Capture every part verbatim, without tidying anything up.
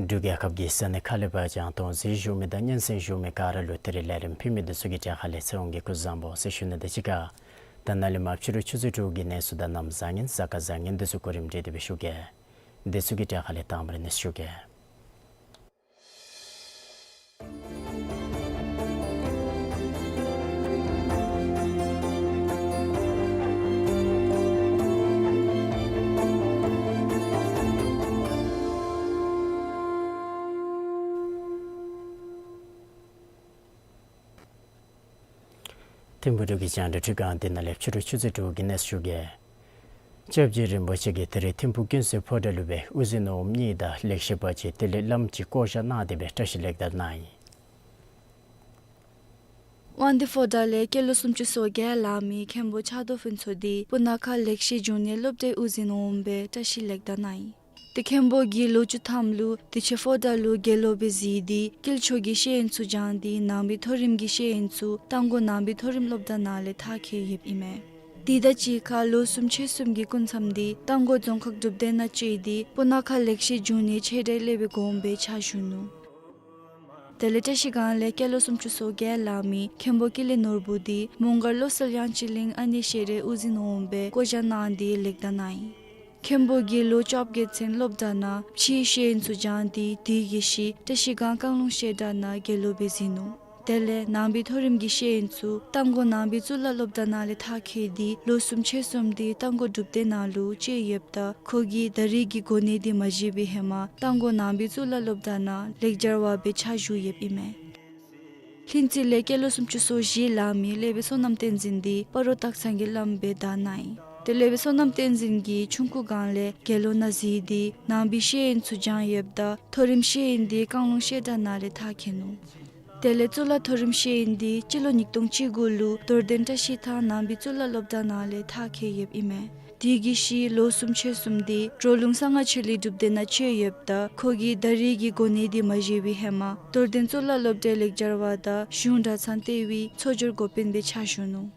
འབྲུག་རྒྱལ་ཁབ་ཀྱི་ས་གནས་ཁག་ལས་ཕར་ཡང་དོན་གཟིགས་བཞུགས་མི་དང་སྙན་གསན་བཞུགས་མི་ག་ར་ལུ་དེ་རིང་ལས་རིམ་ཕུལ་མི་འདི་ཚུ་གི་གྲས་ཁ་ལས་ཚེ་དབང་གིས་སྐུ་གཟུགས་བཟང་པོ་ཟེར་ཞུ་ནི་དང་གཅིག་ཁར་ད་ནཱ་ལས་མར་ཕྱི་རུ་ཆུ་ཚོད་དྲུག་གི་གནས་ཚུལ་དང་གནམ་བཟང་ངན་གཟའ་སྐར་བཟང་ངན་འདི་ཚུ་གོ་རིམ་སྒྲིག་སྟེ་སྦེ་ཞུ་གེ། འདི་ཚུ་གི་གྲས་ཁ་ལས་དང་པ་ར་གནས་ཚུལ་ཞུ་གེ། ཐིམ་ཕུག་འབྲུག་གི་རྒྱང་བསྒྲགས་ཁྲི་ཁང་འདི་ནང་ལས་ཕྱི་རུ་ཆུ་ཚོད་དྲུག་གི་གནས་ཚུལ་ཞུ་གེ། སྐྱབས་རྗེ་རིན་པོ་ཆེ་གིས་ད་རིས་ཐིམ་ཕུག་ཀུན་གསལ་ཕོ་བྲང་ལུ་སྦེ་དབུ་འཛིན་སྣོད་འོགམ་གཉིས་དང་ལེགས་བཤད་པ་ཅིག་དེ་ལས་བླམ་ཅིག་བསྐོ་བཞག་གནང་སྟེ་སྦེ་བཀྲ་ཤིས་ལེགས་དར་གནང་ཡི། དབང་འདུས་ཕོ་བྲང་ལས་སྐྱེས་ལོ་སུམ་ཅུ་སོ་བརྒྱད་ལང་མི་མཁན་པོ་ཕྱག་རྡོར་ཕུན་ཚོགས་འདི་སྤུ་ན་ཁ་ལེགས་བཤད་འབྱུང་གནས་སློབ་གྲྭའི་དབུ་འཛིན་སྣོད་འོགམ་སྦེ་བཀྲ་ཤིས་ལེགས་དར་གནང་ཡི། ཏེ་མཁན་པོ་གིས་ལོ་བཅུ་ཐམ་ལུ་དུས་ཆེན་ཕོ་བྲང་ལུ་དགེ་སློང་སྦེ་གཟིགས་ཏེ་དཀྱིལ་ཆོག་གི་ཤེས་ཡོན་ཚུ་སྦྱངས་ཏེ་ནང་པའི་མཐོ་རིམ་གྱི་ཤེས་ཡོན་ཚུ་རྟ་མགོ་ནང་པའི་མཐོ་རིམ་སློབ་གྲྭ་ནང་ལས་མཐར་འཁྱོལ་ཡོདཔ་ཨིན་མས། དེ་དང་གཅིག་ཁར་ལོ་གསུམ་ཕྱེད་གསུམ་གྱི་སྐུ་མཚམས་འདི་རྟ་མགོ་རྫོང་ཁག་སྒྲུབ་སྡེ་ནང་བཅད་དེ་སྤུ་ན་ཁ་ལེགས་བཤད་འབྱུང་གནས་ཆེ་གྲས་སློབ་དཔོན་དགོངས་པའི་ཕྱག་ཞུ་ནུག། དེ་ལས་བཀྲ་ཤིས་སྒང་ལས་སྐྱེས་ལོ་སུམ་ཅུ་སོ་བརྒྱད་ལང་མི་མཁན་པོ་ཀུན་ལེགས་ནོར་བུ་འདི་མོང་སྒར་བློ་གསལ་དབྱངས་ཅན་གླིང་ཨ་ནེ་ཤེས་རིག་དབུ་འཛིན་སྣོད་འོགམ་སྦེ་བསྐོ་བཞག་གནང་སྟེ་ལེགས་དར་གནང་ཡི། མཁན་པོ་གིས་ལོ་བཅོ་བརྒྱད་ཚུན་སློབ་གྲྭ་ནང་ཕྱིའི་ཤེས་ཡོན་ཚུ་སྦྱངས་ཏེ་དེ་གི་ཤུལ་བཀྲ་ཤིས་སྒང་བཀང་ལུང་བཤད་གྲྭ་ནང་དགེ་སློང་སྦེ་གཟིགས་ནུག། དེ་ལས་ནང་པའི་མཐོ་རིམ་གྱི་ཤེས་ཡོན་ཚུ་རྟ་མགོ་ནང་པའི་གཙུག་ལག་སློབ་གྲྭ་ནང་ལས་མཐར་འཁྱོལ་ཏེ་ལོ་གསུམ་ཕྱེད་གསུམ་འདི་རྟ་མགོ་སྒྲུབ་སྡེ་ནང་ལུ་བཅད་ཡོདཔ་ད་ཁོ་གིས་ད་རིས་ཀྱི་གོ་གནས་འདི་མ་བཞེས་པའི་ཧེ་མ་རྟ་མགོ་ནང་པའི་གཙུག་ལག་སློབ་གྲྭ་ནང་ལེགས་སྦྱར་བ་སྦེ་ཕྱག་ཞུ་ཡོདཔ་ཨིན་མས། ལྷུན་རྩེ་ལས་སྐྱེས་ལོ་སུམ་ཅུ་སོ་བཞི་ལང་མི་སློབ་དཔོན་བསོད་ནམས་བསྟན་འཛིན་འདི་སྤ་རོ་སྟག་ཚང་གི་བླམ་སྦེ་དར་གནང་ཡི། ཏེ་སློབ་དཔོན་བསོད་ནམས་བསྟན་འཛིན་གྱིས་ཆུང་ཀུ་སྒང་ལས་དགེ་སློང་ནང་གཟིགས་ཏེ་ནང་པའི་ཤེས་ཡོན་ཚུ་སྦྱངས་ཡོདཔ་ད་མཐོ་རིམ་ཤེས་ཡོན་འདི་བཀང་ལུང་བཤད་གྲྭ་ནང་ལས་མཐར་འཁྱོལ་ནུག། དེ་ལས་གཙུག་ལག་མཐོ་རིམ་ཤེས་ཡོན་འདི་སྤྱི་ལོ་ཉིས་སྟོང་བཅུ་དགུ་ལུ་རྡོར་གདན་བཀྲ་ཤིས་ཐང་ནང་པའི་གཙུག་ལག་སློབ་གྲྭ་ནང་ལས་མཐར་འཁྱོལ་ཡོདཔ་ཨིན་མས། དེ་གི་ཤུལ་ལོ་གསུམ་ཕྱེད་གསུམ་འདི་གྲོ་ལུང་གསང་སྔགས་ཆོས་གླིང་སྒྲུབ་སྡེ་ནང་བཅད་ཡོདཔ་ད་ཁོ་གིས་ད་རིས་ཀྱི་གོ་གནས་འདི་མ་བཞེས་པའི་ཧེ་མ་རྡོར་གདན་གཙུག་ལག་སློབ་གྲྭའི་ལེགས་སྦྱར་བ་དང་གཞུང་གྲྭ་ཚང་ལྟེ་བའི་ཚོགས་སྦྱོར་འགོ་དཔོན་སྦེ་ཕྱག་ཞུ་ནུག།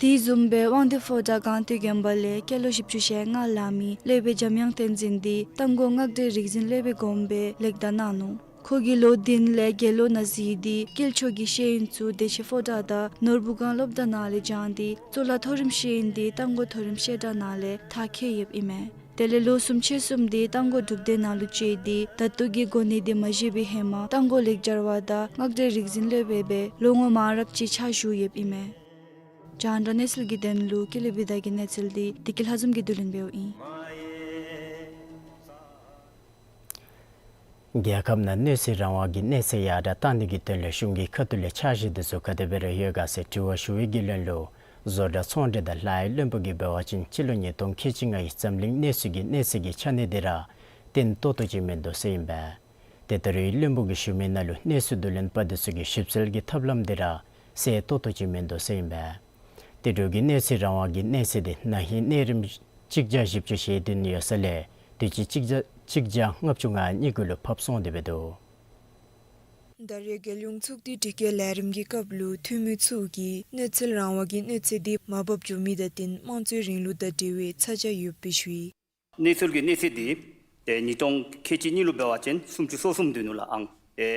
དེ་བཟུམ་སྦེ་དབང་འདུས་ཕོ་བྲང་སྒང་སྟེང་དགོན་པ་ལས་སྐྱེས་ལོ་བཞི་བཅུ་ཞེ་ལྔ་ལང་མི་སློབ་དཔོན་འཇམ་དབྱངས་བསྟན་འཛིན་འདི་རྟ་མགོ་སྔགས་སྒྲོན་རིག་འཛིན་སློབ་དཔོན་དགོངས་པའི་ལེགས་དར་གནང་ནུག། ཁོ་གིས་ལོ་བདུན་ལས་དགེ་སློང་ནང་གཟིགས་ཏེ་དཀྱིལ་ཆོག་གི་ཤེས་ཡོན་ཚུ་བདེ་ཆེན་ཕོ་བྲང་དང་ནོར་བུ་སྒང་སློབ་གྲྭ་ནང་ལས་སྦྱངས་ཏེ་གཙུག་ལག་མཐོ་རིམ་ཤེས་ཡོན་འདི་རྟ་མགོ་མཐོ་རིམ་བཤད་གྲྭ་ནང་ལས་མཐར་འཁྱོལ་ཡོདཔ་ཨིན་མས། དེ་ལས་ལོ་གསུམ་ཕྱེད་གསུམ་འདི་རྟ་མགོ་སྒྲུབ་སྡེ་ནང་ལུ་བཅད་དེ་ད་ལྟོ་གི་གོ་གནས་འདི་མ་བཞེས་པའི་ཧེ་མ་རྟ་མགོ་ལེགས་སྦྱར་བ་དང་སྔགས་སྒྲོན་རིག་འཛིན་སློབ་དཔོན་སྦེ་ལོ་ངོ་མང་རབས་ཅིག་ཕྱག་ཞུ་ཡོདཔ་ཨིན་མས། རྒྱང་བསྒྲགས་གནས་ཚུལ་གྱི་དོན་ལུ་ཀུན་ལེགས་བི་དྷ་གི་གནས་ཚུལ་འདི་བདེ་སྐྱིད་ལྷ་འཛོམས་ཀྱིས་བསྡུ་ལེན་འབདཝ་ཨིན། རྒྱལ་ཁབ་ནང་གནས་ཚུལ་རང་དབང་གི་གནས་ཚད་ཡར་དྲག་གཏང་ནི་གི་དོན་ལས་གཞུང་གི་ཁ་ཐུག་ལས་འཆར་གཞི་འདི་ཚུ་ག་དེ་སྦེ་ར་ཡོད་ག་ཟེར་དྲི་བ་ཞུ་བའི་རྒྱུ་ལན་ལུ་བཟོ་གྲྭ་ཚོང་འབྲེལ་དང་ལཱ་གཡོག་བློན་པོ་གིས་འབད་བ་ཅིན་སྤྱི་ལོ་ཉིས་སྟོང་ཁལ་གཅིག་ལྔའི་འཛམ་གླིང་གནས་ཚུལ་གྱི་གནས་ཚད་ཀྱི་ཆ་གནས་འདི་ར་བརྟན་ཏོག་ཏོ་ཅིག་མིན་འདུག་ཟེར་ཨིན་པས། ཏེ་ད་རེས་བློན་པོ་གིས་ཞུ་མི་ནང་ལུ་གནས་ཚུལ་བསྡུ་ལེན་པ་འདི་ཚུ་གི་ཞིབ་འཚོལ་གྱི་ཐབས་ལམ་འདི་ར་གསལ་ཏོག་ཏོ་ཅིག་མིན་འདུག་ཟེར་ཨིན་པས། ཏེ་འབྲུག་གི་གནས་ཚུལ་རང་དབང་གི་གནས་ཚད་འདི་ན་ཧིང་གནས་རིམ་ གཅིག་བརྒྱ་བཞི་བཅུ་ཞེ་བདུན་ཡོད་ས་ལས་དུས་ཅི་གཅིག་བརྒྱ་གཅིག་བརྒྱ་ལྔ་བཅུ་ང་གཉིས་གུ་ལུ་ཕབ་སོང་སྟེ་འབད་དོ། ད་རེས་རྒྱལ་ཡོངས་ཚོགས་འདུའི་སྒྲིག་འགལ་ལས་རིམ་གྱི་སྐབས་ལུ་འཐུས་མི་ཚུ་གིས་གནས་ཚུལ་རང་དབང་གི་གནས་ཚད་འདི་མར་འབབ་འགྱོ་མི་དང་བསྟུན་དམངས་གཙོའི་རིང་ལུགས་དང་འབྲེལ་བའི་ཚ་གྱང་ཡོདཔ་སྦེ་ཞུ་ཡི། གནས་ཚུལ་གྱི་གནས་ཚད་འདི་ཏེ་ཉིས་སྟོང་ཁལ་གཅིག་གཉིས་ལུ་འབད་བ་ཅིན་སུམ་ཅུ་སོ་གསུམ་འདུག་ནུག་ལགས་ཨང་། ཏེ་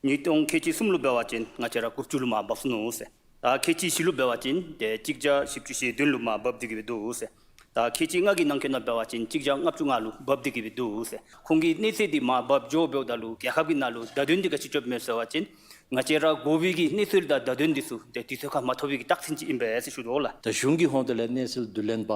ཉིས་སྟོང་ཁལ་གཅིག་གསུམ་ལུ་འབད་བ་ཅིན་ང་བཅས་ར་དགུ་བཅུ་ལུ་མར་འབབ་སོ་ནུག་ཟེར། ད་ཁལ་གཅིག་བཞི་ལུ་འབད་བ་ཅིན་ཏེ་གཅིག་བརྒྱ་བཞི་བཅུ་ཞེ་བདུན་ལུ་མར་འབབ་སྟེ་གི་སྦེ་འདུག་ཟེར། ད་ཁལ་གཅིག་ལྔ་གི་ནང་འཁོད་ནང་འབད་བ་ཅིན་གཅིག་བརྒྱ་ལྔ་བཅུ་ང་ལུ་འབབ་སྟེ་གི་སྦེ་འདུག་ཟེར། ཁོང་གི་གནས་ཚད་འདི་མར་འབབ་འགྱོ་འབདཝ་ད་ལུ་རྒྱལ་ཁབ་ཀྱི་ནང་ལུ་བརྡ་དོན་འདི་ག་ཅི་བརྐྱབ་མས་ཟེར་བ་ཅིན་ང་བཅས་ར་དགོ་པའི་གི་གནས་ཚུལ་དང་བརྡ་དོན་འདི་ཚུ་ཏེ་དུས་ཚོད་ཁར་མ་ཐོབ་པའི་གི་རྟགས་མཚན་ཅིག་ཨིན་པས་ཟེར་ཞུ་དོ་ལགས། ད་གཞུང་གི་ཧོངས་ཏོ་ལས་གནས་ཚུལ་བསྡུ་ལེན་པ་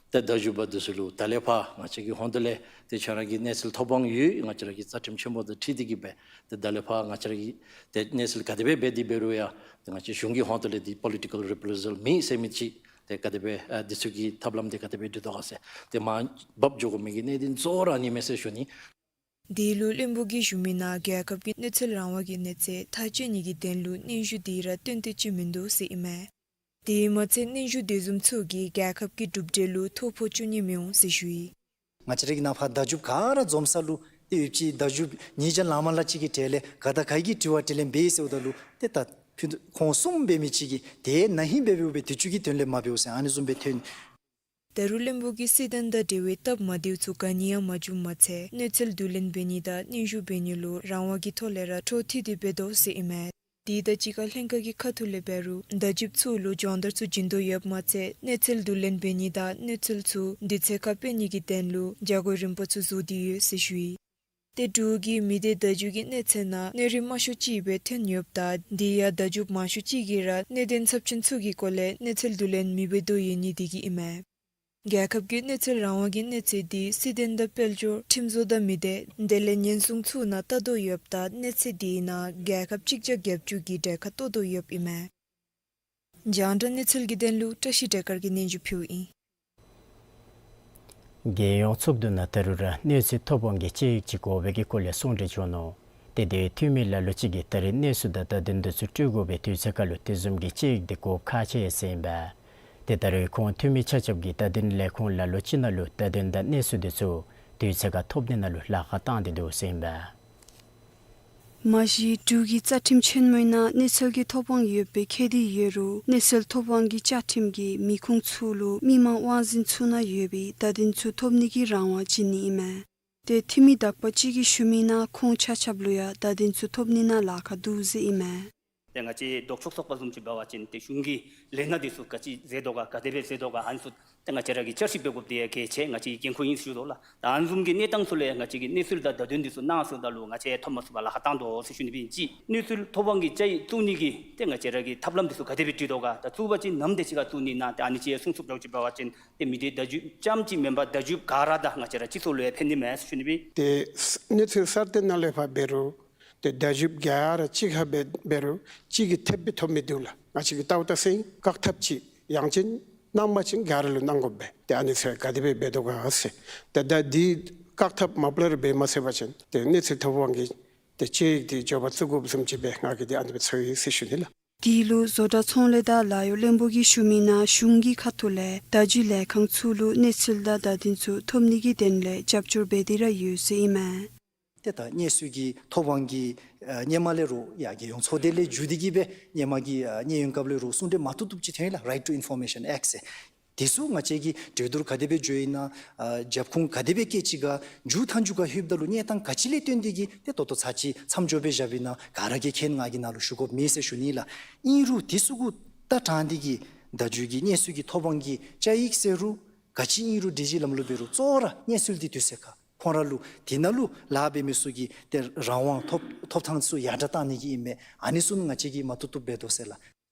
ཏེ་བརྡ་བརྒྱུད་པ་འདི་ཚུ་ལུ་ད་ལས་ཕར་ང་བཅས་ཀྱི་ཧོངས་ཏོ་ལས་ཏེ་ཁྱོད་ར་གི་གནས་ཚུལ་ཐོབ་དབང་ཡོད། ང་བཅས་ར་གི་རྩ་ཁྲིམས་ཆེན་མོ་དང་འཁྲིལ་ཏེ་གི་སྦེ་ཏེ་ད་ལས་ཕར་ང་བཅས་ར་གི་ཏེ་གནས་ཚུལ་ག་དེ་སྦེ་འབད་དེ་འབད་རུང་ཡང་ཏེ་ང་བཅས་གཞུང་གི་ཧོངས་ཏོ་ལས་འདི་པོ་ལི་ཊི་ཀལ་རི་པི་རི་ཟལ་མེད་ཟེར་མི་ཅིག་ཏེ་ག་དེ་སྦེ་ཨ་འདི་ཚུ་གི་ཐབས་ལམ་འདི་ག་དེ་སྦེ་འདུག་དོ་ག་ཟེར་ཏེ་མར་འབབ་འགྱོ་དགོ་མི་གི་གནད་དོན་གཙོ་བོ་ར་ཨ་ནི་མས་ཟེར་ཞུ་ནི། དེ་ལུ་བློན་པོ་གིས་ཞུ་མི་ནང་རྒྱལ་ཁབ་ཀྱི་གནས་ཚུལ་རང་དབང་གི་གནས་ཚད་ཐག་བཅད་ནི་གི་དོན་ལུ་སྙན་ཞུ་འདི་ར་བཏོན་ཏེ་ཅིག་མིན་འདུག་ཟེར་ཨིན་མས། དེ་མ་ཚད་སྙན་ཞུ་དེ་བཟུམ་ཚུ་གིས་རྒྱལ་ཁབ་ཀྱི་གྲུབ་འབྲས་ལུ་ཐོ་ཕོག་བཅུག་ནི་མི་འོང་ཟེར་ཞུ་ཡི། ང་བཅས་ར་གི་ནང་ཕར་བརྡ་བརྒྱུད་ག་ར་འཛོམས་ས་ལུ་ཏེ་ཡོདཔ་ཅིག་བརྡ་བརྒྱུད་ཉིས་བརྒྱ་ལང་མ་ལང་ཅིག་གི་གྲས་ལས་ག་དང་ག་གིས་དྲི་བ་དྲིས་ལན་འབད་ཟེརཝ་ད་ལུ་ཏེ་ད་ཕུལ་ཁོང་གསུམ་འབད་མི་ཅིག་གིས་ཏེ་ན་ཧིང་འབད་འབདཝ་སྦེ་དུས་ཅི་གི་དོན་ལས་མ་འབདཝ་ཟེར་ཨ་ནི་བཟུམ་སྦེ་ཐོན། ད་རུང་བློན་པོ་གིས་སྲིད་དོན་དང་འབྲེལ་བའི་སྟབས་མ་བདེཝ་ཚུ་ག་ནི་ཡང་མ་བྱུངམ་མ་ཚད་གནས་ཚུལ་བསྡུ་ལེན་འབད་ནི་དང་སྙན་ཞུ་འབད་ནི་ལུ་རང་དབང་གི་ཐོག་ལས་ར་འཕྲོ་མཐུད་དེ་འབད་དོ་ཟེར་ཨིན་མས། དེ་དང་གཅིག་ཁར་ལྷན་ཁག་གི་ཁ་ཐུག་ལས་འབད་རུང་བརྡ་བརྒྱུདཔ་ཚུ་ལུ་སྦྱོང་བརྡར་ཚུ་བྱིན་དོ་ཡོདཔ་མ་ཚད་གནས་ཚུལ་བསྡུ་ལེན་འབད་ནི་དང་གནས་ཚུལ་ཚུ་དུས་ཚོད་ཁར་སྤེལ་ནི་གི་དོན་ལུ་བྱ་སྒོ་རིམ་པ་ཚུ་བཟོ་སྟེ་ཡོད་ཟེར་ཞུ་ཡི། ཏེ་འབྲུག་གི་མི་སྡེ་བརྡ་བརྒྱུད་ཀྱི་གནས་ཚད་ནང་གནས་རིམ་དམའ་ཤོས་ཅིག་སྦེ་ཐོན་ཡོདཔ་ད་དེ་ཡང་བརྡ་བརྒྱུདཔ་མང་ཤོས་ཅིག་གིས་ར་གནད་དོན་ཚབས་ཆེན་ཚུ་གི་སྐོར་ལས་གནས་ཚུལ་བསྡུ་ལེན་མི་འབད་དོ་ཡོད་ནི་དེ་གིས་ཨིན་མས། རྒྱལ་ཁབ་ཀྱི་གནས་ཚུལ་རང་དབང་གི་གནས་ཚད་འདི་སྲིད་དོན་དང་དཔལ་འབྱོར་ཁྲིམས་བཟོ་དང་མི་སྡེ་དེ་ལས་ཉེན་སྲུང་ཚུ་ནང་བལྟ་དོ་ཡོདཔ་ད་གནས་ཚད་དེའི་ནང་རྒྱལ་ཁབ་གཅིག་བརྒྱ་བརྒྱད་ཅུ་གི་གྲལ་ཁར་གཏོགས་དོ་ཡོདཔ་ཨིན་མས། རྒྱང་བསྒྲགས་གནས་ཚུལ་གྱི་དོན་ལུ་བཀྲ་ཤིས་བདེ་སྐར་གྱིས་སྙན་ཞུ་ཕུལཝ་ཨིན། རྒྱལ་ཡོངས་ཚོགས་འདུ་ནང་ད་རུང་ར་གནས་ཚུལ་ཐོབ་དབང་གི་དཔྱད་ཡིག་ཅིག་དགོ་པའི་གི་སྐོར་ལས་གསུང་གྲོས་བྱུང་ནུག། ཏེ་དེ་འཐུས་མི་ལ་ལུ་ཅིག་གིས་ད་རེས་གནས་ཚུལ་དང་བརྡ་དོན་འདི་ཚུ་སྤྲོད་དགོ་པའི་དུས་ཚོད་ཁར་ལུ་དེ་བཟུམ་གྱི་དཔྱད་ཡིག་འདི་དགོཔ་ཁག་ཆེ་ཟེར་ཨིན་པས། ཏེ་ད་རེས་ཁོང་འཐུས་མི་ཆ་ཁྱབ་ཀྱིས་བརྡ་དོན་ལས་ཁུངས་ལ་ལུ་ཅིག་ནང་ལུ་བརྡ་དོན་དང་གནས་ཚུལ་འདི་ཚུ་དུས་ཚོད་ཁར་ཐོབ་ནི་ནང་ལུ་ལཱ་ཁག་བཏང་སྟེ་འདུག་ཟེར་ཨིན་པས། མ་གཞི་འབྲུག་གི་རྩ་ཁྲིམས་ཆེན་མོའི་ནང་གནས་ཚུལ་གྱི་ཐོབ་དབང་ཡོད་པའི་ཁེ་དེ་ཡོད་རུང་གནས་ཚུལ་ཐོབ་དབང་གི་བཅའ་ཁྲིམས་ཀྱིས་མི་ཁུངས་ཚུ་ལུ་མི་མང་དབང་འཛིན་ཚུ་ནང་ཡོད་པའི་བརྡ་དོན་ཚུ་ཐོབ་ནི་གི་རང་དབང་བྱིན་ནི་ཨིན་མས། ཏེ་འཐུས་མི་དག་པ་ཅིག་གིས་ཞུ་མི་ནང་ཁོང་ཆ་ཁྱབ་ལུ་ཡང་བརྡ་དོན་ཚུ་ཐོབ་ནི་ནང་ལཱ་ཁག་འདུག་ཟེར་ཨིན་མས། ཏེ་ང་བཅས་ལྡོག་ཕྱོགས་ཚོགས་པ་བཟུམ་ཅིག་འབད་བ་ཅིན་ཏེ་གཞུང་གི་ལས་སྣ་འདི་ཚུ་ག་ཅི་མཛད་དོ་ག་ག་དེ་སྦེ་མཛད་དོ་ག་ཨ་ནི་ཚུ་ཏེ་ང་བཅས་ར་གིས་བསྐྱར་ཞིབ་འབད་དགོཔ་འདི་ཡང་གལ་ཆེ། ང་བཅས་ཀྱི་འགན་ཁུར་ཨིན་ཟེར་ཞུ་དོ་ལགས། ད་ཨ་ནི་བཟུམ་གྱི་གནས་སྟངས་ཚུ་ལས་ང་བཅས་ཀྱིས་གནས་ཚུལ་དང་བརྡ་དོན་འདི་ཚུ་གནང་ཟེརཝ་ད་ལུ་ང་བཅས་ཐོབ་མ་ཚུགས་པར་ལཱ་ཁག་བཏང་དོ་ཟེར་ཞུ་ནི་སྦེ་ཨིན། གཅིག་གནས་ཚུལ་ཐོབ་དབང་གི་དཔྱད་ཡིག་བཙུགས་ནི་གི་ཏེ་ང་བཅས་ར་གི་ཐབས་ལམ་འདི་ཚུ་ག་དེ་སྦེ་བྲིས་དོ་ག། ད་བཙུགས་པ་ཅིན་ནམ་དེ་ཅིག་ཁར་བཙུགས་ནི་ན། ཏེ་ཨ་ནི་ཅིག་གསུང་ཚུགསཔ་འདྲཝ་ཅིག་འབད་བ་ཅིན་ཏེ་མི་སྡེ་བརྡ་བརྒྱུད་རྐྱངམ་ཅིག་མེན་པར་བརྡ་བརྒྱུདཔ་ག་ར་དང་ང་བཅས་ར་སྤྱི་ཚོགས་ལུ་ཡང་ཕན་ནི་མས་ཟེར་ཞུ་ནི་སྦེ། ཏེ་གནས་ཚུལ་གསར་བཏོན་ནང་ལས་ཕར་འབད་རུང་ཏེ་བརྡ་བརྒྱུདཔ་ག་ར་གཅིག་ཁར་སྦེ་འབད་རུང་གཅིག་གིས་ཐེབས་སྦེ་ཐོབ་མི་འདུག་ལགས། ང་བཅས་ཀྱིས་བལྟཝ་ད་ཟེར་བཀག་ཐབས་ཅིག་ཡང་ཅིན་གནང་པ་ཅིན་ག་ར་ལུ་གནང་དགོ་པས། ཏེ་ཨ་ནི་ཚུ་ག་དེ་སྦེ་འབད་དོ་ག་ཟེར། ཏེ་ད་འདི་བཀག་ཐབས་མ་པ་ལས་ར་འབད་མ་ཚུགས་པ་ཅིན་ཏེ་གནས་ཚུལ་ཐོབ་དབང་གི་ཏེ་དཔྱད་ཡིག་འདི་མགྱོགས་པ་བཙུགས་དགོཔ་བཟུམ་ཅིག་སྦེ་ང་གིས་ཏེ་ཨ་ནི་སྦེ་ཚོར་ཡི་ཟེར་ཞུ་ནི་ལགས། དེ་ལུ་བཟོ་གྲྭ་ཚོང་ལས་དང་ལཱ་གཡོག་བློན་པོ་གིས་ཞུ་མི་ནང་གཞུང་གི་ཁ་ཐུག་ལས་བརྡ་བརྒྱུད་ལས་ཁང་ཚུ་ལུ་གནས་ཚུལ་དང་བརྡ་དོན་ཚུ་ཐོབ་ནི་གི་དོན་ལས་རྒྱབ་སྐྱོར་འབད་དེ་ར་ཡོད་ཟེར་ཨིན་མས། ཏེ་ད་གནས་ཚུལ་གྱི་ཐོབ་དབང་གི་ཨ་སྔོན་མ་ལས་རུང་ཡང་རྒྱལ་ཡོངས་ཚོགས་སྡེ་ལས་བརྒྱུད་དེ་གི་སྦེ་སྔོན་མ་གི་ཨ་གནས་ཡུན་སྐབས་ལས་རུང་གསུང་གྲོས་མ་བཏུབ་བཏུབ་ཅིག་ཐོན་ཡི་ལགས། Right to Information Act ཟེར། དེ་ཚུ་ང་བཅས་ཀྱིས་གྲོས་བསྡུར་ག་དེ་སྦེ་འགྱོ་ཡི་ན་ཨ་རྒྱབ་ཁུངས་ག་དེ་སྦེ་བཀལ་ཅི་ག་མཇུག་མཐའ་མཇུག་ཁར་ལྷོདཔ་ད་ལུ་གནས་སྟངས་ག་ཅི་ལས་བརྟེན་ཏེ་གི་ཏེ་ད་ལྟོ་ཚར་གཅིག་མཚམས་འཇོག་སྦེ་བཞག་པས་ན་ག་ར་གིས་མཁྱེན། ང་གིས་ནཱ་ལུ་ཞུ་དགོཔ་མེད་ཟེར་ཞུ་ནི་ལགས། ཨིན་རུང་དེ་ཚུ་གུ་ལྟ་དྲངས་ཏེ་གི་བརྡ་བརྒྱུད་ཀྱི་གནས་ཚུལ་གྱི་ཐོབ་དབང་གི་དཔྱད་ཡིག་ཟེར་རུང་ག་ཅི་ཨིན་རུང་སྒྲིག་གཞི་ལམ་ལུགས་འབད་རུང་གཙོ་བོ་ར་གནས་ཚུལ་འདི་དུས་ཚོད་ཁར་ཁོང་ར་ལུ་དེ་ནང་ལུ་ལཱ་འབད་མི་ཚུ་གི་ཏེ་རང་དབང་ཐོབ་ཐོབ་ཐངས་ཚུ་ཡར་དྲག་བཏང་ནི་གི་ཨིན་མས། ཨ་ནི་ཚུ་ནི་ང་བཅས་ཀྱིས་མ་བཏུབ་བཏུབ་འབད་དོ་ཟེར་ལགས།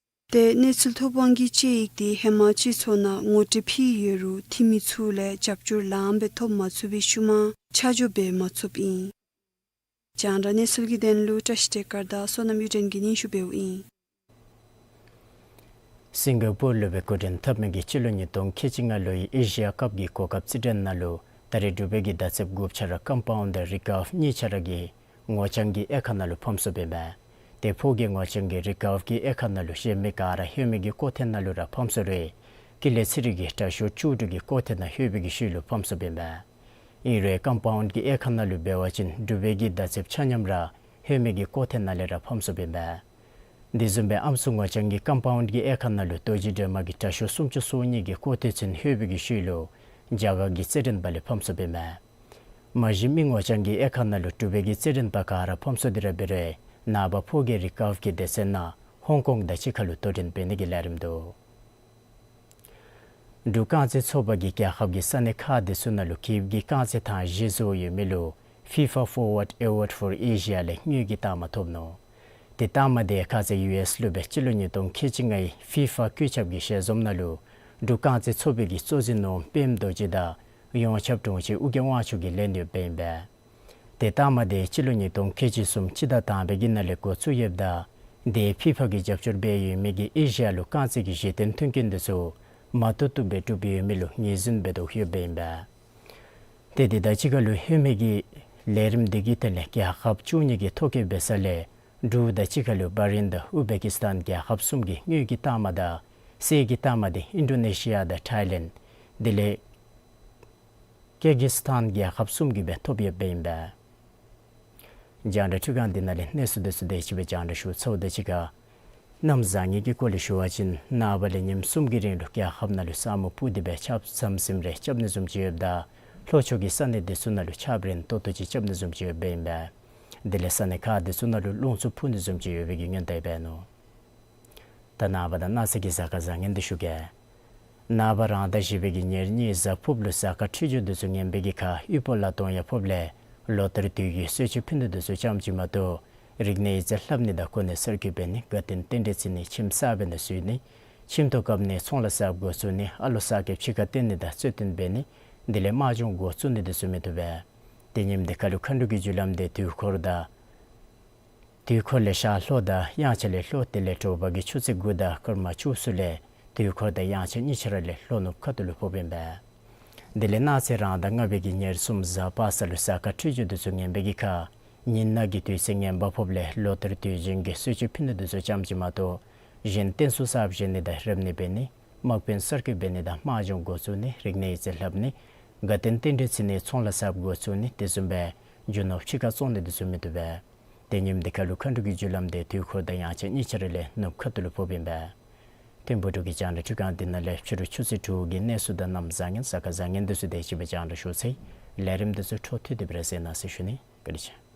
ཏེ་གནས་ཚུལ་ཐོབ་དབང་གི་དཔྱད་ཡིག་འདི་ཧེ་མ་སྤྱི་ཚོགས་ནང་ངོ་སྤྲོད་ཕུལ་ཡོད་རུང་འཐུས་མི་ཚུ་ལས་རྒྱབ་སྐྱོར་ལངམ་སྦེ་ཐོབ་མ་ཚུགས་པའི་ཤུལ་མ་ཆ་འཇོག་འབད་མ་ཚུགསཔ་ཨིན། རྒྱང་བསྒྲགས་གནས་ཚུལ་གྱི་དོན་ལུ་བཀྲ་ཤིས་བདེ་སྐར་དང་བསོད་ནམས་གཡུ་སྒྲོན་གྱིས་སྙན་ཞུ་འབདཝ་ཨིན། སིང་ག་པོར་ལུ་སྦེ་འགོ་འདྲེན་འཐབ་མི་གིས་སྤྱི་ལོ་ཉིས་སྟོང་ཁལ་གཅིག་ལྔ་ལོའི་ཨེ་ཤི་ཡ་ཀབ་ཀྱི་གོ་སྐབས་རྩིས་འགྲན་ནང་ལུ་ད་རེས་འབྲུག་པའི་གི་མདའ་རྩེདཔ་དགུ་ཆ་ར་ཀམ་པའུན་ཌར་རི་ཀཱབ་གཉིས་ཆ་ར་གིས་ངོ་རྐྱང་གི་དབྱེ་ཁག་ནང་ལུ་ཕམ་སོངམ་ཨིན་པས། ཏེ་ཕོ་གི་ངོ་རྐྱང་གི་རི་ཀཱབ་ཀྱི་དབྱེ་ཁག་ནང་ལུ་གཞན་མི་ག་ར་ཧེ་མའི་གི་སྐོར་ཐེངས་ནང་ལུ་ར་ཕམ་སོང་རུང་ ཀི་ལེ་ཚི་རི་གི་དྲག་ཤོས་ཅུ་ཀྲུ་གི་ཀོ་ཐེ་ནང་ལྷོད་པའི་གི་ཤུལ་ལུ་ཕམ་སོཔ་ཨིན་པས། ཨིན་རུང་ཀམ་པའུནཌ་གི་དབྱེ་ཁག་ནང་ལུ་འབད་བ་ཅིན་འབྲུག་པའི་གི་མདའ་རྩེདཔ་ཆ་མཉམ་ར་ལྷོད་མི་གི་ཀོ་ཐེ་ནང་ལས་ར་ཕམ་སོཔ་ཨིན་པས། དེ་བཟུམ་སྦེ་ཨམ་སྲུ་ངོ་ཅན་གྱི་ཀམ་པའུནཌ་གི་དབྱེ་ཁག་ནང་ལུ་རྡོ་རྗེ་སྒྲོལ་མ་གི་དྲག་ཤོས་སུམ་ཅུ་སོ་གཉིས་ཀྱི་ཀོ་ཐེ་ཚུན་ལྷོད་པའི་གི་ཤུལ་ལུ་རྒྱ་གར་གྱི་རྩེད་འགྲན་པ་ལས་ཕམ་སོཔ་ཨིན་པས། མ་གཞི་མི་ངོ་ཅན་གྱི་དབྱེ་ཁག་ནང་ལུ་འབྲུག་པའི་གི་རྩེད་འགྲན་པ་ག་ར་ཕམ་སོ་དེ་ར་འབད་རུང་ནངས་པ་ཕོ་སྐྱེས་རི་ཀཱབ་ཀྱི་སྡེ་ཚན་ནང་ཧོང་ཀོང་དང་གཅིག་ཁར་ལུ་དོ་འགྲན་འབད་ནི་གི་ལས་རིམ་འདུག། འབྲུག་རྐང་རྩེད་ཚོགས་པ་གིས་རྒྱལ་ཁབ་ཀྱི་ས་གནས་ཁག་དེ་ཚུ་ནང་ལུ་ཁེ་ཀོ་ཀྱི་རྐང་རྩེད་ཐང་བཞི་བཟོ་ཡོད་མི་ལུ་ཕི་ཕ་ཕོར་ཝརཌ་ཨེ་ཝརཌ་ཕོར་ཨེ་ཤི་ཡ་ལས་དངུལ་གྱི་རྟགས་མ་ཐོབ་ནུག། དེ་རྟགས་མ་དེ་ཁ་ཙ་ཡུ་ཨེསི་ལུ་སྦེ་སྤྱི་ལོ་ཉིས་སྟོང་ཁལ་གཅིག་ལྔའི་ཕི་ཕ་སྐུ་ཚབ་ཀྱི་ཞལ་འཛོམས་ནང་ལུ་འབྲུག་རྐང་རྩེད་ཚོགས་པའི་གི་གཙོ་འཛིན་ནོར་བུ་པདྨ་རྡོ་རྗེ་དང་ཡོངས་ཁྱབ་དྲུང་ཆེན་ཨོ་རྒྱན་དབང་ཕྱུག་གིས་ལེན་ཡོདཔ་ཨིན་པས། དེ་རྟགས་མ་དེ་སྤྱི་ལོ་ཉིས་སྟོང་ཁལ་གཅིག་གསུམ་སྤྱི་ཟླ་དང་པའི་གི་ནང་ལས་འགོ་བཙུགས་ཡོདཔ་ད་དེ་ཕི་ཕ་གིས་རྒྱབ་སྐྱོར་འབད་ཡོད་མི་གི་ཨེ་ཤི་ཡ་ལུ་རྐང་རྩེད་ཀྱི་གཞི་རྟེན་མཐུན་རྐྱེན་དེ་ཚུ་མ་བཏུབ་བཏུབ་སྦེ་གྲུབ་ཡོད་མི་ལུ་ངོས་འཛིན་འབད་དོ་ཡོདཔ་ཨིན་པས། དེ་དེ་དང་གཅིག་ཁར་ལུ་ལྷོད་མི་གི་ལས་རིམ་དེ་གི་ཐད་ལས་རྒྱལ་ཁབ་བཅུ་གཉིས་ཀྱི་ཐོ་བཀོད་འབད་ས་ལས་འབྲུག་དང་གཅིག་ཁར་ལུ་བྷ་རེན་དང་ཨུ་སྦེ་ཀི་སི་ཐན་རྒྱལ་ཁབ་གསུམ་གྱིས་དངུལ་གྱི་རྟགས་མ་དང་གསེར་གྱི་རྟགས་མ་དེ་ཨིན་ཌོ་ནེ་ཤི་ཡ་དང་ཐའི་ལེནཌ་དེ་ལས་ཀི་གི་སི་ཐན་རྒྱལ་ཁབ་གསུམ་གྱིས་སྦེ་ཐོབ་ཡོདཔ་ཨིན་པས། རྒྱང་བསྒྲགས་འཕྲུལ་ཁང་འདི་ནང་ལས་གནས་ཚུལ་དེ་ཚུ་དེ་ཅིག་སྦེ་རྒྱང་བསྒྲགས་ཞུ་ཚརཝ་དང་གཅིག་ཁར་གནམ་བཟང་ངན་གྱི་སྐོར་ལས་ཞུ་བ་ཅིན་ནངས་པ་ལས་ཉིནམ་གསུམ་གྱི་རིང་ལུ་རྒྱལ་ཁབ་ནང་ལུ་ས་སྨུག་སྤུབས་ཏེ་སྦེ་ཆརཔ་ཟམ་ཟིམ་རེ་རྐྱབ་ནི་བཟུམ་ཅིག་ཡོདཔ་ད་ལྷོ་ཕྱོགས་ཀྱི་ས་གནས་དེ་ཚུ་ནང་ལུ་ཆརཔ་རན་ཏོག་ཏོ་ཅིག་རྐྱབ་ནི་བཟུམ་ཅིག་ཡོདཔ་ཨིན་པས། དེ་ལས་ས་གནས་ཁག་དེ་ཚུ་ནང་ལུ་རླུང་འཚུབ་འཕུ་ནི་བཟུམ་ཅིག་ཡོད་པའི་གི་སྔོན་བརྡ་འབད་ནུག། ད་ནངས་པ་དང་གནངས་ཚེ་གི་གཟའ་སྐར་བཟང་ངན་དེ་ཞུ་གེ། ནངས་པ་རང་ཟླ་བཞི་པའི་གི་ཉེར་གཉིས་གཟའ་ཕུརཔ་ལུ་གཟའ་སྐར་འཕྲོད་སྦྱོར་དེ་ཚུ་ངན་པའི་གི་ཁར་དབུས་པོ་ལ་གཏོང་ཡ་ཕོགཔ་ལས་ལོ་ལྟར་དུས་ཀྱི་གསོལ་མཆོད་ཕུལ་ནི་དེ་ཚུ་ཙམ་ཅིག་མ་གཏོགས་རིག་གནས་ཡིག་རྩིས་ལྷབ་ནི་དང་གོ་གནས་གསར་བསྐོ་འབད་ནི་དགའ་སྟོན་རྟེན་འབྲེལ་བརྩི་ནི་ཁྱིམ་གསརཔ་འབད་ནི་བཟོ་ནི་ཁྱིམ་ཐོག་བཀབ་ནི་ཚོང་ལཱ་གསརཔ་འགོ་བཙུགས་ནི་ཨ་ལོ་གསར་རྐྱབ་ཕྱི་ཁར་བཏོན་ནི་དང་རྩོད་བཏོན་འབད་ནི་དེ་ལས་དམག་སྦྱོང་འགོ་བཙུགས་ནི་དེ་ཚུ་མི་བཏུབ་པས། དེ་ཉིནམ་དེ་ཁར་ལུ་མཁའ་འགྲོ་གི་རྒྱུ་ལམ་དེ་དུས་འཁོར་དང་དུས་འཁོར་ལས་ཤར་ལྷོ་དང་དབྱངས་འཆར་ལས་ལྷོ་དེ་ལས་དྲོ་པ་གི་ཆུ་ཚོད་དགུ་དང་སྐར་མ་བཅུ་གསུམ་ལས་དུས་འཁོར་དང་དབྱངས་འཆར་གཉིས་ཆ་ར་ལས་ལྷོ་ནུབ་ཁ་ཐུག་ལུ་ཕོགཔ་ཨིན་པས། དེ་ལས་གནངས་ཚེ་རང་ཟླ་ལྔ་པའི་གི་ཉེར་གསུམ་གཟའ་པ་སངས་ལུ་གཟའ་སྐར་འཕྲོད་སྦྱོར་དེ་ཚུ་ངན་པའི་གི་ཁར་ཉིན་ནག་གི་དུས་ཚོད་ངན་པ་ཕོགཔ་ལས་ལོ་ལྟར་དུས་རྒྱུན་གྱི་གསོལ་མཆོད་ཕུལ་ནི་དེ་ཚུ་ཙམ་ཅིག་མ་གཏོགས་གཞན་རྟེན་གསུམ་གསརཔ་བཞེངས་ནི་དང་རབ་གནས་འབད་ནི་དམག་དཔོན་གསར་བསྐོ་འབད་ནི་དང་དམག་སྦྱོང་འགོ་བཙུགས་ནི་རིག་གནས་ཡིག་རྩིས་ལྷབ་ནི་དགའ་སྟོན་རྟེན་འབྲེལ་བརྩི་ནི་ཚོང་ལཱ་གསརཔ་འགོ་བཙུགས་ནི་དེ་བཟུམ་སྦེ་རྒྱུ་ནོར་ཕྱི་ཁར་བཙོང་ནི་དེ་ཚུ་མི་བཏུབ་པས། དེ་ཉིནམ་དེ་ཁར་ལུ་མཁའ་འགྲོ་གི་རྒྱུ་ལམ་དེ་དུས་འཁོར་དང་དབྱངས་འཆར་གཉིས་ཆ་ར་ལས་ནུབ་ཁ་ཐུག་ལུ་ཕོགཔ་ཨིན་པས། ཐིམ་ཕུག་འབྲུག་གི་རྒྱང་བསྒྲགས་འཕྲུལ་ཁང་འདི་ནང་ལས་ཕྱི་རུ་ཆུ་ཚོད་དྲུག་གི་གནས་ཚུལ་དང་གནམ་བཟང་ངན་གཟའ་སྐར་བཟང་ངན་དེ་ཚུ་དེ་ཅིག་སྦེ་རྒྱང་བསྒྲགས་ཞུ་ཚར་ཡི། ལས་རིམ་དེ་ཚུ་འཕྲོ་མཐུད་དེ་སྦེ་ར་གསན་གནང་ཟེར་ཞུ་ནི། བཀའ་དྲིན་ཆེ།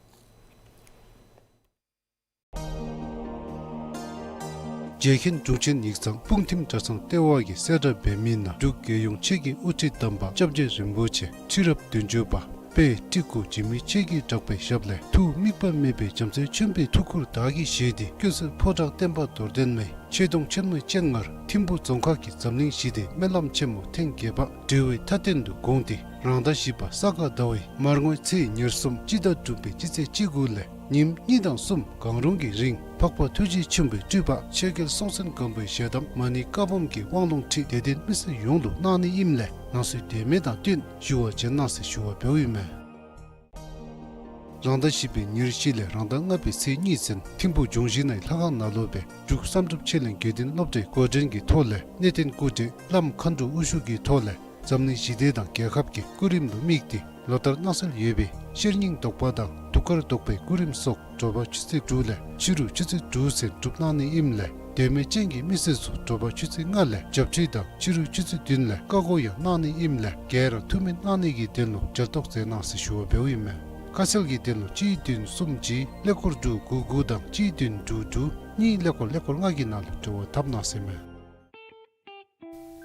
རྗེ་མཁན་དྲུང་ཆེན་ཡིག་ཚང་སྤུངས་ཐིམ་གྲྭ་ཚང་ལྟེ་བ་གིས་གསལ་བསྒྲགས་འབད་མི་ནང་འབྲུག་རྒྱལ་ཡོངས་ཆོས་ཀྱི་དབུ་ཁྲིད་དམ་པ་སྐྱབས་རྗེ་རིན་པོ་ཆེ་ཁྲི་རབས་བདུན་ཅུ་པ་དཔལ་སྤྲུལ་སྐུ་འཇིགས་མེད་ཆོས་ཀྱི་གྲགས་པའི་ཞབས་ལས་ཐུགས་དམིགས་པ་མེད་པའི་བྱམས་བརྩེའི་མཆོད་པའི་ཐུགས་ཁུར་བདག་གིས་བཞེས་ཏེ་ཀུན་གསལ་ཕོ་བྲང་བསྟན་པ་རྡོར་གདན་མའི་ཆོས་དུང་ཆེན་མོའི་སྤྱན་སྔར་ཐིམ་ཕུག་རྫོང་ཁག་གི་འཛམ་གླིང་ཞི་བདེའི་སྨོན་ལམ་ཆེན་མོ་ཐེངས་བརྒྱད་པ་གྲོལ་བའི་མཐའ་རྟེན་དུ་དགོངས་ཏེ་རང་ཟླ་བཞི་པ་ས་ག་ཟླ་བའི་མར་ངོའི་ཚེས་ཉེར་གསུམ་སྤྱི་ཟླ་དྲུག་པའི་སྤྱི་ཚེས་བཅུ་དགུ་ལས་ཉིནམ་གཉིས་དང་གསུམ་གང་རུང་གི་རིང་འཕགས་པ་ཐུགས་རྗེ་ཆེན་པོའི་སྤྲུལ་པ་ཆོས་རྒྱལ་སྲོང་བཙན་སྒམ་པོའི་ཞལ་གདམས་མ་ཎི་བཀའ་འབུམ་གྱི་དབང་ལུང་ཁྲིད་དད་ལྡན་མི་སེར་ཡོངས་ལུ་གནང་ནི་ཨིནམ་ལས་ལམ་སྲོལ་དེ་མིན་དང་བསྟུན་ཞུ་བ་བྱོན་གནང་ཟེར་ཞུ་བ་འབདཝ་ཨིན་མས། རང་ཟླ་བཞི་པའི་ཉེར་བཞི་ལས་རང་ཟླ་ལྔ་པའི་ཚེས་གཉིས་ཚུན་ཐིམ་ཕུག་ལྗོངས་བཞི་ནང་ལྷ་ཁང་ནང་ལུ་སྦེ་འབྲུག་བསམ་གྲུབ་ཆོས་གླིང་དགེ་ལྡན་སློབ་གྲྭའི་འགོ་འདྲེན་གྱི་ཐོག་ལས་གནས་བརྟན་སྐུ་བགྲེས་བླམ་མཁའ་འགྲོ་དབུ་བཞུགས་ཀྱི་ཐོག་ལས་འཛམ་གླིང་ཞི་བདེ་དང་རྒྱལ་ཁབ་ཀྱི་སྐུ་རིམ་ལུ་དམིགས་ཏེ་ལོ་ལྟར་གནང་སྲོལ་ཡོད་པའི་ཤེར་སྙིང་ཟློག་པ་དང་གདུགས་དཀར་ཟློག་པའི་སྐུ་རིམ་སོགས་དྲོ་པ་ཆུ་ཚོད་དྲུག་ལས་ཕྱི་རུ་ཆུ་ཚོད་དྲུག་ཚུན་སྒྲུབ་གནང་ནི་ཨིནམ་ལས་འདོད་མོས་ཅན་གྱི་མི་སེར་ཚུ་དྲོ་པ་ཆུ་ཚོད་ལྔ་ལས་བྱབས་ཁྲུས་དང་ཕྱི་རུ་ཆུ་ཚོད་བདུན་ལས་བཀའ་བསྒོ་ཡང་གནང་ནི་ཨིནམ་ལས་ག་ར་ཐུགས་སྨོན་གནང་ནི་གི་དོན་ལུ་འབྲེལ་གཏོགས་མཛད་གནང་ཟེར་ཞུ་བ་འབདཝ་ཨིན་མས། ཁ་གསལ་གྱི་དོན་ལུ་གཅིག་བདུན་གསུམ་གཅིག་ཀླད་ཀོར་དྲུག་དགུ་དགུ་དང་གཅིག་བདུན་དྲུག་དྲུག་གཉིས་ཀླད་ཀོར་ཀླད་ཀོར་ལྔ་གི་ནང་ལུ་འབྲེལ་བ་འཐབ་གནང་ཟེར་མས།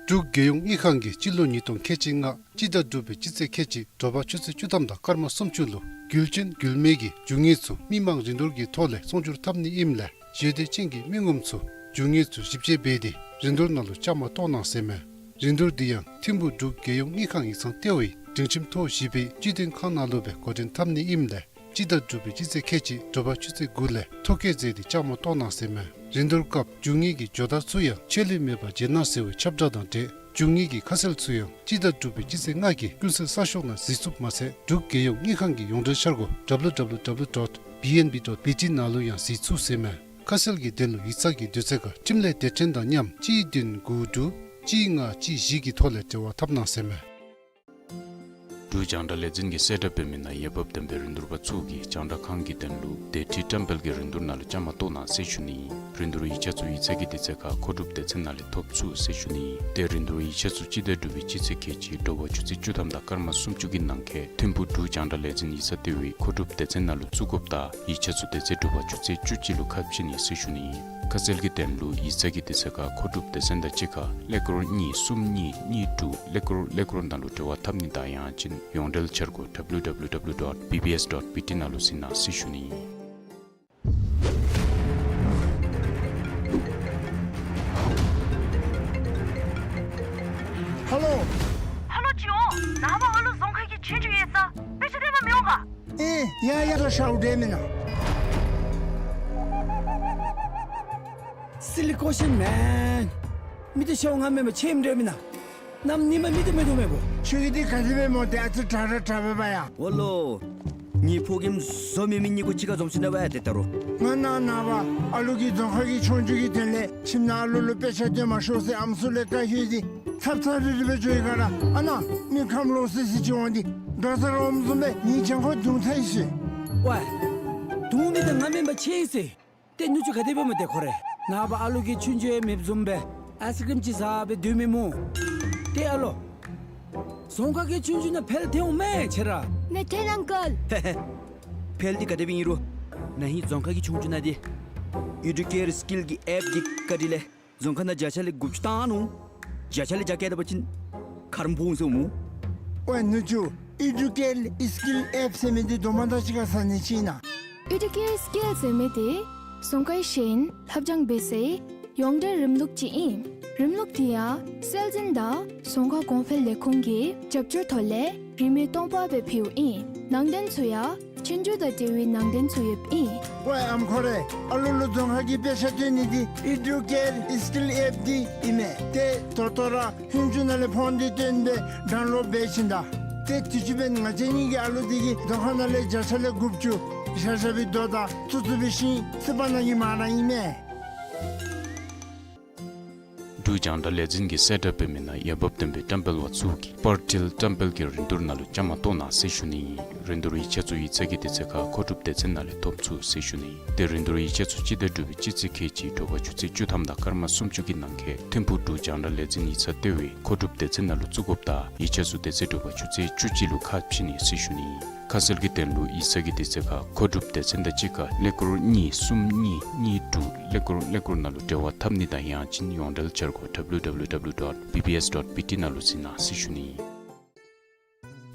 འབྲུག་རྒྱལ་ཡོངས་དངུལ་ཁང་གིས་སྤྱི་ལོ་ཉིས་སྟོང་ཁལ་གཅིག་ལྔ་སྤྱི་ཟླ་དྲུག་པའི་སྤྱི་ཚེས་ཁལ་གཅིག་དྲོ་པ་ཆུ་ཚོད་བཅུ་ཐམ་དང་སྐར་མ་སུམ་ཅུ་ལུ་རྒྱུ་ཅན་རྒྱུ་མེད་ཀྱི་རྒྱུ་དངོས་ཚུ་མི་མང་རིན་བསྡུར་གྱི་ཐོག་ལས་ཚོང་སྒྱུར་འཐབ་ནི་ཨིནམ་ལས་ཞེ་འདོད་ཅན་གྱི་མི་ངོམ་ཚུ་རྒྱུ་དངོས་ཚུ་ཞིབ་དཔྱད་འབད་དེ་རིན་བསྡུར་ནང་ལུ་བཅའ་མར་གཏོགས་གནང་ཟེར་མས། རིན་བསྡུར་འདི་ཡང་ཐིམ་ཕུག་འབྲུག་རྒྱལ་ཡོངས་དངུལ་ཁང་ཡིག་ཚང་ལྟེ་བའི་སྒྲིང་ཁྱིམ་ཐོག་བཞི་པའི་སྤྱི་དོན་ཁང་ནང་ལུ་སྦེ་འགོ་འདྲེན་འཐབ་ནི་ཨིནམ་ལས་སྤྱི་ཟླ་དྲུག་པའི་སྤྱི་ཚེས་ཁལ་གཅིག་དྲོ་པ་ཆུ་ཚོད་དགུ་ལས་ཐོ་བཀོད་མཛད་དེ་བཅའ་མར་གཏོགས་གནང་ཟེར་མས། རིན་བསྡུར་སྐབས་རྒྱུ་དངོས་ཀྱི་ཇོ་བདག་ཚུ་ཡང་ཆད་ལུས་མེད་པར་མཇལ་གནང་ཟེར་བའི་ཁྱབ་བསྒྲགས་དང་འབྲེལ་རྒྱུ་དངོས་ཀྱི་ཁ་གསལ་ཚུ་ཡང་སྤྱི་ཟླ་དྲུག་པའི་སྤྱི་ཚེས་ལྔ་གི་ཀུན་གསལ་གསར་ཤོག་ནང་གཟིགས་ཚུགསཔ་མ་ཚད་འབྲུག་རྒྱལ་ཡོངས་དངུལ་ཁང་གི་ཡོངས་འབྲེལ་འཆར་སྒོ་W W W dot B N B dot B T ནང་ལུ་ཡང་གཟིགས་ཚུགས་ཟེར་མས། ཁ་གསལ་གྱི་དོན་ལུ་ཡིག་ཚང་གི་དུས་ཚོད་ཁར་འཕྲིན་ལས་སྡེ་ཚན་དང་མཉམ་གཅིག་བདུན་དགུ་དྲུག་ གཅིག་ལྔ་གཅིག་བཞི་གི་ཐོག་ལས་འབྲེལ་བ་འཐབ་གནང་ཟེར་མས། འབྲུག་རྒྱང་བསྒྲགས་ལས་འཛིན་གྱིས་གསལ་བསྒྲགས་འབད་མི་ནང་འོས་འབབ་ལྡན་པའི་རིན་བསྡུར་པ་ཚུ་གིས་རྒྱང་བསྒྲགས་ཁང་གི་དོན་ལུ་དེ་ཁྲིད་བཀྲམ་སྤེལ་གྱི་རིན་བསྡུར་ནང་ལུ་བཅའ་མར་གཏོགས་གནང་ཟེར་ཞུ་ནི་ཨིན། རིན་བསྡུར་ཡིག་ཆ་ཚུ་ཡིག་ཚང་གི་དུས་ཚོད་ཁར་མཁོ་སྒྲུབ་སྡེ་ཚན་ནང་ལས་ཐོབ་ཚུགས་ཟེར་ཞུ་ནི་ཨིན། ཏེ་རིན་བསྡུར་ཡིག་ཆ་ཚུ་སྤྱི་ཟླ་དྲུག་པའི་སྤྱི་ཚེས་ཁལ་གཅིག་དྲོ་པ་ཆུ་ཚོད་བཅུ་ཐམ་དང་སྐར་མ་སུམ་ཅུ་གི་ནང་འཁོད་ཐིམ་ཕུག་འབྲུག་རྒྱང་བསྒྲགས་ལས་འཛིན་ཡིག་ཚང་ལྟེ་བའི་མཁོ་སྒྲུབ་སྡེ་ཚན་ནང་ལུ་བཙུགས་དགོཔ་དང་ཡིག་ཆ་ཚུ་དེ་ཚེ་དྲོ་པ་ཆུ་ཚོད་བཅུ་གཅིག་ལུ་ཁ་ཕྱེ་ནི་ཟེར་ཞུ་ནི་ཨིན། ཁ་གསལ་གྱི་དོན་ལུ་ཡིག་ཚང་གི་དུས་ཚོད་ཁར་མཁོ་སྒྲུབ་སྡེ་ཚན་དང་གཅིག་ཁར་ཀླད་ཀོར་གཉིས་གསུམ་གཉིས་གཉིས་དྲུག་ཀླད་ཀོར་ཀླད་ཀོར་ནང་ལུ་འབྲེལ་བ་འཐབ་ནི་དང་ཡང་ཅིན་ཡོངས་འབྲེལ་འཆར་སྒོ་W W W dot B B S dot B T ནང་ལུ་གཟིགས་གནང་ཟེར་ཞུ་ནི་ཨིན། ཧ་ལོ། ཧ་ལོ་ཅིག་འོང་། ནངས་པ་ཨ་ལུ་རྫོང་ཁ་གི་ཆོས་རྒྱུགས་ཡོད་ས་དཔེ་ཆ་སྟོན་པར་མི་འོང་ག། ཨེ་ཡ་ཡ་ད་ཤཝ་འདྲེ་མེན་ན། Silly question, man. མི་དེ་ཤཝ་ང་མེན་པར་ཁྱོད་ཨིནམ་འདྲེ་མེན་ན། གནམ་ཉིནམ་མི་དེ་མེད་དོ་མེན་པོ། ཁྱོད་ཀྱི་དེ་ག་དེ་སྦེ་སྨོ། དེ་ཨ་ཙི་དྲག་ར་དྲག་པས་པ་ཡ། འོ་ལོ། ངེའི་ཕོ་རྒནམ་བཟོ་མེད་མི་གཉིས་ཀོ་གཅིག་ཁར་འཛོམས་ཞིནམ་ལས་འབད་ཡ་དེ་ད་རུང་། ང་ནངས་པ་ཨ་ལུ་གི་རྫོང་ཁ་གི་ཆོས་རྒྱུགས་ཀྱི་དོན་ལས་ཁྱིམ་ནང་ཨ་ལུ་ལུ་དཔེ་ཆ་སྟོན་མ་ཤོག་ཟེར་ཨམ་སྲུ་ལས་བཀའ་ཞུ་སྟེ་ཚབ་ཚབ་རིལ་རི་སྦེ་འགྱོ་ཡི་ག་ར། ཨ་ནཱ་མི་ཁམས་ལོག་སི་སི་ཅིག་འོང་སྟེ་འགྲོ་ས་ར་འོངམ་བཟུམ་སྦེ་ངེའི་གྱང་ཁར་རྡུང་ཚར་ཡི་ཟེར། ཝའི། རྡུང་མི་དེ་ང་མེན་པར་ཁྱོད་ཨིན་ཟེར། ཏེ་ནུ་གཅུང་ག་དེ་སྦེ་སྨོ་དེ་ཁོ་རེ། ནངས་པ་ཨ་ལུ་གིས་ཆོས་རྒྱུགས་ཡང་མེདཔ་བཟུམ་སྦེ་ཨའི་སི་ཀྲིམ་ཅིག་ཟ་སྦེ་སྡོད་མི་སྨོ། ཏེ་ཨ་ལོ། རྫོང་ཁ་གི་ཆོས་རྒྱུགས་ནང་འཕེལ་ཐལ་འོང་མས་ཁྱོད་ར། མེད་ཐལ་ཨང་ཀལ། འཕེལ་འདི་ག་དེ་སྦེ་ཨིན་རུང་། ན་ཧིང་རྫོང་ཁ་གི་ཆོས་རྒྱུགས་ནང་འདི་ཨེ་ཌུ་ཀེར་སི་ཀིལ་གྱི་ཨེཔ་འདི་བཀའ་དྲིན་ལས་རྫོང་ཁ་ནང་བརྒྱ་ཆ་ལས་དགུ་བཅུ་བཏང་ནུག། བརྒྱ་ཆ་ལས་བརྒྱ་བཀལ་ད་པ་ཅིན་ཁ་རོག་ཕོག་འོང་ཟེར་སྨོ། ཝའི་ནུ་གཅུང་། ཨེ་ཌུ་ཀེར་སི་ཀིལ་ཨེཔ་ཟེར་མི་འདི་དོ་མ་དང་གཅིག་ཁར་ཟ་ནི་ཅིག་ཨིན་ན། ཨེ་ཌུ་ཀེར་སི་ཀིལ་ཟེར་མི་འདི་རྫོང་ཁའི་ཤེས་ཡོན་ལྷབ་སྦྱང་འབད་སའི་ཡོངས་འབྲེལ་རིམ་ལུགས་ཅིག་ཨིན། རིམ་ལུགས་འདི་ཡང་སྲོལ་འཛིན་དང་རྫོང་ཁ་གོང་འཕེལ་ལས་ཁུངས་ཀྱི་རྒྱབ་སྐྱོར་ཐོག་ལས་རིན་མེད་སྟོང་པ་སྦེ་ཕུལཝ་ཨིན། ནང་དོན་ཚུ་ཡང་ཆོས་རྒྱུགས་དང་འབྲེལ་བའི་ནང་དོན་ཚུ་ཡོདཔ་ཨིན། ཝའི་ཨམ་ཁོ་རེ། ཨ་ལུ་ལུ་རྫོང་ཁ་གི་དཔེ་ཆ་སྟོན་ནི་འདི་ཨེ་ཌུ་ཀེར་སི་ཀིལ་ཨེཔ་འདི་ཨིན་མས། ཏེ་ད་ལྟོ་ར་ཧུན་ཅུ་ནང་ལས་ཕོན་འདི་བཏོན་སྦེ་ཌའུན་ལོཌ་འབད་ཞིནམ་ད། ཏེ་དུས་ཅི་འབདན་ང་བཅས་གཉིས་ཀྱི་ཨ་ལུ་འདི་གིས་རྫོང་ཁ་ནང་ལས་བརྒྱ་ཆ་ལས་དགུ་བཅུ་བཞག་བཞག་པའི་རྡོ་དང་བཙུགས་བཙུགས་པའི་ཤིང་བསིལ་བ་ནང་གི་མར་ར་ཨིན་མས། འབྲུག་རྒྱང་བསྒྲགས་ལས་འཛིན་གྱིས་གསལ་བསྒྲགས་འབད་མི་ནང་འོས་འབབ་ལྡན་པའི་བཀྲམ་སྤེལ་པ་ཚུ་གིས་པར་ཊིལ་བཀྲམ་སྤེལ་གྱི་རིན་བསྡུར་ནང་ལུ་བཅའ་མར་གཏོགས་གནང་ཟེར་ཞུ་ནི་ཨིན། རིན་བསྡུར་ཡིག་ཆ་ཚུ་ཡིག་ཚང་གི་དུས་ཚོད་ཁར་མཁོ་སྒྲུབ་སྡེ་ཚན་ནང་ལས་ཐོབ་ཚུགས་ཟེར་ཞུ་ནི་ཨིན། ཏེ་རིན་བསྡུར་ཡིག་ཆ་ཚུ་སྤྱི་ཟླ་དྲུག་པའི་སྤྱི་ཚེས་ཁལ་གཅིག་དྲོ་པ་ཆུ་ཚོད་བཅུ་ཐམ་དང་སྐར་མ་སུམ་ཅུ་གི་ནང་འཁོད་ཐིམ་ཕུག་འབྲུག་རྒྱང་བསྒྲགས་ལས་འཛིན་ཡིག་ཚང་ལྟེ་བའི་མཁོ་སྒྲུབ་སྡེ་ཚན་ནང་ལུ་བཙུགས་དགོཔ་དང་ཡིག་ཆ་ཚུ་དེ་ཚེ་དྲོ་པ་ཆུ་ཚོད་བཅུ་གཅིག་ལུ་ཁ་ཕྱེ་ནི་ཟེར་ཞུ་ནི་ཨིན། ཁ་གསལ་གྱི་དོན་ལུ་ཡིག་ཚང་གི་དུས་ཚོད་ཁར་མཁོ་སྒྲུབ་སྡེ་ཚན་དང་གཅིག་ཁར་ཀླད་ཀོར་གཉིས་གསུམ་གཉིས་གཉིས་དྲུག་ཀླད་ཀོར་ཀླད་ཀོར་ནང་ལུ་འབྲེལ་བ་འཐབ་ནི་དང་ཡང་ཅིན་ཡོངས་འབྲེལ་འཆར་སྒོ་W W W dot B B S dot B T ནང་ལུ་གཟིགས་གནང་ཟེར་ཞུ་ནི་ཨིན།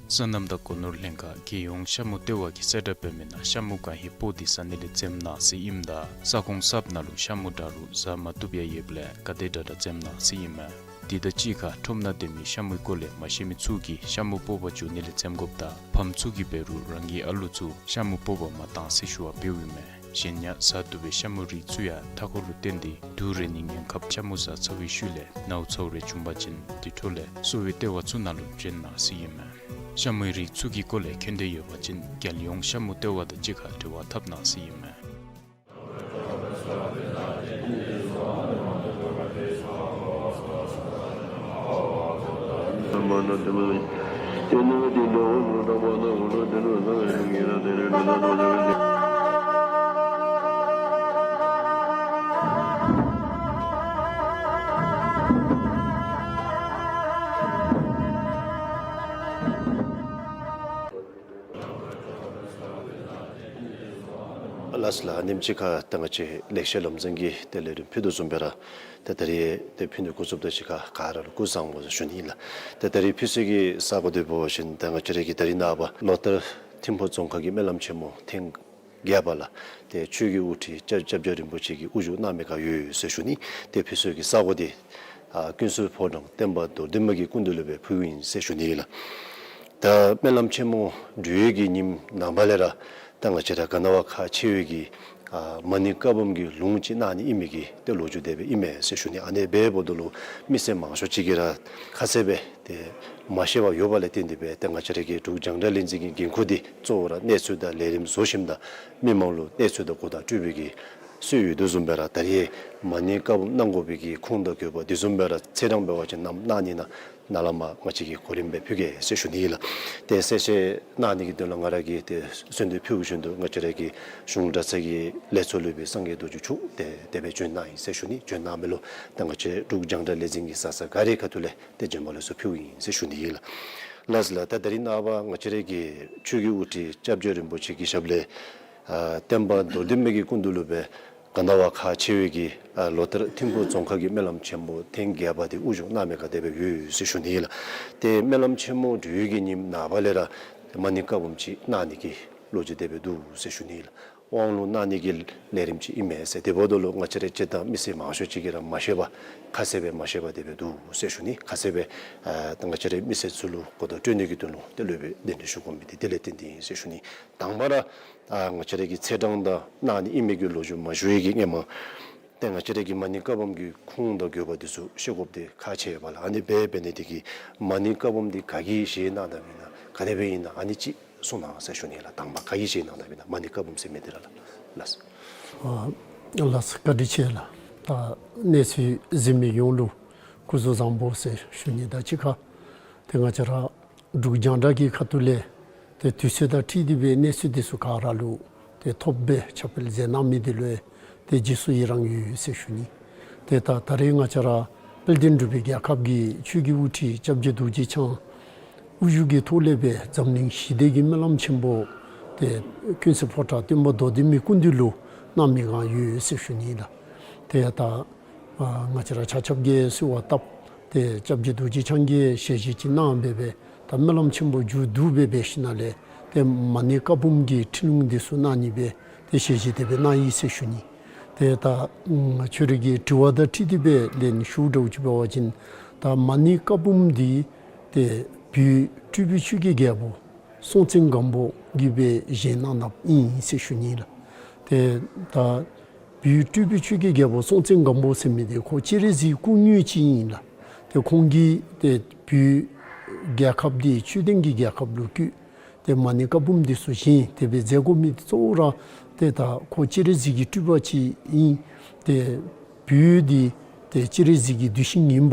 སོ་ནམ་དང་སྒོ་ནོར་ལྷན་ཁག་རྒྱལ་ཡོངས་ཤ་མུ་ལྟེ་བ་གིས་གསལ་བསྒྲགས་འབད་མི་ནང་ཤ་མུ་གང་ཧེ་སྤོག་སྟེ་ཟ་ནི་ལས་འཛེམ་གནང་ཟེར་ཨིནམ་ད་ས་ཁོངས་གསརཔ་ནང་ལུ་ཤ་མུ་དྲག་རུང་ཟ་མ་བཏུབ་ཡང་ཡོདཔ་ལས་ག་དེ་དྲག་དྲག་འཛེམ་གནང་ཟེར་ཨིན་མས། དེ་དང་གཅིག་ཁར་ཁྲོམ་ནང་སྡོད་མི་ཤ་མུའི་སྐོར་ལས་མ་ཤེས་མི་ཚུ་གིས་ཤ་མུ་སྤོག་པར་འགྱོ་ནི་ལས་འཛེམ་དགོཔ་དང་ཕམ་ཚུ་གིས་འབད་རུང་རང་གི་ཨ་ལུ་ཚུ་ཤ་མུ་སྤོག་པར་མ་གཏང་ཟེར་ཞུ་བ་འབདཝ་ཨིན་མས། གཞན་ཡང་ཟ་བཏུབ་པའི་ཤ་མུའི་རིགས་ཚུ་ཡང་མཐའ་འཁོར་ལུ་བརྟེན་ཏེ་དུག་རེག་ནིའི་ཉེན་ཁ་ཤ་མུ་ཟ་ཚར་བའི་ཤུལ་ལས་ནཝ་ཚཝ་རེ་བྱུང་པ་ཅིན་དེ་འཕྲོ་ལས་གསོ་བའི་ལྟེ་བ་ཚུ་ནང་ལུ་བྱོན་གནང་ཟེར་ཨིན་མས། ཤ་མུའི་རིགས་ཚུ་གི་སྐོར་ལས་མཁྱེན་འདོད་ཡོད་པ་ཅིན་རྒྱལ་ཡོངས་ཤ་མུ་ལྟེ་བ་དང་གཅིག་ཁར་འབྲེལ་བ་འཐབ་གནང་ཟེར་ཨིན་མས། ལགས་སོ་ལགས། ཨ་ནེམ་ཅིག་ཁར་ད་ང་བཅས་ལེགས་བཤད་ལམ་འཛིན་གྱིས་ཏེ་ལས་རིམ་ཕུལ་དོ་བཟུམ་སྦེ་ར་ཏེ་ད་རིས་ཏེ་ཕུལ་ནི་འགོ་བཙུགསཔ་དང་གཅིག་ཁར་ག་ར་ལུ་སྐུ་གཟུགས་བཟང་པོ་ཟེར་ཞུ་ནི་ཨིན་ལགས། ཏེ་ད་རིས་ཕུལ་སྲོལ་གྱི་ས་གོ་འདི་འབད་བ་ཅིན་ད་ང་བཅས་ར་གི་ད་རིས་ནངས་པ་ལོ་ལྟར་ཐིམ་ཕུག་རྫོང་ཁག་གི་སྨོན་ལམ་ཆེན་མོ་ཐེངས་བརྒྱད་པ་ལགས། ཏེ་ཆོས་ཀྱི་དབུ་ཁྲིད་སྐྱབས་སྐྱབས་རྗེ་རིན་པོ་ཆེ་གིས་དབུ་བཞུགས་གནང་མི་ཁར་ཡོད་ཟེར་ཞུ་ནི། ཏེ་ཕུལ་སྲོལ་གྱི་ས་གོ་འདི་ཨ་ཀུན་གསལ་ཕོ་བྲང་བསྟན་པ་རྡོར་གདན་པ་གི་སྐུ་མདུན་ལུ་སྦེ་ཕུལཝ་ཨིན་ཟེར་ཞུ་ནི་ལགས། ད་སྨོན་ལམ་ཆེན་མོ་གྲོལ་བའི་གི་ཉིནམ་ནངས་པ་ལས་ར་ད་ང་བཅས་ར་ག་ནི་བ་ཁག་ཆེ་བའི་གི་ཨ་མ་ཎི་བཀའ་འབུམ་གྱི་ལུང་ཅིག་གནང་ནི་ཨིན་མི་གི་ཏེ་ལོ་རྒྱུས་དེ་སྦེ་ཨིན་མས་ཟེར་ཞུ་ནི། ཨ་ནི་སྦེ་འབདཝ་ད་ལུ་མི་སེར་མང་ཤོས་ཅིག་གིས་ར་ཁ་གསལ་སྦེ་ཏེ་མ་ཤེས་པར་ཡོདཔ་ལས་བརྟེན་ཏེ་སྦེ་ཏེ་ང་བཅས་ར་གི་འབྲུག་རྒྱང་བསྒྲགས་ལས་འཛིན་གྱི་འགན་ཁུར་འདི་གཙོ་བོ་ར་གནས་ཚུལ་དང་ལས་རིམ་བཟོ་ཞིནམ་ད་མི་མང་ལུ་གནས་ཚུལ་དང་གོ་བརྡ་སྤྲོད་པའི་གི་ སྲོལ་ཡོད་དོ་བཟུམ་སྦེ་ར་ད་རེས་མ་ཎི་བཀའ་འབུམ་གནང་དགོ་པའི་གི་ཁུངས་དང་དགོས་པ་དེ་བཟུམ་སྦེ་ར་ཚེས་གྲངས་འབད་བ་ཅིན་ནམ་གནང་ནི་ན་ནཱ་ལས་མར་ང་བཅས་ཀྱིས་གོ་རིམ་སྦེ་ཕུལ་གེ་ཟེར་ཞུ་ནི་ཨིན་ལགས། ཏེ་གསལ་བཤད་གནང་ནི་གི་དོན་ལུ་ང་ར་གིས་ཏེ་གསོལ་འདེབས་ཕུལ་བཞིན་དུ་ང་བཅས་ར་གི་གཞུང་གྲྭ་ཚང་གི་ལས་ཚོགས་ལུ་སྦེ་སངས་རྒྱས་རྡོ་རྗེ་མཆོག་ཏེ་དེ་སྦེ་བྱོན་གནང་ཡི་ཟེར་ཞུ་ནི། བྱོན་གནང་མི་ལུ་ད་ང་བཅས་འབྲུག་རྒྱང་བསྒྲགས་ལས་འཛིན་གྱི་ས་ས་ག་རའི་ཁ་ཐུག་ལས་ཏེ་བྱོན་པ་ལུ་སོགས་ཕུལཝ་ཨིན་ཟེར་ཞུ་ནི་ཨིན་ལགས། ལགས་ལགས། ད་ད་རིས་ནངས་པ་ང་བཅས་ར་གི་ཆོས་ཀྱི་དབུ་ཁྲིད་སྐྱབས་རྗེ་རིན་པོ་ཆེ་གི་ཞབས་ལས་ཨ་བསྟན་པ་མདོ་སྡེ་མའི་གི་སྐུ་མདུན་ལུ་སྦེ་ག་ན་བ་ཁག་ཆེ་བའི་གི་ཨ་ལོ་ལྟར་ཐིམ་ཕུག་རྫོང་ཁག་གི་སྨོན་ལམ་ཆེན་མོ་ཐེངས་བརྒྱད་པ་དེ་དབུ་བཞུགས་གནང་མི་ག་དེ་སྦེ་ཡོད་ཟེར་ཞུ་ནི་ཨིན་ལགས། ཏེ་སྨོན་ལམ་ཆེན་མོ་གྲོལ་བའི་གི་ཉིནམ་ནངས་པ་ལས་ར་མ་ཎི་བཀའ་འབུམ་ཅིག་གནང་ནི་གི་ལོ་རྒྱུས་དེ་སྦེ་འདུག་ཟེར་ཞུ་ནི་ཨིན་ལགས། དབང་ལུང་གནང་ནི་གི་ལས་རིམ་ཅིག་ཨིན་མས་ཟེར། དེ་འབདཝ་ད་ལུ་ང་བཅས་ར་སྤྱིར་བཏང་མི་སེར་མང་ཤོས་ཅིག་གིས་ར་མ་ཤེས་པར་ཁ་གསལ་སྦེ་མ་ཤེས་པར་དེ་སྦེ་འདུག་ཟེར་ཞུ་ནི། ཁ་གསལ་སྦེ་ཨ་ད་ང་བཅས་ར་མི་སེར་ཚུ་ལུ་གོ་བརྡ་སྤྲོད་ནི་གི་དོན་ལུ་དེ་ལུ་སྦེ་གདན་འདྲེན་ཞུ་དགོ་མི་དེ་དེ་ལས་བརྟེན་ཏེ་ཨིན་ཟེར་ཞུ་ནི། དང་པ་ར་ཨ་ང་བཅས་ར་གི་ཚེས་གྲངས་དང་གནང་ནི་ཨིན་མི་གི་ལོ་རྒྱུས་མ་ཞུ་བའི་གི་སྔོན་མ་ཏེ་ང་བཅས་ར་གི་མ་ཎི་བཀའ་འབུམ་གྱི་ཁུངས་དང་དགོས་པ་དེ་ཚུ་ཤེས་དགོཔ་དེ་ཁག་ཆེ་བས་ལགས། ཨ་ནི་སྦེ་འབད་ནི་དེ་གིས་མ་ཎི་བཀའ་འབུམ་དེ་ག་གིས་བཞེས་གནང་དཔ་ཨིན་ན་ག་དེ་སྦེ་ཨིན་ན་ཨ་ནི་ཅིག་གསུང་གནང་ཟེར་ཞུ་ནི་ལགས། དང་པ་ག་གིས་བཞེས་གནང་དཔ་ཨིན་ན་མ་ཎི་བཀའ་འབུམ་ཟེར་མི་དེ་ར་ལགས། ལགས། ཨ་ལགས་སོ། བཀའ་དྲིན་ཆེ་ལགས། ད་གནས་ཚུལ་གཟིགས་མི་ཡོངས་ལུ་སྐུ་གཟུགས་བཟང་པོ་ཟེར་ཞུ་ནི་དང་གཅིག་ཁར་ཏེ་ང་བཅས་ར་འབྲུག་རྒྱང་བསྒྲགས་ཀྱི་ཁ་ཐུག་ལས་ཏེ་དུས་ཚོད་དང་འཁྲིལ་ཏེ་སྦེ་གནས་ཚུལ་དེ་ཚུ་ག་ར་ལུ་ཏེ་ཐོབ་སྦེ་ཁྱབ་སྤེལ་མཛད་གནང་མི་དེ་ལུ་ཏེ་རྗེས་སུ་ཡི་རང་ཡོད་ཟེར་ཞུ་ནི། ཏེ་ད་ད་རེས་ང་བཅས་ར་དཔལ་ལྡན་འབྲུག་པའི་རྒྱལ་ཁབ་ཀྱི་ཆོས་ཀྱི་དབུ་ཁྲིད་སྐྱབས་རྗེ་རྡོ་རྗེ་འཆང་དབུ་བཞུགས་ཀྱི་ཐོག་ལས་སྦེ་འཛམ་གླིང་ཞི་བདེ་གི་སྨོན་ལམ་ཆེན་པོ་ཏེ་ཀུན་གསལ་ཕོ་བྲང་སྟོན་པ་མདོ་སྡེ་མའི་སྐུ་མདུན་ལུ་གནང་མི་གང་ཡོད་ཟེར་ཞུ་ནི་ལགས། ཏེ་ད་ཨ་ང་བཅས་ར་ཆ་ཁྱབ་ཀྱིས་གསོལ་བ་བཏབ་སྟེ་སྐྱབས་རྗེ་རྡོ་རྗེ་འཆང་གིས་ཞལ་བཞེས་ཅིག་གནང་སྦེ་སྦེ་ད་སྨོན་ལམ་ཆེན་པོ་མཇུག་བསྡུ་སྦེ་འབད་ཞིནམ་ལས་ཏེ་མ་ཎི་བཀའ་འབུམ་གྱི་ཁྲིད་ལུང་འདི་ཚུ་གནང་ནི་སྦེ་ཏེ་ཞལ་བཞེས་དེ་སྦེ་གནང་ཡི་ཟེར་ཞུ་ནི། ཏེ་ད་ཨམ་ཁྱོད་རའི་གི་དྲི་བ་དང་འཁྲིལ་ཏེ་སྦེ་ལན་ཞུ་འདྲཝ་ཅིག་འབད་བ་ཅིན་ད་མ་ཎི་བཀའ་འབུམ་འདི་ཏེ་བོད་སྤྲུལ་པའི་ཆོས་ཀྱི་རྒྱལ་པོ་སྲོང་བཙན་སྒམ་པོ་གིས་སྦེ་བཞེངས་གནང་གནངམ་ཨིན་ཟེར་ཞུ་ནི་ལགས། ཏེ་ད་བོད་སྤྲུལ་པའི་ཆོས་ཀྱི་རྒྱལ་པོ་སྲོང་བཙན་སྒམ་པོ་ཟེར་མི་དེ་ཁོ་སྤྱན་རས་གཟིགས་སྐུ་དངོས་ཅིག་ཨིན་ལགས། ཏེ་ཁོང་གིས་ཏེ་བོད་རྒྱལ་ཁབ་འདི་ཆོས་ལྡན་གྱི་རྒྱལ་ཁབ་ལུ་བཀོད་ཏེ་མ་ཎི་བཀའ་འབུམ་འདི་ཚུ་བཞེངས་ཏེ་སྦེ་མཛད་དགོ་མི་གཙོ་བོ་ར་ཏེ་ད་ཁོ་སྤྱན་རས་གཟིགས་ཀྱི་སྤྲུལ་པ་ཅིག་ཨིན། ཏེ་བོད་འདི་ཏེ་སྤྱན་རས་གཟིགས་ཀྱི་གདུལ་ཞིང་ཨིནམ་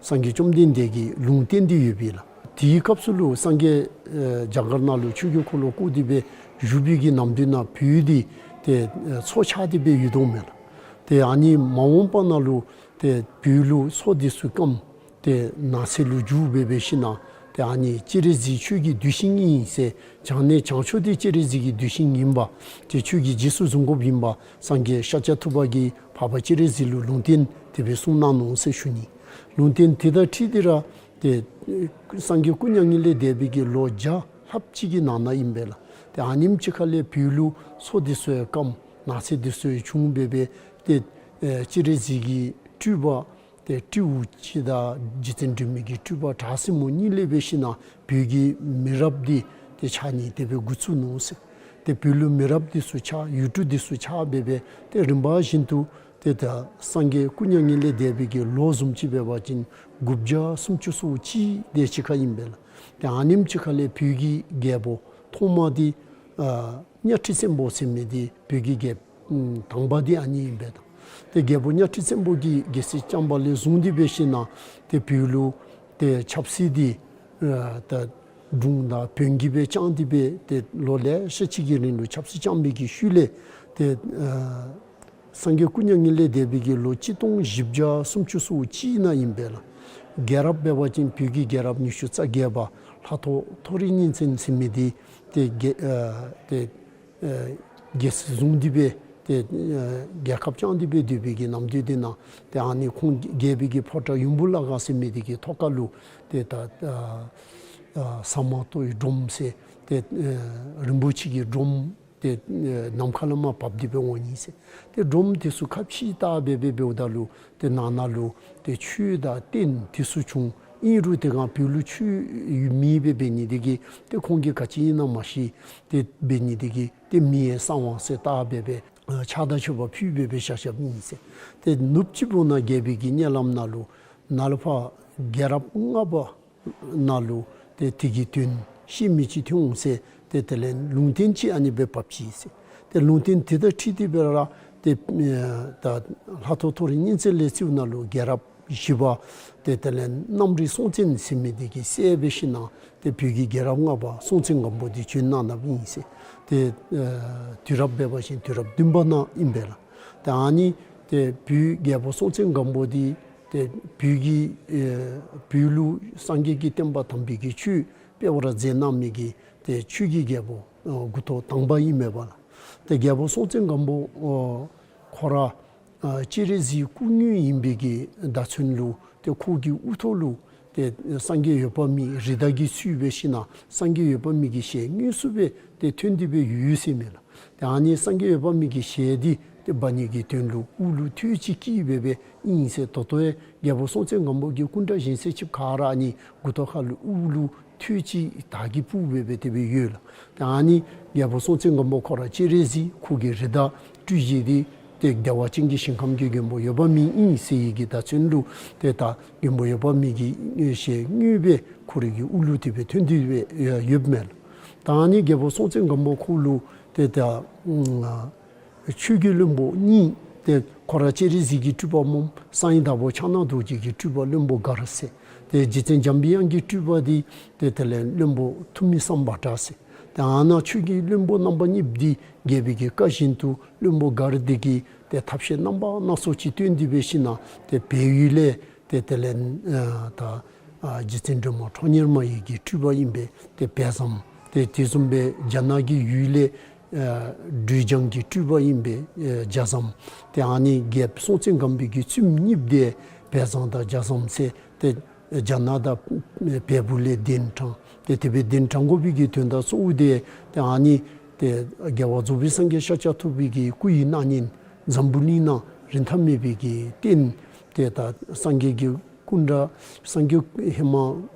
སངས་རྒྱས་བཅོམ་ལྡན་འདས་ཀྱི་ལུང་བསྟན་འདི་ཡོད་པས་ལགས། དེའི་སྐབས་སུ་ལུ་སངས་རྒྱས་ཨེ་རྒྱ་གར་ནང་ལུ་ཆོས་ཀྱི་འཁོར་ལོ་བསྐོར་ཏེ་སྦེ་བཞུགས་པའི་གི་ནམ་དུས་ནང་བོད་འདི་ཏེ་ཨེ་མཚོ་ཆགས་ཏེ་སྦེ་ཡོད་དོ་མས་ལགས། ཏེ་ཨ་ནི་མ་འོངས་པ་ནང་ལུ་ཏེ་བོད་ལུ་མཚོ་འདི་ཚུ་སྐམ་ཏེ་ནགས་ཚལ་ལུ་འགྱུར་སྦེ་འབད་ཞིནམ་ཏེ་ཨ་ནི་སྤྱན་རས་གཟིགས་ཆོས་ཀྱི་གདུལ་ཞིང་ཨིན་ཟེར་བྱང་གནས་བྱང་ཕྱོགས་འདི་སྤྱན་རས་གཟིགས་ཀྱི་གདུལ་ཞིང་ཨིནམ་ཏེ་ཆོས་ཀྱི་རྗེས་སུ་བཟུང་དགོཔ་ཨིནམ་སངས་རྒྱས་ཤཱཀྱ་ཐུབ་པ་གིས་འཕགས་པ་སྤྱན་རས་གཟིགས་ལུ་ལུང་བསྟན་དེ་སྦེ་གསུངས་གནང་ནུག་ཟེར་ཞུ་ནི། ལུང་བསྟན་དེ་དང་འཁྲིལ་ཏེ་ར་ཏེ་སངས་རྒྱས་སྐུ་མྱ་ངན་ལས་འདས་པའི་གི་ལོ་བརྒྱ་ལྷགཔ་ཅིག་གི་ནང་ན་ཨིན་པས་ལགས། ཏེ་ཨ་ནེམ་ཅིག་ཁ་ལས་བོད་ལུ་མཚོ་འདི་ཚུ་ཡང་སྐམ་ནགས་ཚལ་འདི་ཚུ་ཡང་བྱུང་སྦེ་སྦེ་ཏེ་ཨེ་སྤྱན་རས་གཟིགས་ཀྱི་སྤྲུལ་པ་ཏེ་སྤྲེའུ་ཅིག་དང་རྗེ་བཙུན་སྒྲོལ་མའི་གི་སྤྲུལ་པ་དྲག་སྲིན་མོ་གཉིས་ལས་འབད་ཞིནམ་བོད་ཀྱི་མི་རབས་འདི་ཏེ་ཆགས་ནི་དེ་སྦེ་འགོ་བཙུགས་ནུག་ཟེར། ཏེ་བོད་ལུ་མི་རབས་འདི་ཚུ་ཆགས་ཡུལ་གྲུ་འདི་ཚུ་ཆགས་སྦེ་སྦེ་ཏེ་རིམ་པ་བཞིན་དུ་ཏེ་ད་སངས་རྒྱས་སྐུ་མྱ་ངན་ལས་འདས་པའི་གི་ལོ་བཟུམ་ཅིག་འབད་བ་ཅིན་དགུ་བརྒྱ་སུམ་ཅུ་སོ་གཅིག་དེ་ཅིག་ཁར་ཨིན་པས་ལགས། ཏེ་ཨ་ནེམ་ཅིག་ཁ་ལས་བོད་ཀྱི་རྒྱལ་པོ་ཐོག་མ་འདི་ཨ་གཉའ་ཁྲི་བཙན་པོ་ཟེར་མི་འདི་བོད་ཀྱི་རྒྱལ་ཨམ་དང་པ་འདི་ཨ་ནི་ཨིན་པས་ད། ཏེ་རྒྱལ་པོ་གཉའ་ཁྲི་བཙན་པོ་གིས་རྒྱལ་སྲིད་བསྐྱངས་པ་ལས་བཟུང་སྟེ་འབད་ཞིནམ་ཏེ་བོད་ལུ་ཏེ་ཆབ་སྲིད་འདི་ཨ་ད་སྒྲུང་དང་བོན་གྱིས་སྦེ་བསྐྱངས་ཏེ་སྦེ་ཏེ་ལོ་ལེ་ཤ་ཅིག་གི་རིང་ལུ་ཆབ་སྲིད་བསྐྱངས་པའི་གི་ཤུལ་ལས་ཏེ་ཨ་སངས་རྒྱས་སྐུ་མྱ་ངན་ལས་འདས་པའི་གི་ལོ་གཅིག་སྟོང་བཞི་བརྒྱ་སུམ་ཅུ་སོ་གཅིག་ནང་ཨིན་པས་ལགས། རྒྱལ་རབས་འབད་བ་ཅིན་བོད་ཀྱི་རྒྱལ་རབས་ཉི་ཤུ་རྩ་བརྒྱད་པ་ལྷ་ཐོ་མཐོ་རིས་གཉན་བཙན་ཟེར་མི་འདི་ཏེ་རྒྱལ་ཨ་ཏེ་ཨ་རྒྱལ་སྲིད་བཟུང་སྟེ་སྦེ་ཏེ་ཨ་རྒྱལ་ཁབ་བསྐྱངས་ཏེ་སྦེ་སྡོད་པའི་གི་ནམ་དུས་འདི་ནང་ཏེ་ཨ་ནི་ཁོང་རྒྱལ་པོའི་གི་ཕོ་བྲང་ཡུམ་བུ་བླ་གང་ཟེར་མི་འདི་གི་ཐོག་ཁ་ལུ་ཏེ་ད་ཨ་ཨ་ཟ་མ་ཏོག་གི་སྒྲོམ་ཟེར་ཏེ་ཨ་རིན་པོ་ཆེ་གི་སྒྲོམ་ཏེ་ཨེ་ནམ་མཁའ་ལས་མར་བབས་ཏེ་སྦེ་འོང་ནི་ཟེར། ཏེ་སྒྲོམ་དེ་ཚུ་ཁ་ཕྱེ་བལྟ་སྦེ་སྦེ་འབདཝ་ད་ལུ་ཏེ་ནང་ན་ལུ་ཏེ་ཆོས་དང་རྟེན་དེ་ཚུ་བྱུང་། ཨིན་རུང་དེ་སྒང་བོད་ལུ་ཆོས་མེད་པར་འབད་ནི་དེ་གིས་ཏེ་ཁོང་གིས་ག་ཅི་ཨིན་ན་མ་ཤེས། ཏེ་འབད་ནི་དེ་གིས་ཏེ་མི་ཡི་གསང་བ་ཟེར་བལྟ་སྦེ་སྦེ་ཨ་ཕྱག་དང་མཆོད་པ་ཕུལ་སྦེ་སྦེ་བཞག་བཞགཔ་ཨིན་ཟེར། ཏེ་ནུབ་གཅིག་པོ་ནང་རྒྱལ་པོའི་གི་མནལ་ལམ་ནང་ལུ་ནཱ་ལས་ཕར་རྒྱལ་རབས་ལྔ་པ་ནང་ལུ་ཏེ་དེ་གི་དོན་ཤེས་མི་ཅིག་ཐོན་འོང་ཟེར། ཏེ་དེ་ལས་ལུང་བསྟན་ཅིག་ཨ་ནི་སྦེ་བབས་ཅི་ཟེར། ཏེ་ལུང་བསྟན་དེ་དང་འཁྲིལ་ཏེ་སྦེ་ར་ ཏེ་ཨེ་ད་ལྷ་ཐོ་ཐོ་རི་གཉན་ཚད་ལས་རྩིཝ་ནང་ལུ་རྒྱལ་རབས་བཞི་པ་ཏེ་དེ་ལས་གནམ་རི་སྲོང་བཙན་ཟེར་མི་འདི་གིས་བསད་སྦེ་ཞིནམ་ལས་ཏེ་བོད་ཀྱི་རྒྱལ་རབས་ལྔ་པ་སྲོང་བཙན་སྒམ་པོ་འདི་བྱོན་གནང་གནངམ་ཨིན་ཟེར། ཏེ་ཨེ་དུས་རབས་འབད་བ་ཅིན་དུས་རབས་བདུན་པ་ནང་ཨིན་པས་ལགས། ཏེ་ཨ་ནི་ཏེ་བོད་རྒྱལ་པོ་སྲོང་བཙན་སྒམ་པོ་འདི་ཏེ་བོད་ཀྱི་ཨེ་བོད་ལུ་སངས་རྒྱས་ཀྱི་བསྟན་པ་དམ་པའི་གི་ཆོས་སྤེལ་བར་མཛད་གནང་མི་གི་ཏེ་ཆོས་ཀྱི་རྒྱལ་པོ་ཨ་འགོ་ཐོག་དང་པ་ཨིན་མས་པ་ལགས། ཏེ་རྒྱལ་པོ་སྲོང་བཙན་སྒམ་པོ་ཨ་ཁོ་ར་ཨ་སྤྱན་རས་གཟིགས་སྐུ་དངོས་ཨིན་པའི་གི་བརྡ་མཚོན་ལུ་ཏེ་ཁོ་གི་དབུ་ཐོག་ལུ་ཏེ་སངས་རྒྱས་འོད་དཔག་མེད་རིགས་བདག་གིས་གཙོས་སྦེ་ཞིནམ་ལས་སངས་རྒྱས་འོད་དཔག་མེད་ཀྱི་ཞལ་དངོས་སུ་སྦེ་ཏེ་ཐོན་ཏེ་སྦེ་ཡོད་ཟེར་མས་ལགས། ཏེ་ཨ་ནི་སངས་རྒྱས་འོད་དཔག་མེད་ཀྱི་ཞལ་འདི་ཏེ་འབག་ནི་གི་དོན་ལུ་དབུ་ལུ་ཐོད་ཅིག་དཀྲིས་སྦེ་སྦེ་ཨིན་ཟེར། ད་ལྟོ་ཡང་རྒྱལ་པོ་སྲོང་བཙན་སྒམ་པོ་གི་སྐུ་འདྲ་བཞེངས་ས་ཅིག་ག་ར་ཨ་ནི་མགུ་ཏོ་ཁ་ལུ་དབུ་ལུ་ཐོད་ཅིག་དར་གྱིས་སྤུབས་སྦེ་སྦེ་དེ་སྦེ་ཡོད་ལགས། ཏེ་ཨ་ནི་རྒྱལ་པོ་སྲོང་བཙན་སྒམ་པོ་ཁོ་ར་སྤྱན་རས་གཟིགས་ཁོ་གི་རིགས་བདག་སྤྲུལ་གཞི་འདི་ཏེ་བདེ་བ་ཅན་གྱི་ཞིང་ཁམས་ཀྱི་མགོན་པོ་འོད་དཔག་མེད་ཨིན་ཟེར་བའི་གི་བརྡ་མཚོན་ལུ་ཏེ་ད་མགོན་པོ་འོད་དཔག་མེད་ཀྱི་ཞལ་དངོས་སྦེ་ཁོ་རའི་གི་དབུ་ལུ་དེ་སྦེ་ཐོན་ཏེ་སྦེ་ཡོདཔ་མས་ལགས། ད་ཨ་ནི་རྒྱལ་པོ་སྲོང་བཙན་སྒམ་པོ་ཁོ་ལུ་ཏེ་ད་ཨ་ཆོས་ཀྱི་བློན་པོ་གཉིས་ཏེ་ཁོ་ར་སྤྱན་རས་གཟིགས་ཀྱི་སྤྲུལ་པ་སྨོ། གསང་བའི་བདག་པོ་ཕྱག་ན་རྡོ་རྗེ་གི་སྤྲུལ་པ་བློན་པོ་མགར་ཟེར། ཏེ་རྗེ་བཙུན་འཇམ་པའི་དབྱངས་ཀྱི་སྤྲུལ་པ་འདི་ཏེ་དེ་ལས་བློན་པོ་ཐུ་མི་སམ་བྷ་དྲ་ཟེར། ཏེ་ཨ་ནཱ་ཆོས་ཀྱི་བློན་པོ་རྣམ་པ་གཉིས་འདི་རྒྱལ་པོའི་གི་བཀའ་བཞིན་དུ་བློན་པོ་མགར་འདི་གིས་ཏེ་ཐབས་ཤེས་རྣམ་པ་སྣ་ཚོགས་ཅིག་བཏོན་ཏེ་སྦེ་ཞིནམ་ལས་ཏེ་བལ་ཡུལ་ལས་ཏེ་དེ་ལས་ཨ་ད་ཨ་རྗེ་བཙུན་སྒྲོལ་མ་ཁྲོ་གཉེར་མ་ཡི་གི་སྤྲུལ་པ་ཨིན་པའི་ཏེ་བལ་བཟངམ། ཏེ་དེ་བཟུམ་སྦེ་རྒྱ་ནག་གི་ཡུལ་ལས་ཨ་སྦྲུལ་ལྗང་གི་སྤྲུལ་པ་ཨིན་པའི་ཨ་རྒྱ་བཟངམ། ཏེ་ཨ་ནི་རྒྱལཔོ་སྲོང་བཙན་སྒམ་པོའི་གི་བཙུནམོ་གཉིས་འདི་བལ་བཟང་དང་རྒྱ་བཟང་ཟེར་ཏེ་རྒྱ་ནག་དང་བལ་པོ་ལས་གདན་དྲངས། ཏེ་དེ་སྦེ་གདན་དྲངས་དགོ་པའི་གི་དོན་དག་གཙོ་བོ་འདི་ཏེ་ཨ་ནི་ཏེ་རྒྱལ་བ་རྫོགས་པའི་སངས་རྒྱས་ཤཱཀྱ་ཐུབ་པའི་གི་སྐུ་ཡི་སྣང་བརྙན་འཛམ་བུ་གླིང་ནང་རིན་ཐང་མེད་པའི་གི་རྟེན་ཏེ་ད་སངས་རྒྱས་ཀྱི་སྐུ་འདྲ་སངས་རྒྱས་ཧེ་མ་ཨ་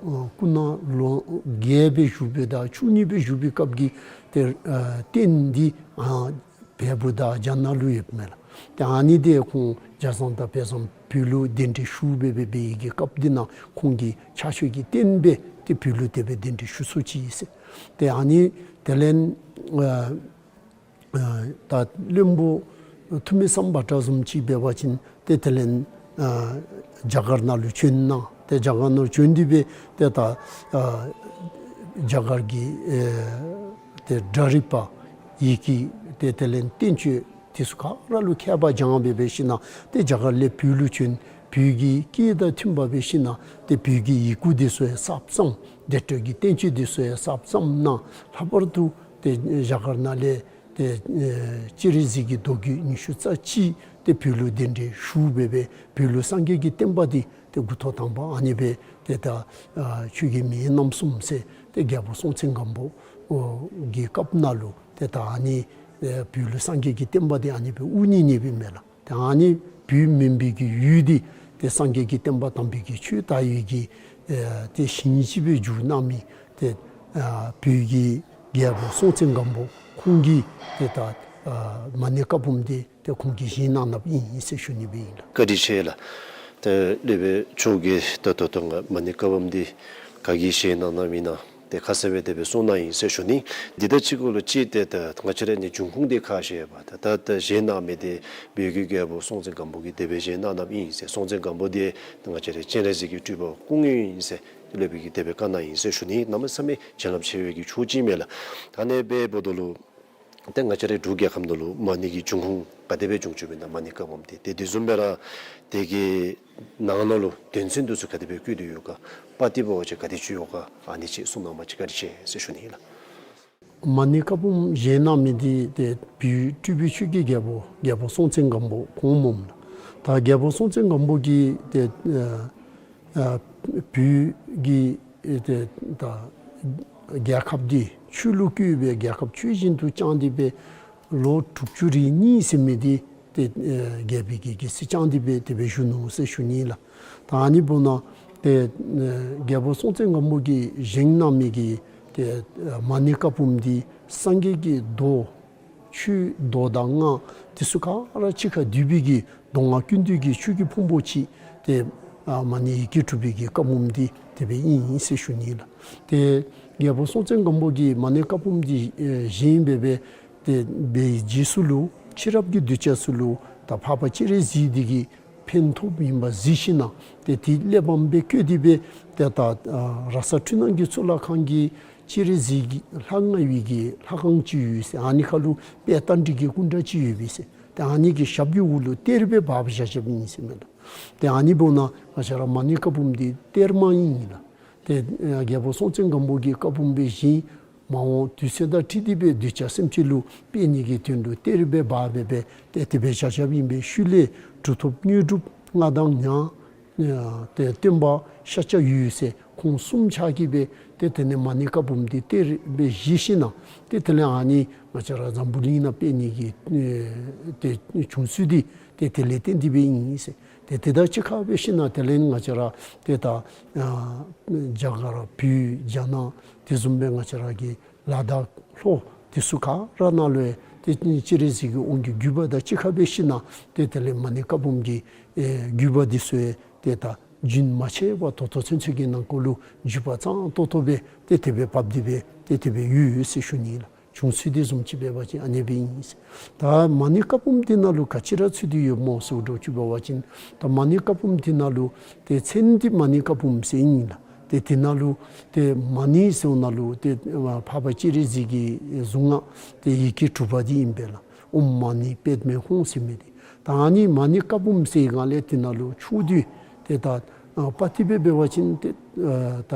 སྐུ་ན་ལོ་བརྒྱད་སྦེ་བཞུགས་པའི་དང་བཅུ་གཉིས་སྦེ་བཞུགས་པའི་སྐབས་ཀྱི་ཏེ་ཨ་རྟེན་འདི་ཨ་བལ་པོ་དང་རྒྱ་ནག་ལུ་ཡོདཔ་མས་ལགས། ཏེ་ཨ་ནི་འདི་ཁོང་རྒྱ་བཟང་དང་བལ་བཟང་བོད་ལུ་གདན་འདྲེན་ཞུ་སྦེ་སྦེ་སྦེ་གི་སྐབས་འདི་ནང་ཁོང་གི་ཕྱག་མཆོད་ཀྱི་རྟེན་སྦེ་ཏེ་བོད་ལུ་དེ་སྦེ་གདན་འདྲེན་ཞུ་སོ་ཅི་ཟེར། ཏེ་ཨ་ནི་དེ་ལས་ཨ་ཨ་ད་བློན་པོ་ཐུ་མི་སམ་བྷ་དྲ་བཟུམ་ཅིག་འབད་བ་ཅིན་ཏེ་དེ་ལས་ཨ་རྒྱ་གར་ནང་ལུ་བྱོན་གནང་། ཏེ་རྒྱ་གར་ནང་ལུ་བྱོན་ཏེ་སྦེ་ཏེ་ད་ཨ་རྒྱ་གར་གྱི་ཨེ་ཏེ་སྒྲ་རིག་པ་ཡི་གེ་ཏེ་དེ་ལས་བསྟན་བཅོས་དེ་ཚུ་ག་ར་ལུ་མཁས་པ་སྦྱངས་སྦེ་སྦེ་ཞིནམ་ལས་ཏེ་རྒྱ་གར་ལས་བོད་ལུ་བྱོན། བོད་ཀྱི་སྐད་དང་མཐུན་པ་སྦེ་ཞིནམ་ལས་ཏེ་བོད་ཀྱི་ཡི་གུ་དེ་ཚུ་ཡང་གསརཔ་བརྩམས། བདེ་དྲོད་ཀྱི་བསྟན་བཅོས་དེ་ཚུ་ཡང་གསརཔ་བརྩམས་གནང་། ལྷག་པར་དུ་ཏེ་རྒྱ་གར་ནང་ལས་ཏེ་ཨེ་སྤྱན་རས་གཟིགས་ཀྱི་མདོ་རྒྱུད་ཉི་ཤུ་རྩ་གཅིག་ཏེ་བོད་ལུ་གདན་འདྲེན་ཞུ་སྦེ་སྦེ་བོད་ལུ་སངས་རྒྱས་ཀྱི་བསྟན་པ་འདི་ཏེ་འགོ་ཐོག་དང་པ་ཨ་ནི་སྦེ་ཏེ་ད་ཨ་ཆོས་ཀྱི་མེ་རྣམ་གསུམ་ཟེར་ཏེ་རྒྱལ་པོ་སྲོང་བཙན་སྒམ་པོ་ཨོ་གི་སྐབས་ནང་ལུ་ཏེ་ད་ཨ་ནི་ཨེ་བོད་ལུ་སངས་རྒྱས་ཀྱི་བསྟན་པ་འདི་ཨ་ནི་སྦེ་དབུ་བརྙེས་བརྙེསཔ་ཨིན་མས་ལགས། ཏེ་ཨ་ནི་བོད་མུན་པའི་གི་ཡུལ་འདི་ཏེ་སངས་རྒྱས་ཀྱི་བསྟན་པ་དམ་པའི་གི་ཆོས་དར་བའི་གི་ཨེ་ཏེ་ཞིང་ཅིག་སྦེ་འགྱུར་གནང་མི་ཏེ་ཨ་བོད་ཀྱི་རྒྱལ་པོ་སྲོང་བཙན་སྒམ་པོ་ཁོང་གི་ཏེ་ད་ཨ་མ་ཎི་བཀའ་འབུམ་འདི་ཏེ་ཁོང་གིས་བཞེངས་གནང་གནངམ་ཨིན་ཟེར་ཞུ་ནི་སྦེ་ཨིན་ལགས། བཀའ་དྲིན་ཆེ་ལགས། ཏེ་སློབ་དཔོན་མཆོག་གིས་ད་ལྟོ་ད་ང་མ་ཎི་བཀའ་འབུམ་འདི་ག་གིས་བཞེངས་གནང་གནངམ་ཨིན་ན་ཏེ་ཁ་གསལ་སྦེ་དེ་སྦེ་གསུངས་གནང་ཡི་ཟེར་ཞུ་ནི། འདི་དང་གཅིག་ཁར་ལུ་ཅིག་ཏེ་ད་ང་བཅས་ར་ནི་འབྱུང་ཁུངས་འདི་ཁ་བཤད་པ་ད་ད་ད་བཞེངས་གནང་མི་འདི་བོད་ཀྱི་རྒྱལ་པོ་སྲོང་བཙན་སྒམ་པོ་གིས་དེ་སྦེ་བཞེངས་གནང་གནངམ་ཨིན་ཟེར། སྲོང་བཙན་སྒམ་པོ་འདི་ང་བཅས་ར་སྤྱན་རས་གཟིགས་ཀྱི་སྤྲུལ་པ་སྐུ་དངོས་ཨིན་ཟེར་སློབ་དཔོན་གྱིས་དེ་སྦེ་བཀའ་གནང་ཡི་ཟེར་ཞུ་ནི། གནམ་མེད་ས་མེད་བྱིན་རླབས་ཆེ་བའི་གི་ཆོས་ཅིག་མས་ལགས། ད་ཨ་ནི་སྦེ་འབདཝ་ད་ལུ་ཏེ་ང་བཅས་རའི་འབྲུག་རྒྱལ་ཁབ་ནང་ལུ་མ་ཎི་གི་འབྱུང་ཁུངས་ག་དེ་སྦེ་བྱུང་བྱུངམ་ཨིན་ན་མ་ཎི་བཀའ་འབུམ་འདི་ཏེ་དེ་བཟུམ་སྦེ་ར་དེ་གི་ནང་ན་ལུ་དོན་ཚན་འདི་ཚུ་ག་དེ་སྦེ་བཀོད་དེ་ཡོད་ག། པར་འདི་འབད་བ་ཅིན་ག་དེ་ཅིག་ཡོད་ག། ཨ་ནི་ཅིག་གསུངས་གནང་བ་ཅིན་བཀའ་དྲིན་ཆེ་ཟེར་ཞུ་ནི་ཨིན་ལགས། མ་ཎི་བཀའ་འབུམ་བཞེངས་གནང་མི་འདི་ཏེ་བོད་སྤྲུལ་པའི་ཆོས་ཀྱི་རྒྱལ་པོ་རྒྱལ་པོ་སྲོང་བཙན་སྒམ་པོ་ཁོང་སྨོ་ལགས། ད་རྒྱལ་པོ་སྲོང་བཙན་སྒམ་པོ་གིས་ཏེ་ཨ་ཨ་བོད་ཀྱི་ཨེ་ཏེ་ད་རྒྱལ་ཁབ་འདི་ཆོས་ལུ་བཀོད་སྦེ་རྒྱལ་ཁབ་ཆོས་བཞིན་དུ་བསྐྱངས་ཏེ་སྦེ་ལོ་དྲུག་ཅུ་རེ་གཉིས་ཟེར་མི་འདི་ཏེ་ཨེ་རྒྱལ་པོའི་གི་རྒྱལ་སྲིད་བསྐྱངས་ཏེ་སྦེ་དེ་སྦེ་བཞུགས་ནུག་ཟེར་ཞུ་ནི་ལགས། ད་ཨ་ནི་འབདཝ་ད་ཏེ་ཨེ་རྒྱལ་པོ་སྲོང་བཙན་སྒམ་པོ་གིས་བཞེངས་གནང་མི་གི་ཏེ་ཨེ་མ་ཎི་བཀའ་འབུམ་འདི་སངས་རྒྱས་ཀྱི་མདོ་ཆོས་མདོ་དང་སྔགས་དེ་ཚུ་ག་ར་གཅིག་ཁར་བསྡུས་པའི་གི་མདོ་སྔགས་ཀུན་འདུས་ཀྱི་ཆོས་ཀྱི་ཕུང་པོ་ཅིག་ཏེ་ཨ་མ་ཎི་ཡི་གེ་དྲུག་པའི་གི་བཀའ་འབུམ་འདི་དེ་སྦེ་ཨིན་ཟེར་ཞུ་ནི་ལགས། ཏེ་རྒྱལ་པོ་སྲོང་བཙན་སྒམ་པོ་གིས་མ་ཎི་བཀའ་འབུམ་འདི་ཨེ་བཞེངས་སྦེ་སྦེ་ཏེ་སྦེ་རྗེས་སུ་ལུ་ ཕྱི་རབས་ཀྱི་གདུལ་བྱ་ཚུ་ལུ་ད་འཕགས་པ་སྤྱན་རས་གཟིགས་འདི་གིས་ཕན་ཐོགསཔ་ཨིནམ་གཟིགས་ཞིནམ་ལས་ཏེ་དེ་གླེགས་བམ་སྦེ་བཀོད་དེ་སྦེ་ཏེ་ད་ཨ་ར་ས་འཕྲུལ་སྣང་གི་གཙུག་ལག་ཁང་གི་སྤྱན་རས་གཟིགས་ཀྱི་ལྷ་མངའ་བའི་གི་ལྷ་ཁང་ཅིག་ཡོད་ཟེར། ཨ་ནི་ཁ་ལུ་དཔལ་རྟ་མགྲིན་གྱི་སྐུ་འདྲ་ཅིག་ཡོད་པས་ཟེར། ཏེ་ཨ་ནི་གི་ཞབས་ཀྱི་འོག་ལུ་གཏེར་སྦེ་སྦ་བཞག་བཞགཔ་ཨིན་ཟེར་མས་ལགས། ཏེ་ཨ་ནི་འབདཝ་ད་ང་བཅས་ར་མ་ཎི་བཀའ་འབུམ་འདི་གཏེར་མ་ཨིན་ལགས། ཏེ་ཨ་རྒྱལ་པོ་སྲོང་བཙན་སྒམ་པོ་གི་བཀའ་འབུམ་སྦེ་བཞེངས། མ་འོངས་དུས་ཚོད་དང་འཁྲིལ་ཏེ་སྦེ་གདུལ་བྱ་སེམས་ཅན་ལུ་སྤེལ་ནི་གི་དོན་ལུ་གཏེར་སྦེ་སྦ་སྦེ་སྦེ་ཏེ་དེ་སྦེ་བཞག་བཞགཔ་ཨིན་པས། ཤུལ་ལས་གྲུབ་ཐོབ་དངོས་གྲུབ་མངའ་ཐང་མྱང་ཨ་ཏེ་སྟོན་པ་ཤཱཀྱ་འོད་ཟེར་ཁོང་གསུམ་ཆ་གིས་སྦེ་ཏེ་དེ་ནི་མ་ཎི་བཀའ་འབུམ་འདི་གཏེར་སྦེ་བཞེས་ཞིནམ་ལས་ཏེ་དེ་ལས་ཨ་ནི་ང་བཅས་ར་འཛམ་བུ་གླིང་ནང་སྤེལ་ནི་གི་ཨེ་ཏེ་བྱུང་ཚུལ་འདི་ཏེ་དེ་ལས་བརྟེན་ཏེ་སྦེ་ཨིན་ཟེར། ཏེ་དེ་དང་གཅིག་ཁར་སྦེ་ཞིནམ་ལས་དེ་ལས་ང་བཅས་ར་ཏེ་ད་ཨ་རྒྱ་གར་བོད་རྒྱ་ནག་དེ་བཟུམ་སྦེ་ང་བཅས་ར་གི་ལ་དྭགས་ལྷོ་དེ་ཚུ་ག་ར་ནང་ལུ་ཡང་ཏེ་སྤྱན་རས་གཟིགས་ཀྱི་དབང་གི་བརྒྱུད་པ་དང་གཅིག་ཁར་སྦེ་ཞིནམ་ལས་ཏེ་དེ་ལས་མ་ཎི་བཀའ་འབུམ་གྱི་ཨེ་བརྒྱུད་པ་དེ་ཚུ་ཡང་ཏེ་ད་རྒྱུན་མ་ཆད་པར་ད་ལྟོ་ཚུན་ཚོད་ཀྱི་ནང་འཁོད་ལུ་བརྒྱུད་པ་གཙང་ཏོག་ཏོ་སྦེ་ཏེ་དེ་སྦེ་འབག་སྟེ་སྦེ་ཏེ་དེ་སྦེ་ཡོད་ཡོད་ཟེར་ཞུ་ནི་ལགས། བྱུང་ཚུལ་འདི་བཟུམ་ཅིག་འབད་བ་ཅིན་ཨ་ནེ་སྦེ་ཨིན། ད་མ་ཎི་བཀའ་འབུམ་འདི་ནང་ལུ་ག་ཅི་ར་ཚུད་དེ་ཡོདཔ་སྨོ་ཟེར་འདྲཝ་ཅིག་འབད་བ་ཅིན་ད་མ་ཎི་བཀའ་འབུམ་འདི་ནང་ལུ་ཏེ་མཚན་འདི་མ་ཎི་བཀའ་འབུམ་ཟེར་ཨིན་ལགས། ཏེ་དེ་ནང་ལུ་ཏེ་མ་ཎི་ཟེརཝ་ནང་ལུ་ཏེ་འཕགས་པ་སྤྱན་རས་གཟིགས་ཀྱི་གཟུངས་སྔགས་ཏེ་ཡི་གེ་དྲུག་པ་འདི་ཨིན་པས་ལགས། ཨོཾ་མ་ཎི་པདྨེ་ཧཱུྃ་ཟེར་མི་འདི། ད་ཨ་ནི་མ་ཎི་བཀའ་འབུམ་ཟེར་སྒང་ལས་དེ་ནང་ལུ་ཆུང་དུས་ཏེ་ད་ཨ་པ་ཏི་སྦེ་འབད་བ་ཅིན་ཏེ་ཨ་ད་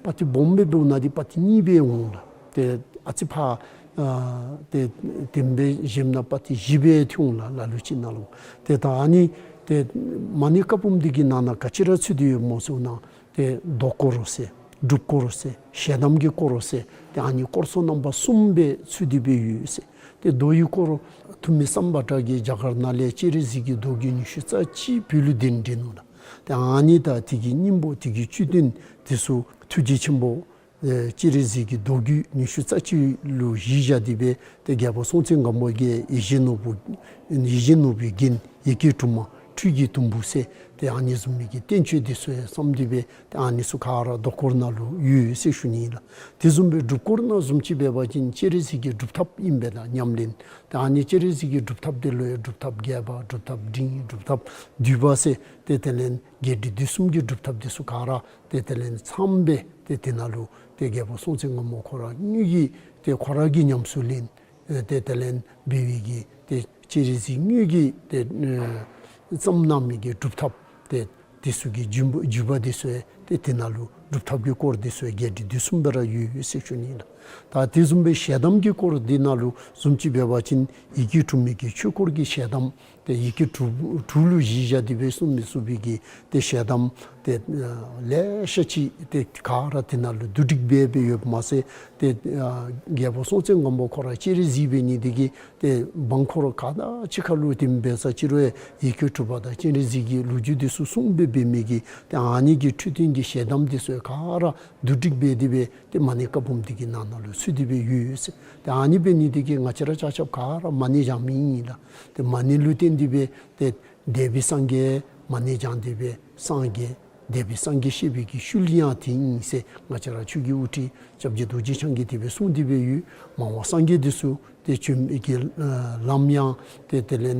པ་ཏི་སྦོམ་སྦེ་འབདཝ་ད་འདི་པ་ཏི་གཉིས་སྦེ་འོང་ལགས། ཏེ་ཨ་ཙི་ཕར་ཨ་ཏེ་དེམ་སྦེ་བཞེངམ་ད་པ་ཏི་བཞི་སྦེ་ཐོན་འོང་ལགས། ལ་ལུ་ཅིག་ནང་ལུ། ཏེ་ད་ཨ་ནི་ཏེ་མ་ཎི་བཀའ་འབུམ་འདི་གི་ནང་ན་ག་ཅི་ར་ཚུད་དེ་ཡོདཔ་སྨོ་ཟེར་ན་ཏེ་མདོ་སྐོར་ཟེར་སྒྲུབ་སྐོར་ཟེར་ཞལ་གདམས་ཀྱི་སྐོར་ཟེར་ཏེ་ཨ་ནི་སྐོར་ཚུ་རྣམ་པ་གསུམ་སྦེ་ཚུད་དེ་སྦེ་ཡོད་ཟེར། ཏེ་མདོ་ཡི་སྐོར་ཐུ་མི་སམ་བྷོ་ཊ་གིས་རྒྱ་གར་ནང་ལས་སྤྱན་རས་གཟིགས་ཀྱི་མདོ་རྒྱུད་ཉི་ཤུ་རྩ་གཅིག་བོད་ལུ་གདན་འདྲེན་ནུག་ལགས། ཏེ་ཨ་ནི་དང་དེ་གི་སྙིང་པོ་དེ་གི་བཅུད་དོན་དེ་ཚུ་ཐུགས་རྗེ་ཆེན་པོ་ཨེ་སྤྱན་རས་གཟིགས་ཀྱི་མདོ་རྒྱུད་ཉི་ཤུ་རྩ་གཅིག་ལུ་གཞི་བཞག་སྟེ་སྦེ་ཏེ་རྒྱལ་པོ་སྲོང་བཙན་སྒམ་པོ་གིས་ཡིད་བཞིན་ནོར་བུ་ཡིད་བཞིན་ནོར་བུའི་རྒྱན་ཡི་གེ་དྲུག་མ་འཕྲུལ་གྱི་དུམ་བུ་ཟེར་ཏེ་ཨ་ནི་བཟུམ་མའི་གི་བསྟན་བཅོས་དེ་ཚུ་ཡང་བརྩམས་ཏེ་སྦེ་ཏེ་ཨ་ནི་ཚུ་ག་ར་མདོ་སྐོར་ནང་ལུ་ཡོད་ཟེར་ཞུ་ནི་ལགས། དེ་བཟུམ་སྦེ་སྒྲུབ་སྐོར་ནང་བཟུམ་ཅིག་འབད་བ་ཅིན་སྤྱན་རས་གཟིགས་ཀྱི་སྒྲུབ་ཐབས་ཨིན་པས་ལགས། ཉམས་ལེན། ཏེ་ཨ་ནི་སྤྱན་རས་གཟིགས་ཀྱི་སྒྲུབ་ཐབས་དེ་ལུ་ཡང་སྒྲུབ་ཐབས་རྒྱས་པ་སྒྲུབ་ཐབས་འབྲིང་སྒྲུབ་ཐབས་བསྡུས་པ་ཟེར་ཏེ་དེ་ལས་བརྒྱད་ཁྲི་བདུན་གསུམ་གྱི་སྒྲུབ་ཐབས་དེ་ཚུ་ག་ར་ཏེ་དེ་ལས་ཚངམ་སྦེ་ཏེ་དེ་ནང་ལུ་ཏེ་རྒྱལ་པོ་སྲོང་བཙན་སྒམ་པོ་ཁོ་ར་དངོས་ཀྱིས་ཏེ་ཁོ་ར་གིས་ཉམས་སུ་ལེན་ཨེ་ཏེ་དེ་ལས་འབད་བའི་གི་ཏེ་སྤྱན་རས་གཟིགས་དངོས་ཀྱིས་ཏེ་ཨེ་བརྩམས་གནང་མི་གི་སྒྲུབ་ཐབས་ཏེ་དེ་ཚུ་གི་བརྒྱུད་པ་བརྒྱུད་པ་དེ་ཚུ་ཡང་ཏེ་དེ་ནང་ལུ་སྒྲུབ་ཐབས་ཀྱི་སྐོར་དེ་ཚུ་ཡང་བརྒྱད་ཁྲི་བདུན་གསུམ་སྦེ་ར་ཡོད་ཡོད་ཟེར་ཞུ་ནི་ལགས། ད་དེ་བཟུམ་སྦེ་ཞལ་གདམས་ཀྱི་སྐོར་དེ་ནང་ལུ་བཟུམ་ཅིག་འབད་བ་ཅིན་ཡི་གེ་དྲུག་མའི་གི་ཆོས་སྐོར་གྱི་ཞལ་གདམས་ཏེ་ཡི་གེ་དྲུག་དྲུག་ལུ་གཞི་བཞག་སྟེ་སྦེ་གསུངས་མི་ཚུགས་པའི་གི་ཏེ་ཞལ་གདམས་ཏེ་ལེ་ཤ་ཅིག་ཏེ་ག་ར་དེ་ནང་ལུ་བསྡུ་སྒྲིག་འབད་སྦེ་ཡོདཔ་མ་ཚད་ཏེ་ཨ་རྒྱལ་པོ་སྲོང་བཙན་སྒམ་པོ་ཁོ་ར་སྤྱན་རས་གཟིགས་འབད་ནི་དེ་གིས་ཏེ་འབངས་འཁོར་ག་དང་གཅིག་ཁར་ལུ་དེམ་འབད་ས་ཅི་རུང་ཡང་ཡི་གེ་དྲུག་པ་དང་སྤྱན་རས་གཟིགས་ཀྱི་ལོ་རྒྱུས་དེ་ཚུ་གསུངས་སྦེ་འབད་མི་གི་ཏེ་ཨ་ནི་གི་འཕྲོས་དོན་གྱི་ཞལ་གདམས་དེ་ཚུ་ག་ར་བསྡུ་སྒྲིག་འབད་དེ་སྦེ་ཏེ་མ་ཎི་བཀའ་འབུམ་དེ་གི་ནང་ན་ལུ་ཚུད་དེ་སྦེ་ཡོད་ཟེར། ཏེ་ཨ་ནི་འབད་ནི་དེ་གིས་ང་བཅས་ར་ཆ་ཁྱབ་ག་ར་མ་ཎི་བགྱང་མི་ཨིན་ལགས། ཏེ་མ་ཎི་ལུ་བརྟེན་ཏེ་སྦེ་ཏེ་འདས་པའི་སངས་རྒྱས་མ་ཎི་བགྱང་སྟེ་སྦེ་སངས་རྒྱས། འདས་པའི་སངས་རྒྱས་གཤེགས་པའི་གི་ཤུལ་ཡང་དེ་ཨིན་ཟེར་ང་བཅས་ར་ཆོས་ཀྱི་དབུ་ཁྲིད་སྐྱབས་རྗེ་རྡོ་རྗེ་འཆང་གིས་དེ་སྦེ་གསུངས་ཏེ་སྦེ་ཡོད། མ་འོངས་སངས་རྒྱས་དེ་ཚུ་ཏེ་བྱོན་པའི་གི་ལམ་ཡང་ཏེ་དེ་ལས་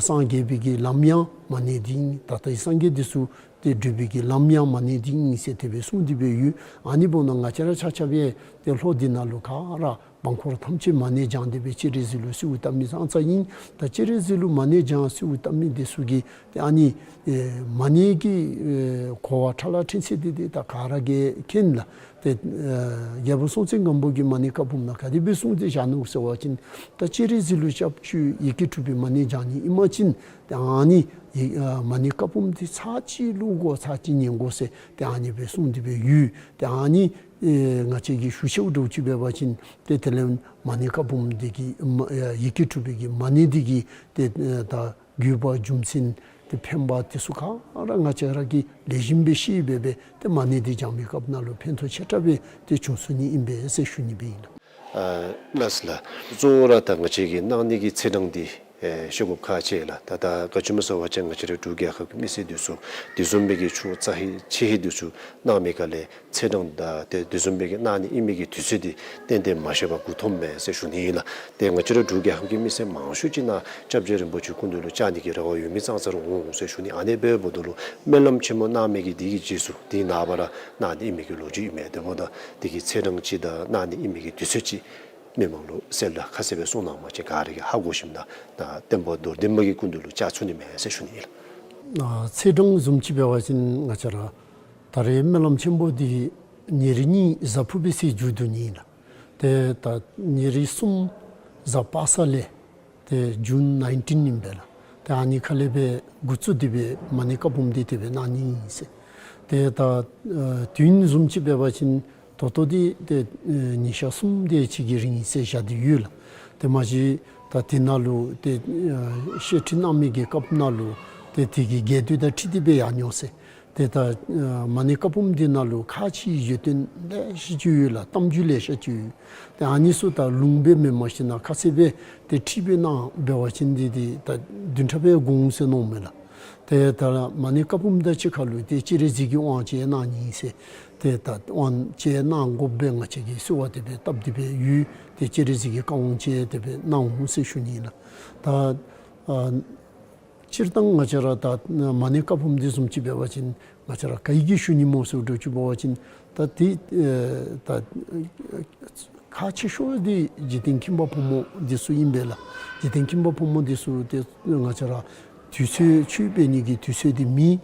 སངས་རྒྱས་པའི་གི་ལམ་ཡང་མ་ཎི་དེ་ཨིན། ད་ལྟའི་སངས་རྒྱས་དེ་ཚུ་ཏེ་སྒྲུབ་པའི་གི་ལམ་ཡང་མ་ཎི་དེ་ཨིན་ཟེར་དེ་སྦེ་གསུངས་ཏེ་སྦེ་ཡོད། ཨ་ནི་འབདཝ་ད་ང་བཅས་ར་ཆ་ཁྱབ་ཡང་ཏེ་ལྷོ་འདི་ནང་ལུ་ག་ར་འབངས་འཁོར་ཐམས་ཅད་མ་ཎི་བགྱང་སྟེ་སྦེ་སྤྱན་རས་གཟིགས་ལུ་གསོལཝ་བཏབ་མི་ཙང་ཙ་ཨིན། ད་སྤྱན་རས་གཟིགས་ལུ་མ་ཎི་བགྱང་གསོལཝ་བཏབ་མི་དེ་ཚུ་གིས་ཏེ་ཨ་ནི་ཨེ་མ་ཎི་གི་ཨེ་གོ་བ་ཕྲ་ལ་ཕྲན་ཚེགས་དེ་དེ་ད་ག་ར་གིས་མཁྱེན་ལགས། ཏེ་ཨེ་རྒྱལ་པོ་སྲོང་བཙན་སྒམ་པོ་གིས་མ་ཎི་བཀའ་འབུམ་ནང་ག་དེ་སྦེ་གསུངས་ཏེ་བཞག་ནུག་ཟེར་བ་ཅིན་ད་སྤྱན་རས་གཟིགས་ལུ་སྐྱབས་བཅོལ་ཡི་གེ་དྲུག་པའི་མ་ཎི་བགྱང་ནི་ཨིན་པ་ཅིན་ཏེ་ཨ་ནི་ཡི་ཨ་མ་ཎི་བཀའ་འབུམ་དེ་ཚར་གཅིག་ཀློག་དགོ་ཚར་གཅིག་ཉན་དགོ་ཟེར་ཏེ་ཨ་ནི་སྦེ་གསུངས་ཏེ་སྦེ་ཡོད། ཏེ་ཨ་ནི་ཨེ་ང་བཅས་ཀྱིས་ཞུ་ཞུཝ་འདྲཝ་ཅིག་འབད་བ་ཅིན་ཏེ་དེ་ལས་མ་ཎི་བཀའ་འབུམ་འདི་གི་མ་ཨེ་ཡི་གེ་དྲུག་པའི་གི་མ་ཎི་འདི་གི་ཏེ་ཨེ་ད་དགོས་པ་རྒྱུ་མཚན་ཏེ་ཕན་པ་དེ་ཚུ་ག་ར་ང་བཅས་ར་གིས་ལེགས་ཤོམ་སྦེ་ཤེས་སྦེ་སྦེ་ཏེ་མ་ཎི་འདི་བགྱང་མི་སྐབས་ནང་ལུ་ཕན་ཐོགས་ཆེ་དྲགས་སྦེ་ཏེ་བྱུང་ཚུགས་ནི་ཨིན་པས་ཟེར་ཞུ་ནི་སྦེ་ཨིན་ལགས། ཨ་ལགས་སོ་ལགས། གཙོ་བོ་ར་ད་ང་བཅས་ཀྱི་གནང་ནི་གི་ཚེས་གྲངས་འདི་ ཨེ་ཤེས་དགོཔ་ཁག་ཆེ་ལགས། ད་ད་ག་ཅི་སྨོ་ཟེར་བ་ཅིན་ང་བཅས་རའི་འབྲུག་རྒྱལ་ཁབ་ཀྱི་མི་སེར་འདི་ཚུ་དེ་བཟུམ་སྦེ་གི་ཆོས་རྩ་ཧེ་ཆེ་ཧེ་འདི་ཚུ་གནང་མི་ག་ལས་ཚེས་གྲངས་དང་ཏེ་དེ་བཟུམ་སྦེ་གི་གནང་ནི་ཨིན་མི་གི་དུས་ཚོད་འདི་ཏན་ཏན་མ་ཤེས་པར་འགོ་འཐོམ་མས་ཟེར་ཞུ་ནི་ཨིན་ལགས། ཏེ་ང་བཅས་རའི་འབྲུག་རྒྱལ་ཁབ་ཀྱི་མི་སེར་མང་ཤོས་ཅིག་ནཱ་སྐྱབས་རྗེ་རིན་པོ་ཆེ་སྐུ་མདུན་ལུ་བཅར་ནི་གི་རེ་བ་ཡོད་མི་ཙང་ཙ་ར་འོང་ཟེར་ཞུ་ནི། ཨ་ནི་འབདཝ་ད་ལུ་སྨོན་ལམ་ཆེན་མོ་གནང་མི་གི་དེ་གི་རྗེས་སུ་དེ་ནངས་པ་ར་གནང་ནི་ཨིན་མི་གི་ལོ་རྒྱུས་ཨིན་མས། དེ་འབདཝ་ད་དེ་གི་ཚེས་གྲངས་ཅིག་དང་གནང་ནི་ཨིན་མི་གི་དུས་ཚོད་ཅིག་མི་མང་ལུ་གསལ་ལ་ཁ་གསལ་སྦེ་གསུང་གནང་བ་ཅིན་ག་ར་གིས་ཧ་གོ་ཞིནམ་ད་ད་བསྟན་པ་རྡོར་གདན་པ་གི་སྐུ་མདུན་ལུ་བཅར་ཚུགས་ནི་མས་ཟེར་ཞུ་ནི་ཨིན་ལགས། ཨ་ཚེས་གྲངས་བཟུམ་ཅིག་འབད་བ་ཅིན་ང་བཅས་ར་ད་རེས་སྨོན་ལམ་ཆེན་པོ་འདི་ཉེར་གཉིས་གཟའ་ཕུར་བུའི་ཚེ་མཇུག་བསྡུ་ནི་ཨིན་ལགས། ཏེ་ད་ཉེར་གསུམ་གཟའ་པ་སངས་ལས་ཏེ་ཇུན་ནའིན་ཊིན་ཨིན་པས་ལགས། ཏེ་ཨ་ནི་ཁ་ལས་སྦེ་འགོ་བཙུགས་ཏེ་སྦེ་མ་ཎི་བཀའ་འབུམ་འདི་དེ་སྦེ་གནང་ནི་ཨིན་ཟེར། ཏེ་ད་ཨ་དུས་ཡུན་བཟུམ་ཅིག་འབད་བ་ཅིན་ད་ལྟོ་འདི་ཏེ་ཨེ་ཉིན་ཞག་གསུམ་དེ་ཅིག་གི་རིང་ཟེར་བཞག་སྟེ་ཡོད་ལགས། ཏེ་མ་གཞི་ད་དེ་ནང་ལུ་ཏེ་ཨེ་བཤད་ཁྲིད་གནང་མི་གི་སྐབས་ནང་ལུ་ཏེ་དེ་གི་རྒྱས་བསྡུས་དང་འཁྲིལ་ཏེ་སྦེ་ཡར་འགྱོ་ཟེར། ཏེ་ད་ཨེ་མ་ཎི་བཀའ་འབུམ་འདི་ནང་ལུ་ཁག་ཆེ་བའི་བརྗོད་དོན་ལེ་ཤ་ཅིག་ཡོད་ལགས། གཏམ་རྒྱུད་ལེ་ཤ་ཅིག་ཡོད། ཏེ་ཨ་ནི་ཚུ་ད་ལུང་སྦེ་མེན་མ་ཤེས་ན་ཁ་གསལ་སྦེ་ཏེ་ཁྲིད་སྦེ་གནང་འབད་བ་ཅིན་འདི་འདི་ད་བདུན་ཕྲག་སྦེ་འགོར་འོང་ཟེར་མནོཝ་མས་ལགས། ཏེ་ད་མ་ཎི་བཀའ་འབུམ་དང་གཅིག་ཁར་ལུ་ཏེ་སྤྱན་རས་གཟིགས་ཀྱི་དབང་ཅིག་གནང་ནི་ཟེར། ཏེ་ད་དབང་ཅིག་གནང་དགོ་པས་ང་བཅས་ཀྱིས་གསོལ་བ་དེ་སྦེ་བཏབ་སྟེ་སྦེ་ཡོད། ཏེ་སྤྱན་རས་གཟིགས་ཀྱིས་བཀའ་དབང་ཅིག་དེ་སྦེ་གནང་འོང་ཟེར་ཞུ་ནི་ལགས། ད་ཨ་སྤྱིར་བཏང་ང་བཅས་ར་ད་མ་ཎི་བཀའ་འབུམ་འདི་བཟུམ་ཅིག་འབད་བ་ཅིན་ང་བཅས་ར་ག་གིས་ཞུ་ནི་སྨོ་ཟེར་འགྱོ་ཅི་འབད་བ་ཅིན་ད་དེ་ཨེ་ད་ཁག་ཆེ་ཤོས་འདི་འཇིག་རྟེན་ཁྱིམ་པ་ཕོ་མོ་འདི་ཚུ་ཨིན་པས་ལགས། འཇིག་རྟེན་ཁྱིམ་པ་ཕོ་མོ་འདི་ཚུ་ཏེ་ང་བཅས་ར་དུས་ཚོད་ཆོས་འབད་ནི་གི་དུས་ཚོད་འདི་མེད།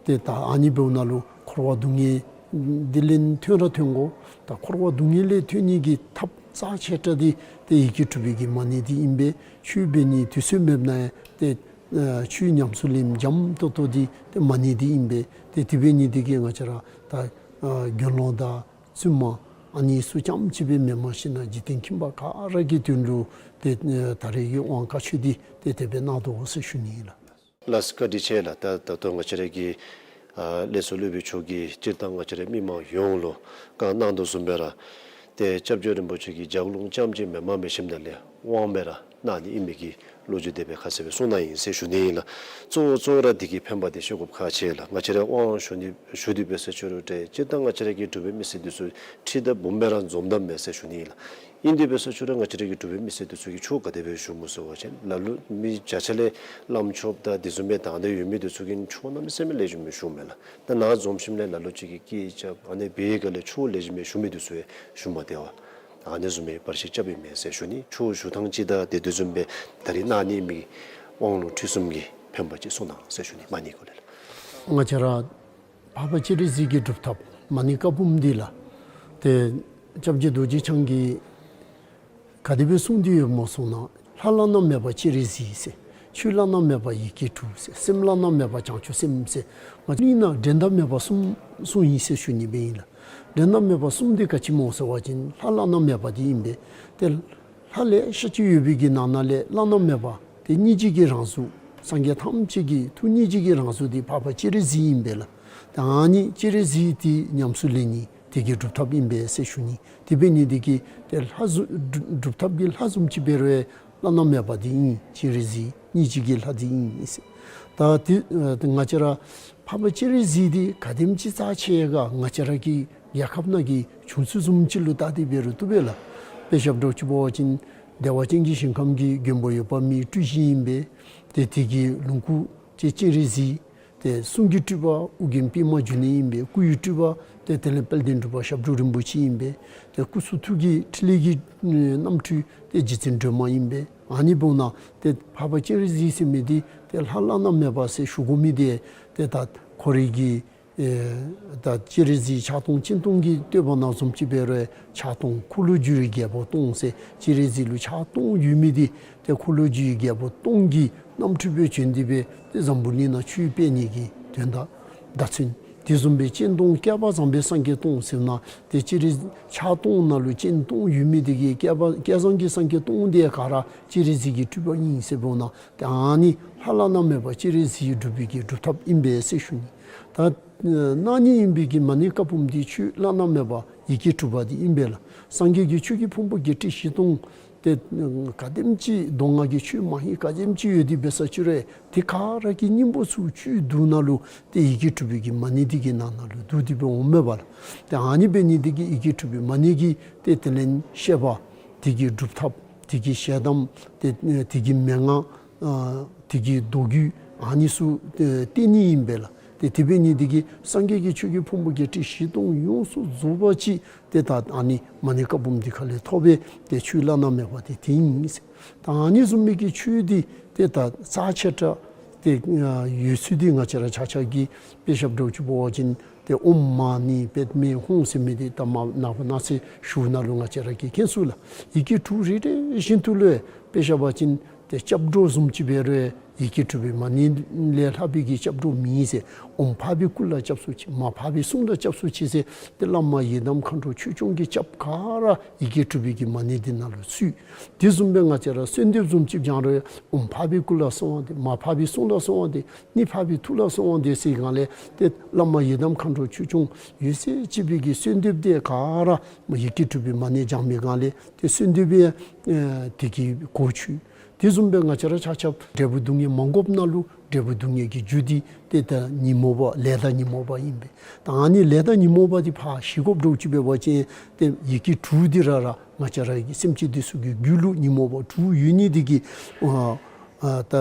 ཏེ་ད་ཨ་ནི་འབདཝ་ནང་ལུ་འཁོར་བ་སྡུག་བསྔལ་འདི་ལས་ཐོན་ར་ཐོན་དགོ། ད་འཁོར་བ་སྡུག་བསྔལ་ལས་ཐོན་ནི་གི་ཐབས་རྩ་ཆེ་དྲགས་འདི་ཏེ་ཡི་གེ་དྲུག་པའི་གི་མ་ཎི་འདི་ཨིན་པས། ཆོས་འབད་ནི་དུས་ཚོད་མེདཔ་ན་ཡང་ཏེ་ཨ་ཆོས་ཉམས་སུ་ལེན་འཇམ་ཏོང་ཏོ་འདི་ཏེ་མ་ཎི་འདི་ཨིན་པས། ཏེ་དེ་འབད་ནི་འདི་གིས་ང་བཅས་ར་ད་ཨ་དགེ་སློང་དང་བཙུན་མ་ཨ་ནི་ཚུ་རྐྱངམ་ཅིག་སྦེ་མེན་མ་ཤེས་ན་འཇིག་རྟེན་ཁྱིམ་པ་ག་ར་གི་དོན་ལུ་ཏེ་ཨ་ད་རེས་ཀྱི་དབང་བཀའ་ཆོས་འདི་ཏེ་དེ་སྦེ་གནང་དོ་ཟེར་ཞུ་ནི་ཨིན་ལགས། ལགས་བཀའ་དྲིན་ཆེ་ལགས། ད་ད་ལྟོ་ང་བཅས་ར་གི་ཨ་ལས་ཚོགས་སློབ་དཔོན་མཆོག་གིས་སྤྱིར་བཏང་ང་བཅས་ར་མི་མང་ཡོངས་ལུ་བཀའ་གནང་དོ་བཟུམ་སྦེ་ར་ཏེ་སྐྱབས་རྗེ་རིན་པོ་ཆེ་གི་ལྗགས་ལུང་རྐྱངམ་ཅིག་མེན་མ་མེན་ཞིནམ་ད་ལས་དབང་སྦེ་ར་གནང་ནི་ཨིན་མི་གི་ལོ་རྒྱུས་དེ་སྦེ་ཁ་གསལ་སྦེ་གསུངས་གནང་ཡི་ཟེར་ཞུ་ནི་ཨིན་ལགས། གཙོ་བོ་གཙོ་བོ་ར་འདི་གི་ཕན་པ་དེ་ཤེས་དགོཔ་ཁག་ཆེ་ལགས། ང་བཅས་ར་དབང་ཞུ་ནི་ཞུ་དོ་སྦེ་ཟེར་ཞུ་རུང་ཏེ་སྤྱིར་བཏང་ང་བཅས་ར་གི་འབྲུག་པའི་མི་སེར་འདི་ཚུ་ཁྲིད་དང་འབུམ་སྦེ་ར་འཛོམས་དོ་མས་ཟེར་ཞུ་ནི་ཨིན་ལགས། ཨིན་དེ་སྦེ་ཟེར་ཞུ་རུང་ང་བཅས་ར་གི་འབྲུག་པའི་མི་སེར་འདི་ཚུ་གིས་ཆོས་ག་དེ་སྦེ་ཞུཝ་སྨོ་ཟེར་བ་ཅིན་ལ་ལུ་མི་བརྒྱ་ཆ་ལས་བླམ་ཆོསཔ་དང་དེ་བཟུམ་སྦེ་དང་འདོད་ཡོད་མི་འདི་ཚུ་གིས་ཆོས་གནམ་མེད་ས་མེད་ལེགས་ཤོམ་སྦེ་ཞུཝ་མས་ལགས། ད་ནཱ་འཛོམས་ཞིནམ་ལས་ལ་ལུ་ཅིག་གིས་སྐད་རྐྱབ་ཨ་ནི་སྦེ་ག་ལས་ཆོས་ལེགས་ཤོམ་སྦེ་ཞུ་མི་འདི་ཚུ་ཡང་ཞུ་མ་སྟེར་བར་ཨ་ནི་བཟུམ་སྦེ་བར་ཆད་རྐྱབ་ཨིན་མས་ཟེར་ཞུ་ནི། ཆོས་ཞུ་ཐངས་ཅིག་དང་དེ་དེ་བཟུམ་སྦེ་ད་རེས་གནང་ནི་ཨིན་མི་དབང་ལུང་ཁྲིད་གསུམ་གྱི་ཕན་པ་ཅིག་གསུང་གནང་ཟེར་ཞུ་ནི། མ་ཎི་སྐོར་ལས་ལགས། ང་བཅས་ར་འཕགས་པ་སྤྱན་རས་གཟིགས་ཀྱི་སྒྲུབ་ཐབས་མ་ཎི་བཀའ་འབུམ་འདི་ལགས། ཏེ་སྐྱབས་རྗེ་རྡོ་རྗེ་འཆང་གིས་ག་དེ་སྦེ་གསུངས་ཏེ་ཡོདཔ་སྨོ་ཟེར་ན། ལྷ་བླ་ན་མེད་པ་སྤྱན་རས་གཟིགས་ཟེར། ཆོས་བླ་ན་མེད་པ་ཡི་གེ་དྲུག་ཟེར། སེམས་བླ་ན་མེད་པ་བྱང་ཆུབ་སེམས་ཟེར། ང་བཅས་ནཱ་འགྲན་ཟླ་མེད་པ་གསུམ་གསུངས་ཡི་ཟེར་ཞུ་ནི་སྦེ་ཨིན་ལགས། འགྲན་ཟླ་མེད་པ་གསུམ་འདི་ག་ཅི་སྨོ་ཟེར་བ་ཅིན་ལྷ་བླ་ན་མེད་པ་འདི་ཨིན་པས། ཏེ་ལྷ་ལེ་ཤ་ཅིག་ཡོད་པའི་གི་ནང་ན་ལས་བླ་ན་མེད་པ་ཏེ་སྙིང་རྗེ་གི་རང་གཟུགས་སངས་རྒྱས་ཐམས་ཅད་ཀྱི་ཐུགས་སྙིང་རྗེ་གི་རང་གཟུགས་འདི་འཕགས་པ་སྤྱན་རས་གཟིགས་ཨིན་པས་ལགས། ཏེ་ཨ་ནི་སྤྱན་རས་གཟིགས་འདི་ཉམས་སུ་ལེན་ནི་དེ་གི་སྒྲུབ་ཐབས་ཨིན་པས་ཟེར་ཞུ་ནི། དེ་འབད་ནི་འདི་གིས་ཏེ་ལྷ་བཟུམ་སྒྲུབ་ཐབས་ཀྱི་ལྷ་བཟུམ་ཅིག་འབད་རུང་བླ་ན་མེད་པ་འདི་ཨིན། སྤྱན་རས་གཟིགས་སྙིང་རྗེ་གི་ལྷ་འདི་ཨིན་ཟེར། ད་དེ་ང་བཅས་ར་འཕགས་པ་སྤྱན་རས་གཟིགས་འདི་ག་དེམ་ཅིག་རྩ་ཆེ་ག་ང་བཅས་ར་གི་རྒྱལ་ཁབ་ནང་གི་བྱུང་ཚུལ་བཟུམ་ཅིག་ལུ་བལྟ་སྟེ་འབད་རུང་བཏུབ་པས་ལགས། དཔེ་ཞབས་ཏོག་ཅིག་འབད་བ་ཅིན་བདེ་བ་ཅན་གྱི་ཞིང་ཁམས་ཀྱི་མགོན་པོ་འོད་དཔག་མེད་སྤྲུལ་གཞི་ཨིན་པས། ཏེ་དེ་གི་ལོངས་སྐུ་ཏེ་སྤྱན་རས་གཟིགས། ཏེ་གསུང་གི་སྤྲུལ་པ་ཨོ་རྒྱན་པདྨ་འབྱུང་གནས་ཨིན་པས། སྐུ་ཡི་སྤྲུལ་པ་ཏེ་དེ་ལས་དཔལ་ལྡན་འབྲུག་པ་ཞབས་དྲུང་རིན་པོ་ཆེ་ཨིན་པས། ཏེ་སྐུ་གསུང་ཐུགས་ཀྱི་ཕྲིན་ལས་ཀྱི་རྣམ་འཕྲུལ་ཏེ་རྗེ་བཙུན་སྒྲོལ་མ་ཨིན་པས། ཨ་ནི་འབདཝ་ད་ཏེ་འཕགས་པ་སྤྱན་རས་གཟིགས་ཟེར་མི་འདི་ཏེ་ལྷ་བླ་ན་མེད་པ་ཟེར་ཞུ་དགོ་མི་འདི་ཏེ་ད་ཁོ་རའི་གི་ཨེ་ད་སྤྱན་རས་གཟིགས་ཕྱག་སྟོང་སྤྱན་སྟོང་གི་བསྟོད་པ་ནང་བཟུམ་ཅིག་འབད་རུང་ཕྱག་སྟོང་འཁོར་ལོས་སྒྱུར་བའི་རྒྱལ་པོ་སྟོང་ཟེར། སྤྱན་རས་གཟིགས་ལུ་ཕྱག་སྟོང་ཡོད་མི་འདི་ཏེ་འཁོར་ལོས་སྒྱུར་བའི་རྒྱལ་པོ་སྟོང་གི་རྣམ་འཕྲུལ་སྦེ་བྱོན་ཏེ་སྦེ་ཏེ་འཛམ་བུ་གླིང་ནང་ཆོས་སྤེལ་ནི་གི་དོན་དག་བརྡ་མཚོན། དེ་བཟུམ་སྦེ་སྤྱན་སྟོང་བསྐལ་པ་བཟང་པོའི་སངས་རྒྱས་སྟོང་ཟེར་ན་ཏེ་སྤྱན་རས་ཕྱག་སྟོང་ནང་ལུ་སྤྱན་སྟོང་ཡོད་མི་འདི་གིས་བསྐལ་པ་བསྐལ་བཟང་གི་སངས་རྒྱས་སྟོང་འདི་ག་ར་སྤྱན་རས་གཟིགས་ཀྱི་སྤྲུལ་པ་ཨིན་ཟེར་འབདཝ་ད་ཏེ་ཨ་ནི་ལྷ་བླ་ན་མེད་པ་སྤྱན་རས་གཟིགས་སྒྲུབ་པའི་གི་སྒྲུབ་ཐབས་ཨིན་པས་ཟེར་ཞུ་ནི། ད་གནང་ནི་ཨིན་པའི་གི་མ་ཎི་བཀའ་འབུམ་འདི་ཆོས་བླ་ན་མེད་པ་ཡི་གེ་དྲུག་པ་འདི་ཨིན་པས་ལགས། སངས་རྒྱས་ཀྱི་ཆོས་ཀྱི་ཕུང་པོ་བརྒྱད་ཁྲི་བཞི་སྟོང་ ཏེ་ག་དེམ་ཅིག་མདོ་སྔགས་ཀྱི་ཆོས་མ་ཧེ་ག་དེམ་ཅིག་ཡོད་དེ་འབད་ས་ཅིག་རུང་ཏེ་ག་ར་གི་སྙིང་པོ་ཚུ་བཅུད་བསྡུ་ན་ལུ་ཏེ་ཡི་གེ་དྲུག་པའི་གི་མ་ཎི་འདི་གི་ནང་ན་ལུ་བསྡུ་སྟེ་སྦེ་འོངམ་མས་པ་ལགས། ཏེ་ཨ་ནི་འབད་ནི་འདི་གིས་ཡི་གེ་དྲུག་པའི་མ་ཎི་གི་ཏེ་དེ་ལས་བཤད་པ་དེ་གི་སྒྲུབ་ཐབས་དེ་གི་ཞལ་གདམས་ཏེ་དེ་གི་མན་ངག་ཨ་དེ་གི་མདོ་རྒྱུད་ཨ་ནི་ཚུ་ཏེ་བསྟན་ནི་ཨིན་པས་ལགས། ཏེ་དེ་འབད་ནི་འདི་གིས་སངས་རྒྱས་ཀྱི་ཆོས་ཀྱི་ཕུང་པོ་བརྒྱད་ཁྲི་བཞི་སྟོང་ཡོངས་སུ་རྫོགས་པ་ཅིག་ཏེ་ད་ཨ་ནི་མ་ཎི་བཀའ་འབུམ་འདི་ཁ་ལས་ཐོབ་པས། ཏེ་ཆོས་བླ་ན་མེད་པ་དེ་དེ་ཨིན་ཟེར། ད་ཨ་ནི་བཟུམ་མའི་གི་ཆོས་འདི་ཏེ་ད་རྩ་ཆེ་དྲགས་ཏེ་ཡོད་ཚུལ་འདི་ང་བཅས་ར་ཆ་ཁྱབ་ཀྱིས་དཔེ་ཆ་འདྲཝ་ཅིག་འབད་བ་ཅིན་ཏེ་ཨོཾ་མ་ཎི་པདྨེ་ཧཱུྃ་ཟེར་མི་འདི་ད་མ་ནངས་པ་གནངས་ཚེ་ཞུཝ་ནང་ལུ་ང་བཅས་ར་གིས་མཁྱེན་ཚུགས་ལགས། ཡི་གེ་དྲུག་རེ་རེ་བཞིན་དུ་ལུ་དཔེ་བཞག་པ་ཅིན་ཏེ་སྐྱབས་འགྲོ་བཟུམ་ཅིག་འབད་རུང་ཡི་གེ་དྲུག་པའི་མ་ཎི་ལས་ལྷག་པའི་གི་སྐྱབས་འགྲོ་མེད་ཟེར། ཨོཾ་འཕགས་པའི་སྐུ་ལ་སྐྱབས་སུ་མཆི། མ་འཕགས་པའི་གསུང་ལ་སྐྱབས་སུ་མཆི་ཟེར། ཏེ་བླ་མ་ཡི་དམ་མཁའ་འགྲོ་ཆོས་སྐྱོང་གི་སྐྱབས་ག་ར་ཡི་གེ་དྲུག་པའི་གི་མ་ཎི་འདི་ནང་ལུ་ཚུད། དེ་བཟུམ་སྦེ་ང་བཅས་ར་གསོལ་འདེབས་བཟུམ་ཅིག་བགྱང་རུང་ཨོཾ་འཕགས་པའི་སྐུ་ལ་གསོལ་བ་འདེབས། མ་འཕགས་པའི་གསུང་ལ་གསོལ་བ་འདེབས། ཨ་ནི་འཕགས་པའི་ཐུགས་ལ་གསོལ་བ་འདེབས་ཟེར་སྒང་ལས་ཏེ་བླ་མ་ཡི་དམ་མཁའ་འགྲོ་ཆོས་སྐྱོང་ཡོད་ཚད་ཅིག་པའི་གི་གསོལ་འདེབས་འདི་ག་ར་ཡི་གེ་དྲུག་པའི་མ་ཎི་བགྱང་མི་སྒང་ལས་ཏེ་གསོལ་འདེབས་ཡང་དེ་གིས་གོ་ཆོད། དེ་བཟུམ་སྦེ་ང་བཅས་ར་ཆ་ཁྱབ་འབྲས་བུ་སྡུག་བསྔལ་མ་དགོཔ་ནང་ལུ་འབྲས་བུ་སྡུག་བསྔལ་གྱི་རྒྱུ་འདི་ཏེ་ད་ཉོན་མོངས་པ་ལས་དང་ཉོན་མོངས་པ་ཨིན་པས། ད་ཨ་ནི་ལས་དང་ཉོན་མོངས་པ་འདི་ཕར་ཞི་དགོཔ་འདྲཝ་ཅིག་འབད་བ་ཅིན་ཏེ་ཡི་གེ་དྲུག་འདི་ར་ར་ང་བཅས་ར་གི་སེམས་ཅན་འདི་ཚུ་གི་རྒྱུད་ལུ་ཉོན་མོངས་པ་དྲུག་ཡོད་ནི་འདི་གིས་ཨ་ཨ་ད་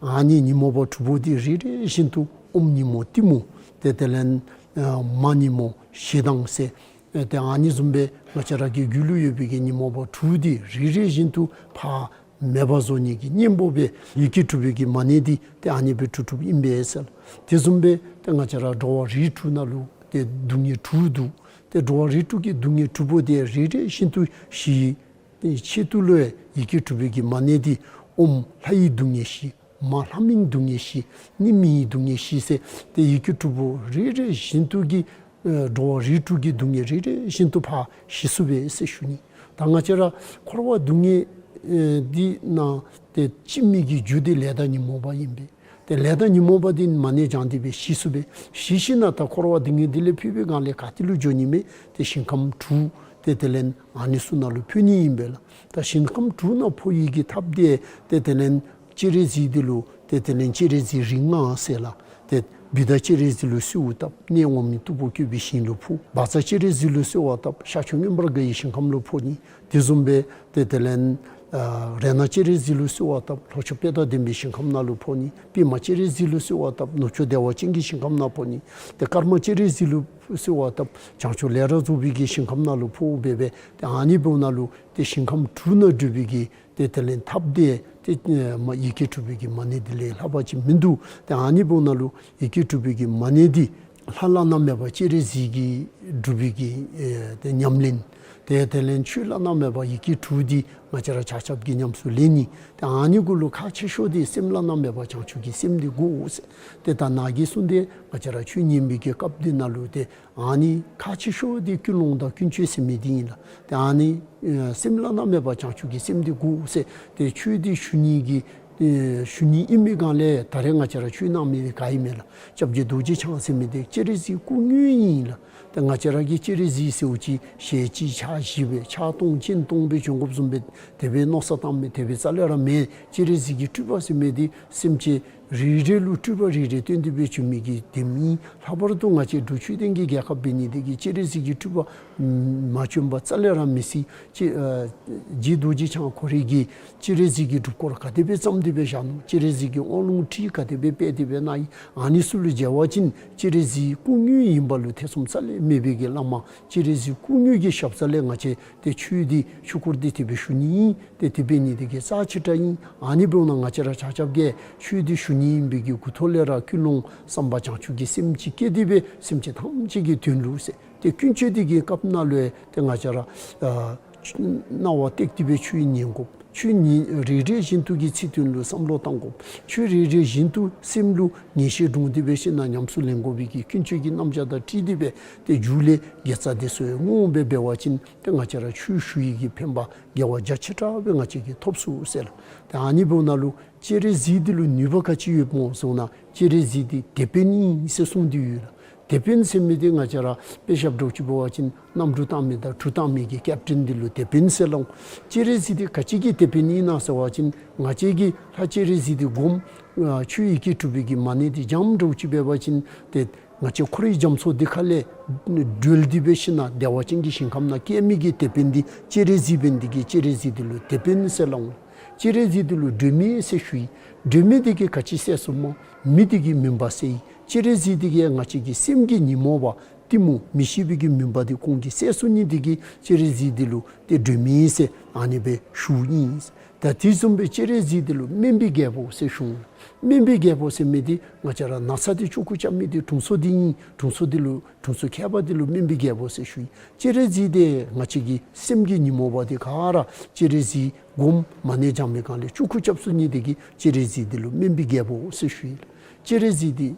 ཨ་ནི་ཉོན་མོངས་པ་དྲུག་པོ་འདི་རེ་རེ་བཞིན་དུ་ཨོཾ་ཉོན་མོངས་གཏི་མུག། ཏེ་དེ་ལས་ཨ་མ་ཉོན་མོངས་ཞེ་སྡང་ཟེར། ཨེ་ཏེ་ཨ་ནི་བཟུམ་སྦེ་ང་བཅས་ར་གི་རྒྱུད་ལུ་ཡོད་པའི་གི་ཉོན་མོངས་པ་དྲུག་འདི་རེ་རེ་བཞིན་དུ་ཕར་མེདཔ་བཟོ་ནི་གི་གཉེན་པོ་སྦེ་ཡི་གེ་དྲུག་པའི་གི་མ་ཎི་འདི་ཏེ་ཨ་ནི་སྦེ་གྲུབ་གྲུབཔ་ཨིན་པས་ཟེར། དེ་བཟུམ་སྦེ་ཏེ་ང་བཅས་ར་འགྲོ་བ་རིགས་དྲུག་ནང་ལུ་ཏེ་སྡུག་བསྔལ་དྲུག་འདུག། ཏེ་འགྲོ་བ་རིགས་དྲུག་གི་སྡུག་བསྔལ་དྲུག་པོ་འདི་རེ་རེ་བཞིན་དུ་ཞི་བའི་ཆེད་དུ་ལུ་ཡི་གེ་དྲུག་པའི་གི་མ་ཎི་འདི་ཨོཾ་ལྷ་ཡི་སྡུག་བསྔལ་ཞི། མ་ལྷ་མིན་སྡུག་བསྔལ་ཞི། ནི་མི་ཡི་སྡུག་བསྔལ་ཞི་ཟེར། ཏེ་ཡི་གེ་དྲུག་པོ་རེ་རེ་བཞིན་དུ་གིས་ཨེ་འགྲོ་བ་རིགས་དྲུག་གི་སྡུག་བསྔལ་རེ་རེ་བཞིན་དུ་ཕར་ཞི་ཚུགས་པས་ཟེར་ཞུ་ནི། ད་ང་བཅས་ར་འཁོར་བ་སྡུག་བསྔལ་ཨེ་འདི་ནང་ཏེ་འཆི་མི་གི་རྒྱུ་འདི་ལས་དང་ཉོན་མོངས་པ་ཨིན་པས། ཏེ་ལས་དང་ཉོན་མོངས་པ་འདི་མ་ཎི་བགྱང་སྟེ་སྦེ་ཞི་ཚུགས་པས། ཞི་ཞིནམ་ད་འཁོར་བ་སྡུག་བསྔལ་འདི་ལས་ཕུད་པའི་སྒང་ལས་ག་ཏེ་ལུ་འགྱོ་ནི་མས། ཏེ་ཞིང་ཁམས་དྲུག་ཏེ་དེ་ལས་ཨ་ནི་ཚུ་ནང་ལུ་འཕོ་ནི་ཨིན་པས་ལགས། ད་ཞིང་ཁམས་དྲུག་ནང་འཕོ་ནི་གི་ཐབས་འདི་ཏེ་དེ་ལས་སྤྱན་རས་གཟིགས་འདི་ལུ་ཏེ་དེ་ལས་སྤྱན་རས་གཟིགས་རིགས་ལྔ་ཟེར་ལགས། ཏེ་བུདྡྷ་སྤྱན་རས་གཟིགས་ལུ་གསོལཝ་བཏབ། གནས་འོག་མིན་སྟུག་པོ་བཀོད་པའི་ཞིང་ལུ་འཕོ། བཛྲ་སྤྱན་རས་གཟིགས་ལུ་གསོལཝ་བཏབ། ཤར་ཕྱོགས་མངོན་པར་དགའ་བའི་ཞིང་ཁམས་ལུ་འཕོ་ནི། དེ་བཟུམ་སྦེ་ཏེ་དེ་ལས་ཨ་རཏྣ་སྤྱན་རས་གཟིགས་ལུ་གསོལཝ་བཏབ། ལྷོ་ཕྱོགས་དཔལ་དང་ལྡན་པའི་ཞིང་ཁམས་ནང་ལུ་འཕོ་ནི། པདྨ་སྤྱན་རས་གཟིགས་ལུ་གསོལཝ་བཏབ། ནུབ་ཕྱོགས་བདེ་བ་ཅན་གྱི་ཞིང་ཁམས་ནང་འཕོ་ནི། ཏེ་ཀརྨ་སྤྱན་རས་གཟིགས་ལུ་གསོལཝ་བཏབ། བྱང་ཕྱོགས་ལས་རབ་རྫོགས་པའི་གི་ཞིང་ཁམས་ནང་ལུ་འཕོ་འབད་སྦེ་ཏེ་ཨ་ནི་འབདཝ་ནང་ལུ་ཏེ་ཞིང་ཁམས་དྲུག་ནང་སྒྲུབ་པའི་གི་ཏེ་དེ་ལས་ཐབས་འདི་ཏེ་ཨེ་མ་ཡི་གེ་དྲུག་པའི་གི་མ་ཎི་འདི་ལས་ལྷག་པ་ཅིག་མིན་འདུག། ཏེ་ཨ་ནི་འབདཝ་ནང་ལུ་ཡི་གེ་དྲུག་པའི་གི་མ་ཎི་འདི་ལྷ་བླ་ན་མེད་པ་སྤྱན་རས་གཟིགས་ཀྱིས་སྒྲུབ་པའི་གི་ཨེ་ཏེ་ཉམས་ལེན། ཏེ་དེ་ལས་ཆོས་བླ་ན་མེད་པ་ཡི་གེ་དྲུག་འདི་ང་བཅས་ར་ཆ་ཁྱབ་ཀྱིས་ཉམས་སུ་ལེན་ནི། ཏེ་ཨ་ནི་གུ་ལུ་ཁག་ཆེ་ཤོས་འདི་སེམས་བླ་ན་མེད་པ་བྱང་ཆུབ་ཀྱི་སེམས་འདི་དགོ་ཟེར། ཏེ་ད་ནཱ་གིས་གསུངས་ཏེ་ང་བཅས་ར་ཆོས་ཉན་པའི་གི་སྐབས་འདི་ནང་ལུ་ཏེ་ཨ་ནི་ཁག་ཆེ་ཤོས་འདི་ཀུན་སློང་དང་ཀུན་སྤྱོད་ཟེར་མི་འདི་ཨིན་ལགས། ཏེ་ཨ་ནི་ཨེ་སེམས་བླ་ན་མེད་པ་བྱང་ཆུབ་ཀྱི་སེམས་འདི་དགོ་ཟེར། ཏེ་ཆོས་འདི་ཞུ་ནི་གི་ཨེ་ཞུ་ནི་ཨིན་མི་སྒང་ལས་ད་རེས་ང་བཅས་ར་ཆོས་གནང་མི་འདི་ག་ཨིན་མས་ལགས། སྐྱབས་རྗེ་རྡོ་རྗེ་འཆང་ཟེར་མི་འདི་སྤྱན་རས་གཟིགས་སྐུ་དངོས་ཨིན་ལགས། ཏེ་ང་བཅས་ར་གིས་སྤྱན་རས་གཟིགས་ཟེརཝ་ཅིག་ཞལ་གཅིག་ཕྱག་བཞི་སྦེ་ཕྱག་སྟོང་སྤྱན་སྟོང་སྦེ་བྱོན་དགོཔ་བཟུམ་སྦེ་དེ་སྦེ་མནོ་བསམ་བཏང་མི་དེ་སྦེ་རྩ་ལས་ར་མེན། སྤྱན་རས་གཟིགས་ཀྱི་སྤྲུལ་པ་ཟེར་མི་འདི་སེམས་ཅན་རེ་རེ་ལུ་སྤྲུལ་པ་རེ་རེ་སྟོན་ཏེ་སྦེ་བྱོན་མི་གི་དེམ་ཨིན། ལྷག་པར་དུ་ང་བཅས་འབྲུག་ཆོས་ལྡན་གྱི་རྒྱལ་ཁབ་འབད་ནི་དེ་གིས་སྤྱན་རས་གཟིགས་ཀྱི་སྤྲུལ་པ་མ་བྱོན་པ་རྩ་ལས་ར་མི་སྲིད། ཅེས་ཨ་རྗེ་རྡོ་རྗེ་འཆང་ཁོ་རའི་གི་སྤྱན་རས་གཟིགས་ཀྱི་སྒྲུབ་སྐོར་ག་དེ་སྦེ་བརྩམས་ཏེ་སྦེ་བཞག་ནུག། སྤྱན་རས་གཟིགས་ཀྱི་དབང་ལུང་ཁྲིད་ག་དེ་སྦེ་སྤེལ་ཏེ་སྦེ་གནང་ཡི། ཨ་ནི་ཚུ་ལུ་མཇལ་བ་ཅིན་སྤྱན་རས་གཟིགས་སྐུ་དངོས་ཨིན་པ་ལུ་ཐེ་ཚོམ་རྩ་ལས་མེད་པའི་གི་བླ་མ་སྤྱན་རས་གཟིགས་སྐུ་དངོས་ཀྱི་ཞབས་རྩ་ལས་ང་བཅས་ཏེ་ཆོས་འདི་ཆོས་སྐོར་འདི་དེ་སྦེ་ཞུ་ནི་ཨིན། ཏེ་དེ་འབད་ནི་དེ་གིས་རྩ་ཆེ་དྲགས་ཨིན། ཨ་ནི་འབདཝ་ད་ང་བཅས་ར་ཆ་ཁྱབ་ཀྱིས་ཆོས་འདི་ཞུ་ནི་ཨིན་པའི་གི་གུ་ཐོག་ལས་ར་ཀུན་སློང་བསམ་པ་བྱང་ཆུབ་ཀྱི་སེམས་ཅིག་བསྐྱེད་དེ་སྦེ་སེམས་ཅན་ཐམས་ཅད་ཀྱི་དོན་ལུ་ཟེར། ཏེ་ཀུན་སྤྱོད་འདི་གི་སྐབས་ནང་ལུ་ཏེ་ང་བཅས་ར་ཨ་རྣ་བ་གཏད་དེ་སྦེ་ཆོས་ཉན་དགོ། ཆོས་ཉན་རེ་རེ་བཞིན་དུ་གི་ཚིག་དོན་ལུ་བསམ་བློ་བཏང་དགོ། ཆོས་རེ་རེ་བཞིན་དུ་སེམས་ལུ་ངེས་ཤེས་འདྲོངས་ཏེ་སྦེ་ཤེས་ན་ཉམས་སུ་ལེན་དགོ་པའི་གི་ཀུན་སྤྱོད་ཀྱི་རྣམ་གཞག་དང་འཁྲིལ་ཏེ་སྦེ་ཏེ་མཇུག་ལས་དགེ་རྩ་དེ་ཚུ་ཡང་བསྔོ་སྦེ་འབད་བ་ཅིན་ཏེ་ང་བཅས་ར་ཆོས་ཞུ་ཡི་གི་ཕན་པ་དགེ་བ་རྒྱ་ཆེ་དྲགས་སྦེ་ང་བཅས་ཀྱིས་ཐོབ་ཚུགས་ཟེར་ལགས། ཏེ་ཨ་ནི་འབདཝ་ད་ལུ་སྤྱན་རས་གཟིགས་འདི་ལུ་ནུས་པ་ག་ཅི་ཡོདཔ་སྨོ་ཟེར་ན་སྤྱན་རས་གཟིགས་འདི་དེད་དཔོན་ཨིན་ཟེར་གསུངས་ཏེ་ཡོད་ལགས། དེད་དཔོན་ཟེར་མི་འདི་ང་བཅས་ར་དཔེ་ཞབས་འདྲཝ་ཅིག་འབད་བ་ཅིན་གནམ་གྲུ་བཏང་མི་དང་གྲུ་བཏང་མི་གི་ཀེབ་ཊེན་འདི་ལུ་དེད་དཔོན་ཟེར་སླབ་འོང་། སྤྱན་རས་གཟིགས་འདི་ག་ཅི་གི་དེད་དཔོན་ཨིན་ན་ཟེར་བ་ཅིན་ང་བཅས་ཀྱི་ལྷ་སྤྱན་རས་གཟིགས་འདི་སྒོམ་ཨ་ཆོས་ཡི་གེ་དྲུག་པའི་གི་མ་ཎི་འདི་བགྱངམ་འདྲཝ་ཅིག་འབད་བ་ཅིན་ཏེ་ང་བཅས་འཁོར་བའི་རྒྱ་མཚོ་འདི་ཁ་ལས་སྒྲོལ་ཏེ་འབད་ཞིན་ན་བདེ་བ་ཅན་གྱི་ཞིང་ཁམས་ནང་སྐྱེ་མི་གི་དེད་དཔོན་འདི་སྤྱན་རས་གཟིགས་འབད་ནི་འདི་གིས་སྤྱན་རས་གཟིགས་འདི་ལུ་དེད་དཔོན་ཟེར་སླབ་འོང་། སྤྱན་རས་གཟིགས་འདི་ལུ་སྒྲོལ་མ་ཟེར་ཞུ་ཡི། སྒྲོལ་མ་འདི་གིས་ག་ཅི་སེལ་ཚུགས་སྨོ། མི་འདི་གི་མུན་པ་སེལ་ཡི། སྤྱན་རས་གཟིགས་འདི་གིས་ང་བཅས་ཀྱི་སེམས་ཀྱི་ཉོན་མོངས་པ་གཏི་མུག་མི་ཤེས་པའི་གི་མུན་པ་འདི་ཁོང་གིས་སེལ་ཚུགས་ནི་འདི་གིས་སྤྱན་རས་གཟིགས་འདི་ལུ་ཏེ་སྒྲོལ་མ་ཟེར་ཨ་ནི་སྦེ་ཞུཝ་ཨིན། ད་དེ་བཟུམ་སྦེ་སྤྱན་རས་གཟིགས་འདི་ལུ་སྨན་པའི་རྒྱལ་པོ་ཟེར་ཞུ་འོང་། སྨན་པའི་རྒྱལ་པོ་ཟེར་མི་འདི་ང་བཅས་ར་ན་ཚ་འདི་བཅོས་ཁུར་རྐྱབ་མི་འདི་དྲུང་འཚོ་འདི་ཨིན། དྲུང་འཚོ་འདི་ལུ་དྲུང་འཚོ་མཁས་པ་འདི་ལུ་སྨན་པའི་རྒྱལ་པོ་ཟེར་ཞུ་ཡི། སྤྱན་རས་གཟིགས་འདི་ང་བཅས་ཀྱི་སེམས་ཀྱི་ཉོན་མོངས་པ་འདི་ག་ར་སྤྱན་རས་གཟིགས་སྒོམ་མ་ཎི་བགྱང་མི་སྒང་ལས་བཅོས་ཁུར་རྐྱབ་ཚུགས་ནི་འདི་གིས་སྤྱན་རས་གཟིགས་འདི་ལུ་སྨན་པའི་རྒྱལ་པོ་ཟེར་ཞུ་ཡི། སྤྱན་རས་གཟིགས་འདི་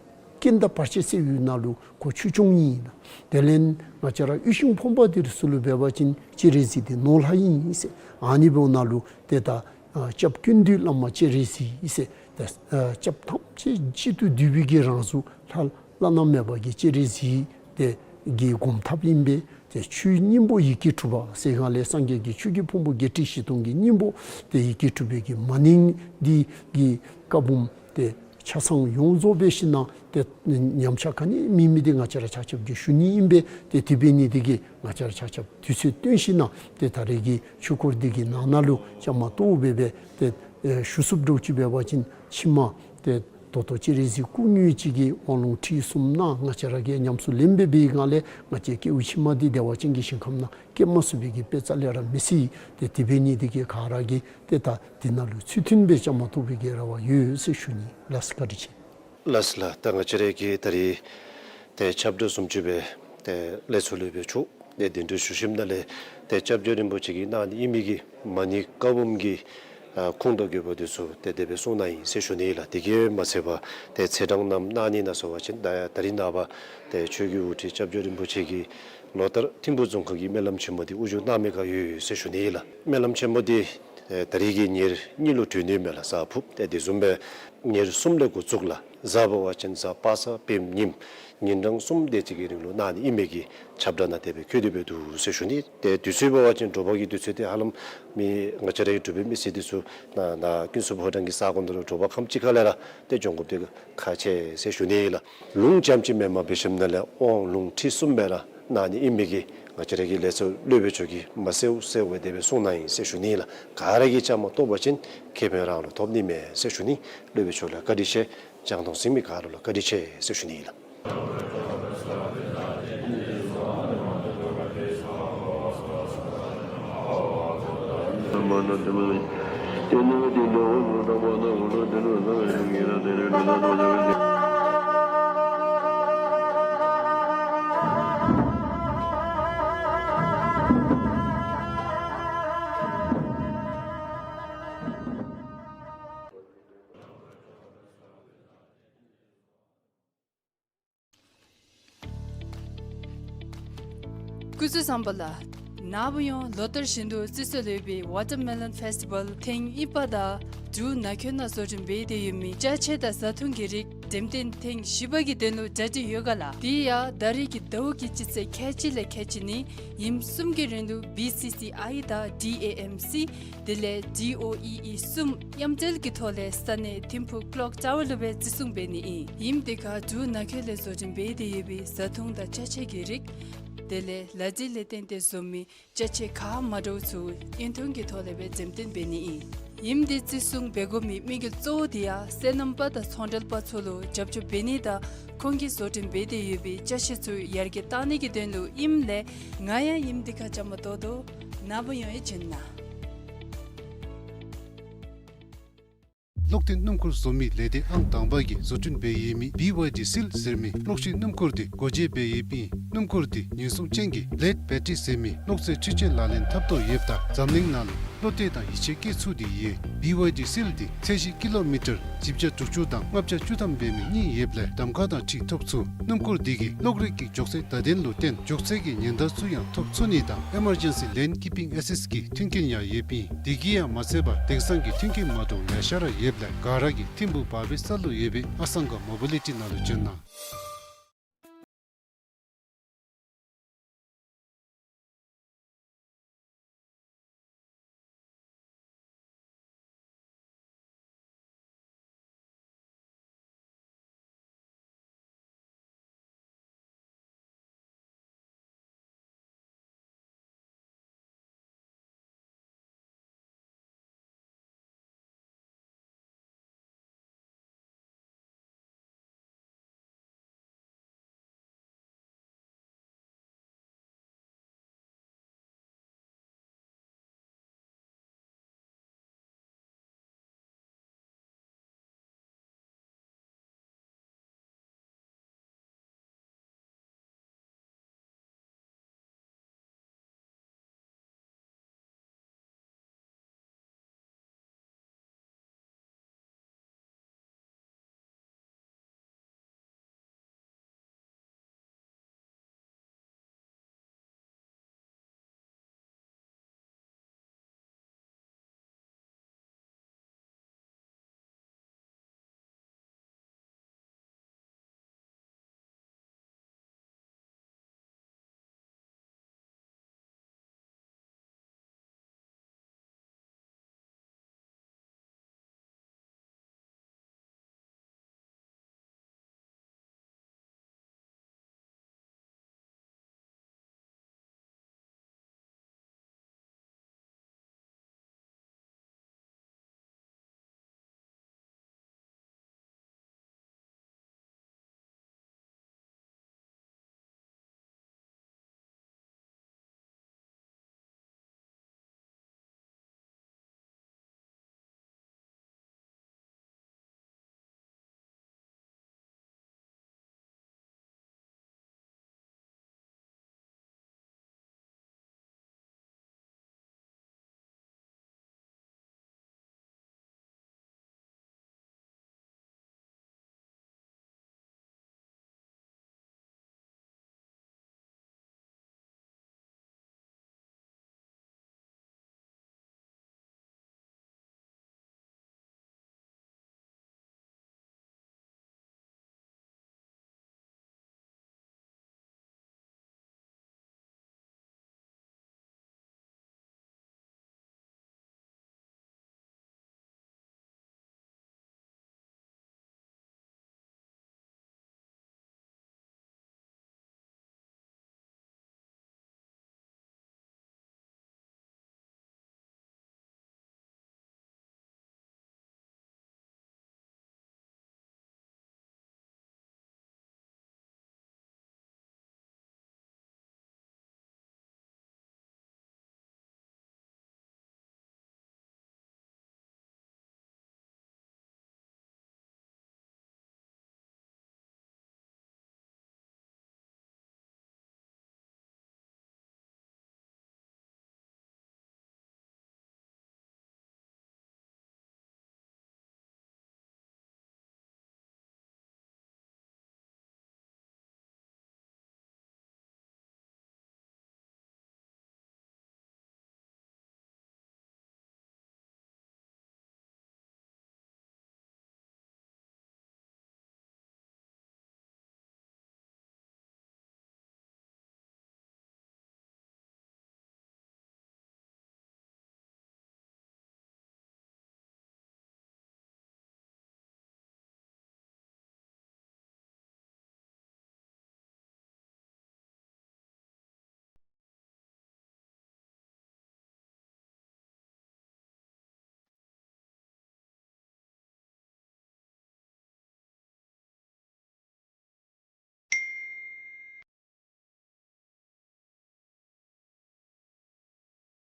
རྐྱེན་དང་བར་ཆད་སེལ་བའི་ནང་ལུ་ཁོ་ཆོས་སྐྱོང་ཨིན། དེ་ལས་ང་བཅས་ར་ཡུལ་གཞུང་ཕོངས་པ་འདི་ཚུ་ལུ་འབད་བ་ཅིན་སྤྱན་རས་གཟིགས་འདི་ནོར་ལྷ་ཨིན་ཟེར། ཨ་ནི་འབདཝ་ནང་ལུ་ཏེ་ད་ཨ་སྐྱབས་ཀུན་འདུས་བླ་མ་སྤྱན་རས་གཟིགས་ཟེར། ཏེ་ཨ་སྐྱབས་ཐམས་ཅད་གཅིག་ཏུ་བསྡུས་པའི་གི་རང་གཟུགས་ལྷ་བླ་ན་མེད་པ་གི་སྤྱན་རས་གཟིགས་དེ་གི་སྒོམ་ཐབས་ཨིན་པས། ཏེ་ཆོས་སྙིང་པོ་ཡི་གེ་དྲུག་པ་ཟེར་སྒང་ལས་སངས་རྒྱས་ཀྱི་ཆོས་ཀྱི་ཕུང་པོ་བརྒྱད་ཁྲི་བཞི་སྟོང་གི་སྙིང་པོ་ཏེ་ཡི་གེ་དྲུག་པའི་གི་མ་ཎི་འདི་གི་བཀའ་འབུམ་ཏེ་ཆ་ཚང་ཡོངས་རྫོགས་འབད་ཞིན་ན་ཏེ་ཉམས་ཆག་ག་ནི་མེད་མི་འདི་ང་བཅས་ར་ཆ་ཁྱབ་ཀྱིས་ཞུ་ནི་ཨིན་པས། ཏེ་དེ་འབད་ནི་འདི་གིས་ང་བཅས་ར་ཆ་ཁྱབ་དུས་ཚོད་བཏོན་ཞིན་ན་ཏེ་ད་རེས་ཀྱི་ཆོས་སྐོར་འདི་གི་ནང་ན་ལུ་བཅའ་མར་གཏོགས་སྦེ་སྦེ་ཏེ་ཨེ་ཞུ་ཚུགསཔ་འདྲཝ་ཅིག་འབད་བ་ཅིན་ཕྱི་མ་ཏེ་ད་ལྟོ་སྤྱན་རས་གཟིགས་སྐུ་དངོས་ཅིག་གིས་དབང་ལུང་ཁྲིད་གསུམ་གནང་། ང་བཅས་ར་གིས་ཉམས་སུ་ལེན་འབད་བའི་སྒང་ལས་ང་བཅས་སྐྱེ་བ་ཕྱི་མ་འདི་བདེ་བ་ཅན་གྱི་ཞིང་ཁམས་ནང་སྐྱེ་མ་ཚུགས་པའི་གི་དཔེ་རྩ་ལས་ར་མི་སྲིད། ཏེ་དེ་འབད་ནི་འདི་གིས་ག་ར་གིས་ཏེ་ད་འདི་ནང་ལུ་ཚུལ་མཐུན་སྦེ་བཅའ་མར་གཏོགས་པའི་གི་རེ་བ་ཡོད་ཟེར་ཞུ་ནི། ལགས་སོ། བཀའ་དྲིན་ཆེ། ལགས་སོ་ལགས། ད་ང་བཅས་ར་གི་ད་རིས་ཏེ་ཆབ་བསྒྲགས་བཟུམ་ཅིག་སྦེ་ཏེ་ལས་ཚོགས་ལུ་སྦེ་ཚོགས་ཏེ་གདན་འདྲེན་ཞུ་ཞིནམ་ལས་ཏེ་སྐྱབས་རྗེ་རིན་པོ་ཆེ་གིས་གནང་ནི་ཨིན་མི་གི་མ་ཎི་བཀའ་འབུམ་གྱི་ཨ་ཁུངས་དང་དགོས་པ་འདི་ཚུ་ཏེ་དེ་སྦེ་གསུངས་གནང་ཡི་ཟེར་ཞུ་ནི་ལགས། དེ་གིས་མ་ཚད་པར་ཏེ་ཚེས་གྲངས་ནམ་གནང་ནི་ན་ཟེར་བ་ཅིན་ད་ད་རིས་ནངས་པ་ཏེ་ཆོས་ཀྱི་དབུ་ཁྲིད་སྐྱབས་རྗེ་རིན་པོ་ཆེ་གིས་ལོ་ལྟར་ཐིམ་ཕུག་རྫོང་ཁག་གི་སྨོན་ལམ་ཆེན་མོ་འདི་དབུ་བཞུགས་གནང་མི་སྒང་ཡོད་ཟེར་ཞུ་ནི་ལགས། སྨོན་ལམ་ཆེན་མོ་འདི་ཨེ་ད་རིས་ཀྱི་ཉེར་གཉིས་ལུ་གྲོལ་ནི་མས་ལགས། གཟའ་ཕུརཔ། ཏེ་དེ་བཟུམ་སྦེ་ཉེར་གསུམ་ལས་འགོ་བཙུགས་ལགས། གཟའ་འབད་བ་ཅིན་གཟའ་པ་སངས་པའི་ཉིནམ་ཉིན་གྲངས་གསུམ་དེ་ཅིག་གི་རིང་ལུ་གནང་ནི་ཨིན་མི་གི་ཁྱབ་བསྒྲགས་ནང་དེ་སྦེ་བཀོད་དེ་སྦེ་འདུག་ཟེར་ཞུ་ནི། ཏེ་དུས་ཚོད་འབད་བ་ཅིན་དྲོ་པ་གི་དུས་ཚོད་འདི་ཧ་ལམ་མི་ང་བཅས་ར་གི་འབྲུག་པའི་མི་སེར་འདི་ཚུ་ནཱ་ནཱ་ཀུན་གསལ་ཕོ་བྲང་གི་ས་གོ་འདི་ལུ་དྲོ་པ་ཁམས་ཅིག་ཁ་ལས་ར་ཏེ་འབྱོན་དགོཔ་འདི་ཁག་ཆེ་ཟེར་ཞུ་ནི་ལགས། ལུང་རྐྱངམ་ཅིག་མེནམ་འབད་ཞིནམ་ལས་དབང་ལུང་ཁྲིད་གསུམ་སྦེ་ར་གནང་ནི་ཨིན་མི་གི་ང་བཅས་ར་གི་ལས་ཚོགས་སློབ་དཔོན་མཆོག་གིས་མ་གསལཝ་གསལཝ་སྦེ་དེ་སྦེ་གསུངས་གནང་ཡི་ཟེར་ཞུ་ནི་ལགས། ག་ར་གིས་བཅའ་མར་གཏོགས་པ་ཅིན་ཁེ་ཕན་རང་ལུ་ཐོབ་ནི་མས་ཟེར་ཞུ་ནི། སློབ་དཔོན་མཆོག་ལུ་བཀའ་དྲིན་ཆེ། རྒྱང་མཐོང་གཟིགས་མི་ག་ར་ལུ་བཀའ་དྲིན་ཆེ་ཟེར་ཞུ་ནི་ལགས། སྐུ་གཟུགས་བཟང་པོ་ལགས། ནངས་པ་ཡང་ལོ་ལྟར་བཞིན་དུ་རྩི་སྲོལ་ཡོད་པའི་Watermelon Festival ཐེངས་གཉིས་པ་དང་འབྲུག་ནང་འཁོད་ནང་བཟོ་སྐྲུན་འབད་དེ་ཡོད་མི་ཅ་ཆས་དང་བཟའ་འཐུང་གི་རིགས་འགྲེམས་སྟོན་ཐེངས་བཞི་པ་གི་དོན་ལུ་གྲ་སྒྲིག་ཡོད་ག་ལགས། དེ་ཡང་ད་རེས་ཀྱི་ཟླཝ་གི་སྤྱི་ཚེས་ཁལ་གཅིག་ལས་ཁལ་གཅིག་ནི་ཉིནམ་གསུམ་གྱི་རིང་ལུ་བི་སི་སི་ཨའི་དང་ཌི་ཨེ་ཨེམ་སི་དེ་ལས་ཌི་ཨོ་ཨི་ཨི་གསུམ་མཉམ་འབྲེལ་གྱི་ཐོག་ལས་ས་གནས་ཐིམ་ཕུག་ཀློག་ཊ་ཝར་ལུ་སྦེ་བརྩི་སྲུང་འབད་ནི་ཨིན། ཉིནམ་དེ་ཁར་འབྲུག་ནང་འཁོད་ལས་བཟོ་སྐྲུན་འབད་དེ་ཡོད་པའི་བཟའ་འཐུང་དང་ཅ་ཆས་ཀྱི་རིགས་དེ་ལས་ལག་རྗེས་ལས་བརྟེན་ཏེ་བཟོ་མི་ཅ་ཆས་ག་མ་འདྲཝ་ཚུ་དབྱིན་གཏོང་གི་ཐོག་ལས་སྦེ་འགྲེམས་སྟོན་འབད་ནི་ཨིན། ཉིནམ་དེ་བརྩི་སྲུང་འབད་དགོ་མི་དམིགས་ཡུལ་གཙོ་བོ་དེ་ཡང་སོ་ནམ་པ་དང་ཚོང་འབྲེལ་པ་ཚུ་ལུ་རྒྱབ་སྐྱོར་འབད་ནི་དང་ཁོང་གིས་བཟོ་སྐྲུན་འབད་དེ་ཡོད་པའི་ཅ་ཆས་ཚུ་ཡར་རྒྱས་གཏང་ནི་གི་དོན་ལུ་ཨིནམ་ལས་ང་ཡང་ཉིནམ་དེ་ཁར་བཅའ་མར་གཏོགས་དོ། ནངས་པ་ཡང་ཡང་བྱོན་གནང་། གློག་ཐིག་སྣུམ་འཁོར་བཟོ་མི་ལས་སྡེ་ཨང་དང་པ་གིས་བཟོ་སྐྲུན་འབད་ཡོད་མི་བི་ཝའི་ཌི་སིལ་ཟེར་མི་གློག་ཤིང་སྣུམ་འཁོར་འདི་སྒོ་འབྱེད་འབད་ཡོདཔ་ཨིན། སྣུམ་འཁོར་འདི་ཉེན་སྲུང་ཅན་གྱི་བླེཌ་བེ་ཊི་རི་ཟེར་མི་གློག་རྫས་འཕྲུལ་ཆས་ལག་ལེན་འཐབ་ཐོག་ཡོདཔ་ད་འཛམ་གླིང་ནང་ལུ་བློ་གཏད་དང་ཡིད་ཆེས་བསྐྱེད་ཚུགས་ཏེ་ཡོད། བི་ཝའི་ཌི་སིལ་འདི་ཚད་གཞི་ཀི་ལོ་མི་ཊར་བཞི་བརྒྱ་དྲུག་ཅུ་དང་ལྔ་བརྒྱ་བཅུ་ཐམ་འབད་མི་གཉིས་ཡོདཔ་ལས་གདམ་ཁ་དང་འཁྲིལ་ཐོབ་ཚུགས། སྣུམ་འཁོར་འདི་གིས་གློག་རིག་གི་མགྱོགས་ཚད་བརྡ་དོན་ལུ་བརྟེན་མགྱོགས་ཚད་ཀྱི་ཉེན་བརྡ་ཚུ་ཡང་ཐོབ་ཚུགས་ནི་དང་ཨི་མར་ཇེན་སི་ལེན་ཀིཔ་པིང་ཨེ་སིསཊ་གི་མཐུན་རྐྱེན་ཡང་ཡོདཔ་ཨིན། དེ་གིས་ཡང་མ་ཚད་པར་དེང་སང་གི་མཐུན་རྐྱེན་མ་འདྲཝ་ལེ་ཤ་ར་ཡོདཔ་ལས་ག་ར་གིས་ཐིམ་ཕུག་བར་བའི་ས་ལུ་ཡོད་པའི་ཨ་སང་ག་མོ་བི་ལི་ཊི་ནང་ལུ་བྱོན་གནང་།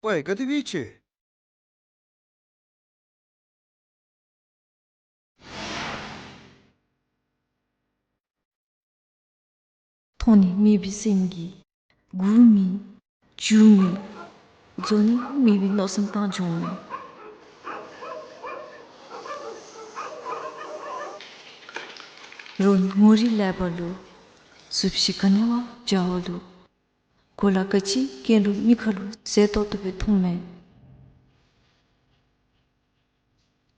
པའི་ག་དེ་སྦེ་ཆེ། མཐོང་ནི་མེད་པའི་སེམས་ཀྱིས་སྒུག་མི་འགྱོ་མི་འཛོལ་ནི་མེད་པའི་མནོ་བསམ་བཏང་འགྱོ་མི། རོགས་ངོ་རིས་ལེགས་པ་ལུ་གཟུགས་གཞི་ག་ནི་བ་འཇའ་བ་ལུ་གོ་ལ་ག་ཅི་གྱོན་རུང་མི་ཁ་ལུ་མཛེས་ཏོག་ཏོ་སྦེ་མཐོངམ་མས།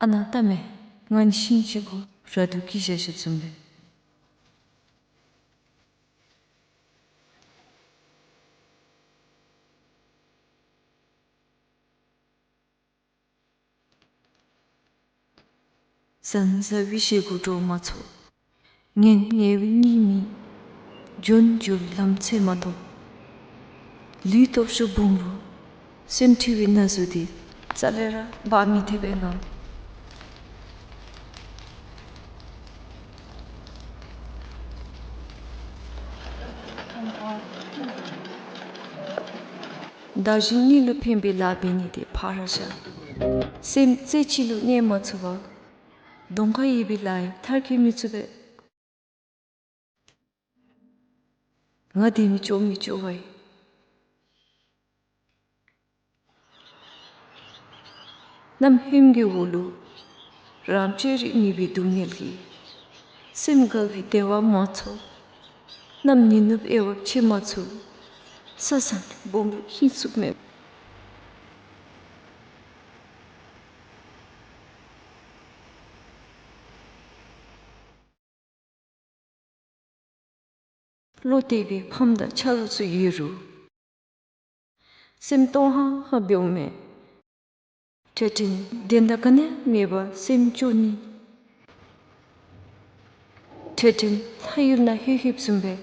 ཨ་ནཱ་བལྟ་མས། ང་ནི་ཤིང་ཅིག་གུ་ར་དུ་སྐྱེས་བཞག་བཞགཔ་བཟུམ་སྦེ། ཟང་ཟ་བའི་ཞེ་སྒོ་འདྲོག་མ་ཚུགས། ངལ་ངལ་བའི་གཉིད་མི་འབྱུང་། འགྱོ་བའི་ལམ་ཚད་མ་མཐོང་། ལུས་སྟོབས་ཤུགས་སྦོམ་རུང་སེམས་འཁྲུལ་བའི་ན་ཟུག་འདི་རྩ་ལས་ར་འབག་མི་ཐེག་པས་ང་། བདག་གཞན་གཉིས་ལུ་ཕན་པའི་ལཱ་འབད་ནི་དེ་ཕར་བཞག། སེམས་རྩེ་གཅིག་ལུ་གནས་མ་ཚུགས་པར་གདོང་ཁར་ཡོད་པའི་ལཱ་ཡང་མཐར་འཁྱོལ་མི་ཚུགས་པས། ང་དེ་མི་ལྕོགས་མི་ལྕོགས་པ་ཡིན། གནམ་ཧོནམ་གྱི་འོག་ལུ་རང་བཅོས་རིག་མེད་པའི་སྡུག་བསྔལ་གྱིས་སེམས་འགག་པའི་བདེ་བ་མ་ཚོར། གནམ་ཉི་ནུབ་དབྱེ་བ་ཕྱེ་མ་ཚུགས། ས་ཟངས་སྦོམ་རུང་ཧིང་སུ་མེད། བློ་གཏད་པའི་ཕམ་དང་ཆ་རོགས་ཚུ་ཡོད་རུང་སེམས་སྟོང་ཧང་ཧང་འབདཝ་མས། འཕྲལ་འཕྲལ་བདེན་མཐའ་ག་ནི་མེད་པར་སེམས་སྐྱོ་ནི། འཕྲལ་འཕྲལ་ལྷ་ཡུལ་ནང་ལྷོད་ལྷོདཔ་བཟུམ་སྦེ་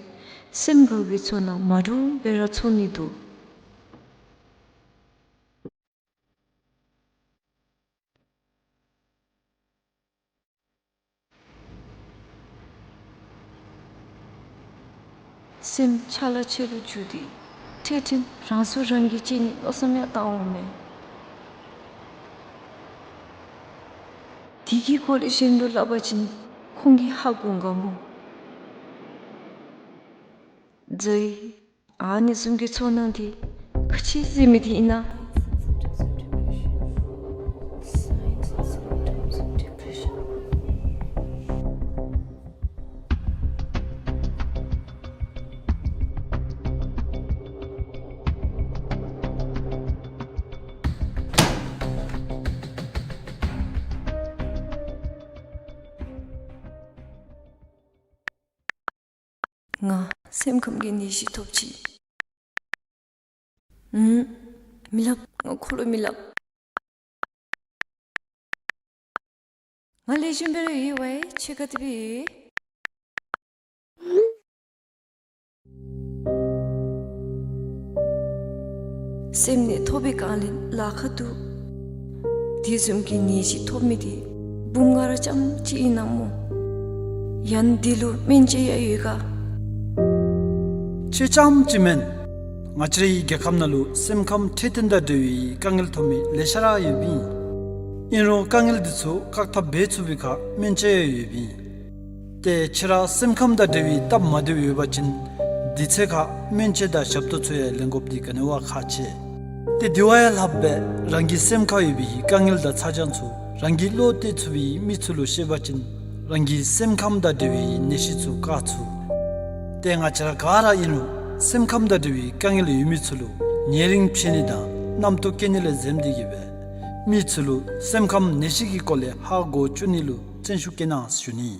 སེམས་འགག་པའི་ཚོར་སྣང་མ་འདྲཝ་སྦེ་ར་ཚོར་ནི་འདུག། སེམས་ཆ་ལ་ཆེ་རུ་འགྱུར་ཏེ་འཕྲལ་འཕྲལ་རང་སྲོག་རང་གིས་བཅད་ནིའི་མནོ་བསམ་ཡང་བཏང་འོང་མས། དེ་གི་སྐོར་ལས་གཞན་ལུ་སླབ་པ་ཅིན་ཁོང་གིས་ཧ་གོ་ག་མོ། ཛའི། ཨ་ནི་བཟུམ་གྱི་ཚོར་སྣང་འདི་ག་ཅི་ཟེར་མི་འདི་ཨིན་ན། ང་སེམས་ཁམས་ཀྱི་ནད་གཞི་ཐོབ་ཅི། ཨུམ། མི་སླབ། ང་ཁོ་ལུ་མི་སླབ། ང་ལེགས་ཤོམ་སྦེ་ར་ཡོད་པས། ཁྱོད་ག་དེ་སྦེ་ཡོད། སེམས་ནད་ཐོབ་པའི་སྒང་ལས་ལཱ་ཁག་འདུག། དེ་བཟུམ་གྱི་ནད་གཞི་ཐོབ་མི་དེ་འབུམ་ལྔ་ར་རྐྱངམ་གཅིག་ཨིན་ན་མོ། ཡང་འདི་ལུ་སྨན་དཔྱད་ཡང་ཡོད་ག། ཁྱོད་རྐྱངམ་གཅིག་མེན། ང་བཅས་རའི་རྒྱལ་ཁབ་ནང་ལུ་སེམས་ཁམས་འཕྲོད་བསྟེན་དང་འབྲེལ་བའི་དཀའ་ངལ་ཐོབ་མི་ལེ་ཤ་ར་ཡོདཔ་ཨིན། ཨིན་རུང་དཀའ་ངལ་འདི་ཚུ་བཀག་ཐབས་འབད་ཚུགས་པའི་ཁར་སྨན་དཔྱད་ཡང་ཡོདཔ་ཨིན། ཏེ་ཁྱོད་ར་སེམས་ཁམས་དང་འབྲེལ་བའི་སྟབས་མ་བདེཝ་ཡོད་པ་ཅིན་དེ་ཚེ་ཁར་སྨན་དཔྱད་དང་ཞབས་ཏོག་ཚུ་ཡང་ལེན་དགོཔ་འདི་ག་ནི་བ་ཁག་ཆེ། ཏེ་དེ་བ་ཡང་ལྷགཔ་སྦེ་རང་གི་སེམས་ཁར་ཡོད་པའི་དཀའ་ངལ་དང་ཚ་གྱང་ཚུ་རང་གིས་བློ་གཏད་ཚུགས་པའི་མི་ཚུ་ལུ་བཤད་པ་ཅིན་རང་གི་སེམས་ཁམས་དང་འབྲེལ་བའི་ནད་གཞི་ཚུ་བཀག་ཚུགས། ཏེ་ང་བཅས་ར་ག་ར་ཨིན་རུང་སེམས་ཁམས་དང་འབྲེལ་བའི་དཀའ་ངལ་ཡོད་མི་ཚུ་ལུ་ཉེ་རིང་ཕྱད་ནི་དང་རྣམ་རྟོག་སྐྱེ་ནི་ལས་འཛེམ་སྟེ་གིས་སྦེ་མི་ཚུ་ལུ་སེམས་ཁམས་ནད་གཞི་གི་སྐོར་ལས་ཧ་གོ་བཅུག་ནི་ལུ་བརྩོན་ཤུགས་བསྐྱེད་གནང་ཞུ་ནི།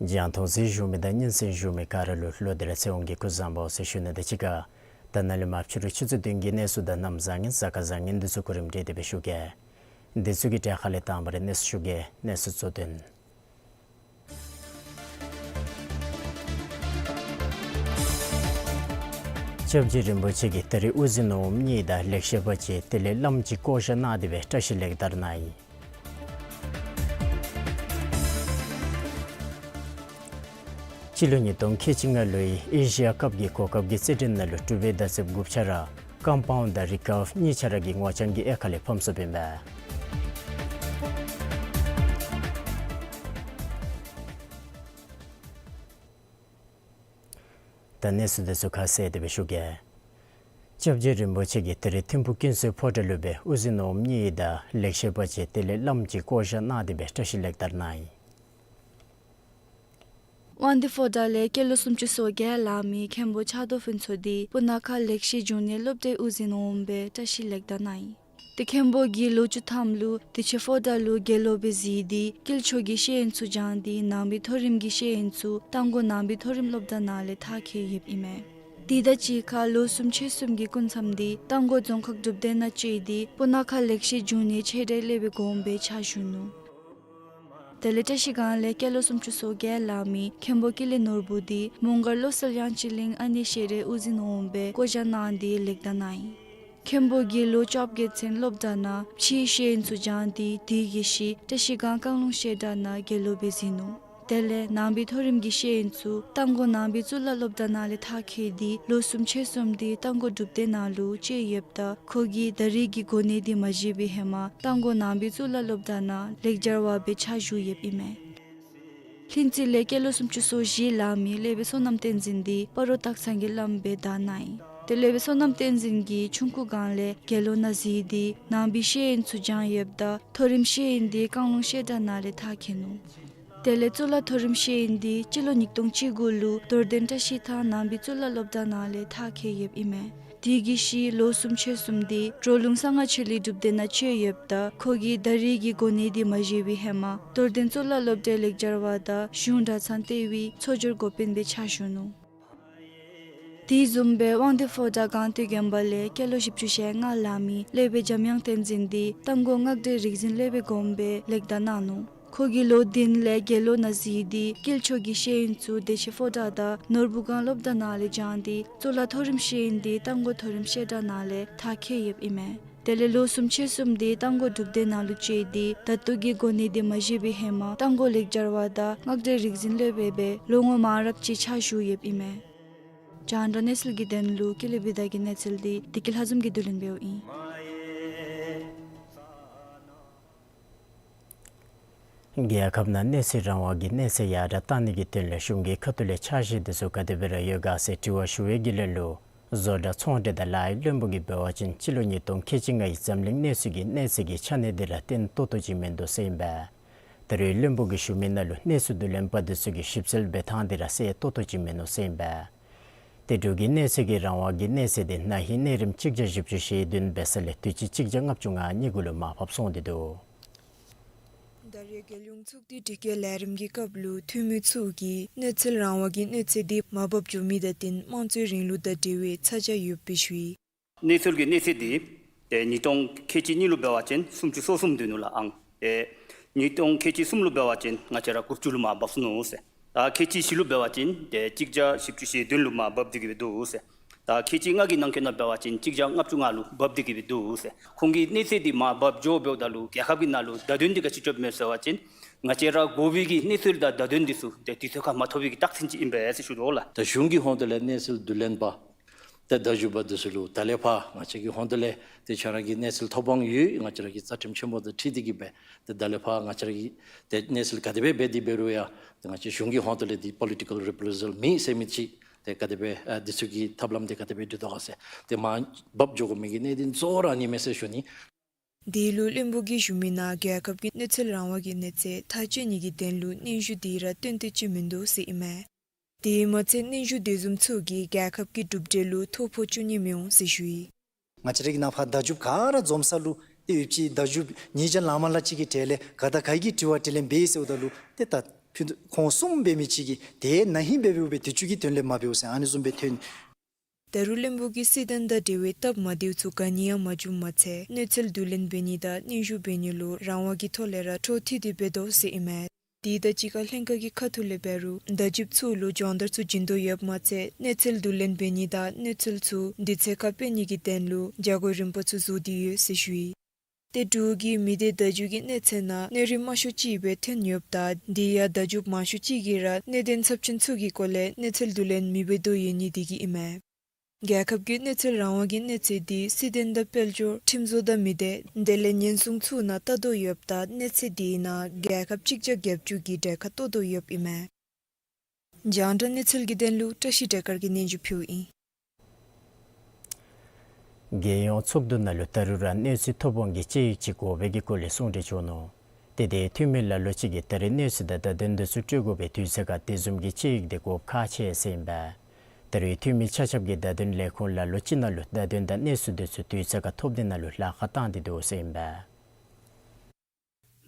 རྒྱང་མཐོང་གཟིགས་བཞུགས་མི་དང་སྙན་གསན་བཞུགས་མི་ག་ར་ལུ་ལོ་དེ་ར་ཚེ་དབང་གི་སྐུ་གཟུགས་བཟང་པོ་ཟེར་ཞུ་ནི་དང་གཅིག་ཁར་ད་ནཱ་ལས་མར་ཕྱི་རུ་ཆུ་ཚོད་བདུན་གྱི་གནས་ཚུལ་དང་གནམ་བཟང་ངན་གཟའ་སྐར་བཟང་ངན་འདི་ཚུ་གོ་རིམ་སྒྲིག་སྟེ་སྦེ་ཞུ་གེ། འདི་ཚུ་གི་གྲས་ཁ་ལས་དང་པ་ར་གནས་ཚུལ་ཞུ་གེ། གནས་ཚུལ་གཙོ་དོན། སྐྱབས་རྗེ་རིན་པོ་ཆེ་གིས་ད་རིས་དབུ་འཛིན་འོགམ་གཉིས་དང་ལེགས་བཤད་པ་ཅིག་དེ་ལས་བླམ་ཅིག་བསྐོ་བཞག་གནང་སྟེ་སྦེ་བཀྲ་ཤིས་ལེགས་དར་གནང་ཡི། སྤྱི་ལོ་ཉིས་སྟོང་ཁལ་གཅིག་ལྔ་ལོའི་ཨེ་ཤི་ཡ་ཁབ་ཀྱི་གོ་སྐབས་ཀྱི་རྩེད་འགྲན་ནང་ལུ་འབྲུག་པའི་མདའ་རྩེདཔ་དགུ་ཆ་ར་ཀམ་པའུནཌ་དང་རི་ཀརབ་གཉིས་ཆ་ར་གིས་ངོ་རྐྱང་གི་དབྱེ་ཁག་ལས་ཕམ་སོཔ་ཨིན་པས། ད་གནས་ཚུལ་འདི་ཚུ་ཁ་གསལ་ཏེ་སྦེ་ཞུ་གེ། སྐྱབས་རྗེ་རིན་པོ་ཆེ་གིས་ད་རིས་ཐིམ་ཕུག་ཀུན་གསལ་ཕོ་བྲང་ལུ་སྦེ་དབུ་འཛིན་འོགམ་གཉིས་དང་ལེགས་བཤད་པ་ཅིག་དེ་ལས་བླམ་ཅིག་བསྐོ་བཞག་གནང་སྟེ་སྦེ་བཀྲ་ཤིས་ལེགས་དར་གནང་ཡི། དབང་འདུས་ཕོ་བྲང་ལས་སྐྱེས་ལོ་སུམ་ཅུ་སོ་བརྒྱད་ལང་མི་མཁན་པོ་ཕྱག་རྡོར་ཕུན་ཚོགས་འདི་སྤུ་ན་ཁ་ལེགས་བཤད་འབྱུང་གནས་སློབ་གྲྭའི་དབུ་འཛིན་འོགམ་སྦེ་བཀྲ་ཤིས་ལེགས་དར་གནང་ཡི། ཏེ་མཁན་པོ་གིས་ལོ་བཅུ་ཐམ་ལུ་དུས་ཆེན་ཕོ་བྲང་ལུ་དགེ་སློང་སྦེ་གཟིགས་ཏེ་དཀྱིལ་ཆོག་གི་ཤེས་ཡོན་ཚུ་སྦྱངས་ཏེ་ནང་པའི་མཐོ་རིམ་གྱི་ཤེས་ཡོན་ཚུ་རྟ་མགོ་ནང་པའི་མཐོ་རིམ་སློབ་གྲྭ་ནང་ལས་མཐར་འཁྱོལ་ཡོདཔ་ཨིན་མས། དེ་དང་གཅིག་ཁར་ལོ་གསུམ་ཕྱེད་གསུམ་གྱི་སྐུ་མཚམས་འདི་རྟ་མགོ་རྫོང་ཁག་སྒྲུབ་སྡེ་ནང་སྤྱོད་དེ་སྤུ་ན་ཁ་ལེགས་བཤད་འབྱུང་གནས་ཆེ་གྲས་སློབ་དཔོན་དགོངས་པའི་ཕྱག་ཞུ་ནུག། དེ་ལས་བཀྲ་ཤིས་སྒང་ལས་སྐྱེས་ལོ་སུམ་ཅུ་སོ་བརྒྱད་ལང་མི་མཁན་པོ་ཀུན་ལེགས་ནོར་བུ་འདི་མོང་སྒར་བློ་གསལ་དབྱངས་ཅན་གླིང་ཨ་ནེ་ཤེས་རིག་དབུ་འཛིན་འོགམ་སྦེ་བསྐོ་བཞག་གནང་སྟེ་ལེགས་དར་གནང་ཡི། མཁན་པོ་གིས་ལོ་བཅོ་བརྒྱད་ཚུན་སློབ་གྲྭ་ནང་ཕྱིའི་ཤེས་ཡོན་ཚུ་སྦྱངས་ཏེ་དེ་གི་ཤུལ་བཀྲ་ཤིས་སྒང་བཀང་ལུང་བཤད་གྲྭ་ནང་དགེ་སློང་སྦེ་གཟིགས་ནུག། དེ་ལས་ནང་པའི་མཐོ་རིམ་གྱི་ཤེས་ཡོན་ཚུ་རྟ་མགོ་ནང་པའི་གཙུག་ལག་སློབ་གྲྭ་ནང་ལས་མཐར་འཁྱོལ་ཏེ་ལོ་གསུམ་ཕྱེད་གསུམ་འདི་རྟ་མགོ་སྒྲུབ་སྡེ་ནང་ལུ་སྤྱོད་ཡོདཔ་ད་ཁོ་གིས་ད་རིས་ཀྱི་གོ་གནས་འདི་མ་བཞེས་པའི་ཧེ་མ་རྟ་མགོ་ནང་པའི་གཙུག་ལག་སློབ་གྲྭ་ནང་ལེགས་སྦྱར་བ་སྦེ་ཕྱག་ཞུ་ཡོདཔ་ཨིན་མས། ལྷུན་རྩེ་ལས་སྐྱེས་ལོ་སུམ་ཅུ་སོ་བཞི་ལང་མི་སློབ་དཔོན་བསོད་ནམས་བསྟན་འཛིན་འདི་སྤ་རོ་སྟག་ཚང་གི་བླམ་སྦེ་དར་གནང་ཡི། ཏེ་སློབ་དཔོན་བསོད་ནམས་བསྟན་འཛིན་གྱིས་ཆུང་ཀུ་སྒང་ལས་དགེ་སློང་ནང་གཟིགས་ཏེ་ནང་པའི་ཤེས་ཡོན་ཚུ་སྦྱངས་ཡོདཔ་ད་མཐོ་རིམ་ཤེས་ཡོན་འདི་བཀང་ལུང་བཤད་གྲྭ་ནང་ལས་མཐར་འཁྱོལ་ནུག། དེ་ལས་གཙུག་ལག་མཐོ་རིམ་ཤེས་ཡོན་འདི་སྤྱི་ལོ་ཉིས་སྟོང་བཅུ་དགུ་ལུ་རྡོར་གདན་བཀྲ་ཤིས་ཐང་ནང་པའི་གཙུག་ལག་སློབ་གྲྭ་ནང་ལས་མཐར་འཁྱོལ་ཡོདཔ་ཨིན་མས། དེ་གི་ཤུལ་ལོ་གསུམ་ཕྱེད་གསུམ་འདི་གྲོ་ལུང་གསང་སྔགས་ཆོས་གླིང་སྒྲུབ་སྡེ་ནང་སྤྱོད་ཡོདཔ་ད་ཁོ་གིས་ད་རིས་ཀྱི་གོ་གནས་འདི་མ་བཞེས་པའི་ཧེ་མ་རྡོར་གདན་གཙུག་ལག་སློབ་གྲྭའི་ལེགས་སྦྱར་བ་དང་གཞུང་གྲྭ་ཚང་ལྟེ་བའི་ཚོགས་སྦྱོར་འགོ་དཔོན་སྦེ་ཕྱག་ཞུ་ནུག། དེ་བཟུམ་སྦེ་དབང་འདུས་ཕོ་བྲང་སྒང་སྟོད་དགོན་པ་ལས་སྐྱེས་ལོ་བཞི་བཅུ་ཞེ་ལྔ་ལང་མི་སློབ་དཔོན་འཇམ་དབྱངས་བསྟན་འཛིན་འདི་རྟ་མགོ་སྔགས་སྒྲོན་རིག་འཛིན་སློབ་དཔོན་དགོངས་པའི་ལེགས་དར་གནང་ནུག། ཁོ་གིས་ལོ་བདུན་ལས་དགེ་སློང་ནང་གཟིགས་ཏེ་དཀྱིལ་ཆོག་གི་ཤེས་ཡོན་ཚུ་བདེ་ཆེན་ཕོ་བྲང་དང་ནོར་བུ་སྒང་སློབ་གྲྭ་ནང་ལས་སྦྱངས་ཏེ་གཙུག་ལག་མཐོ་རིམ་ཤེས་ཡོན་འདི་རྟ་མགོ་མཐོ་རིམ་བཤད་གྲྭ་ནང་ལས་མཐར་འཁྱོལ་ཡོདཔ་ཨིན་མས། དེ་ལས་ལོ་གསུམ་ཕྱེད་གསུམ་འདི་རྟ་མགོ་སྒྲུབ་སྡེ་ནང་ལུ་སྤྱོད་དེ་ད་ལྟོ་གི་གོ་གནས་འདི་མ་བཞེས་པའི་ཧེ་མ་རྟ་མགོ་ལེགས་སྦྱར་བ་དང་སྔགས་སྒྲོན་རིག་འཛིན་སློབ་དཔོན་སྦེ་ལོ་ངོ་མང་རབས་ཅིག་ཕྱག་ཞུ་ཡོདཔ་ཨིན་མས། རྒྱང་བསྒྲགས་གནས་ཚུལ་གྱི་དོན་ལུ་ཀུན་ལེགས་བི་དྷ་གི་གནས་ཚུལ་འདི་བདེ་སྐྱིད་ལྷ་འཛོམས་ཀྱིས་བསྡུ་ལེན་འབདཝ་ཨིན། རྒྱལ་ཁབ་ནང་གནས་ཚུལ་རང་དབང་གི་གནས་ཚད་ཡར་དྲག་གཏང་ནི་གི་དོན་ལས་གཞུང་གི་ཁ་ཐུག་ལས་འཆར་གཞི་འདི་ཚུ་ག་དེ་སྦེ་ར་ཡོད་ག་ཟེར་དྲི་བ་ཞུ་བའི་གི་ལན་ལུ་བཟོ་གྲྭ་ཚོང་འབྲེལ་དང་ལཱ་གཡོག་བློན་པོ་གིས་འབད་བ་ཅིན་སྤྱི་ལོ་ཉིས་སྟོང་ཁལ་གཅིག་ལྔའི་འཛམ་གླིང་གནས་ཚུལ་གྱི་གནས་ཚད་ཀྱི་ཆ་གནས་འདི་ར་བརྟན་ཏོག་ཏོ་ཅིག་མིན་འདུག་ཟེར་ཨིན་པས། ད་རེས་བློན་པོ་གིས་ཞུ་མི་ནང་ལུ་གནས་ཚུལ་བསྡུ་ལེན་པ་འདི་ཚུ་གིས་ཞིབ་འཚོལ་འབད་ཐངས་འདི་ར་གསལ་ཏོག་ཏོ་ཅིག་མིན་འདུག་ཟེར་ཨིན་པས། ཏེ་འབྲུག་གི་གནས་ཚད་ཀྱི་རང་དབང་གི་གནས་ཚད་འདི་ན་ཧིང་གནས་རིམ་གཅིག་བརྒྱ་བཞི་བཅུ་ཞེ་བདུན་འབད་ས་ལས་དུས་ཅི་གཅིག་བརྒྱ་ལྔ་བཅུ་ང་གཉིས་གུ་ལུ་མར་བབས་སོང་སྟེ་འདུག། ད་རེས་རྒྱལ་ཡོངས་ཚོགས་འདུའི་དྲི་བཀོད་ལས་རིམ་གྱི་སྐབས་ལུ་འཐུས་མི་ཚུ་གིས་གནས་ཚུལ་རང་དབང་གི་གནས་ཚད་འདི་མར་བབས་འགྱོ་མི་དང་བསྟུན་དམངས་གཙོའི་རིང་ལུགས་དང་འབྲེལ་བའི་ཚ་གྱང་ཡོདཔ་སྦེ་ཞུ་ཡི། གནས་ཚུལ་གྱི་གནས་ཚད་འདི་ཏེ་ཉིས་སྟོང་ཁལ་གཅིག་གཉིས་ལུ་འབད་བ་ཅིན་སུམ་ཅུ་སོ་གསུམ་སྡོད་ནུག་ལགས་ཨང་། ཏེ་ཉིས་སྟོང་ཁལ་གཅིག་གསུམ་ལུ་འབད་བ་ཅིན་ང་བཅས་ར་དགུ་བཅུ་ལུ་མར་བབས་སོ་ནུག་ཟེར། ད་ཁལ་གཅིག་བཞི་ལུ་འབད་བ་ཅིན་ཏེ་གཅིག་བརྒྱ་བཞི་བཅུ་ཞེ་བདུན་ལུ་མར་བབས་ཏེ་གི་སྦེ་འདུག་ཟེར། ད་ཁལ་གཅིག་ལྔ་གི་ནང་འཁོད་ནང་འབད་བ་ཅིན་གཅིག་བརྒྱ་ལྔ་བཅུ་ང་ལུ་བབས་ཏེ་གི་སྦེ་འདུག་ཟེར། ཁོང་གི་གནས་ཚད་འདི་མར་བབས་འགྱོ་འབདཝ་ད་ལུ་རྒྱལ་ཁབ་ཀྱི་ནང་ལུ་བརྡ་དོན་འདི་ག་ཅི་རྐྱབ་མས་ཟེར་བ་ཅིན་ང་བཅས་ར་དགོ་པའི་གི་གནས་ཚུལ་དང་བརྡ་དོན་འདི་ཚུ་ཏེ་དུས་ཚོད་ཁར་མ་ཐོབ་པའི་གི་རྟགས་མཚན་ཅིག་ཨིན་པས་ཟེར་ཞུ་དོ་ལགས། ད་གཞུང་གི་ཧོངས་ཏེ་ལས་གནས་ཚུལ་བསྡུ་ལེན་པ་ཏེ་བརྡ་བརྒྱུད་པ་འདི་ཚུ་ལུ་ད་ལས་ཕར་ང་བཅས་ཀྱི་ཧོངས་ཏེ་ལས་ཏེ་ཁྱོད་ར་གི་གནས་ཚུལ་ཐོབ་དབང་ཡོད། ང་བཅས་ར་གི་རྩ་ཁྲིམས་ཆེན་པོ་དང་འཁྲིལ་ཏེ་གི་སྦེ་ཏེ་ད་ལས་ཕར་ང་བཅས་ར་གི་ཏེ་གནས་ཚུལ་ག་དེ་སྦེ་འབད་དེ་འབད་རུང་ཡང་ཏེ་ང་བཅས་གཞུང་གི་ཧོངས་ཏེ་ལས་འདི་པོ་ལི་ཊི་ཀལ་རི་པྲི་ཟལ་མེད་ཟེར་མི་ཅིག་ཏེ་ག་དེ་སྦེ་ཨ་འདི་ཚུ་གི་ཐབས་ལམ་འདི་ག་དེ་སྦེ་འདུག་དོ་ག་ཟེར་ཏེ་མར་བབས་འགྱོ་དགོ་མི་གི་གནད་དོན་གཙོ་བོ་ར་ཨ་ནི་མས་ཟེར་ཞུ་ནི། དེ་ལུ་བློན་པོ་གིས་ཞུ་མི་ནང་རྒྱལ་ཁབ་ཀྱི་གནས་ཚུལ་རང་དབང་གི་གནས་ཚད་ཐག་གཅོད་ནི་གི་དོན་ལུ་སྙན་ཞུ་འདི་ར་བཏོན་ཏེ་ཅིག་མིན་འདུག་ཟེར་ཨིན་མས། དེ་མ་ཚད་སྙན་ཞུ་དེ་བཟུམ་ཚུ་གིས་རྒྱལ་ཁབ་ཀྱི་གྲུབ་འབྲས་ལུ་ཐོ་ཕོག་བཅུག་ནི་མི་འོང་ཟེར་ཞུ་ཡི། ང་བཅས་ར་གི་ནང་ཕར་བརྡ་བརྒྱུད་ག་ར་འཛོམས་ས་ལུ་ཏེ་ཡོད་ཅི། བརྡ་བརྒྱུད་ཉིས་བརྒྱ་ལང་མ་ལང་ཅིག་གི་གྲས་ལས་ག་དང་ག་གིས་དྲི་བ་དྲིས་ལན་འབད་ཟེརཝ་ད་ལུ་ཏེ་ད་ ཕུད་ཁོང་གསུམ་འབད་མི་ཅིག་གིས་དེ་ན་ཧིང་འབད་འབདཝ་སྦེ་དུས་ཅི་གི་དོན་ལས་མ་འབདཝ་ཟེར་ཨ་ནི་བཟུམ་སྦེ་ཐོན། ད་རུང་བློན་པོ་གིས་སྲིད་དོན་དང་འབྲེལ་བའི་སྟབས་མ་བདེཝ་ཚུ་ག་ནི་ཡང་མ་བྱུངམ་མ་ཚད་གནས་ཚུལ་བསྡུ་ལེན་འབད་ནི་དང་སྙན་ཞུ་འབད་ནི་ལུ་རང་དབང་གི་ཐོག་ལས་ར་འཕྲོ་མཐུད་དེ་འབད་དོ་ཟེར་ཨིན་མས། དེ་དང་གཅིག་ཁར་ལྷན་ཁག་གི་ཁ་ཐུག་ལས་འབད་རུང་བརྡ་བརྒྱུདཔ་ཚུ་ལུ་སྦྱོང་བརྡར་ཚུ་བྱིན་དོ་ཡོདཔ་མ་ཚད་གནས་ཚུལ་བསྡུ་ལེན་འབད་ནི་དང་གནས་ཚུལ་ཚུ་དུས་ཚོད་ཁར་སྤེལ་ནི་གི་དོན་ལུ་བྱ་སྒོ་རིམ་པ་ཚུ་བཟོ་སྟེ་ཡོད་ཟེར་ཞུ་ཡི། ཏེ་འབྲུག་གི་མི་སྡེ་བརྡ་བརྒྱུད་ཀྱི་གནས་ཚད་ནང་གནས་རིམ་དམའ་ཤོས་ཅིག་སྦེ་ཐོན་ཡོདཔ་ད་དེ་ཡང་བརྡ་བརྒྱུདཔ་མང་ཤོས་ཅིག་གིས་ར་གནད་དོན་ཚབས་ཆེན་ཚུ་གི་སྐོར་ལས་གནས་ཚུལ་བསྡུ་ལེན་མི་འབད་དོ་ཡོད་ནི་དེ་གིས་ཨིན་མས། རྒྱལ་ཁབ་ཀྱི་གནས་ཚུལ་རང་དབང་གི་གནས་ཚད་འདི་སྲིད་དོན་དང་དཔལ་འབྱོར་ཁྲིམས་བཟོ་དང་མི་སྡེ་དེ་ལས་ཉེན་སྲུང་ཚུ་ནང་བལྟ་དོ་ཡོདཔ་ད་གནས་ཚད་དེའི་ནང་རྒྱལ་ཁབ་གཅིག་བརྒྱ་བརྒྱད་ཅུ་གི་གྲལ་ཁར་གཏོགས་དོ་ཡོདཔ་ཨིན་མས། རྒྱང་བསྒྲགས་གནས་ཚུལ་གྱི་དོན་ལུ་བཀྲ་ཤིས་བདེ་དཀར་གྱིས་སྙན་ཞུ་ཕུལཝ་ཨིན། རྒྱལ་ཡོངས་ཚོགས་འདུ་ནང་ལུ་ད་རུང་ར་གནས་ཚུལ་ཐོབ་དབང་གི་དཔྱད་ཡིག་ཅིག་དགོ་པའི་གི་སྐོར་ལས་གསུང་གྲོས་བྱུང་ནུག། ཏེ་དེ་འཐུས་མི་ལ་ལུ་ཅིག་གིས་ད་རེས་གནས་ཚུལ་དང་བརྡ་དོན་འདི་ཚུ་སྤྲོད་དགོ་པའི་དུས་ཚོད་ཁར་དེ་བཟུམ་གྱི་དཔྱད་ཡིག་འདི་དགོཔ་ཁག་ཆེ་ཟེར་ཨིན་པས། ད་རེས་འཐུས་མི་ཆ་ཁྱབ་ཀྱིས་བརྡ་དོན་ལས་ཁུངས་ལ་ལུ་ཅིག་ནང་ལུ་བརྡ་དོན་དང་གནས་ཚུལ་འདི་ཚུ་དུས་ཚོད་ཁར་ཐོབ་ནི་ནང་ལུ་ལཱ་ཁག་བཏང་སྟེ་འདུག་ཟེར་ཨིན་པས།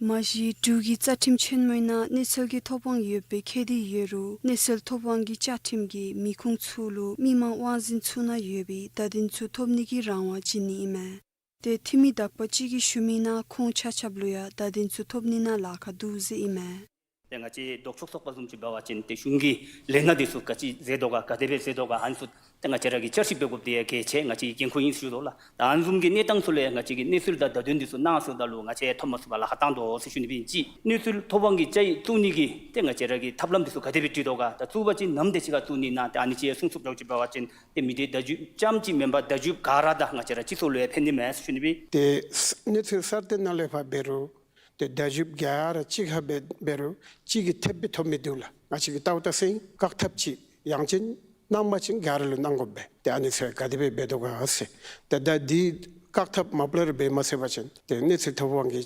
མ་གཞི་འབྲུག་གི་རྩ་ཁྲིམས་ཆེན་མོའི་ནང་གནས་ཚུལ་གྱི་ཐོབ་དབང་ཡོད་པའི་ཁེ་དེ་ཡོད་རུང་གནས་ཚུལ་ཐོབ་དབང་གི་བཅའ་ཁྲིམས་ཀྱིས་མི་ཁུངས་ཚུ་ལུ་མི་མང་དབང་འཛིན་ཚུ་ནང་ཡོད་པའི་བརྡ་དོན་ཚུ་ཐོབ་ནི་གི་རང་དབང་བྱིན་ནི་ཨིན་མས། ཏེ་འཐུས་མི་དག་པ་ཅིག་གིས་ཞུ་མི་ནང་ཁོང་ཆ་ཁྱབ་ལུ་ཡང་བརྡ་དོན་ཚུ་ཐོབ་ནི་ནང་ལཱ་ཁག་འདུག་ཟེར་ཨིན་མས། ཏེ་ང་བཅས་ལྡོག་ཕྱོགས་ཚོགས་པ་བཟུམ་ཅིག་འབད་བ་ཅིན་ཏེ་གཞུང་གི་ལས་སྣ་འདི་ཚུ་ག་ཅི་མཛད་དོ་ག་ག་དེ་སྦེ་མཛད་དོ་ག་ཨ་ནི་ཚུ་ཏེ་ང་བཅས་ར་གིས་བསྐྱར་ཞིབ་འབད་དགོཔ་འདི་ཡང་གལ་ཆེ། ང་བཅས་ཀྱི་འགན་ཁུར་ཨིན་ཟེར་ཞུ་དོ་ལགས། ད་ཨ་ནི་བཟུམ་གྱི་གནས་སྟངས་ཚུ་ལས་ང་བཅས་ཀྱིས་གནས་ཚུལ་དང་བརྡ་དོན་འདི་ཚུ་གནང་ཟེརཝ་ད་ལུ་ང་བཅས་ཐོབ་མ་ཚུགས་པར་ལཱ་ཁག་བཏང་དོ་ཟེར་ཞུ་ནི་སྦེ་ཨིན། གཅིག་གནས་ཚུལ་ཐོབ་དབང་གི་བཅའ་ཡིག་བཙུགས་ནི་གི་ཏེ་ང་བཅས་ར་གིས་ཐབས་ལམ་འདི་ཚུ་ག་དེ་སྦེ་བྲིས་དོ་ག། ད་བཙུགས་པ་ཅིན་ནམ་དེ་ཅིག་ཁར་བཙུགས་ནི་ཨིན་ན། ཏེ་ཨ་ནི་ཅིག་གསུང་ཚུགསཔ་འདྲཝ་ཅིག་འབད་བ་ཅིན་ཏེ་མི་སྡེ་བརྡ་བརྒྱུད་རྐྱངམ་ཅིག་མེན་པར་བརྡ་བརྒྱུདཔ་ག་ར་དང་ང་བཅས་ར་སྤྱི་ཚོགས་ལུ་ཡང་ཕན་ནི་མས་ཟེར་ཞུ་ནི་སྦེ་ཨིན། ཏེ་གནས་ཚུལ་གསར་བཏོན་ནང་ལས་ཕར་འབད་རུང་ཏེ་བརྡ་བརྒྱུདཔ་ག་ར་གཅིག་ཁར་འབད་འབད་རུང་གཅིག་གིས་ཐེབས་སྦེ་ཐོབ་མི་འདུག་ལགས། ང་བཅས་ཀྱིས་བལྟཝ་ད་ཟེར་བཀག་ཐབས་ཅིག་ཡང་ཅིན་གནང་པ་ཅིན་ག་ར་ལུ་གནང་དགོ་པས། ཏེ་ཨ་ནི་ཚུ་ག་དེ་སྦེ་འབད་དོ་ག་ཟེར། ཏེ་ད་འདི་བཀག་ཐབས་མ་པ་ལས་ར་འབད་མ་ཚུགས་པ་ཅིན་ཏེ་གནས་ཚུལ་ཐོབ་དབང་གི་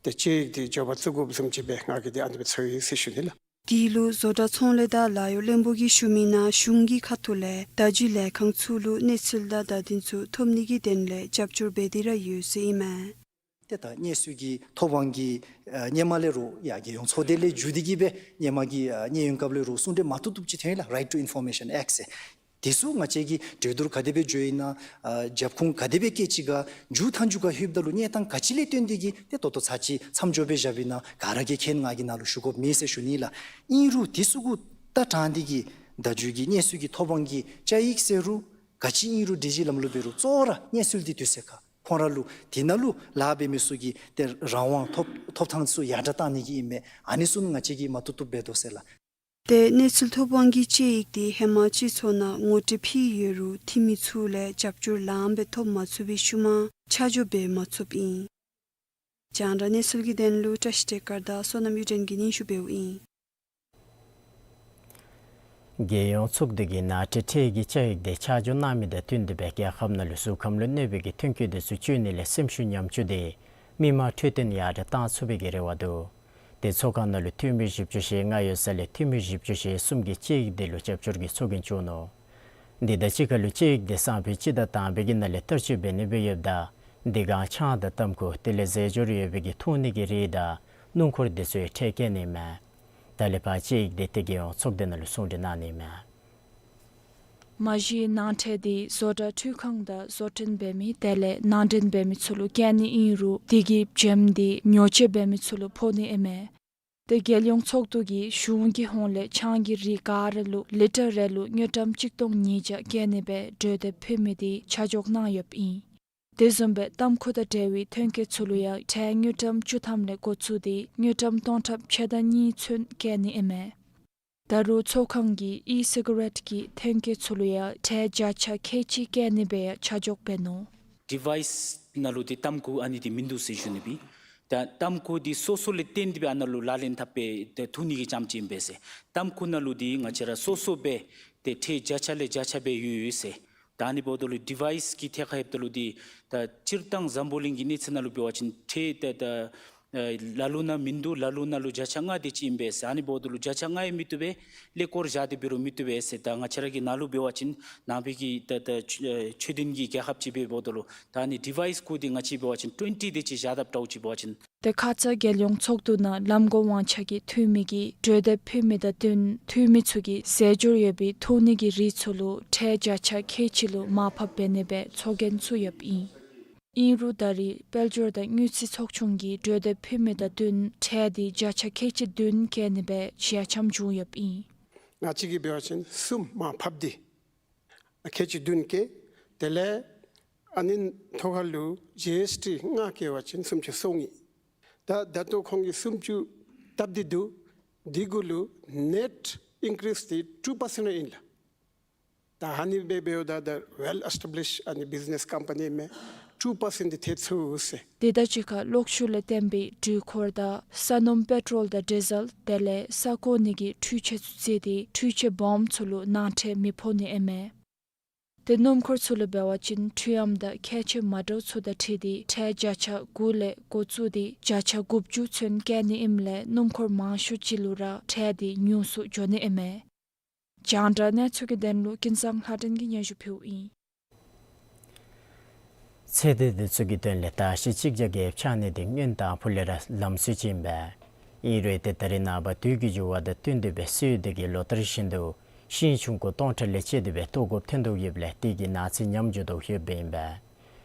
ཏེ་དཔྱད་ཡིག་འདི་མགྱོགས་པ་བཙུགས་དགོཔ་བཟུམ་ཅིག་སྦེ་ང་གིས་ཏེ་ཨ་ནི་སྦེ་ཚོར་ཡི་ཟེར་ཞུ་ནི་ལགས། དེ་ལུ་བཟོ་གྲྭ་ཚོང་ལས་དང་ལཱ་གཡོག་བློན་པོ་གིས་ཞུ་མི་ནང་གཞུང་གི་ཁ་ཐུག་ལས་བརྡ་བརྒྱུད་ལས་ཁང་ཚུ་ལུ་གནས་ཚུལ་དང་བརྡ་དོན་ཚུ་ཐོབ་ནི་གི་དོན་ལས་རྒྱབ་སྐྱོར་འབད་དེ་ར་ཡོད་ཟེར་ཨིན་མས། ཏེ་ད་གནས་ཚུལ་གྱི་ཐོབ་དབང་གི་ཨ་སྔོན་མ་ལས་ར་ཡར་རྒྱལ་ཡོངས་ཚོགས་སྡེ་ལས་བརྒྱུད་དེ་གིས་སྦེ་སྔོན་མ་གི་ཨ་གནས་ཡུན་སྐབས་ལས་ར་གསུང་གྲོས་མང་ཐུབ་ཐུབ་ཅིག་ཐོན་ཡི་ལགས། Right to Information Act ཟེར། དེ་ཚུ་ང་བཅས་ཀྱིས་གྲོས་བསྡུར་ག་དེ་སྦེ་འགྱོ་ཡི་ན་ཨ་རྒྱབ་ཁུངས་ག་དེ་སྦེ་བཀལ་ཅི་ག་མཇུག་མཐའ་མཇུག་ཁར་ལྷོདཔ་ད་ལུ་གནས་སྟངས་ག་ཅི་ལས་བརྟེན་ཏེ་གིས་ཏེ་ད་ལྟོ་ཚར་གཅིག་མཚམས་འཇོག་སྦེ་བཞགཔ་ཨིན་ན་ག་ར་གིས་མཁྱེན། ང་གིས་ནཱ་ལུ་ཞུ་དགོཔ་མེད་ཟེར་ཞུ་ནི་ལགས། ཨིན་རུང་དེ་ཚུ་གུ་ད་དྲངས་ཏེ་གིས་བརྡ་བརྒྱུད་ཀྱི་གནས་ཚུལ་གྱི་ཐོབ་དབང་གི་བཅའ་ཡིག་ཟེར་རུང་ག་ཅི་ཨིན་རུང་སྒྲིག་གཞི་ལམ་ལུགས་འབད་རུང་གཙོ་བོ་ར་གནས་ཚུལ་འདི་དུས་ཚོད་ཁར་ཁོང་ར་ལུ་དེ་ནང་ལུ་ལཱ་འབད་མི་ཚུ་གི་ཏེ་རང་དབང་ཐོབ་ཐོབ་ཐངས་ཚུ་ཡར་དྲག་བཏང་ནི་གི་ཨིན་མས། ཨ་ནི་ཚུ་ང་བཅས་ཀྱིས་མ་ཐུབ་ཐུབ་འབད་དོ་ཟེར་ལགས། ཏེ་གནས་ཚུལ་ཐོབ་དབང་གི་དཔྱད་ཡིག་འདི་ཧེ་མ་སྤྱི་ཚོགས་ནང་ངོ་སྤྲོད་ཕུལ་ཡོད་རུང་འཐུས་མི་ཚུ་ལས་རྒྱབ་སྐྱོར་ལངམ་སྦེ་ཐོབ་མ་ཚུགས་པའི་ཤུལ་མ་ཆ་འཇོག་འབད་མ་ཚུགསཔ་ཨིན། རྒྱང་བསྒྲགས་གནས་ཚུལ་གྱི་དོན་ལུ་བཀྲ་ཤིས་བདེ་དཀར་དང་བསོད་ནམས་གཡུ་སྒྲོན་གྱིས་སྙན་ཞུ་འབདཝ་ཨིན། རྒྱལ་ཡོངས་ཚོགས་འདུ་གིས་ནང་འཁྲུག་ཁྲལ་གྱི་བཅའ་ཡིག་དེ་ཆ་འཇོག་གནང་མི་དང་བསྟུན་ཏེ་སྦེ་རྒྱལ་ཁབ་ནང་ལུ་གཟུགས་ཁམས་ལུ་གནོད་པའི་གི་ཐོན་སྐྱེད་དེ་ཚུ་སྤྱོད་ནི་ལས་སེམས་ཤུགས་ཉམས་བཅུག་སྟེ་མི་མང་འཕྲོད་བསྟེན་ཡར་དྲག་བཏང་ཚུགས་པའི་གི་རེ་བ་འདུག། དེ་ཚོགས་ཁང་ནང་ལུ་འཐུས་མི་བཞི་བཅུ་ཞེ་ལྔ་ཡོད་ས་ལས་འཐུས་མི་བཞི་བཅུ་ཞེ་གསུམ་གྱིས་དཔྱད་ཡིག་དེ་ལུ་རྒྱབ་སྐྱོར་གྱི་ཚོགས་རྒྱན་བཙུགས་ནུག། དེ་དང་གཅིག་ཁར་ལུ་དཔྱད་ཡིག་དེ་སང་ཕོད་སྤྱི་ཟླ་དང་པའི་གི་ནང་ལས་བསྟར་སྤྱོད་འབད་ནི་སྦེ་ཡོདཔ་ད་འདི་སྒང་ཆང་དང་ཏམ་ཁུ་དེ་ལས་རྫས་སྦྱོར་ཡོད་པའི་གི་འཐུང་ནི་གི་རིགས་དང་སྣུམ་འཁོར་དེ་ཚུ་ཡང་ཁྲལ་བཀལ་ནི་མས། ད་ལས་ཕར་དཔྱད་ཡིག་དེ་ཏེ་རྒྱལ་ཡོངས་ཚོགས་སྡེ་ནང་ལུ་གསུང་གྲོས་གནང་ནི་མས། མ་གཞི་ནང་འཁྲུག་དེ་བཟོ་གྲྭ་འཕྲུལ་ཁང་དང་བཟོ་སྐྲུན་འབད་མི་དེ་ལས་ནང་འདྲེན་འབད་མི་ཚུ་ལུ་བཀལ་ནི་ཨིན་རུང་དེ་གི་བྱེམ་དེ་ཉོ་སྤྱོད་འབད་མི་ཚུ་ལུ་ཕོག་ནི་ཨིན་མས། ཏེ་རྒྱལ་ཡོངས་ཚོགས་འདུ་གིས་གཞུང་གི་ཧོངས་ལས་ཆང་གི་རིགས་ག་ར་ལུ་ལི་ཊར་རེ་ལུ་དངུལ་ཀྲམ་གཅིག་སྟོང་ཉིས་བརྒྱ་བཀལ་ནི་སྦེ་གྲོས་འདེབས་ཕུལ་མི་དེ་ཆ་འཇོག་གནང་ཡོདཔ་ཨིན། དེ་བཟུམ་སྦེ་ཏམ་ཁུ་དང་འབྲེལ་བའི་ཐོན་སྐྱེད་ཚུ་ལུ་ཡང་ཁྲལ་དངུལ་ཀྲམ་བཅུ་ཐམ་ལས་འགོ་བཙུགས་ཏེ་དངུལ་ཀྲམ་སྟོང་ཕྲག་ཕྱེད་དང་གཉིས་ཚུན་བཀལ་ནི་ཨིན་མས། ད་རུང་ཚོགས་ཁང་གིས་ཨི་སི་ག་རེཊ་ཀྱི་ཐོན་སྐྱེད་ཚུ་ལུ་ཡང་ཁྲལ་བརྒྱ་ཆ་ཁལ་གཅིག་བཀལ་ནི་སྦེ་ཡང་ཆ་འཇོག་འབད་ནུག། ཌི་ཝའི་སི་ནང་ལུ་ཏེ་ཏམ་ཁུ་ཨ་ནི་འདི་མིན་འདུག་ཟེར་ཞུ་ནི་སྦེ། ད་ཏམ་ཁུ་འདི་སོ་སོ་ལས་བརྟེན་ཏེ་སྦེ་ཨ་ནཱ་ལུ་ལག་ལེན་འཐབ་སྦེ་ཏེ་འཐུང་ནི་གི་རྐྱངམ་ཅིག་ཨིན་པས་ཟེར། ཏམ་ཁུ་ནང་ལུ་འདི་ང་བཅས་ར་སོ་སོ་སྦེ་ཏེ་ཁྲལ་བརྒྱ་ཆ་ལས་བརྒྱ་ཆ་སྦེ་ཡོད་ཡོད་ཟེར། ད་ཨ་ནི་འབདཝ་ད་ལུ་ཌི་ཝའི་སི་གི་ཐད་ཁར་ལྷོདཔ་ད་ལུ་འདི་ད་སྤྱིར་བཏང་འཛམ་བུ་གླིང་གི་གནས་ཚད་ནང་ལུ་འབད་བ་ཅིན་ཁྲལ་ད་ད་ ཨ་ལ་ལུ་ནང་མིན་འདུག། ལ་ལུ་ནང་ལུ་བརྒྱ་ཆ་ལྔ་དེ་ཅིག་ཨིན་པས་ཟེར། ཨ་ནི་འབདཝ་ད་ལུ་བརྒྱ་ཆ་ལྔ་ཡང་མི་བཏུབ་པས། ཀླད་ཀོར་བཞག་སྟེ་འབད་རུང་མི་བཏུབ་པས་ཟེར། ད་ང་བཅས་ར་གི་ནང་ལུ་འབད་བ་ཅིན་ནང་པའི་གི་ད་ད་ཆོས་ཆོས་ལྡན་གྱི་རྒྱལ་ཁབ་ཅིག་སྦེ་འབདཝ་ད་ལུ་ད་ཨ་ནི་ཌི་ཝའི་སི་གུ་དེ་ང་བཅས་འབད་བ་ཅིན་ཊུ་ཝེན་ཊི་དེ་ཅིག་བཞག་དཔ་འདྲཝ་ཅིག་འབད་བ་ཅིན། དེ་ཁ་ཙ་རྒྱལ་ཡོངས་ཚོགས་འདུ་ནང་ལམ་གོང་དབང་ཆ་གི་འཐུས་མི་གིས་གྲོས་འདེབས་ཕུལ་མི་དང་བསྟུན་འཐུས་མི་ཚུ་གིས་རྫས་སྦྱོར་ཡོད་པའི་འཐུང་ནི་གི་རིགས་ཚུ་ལུ་ཁྲལ་བརྒྱ་ཆ་ཁལ་གཅིག་ལུ་མར་ཕབ་འབད་ནི་སྦེ་ཚོགས་རྒྱན་བཙུགས་ཡོདཔ་ཨིན། ཨིན་རུང་ད་རེས་དཔལ་འབྱོར་དང་དངུལ་རྩིས་ཚོགས་ཆུང་གིས་གྲོས་འདེབས་ཕུལ་མི་དང་བསྟུན་ཁྲལ་དེ་བརྒྱ་ཆ་ཁལ་གཅིག་བདུན་བཀལ་ནི་སྦེ་ཞལ་འཆམ་བྱུང་ཡོདཔ་ཨིན། ང་བཅས་ཀྱིས་འབད་བ་ཅིན་གསུམ་མར་ཕབ་སྟེ་ཁལ་གཅིག་བདུན་བཀལ། དེ་ལས་ཨ་ནི་ཐོག་ཁར་ལུ་ཇི་ཨེསི་ཊི་ལྔ་བཀལ་བ་ཅིན་སུམ་ཅུ་སོ་གཉིས། ད་ད་ལྟོ་ཁོང་གིས་སུམ་ཅུ་བཏབ་སྟེ་འདུག། དེ་གུ་ལུ་ནེཊ་ཨིན་ཀི་རིསི་དེ་ཊུ་པར་སེནཊ་ཨིན་ལགས། ད་ཨ་ནི་སྦེ་འབདཝ་ད་ད་ཝེལ་ཨེས་ཊེབ་ལིཤཌ་ཨ་ནི་བིཛི་ནེསི་ཀམ་པ་ནི་མས། ཊུ་པར་སེནཊ་དེ་ཐེབས་ཚུགས་ཟེར། དེ་དང་གཅིག་ཁར་གློག་ཤུགས་ལས་བརྟེན་པའི་འགྲུལ་འཁོར་དང་ས་སྣུམ་པེ་ཊོལ་དང་ཌི་ཟེལ་དེ་ལས་ས་བཀོག་ནི་གི་འཕྲུལ་ཆས་ཚུ་བརྩིས་ཏེ་འཕྲུལ་ཆས་སྦོམ་ཚུ་ལུ་ནང་ཁྲལ་མི་ཕོག་ནི་ཨིན་མས། དེ་སྣུམ་འཁོར་ཚུ་ལུ་འབད་བ་ཅིན་འཕྲུལ་ཨམ་དང་ཁྱད་ཆོས་མ་འདྲཝ་ཚུ་དང་འཁྲིལ་ཏེ་ཁྲལ་བརྒྱ་ཆ་དགུ་ལས་འགོ་བཙུགས་ཏེ་བརྒྱ་ཆ་དགུ་བཅུ་ཚུན་བཀལ་ནི་ཨིནམ་ལས་སྣུམ་འཁོར་མང་ཤོས་ཅིག་ལུ་ར་ཁྲལ་དེ་ཉུང་སུ་འགྱོ་ནི་ཨིན་མས། རྒྱང་བསྒྲགས་གནས་ཚུལ་གྱི་དོན་ལུ་ཀུན་བཟང་ལྷ་སྒྲོན་གྱིས་སྙན་ཞུ་ཕུལཝ་ཨིན། ཚེ་འདས་འདི་ཚུ་གི་དོན་ལས་དར་ཤིང་གཅིག་བརྒྱ་བརྒྱད་ཅུ་ཆག་ནི་དེ་སྔོན་དང་ཕུ་ལས་ར་ལམ་སྲོལ་ཅིག་ཨིན་པས། ཨིན་རུང་ཏེ་ད་རེས་ནངས་པ་དུས་ཀྱི་འགྱུར་བ་དང་བསྟུན་ཏེ་སྦེ་སོས་དལ་གྱི་ལོ་ལྟར་བཞིན་དུ་ཤིང་ཆུང་ཀུ་སྟོང་ཕྲག་ལས་བཅད་དེ་སྦེ་བཏོག་དགོཔ་ཐོན་དོ་ཡོདཔ་ལས་དེ་གིས་ནགས་ཚལ་ཉམས་འགྱོ་དོ་ཡོདཔ་ཨིན་པས།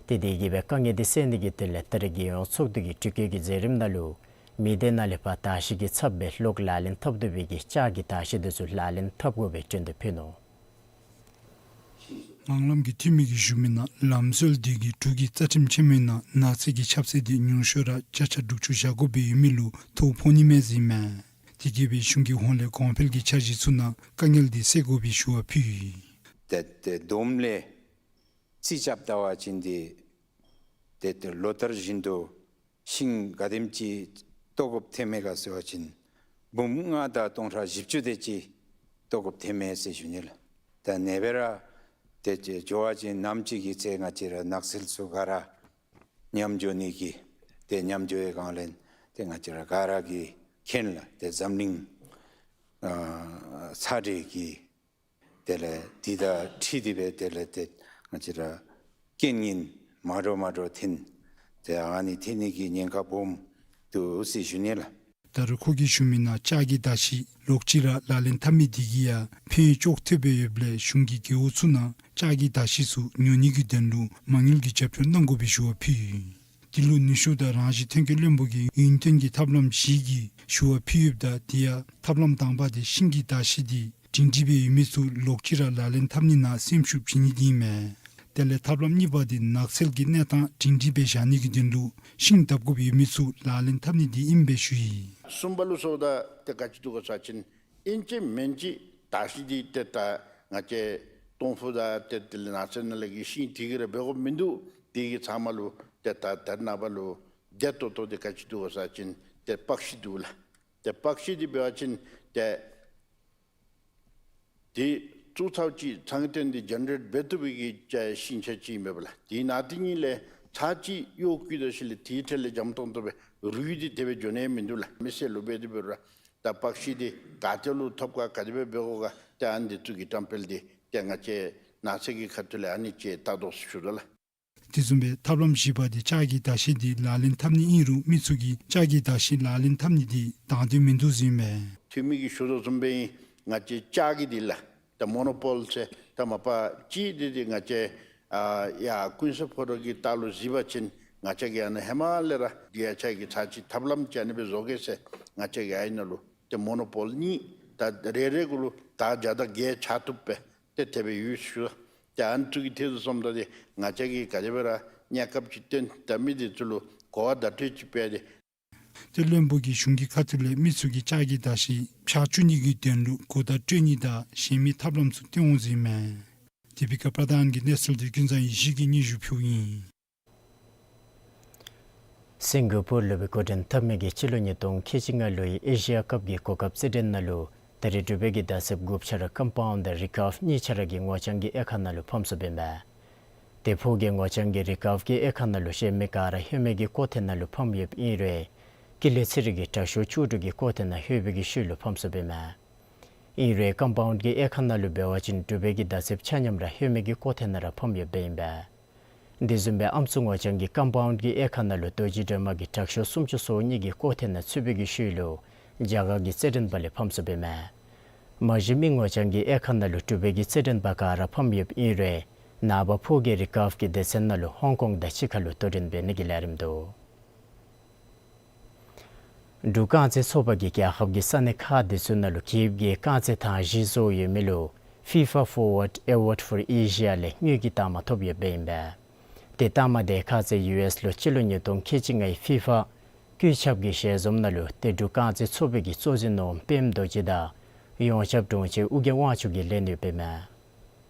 ཏེ་དེ་གི་སྦེ་དཀའ་ངལ་དེ་སེལ་ནི་གི་དོན་ལས་ད་རེས་རྒྱལ་ཡོངས་ཚོགས་འདུ་གི་དྲི་བཀོད་ཀྱི་མཛད་རིམ་ནང་ལུ་མི་སྡེ་ནང་ལས་ཕར་དར་ཤིང་གི་ཚབ་སྦེ་ལོག་ལག་ལེན་འཐབ་དོ་བའི་གི་ལྕགས་ཀྱི་དར་ཤིང་དེ་ཚུ་ལག་ལེན་འཐབ་དགོ་པའི་གྲོས་འདེབས་ཕུལ་ནུག། ངང་ལམ་གྱི་འཐུས་མི་གིས་ཞུ་མི་ནང་ལམ་སྲོལ་དེ་གིས་འབྲུག་གི་རྩ་ཁྲིམས་ཆེན་མོའི་ནང་ནགས་ཚལ་གྱི་ཁྱབ་ཚད་དེ་ཉུང་ཤོས་ར་བརྒྱ་ཆ་དྲུག་ཅུ་བཞག་དགོཔ་སྦེ་ཡོད་མི་ལུ་ཐོ་ཕོག་ནི་མས་ཟེར་ཨིན་མས། དེ་གིས་སྦེ་གཞུང་གི་ཧོངས་ལས་གོང་འཕེལ་གྱི་འཆར་གཞི་ཚུ་ནང་དཀའ་ངལ་དེ་སེལ་དགོ་པའི་ཞུ་བ་ཕུལ་ཡི། ཏེ་ཏེ་དོམ་ལས་རྩིས་རྐྱབ་ད་པ་ཅིན་ཏེ་ཏེ་ཏེ་ལོ་ལྟར་བཞིན་དུ་ཤིང་ག་དེམ་ཅིག་བཏོག་དགོཔ་ཐོནམ་མས་ག་ཟེར་བ་ཅིན་འབུམ་ལྔ་དང་སྟོང་ཕྲག་བཞི་བཅུ་དེ་ཅིག་བཏོག་དགོཔ་ཐོནམ་མས་ཟེར་ཞུ་ནི་ལགས། ད་ཨ་ནི་སྦེ་ར་ཏེ་ཏེ་འགྱོ་བ་ཅིན་ནམ་ཅིག་གི་ཚེ་ང་བཅས་ར་ནགས་ཚལ་ཚུ་ག་ར་ཉམས་འགྱོ་ནི་གི་ཏེ་ཉམས་འགྱོ་བའི་སྒང་ལས་ཏེ་ང་བཅས་ར་ག་ར་གིས་མཁྱེན་ལགས། ཏེ་འཛམ་གླིང་ཨ་ཚ་དྲོད་ཀྱི་དེ་ལས་འདི་དང་འཁྲིལ་ཏེ་སྦེ་དེ་ལས་ཏེ་ང་བཅས་ར་རྐྱེན་ངན་མ་འདྲཝ་མ་འདྲཝ་ཐོན། ཏེ་ཨ་ནི་ཐོན་ནི་གི་ཉེན་ཁ་སྦོམ་འདུག་ཟེར་ཞུ་ནི་ལགས། ད་རུང་ཁོ་གིས་ཞུ་མི་ནང་ལྕགས་ཀྱི་དར་ཤིང་ལོག་ཅི་ར་ལག་ལེན་འཐབ་མི་དེ་གིས་ཡང་ཕན་ཡོན་ཅོག་འཐདཔ་སྦེ་ཡོདཔ་ལས་གཞུང་གིས་རྒེད་འོག་ཚུ་ནང་ལྕགས་ཀྱི་དར་ཤིང་ཚུ་ཉོ་ནི་གི་དོན་ལུ་མ་དངུལ་གྱི་རྒྱབ་སྐྱོར་གནང་དགོ་པའི་ཞུ་བ་ཕུལ་ཡི། དེ་ལུ་ནུས་ཤུགས་དང་རང་བཞིན་ཐོན་སྐྱེད་བློན་པོ་གིས་ཡུན་བརྟན་གྱི་ཐབས་ལམ་བཞི་གི་ཞུ་བ་ཕུལ་ཡོདཔ་ད་དེ་ཡང་ཐབས་ལམ་དང་པ་དེ་ཤིང་གི་དར་ཤིང་དེ་སྒྲིང་སྒྲི་སྦེ་ཡོད་མི་ཚུ་ལོག་ཅི་ར་ལག་ལེན་འཐབ་ནི་ནང་སེམས་ཤུགས་བྱིན་ནི་དེ་ཨིན་མས། དེ་ལས་ཐབས་ལམ་གཉིས་པ་དེ་ནགས་ཚལ་གྱི་གནས་སྟངས་སྒྲིང་སྒྲི་སྦེ་བཞག་ནི་གི་དོན་ལུ་ཤིང་བཏབ་དགོཔ་ཡོད་མི་ཚུ་ལག་ལེན་འཐབ་ནི་དེ་ཨིནམ་སྦེ་ཞུ་ཡི། གསུམ་པ་ལུ་སོང་ད་ཏེ་ག་ཅི་འདུག་ག་ཟེར་བ་ཅིན་ཨིན་ཅི་མིན་ཅི་དར་ཤིང་འདི་ཏེ་ད་ང་བཅས་སྟོང་ཕུ་དང་ཏེ་དེ་ལས་ནགས་ཚལ་ནང་ལས་ཀྱི་ཤིང་དེ་གིས་ར་འབད་དགོཔ་མིན་འདུག། དེ་གིས་ཚང་མ་ལུ་ཏེ་ད་ད་རེས་ནངས་པ་ལུ་བདེ་ཏོག་ཏོ་དེ་ག་ཅི་འདུག་ག་ཟེར་བ་ཅིན་ཏེ་པག་ཤིང་འདུག་ལགས། ཏེ་པག་ཤིང་འདི་འབད་བ་ཅིན་ཏེ་དེ་བཙུགས་ཚརཝ་ཅིག་ཚང་ཏན་འདི་ཇེ་ནེ་རེཊ་འབད་བཏུབ་པའི་གི་ཅ་ཤིང་ཆ་ཅིག་ཨིན་པས་ལགས། དེ་ནང་དེ་གཉིས་ལས་ཚར་གཅིག་གཡོག་བཀོལ་ད་ཞིནམ་ལས་དེའི་ཁྲོད་ལས་འཇམ་ཏོང་ཏོ་སྦེ་རུལ་ཏེ་དེ་སྦེ་འགྱོ་ནི་མིན་འདུག་ལགས། མི་སེར་ལུ་འབད་དེ་འབད་རུང་ར་ད་པག་ཤིང་འདི་ག་ཏེ་ལུ་ཐོབ་ག་ག་དེ་སྦེ་འབད་དགོ་ག་ཏེ་ཨ་ནི་འདི་ཚུ་གི་བཀྲམ་སྤེལ་འདི་ཏེ་ང་བཅས་ནགས་ཚལ་གྱི་ཁ་ཐུག་ལས་ཨ་ནི་ཅིག་ལྟ་དོ་ཟེར་ཞུ་དོ་ལགས། དེ་བཟུམ་སྦེ་ཐབས་ལམ་བཞི་པ་འདི་ལྕགས་ཀྱི་དར་ཤིང་འདི་ལག་ལེན་འཐབ་ནི་ཨིན་རུང་མི་ཚུ་གིས་ལྕགས་ཀྱི་དར་ཤིང་ལག་ལེན་འཐབ་ནི་འདི་དང་འདོད་མིན་འདུག་ཟེར་ཨིན་མས། འཐུས་མི་གིས་ཞུ་དོ་བཟུམ་སྦེ་ཨིན། ང་བཅས་ལྕགས་ཀྱི་འདི་ལགས་ད་མོ་ནོ་པོལ་ཟེར་ད་མ་པ་ཅིག་འདི་འདི་ང་བཅས་ཨ་ཡར་ཀུན་གསལ་ཕོ་བྲང་གི་ལྟག་ལུ་གཟིགས་པ་ཅིན་ང་བཅས་ཀྱིས་ཨ་ནཱ་ཧེ་མ་ལས་ར་འདི་ཡ་ཆ་གི་ཚར་གཅིག་ཐབས་ལམ་ཅིག་ཨ་ནི་སྦེ་བཟོ་གེ་ཟེར་ང་བཅས་ཀྱིས་ཨ་ནཱ་ལུ་ཏེ་མོ་ནོ་པོལ་གཉིས་ད་རེ་རེ་གུ་ལུ་དར་བརྒྱ་དང་བརྒྱད་ཆགས་བཏུབ་སྦེ་ཏེ་དེ་སྦེ་ཡོད་ཞུ། ཏེ་ཨ་ནི་ཚུ་གི་ཐད་དུ་སོངམ་ད་ཏེ་ང་བཅས་ཀྱིས་ག་དེ་སྦེ་ར་གནས་སྐབས་ཅིག་བཏོན་ད་མི་འདི་ཚུ་ལུ་གོ་བ་བརྡ་སྤྲོད་ཅིག་སྤེལ་ཏེ། ཏེ་བློན་པོ་གིས་གཞུང་གི་ཁ་ཐུག་ལས་མི་ཚུ་གིས་ལྕགས་ཀྱི་དར་ཤིང་ཕྱག་བཅུག་ནི་གི་དོན་ལུ་གོ་བརྡ་སྤྲོད་ནི་དང་གཞན་མི་ཐབས་ལམ་ཚུ་སྟོན་འོང་ཟེར་ཨིན་མས། དེ་སྦེ་ཀ་པར་དཱན་གྱི་གནས་ཚུལ་འདི་ཀུན་བཟང་ཡེ་ཤེས་ཀྱིས་སྙན་ཞུ་ཕུལཝ་ཨིན། སིང་ག་པུར་ལུ་སྦེ་འགོ་འདྲེན་འཐབ་མི་གིས་སྤྱི་ལོ་ཉིས་སྟོང་ཁལ་གཅིག་ལྔ་ལོའི་ཨེ་ཤི་ཡ་ཀབ་ཀྱི་གོ་སྐབས་རྩེད་འགྲན་ནང་ལུ་ད་རེས་འབྲུག་པའི་གི་ཟླ་ཚེས་དགུ་པ་ཆ་ར་ཀམ་པའུན་དང་རི་ཀཱབ་གཉིས་ཆ་ར་གིས་ངོ་རྐྱང་གི་དབྱེ་ཁག་ནང་ལུ་ཕམ་སོཔ་ཨིན་པས། ཏེ་ཕོ་རྒས་ངོ་རྐྱང་གི་རི་ཀཱབ་ཀྱི་དབྱེ་ཁག་ནང་ལུ་གཞན་མི་ག་ར་ཧེ་མའི་གི་ཀོ་ཐེ་ནང་ལུ་ཕམ་ཡོདཔ་ཨིན་རུང་ ཀུན་ལེགས་ཚེ་རིང་གིས་དྲག་ཤོས་བཅུ་དྲུག་གི་སྐོར་ཐེངས་ནང་ལྷོད་པའི་གི་ཤུལ་ལུ་ཕམ་སོཔ་ཨིན་མས། ཨིན་རུང་ཀམ་པའུནཌ་གི་དབྱེ་ཁག་ནང་ལུ་འབད་བ་ཅིན་འབྲུག་པའི་གི་བརྡ་ཚབ་ཆ་མཉམ་ར་ལྷོད་མི་གི་སྐོར་ཐེངས་ནང་ར་ཕམ་ཡོདཔ་ཨིན་པས། དེ་བཟུམ་སྦེ་ཨམ་སྲུ་ངོ་རྐྱང་གི་ཀམ་པའུནཌ་གི་དབྱེ་ཁག་ནང་ལུ་རྡོ་རྗེ་སྒྲོལ་མ་གིས་དྲག་ཤོས་སུམ་ཅུ་སོ་གཉིས་ཀྱི་སྐོར་ཐེངས་ནང་ཚུད་པའི་གི་ཤུལ་ལུ་རྒྱ་གར་གྱི་རྩེད་འགྲན་པ་ལས་ཕམ་སོཔ་ཨིན་མས། མ་གཞི་མི་ངོ་རྐྱང་གི་དབྱེ་ཁག་ནང་ལུ་འབྲུག་པའི་གི་རྩེད་འགྲན་པ་ག་ར་ཕམ་ཡོདཔ་ཨིན་རུང་ནངས་པ་ཕོ་སྐྱེས་རི་ཀཱབ་ཀྱི་སྡེ་ཚན་ནང་ལུ་ཧོང་ཀོང་དང་གཅིག་ཁར་ལུ་དོ་འགྲན་འབད་ནི་གི་ལས་རིམ་འདུག། འབྲུག་རྐང་རྩེད་ཚོགས་པ་གིས་རྒྱལ་ཁབ་ཀྱི་ས་གནས་ཁག་དེ་ཚུ་ནང་ལུ་གིབ་ཀྱི་རྐང་རྩེད་ཐང་བཞི་བཟོ་ཡོད་མི་ལུ་ཕི་ཕ་ཕོར་ཝརཌ་ཨེ་ཝརཌ་ཕོར་ཨེ་ཤི་ཡ་ལས་དངུལ་གྱི་རྟགས་མ་ཐོབ་ཡོདཔ་ཨིན་པས། ཏེ་རྟགས་མ་དེ་ཁ་ཙ་ཡུ་ཨེསི་ལུ་སྤྱི་ལོ་ཉིས་སྟོང་ཁལ་གཅིག་ལྔའི་ཕི་ཕ་སྐུ་ཞབས་ཀྱི་ཞལ་འཛོམས་ནང་ལུ་ཏེ་འབྲུག་རྐང་རྩེད་ཚོགས་པའི་གི་གཙོ་འཛིན་ནོར་བུ་པདྨ་རྡོ་རྗེ་དང་ཡོངས་ཁྱབ་དྲུང་ཆེན་ཨྱོན་དབང་ཕྱུག་གིས་ལེན་ཡོདཔ་ཨིན་མས།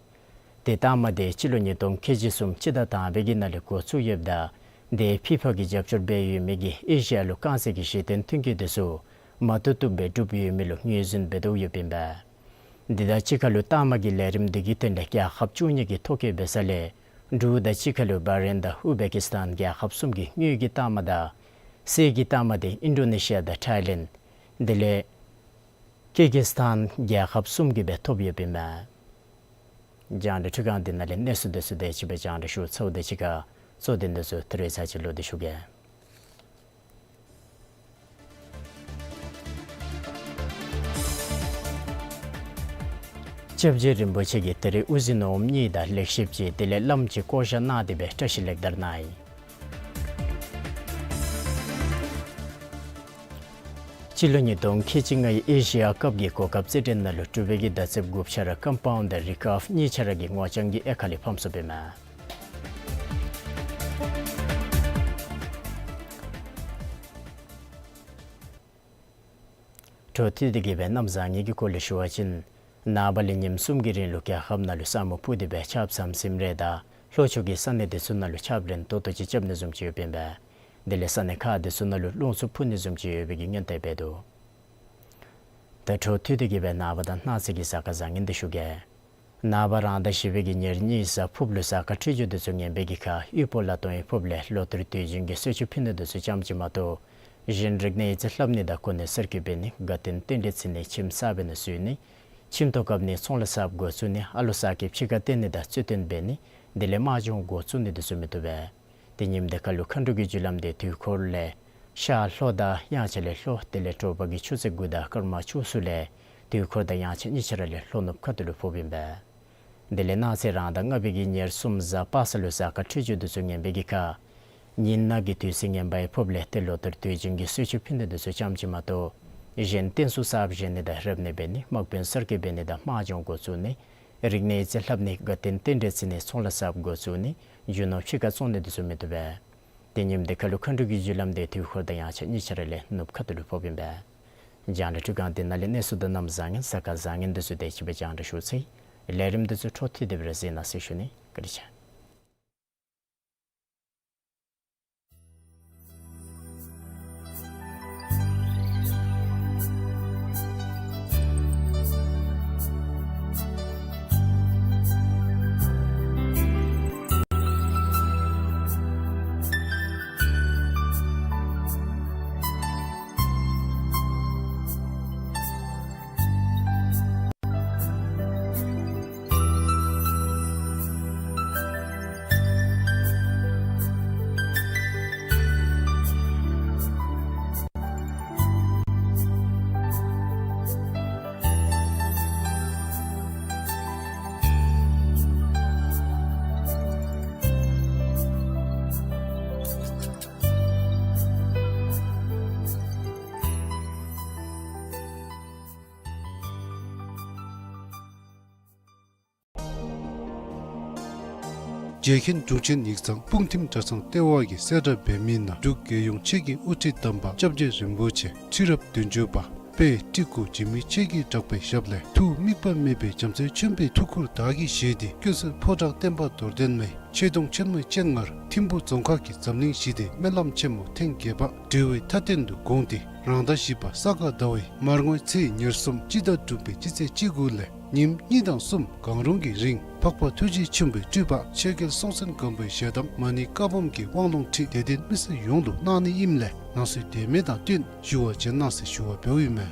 ཏེ་རྟགས་མ་དེ་སྤྱི་ལོ་ཉིས་སྟོང་ཁལ་གཅིག་གསུམ་སྤྱི་ཟླ་དང་པའི་གི་ནང་ལས་འགོ་བཙུགས་ཡོདཔ་ད་དེ་ཕི་ཕ་གིས་རྒྱབ་སྐྱོར་འབད་ཡོད་མི་གི་ཨེ་ཤི་ཡ་ལུ་རྐང་རྩེད་ཀྱི་གཞི་རྟེན་མཐུན་རྐྱེན་དེ་ཚུ་མ་བཏུབ་བཏུབ་སྦེ་བསྒྲུབས་ཡོད་མི་ལུ་ངོས་འཛིན་འབད་དོ་ཡོདཔ་ཨིན་པས། དེ་དང་གཅིག་ཁར་ལུ་རྟགས་མ་གི་ལས་རིམ་དེ་གི་དོན་ལས་རྒྱལ་ཁབ་བཅུ་གཉིས་ཀྱི་ཐོ་བཀོད་འབད་ས་ལས་འབྲུག་དང་གཅིག་ཁར་ལུ་བྷ་རེན་དང་ཨུ་བེ་ཀི་སི་ཐན་རྒྱལ་ཁབ་གསུམ་གྱིས་དངུལ་གྱི་རྟགས་མ་དང་གསེར་གྱི་རྟགས་མ་དེ་ཨིན་ཌོ་ནེ་ཤི་ཡ་དང་ཐའི་ལེནཌ་དེ་ལས་ཀིར་གིས་སི་ཐན་རྒྱལ་ཁབ་གསུམ་གྱིས་སྦེ་ཐོབ་ཡོདཔ་ཨིན་མས། རྒྱང་བསྒྲགས་འཕྲུལ་ཁང་འདི་ནང་ལས་གནས་ཚུལ་དེ་ཚུ་དེ་ཅིག་སྦེ་རྒྱང་བསྒྲགས་ཞུ་ཚརཝ་དང་གཅིག་ཁར་གཙོ་དོན་དེ་ཚུ་ད་རིས་ཚར་གཅིག་ལོག་སྟེ་ཞུ་གེ། སྐྱབས་རྗེ་རིན་པོ་ཆེ་གིས་ད་རིས་དབུ་འཛིན་ནོར་བུ་གཉིས་དང་ལེགས་བཤད་ཅིག་དེ་ལས་བླམ་ཅིག་བསྐོ་བཞག་གནང་སྟེ་སྦེ་བཀྲིས་ལེགས་དར་གནང་ཡི། སྤྱི་ལོ་ཉིས་སྟོང་ཁལ་གཅིག་ལྔའི་ཨེ་ཤི་ཡ་ཀབ་ཀྱི་གོ་སྐབས་རྩེད་འགྲན་ནང་ལུ་འབྲུག་པའི་གི་བརྡ་ཚབ་དགུ་ཆ་ར་ཀམ་པའུནཌ་དང་རི་ཀཱབ་གཉིས་ཆ་ར་གིས་ངོ་རྐྱང་གི་དབྱེ་ཁག་ལས་ཕམ་སོཔ་ཨིན་མས། འཕྲོ་མཐུད་དེ་གི་སྦེ་གནམ་བཟང་ངན་གྱི་སྐོར་ལས་ཞུ་བ་ཅིན་ནངས་པ་ལས་ཉིནམ་གསུམ་གྱི་རིང་ལུ་རྒྱལ་ཁབ་ནང་ལུ་ས་སྨུག་ཕུབ་སྟེ་སྦེ་ཆརཔ་ཟམ་ཟིམ་རེ་དང་ལྷོ་ཕྱོགས་ཀྱི་ས་གནས་དེ་ཚུ་ནང་ལུ་ཆརཔ་རན་ཏོག་ཏོ་ཅིག་རྐྱབ་ནི་བཟུམ་ཅིག་ཡོདཔ་ཨིན་པས། དེ་ལས་ས་གནས་ཁག་དེ་ཚུ་ནང་ལུ་རླུང་འཚུབ་འཕུ་ནི་བཟུམ་ཅིག་ཡོད་པའི་གི་སྔོན་བརྡ་འབད་དོ། ད་འཕྲོ་མཐུད་དེ་གི་སྦེ་ནངས་པ་དང་གནངས་ཚེ་གི་གཟའ་སྐར་བཟང་ངན་དེ་ཞུ་གེ། ནངས་པ་རང་ཟླ་བཞི་པའི་གི་ཉེར་གཉིས་གཟའ་ཕུརཔ་ལུ་གཟའ་སྐར་འཕྲོད་སྦྱོར་དེ་ཚུ་ངན་པའི་གི་ཁར་དབུལ་པོ་ལ་དོན་ཡོད་ཕོགཔ་ལས་ལོ་ལྟར་དུས་རྒྱུན་གྱི་གསོལ་མཆོད་ཕུལ་ནི་དེ་ཚུ་ཙམ་ཅིག་མ་གཏོགས་གཞན་རིག་གནས་ཡིག་རྩིས་ལྷབ་ནི་དང་གོ་གནས་གསར་བསྐོ་འབད་ནི་དགའ་སྟོན་རྟེན་འབྲེལ་བརྩི་ནི་ཁྱིམ་གསརཔ་ནང་བཞུགས་ནི་ཁྱིམ་ཐོག་བཀབ་ནི་ཚོང་ལཱ་གསརཔ་འགོ་བཙུགས་ནི་ཨ་ལོ་གསར་སྐྱེས་ཕྱི་ཁར་བཏོན་ནི་དང་རྩོད་དོན་འབད་ནི་དེ་ལས་དམག་སྦྱོང་འགོ་བཙུགས་ནི་དེ་ཚུ་མི་བཏུབ་པས། ཏེ་ཉིནམ་དེ་ཁར་ལུ་མཁའ་འགྲོ་གི་རྒྱུ་ལམ་དེ་དུས་འཁོར་ལས་ཤར་ལྷོ་དང་དབྱངས་འཆར་ལས་ལྷོ་དེ་ལས་དྲོ་པ་གི་ཆུ་ཚོད་དགུ་དང་སྐར་མ་བཅུ་གསུམ་ལས་དུས་འཁོར་དང་དབྱངས་འཆར་གཉིས་ཆ་ར་ལས་ལྷོ་ནུབ་ཁ་ཐུག་ལུ་ཕོགཔ་ཨིན་པས། དེ་ལས་གནངས་ཚེ་རང་ཟླ་ལྔ་པའི་གི་ཉེར་གསུམ་གཟའ་པ་སངས་ལུ་གཟའ་སྐར་འཕྲོད་སྦྱོར་དེ་ཚུ་ངན་པའི་གི་ཁར་ཉིན་ནག་གི་དུས་ཚོད་ངན་པ་ཡང་ཕོགཔ་ལས་ཏེ་ལོ་ལྟར་དུས་རྒྱུན་གྱི་གསོལ་མཆོད་ཕུལ་ནི་དེ་ཚུ་ཙམ་ཅིག་མ་གཏོགས་གཞན་རྟེན་གསུམ་གསརཔ་བཞེངས་ནི་དང་རབ་གནས་འབད་ནི་དམག་དཔོན་གསར་བསྐོ་འབད་ནི་དང་དམག་སྦྱོང་འགོ་བཙུགས་ནི་རིག་གནས་ཡིག་རྩིས་ལྷབ་ནི་དགའ་སྟོན་རྟེན་འབྲེལ་བརྩི་ནི་ཚོང་ལཱ་གསརཔ་འགོ་བཙུགས་ནི་རྒྱུ་ནོར་ཕྱི་ཁར་བཙོང་ནི་དེ་ཚུ་མི་བཏུབ་པས། ཏེ་ཉིནམ་དེ་ཁར་ལུ་མཁའ་འགྲོ་གི་རྒྱུ་ལམ་དེ་དུས་འཁོར་དང་དབྱངས་འཆར་གཉིས་ཆ་ར་ལས་ནུབ་ཁ་ཐུག་ལུ་ཕོགཔ་ཨིན་པས། རྒྱང་བསྒྲགས་འཕྲུལ་ཁང་འདི་ནང་ལས་གནས་ཚུལ་དང་གནམ་བཟང་ངན་གཟའ་སྐར་བཟང་ངན་དེ་ཚུ་དེ་ཅིག་སྦེ་རྒྱང་བསྒྲགས་ཞུ་ཚར་ཡི། ལས་རིམ་དེ་ཚུ་འཕྲོ་མཐུད་དེ་སྦེ་ར་གཟིགས་གནང་ཟེར་ཞུ་ནི། བཀའ་དྲིན་ཆེ། རྒྱལ་མཁན་དྲུང་ཆེན་ཡིག་ཚང་སྤུངས་ཐིམ་གྲྭ་ཚང་ལྟེ་བ་གིས་གསལ་བསྒྲགས་འབད་མི་ནང་འབྲུག་རྒྱལ་ཡོངས་ཆེད་ཀྱི་དབུ་ཁྲིད་དམ་པ་སྐྱབས་རྗེ་རིན་པོ་ཆེ་ཁྲི་རབས་བདུན་ཅུ་པ་དཔལ་སྤྲུལ་སྐུ་འཇིགས་མེད་ཆོས་ཀྱི་གྲགས་པའི་ཞབས་ལས་ཐུགས་དམིགས་པ་མེད་པའི་རྒྱལ་མཚན་ཆེན་པོའི་ཐུགས་ཁུར་བདག་གིས་བཞེས་ཏེ་སྐྱོ་སར་ཕོ་བྲང་བརྟན་པ་རྡོར་གདན་མའི་ཆོས་དུང་ཆེན་མོའི་སྤྱན་སྔར་ཐིམ་ཕུ་རྫོང་ཁག་གི་འཛམ་གླིང་ཞི་བདེའི་སྨོན་ལམ་ཆེན་མོ་ཐེངས་བརྒྱད་པ་འབྲེལ་བའི་མཐའ་རྟེན་དུ་དགོངས་ཏེ་རང་ཟླ་བཞི་པ་ས་ག་ཟླ་བའི་མར་ངོའི་ཚེས་ཉེར་གསུམ་སྤྱི་ཟླ་དྲུག་པའི་སྤྱི་ཚེས་བཅུ་དགུ་ལས་ ཉིནམ་གཉིས་དང་གསུམ་གང་རུང་གི་རིང་འཕགས་པ་ཐུགས་རྗེ་ཆེན་པོའི་སྤྲུལ་པ་ཆོས་རྒྱལ་སྲོང་བཙན་སྒམ་པོའི་ཞལ་གདམས་མ་ཎི་བཀའ་འབུམ་གྱི་དབང་ལུང་ཁྲིད་དད་ལྡན་མི་སེར་ཡོངས་ལུ་གནང་ནི་ཨིནམ་ལས་ལམ་སྲོལ་དེ་མིན་དང་བསྟུན་ཞུ་བ་བྱོན་གནང་ཟེར་ཞུ་བ་འབདཝ་ཨིན་མས།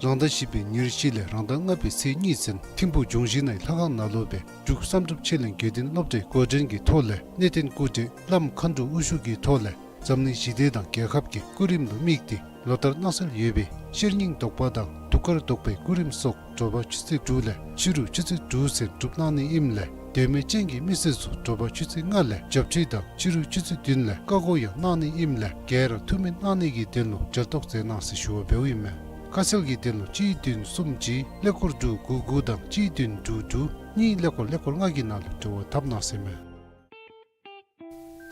རང་ཟླ་བཞི་པའི་ཉེར་བཞི་ལས་རང་ཟླ་ལྔ་པའི་ཚེས་གཉིས་ཚུན་ཐིམ་ཕུག་འབྱུང་བཞི་ནའི་ལྷ་ཁང་ནང་ལུ་སྦེ་འབྲུག་བསམ་གྲུབ་ཆེད་ལས་དགེ་འདུན་སློབ་གྲྭའི་འགོ་འདྲེན་གྱི་ཐོག་ལས་གནས་བརྟན་སྐུ་བགྲེས་བླམ་མཁའ་འགྲོ་དབུ་བཞུགས་ཀྱི་ཐོག་ལས་འཛམ་གླིང་ཞི་བདེ་དང་རྒྱལ་ཁབ་ཀྱི་སྐུ་རིམ་ལུ་དམིགས་ཏེ་ལོ་ལྟར་གནང་སྲོལ་ཡོད་པའི་ཤེར་སྙིང་ཟློག་པ་དང་གདུགས་དཀར་ཟློག་པའི་སྐུ་རིམ་སོགས་དྲོ་པ་ཆུ་ཚོད་དྲུག་ལས་ཕྱི་རུ་ཆུ་ཚོད་དྲུག་ཚུན་སྒྲུབ་གནང་ནི་ཨིནམ་ལས་དད་མོས་ཅན་གྱི་མི་སེར་ཚུ་དྲོ་པ་ཆུ་ཚོད་ལྔ་ལས་བྱབས་ཁྲུས་དང་ཕྱི་རུ་ཆུ་ཚོད་བདུན་ལས་བཀའ་བསྒོ་ཡང་གནང་ནི་ཨིནམ་ལས་ག་ར་ཐུགས་སྨོན་གནང་ནི་གི་དོན་ལུ་འབྲེལ་གཏོགས་མཛད་གནང་ཟེར་ཞུ་བ་འབདཝ་ཨིན་མས། ཁ་གསལ་གྱི་དོན་ལུ་གཅིག་བདུན་གསུམ་གཅིག་ཀླད་ཀོར་དྲུག་དགུ་དགུ་དང་གཅིག་བདུན་དྲུག་དྲུག་གཉིས་ཀླད་ཀོར་ཀླད་ཀོར་ལྔ་གི་ནང་ལུ་འབྲེལ་བ་འཐབ་གནང་ཟེར་མས།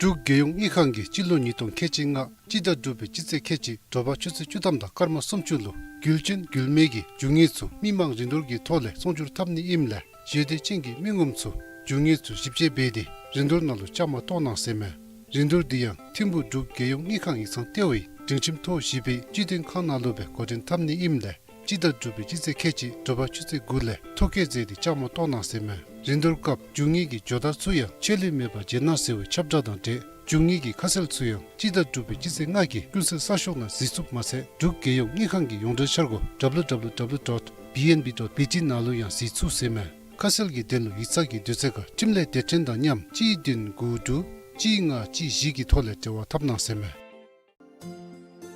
འབྲུག་རྒྱལ་ཡོངས་དངུལ་ཁང་གིས་སྤྱི་ལོ་ཉིས་སྟོང་ཁལ་གཅིག་ལྔ་སྤྱི་ཟླ་དྲུག་པའི་སྤྱི་ཚེས་ཁལ་གཅིག་དྲོ་པ་ཆུ་ཚོད་བཅུ་ཐམ་དང་སྐར་མ་སུམ་ཅུ་ལུ་རྒྱུ་ཅན་རྒྱུ་མེད་ཀྱི་རྒྱུ་དངོས་ཚུ་མི་མང་རིན་བསྡུར་གྱི་ཐོག་ལས་ཚོང་སྒྱུར་འཐབ་ནི་ཨིནམ་ལས་ཞེ་འདོད་ཅན་གྱི་མི་ངོམ་ཚུ་རྒྱུ་དངོས་ཚུ་ཞིབ་དཔྱད་འབད་དེ་རིན་བསྡུར་ནང་ལུ་བཅའ་མར་གཏོགས་གནང་ཟེར་མས། རིན་བསྡུར་འདི་ཡང་ཐིམ་ཕུག་འབྲུག་རྒྱལ་ཡོངས་དངུལ་ཁང་ཡིག་ཚང་ལྟེ་བའི་སྒྲིང་ཁྱིམ་ཐོག་བཞི་པའི་སྤྱི་དོན་ཁང་ནང་ལུ་སྦེ་འགོ་འདྲེན་འཐབ་ནི་ཨིནམ་ལས་སྤྱི་ཟླ་དྲུག་པའི་སྤྱི་ཚེས་ཁལ་གཅིག་དྲོ་པ་ཆུ་ཚོད་དགུ་ལས་ཐོ་བཀོད་མཛད་དེ་བཅའ་མར་གཏོགས་གནང་ཟེར་མས། རིན་བསྡུར་སྐབས་རྒྱུ་དངོས་ཀྱི་ཇོ་བདག་ཚུ་ཡང་ཆད་ལུས་མེད་པར་མཇལ་གནང་ཟེར་བའི་ཁྱབ་བསྒྲགས་དང་འབྲེལ་རྒྱུ་དངོས་ཀྱི་ཁ་གསལ་ཚུ་ཡང་སྤྱི་ཟླ་དྲུག་པའི་སྤྱི་ཚེས་ལྔ་གི་ཀུན་གསལ་གསར་ཤོག་ནང་གཟིགས་ཚུགསཔ་མ་ཚད་འབྲུག་རྒྱལ་ཡོངས་དངུལ་ཁང་གི་ཡོངས་འབྲེལ་འཆར་སྒོ་W W W dot B N B dot B T ནང་ལུ་ཡང་གཟིགས་ཚུགས་ཟེར་མས། ཁ་གསལ་གྱི་དོན་ལུ་ཡིག་ཚང་གི་དུས་ཚོད་ཁར་འཕྲིན་ལས་སྡེ་ཚན་དང་མཉམ་གཅིག་བདུན་དགུ་དྲུག་གཅིག་ལྔ་གཅིག་བཞི་གི་ཐོག་ལས་འབྲེལ་བ་འཐབ་གནང་ཟེར་མས།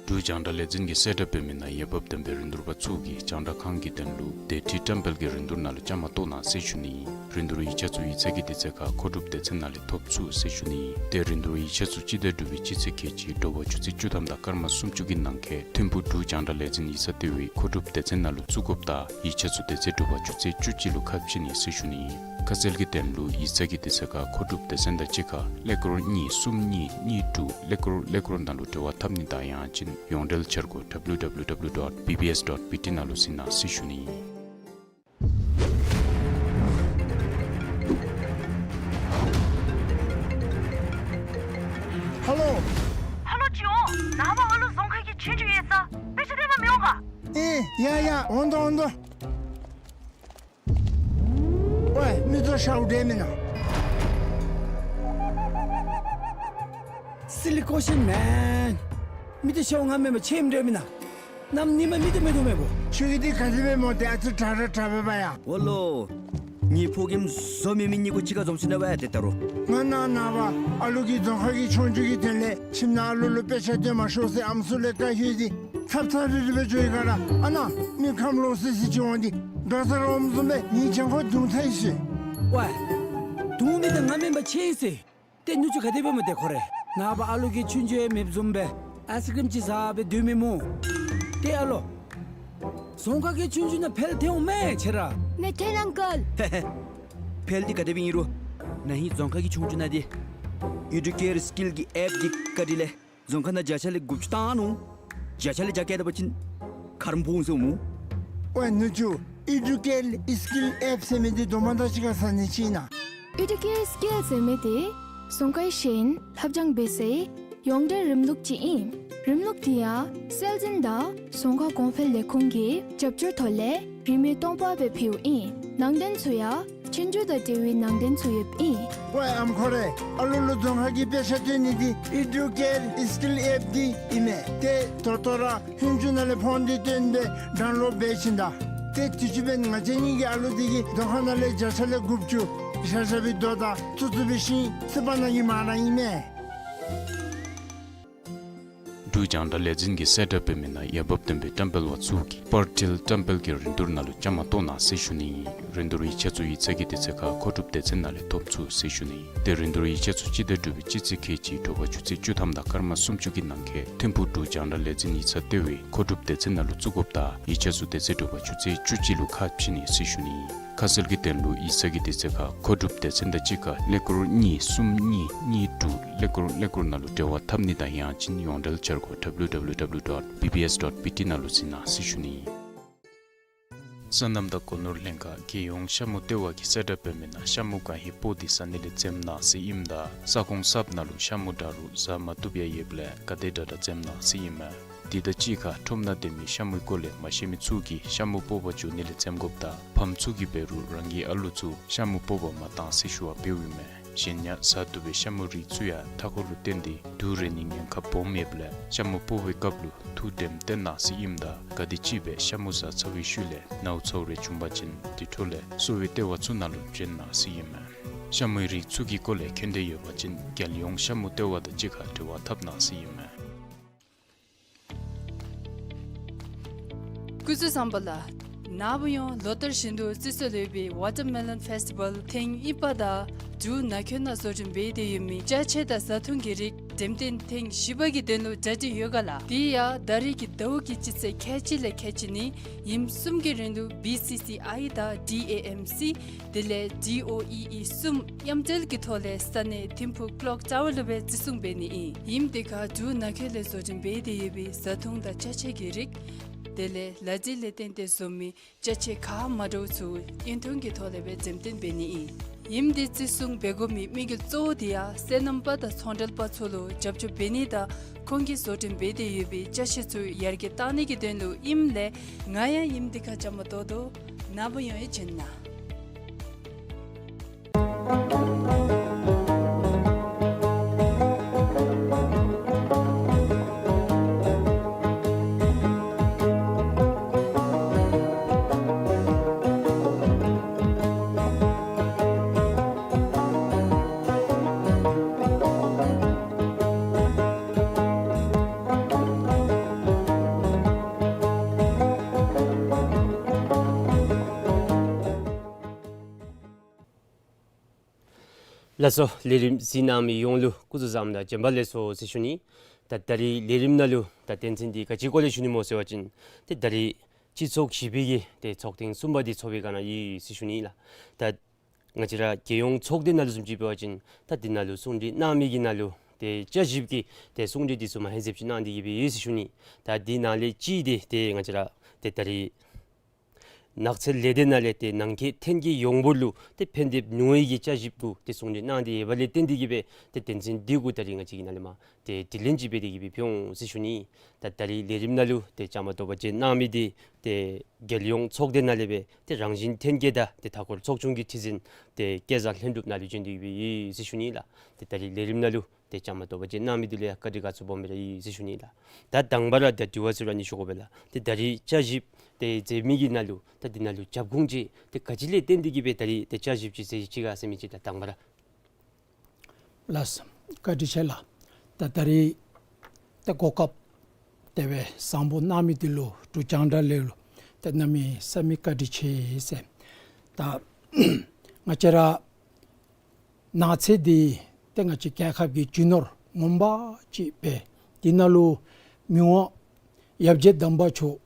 འབྲུག་རྒྱང་བསྒྲགས་ལས་འཛིན་གྱིས་གསལ་བསྒྲགས་འབད་མི་ནང་འོས་འབབ་ལྡན་པའི་རིན་བསྡུར་པ་ཚུ་གིས་རྒྱང་བསྒྲགས་ཁང་གི་དོན་ལུ་དེ་ཁྲིད་བཀྲམ་སྤེལ་གྱི་རིན་བསྡུར་ནང་ལུ་བཅའ་མར་གཏོགས་གནང་ཟེར་ཞུ་ནི་ཨིན། རིན་བསྡུར་ཡིག་ཆ་ཚུ་ཡིག་ཚང་གི་དུས་ཚོད་ཁར་མཁོ་སྒྲུབ་སྡེ་ཚན་ནང་ལས་ཐོབ་ཚུགས་ཟེར་ཞུ་ནི་ཨིན། ཏེ་རིན་བསྡུར་ཡིག་ཆ་ཚུ་སྤྱི་ཟླ་དྲུག་པའི་སྤྱི་ཚེས་ཁལ་གཅིག་དྲོ་པ་ཆུ་ཚོད་བཅུ་ཐམ་དང་སྐར་མ་སུམ་ཅུ་གི་ནང་འཁོད་ཐིམ་ཕུག་འབྲུག་རྒྱང་བསྒྲགས་ལས་འཛིན་ཡིག་ཚང་ལྟེ་བའི་མཁོ་སྒྲུབ་སྡེ་ཚན་ནང་ལུ་བཙུགས་དགོཔ་དང་ཡིག་ཆ་ཚུ་དེ་ཚེ་དྲོ་པ་ཆུ་ཚོད་བཅུ་གཅིག་ལུ་ཁ་ཕྱེ་ནི་ཟེར་ཞུ་ནི་ཨིན། ཁ་གསལ་གྱི་དོན་ལུ་ཡིག་ཚང་གི་དུས་ཚོད་ཁར་མཁོ་སྒྲུབ་སྡེ་ཚན་དང་གཅིག་ཁར་ཀླད་ཀོར་གཉིས་གསུམ་གཉིས་གཉིས་དྲུག་ཀླད་ཀོར་ཀླད་ཀོར་ནང་ལུ་འབྲེལ་བ་འཐབ་ནི་དང་ཡང་ཅིན་ཡོངས་འབྲེལ་འཆར་སྒོ་W W W dot B B S dot B T ནང་ལུ་གཟིགས་གནང་ཟེར་ཞུ་ནི་ཨིན། ཧ་ལོ། ཧ་ལོ་ཅིག་འོང་། ནངས་པ་ཨ་ལུ་རྫོང་ཁ་གི་ཆོས་རྒྱུགས་ཡོད་ས། དཔེ་ཆ་སྟོན་པར་མི་འོང་ག། ཨེ་ཡ་ཡ་འོང་དོ་འོང་དོ། ཝའི་མི་ཚུ་ཤཝ་འདྲ་མེན་ན། Silly question man། མི་ཚུ་ཤཝ་ང་མེན་པར་ཆེམ་འདྲ་མེན་ན། གནམ་ཉིནམ་མི་ཚུ་མེད་དོ་མེད་པོ། ཁྱོད་ཀྱིས་འདི་ག་དེ་སྦེ་སྨོ། ཏེ་ཨ་ཙི་དྲག་ར་དྲག་པས་པ་ཡ། འོ་ལོ། ངེའི་ཕོ་རྒནམ་བཟོ་མེད་མི་གཉིས་ཀོ་གཅིག་ཁར་འཛོམས་ཅི་ན་པ་ཡ་ཏེ་ད་རུང་། ང་ནཱ་ནངས་པ་ཨ་ལུ་གི་རྫོང་ཁ་གི་ཆོས་རྒྱུགས་ཀྱི་དོན་ལས་ཁྱིམ་ནང་ཨ་ལུ་ལུ་དཔེ་ཆ་སྟོན་མ་ཤོག་ཟེར་ཨམ་སྲུ་ལས་བཀའ་ཞུ་སྟེ་ཚབ་ཚབ་རིལ་རི་སྦེ་འགྱོ་ཡི་ག་ར། ཨ་ནཱ་མི་ཁམས་ལོག་སི་སི་ཅིག་འོང་སྟེ་རྡོག་རྩ་ར་འོངམ་བཟུམ་སྦེ་ངེའི་གྱང་ཁར་རྡུང་ཚར་ཡི་ཟེར། ཝའི། རྡུང་མི་འདི་ང་མེན་པར་ཆེ་ཡི་ཟེར། ཏེ་ནུ་གཅུང་ག་དེ་སྦེ་སྨོ་ཏེ་ཁོ་རེ། ནངས་པ་ཨ་ལུ་གི་ཆོས་རྒྱུགས་ཡང་མེདཔ་བཟུམ་སྦེ་ཨའི་སི་ཀྲིམ་ཅིག་ཟ་སྦེ་སྡོད་མི་སྨོ། ཏེ་ཨ་ལོ། རྫོང་ཁ་གི་ཆོས་རྒྱུགས་ནང་འཕེལ་ཐལ་འོང་མས་ཁྱེད་ར། མེད་ཐལ་ཨང་ཀལ། ཧེ་ཧེ། འཕེལ་འདི་ག་དེ་སྦེ་ཨིན་རུང་ན་ཧིང་རྫོང་ཁ་གི་ཆོས་རྒྱུགས་ནང་འདི་ཨི་ཌུ་ཀེར་སི་ཀིལ་གྱི་ཨེཔ་འདི་བཀའ་དྲིན་ལས་རྫོང་ཁ་ནང་བརྒྱ་ཆ་ལས་དགུ་བཅུ་བཏང་ནུག། བརྒྱ་ཆ་ལས་བརྒྱ་བཀལ་ད་པ་ཅིན་ཁ་རོག་འབོ་འོང་ཟེར་སྨོ། ཝའི་ནུ་གཅུང་། ཨི་ཌུ་ཀེར་སི་ཀིལ་ཨེཔ་ཟེར་མི་འདི་དོ་མ་དང་གཅིག་ཁར་ཟ་ནི་ཅིག་ཨིན་ན། ཨི་ཌུ་ཀེར་སི་ཀིལ་ཟེར་མི་འདི་རྫོང་ཁའི་ཤེས་ཡོན་ལྷབ་སྦྱང་འབད་སའི་ཡོངས་འབྲེལ་རིམ་ལུགས་ཅིག་ཨིན། རིམ་ལུགས་འདི་ཡང་སྲོལ་འཛིན་དང་རྫོང་ཁ་གོང་འཕེལ་ལས་ཁུངས་ཀྱི་རྒྱབ་སྐྱོར་ཐོག་ལས་རིན་མེད་སྟོང་པ་སྦེ་ཕུལཝ་ཨིན། ནང་དོན་ཚུ་ཡང་ཆོས་རྒྱུགས་དང་འབྲེལ་བའི་ནང་དོན་ཚུ་ཡོདཔ་ཨིན། ཝའི་ཨམ་ཁོ་རེ། ཨ་ལུ་ལུ་རྫོང་ཁ་གི་དཔེ་ཆ་སྟོན་ནི་འདི་ཨི་ཌུ་ཀེར་སི་ཀིལ་ཨེཔ་འདི་ཨིན་མས། ཏེ་ད་ལྟོ་ར་ཧུན་ཅུ་ནང་ལས་ཕོན་འདི་བཏོན་སྦེ་ཌའུན་ལོཌ་འབད་ཞིནམ་ད། ཏེ་དུས་ཅི་འབདན་ང་བཅས་གཉིས་ཀྱི་ཨ་ལུ་འདི་གིས་རྫོང་ཁ་ནང་ལས་བརྒྱ་ཆ་ལས་དགུ་བཅུ་ཤ་ཤ་བའི་རྡོ་དང་ཙུ་ཙུ་བའི་ཤིང་ཚིག་པ་ནང་གི་མ་ར་ཨིན་མས། འབྲུག་རྒྱང་བསྒྲགས་ལས་འཛིན་གྱིས་གསལ་བསྒྲགས་འབད་མི་ནང་འོས་འབབ་ལྡན་པའི་བཀྲམ་སྤེལ་པ་ཚུ་གིས་པར་འཕྲུལ་བཀྲམ་སྤེལ་གྱི་རིན་བསྡུར་ནང་ལུ་བཅའ་མར་གཏོགས་གནང་ཟེར་ཞུ་ནི་ཨིན། རིན་བསྡུར་ཡིག་ཆ་ཚུ་ཡིག་ཚང་གི་དུས་ཚོད་ཁར་མཁོ་སྒྲུབ་སྡེ་ཚན་ནང་ལས་ཐོབ་ཚུགས་ཟེར་ཞུ་ནི་ཨིན། ཏེ་རིན་བསྡུར་ཡིག་ཆ་ཚུ་སྤྱི་ཟླ་དྲུག་པའི་སྤྱི་ཚེས་ཁལ་གཅིག་དྲོ་པ་ཆུ་ཚོད་བཅུ་ཐམ་དང་སྐར་མ་སུམ་ཅུ་གི་ནང་འཁོད་ཐིམ་ཕུག་འབྲུག་རྒྱང་བསྒྲགས་ལས་འཛིན་ཡིག་ཚང་ལྟེ་བའི་མཁོ་སྒྲུབ་སྡེ་ཚན་ནང་ལུ་བཙུགས་དགོཔ་དང་ཡིག་ཆ་ཚུ་དེ་ཚེ་དྲོ་པ་ཆུ་ཚོད་བཅུ་གཅིག་ལུ་ཁ་ཕྱེ་ནི་ཟེར་ཞུ་ནི་ཨིན། ཁ་གསལ་གྱི་དོན་ལུ་ཡིག་ཚང་གི་དུས་ཚོད་ཁར་མཁོ་སྒྲུབ་སྡེ་ཚན་དང་གཅིག་ཁར་ཀླད་ཀོར་གཉིས་གསུམ་གཉིས་གཉིས་དྲུག་ཀླད་ཀོར་ཀླད་ཀོར་ནང་ལུ་འབྲེལ་བ་འཐབ་ནི་དང་ཡང་ཅིན་ཡོངས་འབྲེལ་འཆར་སྒོ་W W W dot B B S dot B T ནང་ལུ་གཟིགས་གནང་ཟེར་ཞུ་ནི་ཨིན། སོ་ནམ་དང་སྒོ་ནོར་ལྷན་ཁག་རྒྱལ་ཡོངས་ཤ་མུ་ལྟེ་བ་གིས་གསལ་བསྒྲགས་འབད་མི་ནང་ཤ་མུ་གང་ཧེ་པོ་འདི་ཟ་ནི་ལས་འཛེམ་གནང་ཟེར་ཨིནམ་ད་ས་ཁོངས་གསརཔ་ནང་ལུ་ཤ་མུ་འདྲ་རུང་ཟ་མ་བཏུབ་ཡང་ཡོདཔ་ལས་ག་དེ་དྲག་དྲག་འཛེམ་གནང་ཟེར་ཨིན་མས། དེ་དང་གཅིག་ཁར་ཁྲོམ་ནང་སྡོད་མི་ཤ་མུའི་སྐོར་ལས་མ་ཤེས་མི་ཚུ་གིས་ཤ་མུ་སྤོག་པར་འགྱོ་ནི་ལས་འཛེམ་དགོཔ་དང་ཕམ་ཚུ་གིས་འབད་རུང་རང་གི་ཨ་ལུ་ཚུ་ཤ་མུ་སྤོག་པར་མ་གཏང་ཟེར་ཞུ་བ་འབདཝ་ཨིན་མས། གཞན་ཡང་བཟའ་བཏུབ་པའི་ཤ་མུ་རིགས་ཚུ་ཡང་མཐའ་འཁོར་ལུ་བརྟེན་ཏེ་དུག་རེག་ནིའི་ཉེན་ཁ་སྦོམ་ཡོདཔ་ལས་ཤ་མུ་སྤོག་པའི་སྐབས་ལུ་ཐུགས་དྲནམ་བཏོན་གནང་ཟེར་ཨིནམ་ད་ག་དེམ་ཅིག་སྦེ་ཤ་མུ་བཟའ་ཚར་བའི་ཤུལ་ལས་ནཝ་ཚཝ་རེ་བྱུང་པ་ཅིན་དེ་འཕྲོ་ལས་གསོ་བའི་ལྟེ་བ་ཚུ་ནང་ལུ་བྱོན་གནང་ཟེར་ཨིན་མས། ཤ་མུའི་རིགས་ཚུ་གི་སྐོར་ལས་མཁྱེན་འདོད་ཡོད་པ་ཅིན་རྒྱལ་ཡོངས་ཤ་མུ་ལྟེ་བ་དང་གཅིག་ཁར་འབྲེལ་བ་འཐབ་གནང་ཟེར་ཨིན་མས། སྐུ་གཟུགས་བཟང་པོ་ལགས། ནངས་པ་ཡང་ལོ་ལྟར་བཞིན་དུ་བརྩི་སྲོལ་ཡོད་པའི་Watermelon Festival ཐེངས་གཉིས་པ་དང་འབྲུག་ནང་འཁོད་ནང་བཟོ་སྐྲུན་འབད་དེ་ཡོད་མི་ཅ་ཆས་དང་བཟའ་འཐུང་གི་རིགས་འགྲེམས་སྟོན་ཐེངས་བཞི་པ་གི་དོན་ལུ་གྲ་སྒྲིག་ཡོད་ག་ལགས། དེ་ཡང་ད་རེས་ཀྱི་ཟླཝ་གི་སྤྱི་ཚེས་ཁལ་གཅིག་ལས་ཁལ་གཅིག་ནི་ཉིནམ་གསུམ་གྱི་རིང་ལུ་བི་སི་སི་ཨའི་དང་ཌི་ཨེ་ཨེམ་སི་དེ་ལས་ཌི་ཨོ་ཨི་ཨི་གསུམ་མཉམ་འབྲེལ་གྱི་ཐོག་ལས་ས་གནས་ཐིམ་ཕུག་ཀློག་ཊ་ཝར་ལུ་སྦེ་བརྩི་སྲུང་འབད་ནི་ཨིན། ཉིནམ་དེ་ཁར་འབྲུག་ནང་འཁོད་ལས་བཟོ་སྐྲུན་འབད་དེ་ཡོད་པའི་བཟའ་འཐུང་དང་ཅ་ཆས་ཀྱི་རིགས་དེ་ལས་ལག་རྗེས་ལས་བརྟེན་ཏེ་བཟོ་མི་ཅ་ཆས་ག་མ་འདྲཝ་ཚུ་དབྱིན་གཏོང་གི་ཐོག་ལས་སྦེ་འགྲེམས་སྟོན་འབད་ནི་ཨིན། ཉིནམ་དེ་བརྩི་སྲུང་འབད་དགོ་མི་དམིགས་ཡུལ་གཙོ་བོ་དེ་ཡང་སོ་ནམ་པ་དང་ཚོང་འབྲེལ་པ་ཚུ་ལུ་རྒྱབ་སྐྱོར་འབད་ནི་དང་ཁོང་གིས་བཟོ་སྐྲུན་འབད་དེ་ཡོད་པའི་ཅ་ཆས་ཚུ་ཡར་རྒྱས་གཏང་ནི་གི་དོན་ལུ་ཨིནམ་ལས་ང་ཡང་ཉིནམ་དེ་ཁར་བཅའ་མར་གཏོགས་དོ། ནངས་པ་ཡང་ཡང་བྱོན་གནང་། ལགས་སོ། ལས་རིམ་གཟིགས་གནང་མི་ཡོངས་ལུ་སྐུ་གཟུགས་བཟང་པོ་དང་བྱོན་པ་ལེགས་སོ་ཟེར་ཞུ་ནི། ད་ད་རིས་ལས་རིམ་ནང་ལུ་ད་དོན་ཚན་འདི་ག་ཅིའི་སྐོར་ལས་ཞུ་ནི་སྨོ་ཟེར་བ་ཅིན་ཏེ་ད་རིས་སྤྱི་ཚོགས་བཞི་པའི་གི་ཏེ་ཚོགས་ཐེངས་གསུམ་པ་འདི་ཚོགས་པའི་སྒང་ནང་ཡོད་ཟེར་ཞུ་ནི་ལགས། ད་ང་བཅས་ར་རྒྱལ་ཡོངས་ཚོགས་སྡེ་ནང་ལུ་བཟུམ་ཅིག་འབད་བ་ཅིན་ད་འདི་ནང་ལུ་གསུང་གྲོས་གནང་མི་གི་ནང་ལུ་ཏེ་བསྐྱར་ཞིབ་ཀྱི་ཏེ་གསུང་གྲོས་འདི་ཚུ་མ་ཧེ་ཟེབ་ཅིག་གནང་སྟེ་གི་སྦེ་ཡོད་ཟེར་ཞུ་ནི། ད་འདི་ནང་ལས་གཅིག་འདི་ཏེ་ང་བཅས་ར་ཏེ་ད་རིས་ནགས་ཚལ་ལས་སྡེ་ནང་ལས་ཏེ་ནང་འཁོད་ཐོན་སྐྱེད་ཡོངས་འབོར་ལུ་ཏེ་ཕན་ཐོགས་ནུས་པའི་གི་བསྐྱར་ཞིབ་གུ་ཏེ་གསུང་གྲོས་གནང་སྟེ་ཡོད་པ་ལས་བརྟེན་ཏེ་གི་སྦེ་ཏེ་དོན་ཚན་འདི་གུ་ད་རིས་ང་བཅས་ཀྱིས་ནཱ་ལས་མར་ཏེ་དྲི་ལན་ཅིག་འབད་དེ་གི་སྦེ་ཕུལ་འོང་ཟེར་ཞུ་ནི། ད་ད་རིས་ལས་རིམ་ནང་ལུ་ཏེ་བཅའ་མར་གཏོགས་པར་བྱོན་གནང་མི་འདི་ཏེ་རྒྱལ་ཡོངས་ཚོགས་སྡེ་ནང་ལས་སྦེ་ཏེ་རང་བཞིན་ཐོན་སྐྱེད་དང་ཏེ་མཐའ་འཁོར་ཚོགས་ཆུང་གི་ཁྲི་འཛིན་ཏེ་སྐལ་བཟང་ལྷུན་གྲུབ་ནཱ་ལུ་བྱོན་ཏེ་གི་སྦེ་ཡོད་ཟེར་ཞུ་ནི་ལགས། ཏེ་ད་རིས་ལས་རིམ་ནང་ལུ་ཏེ་བཅའ་མར་གཏོགས་པར་བྱོན་གནང་མི་འདི་ལུ་ཡང་བཀའ་དྲིན་དགའ་ཚོར་སྦོམ་སྦེ་ར་ཡོད་ཟེར་ཞུ་ནི་ལགས། ད་དང་པ་ར་ད་དྲི་བ་ཚུ་ར་ནི་ཞུ་དགོ་པས་ལགས། ཏེ་ད་རིས་བསྐྱར་ཞིབ་ཏེ་མཛད་མི་གི་ནང་ལུ་ད་འདི་ནང་ལུ་རྒྱབ་ཁུངས་ཅིག་ཏེ་ག་ཅི་ལས་བརྟེན་ཏེ་གི་སྦེ་ད་རིས་ཏེ་བསྐྱར་ཞིབ་ཅིག་མཛད་ཅི་ག་ཟེར་མི་ཅིག་ད་དང་པ་ར། ལགས་སོ། བཀའ་དྲིན་ཆེ་ལགས། ད་ད་རིས་ཏེ་གོ་སྐབས་དེ་སྦེ་བཟང་པོ་གནང་མི་འདི་ལུ་འབྲུག་རྒྱང་བསྒྲགས་ལས་ལུ་ཏེ་གནམ་མེད་ས་མེད་བཀའ་དྲིན་ཆེ་ཟེར། ད་ང་བཅས་ར་ནགས་ཚལ་འདི་ཏེ་ང་བཅས་རྒྱལ་ཁབ་ཀྱི་རྒྱུ་ནོར་ངོ་མ་ཅིག་སྦེ་འདི་ནང་ལུ་མི་དབང་ཡབ་རྗེ་དམ་པ་མཆོག་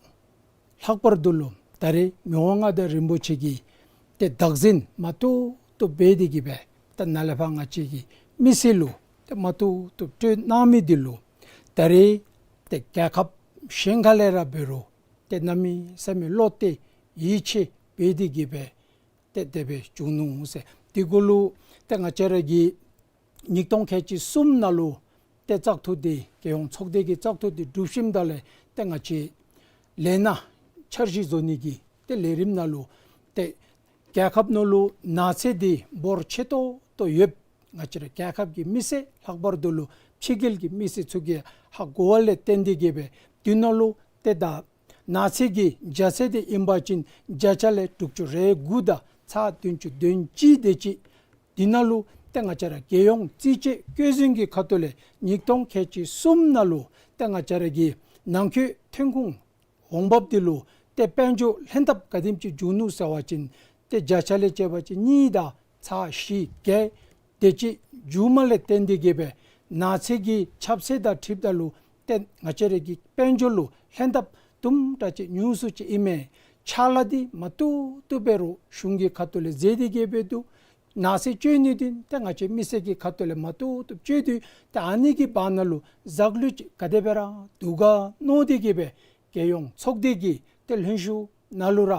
ལྷག་པར་དུ་ལུ་ད་རེས་མི་དབང་མངའ་བདག་རིན་པོ་ཆེ་གིས་ཏེ་བདག་འཛིན་མ་བཏུབ་བཏུབ་འབད་དེ་གི་སྦེ་ཏེ་ནཱ་ལས་ཕར་ང་བཅས་ཀྱི་མི་སེར་ལུ་ཏེ་མ་བཏུབ་བཏུབ་སྤྲོད་གནང་མི་འདི་ལུ་ད་རེས་ཏེ་རྒྱལ་ཁབ་གཞན་ཁ་ལས་ར་འབད་རུང་ཏེ་གནམ་མེད་ས་མེད་བློ་གཏད་ཡིད་ཆེས་འབད་དེ་གི་སྦེ་ཏེ་དེ་སྦེ་བྱུང་ནུག་ཟེར། དེ་གུ་ལུ་ཏེ་ང་བཅས་ར་གི་ཉིས་སྟོང་ཁལ་གཅིག་གསུམ་ནང་ལུ་ཏེ་བཙག་འཐུ་འདི་རྒྱལ་ཡོངས་ཚོགས་སྡེ་གི་བཙག་འཐུ་འདི་གྲུབ་ཞིནམ་ད་ལས་ཏེ་ང་བཅས་ལས་སྣ་འཆར་གཞི་བཟོ་ནི་གི་ཏེ་ལས་རིམ་ནང་ལུ་ཏེ་རྒྱལ་ཁབ་ནང་ལུ་ནགས་ཚལ་འདི་འབོར་ཆེ་ཏོག་ཏོ་ཡོདཔ་ང་བཅས་ར་རྒྱལ་ཁབ་ཀྱི་མི་སེར་ལྷག་པར་དུ་ལུ་ཕྱི་རྒྱལ་གྱི་མི་སེར་ཚུ་གིས་ཧ་གོ་བ་ལས་བརྟེན་ཏེ་གི་སྦེ་དེ་ནང་ལུ་ཏེ་ད་ནགས་ཚལ་གྱི་རྒྱ་ཚད་འདི་ཨིན་པ་ཅིན་བརྒྱ་ཆ་ལས་དྲུག་ཅུ་རེ་དགུ་དང་ཚག་བདུན་ཅུ་དོན་གཅིག་དེ་ཅིག། དེ་ནང་ལུ་ཏེ་ང་བཅས་ར་རྒྱལ་ཡོངས་རྩིས་དཔྱད་བཀོད་འཛིན་གྱི་ཁ་ཐུག་ལས་ཉིས་སྟོང་ཁལ་གཅིག་གསུམ་ནང་ལུ་ཏེ་ང་བཅས་ར་གི་ནང་འཁོད་ཐོན་ཁུངས་འོང་འབབ་འདི་ལུ་ཏེ་དཔལ་འབྱོར་ལྷན་ཐབས་ག་དེམ་ཅིག་བྱུང་ནུག་ཟེར་བ་ཅིན་ཏེ་བརྒྱ་ཆ་ལས་བྱས་པ་ཅིན་གཉིས་དང་ཚག་བཞི་བརྒྱད་དེ་ཅིག་བྱུངམ་ལས་བརྟེན་ཏེ་གི་སྦེ་ནགས་ཚལ་གྱི་ཁྱབ་ཚད་དང་འཁྲིལཝ་ད་ལུ་ཏེ་ང་བཅས་ར་གི་དཔལ་འབྱོར་ལུ་ལྷན་ཐབས་དུམ་གྲ་ཅིག་ཉུང་སུ་ཅིག་ཨིན་མས། ཕྱག་ལཱ་འདི་མ་བཏུབ་བཏུབ་འབད་རུང་གཞུང་གི་ཁ་ཐུག་ལས་མཛད་དེ་གི་སྦེ་འདུག། ནགས་ཚལ་བཅོས་ནི་འདི་ཏེ་ང་བཅས་མི་སེར་གྱི་ཁ་ཐུག་ལས་མ་བཏུབ་བཏུབ་བཅོས་ཏེ་ཏེ་ཨ་ནི་གི་བར་ན་ལུ་ཟག་ལུས་ཅིག་ག་དེ་སྦེ་ར་འདུག་ག་མནོ་སྟེ་གི་སྦེ་རྒྱལ་ཡོངས་ཚོགས་སྡེ་གི་ཏེ་ལྷན་བཞུགས་ནང་ལུ་ར་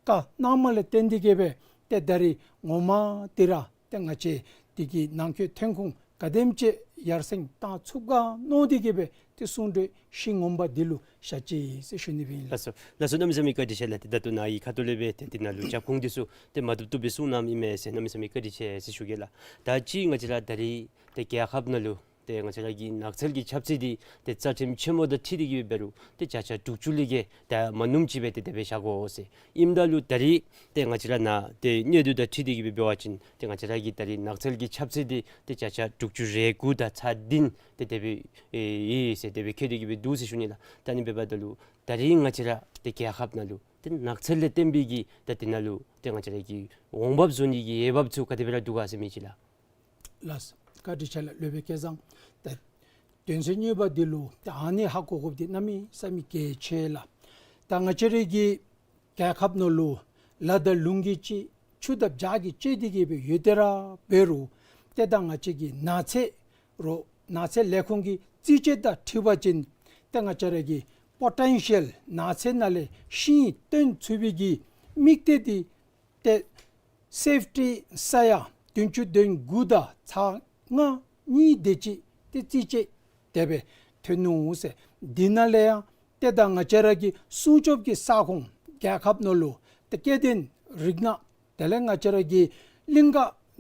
བཀའ་གནངམ་ལས་བརྟེན་ཏེ་གི་སྦེ་ཏེ་ད་རིས་ངོ་མ་འདི་ར་ཏེ་ང་བཅས་འདི་གི་ནང་འཁོད་ཐོན་ཁུངས་ ག་དེམ་ཅིག་ཡར་སེང་བཏང་ཚུགས་ག་མནོ་སྟེ་གི་སྦེ་ཏེ་གསུང་གྲོས་ཤིང་ངོ་མ་འདི་ལུ་བཞག་ཅི་ཟེར་ཞུ་ནི་ཨིན་ལགས། ལགས་སོ། ལགས་སོ། གནམ་མེད་ས་མེད་བཀའ་དྲིན་ཆེ་ལགས། ཏེ་ད་ལྟོ་ནཱ་གི་ཁ་ཐུག་ལས་སྦེ་ཏེ་འདི་ནང་ལུ་རྒྱབ་ཁུངས་འདི་ཚུ་ཏེ་མ་བཏུབ་བཏུབ་སྦེ་གསུངས་གནངམ་ཨིན་མས་ཟེར་གནམ་མེད་ས་མེད་བཀའ་དྲིན་ཆེ་ཟེར་ཞུ་གེ་ལགས། ད་ཅི་ང་བཅས་ར་ད་རིས་ཏེ་རྒྱལ་ཁབ་ནང་ལུ་ཏེ་ང་བཅས་ར་གི་ནགས་ཚལ་གྱི་ཁྱབ་ཚད་འདི་ཏེ་རྩ་ཁྲིམས་ཆེན་མོ་དང་འཁྲིལ་ཏེ་གི་སྦེ་འབད་རུང་ཏེ་བརྒྱ་ཆ་དྲུག་ཅུ་ལས་བརྒལ་ད་མ་ནུམ་ཅིག་སྦེ་ཏེ་དེ་སྦེ་བཞག་དགོ་ཟེར། ཨིནམ་ད་ལུ་ད་རིས་ཏེ་ང་བཅས་ར་ནཱ་ཏེ་གནས་སྟངས་དང་འཁྲིལ་ཏེ་གི་སྦེ་འབད་བ་ཅིན་ཏེ་ང་བཅས་ར་གི་ད་རིས་ནགས་ཚལ་གྱི་ཁྱབ་ཚད་འདི་ཏེ་བརྒྱ་ཆ་དྲུག་ཅུ་རེ་དགུ་དང་ཚག་བདུན་ཏེ་དེ་སྦེ་ཨེ་ཡོད་ཟེར་དེ་སྦེ་བཀོད་དེ་གི་སྦེ་འདུག་ཟེར་ཞུ་ནི་ལགས། ད་ཨ་ནི་འབདཝ་ད་ལུ་ད་རིས་ང་བཅས་ར་ཏེ་རྒྱལ་ཁབ་ནང་ལུ་ཏེ་ནགས་ཚལ་ལས་བརྟེན་པའི་གི་ད་འདི་ནང་ལུ་ཏེ་ང་བཅས་ར་གི་འོང་འབབ་བཟོ་ནི་གི་འོས་འབབ་ཚུ་ག་དེ་སྦེ་ར་འདུག་ག་ཟེར་མི་ཅིག་ལགས། ལགས། བཀའ་དྲིན་ཆེ་ལགས། སློབ་དཔོན་སྐལ་བཟང་། ཏེ་དོན་ཚན་གཉིས་པ་འདི་ལུ་ཏེ་ཨ་ནི་ཧ་གོ་དགོཔ་འདི་གནམ་མེད་ས་མེད་གལ་ཆེ་ལགས། ད་ང་བཅས་ར་གི་རྒྱལ་ཁབ་ནང་ལུ་ལ་དང་ལུང་གིས་གཅིག་ཆུ་དང་བྱག་གིས་གཅིག་སྟེ་གི་སྦེ་ཡོད་དེ་ར་འབད་རུང་ཏེ་ད་ང་བཅས་ཀྱི་ནགས་ཚལ་རོགས་ནགས་ཚལ་ལས་ཁུངས་ཀྱི་རྩིས་དཔྱད་དང་འཁྲིལ་བ་ཅིན་ཏེ་ང་བཅས་ར་གི་པོ་ཊེན་ཤལ་ནགས་ཚལ་ནང་ལས་ཤིང་བཏོན་ཚུགས་པའི་གི་དམིགས་གཏད་འདི་ཏེ་སེཕ་ཊི་ས་ཡ་བདུན་ཅུ་དོན་དགུ་དང་ཚག་ལྔ་གཉིས་དེ་ཅིག་ཏེ་རྩིས་དཔྱད་དེ་སྦེ་ཐོན་ནུག་ཟེར། འདི་ནང་ལས་ཡང་ཏེ་ད་ང་བཅས་ར་གི་སྲུང་སྐྱོབ་ཀྱི་ས་ཁོངས་རྒྱལ་ཁབ་ནང་ལུ་ཏེ་སྐྱེ་ལྡན་རིགས་སྣ་དེ་ལས་ང་བཅས་ར་གི་གླིང་ག་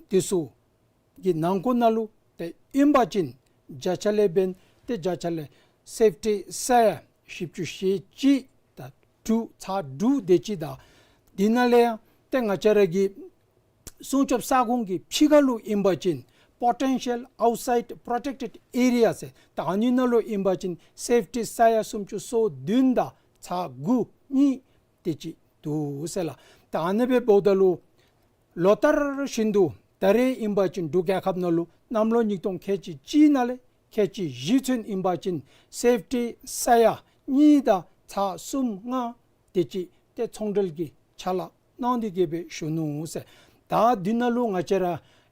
འདི་ཚུ་གི་ནང་འཁོད་ནང་ལུ་ཏེ་ཨིན་པ་ཅིན་བརྒྱ་ཆ་ལས་འབདན་ཏེ་བརྒྱ་ཆ་ལས་སེཕ་ཊི་ས་ཡ་བཞི་བཅུ་ཞེ་གཅིག་དང་དྲུག་ཚག་དྲུག་དེ་ཅིག་དང་། འདི་ནང་ལས་ཡང་ཏེ་ང་བཅས་ར་གི་སྲུང་སྐྱོབ་ས་ཁོངས་ཀྱི་ཕྱི་ཁ་ལུ་ཨིན་པ་ཅིན་པོ་ཊེན་ཤལ་ཨའུཊ་སའིཌ་པོ་རོ་ཊེཀ་ཊེཌ་ཨེ་རི་ཡ་ཟེར། ད་ཨ་ནི་ནང་ལུ་ཨིན་པ་ཅིན་སེཕ་ཊི་ས་ཡ་སུམ་ཅུ་སོ་བདུན་དང་ཚག་དགུ་གཉིས་དེ་ཅིག་འདུག་ཟེར་ལགས། ད་ཨ་ནི་སྦེ་འབདཝ་ད་ལུ་ལོ་ལྟར་བཞིན་དུ་ད་རེས་ཨིན་པ་ཅིན་འབྲུག་རྒྱལ་ཁབ་ནང་ལུ་གནམ་ལོ་ཉིས་སྟོང་ཁལ་གཅིག་གཅིག་ནང་ལས་ཁལ་གཅིག་བཞི་ཚུན་ཨིན་པ་ཅིན་སེཕ་ཊི་ས་ཡ་གཉིས་དང་ཚག་གསུམ་ལྔ་དེ་ཅིག་ཏེ་ཚོང་འབྲེལ་གྱི་ཕྱག་ལཱ་གནང་སྟེ་གི་སྦེ་བཞུགས་ནུག་ཟེར། ད་འདི་ནང་ལུ་ང་བཅས་ར་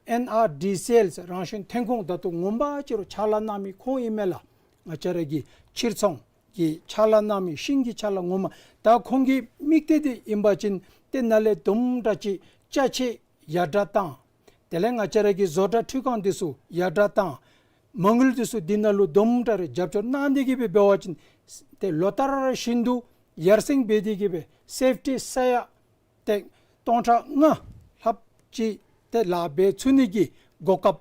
ཨེན་ཨར་ཌི་སི་ཨེལ་ཟེར་རང་བཞིན་ཐོན་ཁུངས་ད་ལྟོ་ངོ་མ་ཅིག་ར་ཕྱག་ལཱ་གནང་མི་ཁོང་ཨིན་མས་ལགས། ང་བཅས་ར་གི་ཕྱིར་ཚོང་གི་ཕྱག་ལཱ་གནང་མི་ཤིང་གི་ཕྱག་ལཱ་ངོ་མ། ད་ཁོང་གི་དམིགས་གཏད་འདི་ཨིན་པ་ཅིན་ཏེ་ནཱ་ལས་དུམ་གྲ་ཅིག་ཅ་ཆས་ཡར་དྲག་བཏང་། དེ་ལས་ང་བཅས་ར་གི་བཟོ་གྲྭ་འཕྲུལ་ཁང་འདི་ཚུ་ཡར་དྲག་བཏང་། མ་དངུལ་འདི་ཚུ་འདི་ནང་ལུ་དུམ་གྲ་རེ་རྒྱབ་སྐྱོར་གནང་སྟེ་གི་སྦེ་འབད་བ་ཅིན་ཏེ་ལོ་ལྟར་བཞིན་དུ་ཡར་སེང་འབད་དེ་གི་སྦེ་སེཕ་ཊི་ས་ཡ་ཏེ་སྟོང་ཕྲག་ལྔ་ལྷགཔ་ཅིག་ཏེ་ལཱ་འབད་ཚུགས་ནི་གི་གོ་སྐབས་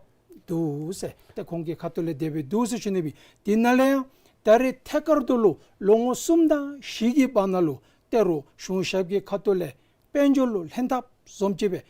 འདུག་ཟེར་ཏེ་ཁོང་གི་ཁ་ཐུག་ལས་དེ་སྦེ་འདུག་ཟེར་ཞུ་ནི་ཨིན། འདི་ནང་ལས་ཡང་ད་རེས་ཐད་ཀར་དུ་ལུ་ལོ་ངོ་གསུམ་དང་བཞི་གི་བར་ན་ལུ་ཏེ་རོགས་གཞུང་ཞབས་ཀྱི་ཁ་ཐུག་ལས་དཔལ་འབྱོར་ལུ་ལྷན་ཐབས་བཟུམ་ཅིག་སྦེ་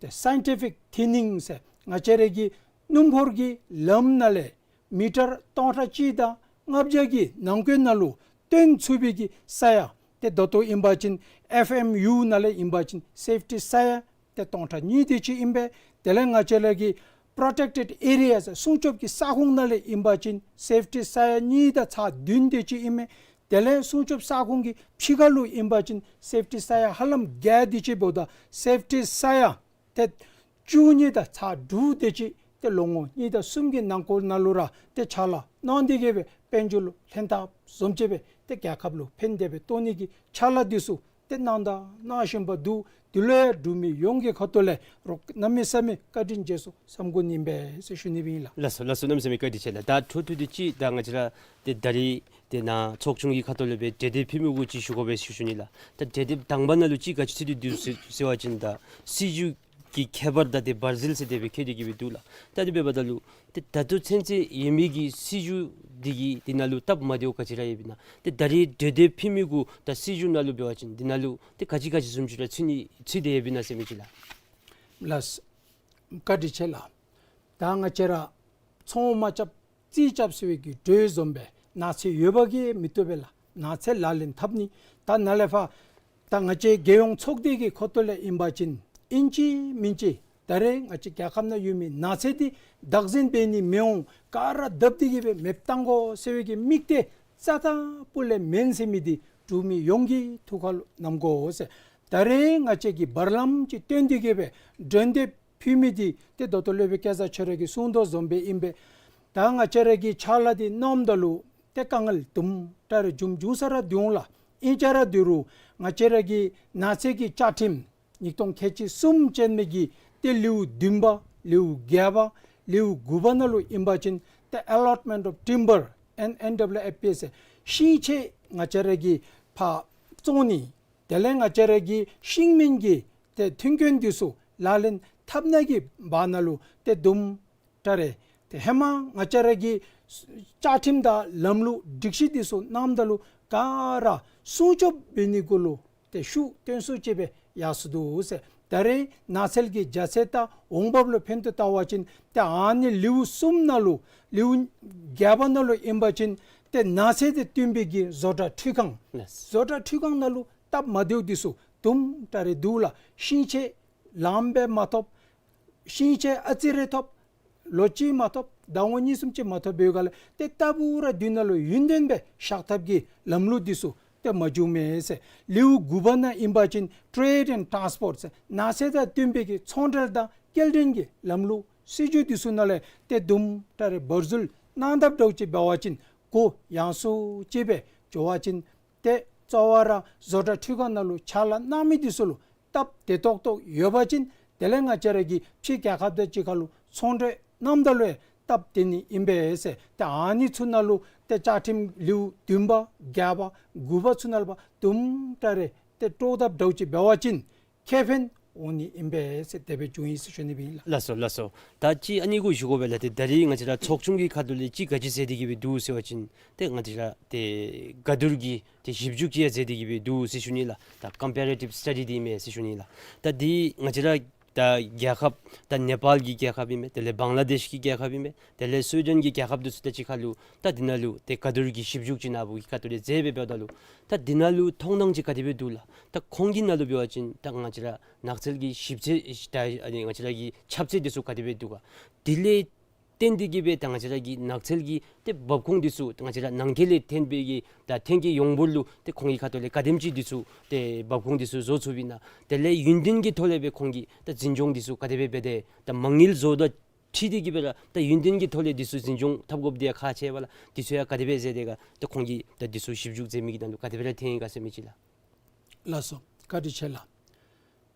ཏེ་སའིན་ཊི་ཕིག་ཐིན་ནིང་ཟེར་ང་བཅས་ར་གི་སྣུམ་འཁོར་གྱི་ལམ་ནང་ལས་མི་ཊར་སྟོང་ཕྲག་གཅིག་དང་ལྔ་བརྒྱ་གི་ནང་འཁོད་ནང་ལུ་བཏོན་ཚུགས་པའི་གི་ས་ཡ་ཏེ་ད་ལྟོ་ཨིན་པ་ཅིན་ཨེཕ་ཨེམ་ཡུ་ནང་ལས་ཨིན་པ་ཅིན་སེཕ་ཊི་ས་ཡ་ཏེ་སྟོང་ཕྲག་གཉིས་དེ་ཅིག་ཨིན་པས། དེ་ལས་ང་བཅས་ར་གི་པོ་རོ་ཊེཀ་ཊེཌ་ཨེ་རི་ཡ་ཟེར་སྲུང་སྐྱོབ་ཀྱི་ས་ཁོངས་ནང་ལས་ཨིན་པ་ཅིན་སེཕ་ཊི་ས་ཡ་གཉིས་དང་ཚག་བདུན་དེ་ཅིག་ཨིན་མས། དེ་ལས་སྲུང་སྐྱོབ་ས་ཁོངས་ཀྱི་ཕྱི་ཁ་ལུ་ཨིན་པ་ཅིན་སེཕ་ཊི་ས་ཡ་ཧ་ལམ་བརྒྱ་དེ་ཅིག་འབདཝ་ད་སེཕ་ཊི་ས་ཡ་ཏེ་བཅུ་གཉིས་དང་ཚག་དྲུག་དེ་ཅིག་ཏེ་ལོ་ངོ་གཉིས་དང་གསུམ་གྱི་ནང་འཁོད་ནང་ལུ་ར་ཏེ་ཕྱག་ལཱ་གནང་སྟེ་གི་སྦེ་དཔལ་འབྱོར་ལུ་ལྷན་ཐབས་བཟུམ་ཅིག་སྦེ་ཏེ་རྒྱལ་ཁབ་ལུ་ཕན་བདེ་སྦེ་གཏོང་ནི་གི་ཕྱག་ལཱ་འདི་ཚུ་ཏེ་གནང་དང་གནང་བཞིན་པ་འདུག། འདི་ལུ་ཡང་འབྲུག་མི་ཡོངས་ཀྱི་ཁ་ཐུག་ལས་རོགས་གནམ་མེད་ས་མེད་བཀའ་དྲིན་ཆེ་ཟེར་བསམ་དགོ་ནི་ཨིན་པས་ཟེར་ཞུ་ནི་ཨིན་ལགས། ལགས་སོ་ལགས་སོ། གནམ་མེད་ས་མེད་བཀའ་དྲིན་ཆེ་ལགས། ད་འཕྲོ་མཐུད་དེ་ཅིག་ད་ང་བཅས་ར་ཏེ་ད་རིས་ཏེ་ནཱ་ཚོགས་ཆུང་གི་ཁ་ཐུག་ལས་སྦེ་གྲོས་འདེབས་ཕུལ་མི་གུ་ཅིག་ཞུ་དགོ་པས་ཟེར་ཞུ་ནི་ལགས། ད་གྲོས་འདེབས་དང་པ་ནང་ལུ་ཅིག་ག་ཅི་ཚུད་དེ་འདུག་ཟེར་བ་ཅིན་ད་སྲིད་བྱུས་ཀྱི་ཁྱད་པར་དང་ཏེ་བར་འཛུལ་ཟེར་དེ་སྦེ་བཀོད་དེ་གི་སྦེ་འདུག་ལགས། ད་དེ་འབདཝ་ད་ལུ་ཏེ་ད་ལྟོ་ཚུན་ཚོད་ཡོད་མི་གི་སྲིད་བྱུས་འདི་གི་འདི་ནང་ལུ་སྟབས་མ་བདེཝ་ག་ཅི་ར་ཡོདཔ་ཨིན་ན། ཏེ་ད་རིས་གྲོས་འདེབས་ཕུལ་མི་གུ་ད་སྲིད་བྱུས་ནང་ལུ་འབད་བ་ཅིན་འདི་ནང་ལུ་ཏེ་ག་ཅི་ག་ཅི་བཟུམ་ཅིག་ར་ཚུད་ནི་ཚུད་དེ་ཡོདཔ་ཨིན་ན་ཟེར་མི་ཅིག་ལགས། ལགས་སོ། བཀའ་དྲིན་ཆེ་ལགས། ད་ང་བཅས་ར་ཚོང་མ་རྐྱབ་རྩིས་རྐྱབ་ཟེར་བའི་གི་གྲོས་བཟུམ་སྦེ་ནགས་ཚལ་ཡོད་པ་གིས་མི་བཏུབ་པས་ལགས། ནགས་ཚལ་ལག་ལེན་འཐབ་ནི། ད་ནཱ་ལས་ཕར་ད་ང་བཅས་རྒྱལ་ཡོངས་ཚོགས་སྡེ་གི་ཁ་ཐུག་ལས་ཨིན་པ་ཅིན་ཨིན་ཅི་མིན་ཅི་ད་རེས་ང་བཅས་རྒྱལ་ཁབ་ནང་ཡོད་མི་ནགས་ཚལ་འདི་བདག་འཛིན་འབད་ནི་མི་འོང་ག་ར་བརྡབ་སྟེ་གི་སྦེ་མེདཔ་བཏང་དགོ་ཟེར་བའི་གི་དམིགས་གཏད་རྩ་དང་སྤུ་ལས་མེན་ཟེར་མི་འདི་འབྲུག་མི་ཡོངས་ཀྱི་ཐུགས་ཁར་ལུ་བསྣམ་དགོ་ཟེར། ད་རེས་ང་བཅས་ཀྱིས་བར་ལམ་ཅིག་བཏོན་ཏེ་གི་སྦེ་གྲོས་འདེབས་ཕུལ་མི་འདི་ཏེ་ད་ལྟོ་སློབ་དཔོན་སྐལ་བཟང་ཁྱོད་ར་གིས་གསུངས་དོ་བཟུམ་སྦེ་ཨིན་པས། ད་ང་བཅས་ར་གི་ཕྱག་ལཱ་འདི་གནངམ་ད་ལུ་ཏེ་དཀའ་ངལ་དུམ་གྲ་རེ་བྱུང་བྱུང་ས་ར་འདུག་འོང་ལགས། ཨིན་ཅི་ར་འདུག་རུང་ང་བཅས་ར་གི་ནགས་ཚལ་གྱི་བཅའ་ཁྲིམས་ཉིས་སྟོང་ཁལ་གཅིག་གསུམ་ཅན་མའི་གི་ཏེ་ལེའུ་བདུན་པ་ལེའུ་བརྒྱད་པ་ ལེའུ་དགུ་པ་ནང་ལུ་ཨིན་པ་ཅིན་ཏེ་allotment of timber and N W F P ཟེར་ཤིང་ཆས་ང་བཅས་ར་གིས་ཕར་བཙོང་ནི། དེ་ལས་ང་བཅས་ར་གི་ཤིང་མིན་གྱི་ཏེ་མཐུན་རྐྱེན་འདི་ཚུ་ལག་ལེན་འཐབ་ནི་གི་བར་ན་ལུ་ཏེ་དུམ་གྲ་རེ་ཏེ་ཧེ་མ་ང་བཅས་ར་གི་བཅའ་ཁྲིམས་དང་ལམ་ལུགས་སྒྲིག་གཞི་འདི་ཚུ་གནངམ་ད་ལུ་ག་ར་སྲུང་སྐྱོབ་འབད་ནི་གུ་ལུ་ཏེ་ཤུགས་བཏོན་སུ་ཅིག་སྦེ་ཡར་སོ་ནུག་ཟེར། ད་རེས་ནགས་ཚལ་གྱི་རྒྱ་ཚད་དང་འོང་འབབ་ལུ་ཕན་ཐོགས་བལྟ་བ་ཅིན་ཏེ་ཨ་ནི་ལེའུ་གསུམ་ནང་ལུ་ལེའུ་བརྒྱད་པ་ནང་ལུ་ཨིན་པ་ཅིན་ཏེ་ནགས་ཚལ་དང་བསྟུན་པའི་གི་བཟོ་གྲྭ་འཕྲུལ་ཁང་། ལགས། བཟོ་གྲྭ་འཕྲུལ་ཁང་ནང་ལུ་སྟབས་མ་བདེཝ་འདི་ཚུ་དུམ་གྲ་རེ་འདུག་ལགས། ཤིང་ཆས་ལངམ་སྦེ་མ་ཐོབ། ཤིང་ཆས་ཨ་ཙི་རེ་ཐོབ། ལོ་གཅིག་མ་ཐོབ། ཟླ་ངོ་གཉིས་གསུམ་ཅིག་མ་ཐོབ་པའི་སྒང་ལས་ཏེ་ལྟ་བུ་ར་དེ་ནང་ལུ་ཡུན་བརྟན་སྦེ་བཞག་ཐབས་ཀྱི་ལམ་ལུགས་འདི་ཚུ་ཏེ་མ་བྱུངམ་མས་ཟེར། ལེའུ་དགུ་པ་ནང་ཨིན་པ་ཅིན་Trade and Transport ཟེར་ནགས་ཚལ་དང་བསྟུན་པའི་གི་ཚོང་འབྲེལ་དང་སྐྱེལ་འདྲེན་གྱི་ལམ་ལུགས་སྲིད་བྱུས་འདི་ཚུ་ནང་ལས་ཏེ་དུམ་གྲ་རེ་བར་འཛུལ་གནང་དཔ་འདྲཝ་ཅིག་འབད་བ་ཅིན་གོ་ཡངས་སུ་ཅིག་སྦེ་འགྱོ་བ་ཅིན་ཏེ་གཙོ་བོ་ར་བཟོ་གྲྭ་འཕྲུལ་ཁང་ནང་ལུ་ཕྱག་ལཱ་གནང་མི་འདི་ཚུ་ལུ་སྟབས་བདེ་ཏོག་ཏོ་ཡོད་པ་ཅིན་དེ་ལས་ང་བཅས་ར་གིས་ཕྱི་རྒྱལ་ཁབ་དང་གཅིག་ཁར་ལུ་ཚོང་འབྲེལ་གནངམ་ད་ལུ་ཡང་སྟབས་བདེ་ནི་ཨིན་པས་ཟེར། ཏེ་ཨ་ནི་ཚུ་ནང་ལུ་ཏེ་བཅའ་ཁྲིམས་ལེའུ་བདུན་པ་བརྒྱད་པ་དགུ་པ་ཚུ་ནང་ལུ་དུམ་གྲ་རེ་ཏེ་དཀྲོག་དཔ་འདྲཝ་ཅིག་འབད་བ་ཅིན་ཁེ་ཕན་འོང་ནི་ཨིན་པས་ཟེར་དེ་སྦེ་ཞུ་ནི་ཨིན་ཟེར་ཞུ་ནི་ཨིན་ལགས། ལགས་སོ་ལགས་སོ། ད་ཅི་ཨ་ནི་གུ་ཞུ་དགོ་པས་ལགས། ཏེ་ད་རིས་ང་བཅས་ར་ཚོགས་ཆུང་གི་ཁ་ཐུག་ལས་ཅི་ག་ཅི་ཟེར་ཏེ་གི་སྦེ་འདུག་ཟེར་བ་ཅིན་ཏེ་ང་བཅས་ར་ཏེ་ག་བསྡུར་གྱི་ཏེ་ཞིབ་འཇུག་ཅིག་ཡང་མཛད་དེ་གི་སྦེ་འདུག་ཟེར་ཞུ་ནི་ལགས། ད་comparative study འདི་ཨིན་མས་ཟེར་ཞུ་ནི་ལགས། ད་འདི་ང་བཅས་ར་ད་རྒྱལ་ཁབ་ད་ནེ་པཱལ་གྱི་རྒྱལ་ཁབ་ཨིན་མས། དེ་ལས་བང་ལ་དེཤ་གི་རྒྱལ་ཁབ་ཨིན་མས། དེ་ལས་སུའི་ཌེན་གྱི་རྒྱལ་ཁབ་འདི་ཚུ་དང་གཅིག་ཁར་ལུ་ད་འདི་ནང་ལུ་ཏེ་ག་བསྡུར་གྱི་ཞིབ་འཇུག་ཅིག་ནཱ་བུ་གི་ཁ་ཐུག་ལས་མཛད་སྦེ་འབདཝ་ད་ལུ་ད་འདི་ནང་ལུ་མཐོང་སྣང་ཅིག་ག་དེ་སྦེ་འདུག་ལགས། ད་ཁོང་གི་ནང་ལུ་འབད་བ་ཅིན་ད་ང་བཅས་ར་ནགས་ཚལ་གྱི་ཞིབ་ཚད་ད་ཨ་ནི་ང་བཅས་ར་གི་ཁྱབ་ཚད་འདི་ཚུ་ག་དེ་སྦེ་འདུག་ག། དེ་ལས་བརྟེན་ཏེ་གི་སྦེ་ད་ང་བཅས་ར་གི་ནགས་ཚལ་གྱི་ཏེ་འབབ་ཁུངས་འདི་ཚུ་ང་བཅས་ར་ནང་འཁོད་ལས་ཐོན་པའི་གི་ད་ཐོན་སྐྱེད་ཡོངས་འབོར་ལུ་ཏེ་ཁོང་གི་ཁ་ཐུག་ལས་ག་དེམ་ཅིག་འདི་ཚུ་ཏེ་འབབ་ཁུངས་འདི་ཚུ་བཟོ་ཚུགསཔ་ཨིན་ན། དེ་ལས་ཡུན་བརྟན་གྱི་ཐོག་ལས་སྦེ་ཁོང་གིས་ད་འཛིན་སྐྱོང་འདི་ཚུ་ག་དེ་སྦེ་འབད་དེ་ད་མ་དངུལ་བཟོཝ་དང་འཁྲིལ་ཏེ་གི་སྦེ་ར་ད་ཡུན་བརྟན་གྱི་ཐོག་ལས་འདི་ཚུ་འཛིན་སྐྱོང་འཐབ་དགོཔ་འདི་ཡང་ཁག་ཆེ་བས་ལགས། འདི་ཚུ་ཡང་ག་དེ་སྦེ་མཛད་དེ་ག་ད་ཁོང་གིས་ད་འདི་ཚུ་ཞིབ་འཇུག་མཛད་མི་གི་ནང་ལུ་ག་དེ་སྦེ་ར་ཐོན་ཡི་ག་ཟེར་མི་ཅིག་ལགས། ལགས་སོ། བཀའ་དྲིན་ཆེ་ལགས།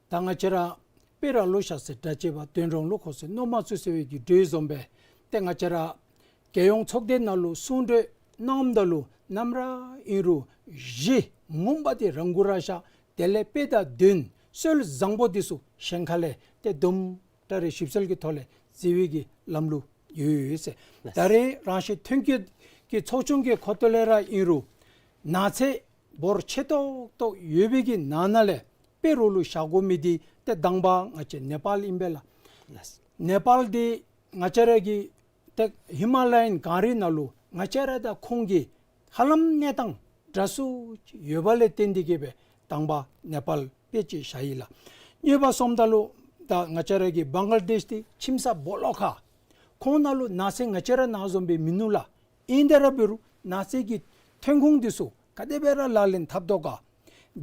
ད་ང་བཅས་ར་དཔེ་ར་ལོག་ཤ་ཟེར་དགྲ་བཅས་པ། དོན་རང་ལུགས་ཁོ་ཟེར་རྣོ་མ་ཚུད་ཟེར་བའི་གི་འགྲོས་བཟུམ་སྦེ་ཏེ་ང་བཅས་ར་རྒྱལ་ཡོངས་ཚོགས་སྡེ་ནང་ལུ་གསུང་གྲོས་གནངམ་ད་ལུ་ནམ་ར་ཨིན་རུང་གཞི་ངོ་མ་འདི་རང་གུ་ར་བཞག། དེ་ལས་དཔེ་དང་དོན་སྲོལ་བཟང་པོ་འདི་ཚུ་གཞན་ཁ་ལས་ཏེ་དུམ་གྲ་རེ་ཞིབ་འཚོལ་གྱི་ཐོག་ལས་བརྩི་བའི་གི་ལམ་ལུགས་ཡོད་ཡོད་ཟེར། ད་རེས་རང་བཞིན་ཐོན་སྐྱེད་ཀྱི་ཚོགས་ཆུང་གི་ཁ་ཐུག་ལས་ར་ཨིན་རུང་ནགས་ཚལ་འབོར་ཆེ་ཏོག་ཏོ་ཡོད་པའི་གི་ནང་ན་ལས་དཔེ་རོགས་ལུ་བཞག་དགོ་མི་འདི་ཏེ་དང་པ་ང་བཅས་ནེ་པཱལ་ཨིན་པས་ལགས། ལགས། ནེ་པཱལ་འདི་ང་བཅས་ར་གི་ཏེ་ཧི་མ་ལ་ཡན་གངས་རི་ནང་ལུ་ང་བཅས་ར་དང་ཁོང་གི་ཧ་ལམ་གནས་སྟངས་འདྲ་སུ་ཅིག་ཡོད་པ་ལས་བརྟེན་ཏེ་གི་སྦེ་དང་པ་ནེ་པཱལ་དཔེ་ཅིག་བཞག་ཡི་ལགས། གཉིས་པ་སོངམ་ད་ལུ་ད་ང་བཅས་ར་གི་བང་ལ་དེཤ་འདི་ཁྱིམ་ས་སྦོ་ལོགས་ཁར་ཁོང་ནང་ལུ་ནགས་ཚལ་ང་བཅས་ར་ནང་བཟུམ་སྦེ་མིན་ནུག་ལགས། ཨིན་ཏེ་ར་འབད་རུང་ནགས་ཚལ་གྱི་ཐོན་ཁུངས་འདི་ཚུ་ག་དེ་སྦེ་ར་ལག་ལེན་འཐབ་དོ་ག།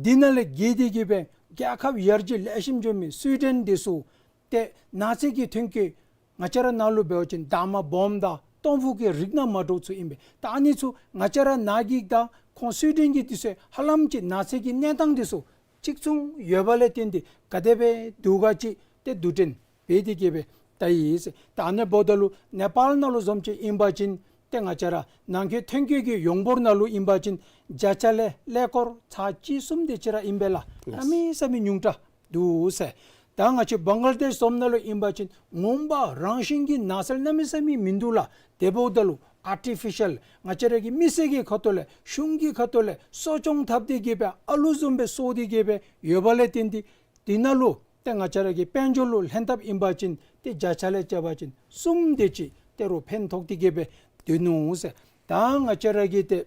འདི་ནང་ལས་བརྒལ་ཏེ་གི་སྦེ་རྒྱལ་ཁབ་ཡར་རྒྱས་ལེགས་ཤོམ་འགྱོ་མི་སུའི་ཌེན་འདི་ཚུ་ཏེ་ནགས་ཚལ་གྱི་ཐོན་སྐྱེད་ང་བཅས་ར་ནང་ལུ་འབད་བ་ཅིན་འདབ་མ་སྦོམ་དང་སྟོང་ཕུ་གི་རིགས་སྣ་མ་འདྲཝ་ཚུ་ཨིན་པས། ད་ཨ་ནི་ཚུ་ང་བཅས་ར་ནཱ་གི་དང་ཁོང་སུའི་ཌེན་གྱི་འདི་ཚུ་ཧ་ལམ་ཅིག་ནགས་ཚལ་གྱི་གནས་སྟངས་འདི་ཚུ་གཅིག་མཚུངས་ཡོད་པ་ལས་བརྟེན་ཏེ་ག་དེ་སྦེ་འདུག་ག་ཅིག་ཏེ་བསྡུ་སྐྲུན་འབད་དེ་གི་སྦེ་ད་ཡི་ཟེར། ད་ཨ་ནི་འབདཝ་ད་ལུ་ནེ་པཱལ་ནང་ལུ་བཟུམ་ཅིག་ཨིན་པ་ཅིན་ཏེ་ང་བཅས་ར་ནང་འཁོད་ཐོན་སྐྱེད་ཀྱི་ཡོངས་འབོར་ནང་ལུ་ཨིན་པ་ཅིན་བརྒྱ་ཆ་ལས་ཀླད་ཀོར་ཚག་གཅིག་གསུམ་དེ་ཅིག་ར་ཨིན་པས་ལགས། ལགས། གནམ་མེད་ས་མེད་ཉུང་དྲགས་འདུག་ཟེར། ད་ང་བཅས་བང་ལ་དེཤ་བཟུམ་ནང་ལུ་ཨིན་པ་ཅིན་ངོ་མ་རང་བཞིན་གྱི་ནགས་ཚལ་གནམ་མེད་ས་མེད་མིན་འདུག་ལགས། དེ་འབདཝ་ད་ལུ་ཨར་ཊི་ཕི་ཤལ་ང་བཅས་ར་གི་མི་སེར་གྱི་ཁ་ཐུག་ལས་གཞུང་གི་ཁ་ཐུག་ལས་གསོ་སྐྱོང་འཐབ་སྟེ་གི་སྦེ་ཨ་ལུ་བཟུམ་སྦེ་གསོ་སྟེ་གི་སྦེ་ཡོད་པ་ལས་བརྟེན་ཏེ་དེ་ནང་ལུ་ཏེ་ང་བཅས་ར་གི་དཔལ་འབྱོར་ལུ་ལྷན་ཐབས་ཨིན་པ་ཅིན་ཏེ་བརྒྱ་ཆ་ལས་རྐྱབ་པ་ཅིན་གསུམ་དེ་ཅིག་ཏེ་རོགས་ཕན་ཐོགས་ཏེ་གི་སྦེ་སྡོད་ནུག་ཟེར། ད་ང་བཅས་ར་གི་ཏེ་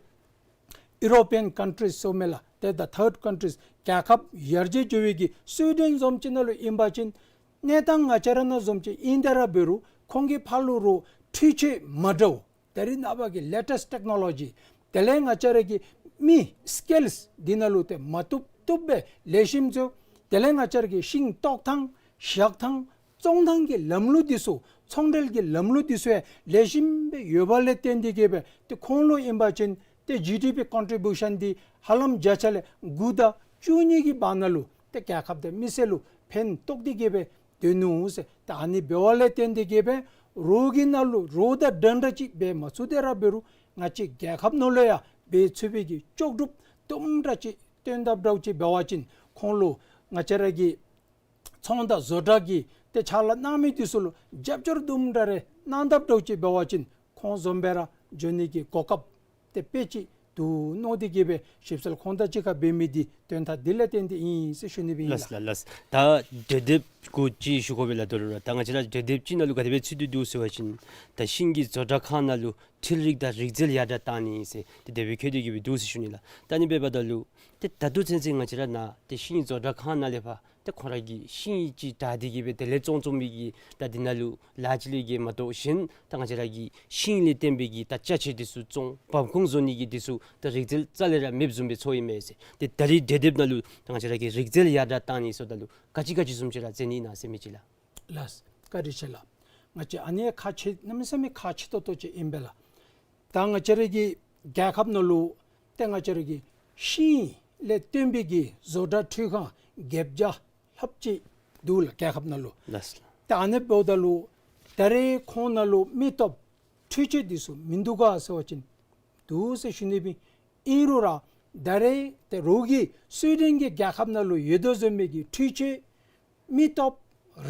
ཡུ་རོ་པི་ཡན་ཀཱན་ཊི་རིསི་ཟེར་མི་ལགས། ཏེ་ད་ཐཱརཌ་ཀཱན་ཊི་རིསི་རྒྱལ་ཁབ་ཡར་རྒྱས་འགྱོ་བའི་གི་སུའི་ཌེན་བཟུམ་ཅིག་ནང་ལུ་ཨིན་པ་ཅིན་གནས་སྟངས་ང་བཅས་ར་ནང་བཟུམ་ཅིག་ཨིན་ཏེ་ར་འབད་རུང་ཁོང་གི་ཕར་ལུ་རོགས་འཕྲུལ་ཆས་མ་འདྲཝ་ད་རེས་ནངས་པ་གི་ལེ་ཊེསི་ཊེཀ་ནོ་ལོ་ཇི་དེ་ལས་ང་བཅས་ར་གི་མི་སི་ཀིལསི་འདི་ནང་ལུ་ཏེ་མ་བཏུབ་བཏུབ་སྦེ་ལེགས་ཤོམ་འགྱོ། དེ་ལས་ང་བཅས་ར་གི་ཤིང་བཏོག་ཐངས་བཞག་ཐངས་བཙོང་ཐངས་ཀྱི་ལམ་ལུགས་འདི་ཚུ་ཚོང་འབྲེལ་གྱི་ལམ་ལུགས་འདི་ཚུ་ཡང་ལེགས་ཤོམ་སྦེ་ཡོད་པ་ལས་བརྟེན་ཏེ་གི་སྦེ་ཏེ་ཁོང་ལུ་ཨིན་པ་ཅིན་ཏེ་ཇི་ཌི་པི་ཀོན་ཊི་བིའུ་ཤཱན་འདི་ཧ་ལམ་བརྒྱ་ཆ་ལས་དགུ་དང་བཅུ་གཉིས་ཀྱི་བར་ན་ལུ་ཏེ་རྒྱལ་ཁབ་དང་མི་སེར་ལུ་ཕན་ཐོགས་ཏེ་གི་སྦེ་སྡོད་ནུག་ཟེར། ད་ཨ་ནི་འབདཝ་ལས་བརྟེན་ཏེ་གི་སྦེ་ རོགས་ཀྱི་ནང་ལུ་རོགས་དང་འདྲན་འདྲ་ཅིག་འབད་མ་ཚུགས་ཏེ་ར་འབད་རུང་ང་བཅས་རྒྱལ་ཁབ་ནང་ལུ་ཡང་འབད་ཚུགས་པའི་གི་ལྕོགས་གྲུབ་དུམ་གྲ་ཅིག་སྟོན་དཔ་འདྲཝ་ཅིག་འབད་བ་ཅིན་ཁོང་ལུ་ང་བཅས་ར་གི་ཚོང་དང་བཟོ་གྲྭ་གི་ཏེ་ཕྱག་ལཱ་གནང་མི་འདི་ཚུ་ལུ་རྒྱབ་སྐྱོར་དུམ་གྲ་རེ་གནང་དཔ་འདྲཝ་ཅིག་འབད་བ་ཅིན་ཁོང་བཟུམ་སྦེ་ར་འགྱོ་ནི་གི་གོ་སྐབས་ཏེ་དཔེ་ཅིག་འདུག་མནོ་སྟེ་གི་སྦེ་ཞིབ་འཚོལ་ཁོང་དང་གཅིག་ཁར་འབད་མི་འདི་དོན་དག་འདི་ལས་བརྟེན་ཏེ་ཨིན་ཟེར་ཞུ་ནི་སྦེ་ཨིན་ལགས། ལགས་ལགས་ལགས། ད་གྲོས་འདེབས་གུ་ཅིག་ཞུ་དགོ་པས་ལགས། དོ་རུང་ར་ད་ང་བཅས་ར་གྲོས་འདེབས་ཅིག་ནང་ལུ་ག་དེ་སྦེ་ཚུད་དེ་འདུག་ཟེར་བ་ཅིན་ད་ཤིང་གི་བཟོ་གྲྭ་ཁང་ནང་ལུ་འཕྲུལ་རིག་དང་རིག་རྩལ་ཡར་དྲག་བཏང་ནི་ཟེར་ཏེ་དེ་སྦེ་བཀོད་དེ་གི་སྦེ་འདུག་ཟེར་ཞུ་ནི་ལགས། ད་ཨ་ནི་འབདཝ་ད་ལུ་ཏེ་ད་ལྟོ་ཚུན་ཚོད་ང་བཅས་ར་ནཱ་ཏེ་ཤིང་བཟོ་གྲྭ་ཁང་ནང་ལས་ཕར་ཏེ་ཁོང་ར་གིས་ཤིང་ཅིག་དྲས་ཏེ་གི་སྦེ་དེ་ལས་བཙོང་བཙོང་མི་གི་ད་འདི་ནང་ལུ་ལཱ་ཅིག་ལས་གི་མ་གཏོགས་གཞན་ད་ང་བཅས་ར་གི་ཤིང་ལས་བརྟེན་པའི་གི་ད་ཅ་ཆས་འདི་ཚུ་བཙོང་འབབ་ཁུངས་བཟོ་ནི་གི་འདི་ཚུ་ད་རིག་རྩལ་རྩ་ལས་ར་མེདཔ་བཟུམ་སྦེ་ཚོར་ཡི་མས་ཟེར། ཏེ་ད་རིས་གྲོས་འདེབས་ནང་ལུ་ད་ང་བཅས་ར་གི་རིག་རྩལ་ཡར་དྲག་བཏང་ནི་ཟེརཝ་ད་ལུ་ག་ཅི་ག་ཅི་བཟུམ་ཅིག་ར་མཛད་ནི་ཨིན་ན་ཟེར་མི་ཅིག་ལགས། ལགས། བཀའ་དྲིན་ཆེ་ལགས། ང་བཅས་ཨ་ནི་ཁག་ཆེ་གནམ་མེད་ས་མེད་ཁག་ཆེ་ཏོག་ཏོ་ཅིག་ཨིན་པས་ལགས། ད་ང་བཅས་ར་གི་རྒྱལ་ཁབ་ནང་ལུ་ཏེ་ང་བཅས་ར་གི་ཤིང་ལས་བརྟེན་པའི་གི་བཟོ་གྲྭ་འཕྲུལ་ཁང་བརྒྱད་བརྒྱ་ལྷགཔ་ཅིག་འདུག་ལགས་རྒྱལ་ཁབ་ནང་ལུ། ལགས། ད་ཨ་ནི་འབདཝ་ད་ལུ་ད་རེས་ཁོང་ནང་ལུ་མི་སྟོབས་འཕྲུལ་ཆས་འདི་ཚུ་མིན་འདུག་ག་ཟེར་བ་ཅིན་འདུག་ཟེར་ཞུ་ནི་སྦེ་ཨིན་རུང་ར་ད་རེས་ཏེ་རོགས་ཀྱི་སུའི་ཌེན་གྱི་རྒྱལ་ཁབ་ནང་ལུ་ཡོད་དོ་བཟུམ་མའི་གི་འཕྲུལ་ཆས་མི་སྟོབས་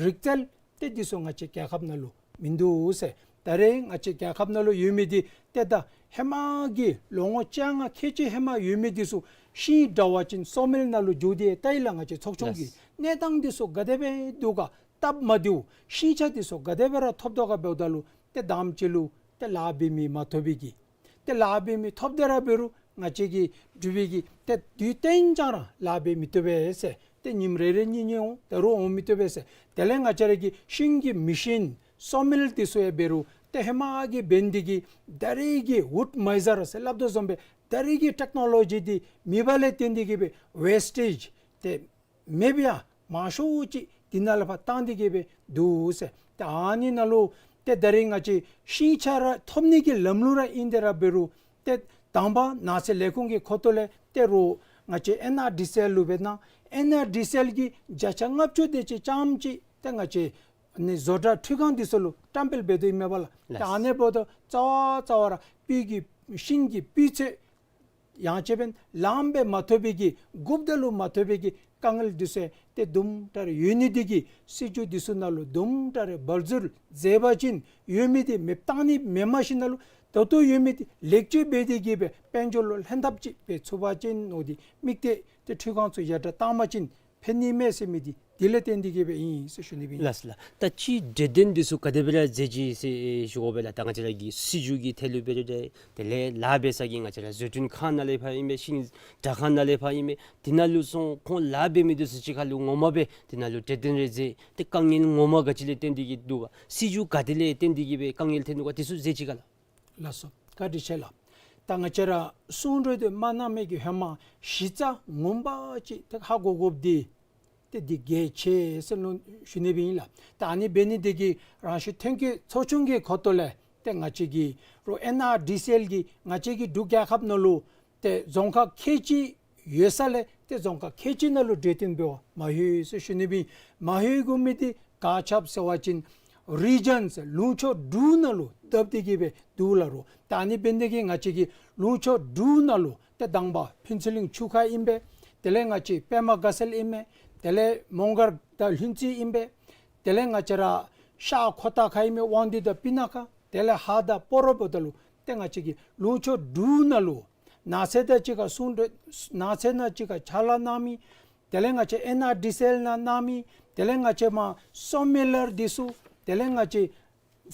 རིག་རྩལ་ཏེ་འདི་ཚུ་ང་བཅས་རྒྱལ་ཁབ་ནང་ལུ་མིན་འདུག་ཟེར། ད་རེས་ང་བཅས་རྒྱལ་ཁབ་ནང་ལུ་ཡོད་མི་འདི་ཏེ་ད་ཧེ་མ་གི་ལོ་ངོ་བཅོ་ལྔ་ཁལ་གཅིག་ཧེ་མ་ཡོད་མི་འདི་ཚུ་ཤིང་དྲས་པ་ཅིན་སོ་མིལ་ནང་ལུ་འགྱོ་སྟེ་ལྟ་ཡི་ལགས། ང་བཅས་ཚོགས་ཆུང་གི་ལགས། གནས་སྟངས་འདི་ཚུ་ག་དེ་སྦེ་འདུག་ག་སྟབས་མ་བདེཝ་ཤིང་ཆ་འདི་ཚུ་ག་དེ་སྦེ་ར་ཐོབ་དོ་ག་འབདཝ་ད་ལུ་ཏེ་དང་པ་ཅིག་ལུ་ཏེ་ལཱ་འབད་མི་མ་ཐོབ་པའི་གི་ཏེ་ལཱ་འབད་མི་ཐོབ་སྟེ་ར་འབད་རུང་ང་བཅས་ཀྱི་འབྲུག་པའི་གི་ཏེ་དུས་གཏན་ཅང་ར་ལཱ་འབད་མི་བཏུབ་པས་ཟེར། ཏེ་ཉིནམ་རེ་རེ་གཉིས་གཉིས་འོང་ད་རུང་འོང་མི་བཏུབ་པས་ཟེར། དེ་ལས་ང་བཅས་ར་གི་ཤིང་གི་མི་ཤིན་སོ་མིལ་འདི་ཚུ་ཡང་འབད་རུང་ཏེ་ཧེ་མ་གི་འབད་ནི་འདི་གིས་ད་རེས་ཀྱི་ཝུཌ་མའི་ཛར་ཟེར་སླབ་དོ་བཟུམ་སྦེ་ད་རེས་ཀྱི་ཊེཀ་ནོ་ལོ་ཇི་འདི་མེད་པ་ལས་བརྟེན་ཏེ་གི་སྦེ་ཝེསི་ཊེཇ་ཏེ་མེདཔ་ཡང་མང་ཤོས་ཅིག་འདི་ནང་ལས་ཕར་བཏང་སྟེ་གི་སྦེ་འདུག་ཟེར། ཏེ་ཨ་ནི་ནང་ལུ་ཏེ་ད་རེས་ང་བཅས་ཤིང་ཆ་ར་ཐོབ་ནི་གི་ལམ་ལུགས་ར་ཨིན་ཏེ་ར་འབད་རུང་ཏེ་དང་པ་ནགས་ཚལ་ལས་ཁུངས་ཀྱི་ཁ་ཐུག་ལས་ཏེ་རོགས་ང་བཅས་ཨེན་ཨར་ཌི་སི་ཨེལ་ལུ་འབད་ན་ཨེན་ཨར་ཌི་སི་ཨེལ་གྱིས་བརྒྱ་ཆ་ལྔ་བཅུ་དེ་ཅིག་ཙམ་ཅིག་ཏེ་ང་བཅས་ནི་བཟོ་གྲྭ་འཕྲུལ་ཁང་འདི་ཚུ་ལུ་བཀྲམ་སྤེལ་འབད་དོ་ཨིན་མས་པ་ལགས། ལགས། ཏེ་ཨ་ནི་འབདཝ་ད་རྩ་བ་རྩ་བ་ར་སྤུས་ཀྱི་ཤིང་གི་སྤུས་ཚད་ཡང་ཅིན་ལངམ་སྦེ་མ་ཐོབ་པའི་གི་དགོཔ་ད་ལུ་མ་ཐོབ་པའི་གི་དཀའ་ངལ་འདི་ཚུ་ཏེ་དུམ་གྲ་རེ་ཡོད་ནི་འདི་གིས་སྲིད་བྱུས་འདི་ཚུ་ནང་ལུ་དུམ་གྲ་རེ་བར་འཛུལ་མཛད་པ་ཅིན་ཡོད་མི་འདི་མེདཔ་བཏང་ནི་མེན་མ་གཞི་ནང་ལུ་ད་ལྟོ་ཡོད་མི་འདི་ལེགས་བཅོས་འབད་དེ་གི་སྦེ་དཔལ་འབྱོར་ལུ་ལྷན་ཐབས་ཅིག་འབད་ཚུགས་པ་ཅིན་མནོ་སྟེ་དམིགས་གཏད་ཏེ་འཕྲུལ་ཁང་ཚུ་ཡར་དྲག་བཏང་པ་ཅིན་ཕན་ནི་མས་ཟེར་མི་འདི་འདི་ལས་བརྟེན་ཏེ་གི་སྦེ་ཨིན་ཟེར་ཞུ་ནི་སྦེ་ཨིན། ལགས་ལགས། ད་ཅི་གྲོས་དོན་འདི་ཚུ་ག་དེ་སྦེ་ར་མཛད་ཅི་ཟེར་ཞུ་དགོ་པས་ལགས། ད་ང་བཅས་ར་གི་སྲིད་བྱུས་ཀྱི་ཐད་ལུ་འབད་རུང་ཏེ་དེ་ལས་ལཱ་འབད་ས་གི་ང་བཅས་ར་བཟོ་སྐྲུན་ཁང་ནང་ལས་ཕར་ཨིན་མས། ཤིང་དྲས་ཁང་ནང་ལས་ཕར་ཨིན་མས། དེ་ནང་ལུ་སོང་ཁོང་ལཱ་འབད་མི་འདི་ཚུ་གཅིག་ཁར་ལུ་ངོ་མ་སྦེ་དེ་ནང་ལུ་གྲོས་དོན་རེ་མཛད། ཏེ་དཀའ་ངལ་ངོ་མ་ག་ཅི་ལས་བརྟེན་ཏེ་གི་འདུག་ག། སྲིད་བྱུས་ག་དེ་ལས་བརྟེན་ཏེ་གི་སྦེ་དཀའ་ངལ་ཐོན་ནུག་ག། དེ་ཚུ་མཛད་ཅི་ག་ལགས། ལགས་སོ། བཀའ་དྲིན་ཆེ་ལགས། ད་ང་བཅས་ར་གསུང་གྲོས་འདི་མ་གནང་མི་གི་ཧེ་མ་གཞི་རྩ་ངོ་མ་ཅིག་ཏེ་ཧ་གོ་དགོཔ་འདི་ཏེ་འདི་གལ་ཆེ་ཟེར་མནོ་ཞུ་ནི་སྦེ་ཨིན་ལགས། ད་ཨ་ནི་འབད་ནི་འདི་གིས་རང་གཞུང་ཐོན་སྐྱེད་ཚོགས་ཆུང་གི་ཁ་ཐུག་ལས་ཏེ་ང་བཅས་ཀྱི་རོགས་ཨེན་ཨར་ཌི་སི་ཨེལ་གྱིས་ང་བཅས་ཀྱི་འབྲུག་རྒྱལ་ཁབ་ནང་ལུ་ཏེ་རྫོང་ཁག་ཁལ་གཅིག་ཡོད་ས་ལས་ཏེ་རྫོང་ཁག་ཁལ་གཅིག་ནང་ལུ་གྲོས་དོན་འབད་བར་མ་ལྷོད་ཟེར་ཞུ་ནི་སྦེ་ཨིན། མ་ལྷོད་དགོ་མི་འདི་ག་ཅི་སྦེ་ཟེར་བ་ཅིན་རི་ཇཱན་ཟེར་ལུང་ཕྱོགས་དྲུག་ནང་ལུ་བཏབ་སྟེ་གི་སྦེ་འདུག་ལགས་རོགས། ད་ཨ་ནི་འབད་ནི་འདི་གིས་ང་བཅས་ཀྱི་ལུང་ཕྱོགས་དྲུག་ནང་ལུ་ཏེ་དང་པ་ཕུན་ཚོགས་གླིང་ཆུ་ཁ་ཨིན་པས། དེ་ལས་ང་བཅས་པདྨ་དགའ་ཚལ་ཨིན་མས། དེ་ལས་མོང་སྒར་དང་ལྷུན་རྩེ་ཨིན་པས། དེ་ལས་ང་བཅས་ར་ཤར་ཁོ་ཐང་ཁ་ཨིན་མས། དབང་འདུས་དང་སྤུ་ན་ཁ། དེ་ལས་ཧཱ་དང་སྤ་རོ་འབདཝ་ད་ལུ་ཏེ་ང་བཅས་ཀྱི་ལུང་ཕྱོགས་དྲུག་ནང་ལུ་ནགས་ཚལ་དང་གཅིག་ཁར་གསུང་གྲོས་ནགས་ཚལ་ནང་གཅིག་ཁར་ཕྱག་ལཱ་གནང་མི། དེ་ལས་ང་བཅས་ཨེན་ཨར་ཌི་སི་ཨེལ་ནང་གནང་མི། དེ་ལས་ང་བཅས་མར་སོ་མི་ལར་འདི་ཚུ། དེ་ལས་ང་བཅས་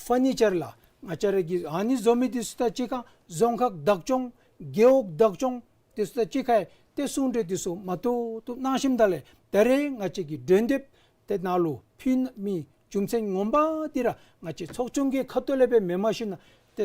ཕར་ནི་ཅར་ལགས། ང་བཅས་ར་གི་ཨ་ནི་བཟོ་མི་འདི་ཚུ་དང་གཅིག་ཁར་རྫོང་ཁག་བདག་སྐྱོང་རྒེད་འོག་བདག་སྐྱོང་འདི་ཚུ་དང་གཅིག་ཁར་ཏེ་གསུང་གྲོས་འདི་ཚུ་མ་ཐུབ་ཐུབ་གནང་ཞིནམ་ད་ལས་ད་རེས་ང་བཅས་ཀྱི་གྲོས་འདེབས་དེ་ནང་ལུ་ཕུལ་མི་རྒྱུ་མཚན་ངོ་མ་འདི་ར་ང་བཅས་ཚོགས་ཆུང་གི་ཁ་ཐུག་ལས་སྦེ་མེན་མ་གཞི་ནཱ་ཏེ་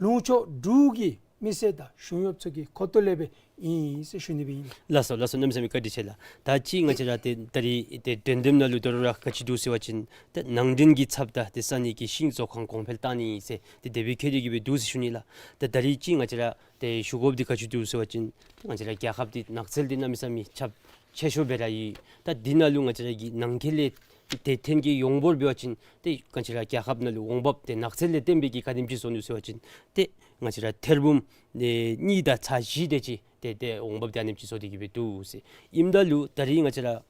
ལུང་ཕྱོགས་དྲུག་གི་མི་སེར་དང་གཞུང་གཡོགཔ་ཚུ་གི་ཁ་ཐུག་ལས་སྦེ་ཨིན་ཟེར་ཞུ་ནི་སྦེ་ཨིན། ལགས་སོ་ལགས་སོ། གནམ་མེད་ས་མེད་བཀའ་དྲིན་ཆེ་ལགས། ད་ཅི་ང་བཅས་ར་ཏེ་ད་རིས་ཏེ་གྲོས་འདེབས་ནང་ལུ་དོ་རུང་ར་ག་ཅི་འདུག་ཟེར་བ་ཅིན་ཏེ་ནང་འདྲེན་གྱི་ཚབ་ད་ཏེ་ས་གནས་ཀྱི་ཤིང་བཟོ་ཁང་གོང་འཕེལ་བཏང་ནི་ཟེར་ཏེ་དེ་སྦེ་བཀོད་དེ་གི་སྦེ་འདུག་ཟེར་ཞུ་ནི་ལགས། ཏེ་ད་རིས་ཅི་ང་བཅས་ར་ཏེ་ཞུ་དགོཔ་འདི་ག་ཅི་འདུག་ཟེར་བ་ཅིན་ཏེ་ང་བཅས་ར་རྒྱལ་ཁབ་འདི་ནགས་ཚལ་འདི་གནམ་མེད་ས་མེད་ཁྱབ་ཆེ་ཤོས་སྦེ་ར་ཡོད། ད་འདི་ནང་ལུ་ང་བཅས་ར་གི་ནང་འཁོད་ལས་ ཏེ་ཐོན་སྐྱེད་ཡོང་བར་འབད་བ་ཅིན་ཏེ་ང་བཅས་ར་རྒྱལ་ཁབ་ནང་ལུ་འོང་འབབ་ཏེ་ནགས་ཚལ་ལས་བརྟེན་པའི་གི་ག་དེམ་ཅིག་བཟོ་ནུག་ཟེར་བ་ཅིན་ཏེ་ང་བཅས་ར་ཐེར་འབུམ་ཨེ་གཉིས་དང་ཚག་བཞི་དེ་ཅིག་ཏེ་ཏེ་འོང་འབབ་ཏེ་ཨ་ནེམ་ཅིག་བཟོ་སྟེ་གི་སྦེ་འདུག་ཟེར། ཨིནམ་ད་ལུ་ད་རིས་ང་བཅས་ར་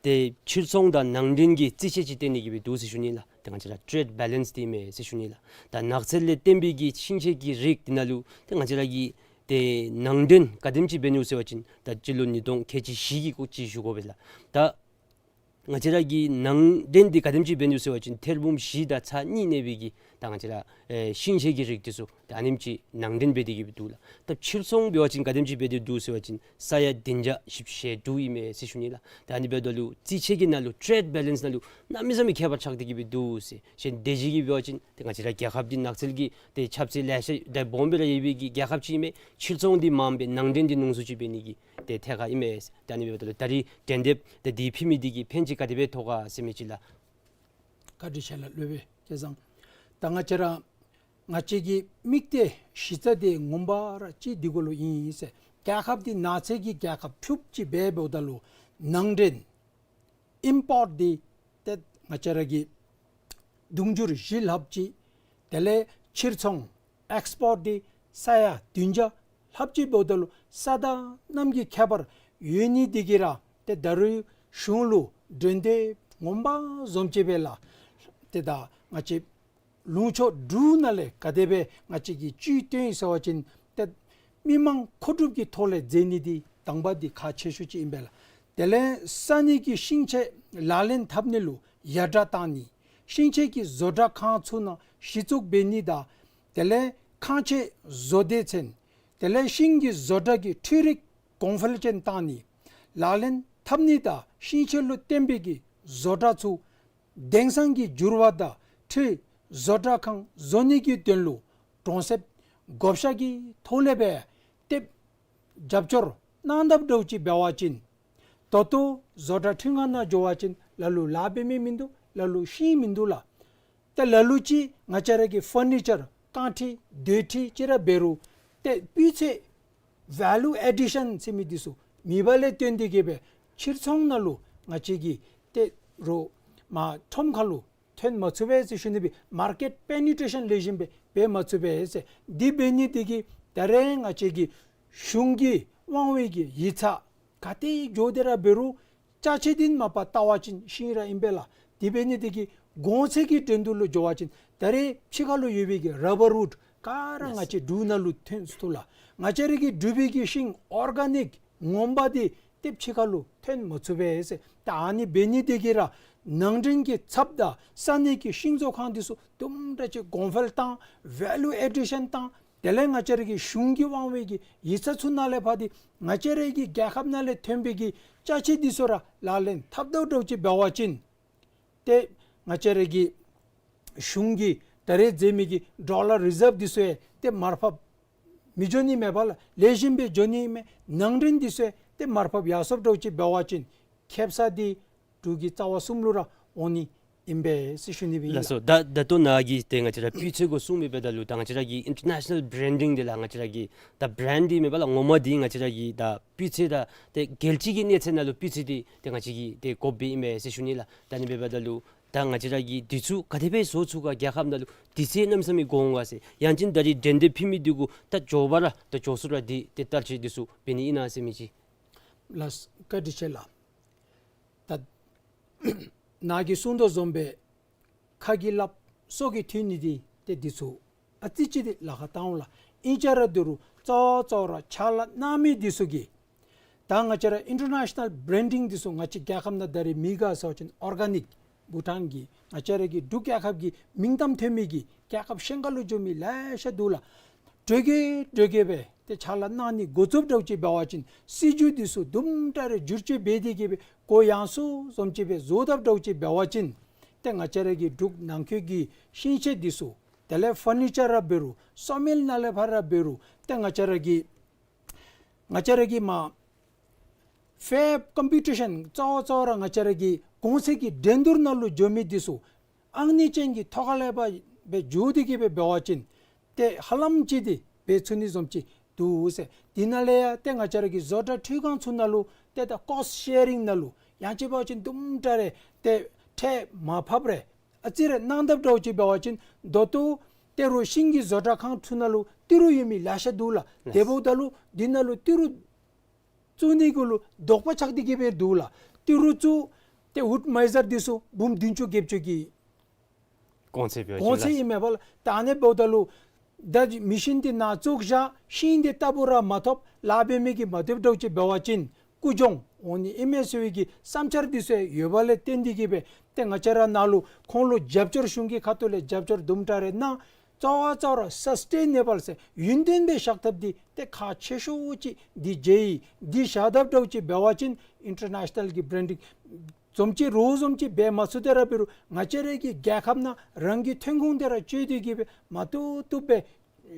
ཏེ་ཕྱིར་ཚོང་དང་ནང་འདྲེན་གྱི་རྩིས་ཆད་ཅིག་བཏོན་ནི་གི་སྦེ་འདུག་ཟེར་ཞུ་ནི་ལགས། ཏེ་ང་བཅས་ར་ཊེཌ་བེ་ལེནསི་འདི་མས་ཟེར་ཞུ་ནི་ལགས། ད་ནགས་ཚལ་ལས་བརྟེན་པའི་གི་ཤིང་ཆས་ཀྱི་རིགས་འདི་ནང་ལུ་ཏེ་ང་བཅས་ར་གིས་ཏེ་ནང་འདྲེན་ག་དེམ་ཅིག་འབད་ནུག་ཟེར་བ་ཅིན་ད་སྤྱི་ལོ་ཉིས་སྟོང་ཁལ་གཅིག་བཞི་གི་སྐོར་ཅིག་ཞུ་དགོ་པས་ལགས། ད་ང་བཅས་ར་གིས་ནང་འདྲེན་འདི་ག་དེམ་ཅིག་འབད་ནུག་ཟེར་བ་ཅིན་ཐེར་འབུམ་བཞི་དང་ཚག་གཉིས་གནས་པའི་གི་ད་ང་བཅས་ར་ཨེ་ཤིང་ཆས་ཀྱི་རིགས་འདི་ཚུ་ད་ཨ་ནེམ་ཅིག་ནང་འདྲེན་འབད་དེ་གི་སྦེ་འདུག་ལགས། ད་ཕྱིར་ཚོང་འབད་བ་ཅིན་ག་དེམ་ཅིག་འབད་དེ་འདུག་ཟེར་བ་ཅིན་ས་ཡ་བདུན་བརྒྱ་བཞི་བཅུ་ཞེ་དྲུག་ཨིན་མས་ཟེར་ཞུ་ནི་ལགས། ད་ཨ་ནི་འབདཝ་ད་ལུ་རྩིས་ཆད་ཀྱི་ནང་ལུ་ཊེཌ་བེ་ལེནསི་ནང་ལུ་གནམ་མེད་ས་མེད་ཁྱད་པར་ཆགས་ཏེ་གི་སྦེ་འདུག་ཟེར། གཞན་དེ་བཞིན་གྱི་འབད་བ་ཅིན་ཏེ་ང་བཅས་ར་རྒྱལ་ཁབ་འདི་ནགས་ཚལ་གྱི་ཏེ་ཁྱབ་ཚད་ལེ་ཤ་ཏེ་སྦོམ་སྦེ་ར་ཡོད་པའི་གི་རྒྱལ་ཁབ་ཅིག་ཨིན་མས། ཕྱིར་ཚོང་འདི་མངམ་སྦེ་ནང་འདྲེན་འདི་ཉུང་སུ་ཅིག་འབད་ནི་གི་ཏེ་ཐད་ཁར་ཨིན་མས། ད་ཨ་ནི་འབདཝ་ད་ལུ་ད་རིས་དྲན་དེབ་ཏེ་འདི་ཕུལ་མི་འདི་གིས་ཕན་ཅིག་ག་དེ་སྦེ་ཐོགས་ག་ཟེར་མི་ཅིག་ལགས། བཀའ་དྲིན་ཆེ་ལགས། སློབ་དཔོན་སྐལ་བཟང་། ད་ང་བཅས་ར་ང་བཅས་ཀྱི་དམིགས་གཏད་གཞི་རྩ་འདི་ངོ་མ་ར་ཅིག་འདི་གུ་ལུ་ཨིན་ཟེར། རྒྱལ་ཁབ་འདི་ནགས་ཚལ་གྱི་རྒྱལ་ཁབ་ཕྱུགཔོ་ཅིག་འབད་འབདཝ་ད་ལུ་ནང་འདྲེན་ཨིམ་པོརཊ་འདི་ཏེ་ང་བཅས་ར་གིས་དུང་ཕྱུར་བཞི་ལྷགཔ་ཅིག། དེ་ལས་ཕྱིར་ཚོང་ཨེགསི་པོརཊ་འདི་ས་ཡ་བདུན་བརྒྱ་ལྷགཔ་ཅིག་འབདཝ་ད་ལུ་ས་དང་གནམ་གྱི་ཁྱད་པར་ཡོད་ནི་འདི་གིས་ར་ཏེ་ད་རུང་གཞུང་ལུ་འགྲན་བསྡུར་ངོ་མ་བཟུམ་ཅིག་སྦེ་ལགས། ཏེ་ད་ང་བཅས་ལུང་ཕྱོགས་དྲུག་ནང་ལས་ག་དེ་སྦེ་ང་བཅས་ཀྱིས་ཅིག་བཏོན་ཡི་ཟེར་བ་ཅིན་ཏེ་མི་མང་མཁོ་སྒྲུབ་ཀྱི་ཐོག་ལས་མཛད་ནི་འདི་དང་པ་འདི་ཁག་ཆེ་ཤོས་ཅིག་ཨིན་པས་ལགས། དེ་ལས་ས་གནས་ཀྱི་ཤིང་ཆས་ལག་ལེན་འཐབ་ནི་ལུ་ཡར་དྲག་གཏང་ནི། ཤིང་ཆས་ཀྱི་བཟོ་གྲྭ་ཁང་ཚུ་ནང་གཞི་བཙུགས་འབད་ནི་དང་དེ་ལས་ཁང་ཆས་བཟོ་སྡེ་ཚན། དེ་ལས་ཤིང་གི་བཟོ་གྲྭ་གི་འཕྲུལ་རིག་གོང་འཕེལ་ཅན་གཏང་ནི། ལག་ལེན་འཐབ་ནི་དང་ཤིང་ཆས་ལུ་བརྟེན་པའི་གི་བཟོ་གྲྭ་ཚུ་དེང་སང་གི་འགྱུར་བ་དང་འཁྲིལ་བཟོ་གྲྭ་ཁང་བཟོ་ནི་གི་དོན་ལུ་གྲོང་གསེབ་བགོ་བཤའ་གི་ཐོག་ལས་སྦེ་ཏེ་རྒྱབ་སྐྱོར་གནང་དཔ་འདྲཝ་ཅིག་འབད་བ་ཅིན་ད་ལྟོ་བཟོ་གྲྭ་འཕྲུལ་ཁང་ནང་འགྱོ་བ་ཅིན་ལ་ལུ་ལཱ་འབད་མི་མིན་འདུག། ལ་ལུ་ཤིང་མིན་འདུག་ལགས། ཏེ་ལ་ལུ་ཅིག་ང་བཅས་ར་གི་ཕར་ནི་ཅར་རྐང་ཁྲི་རྡོ་ཁྲི་ཅིག་ར་འབད་རུང་ཏེ་སྤུས་ཚད་ཝེ་ལུ་ཨེ་ཌི་ཤཱན་ཟེར་མི་འདི་ཚུ་མེད་པ་ལས་བརྟེན་ཏེ་གི་སྦེ་ཕྱིར་ཚོང་ནང་ལུ་ང་བཅས་ཀྱིས་ཏེ་རོགས་མ་ཁྲོམ་ཁ་ལུ་ཐོན་མ་ཚུགས་པས་ཟེར་ཞུ་ནི་སྦེ་མར་ཀེཊ་པེ་ནི་ཊེ་ཤཱན་ལེགས་ཤོམ་སྦེ་འབད་མ་ཚུགས་པས་ཟེར། འདི་འབད་ནི་འདི་གིས་ད་རེས་ང་བཅས་ཀྱི་གཞུང་གི་དབང་བའི་གི་ཡིག་ཚང་ག་ཏེ་འགྱོ་སྟེ་ར་འབད་རུང་ཅ་ཆས་འདི་མ་པ་ལྟ་བ་ཅིན་ཤིང་ར་ཨིན་པས་ལགས། དེ་འབད་ནི་འདི་གིས་གོང་ཚད་ཀྱི་འགྲན་བསྡུར་ལུ་འགྱོ་བ་ཅིན་ད་རེས་ཕྱི་ཁ་ལུ་ཡོད་པའི་གི་ར་བར་རུཊ་ག་ར་ང་བཅས་འབྲུག་ནང་ལུ་ཐོན་ཚུགས་ལགས། ང་བཅས་ར་གི་འབྲུག་པའི་གི་ཤིང་ཨོར་ག་ནིཀ་ངོ་མ་འདི་ཏེ་ཕྱི་ཁ་ལུ་ཐོན་མ་ཚུགས་པས་ཟེར། ད་ཨ་ནི་འབད་ནི་འདི་གིས་ར་ནང་འདྲེན་གྱི་ཚབ་དང་ས་གནས་ཀྱི་ཤིང་བཟོ་ཁང་འདི་ཚུ་དུམ་གྲ་ཅིག་གོང་འཕེལ་བཏང་ཝེ་ལུ་ཨེ་ཌི་ཤཱན་བཏང་། དེ་ལས་ང་བཅས་ར་གི་གཞུང་གི་དབང་བའི་གི་ཡིག་ཚང་ཚུ་ནང་ལས་ཕར་འདི་ང་བཅས་ར་གི་རྒྱལ་ཁབ་ནང་ལས་ཐོན་པའི་གི་ཅ་ཆས་འདི་ཚུ་ར་ལག་ལེན་འཐབ་དོ་འདྲཝ་ཅིག་འབད་བ་ཅིན་ཏེ་ང་བཅས་ར་གི་གཞུང་གིས་ད་རེས་མཛད་མི་གི་ཌོ་ལར་རི་ཛརབ་འདི་ཚུ་ཡང་ཏེ་མར་ཕབ་མི་འགྱོ་ནི་མས་པ་ལགས། ལེགས་ཤོམ་སྦེ་འགྱོ་ནི་མས། ནང་འདྲེན་འདི་ཚུ་ཡང་ཏེ་མར་ཕབ་ཡར་སོངམ་འདྲཝ་ཅིག་འབད་བ་ཅིན་ཁེ་ས་འདི་འབྲུག་གི་རྩ་བ་གསུམ་ལུ་ར་འོང་ནི་ཨིན་པས་ཟེར་ཞུ་ནི་སྦེ་ཨིན་ལགས། ལགས་སོ། ད་ད་ལྟོ་ནཱ་གིས་ཏེ་ང་བཅས་ར་སྤུས་ཚད་གུ་གསུངས་མི་འབདཝ་ད་ལུ་ད་ང་བཅས་ར་གི་ཨིན་ཊར་ནེ་ཤ་ནཱལ་བེ་རེན་ཌིང་འདི་ལགས། ང་བཅས་ར་གི་ད་བེ་རེནཌ་འདི་མེན་པ་ལགས། ངོ་མ་འདི་ང་བཅས་ར་གི་ད་སྤུས་ཚད་ད་ཏེ་རྒྱལ་སྤྱི་གི་གནས་ཚད་ནང་ལུ་སྤུས་ཚད་འདི་ཏེ་ང་བཅས་ཀྱིས་ཏེ་དགོཔ་སྦེ་ཨིན་མས་ཟེར་ཞུ་ནི་ལགས། ད་ཨ་ནི་འབདཝ་ད་ལུ་ད་ང་བཅས་ར་གིས་འདི་ཚུ་ག་དེ་སྦེ་བཟོ་ཚུགས་ག། རྒྱལ་ཁབ་ནང་ལུ་དུས་ཚོད་གནམ་མེད་ས་མེད་འགོར་འོང་ག་ཟེར། ཡང་ཅིན་ད་རིས་དྲན་དེབ་ཕུལ་མི་འདི་གུ་ད་མགྱོགས་པ་ར་ད་མགྱོགས་སུ་ར་འདི་ཏེ་བསྟར་སྤྱོད་འདི་ཚུ་འབད་ནི་ཨིན་ན་ཟེར་མི་ཅིག། ལགས་བཀའ་དྲིན་ཆེ་ལགས། ད་ནཱ་གིས་གསུངས་དོ་བཟུམ་སྦེ་ཁ་གིས་སླབ་སོ་གིས་ཐོས་ནི་འདི་ཏེ་འདི་ཚུ་ཨ་ཙི་ཅིག་འདི་ལཱ་ཁག་བཏང་འོང་ལགས། ཨིན་ཅི་ར་འདི་རུང་གཙོ་བོ་གཙོ་བོ་ར་ཕྱག་ལཱ་གནང་མི་འདི་ཚུ་གིས་ད་ང་བཅས་ར་ཨིན་ཊར་ནེ་ཤ་ནཱལ་བེ་རེན་ཌིང་འདི་ཚུ་ང་བཅས་རྒྱལ་ཁབ་ནང་ད་རེས་མེད་ག་ཟེར་བ་ཅིན་ཨོར་ག་ནིཀ་བྷུ་ཊཱན་གྱི་ང་བཅས་ར་གི་འབྲུག་རྒྱལ་ཁབ་ཀྱི་མིང་གཏམ་ཐོན་མི་གི་རྒྱལ་ཁབ་གཞན་ཁ་ལུ་འགྱོ་མི་ལེ་ཤ་འདུག་ལགས། འགྲོས་ཀྱིས་འགྲོས་ཀྱིས་སྦེ་ཏེ་ཕྱག་ལཱ་གནང་ནི་འགོ་བཙུགསཔ་འདྲཝ་ཅིག་འབད་བ་ཅིན་སྲིད་བྱུས་འདི་ཚུ་དུམ་གྲ་རེ་བསྒྱུར་བཅོས་འབད་དེ་གི་སྦེ་གོ་ཡངས་སུ་བཟུམ་ཅིག་སྦེ་བཟོ་དཔ་འདྲཝ་ཅིག་འབད་བ་ཅིན་ཏེ་ང་བཅས་ར་གི་འབྲུག་ནང་འཁོད་ཀྱི་ཤིང་ཆས་འདི་ཚུ་དེ་ལས་ཕར་ནི་ཅར་ར་འབད་རུང་སོ་མིལ་ནང་ལས་ཕར་ར་འབད་རུང་ཏེ་ང་བཅས་ར་གི་ང་བཅས་ར་གི་མ་ཕེར་ཀོམ་པི་ཊི་ཤཱན་གཙོ་བོ་གཙོ་བོ་ར་ང་བཅས་ར་གི་གོང་ཚད་ཀྱི་འགྲན་བསྡུར་ནང་ལུ་འགྱོ་མི་འདི་ཚུ་ཨང་གཉིས་ཅན་གྱི་ཐོག་ཁ་ལས་ཕར་སྦེ་འགྱོ་སྟེ་གི་སྦེ་འབད་བ་ཅིན་ཏེ་ཧ་ལམ་ཅིག་འདི་འབད་ཚུགས་ནི་བཟུམ་ཅིག་འདུག་ཟེར། དེ་ནང་ལས་ཡང་ཏེ་ང་བཅས་ར་གི་བཟོ་གྲྭ་འཕྲུལ་ཁང་ཚུ་ནང་ལུ་ཏེ་ད་ཀོསཊ་ཤེ་རིང་ནང་ལུ་ཡང་ཅིན་འབད་བ་ཅིན་དུམ་གྲ་རེ་ཏེ་ ཁྲལ་མ་ཕབ་རེ་ཨ་ཙི་རེ་གནང་དཔ་འདྲཝ་ཅིག་འབད་བ་ཅིན་ད་ལྟོ་ཏེ་རུང་ཤིང་གི་བཟོ་གྲྭ་ཁང་ཚུ་ནང་ལུ་ཏི་རུ་ཡོད་མི་ལེ་ཤ་འདུག་ལགས། དེ་འབདཝ་ད་ལུ་འདི་ནང་ལུ་ཏི་རུ་བཙུགས་ནི་གུ་ལུ་དོགས་པ་ཆགས་ཏེ་གི་སྦེ་འདུག་ལགས། ཏི་རུ་བཙུགས་ཏེ་ཝུཌ་མའི་ཛར་འདི་ཚུ་འབུམ་བདུན་ཅུ་བརྒྱད་ཅུ་གི་གོང་ཚད་འབད་བ་ཅིན་གོང་ཚད་ཨིན་མས་པ་ལགས། ད་ཨ་ནི་འབདཝ་ད་ལུ་ད་མི་ཤིན་འདི་ནཱ་བཙུགས་བཞག་ཤིང་འདི་རྟག་བུ་ར་མ་ཐོབ་ལཱ་འབད་མི་གིས་མ་ཐོབ་འདྲཝ་ཅིག་འབད་བ་ཅིན་ཀུ་གྱོང་འོང་ནི་ཨིན་མས་ཟེར་བའི་གི་བསམ་འཆར་འདི་ཚུ་ཡོདཔ་ལས་བརྟེན་ཏེ་གི་སྦེ་ཏེ་ང་བཅས་ར་ནཱ་ལུ་ཁོང་ལུ་རྒྱབ་སྐྱོར་གཞུང་གི་ཁ་ཐུག་ལས་རྒྱབ་སྐྱོར་དུམ་གྲ་རེ་གནང་། གཙོ་བོ་གཙོ་བོ་ར་སཱསི་ཊེ་ནེ་བཱལ་ཟེར་ཡུན་བརྟན་སྦེ་བཞག་ཐབས་འདི་ཏེ་ཁག་ཆེ་ཤོས་ཅིག་འདི་མཇལ་ཡི། འདི་བཞག་དཔ་འདྲཝ་ཅིག་འབད་བ་ཅིན་ཨིན་ཊར་ནེ་ཤ་ནཱལ་གྱི་བརེནཌིང་བཟུམ་ཅིག་རོགས་བཟུམ་ཅིག་འབད་མ་ཚུགས་ཏེ་ར་འབད་རུང་ང་བཅས་རའི་གི་རྒྱལ་ཁབ་ནང་རང་གི་ཐོན་ཁུངས་འདི་ར་སྤྱོད་དེ་གི་སྦེ་མ་བཏུབ་བཏུབ་སྦེ་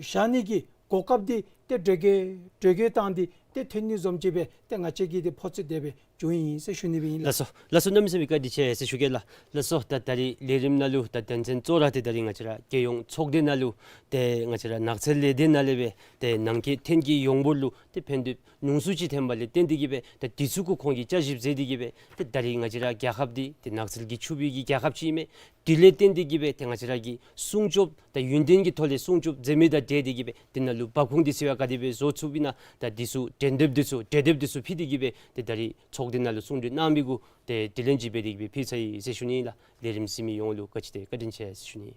བཞག་ནི་གི་གོ་སྐབས་འདི་ཏེ་གྲོས་འགོ་གྲོས་འགོ་བཏང་སྟེ་ཏེ་ཐོན་ནི་བཟུམ་ཅིག་སྦེ་ཏེ་ང་བཅས་ཀྱིས་ཏེ་ཕོ་ཚོད་དེ་སྦེ་བྱུང་ཡི་ཟེར་ཞུ་ནི་སྦེ་ཨིན་ལགས། ལགས་སོ། ལགས་སོ། གནམ་མེད་ས་མེད་བཀའ་དྲིན་ཆེ་ཟེར་ཞུ་གེ་ལགས། ལགས་སོ། ད་ད་རིས་ལས་རིམ་ནང་ལུ་ད་དོན་ཚན་གཙོ་བོ་ར་ཏེ་ད་རིས་ང་བཅས་ར་རྒྱལ་ཡོངས་ཚོགས་སྡེ་ནང་ལུ་ཏེ་ང་བཅས་ར་ནགས་ཚལ་ལས་སྡེ་ནང་ལས་སྦེ་ཏེ་ནང་འཁོད་ཐོན་སྐྱེད་ཡོངས་འབོར་ལུ་ཏེ་ཕན་ཐོགས་ཉུང་སུ་ཅིག་ཐོན་པ་ལས་བརྟེན་ཏེ་གི་སྦེ་ད་དེ་ཚུ་གུ་ཁོང་གིས་བསྐྱར་ཞིབ་མཛད་དེ་གི་སྦེ་ཏེ་ད་རིས་ང་བཅས་ར་རྒྱལ་ཁབ་འདི་ཏེ་ནགས་ཚལ་གྱིས་ཕྱུག་པའི་གི་རྒྱལ་ཁབ་ཅིག་ཨིན་མས། དེ་ལས་བརྟེན་ཏེ་གི་སྦེ་ཏེ་ང་བཅས་ར་གིས་སྲུང་སྐྱོབ་ད་ཡུན་བརྟན་གྱི་ཐོག་ལས་སྲུང་སྐྱོབ་མཛད་མི་དང་འབྲེལ་ཏེ་གི་སྦེ་དེ་ནང་ལུ་འབབ་ཁུངས་འདི་ཚུ་ཡང་ག་དེ་སྦེ་བཟོ་ཚུགས་པའི་ན་ད་འདི་ཚུ་འགྲན་བསྡུར་འདི་ཚུ་གྲོས་འདེབས་འདི་ཚུ་ཕུལ་ཏེ་གི་སྦེ་ཏེ་ད་རིས་ཚོགས་སྡེ་ནང་ལུ་གསུང་གྲོས་གནང་མི་གུ་ཏེ་དྲི་ལན་ཅིག་འབད་དེ་གི་སྦེ་ཕུལ་ཚར་ཡི་ཟེར་ཞུ་ནི་ཨིན་ལགས། ལས་རིམ་གཟིགས་མི་ཡོངས་ལུ་བཀའ་དྲིན་ཆེ་ཟེར་ཞུ་ནི།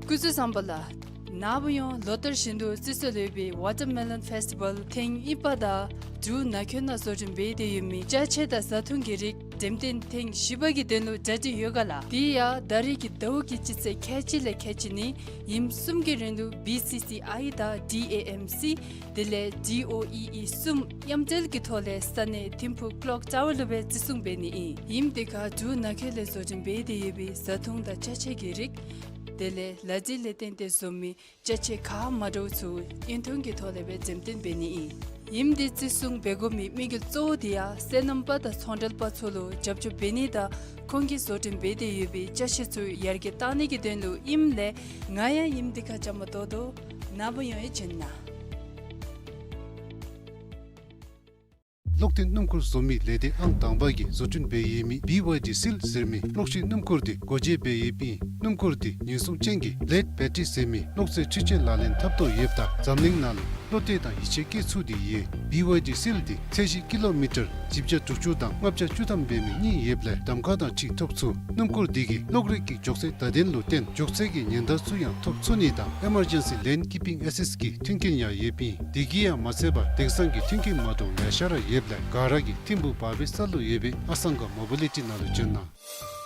སྐུ་གཟུགས་བཟང་པོ་ལགས། ནངས་པ་ཡང་ལོ་ལྟར་བཞིན་དུ་རྩི་སོ་ལུ་ཡོད་པའི་ཝ་ཊར་མེ་ལོན་ཕེསི་ཊི་བཱལ་ཐེངས་གཉིས་པ་དང་འབྲུག་ནང་འཁོད་ནང་བཟོ་སྐྲུན་འབད་དེ་ཡོད་མི་ཅ་ཆས་དང་བཟའ་འཐུང་གི་རིགས་འགྲེམས་སྟོན་ཐེངས་བཞི་པ་གི་དོན་ལུ་གྲ་སྒྲིག་ཡོད་ག་ལགས། དེ་ཡང་ད་རིས་ཀྱི་ཟླཝ་གི་སྤྱི་ཚེས་ཁལ་གཅིག་ལས་ཁལ་གཅིག་ནི་ཉིནམ་གསུམ་གྱི་རིང་ལུ་བི་སི་སི་ཨའི་དང་ཌི་ཨེ་ཨེམ་སི་དེ་ལས་ཌི་ཨོ་ཨི་ཨི་གསུམ་མཉམ་འབྲེལ་གྱི་ཐོག་ལས་ས་གནས་ཐིམ་ཕུག་ཀློག་ཊ་ཝར་ལུ་སྦེ་བརྩི་སྲུང་འབད་ནི་ཨིན། ཉིནམ་དེ་ཁར་འབྲུག་ནང་འཁོད་ལས་བཟོ་སྐྲུན་འབད་དེ་ཡོད་པའི་བཟའ་འཐུང་དང་ཅ་ཆས་ཀྱི་རིགས་དེ་ལས་ལ་རྩི་ལས་བརྟེན་ཏེ་བཟོ་མི་ཅ་ཆས་ག་མ་འདྲཝ་ཚུ་ཨིན་ཐུང་གི་ཐོག་ལས་སྦེ་འགྲེམས་སྟོན་འབད་ནི་ཨིན། ཉིནམ་དེ་བརྩི་སྲུང་འབད་དགོ་མི་དམིགས་ཡུལ་གཙོ་བོ་དེ་ཡང་སོ་ནམ་པ་དང་ཚོང་འབྲེལ་པ་ཚུ་ལུ་རྒྱབ་སྐྱོར་འབད་ནི་དང་ཁོང་གིས་བཟོ་སྐྲུན་འབད་དེ་ཡོད་པའི་ཅ་ཆས་ཚུ་ཡར་རྒྱས་གཏང་ནི་གི་དོན་ལུ་ཨིནམ་ལས་ང་ཡང་ཉིནམ་དེ་ཁར་བཅའ་མར་གཏོགས་དོ། ནངས་པ་ཡང་ཡང་བྱོན་གནང་། གློག་འཐེན་སྣུམ་འཁོར་བཟོ་མི་ལས་སྡེ་ཨང་དང་པ་གིས་བཟོ་སྐྲུན་འབད་ཡོད་མི་བི་ཝའི་ཌི་སིལ་ཟེར་མི་གློག་ཤིང་སྣུམ་འཁོར་འདི་སྒོ་འབྱེད་འབད་ཡོདཔ་ཨིན། སྣུམ་འཁོར་འདི་ཉེན་སྲུང་ཅན་གྱི་བི་ལེཌ་བེ་ཊ་རི་ཟེར་མི་གློག་རྫས་འཕྲུལ་ཆས་ལག་ལེན་འཐབ་ཐོག་ཡོདཔ་ད་འཛམ་གླིང་ནང་ལུ་བློ་གཏད་དང་ཡིད་ཆེས་བསྐྱེད་ཚུགས་ཏེ་ཡོད། བི་ཝའི་ཌི་སིལ་འདི་ཚད་གཞི་ཀི་ལོ་མི་ཊར་བཞི་བརྒྱ་དྲུག་ཅུ་དང་ལྔ་བརྒྱ་བཅུ་ཐམ་འབད་མི་གཉིས་ཡོདཔ་ལས་གདམ་ཁ་དང་གཅིག་ཐོབ་ཚུགས། སྣུམ་འཁོར་འདི་གིས་གློག་རིག་གི་མགྱོགས་ཚད་བརྡ་དོན་ལུ་བརྟེན་མགྱོགས་ཚད་ཀྱི་ཉེན་བརྡ་ཚུ་ཡང་ཐོབ་ཚུགས་ནི་དང་ཨེ་མར་ཇེན་སི་ལེན་ཀི་པིང་ཨེ་སིསཊ་གི་མཐུན་རྐྱེན་ཡང་ཡོདཔ་ཨིན། དེ་གིས་ཡང་མ་ཚད་པར་དེང་སང་གི་མཐུན་རྐྱེན་མ་འདྲཝ་ལེ་ཤ་ར་ཡོདཔ་ལས་ག་ར་གིས་ཐིམ་ཕུག་བར་བའི་ས་ལུ་ཡོད་པའི་ཨ་སང་ག་མོ་བི་ལི་ཊི་ནང་ལུ་བྱོན་གནང་།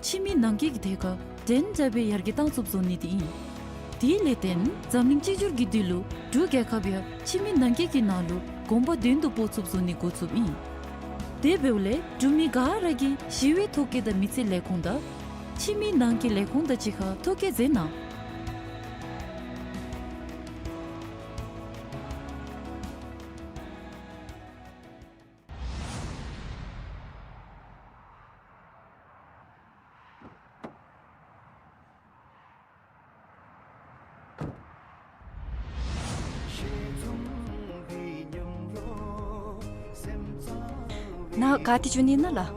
ཕྱི་མི་ནང་འགལ་གྱི་ཐད་ཁར་འགྲན་བསྡུར་བའི་ཡར་རྒྱས་བཏང་ཚུགསཔ་བཟོ་ནི་དེ་ཨིན། དེ་ལས་བརྟེན་འཛམ་གླིང་གཅིག་གྱུར་གྱི་དུས་ལུ་འབྲུག་རྒྱལ་ཁབ་ཡང་ཕྱི་མི་ནང་འགལ་གྱི་ནང་ལུ་གོམ་པ་མདུན་དུ་སྤོ་ཚུགསཔ་བཟོ་ནི་འགོ་བཙུགསཔ་ཨིན། དེ་འབདཝ་ལས་འབྲུག་མི་ག་ར་གིས་ཞི་བའི་ཐོ་བཀོད་དང་མི་ཚེ་ལས་ཁུངས་དང་ཕྱི་མི་ནང་འགལ་ལས་ཁུངས་དང་གཅིག་ཁར་ཐོ་བཀོད་མཛད་གནང་། ནཱ་ག་ཏེ་འགྱོ་ནི་ཨིན་ན་ལགས།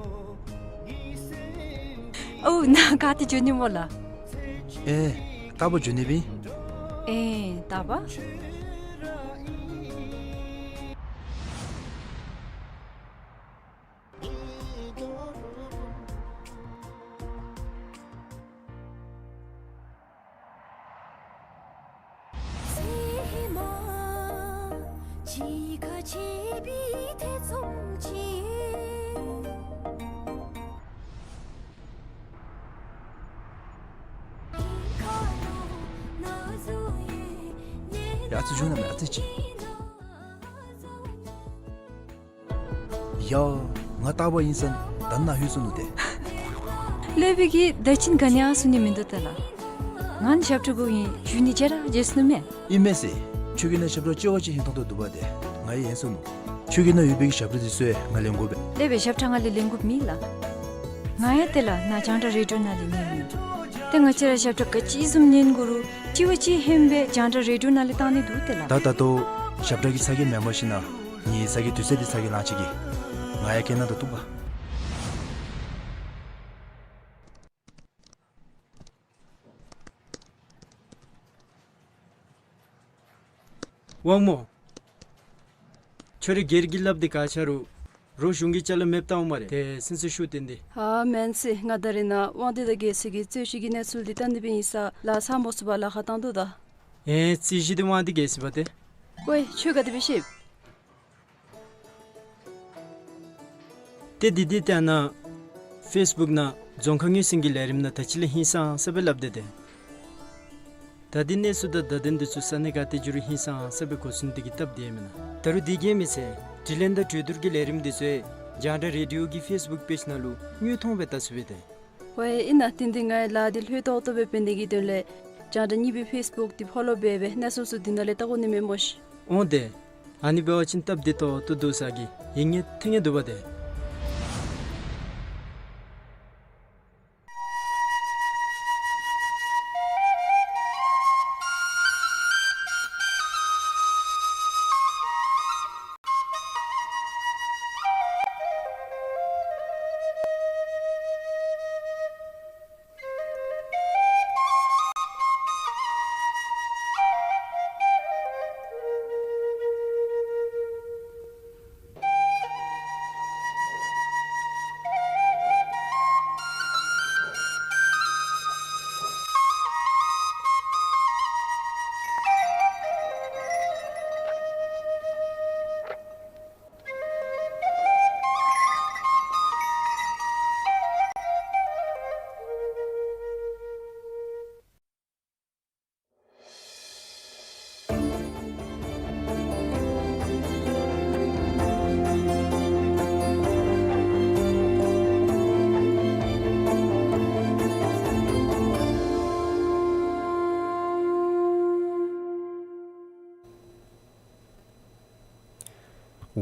ཨོ་ནཱ་ག་ཏེ་འགྱོ་ནི་སྨོ་ལགས། ཨེ་རྟག་པར་འགྱོ་ནི་སྦེ་ཨིན། ཨེ་རྟག་པར། ཡ་ཨ་ཙི་བཞུགས་གནང་མས། ཨ་ཙི་ཅིག། ཡ་ང་རྟག་པར་ཨིན་ས་ད་ནཱ་ལྷོད་སོ་ནུག་ཏེ། ལྷོད་པའི་གི་ད་ཅི་ག་ནི་ཡང་གསུང་ནི་མིན་འདུག་ཏེ་ལགས། ང་ནི་ཞབས་ཁྲ་དགོ་ཨིན་ཞུ་ནི་བརྗེད་ར་བརྗེད་སོ་ནུག་མས། ཨིན་མས་ཟེར། ཁྱོད་ཀྱི་ནང་ཞབས་ཁྲ་ལྕི་བ་ཅིག་ཧིང་ཐང་དོ་འདུག་པ་ཏེ། ང་ཡང་ཡེངས་སོ་ནུག། ཁྱོད་ཀྱི་ནང་ཡོད་པའི་གི་ཞབས་ཁྲ་འདི་ཚུ་ཡང་ང་ལེན་དགོ་པས། ལྷོད་པའི་ཞབས་ཁྲ་ང་ལས་ལེན་དགོཔ་མེད་ལགས། ང་ཡང་ཏེ་ལགས་ནཱ་རྒྱང་བསྒྲགས་རེ་ཌི་ཡོ་ནང་ལས་ཉན་ནི། ཏེ་ང་བཅས་ར་ཞབས་ཁྲ་ག་ཅི་བཟུམ་ཉན་དགོ་རུང་ལྕི་བ་ཅིག་ཧན་སྦེ་རྒྱང་བསྒྲགས་རེ་ཌི་ཡོ་ནང་ལས་བཏང་ནི་འདུག་ཏེ་ལགས། ད་ད་ལྟོ་ཞབས་ཁྲ་གི་ཚ་གྱང་མེནམ་ཞིནམ་ལས་ངེའི་ཚ་གྱང་དུས་ཚོད་འདི་ཚ་གྱང་ལང་ཅི་གི། ང་ཡང་སྐད་ནང་ད་བཏུབ་པ། དབང་མོ། ཁྱོད་རའི་སྒེར་གྱི་སླབ་འདི་ག་ཅི་རུང་རོགས་གཞུང་གི་ཅ་ལ་མེདཔ་བཏང་འོང་སྨ་རེ། ཏེ་སེམས་སུ་ཤུགས་བཏོན་ཏེ། ཨ་མེན་ཟེར། ང་ད་རེས་ནཱ་དབང་འདུས་དང་རྒྱལ་སྲས་ཀྱི་རྩོད་གཞི་གི་གནས་ཚུལ་འདི་བལྟ་ནི་སྦེ་ཨིན་ས་ལགས། ཚར་མ་ཚུགས་པར་ལཱ་ཁག་བཏང་དོ་ད། ཨེ་རྩོད་གཞི་འདི་དབང་འདུས་རྒྱལ་སྲས་པ་ཏེ། ཝའེ་ཁྱོད་ག་དེ་སྦེ་ཤེས། ཏེ་འདི་འདི་ཏེ་ཨ་ནཱ་ཕེསི་བུཀ་ནང་རྫོང་ཁ་ངོས་ཟིན་གྱི་ལས་རིམ་ནང་ད་ཅི་ལས་ཧིང་སངས་ས་སྦེ་སླབ་སྟེ་ཏེ། ད་འདི་གནས་ཚུལ་དང་བརྡ་དོན་འདི་ཚུ་ས་གནས་ག་ཏེ་འགྱོ་རུང་ཧིང་སངས་ས་སྦེ་གོ་ཚུགས་ནི་དེ་གིས་སྟབས་བདེ་མེན་ན། ད་རུང་འདི་གིས་མི་ཚད་དྲི་ལན་དང་གྲོས་བསྡུར་གྱི་ལས་རིམ་འདི་ཚུ་ཡང་རྒྱང་བསྒྲགས་རེ་ཌི་ཡོ་གི་ཕེསི་བུཀ་པེཇ་ནང་ལུ་དངོས་མཐོང་སྦེ་བལྟ་ཚུགས་པས་ཏེ། ཝའེ་ཨིན་ན། དེ་འདི་ང་ཡང་ལཱ་འདི་ལྷོད་ཏོག་ཏོ་སྦེ་འབད་ནི་གི་དོན་ལས་རྒྱང་བསྒྲགས་གཉིས་པའི་ཕེསི་བུཀ་འདི་ཕོ་ལོ་འབད་སྦེ་གནས་ཚུལ་ཚུ་འདི་ནང་ལས་བལྟ་དགོ་ནི་མས་སྨོ་ཤིག། འོང་ཏེ། ཨ་ནི་འབད་བ་ཅིན་སྟབས་བདེ་ཏོག་ཏོ་འདུག་ས་གི་ཡིད་ངེས་ཐིང་ངེ་འདུག་པ་ཏེ།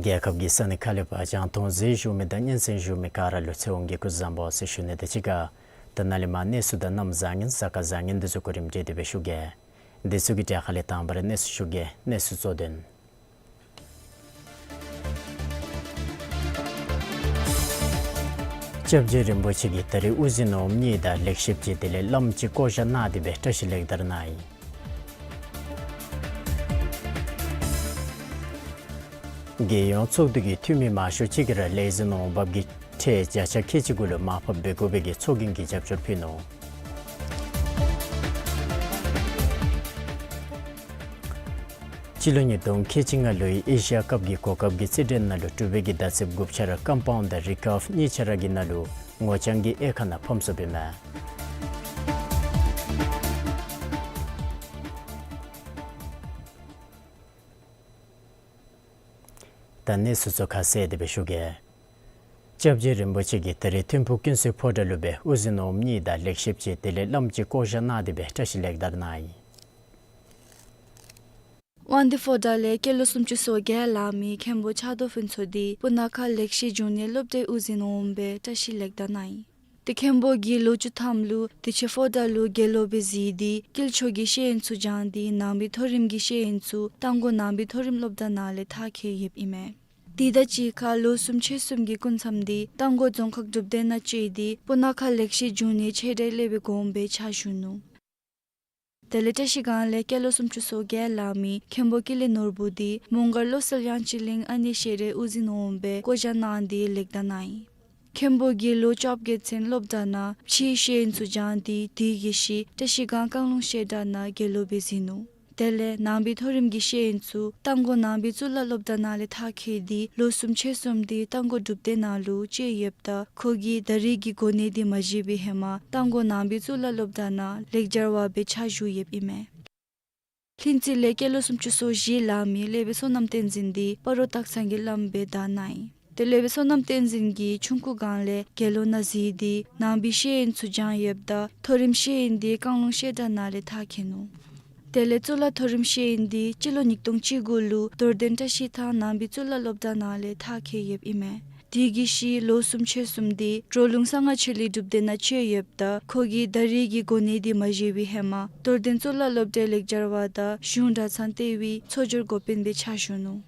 རྒྱལ་ཁབ་ཀྱི་ས་གནས་ཁག་ལས་ཕར་རྒྱང་མཐོང་གཟིགས་བཞུགས་མི་དང་སྙན་གསན་བཞུགས་མི་ག་ར་ལུ་ཚེ་དབང་གི་སྐུ་གཟུགས་བཟང་པོ་ཟེར་ཞུ་ནི་དང་གཅིག་ཁར་ད་ནཱ་ལས་མར་གནས་ཚུལ་དང་གནམ་བཟང་ངན་གཟའ་སྐར་བཟང་ངན་འདི་ཚུ་གོ་རིམ་སྒྲིག་སྟེ་སྦེ་ཞུ་གེ། འདི་ཚུ་གི་གྲས་ཁ་ལས་དང་པ་ར་གནས་ཚུལ་ཞུ་གེ། གནས་ཚུལ་གཙོ་དོན། སྐྱབས་རྗེ་རིན་པོ་ཆེ་གིས་ད་རིས་དབུ་འཛིན་འོགམ་གཉིས་དང་ལེགས་བཤད་ཅིག་དེ་ལས་བླམ་ཅིག་བསྐོ་བཞག་གནང་སྟེ་སྦེ་བཀྲིས་ལེགས་དར་གནང་ཡི། རྒྱལ་ཡོངས་ཚོགས་འདུ་གིས་འཐུས་མི་མང་ཤོས་ཅིག་གིས་ར་ལས་འཛིན་འོང་འབབ་ཀྱི་ཁྲལ་བརྒྱ་ཆ་ཁལ་གཅིག་གུ་ལུ་མར་ཕབ་འབད་དགོ་པའི་གི་ཚོགས་རྒྱན་གྱི་རྒྱབ་སྐྱོར་ཕུལ་ནུག། སྤྱི་ལོ་ཉིས་སྟོང་ཁལ་གཅིག་ལྔ་ལོའི་ཨེ་ཤི་ཡ་ཁབ་ཀྱི་གོ་སྐབས་ཀྱི་རྩེད་འགྲན་ནང་ལུ་གྲུབ་པའི་གི་མདའ་རྩེདཔ་དགུ་ཆ་ར་ཀམ་པའུནཌ་དང་རི་ཀརབ་གཉིས་ཆ་ར་གི་ནང་ལུ་ ངོ་རྐྱང་གི་ཨེ་ཁ་ནང་ཕོམ་སོཔ་ཨིན་མས། ད་གནས་ཚུལ་ཚུ་ཁ་གསལ་དེ་སྦེ་ཞུ་གེ། སྐྱབས་རྗེ་རིན་པོ་ཆེ་གིས་ད་རིས་ཐིམ་ཕུག་ཀུན་གསལ་ཕོ་བྲང་ལུ་སྦེ་དབུ་འཛིན་འོགམ་གཉིས་དང་ལེགས་བཤད་ཅིག་དེ་ལས་བླམ་ཅིག་བསྐོ་བཞག་གནང་སྟེ་སྦེ་བཀྲིས་ལེགས་དར་གནང་ཡི། དབང་འདུས་ཕོ་བྲང་ལས་སྐྱེས་ལོ་སུམ་ཅུ་སོ་བརྒྱད་ལང་མི་མཁན་པོ་ཕྱག་རྡོར་ཕུན་ཚོགས་འདི་སྤུ་ན་ཁ་ལེགས་བཤད་འབྱུང་གནས་སློབ་གྲྭའི་དབུ་འཛིན་འོགམ་སྦེ་བཀྲིས་ལེགས་དར་གནང་ཡི། ཏེ་མཁན་པོ་གིས་ལོ་བཅུ་ཐམ་ལུ་བདེ་ཆེན་ཕོ་བྲང་ལུ་དགེ་སློང་སྦེ་གཟིགས་ཏེ་དཀྱིལ་ཆོག་གི་ཤེས་ཡོན་ཚུ་སྦྱངས་ཏེ་ནང་པའི་མཐོ་རིམ་གྱི་ཤེས་ཡོན་ཚུ་རྟ་མགོ་ནང་པའི་མཐོ་རིམ་སློབ་གྲྭ་ནང་ལས་མཐར་འཁྱོལ་ཡོདཔ་ཨིན་མས། དེ་དང་གཅིག་ཁར་ལོ་གསུམ་ཕྱེད་གསུམ་གྱི་སྐུ་མཚམས་འདི་རྟ་མགོ་རྫོང་ཁག་སྒྲུབ་སྡེ་ནང་བཅད་དེ་སྤུ་ན་ཁ་ལེགས་བཤད་འབྱུང་གནས་ཆེ་གྲས་སློབ་དཔོན་དགོངས་པའི་ཕྱག་ཞུ་ནུག། དེ་ལས་བཀྲིས་སྒང་ལས་སྐྱེས་ལོ་སུམ་ཅུ་སོ་བརྒྱད་ལང་མི་མཁན་པོ་ཀུན་ལེགས་ནོར་བུ་འདི་མོང་སྒར་བློ་གསལ་དབྱངས་ཅན་གླིང་ཨ་ནེ་ཤེས་རབ་དབུ་འཛིན་འོགམ་སྦེ་བསྐོ་བཞག་གནང་སྟེ་ལེགས་དར་གནང་ཡི། མཁན་པོ་གིས་ལོ་བཅོ་བརྒྱད་ཚུན་སློབ་གྲྭ་ནང་ཕྱིའི་ཤེས་ཡོན་ཚུ་སྦྱངས་ཏེ་དེ་གི་ཤུལ་བཀྲིས་སྒང་བཀང་ལུང་བཤད་གྲྭ་ནང་དགེ་སློང་སྦེ་གཟིགས་ནུག། དེ་ལས་ནང་པའི་མཐོ་རིམ་གྱི་ཤེས་ཡོན་ཚུ་རྟ་མགོ་ནང་པའི་གཙུག་ལག་སློབ་གྲྭ་ནང་ལས་མཐར་འཁྱོལ་ཏེ་ལོ་གསུམ་ཕྱེད་གསུམ་འདི་རྟ་མགོ་སྒྲུབ་སྡེ་ནང་ལུ་བཅད་ཡོདཔ་ད་ཁོ་གིས་ད་རེས་ཀྱི་གོ་གནས་འདི་མ་བཞེས་པའི་ཧེ་མ་རྟ་མགོ་ནང་པའི་གཙུག་ལག་སློབ་གྲྭ་ནང་ལེགས་སྦྱར་བ་སྦེ་ཕྱག་ཞུ་ཡོདཔ་ཨིན་མས། ལྷུན་རྩེ་ལས་སྐྱེས་ལོ་སུམ་ཅུ་སོ་བཞི་ལང་མི་སློབ་དཔོན་བསོད་ནམས་བསྟན་འཛིན་འདི་སྤ་རོ་སྟག་ཚང་གི་བླམ་སྦེ་དར་གནང་ཡི། ཏེ་སློབ་དཔོན་བསོད་ནམས་བསྟན་འཛིན་གྱིས་ཆུང་ཀུ་སྒང་ལས་དགེ་སློང་ནང་གཟིགས་ཏེ་ནང་པའི་ཤེས་ཡོན་ཚུ་སྦྱངས་ཡོདཔ་ད་མཐོ་རིམ་ཤེས་ཡོན་འདི་བཀང་ལུང་བཤད་གྲྭ་ནང་ལས་མཐར་འཁྱོལ་ནུག། དེ་ལས་གཙུག་ལག་མཐོ་རིམ་ཤེས་ཡོན་འདི་སྤྱི་ལོ་ཉིས་སྟོང་བཅུ་དགུ་ལུ་རྡོར་གདན་བཀྲ་ཤིས་ཐང་ནང་པའི་གཙུག་ལག་སློབ་གྲྭ་ནང་ལས་མཐར་འཁྱོལ་ཡོདཔ་ཨིན་མས། དེ་གི་ཤུལ་ལོ་གསུམ་ཕྱེད་གསུམ་འདི་གྲོ་ལུང་གསང་སྔགས་ཆོས་གླིང་སྒྲུབ་སྡེ་ནང་བཅད་ཡོདཔ་ད་ཁོ་གིས་ད་རེས་ཀྱི་གོ་གནས་འདི་མ་བཞེས་པའི་ཧེ་མ་རྡོར་གདན་གཙུག་ལག་སློབ་གྲྭའི་ལེགས་སྦྱར་བ་དང་གཞུང་གྲྭ་ཚང་ལྟེ་བའི་ཚོགས་སྦྱོར་འགོ་དཔོན་སྦེ་ཕྱག་ཞུ་ནུག།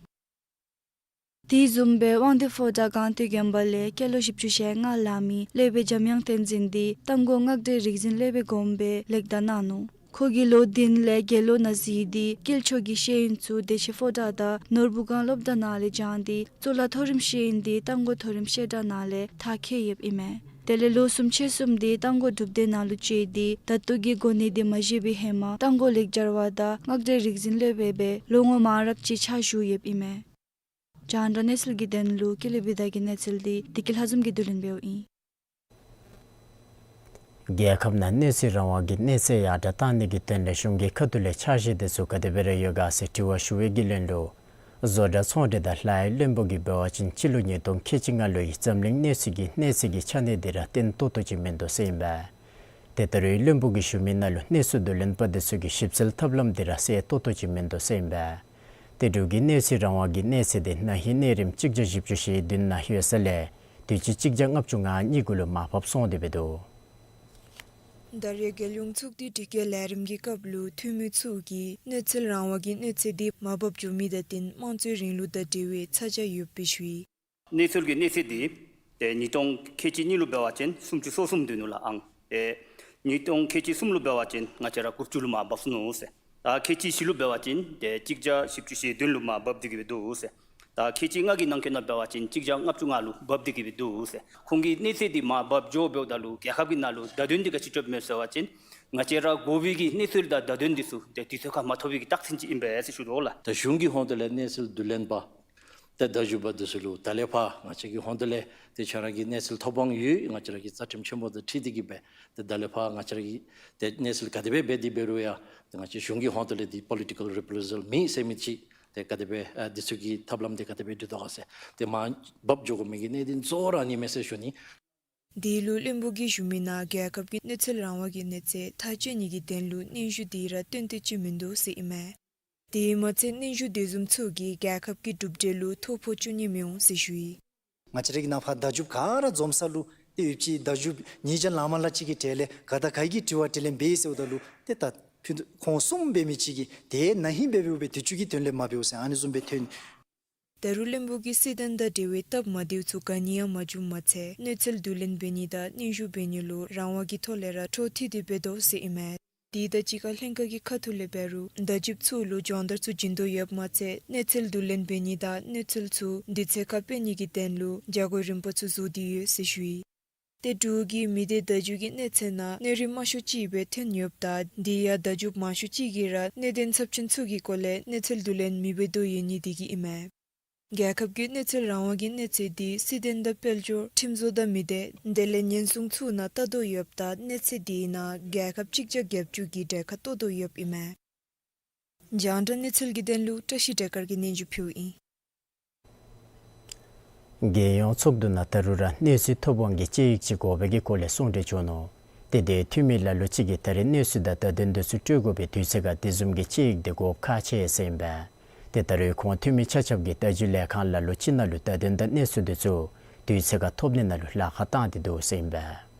དེ་བཟུམ་སྦེ་དབང་འདུས་ཕོ་བྲང་སྒང་སྟེང་དགོན་པ་ལས་སྐྱེས་ལོ་བཞི་བཅུ་ཞེ་ལྔ་ལང་མི་སློབ་དཔོན་འཇམ་དབྱངས་བསྟན་འཛིན་འདི་རྟ་མགོ་སྔགས་སྡེ་རིག་འཛིན་སློབ་དཔོན་དགོངས་པའི་ལེགས་དར་གནང་ནུག། ཁོ་གིས་ལོ་བདུན་ལས་དགེ་སློང་ནང་གཟིགས་ཏེ་དཀྱིལ་ཆོག་གི་ཤེས་ཡོན་ཚུ་བདེ་ཆེན་ཕོ་བྲང་དང་ནོར་བུ་སྒང་སློབ་གྲྭ་ནང་ལས་སྦྱངས་ཏེ་གཙུག་ལག་མཐོ་རིམ་ཤེས་ཡོན་འདི་རྟ་མགོ་མཐོ་རིམ་བཤད་གྲྭ་ནང་ལས་མཐར་འཁྱོལ་ཡོདཔ་ཨིན་མས། དེ་ལས་ལོ་གསུམ་ཕྱེད་གསུམ་འདི་རྟ་མགོ་སྒྲུབ་སྡེ་ནང་ལུ་བཅད་དེ་ད་ལྟོ་གི་གོ་གནས་འདི་མ་བཞེས་པའི་ཧེ་མ་རྟ་མགོ་ལེགས་སྦྱར་བ་དང་སྔགས་སྡེ་རིག་འཛིན་སློབ་དཔོན་སྦེ་ལོ་ངོ་མང་རབས་ཅིག་ཕྱག་ཞུ་ཡོདཔ་ཨིན་མས། རྒྱང་བསྒྲགས་གནས་ཚུལ་གྱི་དོན་ལུ་ཀུན་ལེགས་བི་དྷ་གི་གནས་ཚུལ་འདི་བདེ་སྐྱིད་ལྷ་འཛོམས་ཀྱིས་བསྡུ་ལེན་འབདཝ་ཨིན། རྒྱལ་ཁབ་ནང་གནས་ཚུལ་རང་དབང་གི་གནས་ཚད་ཡར་དྲག་བཏང་ནི་གི་དོན་ལས་གཞུང་གི་ཁ་ཐུག་ལས་ཕྱག་བཞེས་དེ་ཚུ་ག་དེ་སྦེ་ར་ཡོད་ག་ཟེར་དྲི་བ་ཞུ་བའི་གི་ལན་ལུ་བཟོ་གྲྭ་ཚོང་འབྲེལ་དང་ལཱ་གཡོག་བློན་པོ་གིས་འབད་བ་ཅིན་སྤྱི་ལོ་ཉིས་སྟོང་ཁལ་གཅིག་ལྔ་ལོའི་འཛམ་གླིང་གནས་ཚུལ་གྱི་གནས་ཚད་ཀྱི་ཆ་གནས་འདི་ར་བརྟན་ཏོག་ཏོ་ཅིག་མིན་འདུག་ཟེར་ཨིན་པས། ཏེ་ད་རེས་བློན་པོ་གིས་ཞུ་མི་ནང་ལུ་གནས་ཚུལ་བསྡུ་ལེན་པ་དེ་ཚུ་གིས་ཞིབ་འཚོལ་ཐབས་ལམ་འདི་ར་གསལ་ཏོག་ཏོ་ཅིག་མིན་འདུག་ཟེར་ཨིན་པས། ཏེ་འབྲུག་གི་གནས་ཚུལ་རང་དབང་གི་གནས་ཚད་འདི་ན་ཧིང་གནས་རིམ་གཅིག་བརྒྱ་བཞི་བཅུ་ཞེ་བདུན་ནང་ཡོད་ས་ལས་དུས་ཅི་གཅིག་བརྒྱ་ལྔ་བཅུ་ང་གཉིས་གུ་ལུ་མར་བབས་སོང་སྟེ་འབད་འདུག། ད་རེས་རྒྱལ་ཡོངས་ཚོགས་འདུའི་དྲི་བཀོད་ལས་རིམ་གྱི་སྐབས་ལུ་འཐུས་མི་ཚུ་གིས་གནས་ཚུལ་རང་དབང་གི་གནས་ཚད་འདི་མར་བབས་འགྱོ་མི་དང་བསྟུན་དམངས་གཙོའི་རིང་ལུགས་དང་འབྲེལ་བའི་ཚ་གྱང་ཡོདཔ་སྦེ་ཞུ་ཡི། གནས་ཚུལ་གྱི་གནས་ཚད་འདི་ཏེ་ཉིས་སྟོང་ཁལ་གཅིག་གཉིས་ལུ་འབད་བ་ཅིན་སུམ་ཅུ་སོ་གསུམ་སྡོད་ནུག་ལགས་ཨང་། ཏེ་ཉིས་སྟོང་ཁལ་གཅིག་གསུམ་ལུ་འབད་བ་ཅིན་ང་བཅས་ར་དགུ་བཅུ་ལུ་མར་བབས་སོ་ནུག་ཟེར། ད་ཁལ་གཅིག་བཞི་ལུ་འབད་བ་ཅིན་ཏེ་གཅིག་བརྒྱ་བཞི་བཅུ་ཞེ་བདུན་ལུ་མར་བབས་ཏེ་གི་སྦེ་འདུག་ཟེར། ད་ཁལ་གཅིག་ལྔ་གི་ནང་འཁོད་ནང་འབད་བ་ཅིན་གཅིག་བརྒྱ་ལྔ་བཅུ་ང་ལུ་བབས་ཏེ་གི་སྦེ་འདུག་ཟེར། ཁོང་གི་གནས་ཚད་འདི་མར་བབས་འགྱོ་འབདཝ་ད་ལུ་རྒྱལ་ཁབ་ཀྱི་ནང་ལུ་བརྡ་དོན་འདི་ག་ཅི་སྤྲོདཔ་མས་ཟེར་བ་ཅིན་ང་བཅས་ར་དགོ་པའི་གི་གནས་ཚུལ་དང་བརྡ་དོན་འདི་ཚུ་ཏེ་དུས་ཚོད་ཁར་མ་ཐོབ་པའི་གི་རྟགས་མཚན་ཅིག་ཨིན་པས་ཟེར་ཞུ་དོ་ལགས། ད་གཞུང་གི་ཧོངས་ཏོ་ལས་གནས་ཚུལ་བསྡུ་ལེན་པ་ཏེ་བརྡ་བརྒྱུད་པ་འདི་ཚུ་ལུ་ད་ལས་ཕར་ང་བཅས་ཀྱི་ཧོངས་ཏོ་ལས་ཏེ་ཁྱོད་ར་གི་གནས་ཚུལ་ཐོབ་དབང་ཡོད། ང་བཅས་ར་གི་རྩ་ཁྲིམས་ཆེན་པོ་དང་འཁྲིལ་ཏེ་གི་སྦེ་ཏེ་ད་ལས་ཕར་ང་བཅས་ར་གི་ཏེ་གནས་ཚུལ་ག་དེ་སྦེ་འབད་དེ་འབད་རུང་ཡང་ཏེ་ང་བཅས་གཞུང་གི་ཧོངས་ཏོ་ལས་འདི་པོ་ལི་ཊི་ཀལ་རི་པྲི་ཟལ་མེད་ཟེར་མི་ཅིག་ཏེ་ག་དེ་སྦེ་ཨ་འདི་ཚུ་གི་ཐབས་ལམ་འདི་ག་དེ་སྦེ་འདུག་དོ་ག་ཟེར་ཏེ་མར་བབས་འགྱོ་དགོ་མི་གི་གནད་དོན་གཙོ་བོ་ར་ཨ་ནི་མས་ཟེར་ཞུ་ནི། དེ་ལུ་བློན་པོ་གིས་ཞུ་མི་ནང་རྒྱལ་ཁབ་ཀྱི་གནས་ཚུལ་རང་དབང་གི་གནས་ཚད་ཐག་གཅོད་ནི་གི་དོན་ལུ་སྙན་ཞུ་འདི་ར་བཏོན་ཏེ་ཅིག་མིན་འདུག་ཟེར་ཨིན་མས། དེ་མ་ཚད་སྙན་ཞུ་དེ་བཟུམ་ཚུ་གིས་རྒྱལ་ཁབ་ཀྱི་གྲུབ་འབྲས་ལུ་ཐོ་ཕོག་བཅུག་ནི་མི་འོང་ཟེར་ཞུ་ཡི། ང་བཅས་ར་གི་ནང་ཕར་བརྡ་བརྒྱུདཔ་ག་ར་འཛོམས་ས་ལུ་ཏེ་ཡོདཔ་ཅིག་བརྡ་བརྒྱུདཔ་ཉིས་བརྒྱ་ལང་མ་ལང་ཅིག་གི་གྲས་ལས་ག་དང་ག་གིས་དྲི་བ་དྲིས་ལན་འབད་ཡི་ཟེརཝ་ད་ལུ་ཏེ་ད་ཕུད་ཁོང་གསུམ་འབད་མི་ཅིག་གིས་ཏེ་ན་ཧིང་འབད་འབདཝ་སྦེ་དུས་ཅི་གི་དོན་ལས་མ་འབདཝ་ཟེར་ཨ་ནི་བཟུམ་སྦེ་ཐོན། ད་རུང་བློན་པོ་གིས་སྲིད་དོན་དང་འབྲེལ་བའི་སྟབས་མ་བདེཝ་ཚུ་ག་ནི་ཡང་མ་བྱུངམ་མ་ཚད་གནས་ཚུལ་བསྡུ་ལེན་འབད་ནི་དང་སྙན་ཞུ་འབད་ནི་ལུ་རང་དབང་གི་ཐོག་ལས་ར་འཕྲོ་མཐུད་དེ་འབད་དོ་ཟེར་ཨིན་མས། དེ་དང་གཅིག་ཁར་ལྷན་ཁག་གི་ཁ་ཐུག་ལས་འབད་རུང་བརྡ་བརྒྱུདཔ་ཚུ་ལུ་སྦྱོང་བརྡར་ཚུ་བྱིན་དོ་ཡོདཔ་མ་ཚད་གནས་ཚུལ་བསྡུ་ལེན་འབད་ནི་དང་གནས་ཚུལ་ཚུ་དུས་ཚོད་ཁར་སྤེལ་ནི་གི་དོན་ལུ་བྱ་སྒོ་རིམ་པ་ཚུ་བཟོ་སྟེ་ཡོད་ཟེར་ཞུ་ཡི། ཏེ་འབྲུག་གི་མི་སྡེ་བརྡ་བརྒྱུད་ཀྱི་གནས་ཚད་ནང་གནས་རིམ་དམའ་ཤོས་ཅིག་སྦེ་ཐོན་ཡོདཔ་ད་དེ་ཡང་བརྡ་བརྒྱུདཔ་མང་ཤོས་ཅིག་གིས་ར་གནད་དོན་ཚབས་ཆེན་ཚུ་གི་སྐོར་ལས་གནས་ཚུལ་བསྡུ་ལེན་མི་འབད་དོ་ཡོད་ནི་དེ་གིས་ཨིན་མས། རྒྱལ་ཁབ་ཀྱི་གནས་ཚུལ་རང་དབང་གི་གནས་ཚད་འདི་སྲིད་དོན་དང་དཔལ་འབྱོར་ཁྲིམས་བཟོ་དང་མི་སྡེ་དེ་ལས་ཉེན་སྲུང་ཚུ་ནང་བལྟ་དོ་ཡོདཔ་ད་གནས་ཚད་འདིའི་ནང་རྒྱལ་ཁབ་གཅིག་བརྒྱ་བརྒྱད་ཅུ་གི་གྲལ་ཁར་གཏོགས་དོ་ཡོདཔ་ཨིན་མས། རྒྱང་བསྒྲགས་གནས་ཚུལ་གྱི་དོན་ལུ་བཀྲ་ཤིས་བདེ་དཀར་གྱིས་སྙན་ཞུ་ཕུལཝ་ཨིན། རྒྱལ་ཡོངས་ཚོགས་འདུ་ནང་ད་རུང་ར་གནས་ཚུལ་ཐོབ་དབང་གི་དཔྱད་ཡིག་ཅིག་དགོ་པའི་གི་སྐོར་ལས་གསུང་གྲོས་བྱུང་ནུག། ཏེ་དེ་འཐུས་མི་ལ་ལུ་ཅིག་གིས་ད་རེས་གནས་ཚུལ་དང་བརྡ་དོན་འདི་ཚུ་སྤྲོད་དགོ་པའི་དུས་ཚོད་ཁར་དེ་བཟུམ་གྱི་དཔྱད་ཡིག་འདི་དགོཔ་ཁག་ཆེ་ཟེར་ཨིན་པས། ཏེ་ད་རུང་ཁོང་འཐུས་མི་ཆ་ཁྱབ་ཀྱིས་བརྡ་བརྒྱུད་ལས་ཁང་ལ་ལུ་ཅིག་ནང་ལུ་བརྡ་དོན་དང་གནས་ཚུལ་འདི་ཚུ་དུས་ཚོད་ཁར་ཐོབ་ནི་ནང་ལུ་ལཱ་ཁག་བཏང་སྟེ་འདུག་ཟེར་ཨིན་པས།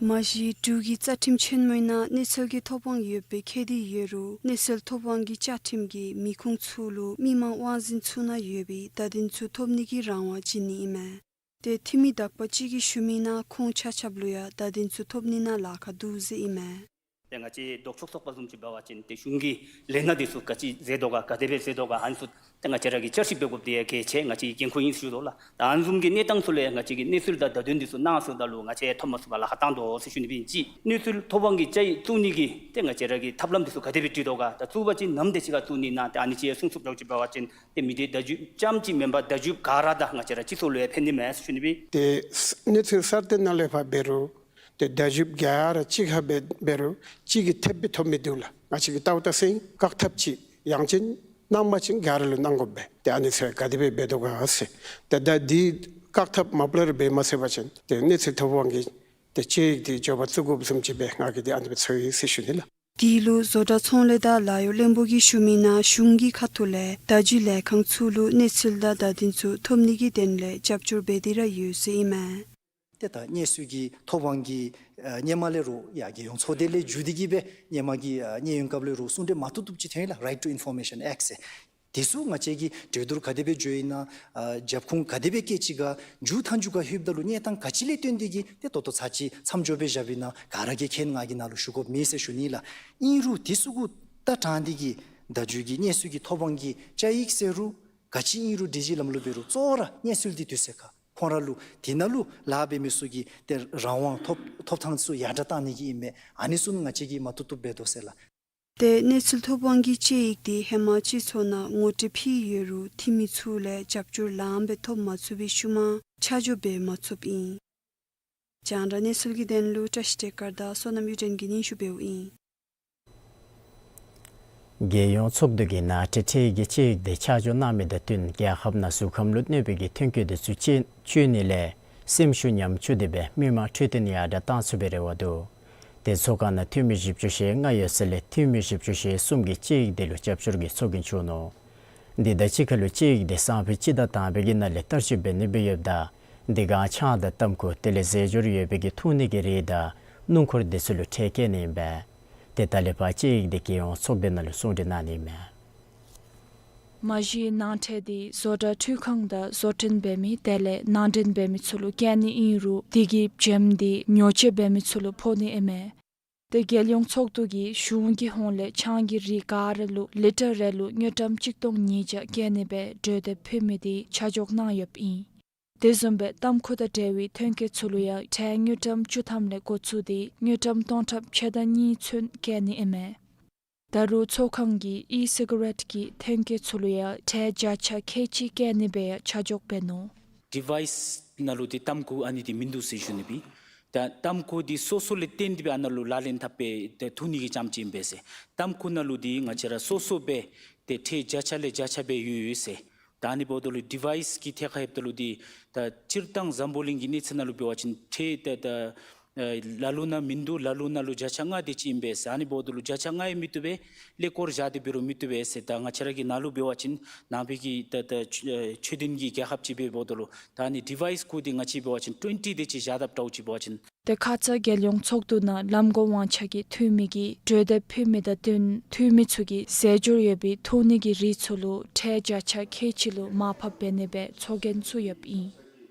མ་གཞི་འབྲུག་གི་རྩ་ཁྲིམས་ཆེན་མོའི་ནང་གནས་ཚུལ་གྱི་ཐོབ་དབང་ཡོད་པའི་ཁེ་དེ་ཡོད་རུང་གནས་ཚུལ་ཐོབ་དབང་གི་བཅའ་ཁྲིམས་ཀྱིས་མི་ཁུངས་ཚུ་ལུ་མི་མང་དབང་འཛིན་ཚུ་ནང་ཡོད་པའི་བརྡ་དོན་ཚུ་ཐོབ་ནི་གི་རང་དབང་བྱིན་ནི་ཨིན་མས། ཏེ་འཐུས་མི་དག་པ་ཅིག་གིས་ཞུ་མི་ནང་ཁོང་ཆ་ཁྱབ་ལུ་ཡང་བརྡ་དོན་ཚུ་ཐོབ་ནི་ནང་ལཱ་ཁག་འདུག་ཟེར་ཨིན་མས། ཏེ་ང་བཅས་ལྡོག་ཕྱོགས་ཚོགས་པ་བཟུམ་ཅིག་འབད་བ་ཅིན་ཏེ་གཞུང་གི་ལས་སྣ་འདི་ཚུ་ག་ཅི་མཛད་དོ་ག་ག་དེ་སྦེ་མཛད་དོ་ག་ཨ་ནི་ཚུ་ཏེ་ང་བཅས་ར་གིས་བསྐྱར་ཞིབ་འབད་དགོཔ་འདི་ཡང་གལ་ཆེ། ང་བཅས་ཀྱི་འགན་ཁུར་ཨིན་ཟེར་ཞུ་དོ་ལགས། ད་ཨ་ནི་བཟུམ་གྱི་གནས་སྟངས་ཚུ་ལས་ང་བཅས་ཀྱིས་གནས་ཚུལ་དང་བརྡ་དོན་འདི་ཚུ་གནང་ཚུགས་ད་ལུ་ང་བཅས་ཐོབ་མ་ཚུགས་པར་ལཱ་ཁག་བཏང་དོ་ཟེར་ཞུ་ནི་སྦེ་ཨིན། གཅིག་གནས་ཚུལ་ཐོབ་དབང་གི་བཅའ་ཡིག་བཙུགས་ནི་གི་ཏེ་ང་བཅས་ར་གི་ཐབས་ལམ་འདི་ཚུ་ག་དེ་སྦེ་བྲིས་དོ་ག། ད་བཙུགས་པ་ཅིན་ནམ་དེ་ཅིག་ཁར་བཙུགས་ནི་ན་ཏེ་ཨ་ནི་ཅིག་གསུང་ཚུགསཔ་འདྲཝ་ཅིག་འབད་བ་ཅིན་ཏེ་མི་སྡེ་བརྡ་བརྒྱུད་ཙམ་ཅིག་མེན་པར་བརྡ་བརྒྱུད་ག་ར་དང་ང་བཅས་ར་སྤྱི་ཚོགས་ལུ་ཡང་ཕན་ནི་མས་ཟེར་ཞུ་ནི་སྦེ། ཏེ་གནས་ཚུལ་གསར་བཏོན་ནང་ལས་ཕར་འབད་རུང་ཏེ་བརྡ་བརྒྱུད་ག་ར་གཅིག་ཁར་འབད་འབད་རུང་གཅིག་གིས་ཐེབས་སྦེ་ཐོབ་མི་འདུག་ལགས། ང་བཅས་ཀྱིས་བལྟཝ་ད་ཟེར་བཀག་ཐབས་ཅིག་ཡང་ཅིན་གནང་པ་ཅིན་ག་ར་ལུ་གནང་དགོ་པས། ཏེ་ཨ་ནི་ཚུ་ག་དེ་སྦེ་འབད་དོ་ག་ཟེར། ཏེ་ད་འདི་བཀག་ཐབས་མ་པ་ལས་ར་འབད་མ་ཚུགས་པ་ཅིན་ཏེ་གནས་ཚུལ་ཐོབ་དབང་གི་ཏེ་དཔྱད་ཡིག་འདི་མགྱོགས་པ་བཙུགས་དགོཔ་བཟུམ་ཅིག་སྦེ་ང་གིས་འདི་ཨ་ནི་སྦེ་ཚོར་ཡི་ཟེར་ཞུ་ནི་ལགས། དེ་ལུ་བཟོ་གྲྭ་ཚོང་ལས་དང་ལཱ་གཡོག་བློན་པོ་གིས་ཞུ་མི་ནང་གཞུང་གི་ཁ་ཐུག་ལས་བརྡ་བརྒྱུད་ལས་ཁང་ཚུ་ལུ་གནས་ཚུལ་དང་བརྡ་དོན་ཚུ་ཐོབ་ནི་གི་དོན་ལས་རྒྱབ་སྐྱོར་འབད་དེ་ར་ཡོད་ཟེར་ཨིན་མས། ཏེ་ད་གནས་ཚུལ་གྱི་ཐོབ་དབང་གི་ཨ་སྔོན་མ་ལས་ར་ཡང་རྒྱལ་ཡོངས་ཚོགས་སྡེ་ལས་བརྒྱུད་དེ་གིས་སྦེ་སྔོན་མ་གི་ཨ་གནས་ཡུན་སྐབས་ལས་ར་གསུང་གྲོས་མ་བཏུབ་བཏུབ་ཅིག་ཐོན་ཡི་ལགས། Right to Information Act ཟེར། དེ་ཚུ་ང་བཅས་ཀྱིས་གྲོས་བསྡུར་ག་དེ་སྦེ་འགྱོ་ཡི་ན་ཨ་རྒྱབ་ཁུངས་ག་དེ་སྦེ་བཀལ་ཅི་ག་མཇུག་མཐའ་མཇུག་ཁར་ལྷོདཔ་ད་ལུ་གནས་སྟངས་ག་ཅི་ལས་བརྟེན་ཏེ་གིས་ཏེ་ད་ལྟོ་ཚར་ཅིག་མཚམས་འཇོག་སྦེ་བཞགཔ་ཨིན་ན་ག་ར་གིས་མཁྱེན། ང་གིས་ནཱ་ལུ་ཞུ་དགོཔ་མེད་ཟེར་ཞུ་ནི་ལགས། ཨིན་རུང་དེ་ཚུ་གུ་ལྟ་དྲངས་ཏེ་གིས་བརྡ་བརྒྱུད་ཀྱི་གནས་ཚུལ་གྱི་ཐོབ་དབང་གི་བཅའ་ཡིག་ཟེར་རུང་ག་ཅི་ཨིན་རུང་སྒྲིག་གཞི་ལམ་ལུགས་འབད་རུང་གཙོ་བོ་ར་གནས་ཚུལ་འདི་དུས་ཚོད་ཁར་ཁོང་ར་ལུ་དེ་ནང་ལུ་ལཱ་འབད་མི་ཚུ་གི་ཏེ་རང་དབང་ཐོབ་ཐོབ་ཐངས་ཚུ་ཡར་དྲག་བཏང་ནི་གི་ཨིན་མས། ཨ་ནི་ཚུ་ང་བཅས་ཀྱིས་མ་བཏུབ་བཏུབ་འབད་དོ་ཟེར་ལགས། ཏེ་གནས་ཚུལ་ཐོབ་དབང་གི་དཔྱད་ཡིག་འདི་ཧེ་མ་སྤྱི་ཚོགས་ནང་ངོ་སྤྲོད་ཕུལ་ཡོད་རུང་འཐུས་མི་ཚུ་ལས་རྒྱབ་སྐྱོར་ལངམ་སྦེ་ཐོབ་མ་ཚུགས་པའི་ཤུལ་མ་ཆ་འཇོག་འབད་མ་ཚུགསཔ་ཨིན། རྒྱང་བསྒྲགས་གནས་ཚུལ་གྱི་དོན་ལུ་བཀྲ་ཤིས་བདེ་དཀར་དང་བསོད་ནམས་གཡུ་སྒྲོན་གྱིས་སྙན་ཞུ་འབདཝ་ཨིན། རྒྱལ་ཡོངས་ཚོགས་འདུ་གིས་ནང་འདྲེན་འཕྲལ་གྱི་དཔྱད་ཡིག་འདི་ཆ་འཇོག་གནང་མི་དང་བསྟུན་རྒྱལ་ཁབ་ནང་གཟུགས་ཁམས་ལུ་གནོད་པའི་གི་ཐོན་སྐྱེད་འདི་ཚུ་བཅོས་བཅོས་ནི་ལས་སེམས་ཤུགས་ཉམས་བཅུག་སྟེ་སྦེ་མི་མང་འཕྲོད་བསྟེན་ཡར་དྲག་བཏང་ཚུགས་པའི་རེ་བ་འདུག། ཏེ་ཚོགས་ཁང་ནང་འཐུས་མི་བཞི་བཅུ་ཞེ་ལྔ་ཡོད་ས་ལས་འཐུས་མི་བཞི་བཅུ་ཞེ་གསུམ་གྱིས་དཔྱད་ཡིག་འདི་ལུ་རྒྱབ་སྐྱོར་གྱི་ཚོགས་རྒྱན་བྱུང་ནུག། འདི་དང་གཅིག་ཁར་ལུ་དཔྱད་ཡིག་འདི་སང་ཕོད་སྤྱི་ཟླ་དང་པའི་གི་ནང་ལས་བསྟར་སྤྱོད་འབད་ནི་སྦེ་ཡོདཔ་ད་འདི་ག་ཆང་དང་ཏམ་ཁུ་དེ་ལས་རྫས་སྦྱོར་ཡོད་པའི་གི་འཐུང་ནི་གི་རིགས་དང་སྣུམ་འཁོར་འདི་ཚུ་ལུ་ཁྲལ་བཀལ་ནི་ཨིན་པས། ཏེ་ད་ལས་ཕར་དཔྱད་ཡིག་འདི་རྒྱལ་ཡོངས་ཚོགས་སྡེ་ནང་ལུ་གསུང་གྲོས་གནང་ནི་ཨིན་མས། མ་གཞི་ནང་འདྲེན་འདི་བཟོ་གྲྭ་འཕྲུལ་ཁང་དང་བཟོ་སྐྲུན་འབད་མི་དེ་ལས་ནང་འདྲེན་འབད་མི་ཚུ་ལུ་བཀལ་ནི་ཨིན་རུང་དེ་གི་བྱེམ་འདི་ཉོ་སྤྱོད་འབད་མི་ཚུ་ལུ་ཕོག་ནི་ཨིན་མས། ཏེ་རྒྱལ་ཡོངས་ཚོགས་འདུ་གིས་གཞུང་གི་ཧོངས་ལས་ཆང་གི་རིགས་ག་ར་ལུ་ལི་ཊར་རེ་ལུ་དངུལ་ཀྲམ་གཅིག་སྟོང་ཉིས་བརྒྱ་བཀལ་ནི་སྦེ་གྲོས་འདེབས་ཕུལ་མི་འདི་ཆ་འཇོག་གནང་ཡོདཔ་ཨིན། དེ་བཟུམ་སྦེ་ཏམ་ཁུ་དང་འབྲེལ་བའི་ཐོན་སྐྱེད་ཚུ་ལུ་ཡང་ཁྲལ་དངུལ་ཀྲམ་བཅུ་ཐམ་ལས་འགོ་བཙུགས་ཏེ་དངུལ་ཀྲམ་སྟོང་ཕྲག་ཕྱེད་དང་གཉིས་ཚུན་བཀལ་ནི་ཨིན་མས། ད་རུང་ཚོགས་ཁང་གིས་ཨི་སི་ག་རེཊ་གི་ཐོན་སྐྱེད་ཚུ་ལུ་ཡང་ཁྲལ་བརྒྱ་ཆ་ཁལ་གཅིག་བཀལ་ནི་སྦེ་ཡང་ཆ་འཇོག་འབད་ནུག། ཌི་ཝའིས་ནང་ལུ་འདི་ཏམ་ཁུ་ཨ་ནི་འདི་མིན་འདུག་ཟེར་ཞུ་ནི་སྦེ། ད་ཏམ་ཁུ་འདི་སོ་སོ་ལས་བརྟེན་ཏེ་སྦེ་ཨ་ནཱ་ལུ་ལག་ལེན་འཐབ་སྦེ་ཏེ་འཐུང་ནི་གི་རྐྱངམ་ཅིག་ཨིན་པས་ཟེར། ཏམ་ཁུ་ནང་ལུ་འདི་ང་བཅས་ར་སོ་སོ་སྦེ་ཏེ་ཁྲལ་བརྒྱ་ཆ་ལས་བརྒྱ་ཆ་སྦེ་ཡོད་ཡོད་ཟེར། ད་ཨ་ནི་འབདཝ་ད་ལུ་ཌི་ཝའིས་ཀྱི་ཐད་ཁར་ལྷོདཔ་ད་ལུ་འདི་ད་སྤྱིར་བཏང་འཛམ་བུ་གླིང་གི་གནས་ཚད་ནང་ལུ་འབད་བ་ཅིན་ཁྲལ་ད་ད་ཨ་ལ་ལུ་ནང་མིན་འདུག། ལ་ལུ་ནང་ལུ་བརྒྱ་ཆ་ལྔ་དེ་ཅིག་ཨིན་པས་ཟེར། ཨ་ནི་འབདཝ་ད་ལུ་བརྒྱ་ཆ་ལྔ་ཡང་མི་བཏུབ་པས། ཀླད་ཀོར་བཞག་སྟེ་འབད་རུང་མི་བཏུབ་པས་ཟེར། ད་ང་བཅས་ར་གི་ནཱ་ལུ་འབད་བ་ཅིན་ནང་པའི་གི་ད་ད་ཆོས་ལྡན་གྱི་རྒྱལ་ཁབ་ཅིག་འབདཝ་ད་ལུ་ད་ཨ་ནི་ཌི་ཝའིས་གུ་འདི་ང་བཅས་འབད་བ་ཅིན་ཊུ་ཝེན་ཊི་དེ་ཅིག་བཞག་དཔ་འདྲཝ་ཅིག་འབད་བ་ཅིན། ཏེ་ཁ་ཙ་རྒྱལ་ཡོངས་ཚོགས་འདུ་ནང་ལམ་གོང་དབང་ཆ་གི་འཐུས་མི་གིས་གྲོས་འདེབས་ཕུལ་མི་དང་བསྟུན་འཐུས་མི་ཚུ་གིས་རྫས་སྦྱོར་ཡོད་པའི་འཐུང་ནི་གི་རིགས་ཚུ་ལུ་ཁྲལ་བརྒྱ་ཆ་ཁལ་གཅིག་ལུ་མར་ཕབ་འབད་ནི་སྦེ་ཚོགས་རྒྱན་བཙུགས་ཡོདཔ་ཨིན།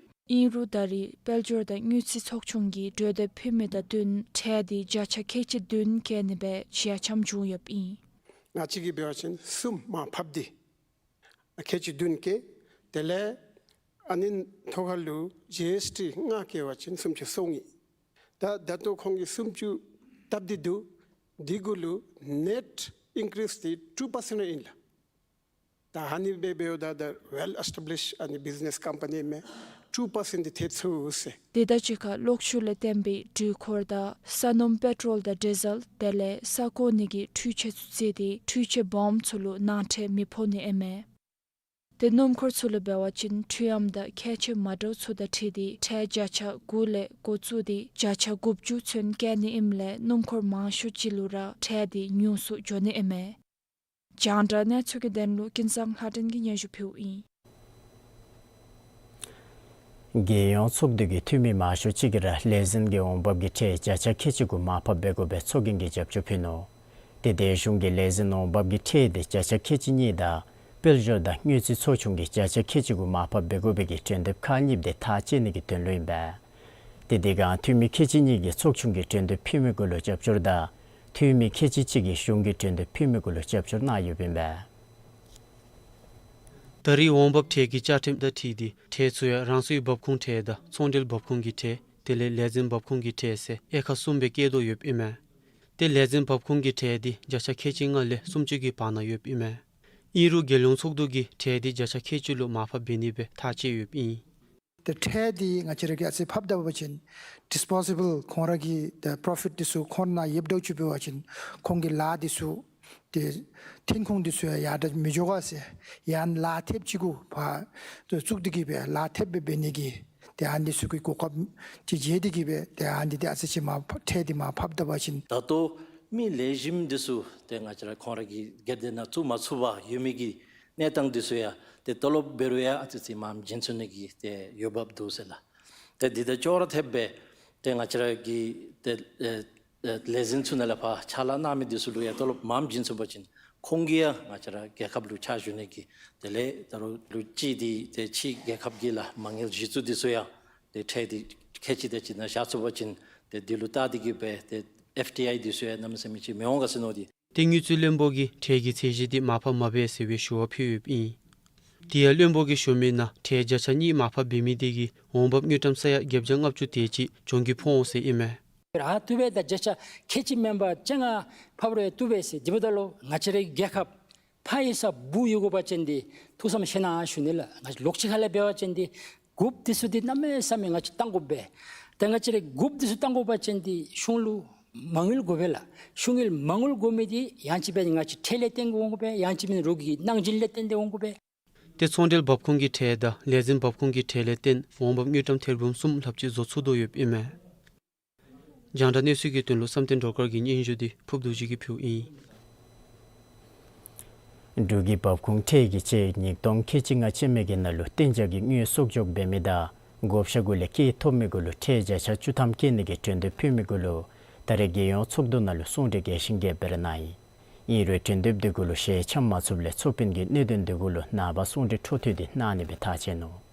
ཨིན་རུང་ད་རེས་དཔལ་འབྱོར་དང་དངུལ་རྩིས་ཚོགས་ཆུང་གིས་གྲོས་འདེབས་ཕུལ་མི་དང་བསྟུན་ཁྲལ་འདི་བརྒྱ་ཆ་ཁལ་གཅིག་བདུན་བཀལ་ནི་སྦེ་ཞལ་འཆམ་བྱུང་ཡོདཔ་ཨིན། ང་བཅས་ཀྱིས་འབད་བ་ཅིན་གསུམ་མར་ཕབ་སྟེ་ཁལ་གཅིག་བདུན་བཀལ། དེ་ལས་ཨ་ནི་ཐོག་ཁར་ལུ་ཇི་ཨེསི་ཊི་ལྔ་བཀལ་བ་ཅིན་སུམ་ཅུ་སོ་གཉིས། ད་ད་ལྟོ་ཁོང་གིས་སུམ་ཅུ་བཏབ་སྟེ་འདུག། འདི་གུ་ལུ་ནེཊ་ཨིན་ཀི་རིསི་འདི་ཊུ་པར་སེནཊ་ཨིན་ལགས། ད་ཨ་ནི་སྦེ་འབདཝ་ད་ད་well established ཨ་ནི་བིཛ་ནེས་ཀམ་པ་ནི་མས། ཊུ་པར་སེནཊ་འདི་ཐེབས་ཚུགས་ཟེར། དེ་དང་གཅིག་ཁར་གློག་ཤུགས་ལས་བརྟེན་པའི་འགྲུལ་འཁོར་དང་ས་སྣུམ་པེ་ཊོལ་དང་ཌི་ཟེལ་དེ་ལས་ས་བཀོག་ནི་གི་འཕྲུལ་ཆས་ཚུ་བརྩིས་ཏེ་འཕྲུལ་ཆས་སྦོམ་ཚུ་ལུ་ནང་ཁྲལ་མི་ཕོག་ནི་ཨིན་མས། ཏེ་སྣུམ་འཁོར་ཚུ་ལུ་འབད་བ་ཅིན་འཕྲུལ་ཨམ་དང་ཁྱད་ཆོས་མ་འདྲཝ་ཚུ་དང་འཁྲིལ་ཏེ་ཁྲལ་བརྒྱ་ཆ་དགུ་ལས་འགོ་བཙུགས་ཏེ་བརྒྱ་ཆ་དགུ་བཅུ་ཚུན་བཀལ་ནི་ཨིནམ་ལས་སྣུམ་འཁོར་མང་ཤོས་ཅིག་ལུ་ར་ཁྲལ་འདི་ཉུང་སུ་འགྱོ་ནི་ཨིན་མས། རྒྱང་བསྒྲགས་གནས་ཚུལ་གྱི་དོན་ལུ་ཀུན་བཟང་ལྷ་སྒྲོན་གྱིས་སྙན་ཞུ་ཕུལཝ་ཨིན། རྒྱལ་ཡོངས་ཚོགས་འདུ་གིས་འཐུས་མི་མང་ཤོས་ཅིག་གིས་ར་ལས་འཛིན་གྱི་འོང་འབབ་ཀྱི་ཁྲལ་བརྒྱ་ཆ་ཁལ་གཅིག་གུ་མར་ཕབ་འབད་དགོ་པའི་ཚོགས་རྒྱན་གྱི་རྒྱབ་སྐྱོར་ཕུལ་ནུག། ཏེ་རྒྱལ་གཞུང་གིས་ལས་འཛིན་འོང་འབབ་ཀྱི་ཁྲལ་འདི་བརྒྱ་ཆ་ཁལ་གཅིག་གཉིས་དང་དཔལ་འབྱོར་དང་དངུལ་རྩིས་ཚོགས་ཆུང་གིས་བརྒྱ་ཆ་ཁལ་གཅིག་གུ་མར་ཕབ་འབད་དགོ་པའི་གྲོས་འདེབས་ཁག་གཉིས་དེ་ཐག་བཅད་ནི་གི་དོན་ལུ་ཨིན་པས། ཏེ་དེ་སྒང་འཐུས་མི་ཁལ་གཅིག་གཉིས་ཀྱིས་ཚོགས་ཆུང་གི་གྲོས་འདེབས་ཕུལ་མི་གུ་ལུ་རྒྱབ་སྐྱོར་དང་འཐུས་མི་ཁལ་གཅིག་གཅིག་གིས་གཞུང་གི་གྲོས་འདེབས་ཕུལ་མི་གུ་ལུ་རྒྱབ་སྐྱོར་གནང་ཡོདཔ་ཨིན་པས། ད་རེས་འོང་འབབ་ཁྲལ་གྱི་བཅའ་ཁྲིམས་དང་འཁྲིལ་ཏེ་ཁྲལ་ཚུ་ཡང་རང་སོའི་འབབ་ཁུངས་ཁྲལ་དང་ཚོང་འབྲེལ་འབབ་ཁུངས་ཀྱི་ཁྲལ་དེ་ལས་ལས་འཛིན་འབབ་ཁུངས་ཀྱི་ཁྲལ་ཟེར་དབྱེ་ཁག་གསུམ་སྦེ་བཀལ་དོ་ཡོདཔ་ཨིན་མས། ཏེ་ལས་འཛིན་འབབ་ཁུངས་ཀྱི་ཁྲལ་འདི་བརྒྱ་ཆ་ཁལ་གཅིག་ལྔ་ལས་སུམ་ཅུ་གི་བར་ན་ཡོདཔ་ཨིན་མས། ཨིན་རུང་རྒྱལ་ཡོངས་ཚོགས་འདུ་གིས་ཁྲལ་འདི་བརྒྱ་ཆ་ཁལ་གཅིག་ལུ་མར་ཕབ་འབད་ནི་སྦེ་ཐག་བཅད་ཡོདཔ་ཨིན། ཏེ་ཁྲལ་འདི་ང་བཅས་ར་གིས་ཨ་ཙི་ཕབ་ད་པ་ཅིན་ཌིས་པོ་ཟི་བཱལ་ཁོང་ར་གི་ཏེ་པོརོ་ཕིཊ་འདི་ཚུ་ཁོང་ནང་ཡོདཔ་འདྲཝ་ཅིག་འབད་བ་ཅིན་ཁོང་གི་ལཱ་འདི་ཚུ་ཏེ་ཐོན་ཁུངས་འདི་ཚུ་ཡང་ཡར་དྲག་མི་འགྱོ་ག་ཟེར། ཡང་ལཱ་ཐེབས་ཅིག་གུ་ཕར་ཏེ་བཙུགས་ཏེ་གི་སྦེ་ལཱ་ཐེབས་སྦེ་འབད་ནི་གི་ཏེ་ཨ་ནི་ཚུ་གི་གོ་སྐབས་ཅིག་མཇལ་ཏེ་གི་སྦེ་ཏེ་ཨ་ནི་འདི་ཨ་ཙི་ཅིག་མར་ཕབ་ཁྲལ་འདི་མར་ཕབ་ད་པ་ཅིན། ད་ལྟོ་མི་ལེགས་ཤོམ་འདི་ཚུ་ཏེ་ང་བཅས་ར་ཁོང་ར་གི་སྒེར་སྡེ་ནང་བཙུགས་མ་ཚུགས་པར་ཡོད་མི་གི་གནས་སྟངས་འདི་ཚུ་ཡང་ཏེ་ཏོ་ལོབ་འབད་རུང་ཡང་ཨ་ཙི་ཅིག་མངམ་བྱིན་ཚུགས་ནི་གི་ཏེ་འོས་འབབ་འདུག་ཟེར་ལགས། ཏེ་འདི་དང་ཅོག་ར་འཐདཔ་སྦེ་ཏེ་ང་བཅས་ར་གི་ཏེ་ཨེ་ཨེ་ལས་འཛིན་ཚུ་ནང་ལས་ཕར་ཕྱག་ལཱ་གནང་མི་འདི་ཚུ་ལུ་ཡང་ཏོ་ལོབ་མངམ་བྱིན་ཚུགས་པ་ཅིན་ཁོང་གིས་ཡང་ང་བཅས་ར་རྒྱལ་ཁབ་ལུ་ཕྱག་ཞུ་ནི་གི་དེ་ལས་ད་རུང་ལུ་ཅིག་འདི་ཏེ་ཕྱི་རྒྱལ་ཁབ་ཀྱི་ལཱ་མ་དངུལ་གཞི་བཙུགས་འདི་ཚུ་ཡང་ཏེ་ཁྲལ་འདི་ཁལ་གཅིག་དང་གཅིག་ནང་བཞག་ཚུགས་པ་ཅིན་ཏེ་འདི་ལུ་བལྟ་སྟེ་གི་སྦེ་ཏེ་ཨེཕ་ཊི་ཨའི་འདི་ཚུ་ཡང་གནམ་མེད་ས་མེད་ཅིག་མི་འོང་ག་ཟེར་མནོ་སྟེ། ཏེ་དངུལ་རྩིས་བློན་པོ་གིས་ཁྲལ་གྱི་ཚད་གཞི་འདི་མར་ཕབ་མ་འབད་ཟེར་བའི་ཞུ་བ་ཕུལ་ཡོདཔ་ཨིན། དེ་ཡང་བློན་པོ་གིས་ཞུ་མི་ནང་ཁྲལ་བརྒྱ་ཆ་གཉིས་མར་ཕབ་འབད་མི་དེ་གིས་འོང་འབབ་དངུལ་ཀྲམ་ས་ཡ་བརྒྱད་བརྒྱ་ལྔ་བཅུ་དེ་ཅིག་གྱོང་གུད་ཕོག་འོང་ཟེར་ཨིན་མས། ར་བཏུབ་པས། ད་བརྒྱ་ཆ་ཁལ་གཅིག་མེན་པར་བཅོ་ལྔ་ཕབ་རུང་བཏུབ་པས་ཟེར། དེ་འབདཝ་ད་ལུ་ང་བཅས་རའི་རྒྱལ་ཁབ་ཕར་གཡུས་ས་སྦུག་ཡོད་དགོ་པ་ཅིན་འདི་ཐུགས་བསམ་བཞེས་གནང་ཞུ་ནི་ལགས། ང་བཅས་ལོགས་གཅིག་ཁ་ལས་འབད་བ་ཅིན་འདི་རྒུབ་འདི་ཚུ་འདི་གནམ་མེད་ས་མེད་ང་བཅས་བཏང་དགོ་པས། ཏེ་ང་བཅས་རའི་རྒུབ་འདི་ཚུ་བཏང་དགོ་པ་ཅིན་འདི་གཞུང་ལུ་མ་དངུལ་དགོ་པས་ལགས། གཞུང་གི་མ་དངུལ་དགོ་མི་འདི་ཡང་ཅིན་འབད་ང་བཅས་ཁྲལ་ལས་བརྟེན་དགོ་འོང་དགོ་པས། ཡང་ཅིན་འབད་རོགས་ཀྱི་གནང་སྦྱིན་ལས་བརྟེན་ཏེ་འོང་དགོ་པས། ཏེ་ཚོང་འབྲེལ་འབབ་ཁུངས་ཀྱི་ཁྲལ་དང་ལས་འཛིན་འབབ་ཁུངས་ཀྱི་ཁྲལ་ལས་བརྟེན་འོང་འབབ་དངུལ་ཀྲམ་ཐེར་འབུམ་གསུམ་ལྷགཔ་ཅིག་བཟོ་ཚུགས་དོ་ཡོདཔ་ཨིན་མས། རྒྱང་བསྒྲགས་གནས་ཚུལ་གྱི་དོན་ལུ་བསམ་གཏན་སྒྲོལ་དཀར་གྱི་སྙན་ཞུ་འདི་ཕུརབ་རྡོ་རྗེ་གིས་ཕུལཝ་ཨིན། འབྲུག་གི་འབབ་ཁུངས་ཁྲལ་གྱི་ཁྱེག་ཉིས་སྟོང་ཁལ་གཅིག་ལྔ་ཅན་མའི་གི་ནང་ལུ་གཏན་འཇགས་ཀྱི་དངུལ་གསོག་འཇོག་འབད་མི་དང་བགོ་བཤའ་གུ་ལས་སྐྱེད་ཐོབ་མི་གུ་ལུ་ཁྲལ་བརྒྱ་ཆ་བཅུ་ཐམ་བཀལ་ནི་གི་གྲོས་འདེབས་ཕུལ་མི་གུ་ལུ་ད་རེས་རྒྱལ་ཡོངས་ཚོགས་འདུ་ནང་ལུ་གསུང་གྲོས་རྒྱས་ཤིང་རྒྱས་སྦེ་ར་གནང་ཡི། ཨིན་རུང་གྲོས་འདེབས་འདི་གུ་ལུ་ཞལ་འཆམ་མ་ཚུགསཔ་ལས་ཚོགས་དཔོན་གྱིས་གནད་དོན་འདི་གུ་ལུ་ནངས་པ་གསུང་གྲོས་འཕྲོ་མཐུད་དེ་གནང་ནི་སྦེ་ཐག་བཅད་ནུག།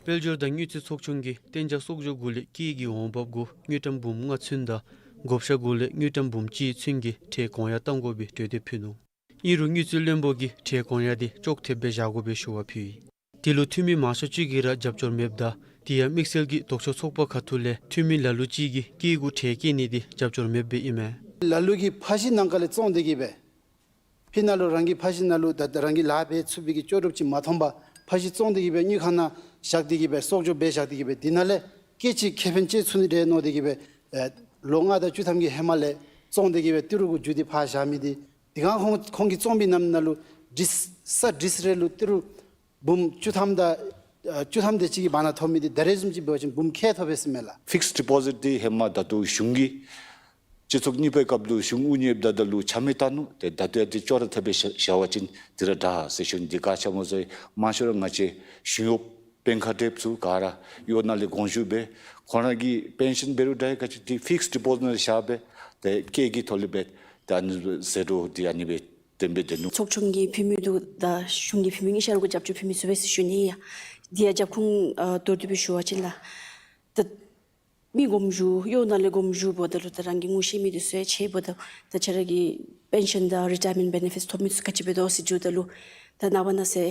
དཔལ་འབྱོར་དང་དངུལ་རྩིས་ཚོགས་ཆུང་གིས་གཏན་འཇགས་གསོག་འཇོག་གུ་ལས་སྐྱེད་ཀྱི་འོང་འབབ་གུ་དངུལ་ཀྲམ་འབུམ་ལྔ་ཚུན་དང་བགོ་བཤའ་གུ་ལས་དངུལ་ཀྲམ་འབུམ་གཅིག་ཚུན་གྱི་ཁྲལ་གོང་ཡང་གཏང་དགོ་པའི་གྲོས་འདེབས་ཕུལ་ནུག། ཨིན་རུང་དངུལ་རྩིས་བློན་པོ་གིས་ཁྲལ་གོང་ཡང་འདི་ཅོག་འཐདཔ་སྦེ་བཞག་དགོ་པའི་ཞུ་བ་ཕུལ་ཡི། དེ་ལུ་འཐུས་མི་མང་ཤོས་ཅིག་གིས་ར་རྒྱབ་སྐྱོར་མེདཔ་ད་དེ་ཡང་དམིགས་བསལ་གྱི་ལྡོག་ཕྱོགས་ཚོགས་པ་ཁ་ཐུག་ལས་འཐུས་མི་ལ་ལུ་ཅིག་གིས་སྐྱེད་གུ་ཁྲལ་བཀལ་ནི་འདི་རྒྱབ་སྐྱོར་མེདཔ་སྦེ་ཨིན་མས། ལ་ལུ་གིས་ཕ་གཞིས་ནང་ཁ་ལས་བཙོང་སྟེ་གི་སྦེ་ཕི་ནང་ལུ་རང་གི་ཕ་གཞིས་ནང་ལུ་ད་རང་གི་ལཱ་འབད་ཚུགས་པའི་གི་ལྕོགས་གྲུབ་ཅིག་མ་ཐོན་པར་ཕ་གཞིས་བཙོང་སྟེ་གི་སྦེ་དངུལ་ཁང་ནང་བཞག་སྟེ་གི་སྦེ་གསོག་འཇོག་འབད་བཞག་སྟེ་གི་སྦེ་དེ་ནང་ལས་སྐད་ཅིག་ཁེ་ཕན་སྤྱོད་ཚུགས་ནི་རེ་མནོ་སྟེ་གི་སྦེ་ཨེ་ལོ་ལྔ་དང་བཅུ་ཐམ་གྱི་ཧེ་མ་ལས་བཙོང་སྟེ་གི་སྦེ་ཏི་རུ་གུ་བསྒྱུར་ཏེ་ཕར་བཞག་མི་འདི་དེ་སྒང་ཁོང་ཁོང་གིས་བཙོང་པའི་ནང་ན་ལུ་སྒྲིག་ས་སྒྲིག་རེ་ལུ་ཏི་རུ་འབུམ་བཅུ་ཐམ་དང་ཨ་བཅུ་ཐམ་དེ་ཅིག་གི་བར་ན་ཐོབ་མི་འདི་ད་རེས་བཟུམ་ཅིག་འབད་བ་ཅིན་འབུམ་ཁལ་ཐོབ་པས་ཟེར་མས་ལགས། ཕིགསི་ཌི་པོ་ཟིཊ་འདི་ཧེ་མ་ད་ལྟོ་གཞུང་གིས་སྤྱི་ཚོགས་གཉིས་པའི་སྐབས་ལུ་གཞུང་དབུ་བརྙེསཔ་ད་ད་ལུ་ཆ་མེད་བཏང་ནུག། ཏེ་ད་ལྟོ་ཡང་འདི་ཅོག་ར་འཐདཔ་སྦེ་བཞག་བཞག་པ་ཅིན་འདི་ར་དྲག་ཟེར་ཞུ་ནི། འདི་ག་ཅི་སྨོ་ཟེར་མང་ཤོས་ར་ང་བཅས་གཞུང་གཡོགཔ་དཔོན་ཁག་དེ་ཚུ་ག་ར་གཡོག་ནང་ལས་དགོངས་ཞུ་འབད་ཁོང་ར་གི་པེན་ཤཱན་འབད་རུང་འདྲ་ཡི་ག་ཅི་འདི་ཕིགསི་ཌི་པོ་ཟིཊ་ནང་བཞག་སྦེ་ཏེ་སྐྱེད་ཀྱི་ཐོག་ལས་སྦེ་ཏེ་ཨ་ནི་ཟད་འགྲོ་འདི་ཨ་ནི་སྦེ་བཏོན་སྦེ་སྡོད་ནུག། ཚོགས་ཆུང་གིས་ཕུལ་མི་འདུག། ད་གཞུང་གིས་ཕུལ་མི་གཉིས་ཆ་ར་གུ་རྒྱབ་སྐྱོར་ཕུལ་མི་ཚུགས་པས་ཟེར་ཞུ་ནི་ཡ། འདི་ཡང་རྒྱབ་ཁུངས་ཨ་མདོར་བསྡུས་སྦེ་ཞུ་བ་ཅིན་ལགས། ད་མི་དགོངས་ཞུ་གཡོག་ནང་ལས་དགོངས་ཞུ་འབདཝ་ད་ལུ་ད་རང་གི་ངོ་ཤེས་མི་འདི་ཚུ་ཡང་ཕྱད་འབདཝ་ད་ད་ཁྱེད་ར་གི་པེན་ཤཱན་དང་རི་ཊ་ཡར་མེནཊ་བེ་ནེ་ཕིཊ་ཐོབ་མི་ཚུ་ག་ཅི་འབད་དོ་ཟེར་ཞུཝ་ད་ལུ་ད་ནངས་པ་གནངས་ཚེ་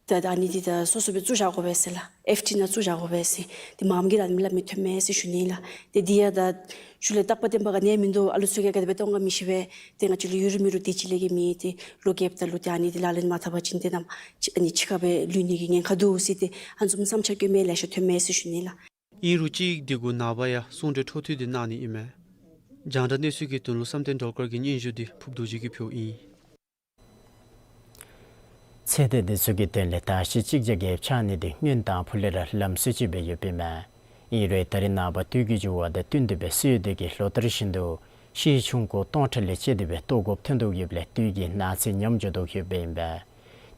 ད་ ད་ད་ཨ་ནི་འདི་ད་སོ་སོ་སྦེ་བཙུགས་བཞག་དགོ་པས་ཟེར་ལགས། ཨེཕ་ཊི་ནང་བཙུགས་བཞག་དགོ་པས་ཟེར། ཏེ་མངམ་གིས་ར་ཨ་ནི་སླབ་མི་ཐོནམ་མས་ཟེར་ཞུ་ནི་ལགས། ཏེ་འདི་ཡང་ད་ཤུལ་ལས་རྟག་པ་བརྟན་པ་ག་ནི་ཡང་མིན་འདུག། ཨ་ལུ་ཚུ་གིས་ག་དེ་སྦེ་གཏོང་ག་མི་ཤེས་པས། ཏེ་ང་བཅས་ལུ་ཡོད་རུང་མེད་རུང་དེ་ཅིག་ལས་བརྒལ་མེད། ཏེ་ལོ་བརྒྱད་པ་ད་ལུ་ཏེ་ཨ་ནི་འདི་ལག་ལེན་མ་འཐབ་པ་ཅིན་ཏེ་ནམ་ཨ་ནི་འཆི་ཁ་སྦེ་ལུས་ནི་གི་ཉེན་ཁ་འདུག་ཟེར། ཏེ་ཨ་ནི་བཟུམ་བསམ་འཆར་བཀོད་མི་ལེ་ཤ་ཐོནམ་མས་ཟེར་ཞུ་ནི་ལགས། ཨིན་རུང་ཅིག་དེ་གུ་ནངས་པ་ཡང་གསུང་གྲོས་འཕྲོ་མཐུད་དེ་གནང་ནི་ཨིན་མས། རྒྱང་བསྒྲགས་གནས་ཚུལ་གྱི་དོན་ལུ་བསམ་གཏན་སྒྲོལ་དཀར་གྱི་སྙན་ཞུ་འདི་ཕུརབ་རྡོ་རྗེ་གིས་ཕུལཝ་ཨིན། ཚེ་འདས་འདི་ཚུ་གི་དོན་ལས་དར་ཤིང་གཅིག་བརྒྱ་བརྒྱད་ཅུ་ཆག་ནི་འདི་སྔོན་དང་ཕུ་ལས་ར་ལམ་སྲོལ་ཅིག་སྦེ་ཡོདཔ་ཨིན་མས། ཨིན་རུང་ད་རེས་ནངས་པ་དུས་ཀྱི་འགྱུར་བ་དང་བསྟུན་ཏེ་སྦེ་སྲོལ་འདི་གིས་ལོ་ལྟར་བཞིན་དུ་ཤིང་ཆུང་ཀུ་སྟོང་ཕྲག་ལས་བཅད་དེ་སྦེ་བཏོག་དགོཔ་ཐོན་དོ་ཡོདཔ་ལས་དུས་ཀྱི་ནགས་ཚལ་ཉམས་འགྱོ་དོ་ཡོདཔ་ཨིན་པས།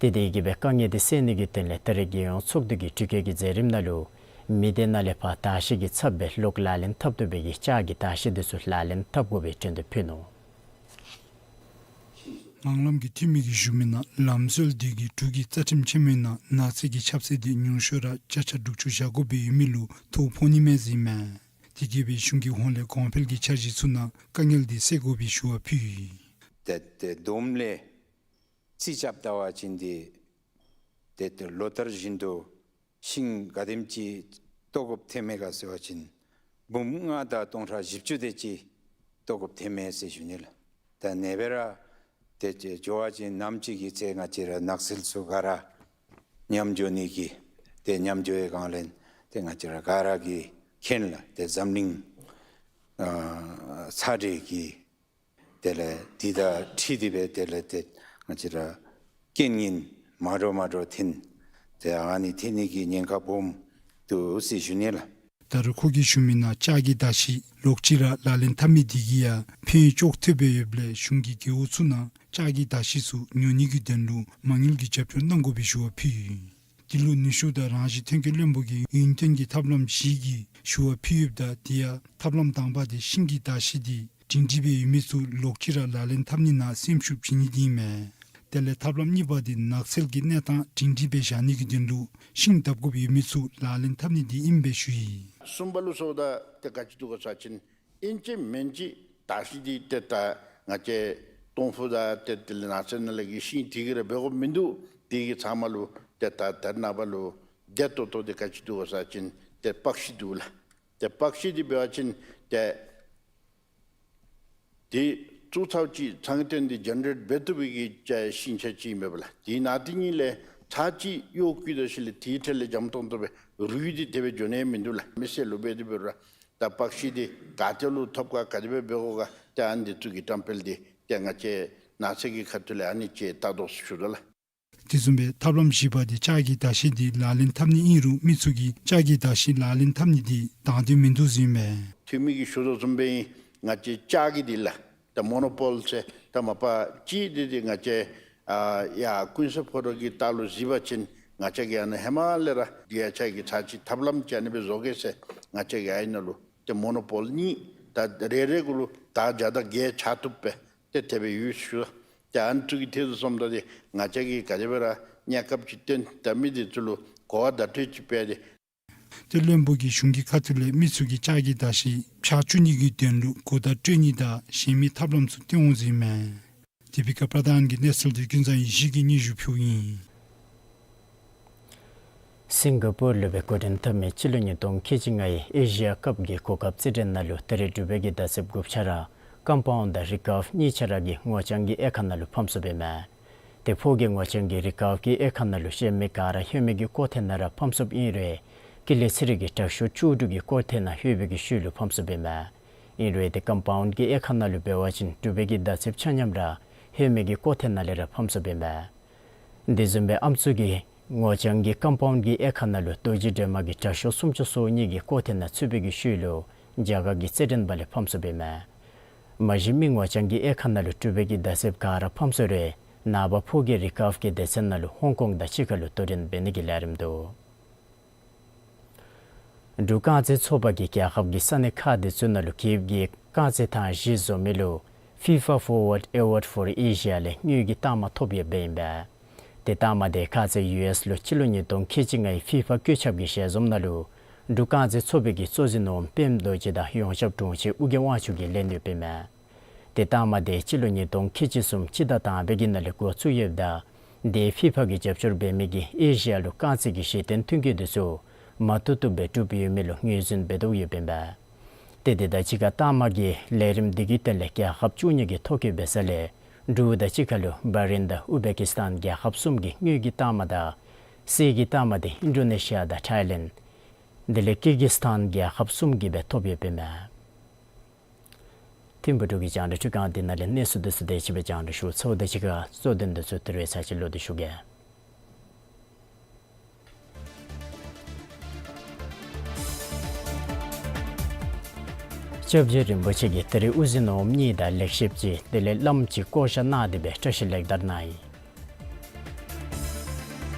དེ་དེ་གིས་སྦེ་དཀའ་ངལ་འདི་སེལ་ནི་གི་དོན་ལས་ད་རེས་རྒྱལ་ཡོངས་ཚོགས་འདུ་གི་དྲི་བཀོད་ཀྱི་མཛད་རིམ་ནང་ལུ་མི་སྡེ་ནང་ལས་ཕར་དར་ཤིང་གི་ཚབ་སྦེ་ལོག་ལག་ལེན་འཐབ་བཏུབ་པའི་གི་ལྕགས་ཀྱི་དར་ཤིང་འདི་ཚུ་ལག་ལེན་འཐབ་དགོ་པའི་འཕྲོ་འདི་ཕུལ་ནུག། ངང་ལམ་གྱི་འཐུས་མི་གིས་ཞུ་མི་ནང་ལམ་སྲོལ་འདི་གིས་འབྲུག་གི་རྩ་ཁྲིམས་ཆེན་མོའི་ནང་ནགས་ཚལ་གྱི་ཆབ་སྲིད་འདི་ཉུང་ཤོས་ར་བརྒྱ་ཆ་དྲུག་ཅུ་བཞག་དགོཔ་སྦེ་ཡོད་མི་ལུ་ཐོ་ཕོག་ནི་མས་ཟེར་ཨིན་མས། དེ་གིས་སྦེ་གཞུང་གི་ཧོངས་ལས་གོང་འཕེལ་གྱི་འཆར་གཞི་ཚུ་ནང་དཀའ་ངལ་འདི་སེལ་དགོ་པའི་ཞུ་བ་ཕུལ་ཡི། ཏེ་ཏེ་བསྡོམས་ལས་རྩིས་རྐྱབ་ད་པ་ཅིན་འདི་ཏེ་ཏེ་ལོ་ལྟར་བཞིན་དུ་ཤིང་ག་དེམ་ཅིག་བཏོག་དགོཔ་ཐོནམ་མས་ག་ཟེར་བ་ཅིན་འབུམ་ལྔ་དང་སྟོང་ཕྲག་བཞི་བཅུ་དེ་ཅིག་བཏོག་དགོཔ་ཐོནམ་མས་ཟེར་ཞུ་ནི་ལགས། ད་ཨ་ནི་སྦེ་ར་ཏེ་ཏེ་འགྱོ་བ་ཅིན་ནམ་ཅིག་གི་ཚེ་ང་བཅས་ར་ནགས་ཚལ་ཚུ་ག་ར་ཉམས་འགྱོ་ནི་གི་ཏེ་ཉམས་འགྱོ་བའི་སྒང་ལས་ཏེ་ང་བཅས་ར་ག་ར་གིས་མཁྱེན་ལགས། ཏེ་འཛམ་གླིང་ཨ་ཚ་དྲོད་ཀྱི་དེ་ལས་འདི་དང་འཁྲིལ་ཏེ་སྦེ་དེ་ལས་ཏེ་ང་བཅས་ར་རྐྱེན་ངན་མ་འདྲཝ་མ་འདྲཝ་ཐོན། ཏེ་ཨ་ནི་ཐོན་ནི་གི་ཉེན་ཁ་སྦོམ་འདུག་ཟེར་ཞུ་ནི་ལགས། ད་རུང་ཁོ་གིས་ཞུ་མི་ནང་ལྕགས་ཀྱི་དར་ཤིང་ལོག་ཅི་ར་ལག་ལེན་འཐབ་མི་འདི་གིས་ཡང་ཕན་ཡོན་ཅོག་འཐདཔ་སྦེ་ཡོདཔ་ལས་གཞུང་གིས་རྒེད་འོག་ཚུ་ནང་ལྕགས་ཀྱི་དར་ཤིང་ཚུ་ཉོ་ནི་གི་དོན་ལུ་མ་དངུལ་གྱི་རྒྱབ་སྐྱོར་གནང་དགོ་པའི་ཞུ་བ་ཕུལ་ཡི། འདི་ལུ་ནུས་ཤུགས་དང་རང་བཞིན་ཐོན་སྐྱེད་བློན་པོ་གིས་ཡུན་བརྟན་གྱི་ཐབས་ལམ་བཞི་གི་ཞུ་བ་ཕུལ་ཡོདཔ་ད་དེ་ཡང་ཐབས་ལམ་དང་པ་དེ་ཤིང་གི་དར་ཤིང་འདི་སྒྲིང་སྒྲིང་སྦེ་ཡོད་མི་ཚུ་ལོག་ཅི་ར་ལག་ལེན་འཐབ་ནི་ནང་སེམས་ཤུགས་བྱིན་ནི་འདི་ཨིན་མས། དེ་ལས་ཐབས་ལམ་གཉིས་པ་འདི་ནགས་ཚལ་གྱི་གནས་སྟངས་སྒྲིང་སྒྲིང་སྦེ་བཞག་ནི་གི་དོན་ལུ་ཤིང་བཏབ་དགོཔ་ཡོད་མི་ཚུ་ལག་ལེན་འཐབ་ནི་འདི་ཨིནམ་སྦེ་ཞུ་ཡི། གསུམ་པ་ལུ་སོང་ད་ཏེ་ག་ཅི་འདུག་ག་ཟེར་བ་ཅིན་ཨིན་ཅི་མིན་ཅི་དར་ཤིང་འདི་ཏེ་ད་ང་བཅས་སྟོང་ཕུ་དང་ཏེ་དེ་ལས་ནགས་ཚལ་ནང་ལས་ཀྱི་ཤིང་འདི་གིས་ར་འབད་དགོཔ་མིན་འདུག། འདི་གིས་ཚང་མ་ལུ་ཏེ་ད་ད་རེས་ནངས་པ་ལུ་བདེ་ཏོག་ཏོ་འདི་ག་ཅི་འདུག་ག་ཟེར་བ་ཅིན་ཏེ་པགས་ཤིང་འདུག་ལགས། ཏེ་པགས་ཤིང་འདི་འབད་བ་ཅིན་ཏེ་འདི་བཙུགས་ཚརཝ་ཅིག་ཚངས་ཐོན་འདི་ཇེ་ནེ་རེཊ་འབད་བཏུབ་པའི་གི་ཅ་ཤིང་ཆ་ཅིག་ཨིན་པས་ལགས། དེ་ནང་དེ་ཉིད་ལས་ཚར་གཅིག་གཡོག་བཀོལ་ད་ཞིནམ་ལས་དེའི་ཁྲོད་ལས་འཇམ་ཏོང་ཏོ་སྦེ་རུལ་ཏེ་དེ་སྦེ་འགྱོ་ནི་མིན་འདུག་ལགས། མི་སེར་ལུ་འབད་དེ་འབད་རུང་ད་པགས་ཤིང་འདི་ག་ཏེ་ལུ་ཐོབ་ག་ག་དེ་སྦེ་འབད་དགོ་ག་ཏེ་ཨ་ནི་འདི་ཚུ་གི་བཀྲམ་སྤེལ་འདི་ཏེ་ང་བཅས་ནགས་ཚལ་གྱི་ཁ་ཐུག་ལས་ཨ་ནི་ཅིག་ལྟ་དོ་ཟེར་ཞུ་དོ་ལགས། དེ་བཟུམ་སྦེ་ཐབས་ལམ་བཞི་པ་འདི་ལྕགས་ཀྱི་དར་ཤིང་འདི་ལག་ལེན་འཐབ་ནི་ཨིན་རུང་མི་ཚུ་གིས་ལྕགས་ཀྱི་དར་ཤིང་ལག་ལེན་འཐབ་ནི་འདི་དང་འདོད་མིན་འདུག་ཟེར་ཨིན་མས། འཐུས་མི་གིས་ཞུ་དོ་བཟུམ་སྦེ་ང་བཅས་ལྕགས་ཀྱི་འདི་ལགས་ད་མོ་ནོ་པོལ་ཟེར་ད་མ་པ་ཅིག་འདི་འདི་ང་བཅས་ཨ་ཡར་ཀུན་གསལ་ཕོ་བྲང་གི་ལྟག་ལུ་གཟིགས་པ་ཅིན་ང་བཅས་ཀྱིས་ཨ་ནཱ་ཧེ་མ་ལས་ར་འདི་ཡ་ཆ་གི་ཚར་གཅིག་ཐབས་ལམ་ཅིག་ཨ་ནི་སྦེ་བཟོ་གེ་ཟེར་ང་བཅས་ཀྱིས་ཨ་ནཱ་ལུ་ཏེ་མོ་ནོ་པོལ་གཉིས་ད་རེ་རེ་གུ་ལུ་ད་བརྒྱ་དང་བརྒྱད་ཆགས་བཏུབ་སྦེ་ཏེ་དེ་སྦེ་ཡོད་ཞུ། ཏེ་ཨ་ནི་ཚུ་གི་ཐད་དུ་སོངམ་ད་ཏེ་ང་བཅས་ཀྱིས་ག་དེ་སྦེ་ར་གནས་སྐབས་ཅིག་བཏོན་ད་མི་འདི་ཚུ་ལུ་གོ་བ་བརྡ་སྤྲོད་ཅིག་སྤེལ་ཏེ། ཏེ་བློན་པོ་གིས་གཞུང་གི་ཁ་ཐུག་ལས་མི་ཚུ་གིས་ལྕགས་ཀྱི་དར་ཤིང་ཕྱག་བཅུག་ནི་གི་དོན་ལུ་གོ་བརྡ་སྤྲོད་ནི་དང་གཞན་མི་ཐབས་ལམ་ཚུ་སྟོན་འོང་ཟེར་ཨིན་མས། དེ་ཕི་ཀ་པར་ཏཱན་གྱི་གནས་ཚུལ་འདི་ཀུན་བཟང་ཡེ་ཤེས་ཀྱིས་སྙན་ཞུ་ཕུལཝ་ཨིན། སིང་ག་པོར་ལུ་སྦེ་འགོ་འདྲེན་འཐབ་མི་སྤྱི་ལོ་ཉིས་སྟོང་ཁལ་གཅིག་ལྔའི་ཨེ་ཤི་ཡ་ཀབ་ཀྱི་གོ་སྐབས་རྩེད་འགྲན་ནང་ལུ་ད་རེས་འབྲུག་པའི་གི་མདའ་རྩེདཔ་དགུ་ཆ་ར་ཀམ་པའུནཌ་དང་རི་ཀཱབ་གཉིས་ཆ་ར་གིས་ངོ་རྐྱང་གི་དབྱེ་ཁག་ནང་ལུ་ཕམ་སོཔ་ཨིན་མས། ཏེ་ཕོ་སྐྱེས་ངོ་རྐྱང་གི་རི་ཀཱབ་ཀྱི་དབྱེ་ཁག་ནང་ལུ་གཞན་མི་ག་ར་ལྷོད་མེད་ཀྱི་སྐོར་ཐེངས་ནང་ར་ཕམ་སོཔ་ཨིན་རུང་ཀུན་ལེགས་ཚེ་རིང་གིས་དྲག་ཤོས་བཅུ་དྲུག་གི་སྐོར་ཐེངས་ནང་ལྷོད་པའི་གི་ཤུལ་ལུ་ཕམ་སོཔ་ཨིན་མས། ཨིན་རུང་ཏེ་ཀམ་པའུནཌ་གི་དབྱེ་ཁག་ནང་ལུ་འབད་བ་ཅིན་འབྲུག་པའི་གི་མདའ་རྩེདཔ་ཆ་མཉམ་ར་ལྷོད་མེད་ཀྱི་སྐོར་ཐེངས་ནང་ལས་ར་ཕམ་སོཔ་ཨིན་མས། དེ་བཟུམ་སྦེ་ཨམ་སྲུ་གིས་ངོ་རྐྱང་གི་ཀམ་པའུནཌ་གི་དབྱེ་ཁག་ནང་ལུ་རྡོ་རྗེ་སྒྲོལ་མ་གིས་དྲག་ཤོས་སུམ་ཅུ་སོ་གཉིས་ཀྱི་སྐོར་ཐེངས་ནང་ཚུད་པའི་གི་ཤུལ་ལུ་རྒྱ་གར་གྱི་རྩེད་འགྲན་པ་ལས་ཕམ་སོཔ་ཨིན་མས། མ་གཞི་མི་ངོ་རྐྱང་གི་དབྱེ་ཁག་ནང་ལུ་འབྲུག་པའི་གི་མདའ་རྩེདཔ་ག་ར་ཕམ་སོ་རུང་ནངས་པ་ཕོ་སྐྱེས་རི་ཀཱབ་ཀྱི་སྡེ་ཚན་ནང་ལུ་ཧོང་ཀོང་དང་གཅིག་ཁར་ལུ་དོ་འགྲན་འབད་ནི་གི་ལས་རིམ་འདུག། འབྲུག་རྐང་རྩེད་ཚོགས་པ་གིས་རྒྱལ་ཁབ་ཀྱི་ས་གནས་ཁག་དེ་ཚུ་ནང་ལུ་གེབ་ཀྱི་རྐང་རྩེད་ཐང་གཞི་བཟོ་མི་ལུ་ཕི་ཕ་ཕོར་ཝརཌ་ཨེ་ཝརཌ་ཕོར་ཨེ་ཤི་ཡ་ལས་དངུལ་གྱི་རྟགས་མ་ཐོབ་ཡོདཔ་ཨིན་པས། ཏེ་རྟགས་མ་དེ་ཁ་ཙ་ཡུ་ཨེསི་ལུ་སྤྱི་ལོ་ཉིས་སྟོང་ཁལ་གཅིག་ལྔའི་ཕི་ཕ་བཀོད་ཁྱབ་ཀྱི་ཞལ་འཛོམས་ནང་ལུ་འབྲུག་རྐང་རྩེད་ཚོགས་པའི་གི་གཙོ་འཛིན་འོགམ་པདྨ་རྡོ་རྗེ་དང་ཡོངས་ཁྱབ་དྲུང་ཆེན་ཨོ་རྒྱན་དབང་ཕྱུག་གིས་ལེན་ཡོདཔ་ཨིན་མས། ཏེ་རྟགས་མ་དེ་སྤྱི་ལོ་ཉིས་སྟོང་ཁལ་གཅིག་གསུམ་སྤྱི་ཟླ་དང་པའི་གི་ནང་ལས་འགོ་བཙུགས་ཡོདཔ་ད་ དེ་ཕི་ཕ་གིས་རྒྱབ་སྐྱོར་འབད་མི་གིས་ཨེ་ཤི་ཡ་ལུ་རྐང་རྩེད་ཀྱི་གཞི་རྟེན་མཐུན་རྐྱེན་དེ་ཚུ་མ་བཏུབ་བཏུབ་སྦེ་གྲུབ་ཡོད་མི་ལུ་ངོས་འཛིན་འབད་དོ་ཡོདཔ་ཨིན་པས། ཏེ་དེ་དང་གཅིག་ཁར་ལྟག་མ་གི་ལས་རིམ་འདི་གི་དོན་ལས་རྒྱལ་ཁབ་བཅུ་གཉིས་ཀྱིས་ཐོ་བཀོད་འབད་ས་ལས་འབྲུག་དང་གཅིག་ཁར་ལུ་བྷ་རེན་དང་ཨུ་བེ་ཀི་སི་ཐན་རྒྱལ་ཁབ་གསུམ་གྱི་དངུལ་གྱི་ལྟག་མ་དང་གསེར་གྱི་ལྟག་མ་དེ་ཨིན་ཌོ་ནེ་ཤི་ཡ་དང་ཐཱའི་ལེནཌ་དེ་ལས་ཀིར་གི་སི་ཐན་རྒྱལ་ཁབ་གསུམ་གྱིས་སྦེ་ཐོབ་ཡོདཔ་ཨིན་མས། ཐིམ་ཕུག་འབྲུག་གི་རྒྱང་བསྒྲགས་ཁྲི་ཁང་འདི་ནང་ལས་གནས་ཚུལ་དེ་ཚུ་དེ་ཅིག་སྦེ་རྒྱང་བསྒྲགས་ཞུ་ཚརཝ་དང་གཅིག་ཁར་གཙོ་དོན་དེ་ཚུ་དེ་རེ་ཚར་གཅིག་ལོག་སྟེ་ཞུ་གེ། སྐྱབས་རྗེ་རིན་པོ་ཆེ་གིས་ད་རིས་དབུ་འཛིན་འོགམ་གཉིས་དང་ལེགས་བཤད་ཅིག་དེ་ལས་བླམ་ཅིག་བསྐོ་བཞག་གནང་སྟེ་སྦེ་བཀྲ་ཤིས་ལེགས་དར་གནང་ཡི།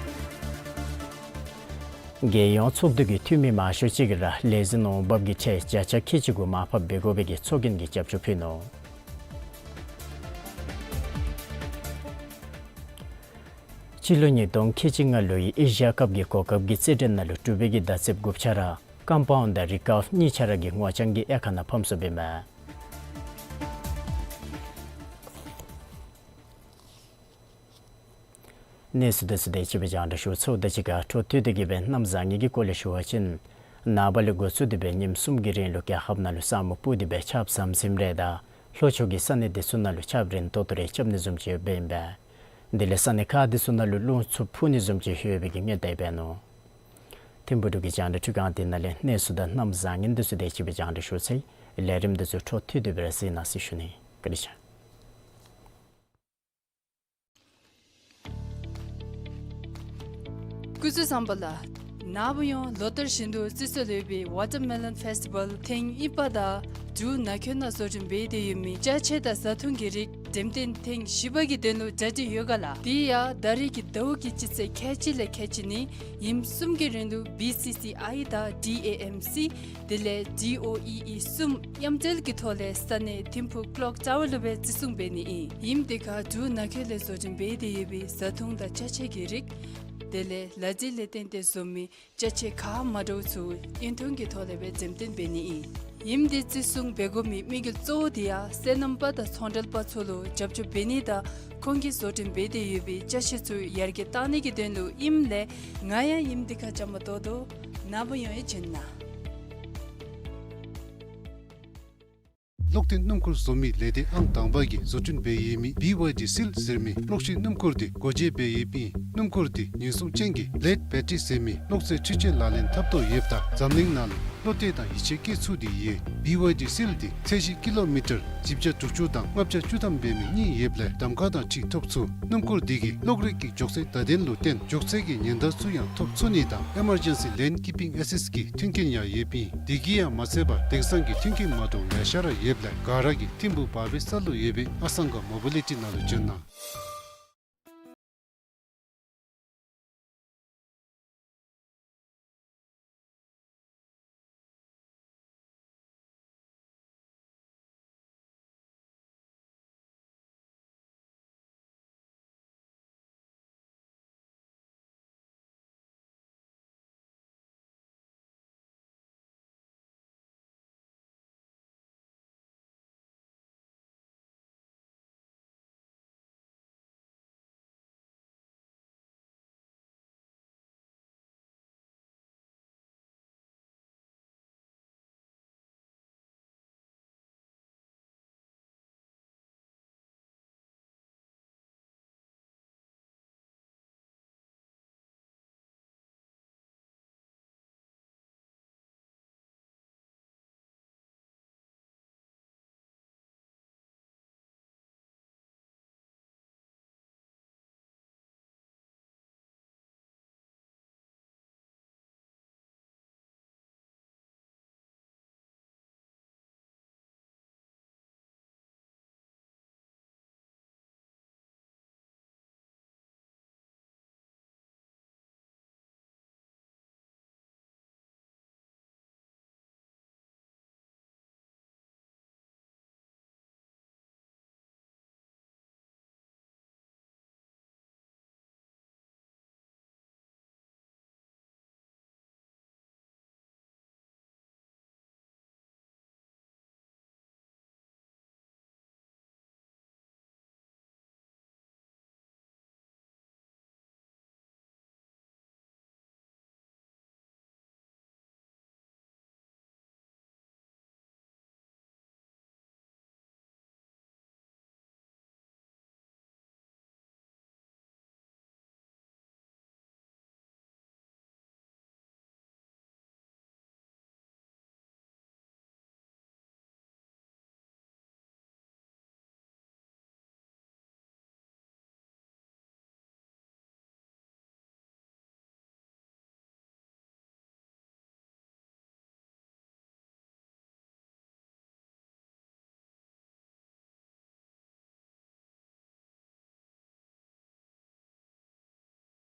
རྒྱལ་ཡོངས་ཚོགས་འདུ་གི་འཐུས་མི་མང་ཤོས་ཅིག་གིས་ར་ལས་འཛིན་འོགམ་བབས་ཀྱི་ཁྲལ་བརྒྱ་ཆ་ཁལ་གཅིག་དགུ་མར་ཕབ་འབད་དགོ་པའི་གི་ཚོགས་རྒྱན་གྱི་རྒྱབ་སྐྱོར་ཕུལ་ནུག། སྤྱི་ལོ་ཉིས་སྟོང་ཁལ་གཅིག་ལྔ་ལོའི་ཨེ་ཤི་ཡ་ཁབ་ཀྱི་གོ་སྐབས་ཀྱི་རྩེད་འགྲན་ནང་ལུ་གྲུབ་པའི་གི་མདའ་རྩེདཔ་དགུ་ཆ་ར་ཀམ་པའུནཌ་དང་རི་ཀརབ་གཉིས་ཆ་ར་གིས་ངོ་རྐྱང་གི་དབྱེ་ཁག་ནང་ཕམ་སོཔ་ཨིན་མས། གནས་ཚུལ་དེ་ཚུ་དེ་ཅིག་སྦེ་རྒྱང་བསྒྲགས་ཞུ་ཚརཝ་དང་གཅིག་ཁར་འཕྲོ་མཐུད་དེ་གི་སྦེ་གནམ་བཟང་ངན་གྱི་སྐོར་ལས་ཞུ་བ་ཅིན་ནངས་པ་ལས་འགོ་བཙུགས་ཏེ་སྦེ་ཉིནམ་གསུམ་གྱི་རིང་ལུ་རྒྱལ་ཁབ་ནང་ལུ་ས་སྨུག་སྤུབས་ཏེ་སྦེ་ཆརཔ་ཟམ་ཟིམ་རེ་དང་ལྷོ་ཕྱོགས་ཀྱི་ས་གནས་དེ་ཚུ་ནང་ལུ་ཆརཔ་རན་ཏོག་ཏོ་རེ་རྐྱབ་ནི་བཟུམ་ཅིག་ཡོདཔ་ཨིན་པས། དེ་ལས་ས་གནས་ཁག་དེ་ཚུ་ནང་ལུ་རླུང་འཚུབ་འཕུ་ནི་བཟུམ་ཅིག་ཡོད་པའི་གི་སྔོན་བརྡ་འབད་ནུག། ཐིམ་ཕུག་འབྲུག་གི་རྒྱང་བསྒྲགས་ཁྲི་ཁང་འདི་ནང་ལས་གནས་ཚུལ་དང་གནམ་བཟང་ངན་དེ་ཚུ་དེ་ཅིག་སྦེ་རྒྱང་བསྒྲགས་ཞུ་ཚར་ཡི། ལས་རིམ་དེ་ཚུ་འཕྲོ་མཐུད་དེ་སྦེ་ར་གཟིགས་གནང་ཟེར་ཞུ་ནི། བཀའ་དྲིན་ཆེ། སྐུ་གཟུགས་བཟང་པོ་ལགས། ནཱ་བུ་ཡང་ལོ་ལྟར་བཞིན་དུ་བརྩི་སྲོལ་ཡོད་པའི་ཝ་ཊར་མེ་ལོན་ཕེསི་ཊི་བཱལ་ཐེངས་གཉིས་པ་དང་འབྲུག་ནང་འཁོད་ནང་བཟོ་སྐྲུན་འབད་དེ་ཡོད་མི་ཅ་ཆས་དང་བཟའ་འཐུང་གི་རིགས་འགྲེམས་སྟོན་ཐེངས་བཞི་པ་གི་དོན་ལུ་མཇལ་རྒྱུ་ཡོད་ག་ལགས། དེ་ཡང་ད་རེས་ཀྱི་ཟླཝ་གི་སྤྱི་ཚེས་ཁལ་གཅིག་ལས་ཁལ་གཅིག་ནི་ཉིནམ་གསུམ་གྱི་རིང་ལུ་བི་སི་སི་ཨའི་དང་ཌི་ཨེ་ཨེམ་སི་དེ་ལས་ཌི་ཨོ་ཨི་ཨི་གསུམ་མཉམ་འབྲེལ་གྱི་ཐོག་ལས་ས་གནས་ཐིམ་ཕུག་ཀློག་ཊ་ཝར་ལུ་སྦེ་བརྩི་སྲུང་འབད་ནི་ཨིན། ཨིནམ་དེ་ཁར་འབྲུག་ནང་འཁོད་ལས་བཟོ་སྐྲུན་འབད་དེ་ཡོད་པའི་བཟའ་འཐུང་དང་ཅ་ཆས་ཀྱི་རིགས་དེ་ལས་ལག་རྗེས་ལས་བརྟེན་ཏེ་བཟོ་མི་ཅ་ཆས་ག་མ་འདྲཝ་ཚུ་ཡུན་ཐུང་གི་ཐོག་ལས་སྦེ་འགྲེམས་སྟོན་འབད་ནི་ཨིན། ཨིནམ་དེ་བརྩི་སྲུང་འབད་དགོ་མི་དམིགས་ཡུལ་གཙོ་བོ་དེ་ཡང་སོ་ནམ་པ་དང་ཚོང་འབྲེལ་པ་ཚུ་ལུ་རྒྱབ་སྐྱོར་འབད་ནི་དང་ཁོང་གིས་བཟོ་སྐྲུན་འབད་དེ་ཡོད་པའི་ཅ་ཆས་ཚུ་ཡར་རྒྱས་གཏང་ནི་གི་དོན་ལུ་ཨིནམ་ལས་ང་ཡང་ཨིནམ་དེ་ཁར་བཅའ་མར་གཏོགས་དོ། ནཱ་བུ་ཡང་ཡང་བྱོན་གནང་། གློག་ཐིག་སྣུམ་འཁོར་བཟོ་མི་ལས་སྡེ་ཨང་དང་པ་གིས་བཟོ་སྐྲུན་འབད་ཡོད་མི་བི་ཝའི་ཌི་སིལ་ཟེར་མི་གློག་ཤིང་སྣུམ་འཁོར་དེ་སྒོ་འབྱེད་འབད་ཡོདཔ་ཨིན། སྣུམ་འཁོར་དེ་ཉེན་སྲུང་ཅན་གྱི་ལེཌ་བེ་ཊི་རི་ཟེར་མི་གློག་རྫས་འཕྲུལ་ཆས་ལག་ལེན་འཐབ་དོ་ཡོདཔ་ད་འཛམ་གླིང་ནང་ལུ་བློ་གཏད་དང་ཡིད་ཆེས་བསྐྱེད་ཚུགས་ཏེ་ཡོད། བི་ཝའི་ཌི་སིལ་དེ་ཚད་གཞི་ཀི་ལོ་མི་ཊར་བཞི་བརྒྱ་དྲུག་ཅུ་དང་ལྔ་བརྒྱ་བཅུ་ཐམ་འབད་མི་གཉིས་ཡོདཔ་ལས་གདམ་ཁ་དང་འཁྲིལ་ཐོབ་ཚུགས། སྣུམ་འཁོར་དེ་གིས་གློག་རིག་གི་མགྱོགས་ཚད་བརྡ་དོན་ལུ་བརྟེན་མགྱོགས་ཚད་ཀྱི་ཉེན་བརྡ་ཚུ་ཡང་ཐོབ་ཚུགས་ནི་དང་ཨི་མར་ཇེན་སི་ལེན་ཀི་པིང་ཨེ་སིསི་གི་མཐུན་རྐྱེན་ཡང་ཡོདཔ་ཨིན། དེ་གིས་ཡང་མ་ཚད་པར་དེང་སང་གི་མཐུན་རྐྱེན་མ་འདྲཝ་ལེ་ཤ་ར་ཡོདཔ་ལས་ག་ར་གིས་ཐིམ་ཕུག་བར་བའི་ས་ལུ་ཡོད་པའི་ཨ་སང་ག་མོ་བི་ལི་ཊི་ནང་ལུ་བྱོན་གནང་།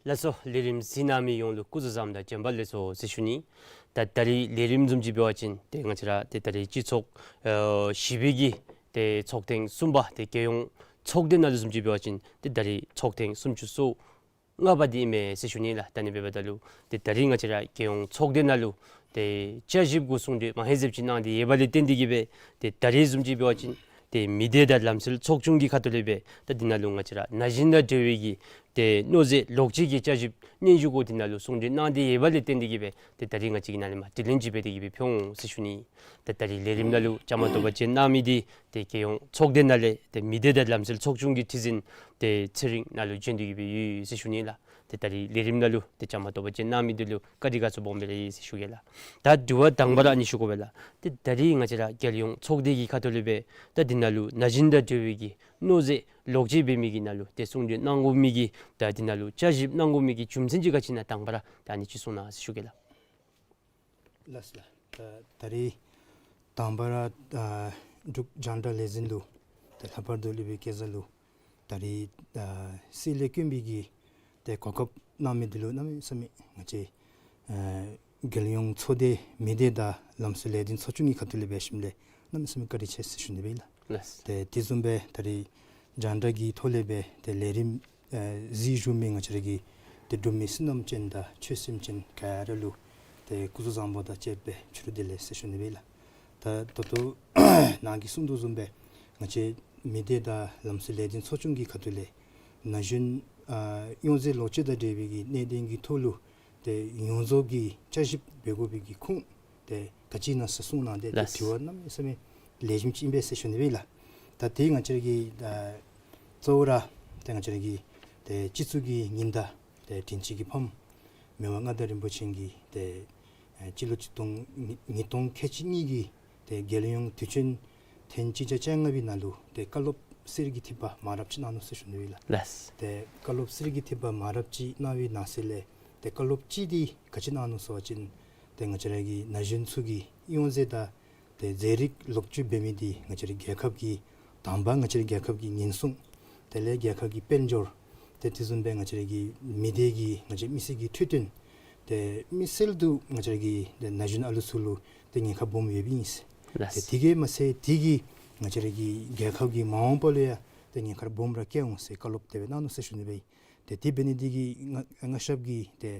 ལགས་སོ། ལས་རིམ་གཟིགས་གནང་མི་ཡོངས་ལུ་སྐུ་གཟུགས་བཟང་དང་བྱོན་པ་ལེགས་སོ་ཟེར་ཞུ་ནི། ད་ད་རིས་ལས་རིམ་བཟུམ་ཅིག་འབད་བ་ཅིན་ཏེ་ང་བཅས་ར་ཏེ་ད་རིས་སྤྱི་ཚོགས་ཨ་བཞི་པའི་གི་ཏེ་ཚོགས་ཐེངས་གསུམ་པ་ཏེ་རྒྱལ་ཡོངས་ཚོགས་སྡེ་ནང་ལུ་བཟུམ་ཅིག་འབད་བ་ཅིན་ཏེ་ད་རིས་ཚོགས་ཐེངས་སུམ་ཅུ་སོ་ལྔ་པ་འདི་ཨིན་མས་ཟེར་ཞུ་ནི་ལགས། ད་ཨ་ནི་འབདཝ་ད་ལུ་ཏེ་ད་རིས་ང་བཅས་ར་རྒྱལ་ཡོངས་ཚོགས་སྡེ་ནང་ལུ་ཏེ་བསྐྱར་ཞིབ་གུ་གསུང་གྲོས་མང་ཧེང་ཟེརཝ་ཅིག་གནང་སྟེ་ཡོད་པ་ལས་བརྟེན་ཏེ་གིས་སྦེ་ཏེ་ད་རིས་བཟུམ་ཅིག་འབད་བ་ཅིན་ཏེ་མི་སྡེ་དང་ལམ་སྲོལ་ཚོགས་ཆུང་གི་ཁ་ཐུག་ལས་སྦེ་ད་འདི་ནང་ལུ་ང་བཅས་ར་ན་གཞོན་དང་འབྲེལ་བའི་གི་ཏེ་མནོ་རྫས་ལོག་སྤྱོད་ཀྱི་བསྐྱར་ཞིབ་སྙན་ཞུ་གུ་འདི་ནང་ལུ་གསུང་གྲོས་གནང་སྟེ་ཡོད་པ་ལས་བརྟེན་ཏེ་གིས་སྦེ་ཏེ་ད་རིས་ང་བཅས་ཀྱིས་ནཱ་ལས་མར་དྲི་ལན་ཅིག་འབད་དེ་གིས་སྦེ་ཕུལ་འོང་ཟེར་ཞུ་ནི། ཏེ་ད་རིས་ལས་རིམ་ནང་ལུ་བཅའ་མར་གཏོགས་པར་བྱོན་གནང་མི་འདི་ཏེ་རྒྱལ་ཡོངས་ཚོགས་སྡེ་ནང་ལས་ཏེ་མི་སྡེ་དང་ལམ་སྲོལ་ཚོགས་ཆུང་གི་ཁྲི་འཛིན་ཏེ་ཚེ་རིང་ནཱ་ལུ་བྱོན་ཏེ་གིས་སྦེ་ཡོད་ཟེར་ཞུ་ནི་ལགས། ཏེ་ད་རིས་ལས་རིམ་ནང་ལུ་ཏེ་བཅའ་མར་གཏོགས་པར་བྱོན་གནང་མི་འདི་ལུ་བཀའ་དྲིན་དགའ་ཚོར་སྦོམ་སྦེ་ར་ཡོད་ཟེར་ཞུ་གེ་ལགས། ད་དྲི་བ་དང་པ་ར་ཨ་ནི་ཞུ་དགོ་པས་ལགས། ཏེ་ད་རིས་ང་བཅས་ར་རྒྱལ་ཡོངས་ཚོགས་སྡེ་གི་ཁ་ཐུག་ལས་སྦེ་ད་འདི་ནང་ལུ་ན་གཞོན་དང་འབྲེལ་བའི་གི་མནོ་རྫས་ལོག་སྤྱོད་འབད་མི་གི་ནང་ལུ་ཏེ་གསུང་གྲོས་གནང་དགོ་མི་གི་ད་འདི་ནང་ལུ་བསྐྱར་ཞིབ་གནང་དགོ་མི་གི་རྒྱུ་མཚན་ཅིག་ག་ཅི་ཨིན་ན་དང་པ་ར་ད་ཨ་ནི་ཅིག་གསུང་གནང་ཟེར་ཞུ་གེ་ལགས། ལགས་སོ་ལགས། ད་ད་རིས་དང་པ་ར་ཨ་འབྲུག་རྒྱང་བསྒྲགས་ལས་འཛིན་ལུ་ད་ལྷག་པར་དུ་སློབ་དཔོན་སྐལ་བཟང་ལུ་ད་རིས་ཨ་སྲིད་ལས་བསྐྱོན་པའི་གི་ཏེ་གོ་སྐབས་གནང་མི་འདི་ལུ་གནམ་མེད་ས་མེད་ང་བཅས་ཨ་རྒྱལ་ཡོངས་ཚོགས་སྡེ་མི་སྡེ་དང་ལམ་སྲོལ་ལས་དོན་ཚོགས་ཆུང་གི་ཁ་ཐུག་ལས་འབད་ཞིནམ་ལས་གནམ་མེད་ས་མེད་བཀའ་དྲིན་ཆེ་ཟེར་ཞུ་ནི་སྦེ་ལགས། ལགས། ཏེ་དེ་བཟུམ་སྦེ་ད་རིས་རྒྱང་བསྒྲགས་ཀྱི་ཐོག་ལས་སྦེ་ཏེ་ལས་རིམ་ཨ་གཟིགས་བཞུགས་མི་ང་བཅས་ར་གི་ཏེ་འབྲུག་མི་བསོད་ནམས་ཅན་དང་ཆོས་སེམས་ཅན་ག་ར་ལུ་ཏེ་སྐུ་གཟུགས་བཟང་པོ་དང་བཅས་པའི་ཕྱི་རུ་བདེ་ལེགས་ཟེར་ཞུ་ནི་སྦེ་ལགས། ད་ད་ལྟོ་ནཱ་གིས་གསུང་དོ་བཟུམ་སྦེ་ང་བཅས་མི་སྡེ་དང་ལམ་སྲོལ་ལས་དོན་ཚོགས་ཆུང་གི་ཁ་ཐུག་ལས་ན་གཞོན་ཨ་ཡོངས་རྫོགས་ལོག་སྤྱོད་དང་འབྲེལ་བའི་གི་གནད་དོན་གྱི་ཐོག་ལུ་ཏེ་ཡོངས་རྫོགས་ཀྱི་བསྐྱར་ཞིབ་འབད་དགོ་པའི་གི་ཁུངས་ཏེ་ག་ཅི་ཨིན་ན་ཟེར་གསུངས་གནང་སྟེ་ཏེ་ལགས། དྲི་བ་གནམ་མེད་ས་མེད་ལེགས་ཤོམ་ཅིག་ཨིན་པས་ཟེར་ཞུ་ནི་སྦེ་ལགས། ད་ཏེ་ང་བཅས་ར་གི་ཨ་གཙོ་བོ་ར་ཏེ་ང་བཅས་ར་གི་ཏེ་སྤྱི་གཙུག་གི་ཉི་ཟླ་ཏེ་དྲིན་ཅན་གྱི་ཕམ་མི་དབང་མངའ་བདག་རིན་པོ་ཆེ་གིས་ཏེ་ཨ་སྤྱི་ལོ་ཆིག་སྟོང་ཉིས་སྟོང་ཁལ་གཅིག་གཉིས་ཀྱི་ཏེ་རྒྱལ་ཡོངས་དུས་ཆེན་ཐེངས་གཅིག་བརྒྱ་བཅོ་ལྔ་པའི་ནང་ལུ་ཏེ་བཀའ་སློབ་གསེར་གྱི་ཐིགས་པ་མང་རབས་ཅིག་གནང་ནུག་ཟེར་ཞུ་ནི་སྦེ་ལགས། ལགས། ཏེ་བཀའ་སློབ་གསེར་གྱི་ཐིགས་པ་མང་རབས་ཅིག་གནང་བའི་ནང་གསེས་ལས་ཏེ་བཀའ་སློབ་གཅིག་འདི་ག་ཅི་གནང་ནུག་ཟེར་བ་ཅིན་ཏེ་ང་བཅས་ར་གི་ན་གཞོན་ཚུ་གིས་ཡོངས་རྫོགས་ད་ཏེ་རྫས་རིགས་ལོག་སྤྱོད་འབད་མི་འདི་ང་བཅས་ར་རྒྱལ་ཁབ་ཀྱི་དང་པ་ང་བཅས་ར་རྒྱལ་ཁབ་ཀྱི་ཉེན་སྲུང་དེ་ལས་རྒྱལ་ཁབ་ཀྱི་དཔལ་འབྱོར་ཏེ་དེ་བཟུམ་སྦེ་ང་བཅས་ར་གི་མི་སྡེ་གི་ང་བཅས་མི་སེར་གྱི་འཕྲོད་བསྟེན་ཏེ་མི་སེར་དུ་ང་བཅས་ར་གི་ཏེ་ན་གཞོན་ཨ་ལུ་ཚུ་ལུ་ཏེ་ཉེན་ཁ་སྦོམ་ཡོདཔ་ཨིན་ཟེར། ལགས། ཏེ་དེ་གིས་མ་ཚད་དེ་གིས་ང་བཅས་ར་གི་རྒྱལ་ཁབ་ཀྱི་མ་འོངས་པ་ལུ་ཡང་ཏེ་ཉེན་ཁ་སྦོམ་ར་བཀལ་འོང་ཟེར་བཀའ་སློབ་དེ་སྦེ་གནང་ནུག་ཟེར་ཞུ་ནི་སྦེ། ཏེ་དེ་འབད་ནི་འདི་གིས་མངའ་མངའ་ཞབས་ཀྱིས་ཏེ་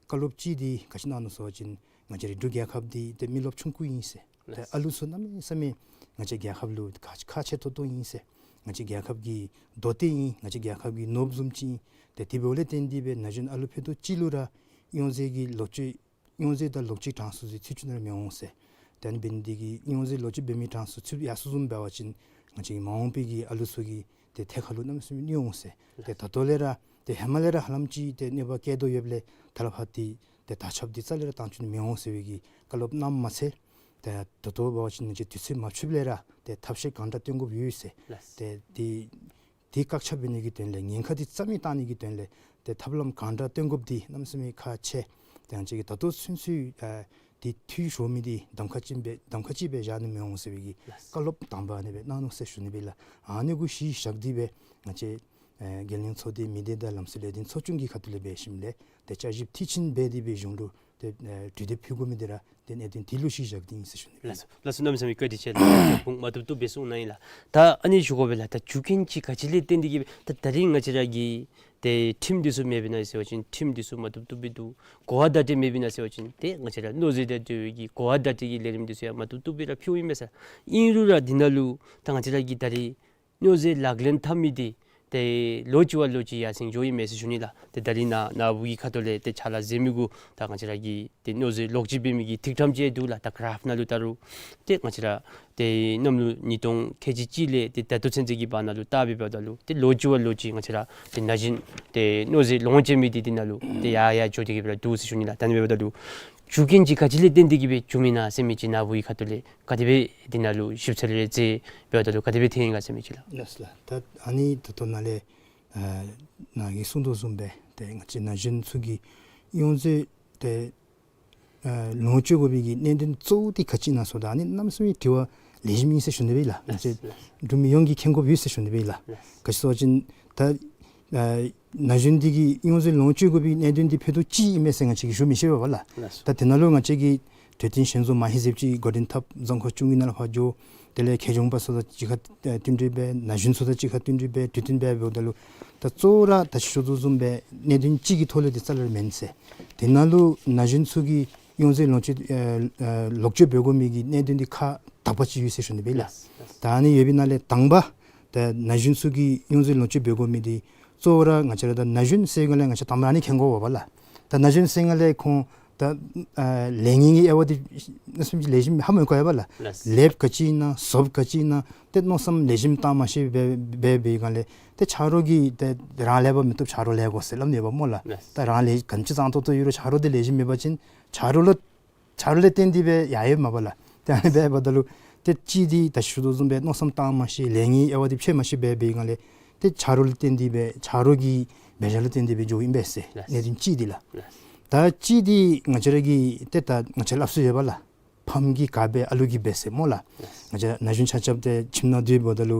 བཀའ་སློབ་གཅིག་འདི་ག་ཅི་གནང་ནུག་ཟེར་བ་ཅིན་ང་བཅས་ར་འབྲུག་རྒྱལ་ཁབ་འདི་ཏེ་མི་རློབས་ཆུང་ཀུ་ཨིན་ཟེར། ཏེ་ཨ་ལུ་ཚུ་གནམ་མེད་ས་མེད་ང་བཅས་རྒྱལ་ཁབ་ལུ་ཁག་ཁག་ཆེ་ཏོག་ཏོ་ཨིན་ཟེར། ང་བཅས་རྒྱལ་ཁབ་ཀྱི་མདོ་སྡེ་ཨིན། ང་བཅས་རྒྱལ་ཁབ་ཀྱི་ནོར་བུ་བཟུམ་ཅིག་ཨིན། ཏེ་དེ་འབདཝ་ལས་བརྟེན་ཏེ་སྦེ་ན་གཞོན་ཨ་ལུ་ཕུད་རྡོག་གཅིག་ལུ་ར་ཡོངས་རྫོགས་ཀྱི་ལོག་སྤྱོད་ཡོངས་རྫོགས་དང་ལོག་སྤྱོད་གྲངས་སུ་ཚུད་ཚུད་ཅིག་ནང་མི་འོང་ཟེར། ཏེ་ཨ་ནི་འབད་ནི་འདི་གིས་ཡོངས་རྫོགས་ལོག་སྤྱོད་འབད་མི་གྲངས་སུ་ཚུད་ཡར་སོང་བཟུམ་འབད་བ་ཅིན་ང་བཅས་ཀྱི་མ་འོངས་པའི་གི་ཨ་ལུ་ཚུ་གི་ཏེ་ཐད་ཁར་ལུ་གནམ་མེད་ས་མེད་གནོད་འོང་ཟེར། ཏེ་ད་ལྟོ་ལས་ར་ཏེ་ཧེ་མ་ལས་ར་ཧ་ལམ་ཅིག་ཏེ་གནོད་པ་བཀལ་དོ་ཡོདཔ་ལས་ད་ལས་ཕར་ཏེ་ཏེ་དར་ཁྱབ་འདི་རྩ་ལས་ར་བཏང་བཅུག་ནི་མི་འོང་ཟེར་བའི་གི་བཀའ་སློབ་གནངམ་མ་ཚད་ཏེ་ད་ལྟོ་འབད་བ་ཅིན་ང་བཅས་དུས་ཚོད་མ་ཚུདཔ་ལས་ར་ཏེ་ཐབས་ཤེས་གང་དྲག་བཏོན་དགོཔ་ཡོད་ཟེར། ལགས། ཏེ་ཏེ་དེ་བཀག་ཆ་འབད་ནི་གི་དོན་ལས་ཉེན་ཁ་དེ་རྩ་མེད་བཏང་ནི་གི་དོན་ལས་ཏེ་ཐབས་ལམ་གང་དྲག་བཏོན་དགོཔ་འདི་གནམ་མེད་ས་མེད་ཁག་ཆེ། ཏེ་ང་བཅས་ཀྱིས་ད་ལྟོ་ཚུན་ཚོད་ཨ་དེ་འཐུས་ཤོར་མི་འདི་གདམ་ཁ་ཅིག་སྦེ་གདམ་ཁ་ཅིག་སྦེ་བཞག་ནི་མི་འོང་ཟེར་བའི་གི་ལགས། བཀའ་སློབ་དང་པ་ཨ་ནི་སྦེ་གནང་ནུག་ཟེར་ཞུ་ནི་སྦེ་ལགས། ཨ་ནི་གུ་གཞི་བཞག་སྟེ་སྦེ་ང་བཅས་ཨ་རྒྱལ་ཡོངས་ཚོགས་སྡེ་མི་སྡེ་དང་ལམ་སྲོལ་ལས་དོན་ཚོགས་ཆུང་གི་ཁ་ཐུག་ལས་འབད་ཞིནམ་ལས་ཏེ་བསྐྱར་ཞིབ་མཐིལ་ཕྱིན་འབད་དེ་སྦེ་གཞུང་ལུ་ཏེ་ཨ་གྲོས་འདེབས་ཕུལ་དགོ་མི་འདི་ར་ཏེ་གནད་དོན་དེ་ལུ་གཞི་བཞག་སྟེ་ཨིན་ཟེར་ཞུ་ནི་སྦེ། ལགས་སོ། ལགས་སོ། གནམ་མེད་ས་མེད་བཀའ་དྲིན་ཆེ་ལགས། ཁུངས་མ་ཐུབ་ཐུབ་སྦེ་གསུངས་གནང་ཡི་ལགས། ད་ཨ་ནི་ཞུ་དགོ་པས་ལགས། ད་རྒྱུ་རྐྱེན་ཅིག་ག་ཅི་ལས་བརྟེན་ཏེ་གིས་སྦེ་ད་ད་རིས་ང་བཅས་ར་གི་ཏེ་ཁྲིམས་འདི་ཚུ་མེད་པས་ན་ཟེར་བ་ཅིན་ཁྲིམས་འདི་ཚུ་མ་ཐུབ་ཐུབ་སྦེ་འདུག། གོ་བ་བརྡ་སྤྲོད་མེད་པས་ན་ཟེར་བ་ཅིན་ཏེ་ང་བཅས་ར་མནོ་རྫས་དང་འབྲེལ་བའི་གི་གོ་བ་བརྡ་སྤྲོད་ཀྱི་ལས་རིམ་འདི་ཚུ་ཡང་མ་ཐུབ་ཐུབ་སྦེ་ར་ཕུལཝ་ཨིན་མས་ཟེར། ཨིན་རུང་ར་འདི་ནང་ལུ་ད་ང་བཅས་ར་གི་ད་རིས་མནོ་རྫས་ལག་ལེན་འཐབ་མི་འདི་ཏེ་ལོ་གཅིག་བ་ལོ་གཅིག་ཡར་སེང་འགྱོཝ་ཨིན་མས་ཟེར་ཞུ་ནི་ལགས། ཏེ་ད་རིས་ནཱ་ནཱ་བུ་གི་ཁ་ཐུག་ལས་ཏེ་ཕྱག་ལཱ་མཛད་མི་གུ་ད་ང་བཅས་ར་གི་ཏེ་མནོ་རྫས་ལོག་སྤྱོད་འབད་མི་གི་ཐིག་ཕྲེང་ཅིག་འདུག་ལགས། ད་གྷ་རཱཕ་ནང་ལུ་བལྟ་རུང་ཏེ་ང་བཅས་ར་ཏེ་གནམ་ལོ་ཉིས་སྟོང་ཁལ་གཅིག་གཅིག་ལས་ཏེ་ད་ལྟོ་ཚུན་ཚོད་ཀྱི་བར་ན་ལུ་བལྟ་སྦེ་འབདཝ་ད་ལུ་ཏེ་ལོ་གཅིག་བ་ལོ་གཅིག་ང་བཅས་ར་ཏེ་ན་གཞོན་ཏེ་མནོ་རྫས་ལོངས་སྤྱོད་མི་འདི་འདི་ནང་ལུ་ཏེ་ཡར་ཡར་འགྱོ་སྟེ་གིས་སྦེ་ར་འདུག་ཟེར་ཞུ་ནི་ལགས། ད་ཨ་ནི་འབདཝ་ད་ལུ་རྒྱུ་རྐྱེན་ཅིག་ག་ཅི་ལས་བརྟེན་ཏེ་གིས་སྦེ་བྱུངམ་ཨིན་ན་ཟེར་མི་ཅིག་ནཱ་བུ་གི་ཁ་ཐུག་ལས་ག་དེ་སྦེ་འདི་ནང་ལུ་ཞིབ་འཚོལ་རེ་མཛད་འབདཝ་ད་ལུ་ག་དེ་སྦེ་ཐོན་ཡི་ག་ཟེར་མི་ཅིག་ལགས། ལགས་སོ་ལགས། ད་ཨ་ནི་ད་ལྟོ་ནཱ་ལས་ཨ་ནཱ་གིས་གསུང་དོ་བཟུམ་སྦེ་ཏེ་ང་བཅས་ན་གཞོན་ཚུ་གིས་ཡོངས་རྫོགས་ཏེ་ཨ་ལོངས་སྤྱོད་དགོ་པའི་གི་གནད་དོན་གཙོ་བོ་འདི་ག་ཅི་ཨིན་ན་ཟེརཝ་ད་ཨ་ནི་གནམ་མེད་ས་མེད་དྲི་བ་ལེགས་ཤོམ་ཨིན་ཟེར་ཞུ་ནི་སྦེ་ལགས། ལགས་སོ་ལགས། འབྲུག་མི་ཡོངས་ཀྱིས་མཁྱེན་དགོཔ་ཡོད་ཟེར་ཞུ་ནི་སྦེ་ལགས། ལགས་སོ། ག་ཅི་ཟེར་བ་ཅིན་ད་ཨ་ ན་གཞོན་འདི་གིས་གཡང་རྫས་ལོངས་སྤྱོད་དགོ་པའི་གནད་དོན་འདི་ཕུད་རྡོག་གཅིག་ཨིན་མས་ཟེར་ང་བཅས་ཀྱིས་ཞུ་མི་ཤེས་པས་ལགས། ལགས་སོ། ད་དེ་ནང་ལུ་ང་བཅས་ཀྱིས་གྲོས་བསྟུན་ཞལ་འཛོམས་མ་ཧེ་ཟེར་ཅིག་འགོ་འདྲེན་འཐབ། རྫོང་ཁག་བཅུ་གཉིས་ནང་ལས་ཕར་འགྱོ། དེ་ལས་མཁས་མཆོག་པ་ཚུ་དང་གཅིག་ཁར་ཨེ་བསྟུན་གྲོས་འབད། ན་གཞོན་ཚུ་དང་གཅིག་ཁར་བསྟུན་གྲོས་འབད། གྲོས་བསྟུན་འབད་འབདཝ་ད་ལུ་ད་གཙོ་བོ་ར་ད་ཅི་ཞུ་དོ་བཟུམ་སྦེ་གནད་དོན་གཅིག་གི་ཐོག་ལས་འདི་རྩ་ལས་མེན་ཟེར། དེ་ནང་ལུ་ན་གཞོན་ཚུ་གིས་གཡང་རྫས་ལོངས་སྤྱོད་ཨེ་ཨེ་ལོག་སྤྱོད་འབད་དགོ་མི་གི་གནད་དོན་འདི་ཁག་དག་པ་ཅིག་ཡོད་ཟེར་ཞུ་ནི་སྦེ་ལགས། ལགས། ད་ཨ་ནི་ཡོད་པའི་ནང་ལས་དང་པ་ད་ན་གཞོན་ཚུ་གིས་གཡང་རྫས་ལོངས་སྤྱོད་འབད་དགོ་མི་འདི་གཙོ་བོ་ར་ང་བཅས་ར་ད་ན་གཞོན་ཟེར་སྒང་ལས་ང་བཅས་དང་པ་ཨ་ནི་མཁྱེན་དགོ་པས་ལགས། ད་ན་གཞོན་ཟེར་སྒང་ལས་ཁོང་ད་ཨ་ལས་ངན་གྱི་དབྱེ་བ་འདི་ནི་སེམས་ཅན་ལེགས་ཤོམ་ཧ་མི་གོ་ཡ་པས་ལགས། ལགས། ལེབ་ག་ཅི་ཨིན་ན་ཟོབ་ག་ཅི་ཨིན་ན་ཏེ་མནོ་བསམ་ལེགས་ཤོམ་བཏང་མ་ཤེས་པའི་འབད་བའི་སྒང་ལས་ཏེ་ཆ་རོགས་ཀྱིས་ཏེ་རང་ལེགས་པ་མི་བཏུབ་ཆ་རོགས་ལེགས་དགོ་ཟེར་སླབ་ནི་ཡོདཔ་སྨོ་ལགས། ལགས། ད་རང་ལས་ག་ཅི་བཟང་ཏོག་ཏོ་ཡོད་རུང་ཆ་རོགས་འདི་ལེགས་ཤོམ་མེད་པ་ཅིན་ཆ་རོགས་ལུ་ཆ་རོགས་ལས་བརྟེན་ཏེ་སྦེ་ཡར་ཡོདཔ་མས་པ་ལགས། ཏེ་ཨ་ནི་འབདཝ་ད་ལུ་ཏེ་གཅིག་འདི་ད་ཞུ་དོ་བཟུམ་སྦེ་མནོ་བསམ་བཏང་མ་ཤེས། ལས་ངན་གྱི་དབྱེ་བ་འདི་ཕྱེ་མ་ཤེས་པའི་སྒང་ལས་ཏེ་ཆ་རོགས་ལུ་བརྟེན་ཏེ་སྦེ་ཆ་རོགས་ཀྱི་འབད་བཞག་ལུ་བརྟེན་ཏེ་སྦེ་འགྱོཝ་ཨིན་པས་ཟེར། ལགས། གནད་དོན་གཅིག་འདི་ལགས། ལགས། ད་གཅིག་འདི་ང་བཅས་ར་གི་ཏེ་ད་ང་བཅས་སླབ་སྲོལ་ཡོད་པ་ལགས། ཕམ་གྱིས་ག་འབད་ཨ་ལུ་གིས་འབད་ཟེར་སྨོ་ལགས། ལགས། ང་བཅས་ན་གཞོན་ཆ་ཁྱབ་འདི་ཁྱིམ་ནང་སྡོད་འབདཝ་ད་ལུ་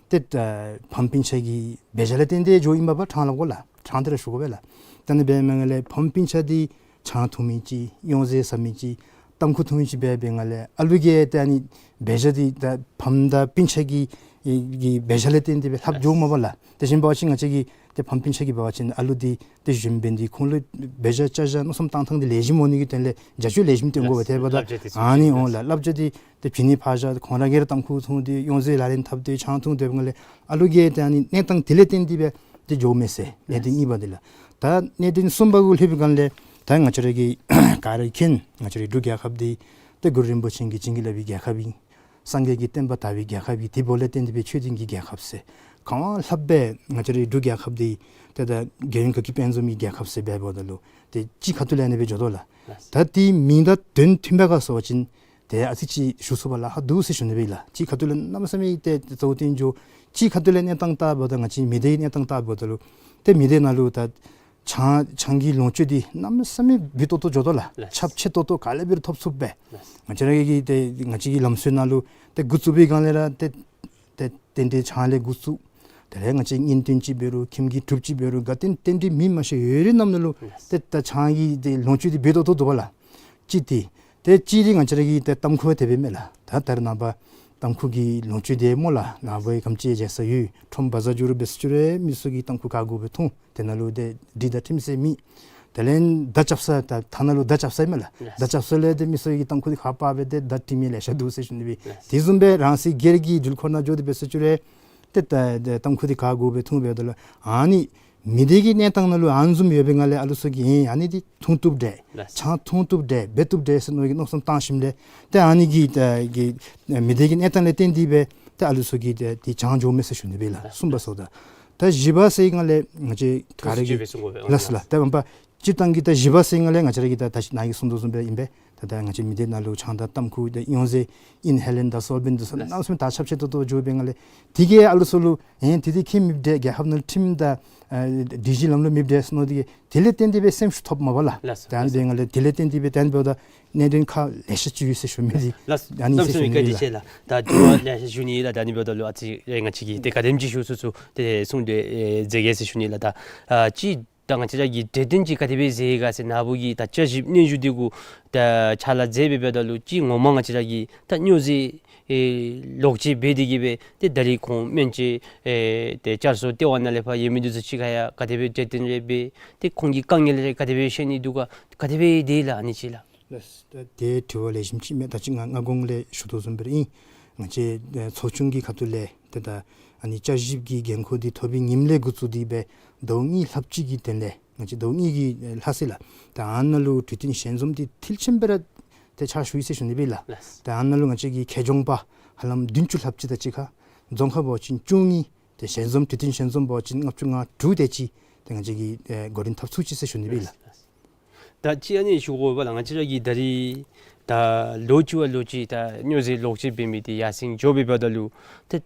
ཏེ་ད་ཕམ་སྤུན་ཆ་གི་འབད་བཞག་ལུ་བརྟེན་ཏེ་འགྱོཝ་ཨིན་པས་པ། དྲང་སླབ་དགོ་ལགས། དྲང་སྟེ་ར་ཞུ་དགོ་པས་ལགས། ད་ཨ་ནི་འབད་མི་སྒང་ལས་ཕམ་སྤུན་ཆ་འདི་ཆང་འཐུང་མི་ཅིག་གཡང་རྫས་ཟ་མི་ཅིག་ཏམ་ཁུ་འཐུང་མི་ཅིག་འབད་བའི་སྒང་ལས་ཨ་ལུ་གིས་ཏེ་ཨ་ནི་འབད་བཞག་འདི་ད་ཕམ་དང་སྤུན་ཆ་གི་གི་འབད་བཞག་ལུ་བརྟེན་ཏེ་སྦེ་ལྷག་འགྱོཝ་མས་པ་ལགས། དེ་བཞིན་འབད་བ་ཅིན་ང་བཅས་ཀྱི་ཏེ་ཕམ་སྤུན་ཆ་གིས་འབད་བ་ཅིན་ཨ་ལུ་འདི་ཏེ་གཞོནམ་འབད་ནི་འདི་ཁོང་ལུ་འབད་བཞག་བཅའ་བཞག་མནོ་བསམ་བཏང་ཐངས་འདི་ལེགས་ཤོམ་འོང་ནི་གི་དོན་ལས་རྒྱབ་སྐྱོར་ལེགས་ཤོམ་སྟོན་དགོ་པས། དེ་འབདཝ་ད་ལགས་སོ། ལགས་སོ། ཨ་ནི་འོང་ལགས། བསླབ་བྱ་འདི་ཏེ་བྱིན་ནི་ཕར་བཞག་ཁོང་ར་གིས་ར་ཏམ་ཁུ་འཐུང་སྟེ་གཡང་རྫས་ལག་ལེན་འཐབ་སྟེ་ཆང་འཐུང་སྡོད་པའི་སྒང་ལས་ཨ་ལུ་གིས་ཏེ་ཨ་ནི་གནས་སྟངས་དེ་ལས་བརྟེན་ཏེ་སྦེ་ཏེ་འགྱོཝ་མས་ཟེར། གནད་དོན་གཉིས་པ་འདི་ལགས། ད་གནད་དོན་གསུམ་པ་གུ་ལྷོད་པའི་སྒང་ལས་ད་ང་བཅས་ར་གིས་ག་ར་མཁྱེན། ང་བཅས་རའི་འབྲུག་རྒྱལ་ཁབ་འདི་ཏེ་གུ་རུ་རིན་པོ་ཆེ་གིས་བྱིན་གྱིས་བརླབས་པའི་རྒྱལ་ཁབ་ཨིན། སངས་རྒྱས་ཀྱི་བསྟན་པ་དར་བའི་རྒྱལ་ཁབ་ཨིན། དེ་འབདཝ་ལས་བརྟེན་ཏེ་སྦེ་ཆོས་ལྡན་གྱི་རྒྱལ་ཁབ་ཟེར། གང་ལྷག་སྦེ་ང་བཅས་རའི་འབྲུག་རྒྱལ་ཁབ་འདི་ཏེ་ད་རྒྱལ་ཡོངས་དགའ་སྐྱིད་དཔལ་འཛོམས་ཀྱི་རྒྱལ་ཁབ་ཟེར་འབདཝ་ད་ལུ་ཏེ་གཅིག་ཁ་ཐུག་ལས་ཨ་ནི་སྦེ་འགྱོ་དོ་ལགས། ལགས། ད་དེ་མིང་དང་དོན་མཐུན་པའི་ཁར་སོང་པ་ཅིན་ཏེ་ཨ་ཙི་ཅིག་ཞུ་ཚུགས་པ་ལཱ་ཁག་འདུག་ཟེར་ཞུ་ནི་སྦེ་ལགས། གཅིག་ཁ་ཐུག་ལས་གནམ་མེད་ས་མེད་ཏེ་གཙོ་བོ་བཏོན་འགྱོ། གཅིག་ཁ་ཐུག་ལས་གནས་སྟངས་བལྟཝ་ད་ང་བཅས་མི་སྡེའི་གནས་སྟངས་བལྟཝ་ད་ལུ་ཏེ་མི་སྡེ་ནང་ལུ་ད་ཆང་ཆང་གི་ལོངས་སྤྱོད་འདི་གནམ་མེད་ས་མེད་སྦེ་ཏོག་ཏོ་འགྱོ་དོ་ལགས། ལགས། ཁྱབ་ཆེ་ཏོག་ཏོ་ག་ལས་འབད་རུང་ཐོབ་ཚུགསཔ་སྦེ། ལགས། ང་བཅས་ར་གི་ཏེ་ང་བཅས་ཀྱི་ལམ་སྲོལ་ནང་ལུ་ཏེ་འགོ་བཙུགས་པའི་སྒང་ལས་ར་ཏེ་ཏེ་རྟེན་འབྲེལ་ཆང་ལས་འགོ་བཙུགས། དེ་ལས་ང་བཅས་གཉེན་སྟོན་ཅིག་འབད་རུང་ཁྱིམ་གྱི་སྒྲུབ་ཅིག་འབད་རུང་དགའ་སྟོན་རྟེན་འབྲེལ་མེད་མ་ཤེས་ཡོད་རིགས་རྣམས་ནང་ལུ། ལགས། ཏེ་ད་ཆང་གི་ཏེ་ལོངས་སྤྱོད་འདི་སྦེ་ཏོག་ཏོ་འདུག་པ་ལགས། གཅིག་འདི། ཏེ་གཅིག་འདི་ང་བཅས་ར་གི་ཏེ་ཏམ་ཁུ་དེ་སྦེ་མས་ལགས། ད་ད་རེས་ནངས་པ་ཏམ་ཁུ་གི་ལོངས་སྤྱོད་འདི་སྨོ་ལགས། ནཱ་བུ་ཡང་ག་དེམ་ཅིག་ཡང་བྱེད་ས་ཡོད། ཁྲོམ་བ་ཛར་འགྱོ་རུང་འབད་ས་ཅིག་རུང་མི་ཚུ་གིས་ཏམ་ཁུ་ག་དགོ་སྦེ་འཐུང་། དེ་ནང་ལུ་ཏེ་སྒྲིག་དང་ཁྲིམས་ཟེར་མེད། དེ་ལས་ད་རྐྱབ་ས་ད་ཐ་ན་ལུ་ད་རྐྱབ་ས་མས་ལགས། ལགས། ད་རྐྱབ་ས་ལས་ཏེ་མི་ཚུ་གིས་ཏམ་ཁུ་འདི་ཁ་པར་འབད་དེ་ད་དྲི་མི་ལེ་ཤ་འདུག་ཟེར་ཞུ་ནི་སྦེ། ལགས། དེ་བཟུམ་སྦེ་རང་སོའི་སྒེར་གྱི་འགྲུལ་འཁོར་ནང་འགྱོ་སྟེ་འབད་ས་ཅིག་རུང་ཏེ་ད་ཏེ་ཏམ་ཁུ་འདི་ག་དགོ་སྦེ་འཐུང་འབདཝ་ད་ལུ་ཨ་ནི་མི་སྡེ་གི་གནས་སྟངས་ནང་ལུ་ཨ་ནི་བཟུམ་ཡོད་པའི་སྒང་ལས་ཨ་ལུ་ཚུ་གིས་ཨེ་ཨ་ནི་འདི་འཐུང་བཏུབ་འདྲས། ལགས། ཆང་འཐུང་བཏུབ་འདྲས་འབད་བཏུབ་འདྲས་ཟེར་མནོ་གི་མནོ་བསམ་བཏང་ཞིནམ་ལས་ཏེ་ཨ་ནི་གི་ད་གི་མི་སྡེ་གི་གནས་སྟངས་ལས་བརྟེན་ཏེ་སྦེ་ཏེ་ཨ་ལུ་ཚུ་གིས་ཏེ་ཏེ་ཆང་འགྱོཝ་མས་ཟེར་ཞུ་ནི་སྦེ་ལགས། ལགས། གསུམ་པ་སོང་ད། ད་བཞི་པ་ཟེར་བའི་སྒང་ལས་ང་བཅས་ག་ར་གིས་ཐུགས་སུ་ཆུད་པའི་གསུང་དགོ་པས། ལགས་སོ་ལགས། ད་འབདཝ་ད་སྤྱིར་བཏང་གི་ད་བཞི་པ་ཟེར་བའི་སྒང་ལས་ང་བཅས་ར་གིས་ད་ད་ཅི་ནཱ་གིས་གསུང་དོ་བཟུམ་སྦེ་ཨིན་པས། ད་ད་ང་བཅས་མི་སྡེ་ནང་ལུ་ཆང་དང་ཏམ་ཁུ་དང་གཡང་རྫས་ཨིན་ཧེ་ལེན་དང་སོལ་བེན་དང་ཟེར་གནམ་མེད་ས་མེད་ད་ཁྱབ་ཆེ་ཏོག་ཏོ་འགྱོ་བའི་སྒང་ལས་དེ་གིས་ཨ་ལུ་ཚུ་ལུ་ཨེ་དེ་འདི་ཁྱད་མེདཔ་འདྲས། རྒྱལ་ཁབ་ནང་ཁྲིམས་དང་ཨ་སྒྲིག་གཞི་ལམ་ལུགས་མེདཔ་འདྲས་ཟེར་མནོ་དེ་གིས་དེ་ལས་བརྟེན་ཏེ་སྦེ་སེམས་ཤུགས་ཐོབ་མས་པ་ལགས། ལགས་སོ། ད་ཨ་ནི་ལགས་སོ། སྦེ་སྒང་ལས་དེ་ལས་བརྟེན་ཏེ་སྦེ་ད་ཨ་ནི་འབདཝ་ད་གནད་དོན་ཁག་ལེ་ཤ་ཅིག་ཡོད་ཟེར་ཞུ་མི་འདི་ལགས། ད་ཨ་ནི་གནམ་མེད་ས་མེད་བཀའ་དྲིན་ཆེ་ལགས། ད་དྲི་བ་ལེ་ཤ་ཞུ་ནི་ལགས། ད་ཨ་ནི་འབདཝ་ད་ལུ་ཨ་ཙི་རེ་ང་བཅས་ཀྱིས་ཏེ་ག་དེམ་ཅིག་ཞུ་ཚུགས་ཚུགས་ཏེ་གསུང་གྲོས་ཨེ་མཛད་གེ་ཟེར་ཞུ་ནི་ལགས། ད་ཨ་ཅི་ད་ང་བཅས་ར་གི་གྲོས་བསྟུན་ཅིག་ག་དེ་སྦེ་མཛད་ག་ཟེར་ནཱ་བུ་གི་ད་བསྐྱར་ཞིབ་སྙན་ཞུ་འདི་གུ་ད་ཕྱག་ལཱ་མཛད་འབདཝ་ད་ལུ་ཅིག་ངོ་མ་ང་བཅས་ར་གི་ད་གཡང་རྫས་ཨེ་ལོག་སྤྱོད་འབད་དེ་གིས་སྦེ་ཏེ་ད་རིས་ཁོང་སྨན་བཅོས་ཨེ་ཏེ་བསྐྱར་གསོ་ལྟེ་བ་ནང་ལས་ཕར་ཡོད་མི་འདི་ཚུ་གཅིག་ཁར་ཡང་ག་དེ་སྦེ་གྲོས་བསྟུན་རེ་འབད་དེ་ཁོང་གི་དཀའ་ངལ་རེ་ག་དེ་སྦེ་བཤད་ནི་འདུག་ག་ག་དེ་སྦེ་དེ་ལགས་ཨ་ནི་ཅིག་ལགས། ལགས། ད་དེ་དྲི་བ་ལེགས་ཤོམ་ཅིག་མས། ད་ཅི་ང་སྔ་གོང་ལས་ཞུ་དོ་བཟུམ་སྦེ་ར་ཨིན། ང་བཅས་ཨེ་ཚོགས་ཆུང་གི་ཁ་ཐུག་ལས་ཏེ་ད་ཨ་ནི་བསྐྱར་ཞིབ་ཀྱི་འགན་ཁུར་འདི་ཐོབ་པའི་ཉིནམ་ལས་འགོ་བཙུགས་ཏེ་སྦེ་ཟླཝ་གཉིས་ལྷགཔ་ཅིག་གི་དོན་ལས་ང་བཅས་ཟླཝ་གཉིས་ཀྱི་ལྷག་ཟེར་ལགས། ད་ཨ་ནཱ་ལུ་གྲོས་བསྟུན་ཞལ་འཛོམས་འདི་མཐིལ་ཕྱིན་སྦེ་ར་ཏེ་ཕྱག་ཞུ་ཡི་ཟེར་ཞུ་ནི་སྦེ་ལགས། ལགས། ད་ཨ་ནཱ་ལུ་ང་བཅས་ཀྱི་མཁས་མཆོག་པ་ཧ་ལམ་བདུན་ཅུ་ལྷགཔ་ཅིག་དང་གཅིག་ཁར་རྫོང་ཁག་འབད་བ་ཅིན་བཅུ་གཉིས་ཏེ་ཞལ་འཛོམས་གྲོས་བསྟུན་ཞལ་འཛོམས་འབད་བ་ཅིན་ལྔ་བཅུ་ང་དྲུག་དེ་ཅིག་ཏེ་ང་བཅས་ཀྱིས་ཨེ་འགོ་འདྲེན་འཐབ་ཚུགས་ཅི་ཟེར་ཞུ་ནི་སྦེ་ལགས། ལགས། ད་ཅི་ཨ་ནི་ཞུ་དགོ་པས་ལགས། ང་བཅས་ར་གི་ད་རིས་ད་ལོ་གཅིག་བ་ལོ་གཅིག་ད་གཡང་རྫས་ལོག་སྤྱོད་འབད་མི་འདི་ཡར་སེང་འགྱོ་འབདཝ་ད་ལུ་ད་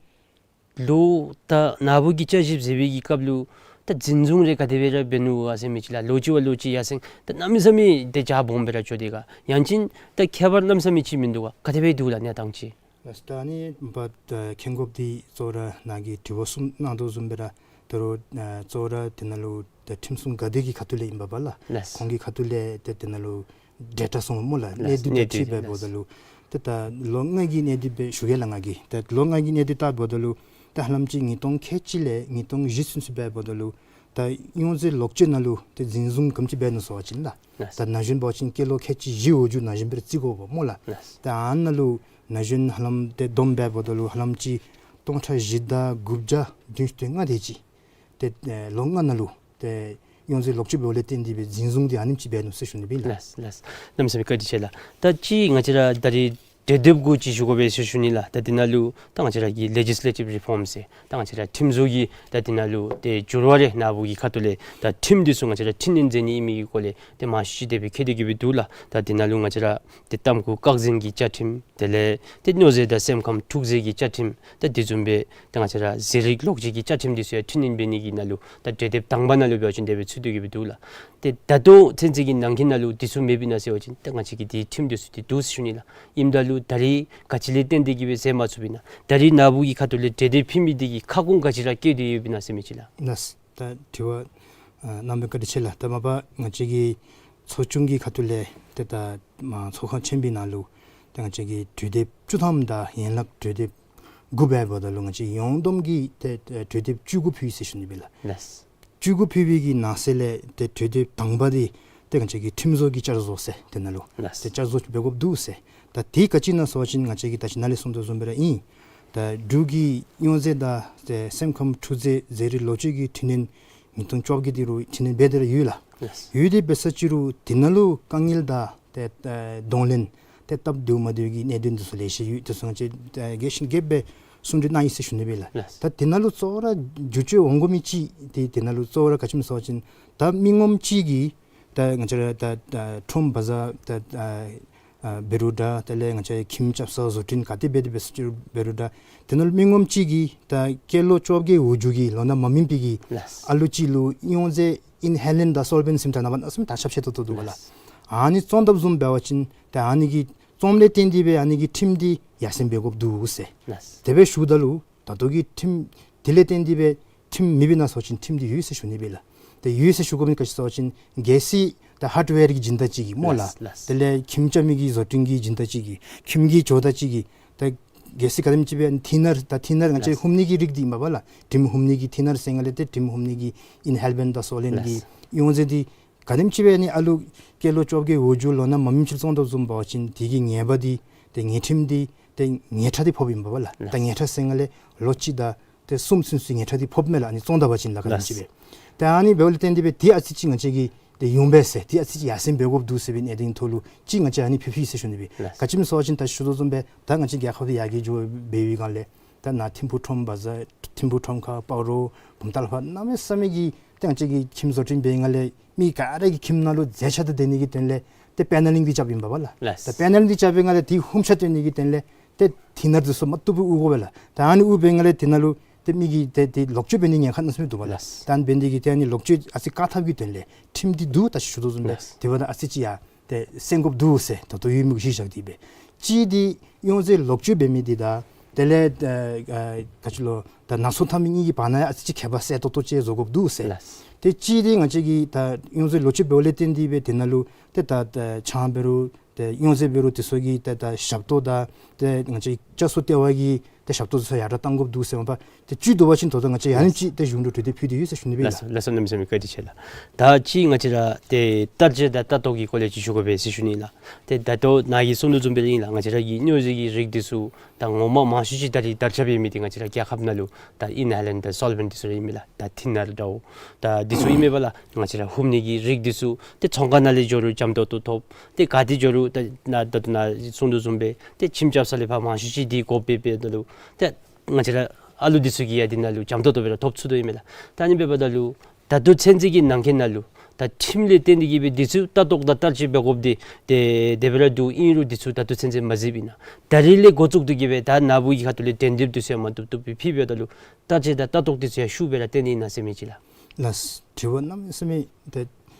ལོ་ད་ནཱ་བུ་གིས་བསྐྱར་ཞིབ་མཛད་པའི་གི་སྐབས་ལུ་ད་འཛིན་བཟུང་རེ་ག་དེ་སྦེ་ར་འབད་ནུག་ག་ཟེར་མི་ཅིག་ལགས། ལོ་གཅིག་བ་ལོ་གཅིག་ཡར་སེང་ད་གནམ་མེད་ས་མེད་ཏེ་རྒྱ་སྦོམ་སྦེ་ར་འགྱོ་དེས་ག། ཡང་ཅིན་ད་ཁྱད་པར་གནམ་མེད་ས་མེད་ཅིག་མིན་འདུག་ག། ག་དེ་སྦེ་འདུག་ལགས་གནས་སྟངས་ཅིག། ལགས། ད་ཨ་ནི་འབདཝ་ད་མཁྱེན་དགོཔ་འདི་གཙོ་བོ་ར་ནཱ་གིས་དྲི་བ་གསུམ་གནང་དོ་བཟུམ་སྦེ་ར་ད་རུང་ཨ་གཙོ་བོ་ར་དེ་ནང་ལུ་ ཏེ་ཁྲིམས་སྲུང་འགག་སྡེ་གི་ཁ་ཐུག་ལས་ཨིན་པས་ལགས། ལགས། ཁོང་གི་ཁ་ཐུག་ལས་ཏེ་དེ་ནང་ལུ་འབྲེལ་བསྒྲགས་སོང་སྨོ་ལགས། ལགས། གནས་སྡུད་གནས་ཅིག་སྡུད་འབད་འབདཝ་ད་ལུ། ཏེ་ད་ལོ་ལྔ་གི་གནས་སྡུད་སྦེ་ཞུ་གེ་ལགས་ང་གིས། ཏེ་ལོ་ལྔ་གི་གནས་སྡུད་བལྟ་འབདཝ་ད་ལུ་ད་ཧ་ལམ་ཅིག་ཉིས་སྟོང་ཁལ་གཅིག་ལས་ཉིས་སྟོང་བཞི་ཚུན་ཚོད་འབད་འབདཝ་ད་ལུ་ད་ཡོངས་འཛིན་ལོག་སྤྱོད་ནང་ལུ་ཏེ་འཛིན་བཟུང་ག་དེམ་ཅིག་འབད་ནུག་ཟེར་བ་ཅིན་ལགས། ལགས། ད་ན་གཞོན་འབད་བ་ཅིན་སྐྱེས་ལོ་ཁལ་གཅིག་བཞི་འོག་འགྱོ་ན་གཞོན་པ་རེ་བརྩི་དགོ་པས་སྨོ་ལགས། ལགས། ད་ཨ་ནཱ་ལུ་ན་གཞོན་ཧ་ལམ་ཏེ་བསྡོམས་འབད་འབདཝ་ད་ལུ་ཧ་ལམ་ཅིག་སྟོང་ཕྲག་བཞི་དང་དགུ་བརྒྱ་བདུན་ཅུ་དོན་ལྔ་དེ་ཅིག་ཏེ་ཨེ་ལོ་ལྔ་ནང་ལུ་ཏེ་ཡོངས་འཛིན་ལོག་སྤྱོད་འབདཝ་ལས་བརྟེན་ཏེ་སྦེ་འཛིན་བཟུང་འདི་ཨ་ནེམ་ཅིག་འབད་ནུག་ཟེར་ཞུ་ནི་སྦེ་ལགས། ལགས་ལགས། གནམ་མེད་ས་མེད་བཀའ་དྲིན་ཆེ་ལགས། ད་ཅིག་ང་བཅས་ར་ད་རིས་གྲོས་འདེབས་གུ་ཅིག་ཞུ་དགོ་པས་ཟེར་ཞུ་ནི་ལགས། ད་འདི་ནང་ལུ་ད་ང་བཅས་ར་གི་ལེ་ཇིས་ལེ་ཊིབ་རི་ཕོམ་ཟེར་ད་ང་བཅས་ར་ཁྲིམས་བཟོ་གི་ད་འདི་ནང་ལུ་ཏེ་འགྱུར་བ་རེ་ནཱ་བུ་གི་ཁ་ཐུག་ལས་ད་ཁྲིམས་འདི་ཚུ་ང་བཅས་ར་འཕྲི་སྣོན་མཛད་ནི་ཨིན་མི་གི་སྐོར་ལས་ཏེ་མང་ཤོས་ཅིག་དེ་སྦེ་མཁྱེན་ཏེ་གི་སྦེ་འདུག་ལགས། ད་འདི་ནང་ལུ་ང་བཅས་ར་ཏེ་གཏམ་རྒྱུད་བཀག་འཛིན་གྱི་བཅའ་ཁྲིམས་དེ་ལས་ཏེ་སྨྱོ་རྫས་དང་སེམས་ཁམས་འཁྲུག་རྫས་ཀྱི་བཅའ་ཁྲིམས་ད་དེ་བཟུམ་སྦེ་ད་ང་བཅས་ར་ཟས་རིགས་ལོག་སྤྱོད་ཀྱི་བཅའ་ཁྲིམས་འདི་ཚུ་ཡང་འཕྲི་སྣོན་འབད་ནི་གི་ནང་ལུ་ད་གྲོས་འདེབས་དང་པ་ནང་ལུ་འབད་བ་ཅིན་དེ་སྦེ་ཚུད་དེ་གི་སྦེ་འདུག་ལགས། ཏེ་ད་ལྟོ་ཚུན་ཚོད་ཀྱི་ནང་འཁོད་ནང་ལུ་འདི་ཚུ་མེདཔ་ཨིན་ན་ཟེར་བ་ཅིན་ད་ང་བཅས་ཀྱི་འདི་ཁྲིམས་འདི་ཚུ་འདི་འདུག་ཟེར་ཞུ་ནི་ལགས། ཨིནམ་ད་ལུ་ད་རིས་ག་ཅི་ལས་བརྟེན་ཏེ་གི་སྦེ་མཛད་མ་ཚུགསཔ་ཨིན་ན། ད་རིས་ནཱ་བུ་གི་ཁ་ཐུག་ལས་གྲོས་འདེབས་ཕུལ་མི་འདི་གིས་ཁ་སྐོང་ག་ཅི་ར་བཀལ་ཏེ་ཡོདཔ་ཨིན་ན་ཟེར་མི་ཅིག་ལགས། ལགས། ད་དྲི་བ་ཨ་གནང་བའི་བཀའ་དྲིན་ཆེ་ལགས། ད་མ་པ་ང་བཅས་ཀྱི་ཚོགས་ཆུང་གི་ཁ་ཐུག་ལས་ཏེ་ད་མ་ཚོགས་ཁང་ཆེན་པོའི་ནང་ལུ་ཏེ་ང་བཅས་ཀྱིས་གྲོས་འདེབས་བཅུ་ཐམ་དང་ཡན་ལག་གྲོས་འདེབས་དགུ་འབད་འབདཝ་ད་ལུ་ང་བཅས་ཡོངས་བསྡོམས་ཀྱིས་ཏེ་ཨེ་གྲོས་འདེབས་བཅུ་དགུ་ཕུལ་ཡི་ཟེར་ཞུ་ནི་སྦེ་ལགས། ལགས། བཅུ་དགུ་ཕུལ་བའི་གི་ནང་གསེས་ལས་ཏེ་གྲོས་འདེབས་དང་པ་འདི་ཏེ་ང་བཅས་ཀྱི་ཁྲིམས་བཟོ་གི་བསྐྱར་བཟོ་ཟེར་དེ་ནང་ལུ་ལགས། ཏེ་བསྐྱར་བཟོ་འབད་དགོཔ་འདུག་ཟེར། ད་དེ་ག་ཅི་ཨིན་ན་ཟེར་བ་ཅིན་ང་བཅས་ཀྱིས་ད་ཅི་ནཱ་ལས་གསུངས་དོ་བཟུམ་སྦེ་ར་ཨིན། ད་འབྲུག་གི་སྨྱོ་རྫས་དང་ཏེ་སེམས་ཁམས་འཁྲུག་རྫས་ཟས་རིགས་ལོག་སྤྱོད་ཀྱི་འཕྲི་སྣོན་ཉིས་སྟོང་བཅོ་བརྒྱད་འདི་རུང་འཕྲི་སྣོན་འབད་དེ་ར་ཡོད་ལགས། ལགས། ཡོད་དེ་འབད་ས་ཅིག་རུང་དེ་ནང་ལུ་དཀའ་ངལ་དང་ཏེ་ཨེ་གདོང་ལེན་ཏེ་སྟབས་བདེཝ་མ་བདེཝ་གི་གནད་དོན་འདི་ཚུ་ལེ་ཤ་ཡོད། དེ་ཚུ་ང་བཅས་ཨེ་རྒྱས་ཤིང་རྒྱས་པ་སྦེ་གསུང་གྲོས་གནང་ཡི་ཟེར་ཞུ་ནི་སྦེ་ལགས། ལགས། ད་དེ་ནང་ལུ་གཙོ་བོ་ར་འགྱུར་བཅོས་འོང་དགོ་མི་ཅིག་འདི་དེ་ནང་ལུ་གཙོ་བོ་ར་ག་ཅི་སྨོ་ཟེར་བ་ཅིན་ད་མི་ངོམ་ཅིག་གིས་ད་ང་བཅས་ར་ད་ད་ཁྲོམ་བ་ཛར་ད་ཨ་ཨ་འབད་རུང་འདྲ་དེ་ལས་ང་བཅས་ཁྱིམ་རྐྱབ་ས་བཟོ་སྐྲུན་ག་ཏེ་འབད་དེ་འབད་ས་ཅིག་རུང་འབད་རུང་འདྲ་དེ་ནང་ལུ་མི་ངོམ་ཅིག་གིས་ད་སྐྱེས་ལོ་བཅོ་བརྒྱད་འོག་འགྱོ་གི་ལོ་ན་མ་སྨིན་པའི་གི་ལགས། ཨ་ལུ་ཅིག་ལུ་སྨྱོ་རྫས་ཨིན་ཧེ་ལེནཊ་དང་སོལ་བེནཊ་ཟེར་མི་ད་ནངས་པ་གནམ་མེད་ས་མེད་ད་ཁྱབ་ཆེ་ཏོག་ཏོ་འདུག་པ་ལགས། ལགས། ཨ་ནི་བཙོང་དཔ་བཟུམ་འབད་བ་ཅིན་ཏེ་ཨ་ནི་གི་བཙོངམ་ལས་བརྟེན་ཏེ་སྦེ་ཨ་ནི་གི་ཁྲིམས་འདི་ཡར་སེང་འབད་དགོཔ་འདུག་ཟེར། ལགས། དེ་སྦེ་ཞུཝ་ད་ལུ་ད་ལྟོ་གི་ཁྲིམས་དེ་ལས་བརྟེན་ཏེ་སྦེ་ཁྲིམས་མེདཔ་ཨིན་ན་ཟེར་བ་ཅིན་ཁྲིམས་འདི་ཡོད་ཟེར་ཞུ་ནི་སྦེ་ལགས། ཏེ་ཡོད་ཟེར་ཞུ་དགོ་མི་ག་ཅི་ཟེར་བ་ཅིན་གལ་སྲིད་ད་ཧརཌ་ཝེར་གྱི་སྦྱིན་བདག་ཅིག་གིས་སྨོ་ལགས། ལགས། ལགས། དེ་ལས་ཁྱིམ་རྐྱབ་མི་གི་བཟོ་སྐྲུན་གྱི་སྦྱིན་བདག་ཅིག་གིས་ཁྱིམ་གྱི་ཇོ་བདག་ཅིག་གིས་ད་གལ་སྲིད་ག་དེམ་ཅིག་སྦེ་ཐིན་ནར་ད་ཐིན་ནར་ང་བཅས་ལགས། ཧུམ་ནི་གི་རིགས་འདི་ཨིན་པས་ལགས། དྲིམ་ཧུམ་ནི་གི་ཐིན་ནར་ཟེར་སྒང་ལས་ཏེ་དྲིམ་ཧུམ་ནི་གི་ཨིན་ཧེ་ལེནཊ་དང་སོལ་བེནཊ་གི་ལགས། སྨྱོ་རྫས་འདི་ག་དེམ་ཅིག་སྦེ་ཨ་ནི་ཨ་ལུ་སྐྱེས་ལོ་བཅོ་བརྒྱད་འོག་འགྱོ་ལོ་ན་མ་སྨིན་ཅིག་བཙོང་དཔ་བཟུམ་འབད་བ་ཅིན་དེ་གི་ཉེས་པ་འདི་ཏེ་ཉེས་ཁྲིམས་འདི་ཏེ་ཉེས་ཁྲག་འདི་ཕོགཔ་ཨིན་པས་ལགས། ལགས། ད་ཉེས་ཁྲག་ཟེར་སྒང་ལས་ལོ་གཅིག་དང་ཏེ་གསུམ་ཚུན་ཚོད་ཉེས་ཁྲག་འདི་ཕོགཔ་མས་ལགས། ཨ་ནི་བཙོང་ད་པ་ཅིན་ལགས་ག་དེམ་ཅིག་སྦེ། ལགས། ཏེ་ཨ་ནི་འབདཝ་ལས་བརྟེན་ཏེ་སྦེ་ཏེ་ཨ་ཙི་ཅིག་ང་བཅས་ཀྱིས་ཏེ་ཡོང་འབད་ཟེར་ཏེ་ཨ་ཙི་ཅིག་ཡར་སེང་འབད་དགོཔ་འདུག་ཟེར་བའི་གནད་དོན་ཐོག་ལུ་ཅིག་ང་བཅས་ཨ་ནི་ཕུལ་ཕུལ་ཡི་ཟེར་ཞུ་ནི་སྦེ། ལགས། ག་ཅི་སྨོ་ཟེར་བ་ཅིན་ད་ཞུ་དོ་བཟུམ་སྦེ་ད་ང་བཅས་རྒྱལ་ཁབ་འདི་ཡར་རྒྱས་འགྱོ་འབད་བའི་སྒང་ལས་ད་ནཱ་ཐིམ་ཕུག་ཁྲོམ་བ་ཛར་ཐིམ་ཕུག་ཁྲོམ་ཁ་སྤ་རོ་བུམ་ཐང་ལྷ་ཁང་གནམ་མེད་ས་མེད་ཀྱི་ཏེ་ང་བཅས་ཀྱིས་ཁྱིམ་བཟོ་སྐྲུན་འབད་བའི་སྒང་ལས་མི་ག་ར་གི་ཁྱིམ་ནང་ལུ་མཛེས་ཆ་དང་ལྡན་ནི་གི་དོན་ལས་ཏེ་པེ་ནེ་ལིང་འདི་རྐྱབ་ཨིན་པས་ལགས། ལགས། ད་པེ་ནེ་ལིང་འདི་རྐྱབ་པའི་སྒང་ལས་དེ་ཧུམ་ཆ་སྟོན་ནི་གི་དོན་ལས་ཏེ་ཐིན་ནར་འདི་ཚུ་མ་བཏུབ་སྦེ་དབུར་དགོ་པས་ལགས། ད་ཨ་ནི་དབུར་བའི་སྒང་ལས་དེ་ནང་ལུ་ཏེ་མི་གིས་ཏེ་ཏེ་ལོག་སྤྱོད་འབད་ནི་ཉེན་ཁ་གནམ་མེད་ས་མེད་འདུག་པས་ལགས། ལགས། ད་ཨ་ནི་འབད་ནི་དེ་གིས་ཏེ་ཨ་ནི་ལོག་སྤྱོད་ཨ་ཙི་བཀག་ཐབས་ཀྱི་དོན་ལས་ཁྲིམས་འདི་འདུག། ད་ཞུ་དོ་བཟུམ་སྦེ། ལགས། དེ་འབདཝ་ད་ཨ་ཙི་ཅིག་ཡར་ཏེ་སེང་དགོཔ་འདུག་ཟེར་ད་ལྟོ་ཡོད་མི་གི་གཞི་བཞག་སྟེ་སྦེ། གཅིག་འདི་སྨྱོ་རྫས་ལོག་སྤྱོད་འབད་མི་འདི་དང་དེ་ལས་ཨ་ཨ་ག་ཅི་ལོ་ད་ནང་སོ་འཐབ་མི་གཉིས་ཀྱི་བར་ན་ཡང་ཨ་ཙི་ཅིག་ཁྱད་པར་གསལ་ཏོག་ཏོ་ཅིག་བཟོ་དགོཔ་འདུག་ཟེར། ལགས། ཏེ་གཅིག་འདི་ང་བཅས་ཀྱིས་ད་སྨྱོ་རྫས་ལོག་སྤྱོད་འབདཝ་ལས་བརྟེན་ཏེ་སྦེ་དེ་ནང་ལུ་ཏེ་ད་ད་ཆང་འབད་རུང་ཏེ་སྨྱོ་རྫས་འབད་རུང་དེ་ཚུ་གི་ཏེ་ད་ཞབས་ཏོག་དང་ཏེ་ང་བཅས་བཅའ་སྲོལ་ལྟེ་བ་གི་ཏེ་ཞབས་ཏོག་ཚུ་ཡར་དྲག་གཏང་དགོཔ་འདུག་ཟེར་མ་པ་ཏེ་བཅུད་བསྡུ་བ་ཅིན་ད་ལྟོ་ང་བཅས་ཡང་ཅིག་ཏེ་གཞུང་ལུ་གྲོས་འདེབས་ཕུལ་ཏེ་ཡོད་ཟེར་ཞུ་ནི་སྦེ་ལགས། ལགས་སོ། ལགས་སོ། གནམ་མེད་ས་མེད་བཀའ་དྲིན་ཆེ་ལགས། ད་ཅི་ང་བཅས་ར་ཏེ་བསྟར་སྤྱོད་དང་ལྟ་རྟོག་གི་སྐོར་ལས་ཅིག་ཞུ་དགོ་པས་ཟེར་ཞུ་ནི་ལགས། ཏེ་ད་ལྟོ་ནཱ་གིས་གསུང་དོ་བཟུམ་སྦེ་ཨིན་ལགས། ང་བཅས་ར་གི་སྨྱོ་རྫས་ཀྱི་རིགས་འདི་ཚུ་ད་ངོ་མ་མང་ཤོས་ཅིག་ད་རིས་དར་ཁྱབ་ཡོད་མི་འདི་ང་བཅས་ར་རྒྱལ་ཁབ་ནང་ལུ་ད་ཨིན་ཧེ་ལེནཊ་དང་སོལ་བེནཊ་འདི་ཚུ་ར་ཨིན་མས་ལགས། ད་ཐིན་ནར་འདྲཝ་ད་འདི་ཚུ་ཨིན་མས་པ་ལགས། ང་བཅས་ར་ཧུམ་ནི་གི་རིགས་འདི་ཚུ་ཏེ་ཚོང་ཁང་ནང་ལས་འགྱོ་རུང་འཇམ་ཏོག་ཏོ་ཐོབ། ཏེ་ག་ཏེ་འགྱོ་རུང་ད་ནཱ་ད་ལྟོ་ནཱ་གསུང་དོ་བཟུམ་སྦེ་ཏེ་ཁྱིམ་རྐྱབ་ས་ལས་ཕར་མང་ཤོས་ཅིག་འདི་དགོཔ་འབད་འབདཝ་ད་ལུ་ཏེ་ང་བཅས་ར་ཨ་ལུ་འདི་ཚུ་གིས་ཡང་འདི་ནང་ལུ་འཇམ་ཏོག་ཏོ་སྦེ་ར་ཐོབ་ཚུགས་དོ་ཨིན་མས་ལགས། ད་ཨ་ནི་འབདཝ་ད་ལུ་ད་ལྟོ་ཚུན་ཚོད་ཀྱི་ནང་འཁོད་ནང་ལུ་ད་ཁྲིམས་ལས་བརྟེན་ཏེ་གི་སྦེ་འདི་ཚུ་ལྟ་རྟོག་དང་བསྟར་སྤྱོད་འབད་དགོཔ་འདི་ཏེ་དེ་སྦེ་ར་འདུག། ཨིན་རུང་འདི་ཚུ་ད་ལྟོ་ཚུན་ཚོད་མ་གཟིགསཔ་ཨིན་ན། ད་རིས་ལས་འགོ་བཙུགས་ཏེ་གི་སྦེ་ད་ནཱ་བུ་གི་ཁ་ཐུག་ལས་གྲོས་འདེབས་འདི་ཚུ་ཡང་མ་བཏུབ་བཏུབ་སྦེ་ཕུལ་འབདཝ་ད་ལུ་བསྟར་སྤྱོད་དང་ལྟ་རྟོག་འདི་ཚུ་ཡང་ཤུགས་སྦེ་ར་བཏོན་ནི་ཨིན་ན་ཟེར་མི་ཅིག་ལགས། ལགས། དྲི་བ་གནམ་མེད་ས་མེད་ཏེ་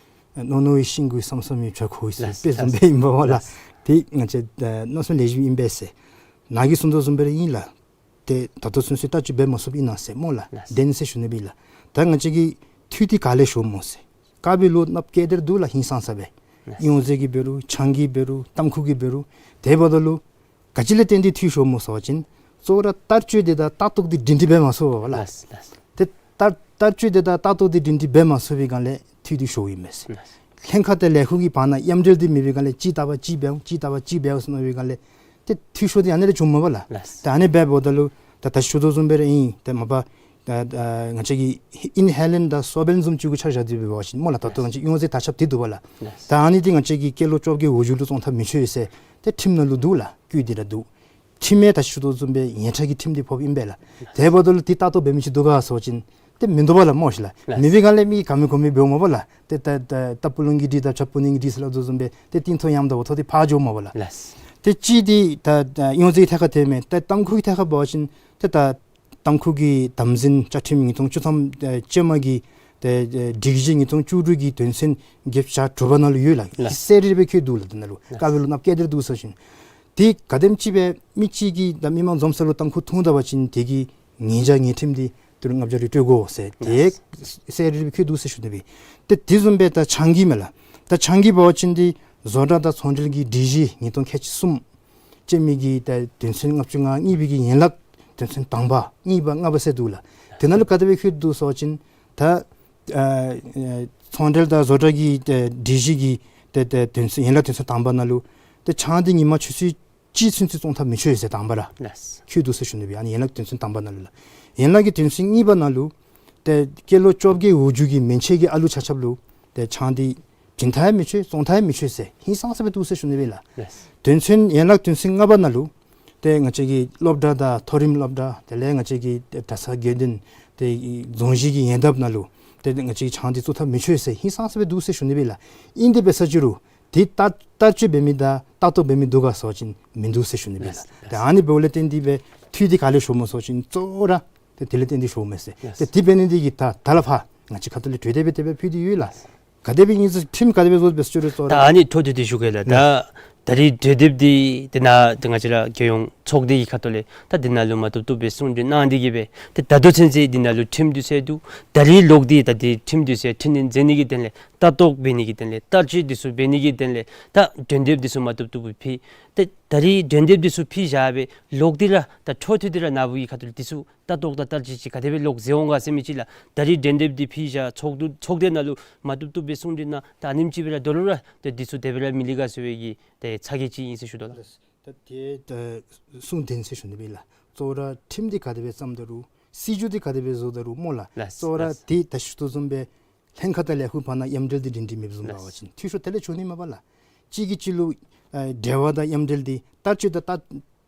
རྣོ་རྣོ་བའི་ཤིང་གུ་སམ་སམ་མི་བྱ་ཁོ་བའི་ཟེར་དཔེ་བཟུམ་སྦེ་ཨིན་པས་ལགས། ལགས། ཏེ་ང་བཅས་ཨ་གནམ་མེད་ས་མེད་ལེགས་ཤོམ་ཨིན་པས་ཟེར། ནཱ་གིས་གསུང་དོ་བཟུམ་སྦེ་ར་ཨིན་ལགས། ཏེ་ད་ལྟོ་ཚུན་ཚོད་བསྟར་སྤྱོད་འབད་མ་ཚུགསཔ་ཨིན་ན་ཟེར་སྨོ་ལགས། ལགས། བདེན་ཟེར་ཞུ་ནི་སྦེ་ལགས། ད་ང་བཅས་ཀྱིས་ འཐུས་འདི་ག་ལས་ཤོར་སྨོ་ཟེར། དཀར་པོའི་ལོ་གནགཔོ་བཀལ་ཏེ་ར་འདུག་ལགས། ཧིང་སངས་ས་སྦེ། ལགས། གཡང་རྫས་ཀྱིས་འབད་རུང་ཆང་གིས་འབད་རུང་ཏམ་ཁུ་གིས་འབད་རུང་། དེ་འབདཝ་ད་ལུ་ག་ཅི་ལས་བརྟེན་ཏེ་འཐུས་ཤོར་སྨོ་ཟེར་བ་ཅིན་གཙོ་བོ་ར་ལྟ་སྤྱོད་འདི་དང་ལྟ་རྟོག་འདི་སྒྲིང་སྒྲི་འབད་མ་ཚུགས་པས་ལགས། ལགས་ལགས། ཏེ་ལྟ་ལྟ་སྤྱོད་འདི་དང་ལྟ་རྟོག་འདི་སྒྲིང་སྒྲི་འབད་མ་ཚུགས་པའི་སྒང་ལས་འཐུས་འདི་ཤོརཝ་ཨིན་མས་ཟེར། ལགས། ལྷན་ཁག་དང་ལས་ཁུངས་ཀྱི་བར་ན་མཉམ་འབྲེལ་འདི་མེད་པའི་སྒང་ལས་གཅིག་ལྟ་བ་གཅིག་འབད་འོང་གཅིག་ལྟ་བ་གཅིག་འབད་འོང་ཟེར་མནོ་བའི་སྒང་ལས་ཏེ་འཐུས་ཤོར་འདི་ཨ་ནི་ལས་བྱུངམ་མས་པ་ལགས། ལགས། ཏེ་ཨ་ནི་འབདཝ་ད་ལུ་ད་ད་ཞུ་དོ་བཟུམ་སྦེ་ར་ཨིན། ཏེ་མ་པ་ད་ད་ང་བཅས་ཀྱི་ཨིན་ཧེ་ལིང་དང་སོར་བེལ་བཟུམ་ཅིག་གུ་ཆ་བཞག་སྟེ་འབད་བ་ཅིན་སྨོ་ལགས། ད་ལྟོ་ང་བཅས་གཡང་རྫས་དར་ཁྱབ་འདི་འདུག་པ་ལགས། ལགས། ད་ཨ་ནི་འདི་ང་བཅས་ཀྱི་སྐྱེས་ལོ་བཅོ་བརྒྱད་འོག་འཇུག་ལུ་བཙོང་ཐབས་མི་ཆོག་ཟེར་ཏེ་ཁྲིམས་ནང་ལུ་འདུག་ལགས། བཀོད་དེ་ར་འདུག། ཁྲིམས་ཡང་ད་ཞུ་དོ་བཟུམ་སྦེ་ཡོངས་གྲགས་ཀྱི་ཁྲིམས་འདི་ཕོགཔ་ཨིན་པས་ལགས། དེ་འབདཝ་ད་ལུ་འདི་ལྟ་རྟོག་འབད་མི་ཅིག་འདུག་ག་ཟེར་བ་ཅིན་ཏེ་མིན་འདུག་པ་ལགས་སྨོ་ཤིག་ལགས། ལགས། མེད་པའི་སྒང་ལས་མི་ག་མེད་གོ་མེད་འབདཝ་མས་པ་ལགས། ཏེ་ད་ད་རྟ་སྤུ་ལུང་གིས་འདྲིས་དང་བྱ་སྤུ་ནིང་གིས་འདྲིས་ཟེར་སླབ་དོ་བཟུམ་སྦེ་ཏེ་གཏིང་ཐོག་ཡངམ་དང་འོག་ཐོག་འདི་ཕར་འགྱོཝ་མས་པ་ལགས། ལགས། ཏེ་གཅིག་འདི་ད་ད་གཡང་རྫས་ཐད་ཁར་ཐལཝ་མས། ད་ཏམ་ཁུ་གི་ཐད་ཁར་འབད་བ་ཅིན་ཏེ་ད་ཏམ་ཁུ་གི་དམ་འཛིན་བཅའ་ཁྲིམས་ཉིས་སྟོང་བཅུ་ཐམ་ཨེ་ཅན་མ་གི་ཏེ་ཨེ་སྒྲིག་གཞི་ཉིས་སྟོང་བཅུ་དྲུག་གི་དོན་ཚན་བརྒྱད་ཅུ་གྱ་དྲུག་པ་ནང་ལུ་ཡོད་ལགས། ལགས། གསལ་རི་རི་སྦེ་བཀོད་འདུག་ལགས། དེ་ནང་ལུ། ལགས། དཀར་པོའི་ལོ་གནགཔོ་བཀལ་ཏེ་ར་འདུག་ཟེར་ཞིནམ། དེ་ག་དེམ་ཅིག་སྦེ་མི་གཅིག་གིས་ད་མི་མང་འཛོམས་ས་ལུ་ཏམ་ཁུ་འཐུང་ད་པ་ཅིན་དེ་གི་ཉེས་བྱ་ཉེས་ཁྲིམས་འདི་ཏི་རུ་ལྔ་བརྒྱ་རེ་སྤྲོད་དགོ་ཟེར་དེ་ལགས། གསལ་རི་རི་སྦེ་བཀོད་འདུག་ཟེར་ཞུ་ནི་སྦེ། ཏེ་དེ་བཟུམ་སྦེ་ད་ཆང་གིས་མས་ལགས། ད་ཆང་གིས་འབད་བ་ཅིན་འདི་བཟོ་གྲྭ་དང་ཚོང་འབྲེལ་གྱི་སྒྲིག་གཞི་ཉིས་སྟོང་ཁལ་གཅིག་གསུམ་ཅན་མའི་གི་ད་དོན་ཚན་ལྔ་བཅུ་ང་གཉིས་པའི་གི་ཡན་ལག་དོན་ཚན་དང་པ་གཉིས་པ་ལྔ་པ་ཟེར་འདུག་ལགས། དེ་ནང་ལུ་ག་དེ་སྦེ་བཀོད་འདུག་ཟེར་བ་ཅིན་ད་ཨ་ཨ་ཚོང་འབྲེལ་དང་བཟོ་གྲྭ་གི་ད་སྒྲིག་གཞི་གི་ད་ད་དོན་ཚན་ཡན་ལག་དོན་ཚན་དང་པ་ནང་ལུ་ད་ཆང་འདི་ཉིན་མ་ཆུ་ཚོད་གཅིག་ཚུན་ཚོད་བཙོང་ཐབས་མི་ཆོག་ཟེར་དང་པ་ར་ལགས། བཀོད་འདུག་ཟེར་ཞུ་ནི་སྦེ། ཨ་ནི་ཡན་ལག་དོན་ཚན་དང་པ་ནང་ལུ་ལགས། ཡན་ལག་གི་དོན་ཚན་གཉིས་པ་ནང་ལུ་ཏེ་སྐྱེས་ལོ་བཅོ་བརྒྱད་འོག་འཇུག་གི་མན་ཆད་ཀྱི་ཨ་ལུ་ཆ་ཁྱབ་ལུ་ཏེ་ཆང་འདི་བྱིན་ཐབས་ཡང་མི་ཆོག་བཙོང་ཐབས་ཡང་མི་ཆོག་ཟེར་ཧིང་སངས་ས་སྦེ་འདུག་ཟེར་ཞུ་ནི་སྦེ་ལགས། ལགས། དོན་ཚན་ཡན་ལག་དོན་ཚན་ལྔ་པ་ནང་ལུ་ཏེ་ང་བཅས་ཀྱི་སློབ་གྲྭ་དང་མཐོ་རིམ་སློབ་གྲྭ་དེ་ལས་ང་བཅས་ཀྱི་གྲྭ་ཚང་དགེ་འདུན་ཏེ་རྫོང་གཞི་གི་ཉེ་འདབས་ནང་ལུ་ཏེ་ང་བཅས་ཀྱིས་ཆང་འདི་བཙོང་ཐབས་མི་ཆོག་ཟེར་ཧིང་སངས་ས་སྦེ་འདུག་ཟེར་ཞུ་ནི་སྦེ་ལགས། ཨིན་དེ་འབད་ས་ཅི་རུང་འདི་ལྟ་ལྟ་སྤྱོད་འབད་མི་དང་ལྟ་རྟོག་འབད་མི་འདུག་ག་ཟེར་བ་ཅིན་མིན་འདུག་ཟེར་ཞུ་ནི་སྦེ་ལགས། ལགས། ཏེ་ཨ་ནི་འབདཝ་ལས་བརྟེན་ཏེ་སྦེ་འཐུས་འདི་ག་ལས་ཤོར་སྨོ་ཟེར་བ་ཅིན་གཙོ་བོ་ར་ཏེ་དེ་ལས་བརྟེན་ཏེ་ཤོརཝ་མས་ཟེར། ལགས། ཏེ་དེ་འབད་ནི་འདི་གིས་ད་ད་ལས་ཕར་ང་བཅས་ཁ་ཐུག་ལས་གྲོས་འདེབས་སྦེ་དེ་སྦེ་ཕུལ་ཏེ་ཡོད་ལགས། ག་དེ་སྦེ་ཨིན་ཟེར་ཁྲིམས་ག་དེ་སྦེ་བཟོ་འབད་ས་ཅི་རུང་གཙོ་བོ་ར། ད་ཨ་ནི་འཕྲོ་མཐུད་དེ་ཞུ་གེ་ལགས། ལགས། ད་ད་རིས་གྲོས་འདེབས་འདི་དེ་ནང་ཏེ་ང་བཅས་ར་རྒྱལ་ཡོངས་ཚོགས་སྡེ་གི་ཁ་ཐུག་ལས་ད་དེ་ནང་ལུ་མ་བཏུབ་བཏུབ་སྦེ་གསུང་གྲོས་གནང་སྟེ་གིས་སྦེ་ཏེ་ད་ལྟོ་ཚུན་ཚོད་དེ་ནང་ལུ་ཁྲིམས་འདུག་ཟེར་འདུག། ད་རིས་ལོག་སྟེ་ད་འདི་ཁྲིམས་འདུག་ཟེར་འཕྲི་སྣོན་མཛད་ནི་གི་དོན་ལས་ལྟ་རྟོག་འབད་ནི་གི་དོན་ལས་ལྟ་སྤྱོད་འདི་ཚུ་འབད་ནི་གི་དོན་ལས་ད་གྲོས་འདེབས་འདི་ཚུ་མ་བཏུབ་བཏུབ་སྦེ་ཕུལ། ཏེ་ད་རིས་གྲོས་འདེབས་འདི་ཚུ་ཕུལ་བཞག་སྦེ་ལོག་སྟེ་ར་ད་འཕྲོ་མཐུད་དེ་ར་ནཱ་བུ་གི་ཁ་ཐུག་ལས་འདི་ཚུ་ལྟ་རྟོག་དང་ལྟ་སྤྱོད་ཅིག་ག་དེ་སྦེ་ལོག་མཛད་འོང་ག་ཟེར་མི་ཅིག་ལགས། ད་རིས་གྲོས་འདེབས་འདི་ཕུལ་བཞག་ཚོགས་འདུ་ཚོགས་སྡེ་ནང་ལུ་མ་བཏུབ་བཏུབ་སྦེ་གསུང་གྲོས་གནང་། ད་ཨ་ནེམ་ཅིག་སྦེ་ར་དོ་རུང་ར་ཏེ་འདི་ཚུ་དེ་སྦེ་ར་མི་ལེགས་ག་ཟེར་བའི་གི་ཏེ་ཚ་གྱང་ཅིག་ཨིན་ཟེར་ཞུ་དོ་ལགས། ད་དེ་ད་གསུང་དོན་ཟེར་ཞུ་ནི་སྦེ་ལགས། གཙོ་བོ་ར་ཁྲིམས་འདི་ག་དེ་སྦེ་བརྩམ་ད་རུང་སྲིད་བྱུས་འདི་ག་དེ་སྦེ་བཟོ་ད་རུང་སྨོ་ལགས། ལགས། གཙོ་བོ་ར་ལགས། དེ་ད་ཞུ་དོ་བཟུམ་སྦེ་ལྷན་ཁག་དང་ལས་ཁུངས་བར་ན་མཉམ་འབྲེལ་འདི་སྒྲིང་སྒྲི་མེདཔ་བཟུམ་འབད་བ་ཅིན་འཐུས་ཤོར་དེ་ལས་བྱུང་ནི་མས་པ་ལགས། གཅིག་གིས་གཅིག་ལུ་ཨ་འབྲེལ་བ་དང་མཉམ་འབྲེལ་འདི་ལྟ་སྤྱོད་དང་ལྟ་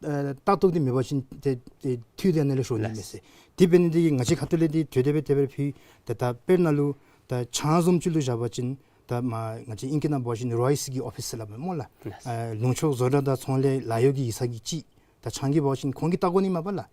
ཨ་ལྟ་རྟོག་འདི་མེད་པ་ཅིན་ཏེ་ཏེ་འཐུས་འདི་ཨ་ནི་ལས་ཤོར་ནི་མས་ཟེར། དེ་འབད་ནི་འདི་གིས་ང་བཅས་ཁ་ཐུག་ལས་འདི་གྲོས་འདེབས་དེ་སྦེ་ཕུལ། ཏེ་ད་དཔེར་ན་ལུ་ད་ཆང་བཟུམ་ཅིག་ལུ་བཞག་པ་ཅིན་ད་མ་ང་བཅས་ཨིང་སྐད་ནང་འབད་བ་ཅིན་རོ་ཨའི་སི་གི་ཨོ་ཕིས་ཟེར་སླབ་མས་སྨོ་ལགས། ལགས། ཨ་ལུང་ཕྱོགས་བཟོ་གྲྭ་དང་ཚོང་ལས་ལཱ་གཡོག་གི་ཡིག་ཚང་གིས་གཅིག། ད་ཆང་གིས་འབད་བ་ཅིན་ཁོང་གིས་བལྟ་དགོ་ནི་མས་པ་ལགས།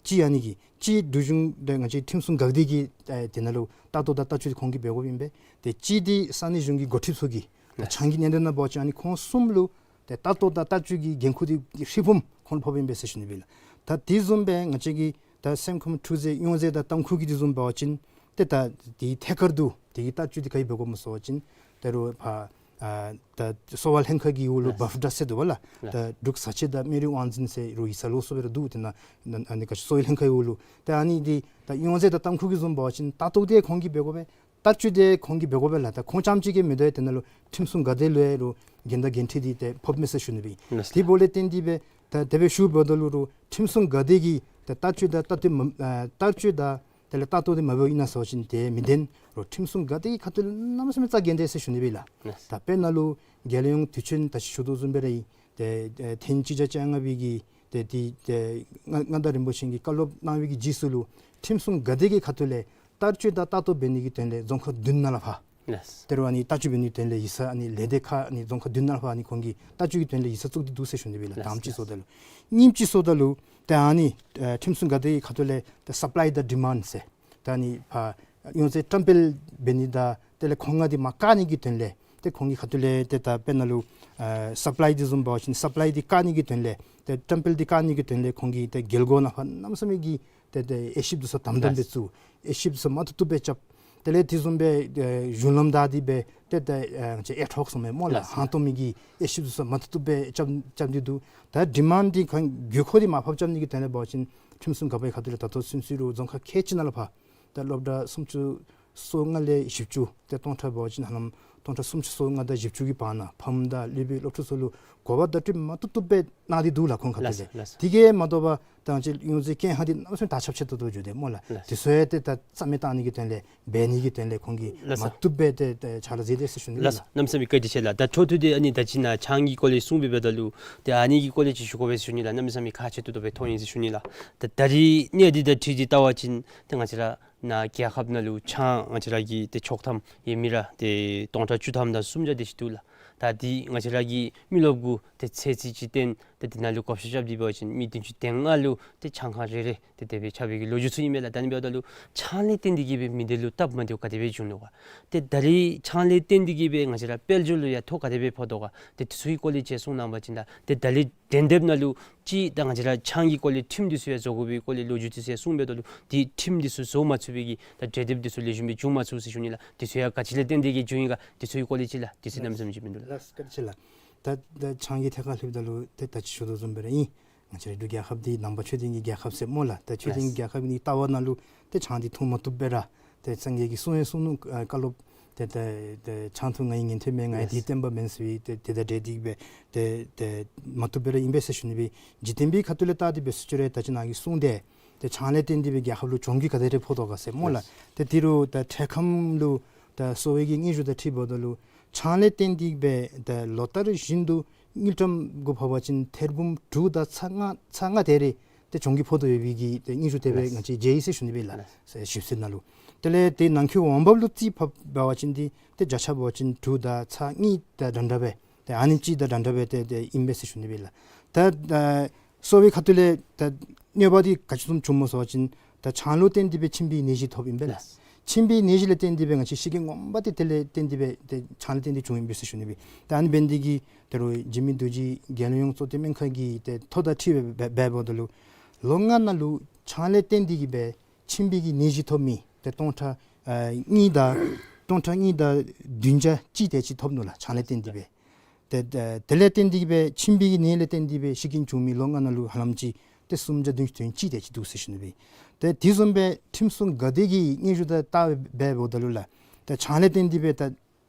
གཅིག་ཨ་ནི་གིས་གཅིག་འབྲུག་གཞུང་དང་ང་བཅས་ཁྲིམས་སྲུང་འགག་སྡེ་གིས་ཨེ་དེ་ནང་ལུ་ལྟ་རྟོག་དང་ལྟ་སྤྱོད་འདི་ཁོང་གིས་འབད་དགོཔ་ཨིན་པས། ཏེ་གཅིག་འདི་ས་གནས་གཞུང་གི་འགོ་ཁྲིདཔ་ཚུ་གིས་ད་ཆང་གི་གནད་དོན་ནང་འབད་བ་ཅིན་ཨ་ནི་ཁོང་གསུམ་ལུ་ཏེ་ལྟ་རྟོག་དང་ལྟ་སྤྱོད་ཀྱི་འགན་ཁུར་འདི་ཧྲིལ་བུམ་ཁོང་ལུ་ཕོགཔ་ཨིན་པས་ཟེར་ཞུ་ནི་སྦེ་ལགས། ད་དེ་བཟུམ་སྦེ་ང་བཅས་ཀྱི་ད་སེམས་ཁམས་འཁྲུག་རྩོད་གཡང་རྫས་དང་ཏམ་ཁུ་གི་དེ་བཟུམ་འབད་བ་ཅིན་ཏེ་ད་དེའི་ཐད་ཀར་དུ་དེ་གི་ལྟ་སྤྱོད་འདི་ག་དེ་སྦེ་འབད་དགོཔ་སྨོ་ཟེར་བ་ཅིན་ད་རུང་ཕར་ཨ་ད་གསོ་བ་ལྷན་ཁག་གི་འོག་ལུ་ལགས། བཱཕ་ཌ་ཟེར་འདུག་པ་ལགས། ལགས། ད་འབྲུག་བཟའ་ཆས་དང་སྨན་རིགས་དབང་འཛིན་ཟེར་རུང་ཡིག་ཚང་ལོགས་སུ་སྦེ་ར་འདུག། དེ་ནང་ཨ་ནི་ག་ཅི་གསོ་བའི་ལྷན་ཁག་གི་འོག་ལུ་ད་ཨ་ནི་འདི་ད་གཡང་རྫས་དང་ཏམ་ཁུ་གི་བཟུམ་འབད་བ་ཅིན་ལྟ་རྟོག་འདི་ཁོང་གིས་འབད་དགོ་པས། ལྟ་སྤྱོད་འདི་ཁོང་གིས་འབད་དགོ་པས་ལགས། ད་ཁོང་རྐྱངམ་ཅིག་གིས་མི་དོ་བས། དེ་ནང་ལུ་ཁྲིམས་སྲུང་འགག་སྡེ་ལུ་ཡང་རུང་འགན་དང་འགན་འཁྲི་འདི་ཏེ་ཕོགཔ་མས་ཟེར་ཞུ་ནི་སྦེ། ལགས། དེ་འབདཝ་ལས་བརྟེན་ཏེ་སྦེ་ད་དེ་སྦེ་ཞུ་འབདཝ་ད་ལུ་རུང་ཁྲིམས་སྲུང་འགག་སྡེ་གིས་ད་ལྟ་སྤྱོད་དང་ལྟ་སྤྱོད་མ་ཨ་ལྟ་སྤྱོད་དང་དེ་ལས་ལྟ་རྟོག་འདི་མ་འབདཝ་ཨིན་ན་ཟེར་བ་ཅིན་དེ་མི་བདེན། རུང་ཁྲིམས་སྲུང་འགག་སྡེ་གི་ཁ་ཐུག་ལས་གནམ་མེད་ས་མེད་རྩ་འགེངས་ཏེ་ཟེར་ཞུ་ནི་སྦེ་ལགས། ད་དཔེར་ན་ལུ་རྒྱལ་ཡོངས་དུས་ཆེན་ད་ཞུ་དོ་བཟུམ་སྦེ་ར་ཨིན། ཏེ་ཨེ་ཐེངས་གཅིག་བརྒྱ་བཅོ་ལྔ་པའི་གི་ཏེ་དེ་ཏེ་མངའ་མངའ་བདག་རིན་པོ་ཆེ་གིས་བཀའ་སློབ་གནང་བའི་གི་རྗེས་སུ་ལུ་ཁྲིམས་སྲུང་འགག་སྡེ་གི་ཁ་ཐུག་ལས་ལྟ་སྤྱོད་དང་ལྟ་རྟོག་འབད་ནི་གི་དོན་ལས་རྫོང་ཁག་བདུན་ནང་ལས་ཕར་ལགས། དེ་རུང་ཨ་ནི་ལྟ་སྤྱོད་འབད་ནི་དོན་ལས་ཡིག་ཚང་ཨ་ནི་ལས་སྡེ་ཁག་ཨ་ནི་རྫོང་ཁག་བདུན་ནང་ལས་ཕར་ཨ་ནི་ཁོང་གིས་ལྟ་སྤྱོད་ཀྱི་དོན་ལས་ཡིག་ཚང་བཙུགས་ཏེ་འདུག་ཟེར་ཞུ་ནི་སྦེ་ལགས། ལགས། དང་པ་ཅིག་ལགས། སོངམ་ད་ལུ། གཉིས་པ་ཅིག་སོངམ་ད་ལུ་ཏེ་ཨ་ནི་ཨེ་ཁྲིམས་སྲུང་འགག་སྡེ་གི་ཁ་ཐུག་ལས་ཏེ་སབ་ལའི་དང་ཌི་མཱནཌ་ཟེར་ད་ཨ་ནི་ཕར་གཡང་རྫས་བཀྲམ་སྤེལ་འབད་ནི་དང་དེ་ལས་མཁོ་མངགས་འདི་མར་བཀག་ནི་གི་དོན་ལས་ཏེ་ཁོང་གི་ཁ་ཐུག་ལས་ཏེ་ད་དཔེར་ན་ལུ་ཨེ་སབ་ལའི་འདི་བཟུམ་འབད་བ་ཅིན་སབ་ལའི་འདི་བཀག་ནི་གི་དོན་ལས་ཏེ་བཀྲམ་སྤེལ་འདི་བཀག་ནི་གི་དོན་ལས་ཁོང་གིས་ཏེ་རྒྱལ་སྒོ་ནང་ཕར་གནམ་མེད་ས་མེད་ཀྱི་ཏེ་ཏེ་དབྱེ་ཞིབ་འདི་ཚུ་དམ་དམ་སྦེ་བཙུགས། དབྱེ་ཞིབ་འདི་ཚུ་མ་བཏུབ་བཏུབ་སྦེ་རྐྱབ། དེ་ལས་དེ་བཟུམ་སྦེ་ཨེ་གཞུང་ལམ་དང་དེ་སྦེ་ཏེ་ཏེ་ཨེ་ཅིག་ཨེཌ་ཧོག་ཟེར་མི་སྨོ་ལགས། ལགས་སོ། ཧང་སྟོང་མི་གི་དབྱེ་ཞིབ་ཚུ་མ་བཏུབ་བཏུབ་སྦེ་རྐྱབ་རྐྱབ་སྟེ་འདུག། ད་ཌི་མཱནཌ་འདི་གང་དགོས་མཁོ་འདི་མར་ཕབ་རྐྱབ་ནི་གི་དོན་ལས་འབད་བ་ཅིན་ཁྲིམས་སྲུང་འགག་པའི་ཁ་ཐུག་ལས་ད་ལྟོ་ཚུན་ཚོད་རུང་རྫོང་ཁག་ཁལ་གཅིག་ནང་ལུ་ཕར་ད་སློབ་གྲྭ་སུམ་ཅུ་སོ་ལྔ་ལས་བཞི་བཅུ་ཏེ་སྟོང་ཕྲག་འབད་བ་ཅིན་ཧ་ལམ་སྟོང་ཕྲག་སུམ་ཅུ་སོ་ལྔ་དང་བཞི་བཅུ་གི་བར་ན་ཕམ་དང་སློབ་དཔོན་སློབ་ཕྲུག་ཚུ་ལུ་གོ་བ་བརྡ་སྤྲོད་མ་བཏུབ་བཏུབ་སྦེ་གནང་སྟེ་འདུག་ལགས་ཁོང་ཁ་ཐུག་ལས། ལགས་སོ། དེ་གིས་མ་དོ་བར་ད་ང་བཅས་གཡུས་ཚན་ཀེན་ཧ་འདི་གནམ་མེད་ས་མེད་དར་ཁྱབ་ཆེ་ཏོག་ཏོ་འགྱོ་དེས་སྨོ་ལགས། ལགས་སོ། དེ་ཚུ་ཡང་ཏེ་ད་རྩ་མེད་བཏང་ནི་གི་དོན་ལས་འབད་ནི་གི་དོན་ལས་ཁོང་གིས་ལགས་སོ། མ་བཏུབ་སྦེ་ཏེ་ཏེ་ཕྱག་ལཱ་མཛད་དེས་ཟེར་ཞུ་ནི་ལགས་ལགས། སོ། གནམ་མེད་ས་མེད་བཀའ་དྲིན་ཆེ་ལགས། ད་འཕྲོ་མཐུད་དེ་ཨ་ནི་ད་ཅི་ནཱ་ཆང་གི་སྐོར་ལས་གསུངས་པའི་འབདཝ་ད་ལུ་ཏེ་ཨ་ནི་གི་སྐོར་ལས་ཅིག་ཞུ་དགོ་པས་ཟེར་ཞུ་ནི་ལགས། གནམ་མེད་ས་མེད་ཁག་ཆེ་ཏོག་ཏོ་སྦེ་མཐོང་ཡི་ཟེར་ཞུ་ནི་ལགས། ད་ད་རིས་གནས་འདི་དང་འཁྲིལ་ཏེ་བལྟ་བ་ཅིན་ཏེ་ང་བཅས་ར་ནཱ་རྒྱལ་ཁབ་ནང་ལུ་ཆང་ང་བཅས་ར་གི་ཏེ་ཆོག་ཐམ་ཡོད་མི་ར་ཏེ་སྟོང་ཕྲག་བཅུ་ཐམ་དང་སུམ་བརྒྱ་དེ་ཅིག་འདུག་ལགས། ད་འདི་ང་བཅས་ར་གི་མི་རློབས་གུ་ཏེ་ཚོད་རྩིས་ཅིག་བཏོན་ཏེ་འདི་ནང་ལུ་བགོ་བཤའ་རྐྱབ་སྟེ་འབད་བ་ཅིན་མི་བདུན་ཅུ་དོན་ལྔ་ལུ་ཏེ་ཆང་ཁང་རེ་རེ་ཏེ་དེ་སྦེ་ཆགས་པའི་གི་ལོ་རྒྱུས་ཚུ་ཨིན་མས་ལགས། ད་ཨ་ནི་འབདཝ་ད་ལུ་ཆང་ལས་བརྟེན་ཏེ་གིས་སྦེ་མི་སྡེ་ལུ་སྟབས་མ་བདེཝ་ག་དེ་སྦེ་བྱུང་ནུག་ག། ཏེ་ད་རིས་ཆང་ལས་བརྟེན་ཏེ་གིས་སྦེ་ང་བཅས་ར་དཔལ་འབྱོར་ལུ་ཡང་ཐོ་ག་དེ་སྦེ་ཕོག་དོ་ག། ཏེ་དེ་ཚུ་གི་སྐོར་ལས་ཅིག་གསུང་གནང་བ་ཅིན་ད་ཏེ་ད་རིས་དོན་དེབ་ནང་ལུ་ཅིག་ད་ང་བཅས་ར་ཆང་གི་སྐོར་ལས་ཁྲིམས་འདི་ཚུ་ཡང་བཟོ་དགོ་པའི་སྐོར་ལས་ལོ་རྒྱུས་འདི་ཚུ་ཡང་གསུངས་པའི་འོག་ལུ་ཏེ་ཁྲིམས་འདི་ཚུ་བཟོ་མ་ཚུགས་པའི་གི་ད་དོན་དེབ་འདི་ཚུ་ལེགས་ཤོམ་སྦེ་བྱུང་མ་ཚུགས་ཟེར་ཞུ་ནི་ལགས། དེ་ཚུ་ཡང་ག་ཅི་ལས་བརྟེན་ཏེ་གིས་བྱུང་ཡི་ག། དེ་ཚུ་གི་སྐོར་ལས་ཅིག་ལགས། དུས་ཚོད་གནམ་མེད་ས་མེད་ཅིག་མིན་འདུག་ལགས། ལགས་སོ། བཀའ་དྲིན་ཆེ་ལགས། ད་ད་ཆང་གི་ཐད་ཁར་ལྷོདཔ་ད་ལུ་ཏེ་ད་ཅི་ཞུ་དོ་བཟུམ་སྦེ་ར་ཨིན། ང་བཅས་ར་འབྲུག་རྒྱལ་ཁབ་འདི་ནང་པ་ཆོས་ལྡན་གྱི་རྒྱལ་ཁབ་ཟེར་སྨོ་ལགས། ད་ཆོས་ལྡན་གྱི་རྒྱལ་ཁབ་ནི་ལྟ་བ་ནང་ལུ་ཏེ་ཆང་འདི་འཐུང་མ་བཏུབ་པས་ར། ཏེ་སངས་རྒྱས་ཀྱི་གསུང་ཡང་གསུང་ནུག། ཨ་བཀའ་སློབ་ཏེ་ཏེ་ཏེ་ཆང་འཐུང་ང་ཡི་ཉན་ཐོས་མེད། ང་ཡི་དེའི་བསྟན་པ་མེན་ཟེར་བའི་ཏེ་དེ་དང་འབྲེལ་ཏེ་སྦེ་ཏེ་ཏེ་མ་བཏུབ་པས་ར་ཨིན་པས་ཟེར་ཞུ་ནི་སྦེ། འཇིག་རྟེན་པའི་ཁ་ཐུག་ལས་བལྟ་སྟེ་འབད་ས་ཅིག་རུང་ད་ཅི་ནཱ་གིས་གསུངས་ཏེ་ཏེ་ཆང་ལས་བརྟེན་ཏེ་སྦེ་རྒྱལ་ཁབ་ལུ་གྱོང་གུད་ག་དེ་རེ་ཕོག་དོ་ག་ཟེར་སྨོ་ལགས། ལགས། ཏེ་དེ་རུང་ད་འཕྲལ་ཁམས་ལུ་ད་གསོ་བའི་གི་སྙན་ཞུ་དང་འཁྲིལཝ་ད་ལུ་ཆང་ལས་བརྟེན་ཏེ་སྦེ་ད་ལོ་ལྟར་བཞིན་དུ་དངུལ་ཀྲམ་གུ་འབད་བ་ཅིན་ཐེར་འབུམ་དྲུག་དང་ཚག་ལྔ་ཚག་ལྔ་དེ་རེ་ཏེ་གྱོང་གུད་ཕོག་དོ་ཡོད་པའི་གི་ཏེ་སྙན་ཞུ་དེ་སྦེ་ལགས། ང་བཅས་མཇལ་ཡི་ཟེར་ཞུ་ནི་སྦེ་ལགས། ལགས། ཞིབ་འཚོལ་ནང་ལུ། དེ་ལས་ཏེ་ནང་འཁོད་འོང་འབབ་ལུ་རྩིས་ཕབ་འབད་བ་ཅིན་འདི་ཏེ་བརྒྱ་ཆ་འབད་བ་ཅིན་དྲུག་དང་ཚག་གཉིས་དང་འདྲ་འདྲ་སྦེ་ཏེ་ཨ་ནེམ་ཅིག་དང་འདྲ་འདྲ་སྦེ་ཏེ་ཏེ་ཨིན་པས་ཟེར་ཞུ་ནི་སྦེ་ལགས། ད་ད་གསོ་བའི་ཁ་ཐུག་ལས་ད་གནོད་པ་འདི་ག་ཅི་བཟུམ་བྱུངམ་སྨོ་ཟེར་བ་ཅིན་ད་ཆང་ལུ་བརྟེན་ཏེ་སྦེ་མཆིན་པའི་ནད་གཞི་ཐོབ་ཨིན་པས་ལགས། ལགས། མཆིན་པའི་ནད་གཞི་ལས་བརྟེན་ཏེ་སྦེ་ང་བཅས་ཤི་རྐྱེན་ངོ་མ་འདི་དེ་ལས་བརྟེན་ཏེ་སྦེ་ཏེ་ཆང་ལས་བརྟེན་ཏེ་བྱུང་ཨིན་པས་ཟེར་ཞུ་ནི་སྦེ། ད་ཨ་ནི་འབད་ནི་འདི་གིས་ད་རུང་འཇིགས་མེད་རྡོ་རྗེ་རྒྱལ་ཡོངས་གཙོ་བསྟེན་སྨན་ཁང་གི་ཏེ་ཐོ་དང་འཁྲིལ་སྦེ་འབད་འབདཝ་ད་ལུ་ལོ་ལྔ་ནང་ལུ་ཆང་ལས་བརྟེན་ཏེ་གིས་སྦེ་མཆིན་པའི་གི་ནད་གཞི་ཐོབ་མི་ཏེ་སྟོང་ཕྲག་ཨ་གཉིས་དང་སྟོང་ཕྲག་གཉིས་དང་བདུན་བརྒྱ་གཅིག་དེ་ཅིག་ཐོབ་ནུག་ལགས། ཆང་ལས་བརྟེན་ཏེ་སྦེ། ཏེ་ཏེ་དེ་ལས་བརྟེན་ཏེ་སྦེ་མཆིན་པའི་གི་ནད་ལས་བརྟེན་ཏེ་སྦེ་ཤི་རྐྱེན་བྱུང་མི་ལོ་ལྔ་ནང་ལུ་ཧ་ལམ་ཅིག་ཏེ་སུམ་བརྒྱ་བདུན་ཅུ་དོན་གཅིག་དེ་ཅིག་འདུག་ཟེར་ཞུ་ནི་སྦེ། ཏེ་དེ་བཟུམ་སྦེ་ཁྲིམས་སྲུང་འགག་སྡེ་གི་སྙན་ཞུ་དང་བལྟ་སྦེ་འབདཝ་ད་ལུ་ལགས། ཏེ་ཆང་ལས་བརྟེན་ཏེ་སྦེ་ད་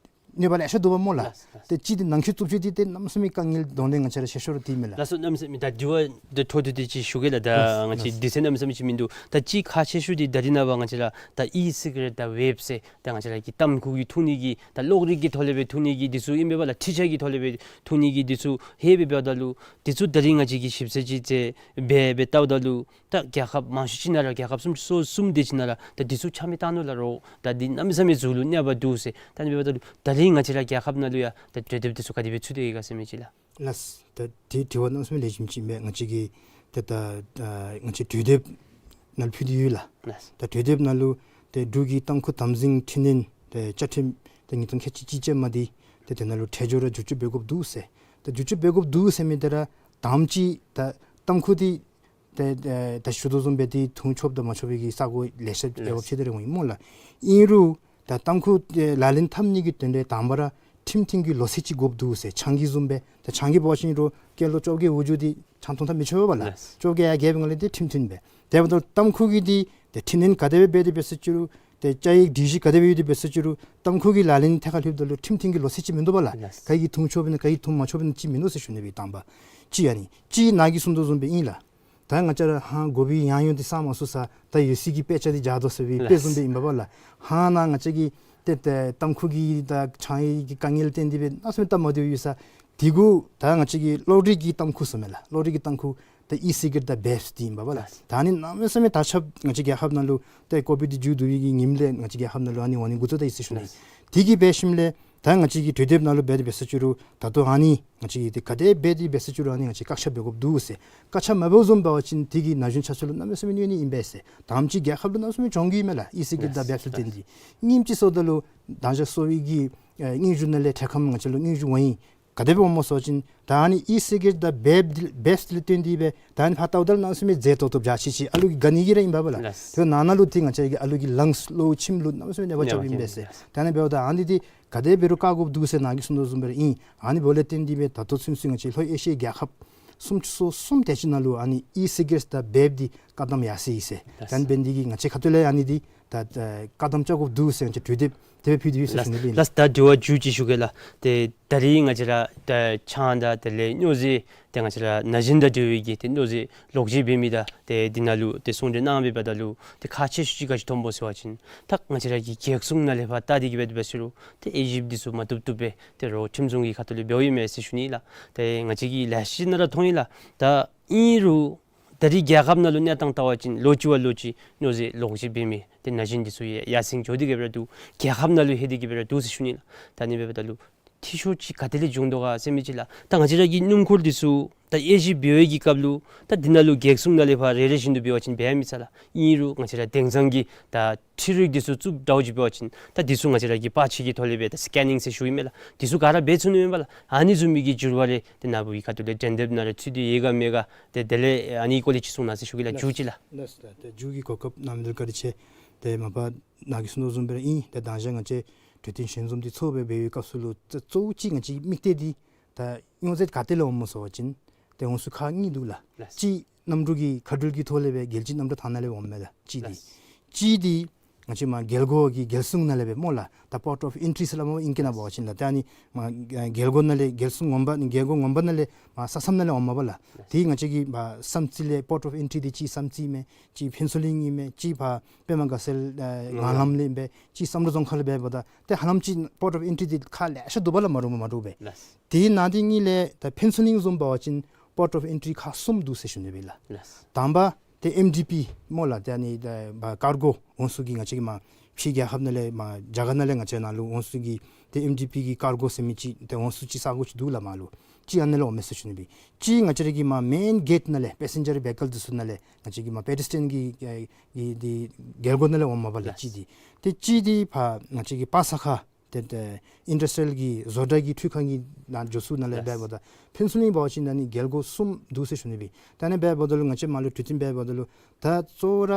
གནོད་པ་ལེ་ཤ་འདུག་པ་སྨོ་ལགས། ལགས། ཏེ་གཅིག་འདི་ནང་འཁོད་རྩུབ་སྤྱོད་འདི་ཏེ་གནམ་མེད་ས་མེད་དཀའ་ངལ་གདོང་ལེན་ང་བཅས་ར་ཤེས་ཤོར་ཏེ་མས་ལགས། ལགས་སོ། གནམ་མེད་ས་མེད་ད་དྲི་བ་འདི་འཕྲོ་མཐུད་དེ་ཅིག་ཞུ་གེ་ལགས། ད་ལགས། ང་བཅས་ལགས། དུས་ཚོད་གནམ་མེད་ས་མེད་ཅིག་མིན་འདུག། ད་གཅིག་ཁག་ཆེ་ཤོས་འདི་ད་རིས་ནངས་པ་ང་བཅས་ར་ད་ཨི་སི་ག་རེཊ་དང་ཝེབ་ཟེར་ད་ང་བཅས་ར་གི་ཏམ་ཁུ་གིས་འཐུང་ནི་གི་ད་གློག་རིག་གི་ཐོག་ལས་སྦེ་འཐུང་ནི་གི་འདི་ཚུ་ཨིན་པས་ལགས། ཁྲི་ཆ་གི་ཐོག་ལས་སྦེ་འཐུང་ནི་གི་འདི་ཚུ་ཧེ་སྦེ་འབདཝ་ད་ལུ་འདི་ཚུ་ད་རིས་ང་བཅས་ཀྱིས་ཞིབ་འཚོལ་ཅིག་མཛད་སྦེ་སྦེ་བལྟཝ་ད་ལུ་ད་རྒྱལ་ཁབ་མང་ཤོས་ཅིག་ནང་ར་རྒྱལ་ཁབ་སུམ་ཅུ་སོ་གསུམ་དེ་ཅིག་ནང་ར་ད་འདི་ཚུ་ཆ་མེད་བཏང་ནུག་ལགས། རོགས་ད་འདི་གནམ་མེད་ས་མེད་གཟུགས་ལུ་གནོད་པ་འདུག་ཟེར། ད་ཨ་ནི་འབདཝ་ད་ལུ་ད་རིས་ང་བཅས་ར་རྒྱལ་ཁབ་ནང་ལུ་ཡང་ད་གྲོས་འདེབས་འདི་ཚུ་ག་དེ་སྦེ་ཚུད་དེ་ཡོད་ག་ཟེར་མི་ཅིག་ལགས། ལགས། ད་དེ་དྲི་བ་གནམ་མེད་ས་མེད་ལེགས་ཤོམ་ཅིག་ཨིན་པས། ང་བཅས་ཀྱིས་ད་ད་ད་ང་བཅས་གྲོས་འདེབས་ནང་ལུ་ཕུལ་ཏེ་ཡོད་ལགས། ལགས། ད་གྲོས་འདེབས་ནང་ལུ་ཏེ་འབྲུག་གི་ཏམ་ཁུ་དམ་འཛིན་འཕྲི་སྣོན་ཏེ་བཅའ་ཁྲིམས་ཏེ་ཉིས་སྟོང་ཁལ་གཅིག་གཅིག་ཅན་མ་འདི་ཏེ་དེ་ནང་ལུ་ཁྲལ་སྦྱོར་ར་བསྒྱུར་བཅོས་འབད་དགོཔ་འདུག་ཟེར། ད་བསྒྱུར་བཅོས་འབད་དགོཔ་འདུག་ཟེར་མི་འདི་ར་དང་པ་ཅིག་ད་ཏམ་ཁུ་འདི་ཏེ་ཏེ་ད་ཞུ་དོ་བཟུམ་སྦེ་འདི་འཐུང་ཆོགཔ་དང་མ་ཆོག་པའི་གི་ས་གོ་ལེ་ཤ་ཡོདཔ་ལགས། ཆེ་དེ་རེ་འོང་ཡི་སྨོ་ལགས། ཨིན་རུང་ད་ཏམ་ཁུ་ཏེ་ལག་ལེན་འཐབ་ནི་གི་དོན་ལས་དང་པ་ར་ཁྲིམས་མཐུན་གྱི་ལོ་ཚད་ཅིག་དགོཔ་འདུག་ཟེར། ཆང་གི་བཟུམ་སྦེ་ད་ཆང་གི་འབད་བ་ཅིན་རུང་སྐྱེས་ལོ་བཅོ་བརྒྱད་འོག་འགྱོ་སྟེ་ཆང་འཐུང་ད་མི་ཆོག་པས་ལགས། ལགས། བཅོ་བརྒྱད་ཡར་རྒྱས་པའི་སྒང་ལས་འདི་ཁྲིམས་མཐུན་སྦེ། དེ་འབདཝ་ད་ཏམ་ཁུ་གི་འདི་ཏེ་འཕྲི་སྣོན་ག་དེ་སྦེ་འབད་དེ་འབད་ཟེར་ཅི་རུང་ཏེ་བཅའ་ཡིག་སྒྲིག་གཞི་ག་དེ་སྦེ་འབད་དེ་འབད་ཟེར་ཅི་རུང་ཏམ་ཁུ་གི་ལག་ལེན་ཐད་ཁར་ལྷོདཔ་ད་ལུ་ཁྲིམས་མཐུན་གྱི་ལོ་ཚད་ཅིག་མིན་འདུག་པས་ལགས། ལགས། ག་གིས་འཐུང་ཆོགཔ་ཨིན་ན་ག་གིས་འཐུང་མ་ཆོགཔ་ཨིན་ན་ཅིག་མིན་འདུག་ཟེར་ཞུ་ནི་སྦེ། དང་པ་ཅིག་ཨ་ནི་ཅིག་ནཱ་གིས་གསུང་དོ་བཟུམ་སྦེ་ཨིན་ལགས། ད་ང་བཅས་ར་ཧང་དགོ་པའི་ཡང་ཡོན་འདི་སངས་མ་ཚུགས་ས་ད་ཡོད་སའི་གི་དཔེ་ཆ་འདི་སྦྱར་དོ་ཟེར་བའི་དཔེ་བཟུམ་སྦེ་ཨིན་པས་ལགས། ཧང་ནཱ་ང་བཅས་ཀྱི་ཏེ་ཏེ་ཏམ་ཁུ་གི་དང་ཆང་གི་དཀའ་ངལ་བརྟེན་ཏེ་སྦེ་གནམ་མེད་ས་མེད་སྟབས་མ་བདེཝ་ཡོད་ས་དེ་གུ་ད་ང་བཅས་ཀྱི་གློག་རིག་གི་ཏམ་ཁུ་ཟེར་མས་ལགས། གློག་རིག་གི་ཏམ་ཁུ་ད་ཨི་སི་ག་རེཊ་དང་ཝེབ་འདི་ཨིན་པས་ལགས། ད་ཨ་ནི་གནམ་མེད་ས་མེད་དར་ཁྱབ་ང་བཅས་རྒྱལ་ཁབ་ནང་ལུ་ཏེ་ཀོ་བིཌ་འདི་མཇུག་བསྡུ་བའི་གི་ཉིནམ་ལས་ང་བཅས་རྒྱལ་ཁབ་ནང་ལུ་ཨ་ནི་འོང་ནི་འགོ་བཙུགས་ད་ཡི་ཟེར་ཞུ་ནི། དེ་གིས་འབད་ཞིནམ་ལས་ད་ང་བཅས་ཀྱི་གྲོས་འདེབས་ནང་ལུ་འབད་དེ་འབད་ཟེར་ཅི་རུང་ད་ལྟོ་ཨ་ནི་ང་བཅས་ཀྱིས་ཏེ་ག་དེ་འབད་དེ་འབད་ཟེར་ཅི་རུང་ཨ་ནི་ང་བཅས་བཀག་ཆ་འབད་དགོཔ་འདུག་ཟེར། བཀག་ཆ་མ་འབདཝ་བཟུམ་འབད་བ་ཅིན་དེ་གིས་ན་གཞོན་ཆ་ཁྱབ་ལུ་གནམ་མེད་ས་མེད་གནོད་ནི་ཨིན་པས་ཟེར། དང་པ་ཅིག་རྒྱལ་ཁབ་ལུ་གནམ་མེད་ས་མེད་གྱོང་གུད་ཨིན་མས་ལགས། ཨི་སི་ག་རེཊ་དང་ཝེབ་ལུ་བརྟེན་ཏེ། གཉིས་པ་ཅིག་ཟེརཝ་ད་ལུ་ད་ཅི་གསོ་བའི་གི་ཨེ་སྙན་ཞུ་ནང་ལས་འཕྲལ་ཁམས་ང་བཅས་ལུ་སྙན་ཞུ་འོང་ཡི། ག་དེ་སྦེ་འོངམ་སྨོ་ཟེར་བ་ཅིན་ད་ཨ་ནི་ཨི་སི་གེ་རེཊ་དང་བེབ་འདི་བེབས་འདི་ལས་བརྟེན་ཏེ་སྦེ་ད་ཨ་ནི་ཕར་ལྟཝ་ད་ལུ་གནམ་མེད་ས་མེད་མཛེས་ཏོག་ཏོ་འཇའ་ཆི་ཆི་ཨ་ལུ་གི་དགའ་ནི་གི་ར་ཨིན་པས་ལགས། ལགས། དེ་ནང་ན་ལུ་ཏེ་ང་བཅས་ཀྱི་ཨ་ལུ་གི་ལངས་གློ་མཆིནམ་ལུ་གནམ་མེད་ས་མེད་གནོད་པ་རྐྱབ་ཨིན་པས་ཟེར། ད་ཨ་ནི་འབདཝ་ད་ཨ་ནི་འདི་ག་དེ་འབད་རུང་བཀག་དགོཔ་འདུག་ཟེར་ནཱ་གིས་གསུང་དོ་བཟུམ་སྦེ་ར་ཨིན། ཨ་ནི་འབདཝ་ལས་བརྟེན་ཏེ་སྦེ་ད་ལྟོ་ཚུན་ཚོད་ང་བཅས་ལྷོ་ཨེ་ཤི་ཡའི་རྒྱལ་ཁབ་སུམ་ཅུ་སོ་གསུམ་དེ་ཅིག་ནང་ལུ་ཨ་ནི་ཨི་སི་གེ་རེཊ་དང་བེབ་འདི་བཀག་དམ་ཡར་སོ་ཡི་ཟེར། ད་ཨ་ནི་འབད་ནི་འདི་གིས་ང་བཅས་ཁ་ཐུག་ལས་ཨ་ནི་འདི་ད་ཨེ་བཀག་དམ་རྐྱབ་དགོཔ་འདུག་ཟེར་ང་བཅས་གྲོས་འདེབས་དེ་སྦེ་ཕུལ་ཏེ་ཡོད་ཟེར་ཞུ་ནི་ཨིན་ལགས། ལགས། ད་དྲི་བ་མཇུག་ཅིག་ཞུ་གེ་ལགས། ཏེ་ད་རིས་ང་བཅས་ར་ད་ཆང་དང་དེ་ལས་སྨྱོ་རྫས་ཏེ་ང་བཅས་ར་ན་གཞོན་དང་འབྲེལ་བའི་གི་ཏེ་སྨྱོ་རྫས་ལོག་སྤྱོད་འབད་མི་དང་ཏེ་འདི་ནང་ལུ་ཏེ་གསུང་གྲོས་གནང་སྦེ་འབདཝ་ད་ལུ་ཏེ་ཁག་ཆེ་ཤོས་ཅིག་ག་ཅི་མཐོངམ་སྨོ་ཟེར་བ་ཅིན་ད་ང་བཅས་ར་གི་རྒྱལ་སྲུང་ནང་ལས་ཕར་བལྟ་སྟེ་གི་སྦེ་འབད་ཟེར་རུང་ཏེ་དབྱེ་ཞིབ་འདི་ཚུ་མ་བཏུབ་བཏུབ་སྦེ་ཏེ་རོགས་ཁྲིམས་སྲུང་གི་ཁ་ཐུག་ལས་འབདཝ་ཨིན་མས་ཟེར་ཞུ་ནི་ལགས། ཏེ་ང་བཅས་ཀྱིས་ལེགས་ཤོམ་ནང་ར་མཐོང་ཡི་ལགས། ད་ཨིན་རུང་ད་རིས་རྒྱལ་ཁབ་ནང་ལུ་གནས་སྟངས་བལྟ་བ་ཅིན་ལོ་གཅིག་བ་ལོ་གཅིག་སྨྱོ་རྫས་ལོག་སྤྱོད་འབད་མི་ཏེ་ན་གཞོན་འདི་ཚུ་ཡར་ཡར་སེང་འགྱོ་སྟེ་གི་སྦེ་ར་འདུག། རྒྱལ་ཁབ་ནང་ལུ་ལྷོད་དེ་གི་སྦེ་ར་འདུག་ཟེར་ཞུ་ནི་ལགས། ད་ཨ་ནི་འབདཝ་ད་ལུ་འཐུས་ཤོར་ཅིག་ག་དེ་ལས་བྱུང་དོ་ག་ཟེར་མི་ཅིག་ལགས། ད་ང་བཅས་ར་གི་སྣུམ་འཁོར་འདི་ཚུ་ད་དབྱེ་ཞིབ་འབད་བའི་གི་སྐབས་ལུ་ད་འདི་ནང་ལུ་རྒྱལ་སྲུང་ནང་ལས་ཕར་རེ་རེ་བཞིན་དུ་འབད་བ་ཅིན་འབད་མི་ཚར་ལགས། ཨིན་རུང་ང་བཅས་ར་དེང་སང་གི་ད་འཕྲུལ་རིག་འདི་ཚུ་བཙུགས་འདྲཝ་ཅིག་འབད་བ་ཅིན་ད་འདི་ཚུ་ང་བཅས་ར་གིས་པར་ཆས་ཀྱི་ཐོག་ལས་སྦེ་ད་སི་ཀེ་ནིང་ཟེར་ཞུཝ་ཨིན་མས་ལགས། འདི་ཚུ་ག་ར་འབད་ཚུགས་ནི་མས་པ་ལགས། ཨ་ནི་བཟུམ་མའི་གི་འགྱུར་བ་རེ་ཏེ་ནཱ་བུ་གི་ཁ་ཐུག་ལས་གྲོས་འདེབས་ནང་ར་ཚུད་དེ་ཡོད་ག་མེད་ག་ཏེ་དེ་ལས་ཨ་ནི་སྐོར་ལས་ཅིག་གསུང་གནང་ཟེར་ཞུ་གེ་ལགས། མཇུག་ཅིག་ལགས། ལགས་སོ། ད་མཇུག་གི་གོ་སྐབས་གནང་མི་འདི་ལུ་བཀའ་དྲིན་ཆེ། ཏེ་མ་པ་ནཱ་གིས་གསུང་དོ་བཟུམ་སྦེ་ར་ཨིན། ཏེ་མདང་ཞག་ང་བཅས་གྲོས་བསྟུན་ཞལ་འཛོམས་འདི་ཚོགས་སྦེ་འབད་བའི་སྐབས་སུ་ལུ་ཏེ་གཙོ་བོ་ཅིག་ང་བཅས་ཀྱི་དམིགས་གཏད་འདི་ད་སྨྱོ་རྫས་ག་ཏེ་ལས་འོངམ་སྨོ་ཟེར་བ་ཅིན་ཏེ་འོང་ས་ཁག་གཉིས་འདུག་ལགས། ལགས། གཅིག་གནམ་གྲུ་གི་མཁའ་འགྲུལ་གྱི་ཐོག་ལས་སྦེ་རྒྱལ་སྤྱིའི་གནམ་གྲུ་ཐང་ནང་ལས་འོངམ་མས་ལགས། གཅིག་འདི། ལགས། གཅིག་འདི་ང་བཅས་མར་རྒྱལ་སྒོ་གི་རྒྱལ་སྲུང་ནང་ལས་སྦེ་སྨོ་ལགས། ད་པོརཊ་ཨོཕ་ཨེན་ཊི་ཟེར་སླབ་སྨོ་ཨིང་སྐད་ནང་འབད་བ་ཅིན་ལགས། ད་ཨ་ནི་མར་རྒྱལ་སྒོ་ནང་ལས་རྒྱལ་སྲུང་ངོ་མ་རྒྱལ་སྒོ་ངོ་མ་ནང་ལས་མར་ས་མཚམས་ནང་ལས་འོངམ་མས་པ་ལགས། ལགས། དེ་ང་བཅས་ཀྱི་མར་བསམ་རྩེ་ལས་པོརཊ་ཨོཕ་ཨེན་ཊི་འདི་གཅིག་བསམ་རྩེ་ཨིན་མས། གཅིག་ཕུན་ཚོགས་གླིང་ཨིན་མས། གཅིག་ཕར་པདྨ་དགའ་ཚལ་ཨེ་ངང་ལམ་ལས་ཨིན་པས། གཅིག་བསམ་གྲུབ་རྫོང་ཁག་ལས་འབདཝ་ད་ཏེ་ཧ་ལམ་ཅིག་པོརཊ་ཨོཕ་ཨེན་ཊི་འདི་ཁག་ལེ་ཤ་འདུག་པ་ལགས། མ་འདྲཝ་མ་འདྲཝ་སྦེ། ལགས། དེ་ནང་འདི་གཉིས་ལས་ད་ཕུན་ཚོགས་གླིང་བཟུམ་འབད་བ་ཅིན་པོརཊ་ཨོཕ་ཨེན་ཊི་ཁག་གསུམ་འདུག་ཟེར་ཞུ་ནི་སྦེ་ལགས། ལགས། དང་པ་ཏེ་ཨེམ་ཌི་པི་སྨོ་ལགས། ཏེ་ཨ་ནི་ད་ཀར་གོ་འོང་ས་གི་ང་བཅས་ཀྱི་མར་ཕྱི་རྒྱལ་ཁབ་ནང་ལས་མར་རྒྱ་གར་ནང་ལས་ང་བཅས་ནང་ལུ་འོང་ས་གི་ཏེ་ཨེམ་ཌི་པི་གི་ཀར་གོ་ཟེར་མི་ཅིག་ཏེ་འོང་ས་ཅིག་ས་གོ་ཅིག་འདུག་ལགས་མར་ལུ། གཅིག་ཨ་ནི་ལས་འོངམ་མས་ཟེར་ཞུ་ནི་སྦེ། གཅིག་ང་བཅས་ར་གི་མར་མེན་གེཊ་ནང་ལས་པེ་སེན་ཇར་བེ་ཀལ་འདི་ཚུ་ནང་ལས་ང་བཅས་ཀྱི་མར་པེ་ཌི་སི་ཊན་གྱི་ཨེ་གི་འདི་རྒྱལ་སྒོ་ནང་ལས་འོངམ་མས་པ་ལགས། ལགས། གཅིག་འདི། ཏེ་གཅིག་འདི་ཕར་ང་བཅས་ཀྱི་པར་ས་ཁར་ཏེ་ཏེ་ཨིན་ཌསི་ཊི་རི་ཡལ་གྱི་བཟོ་གྲྭ་གི་འཕྲུལ་ཁང་གི་ནང་འགྱོ་ས་ནང་ལས། ལགས། འབདཝ་ད་ཕུན་ཚོགས་གླིང་འབད་བ་ཅིན་ཨ་ནི་རྒྱལ་སྒོ་གསུམ་འདུག་ཟེར་ཞུ་ནི་སྦེ། ད་ཨ་ནི་འབདཝ་ད་ལུ་ང་བཅས་མར་ལུ་གྲོས་བསྟུན་འབདཝ་ད་ལུ་ད་གཙོ་བོ་ར་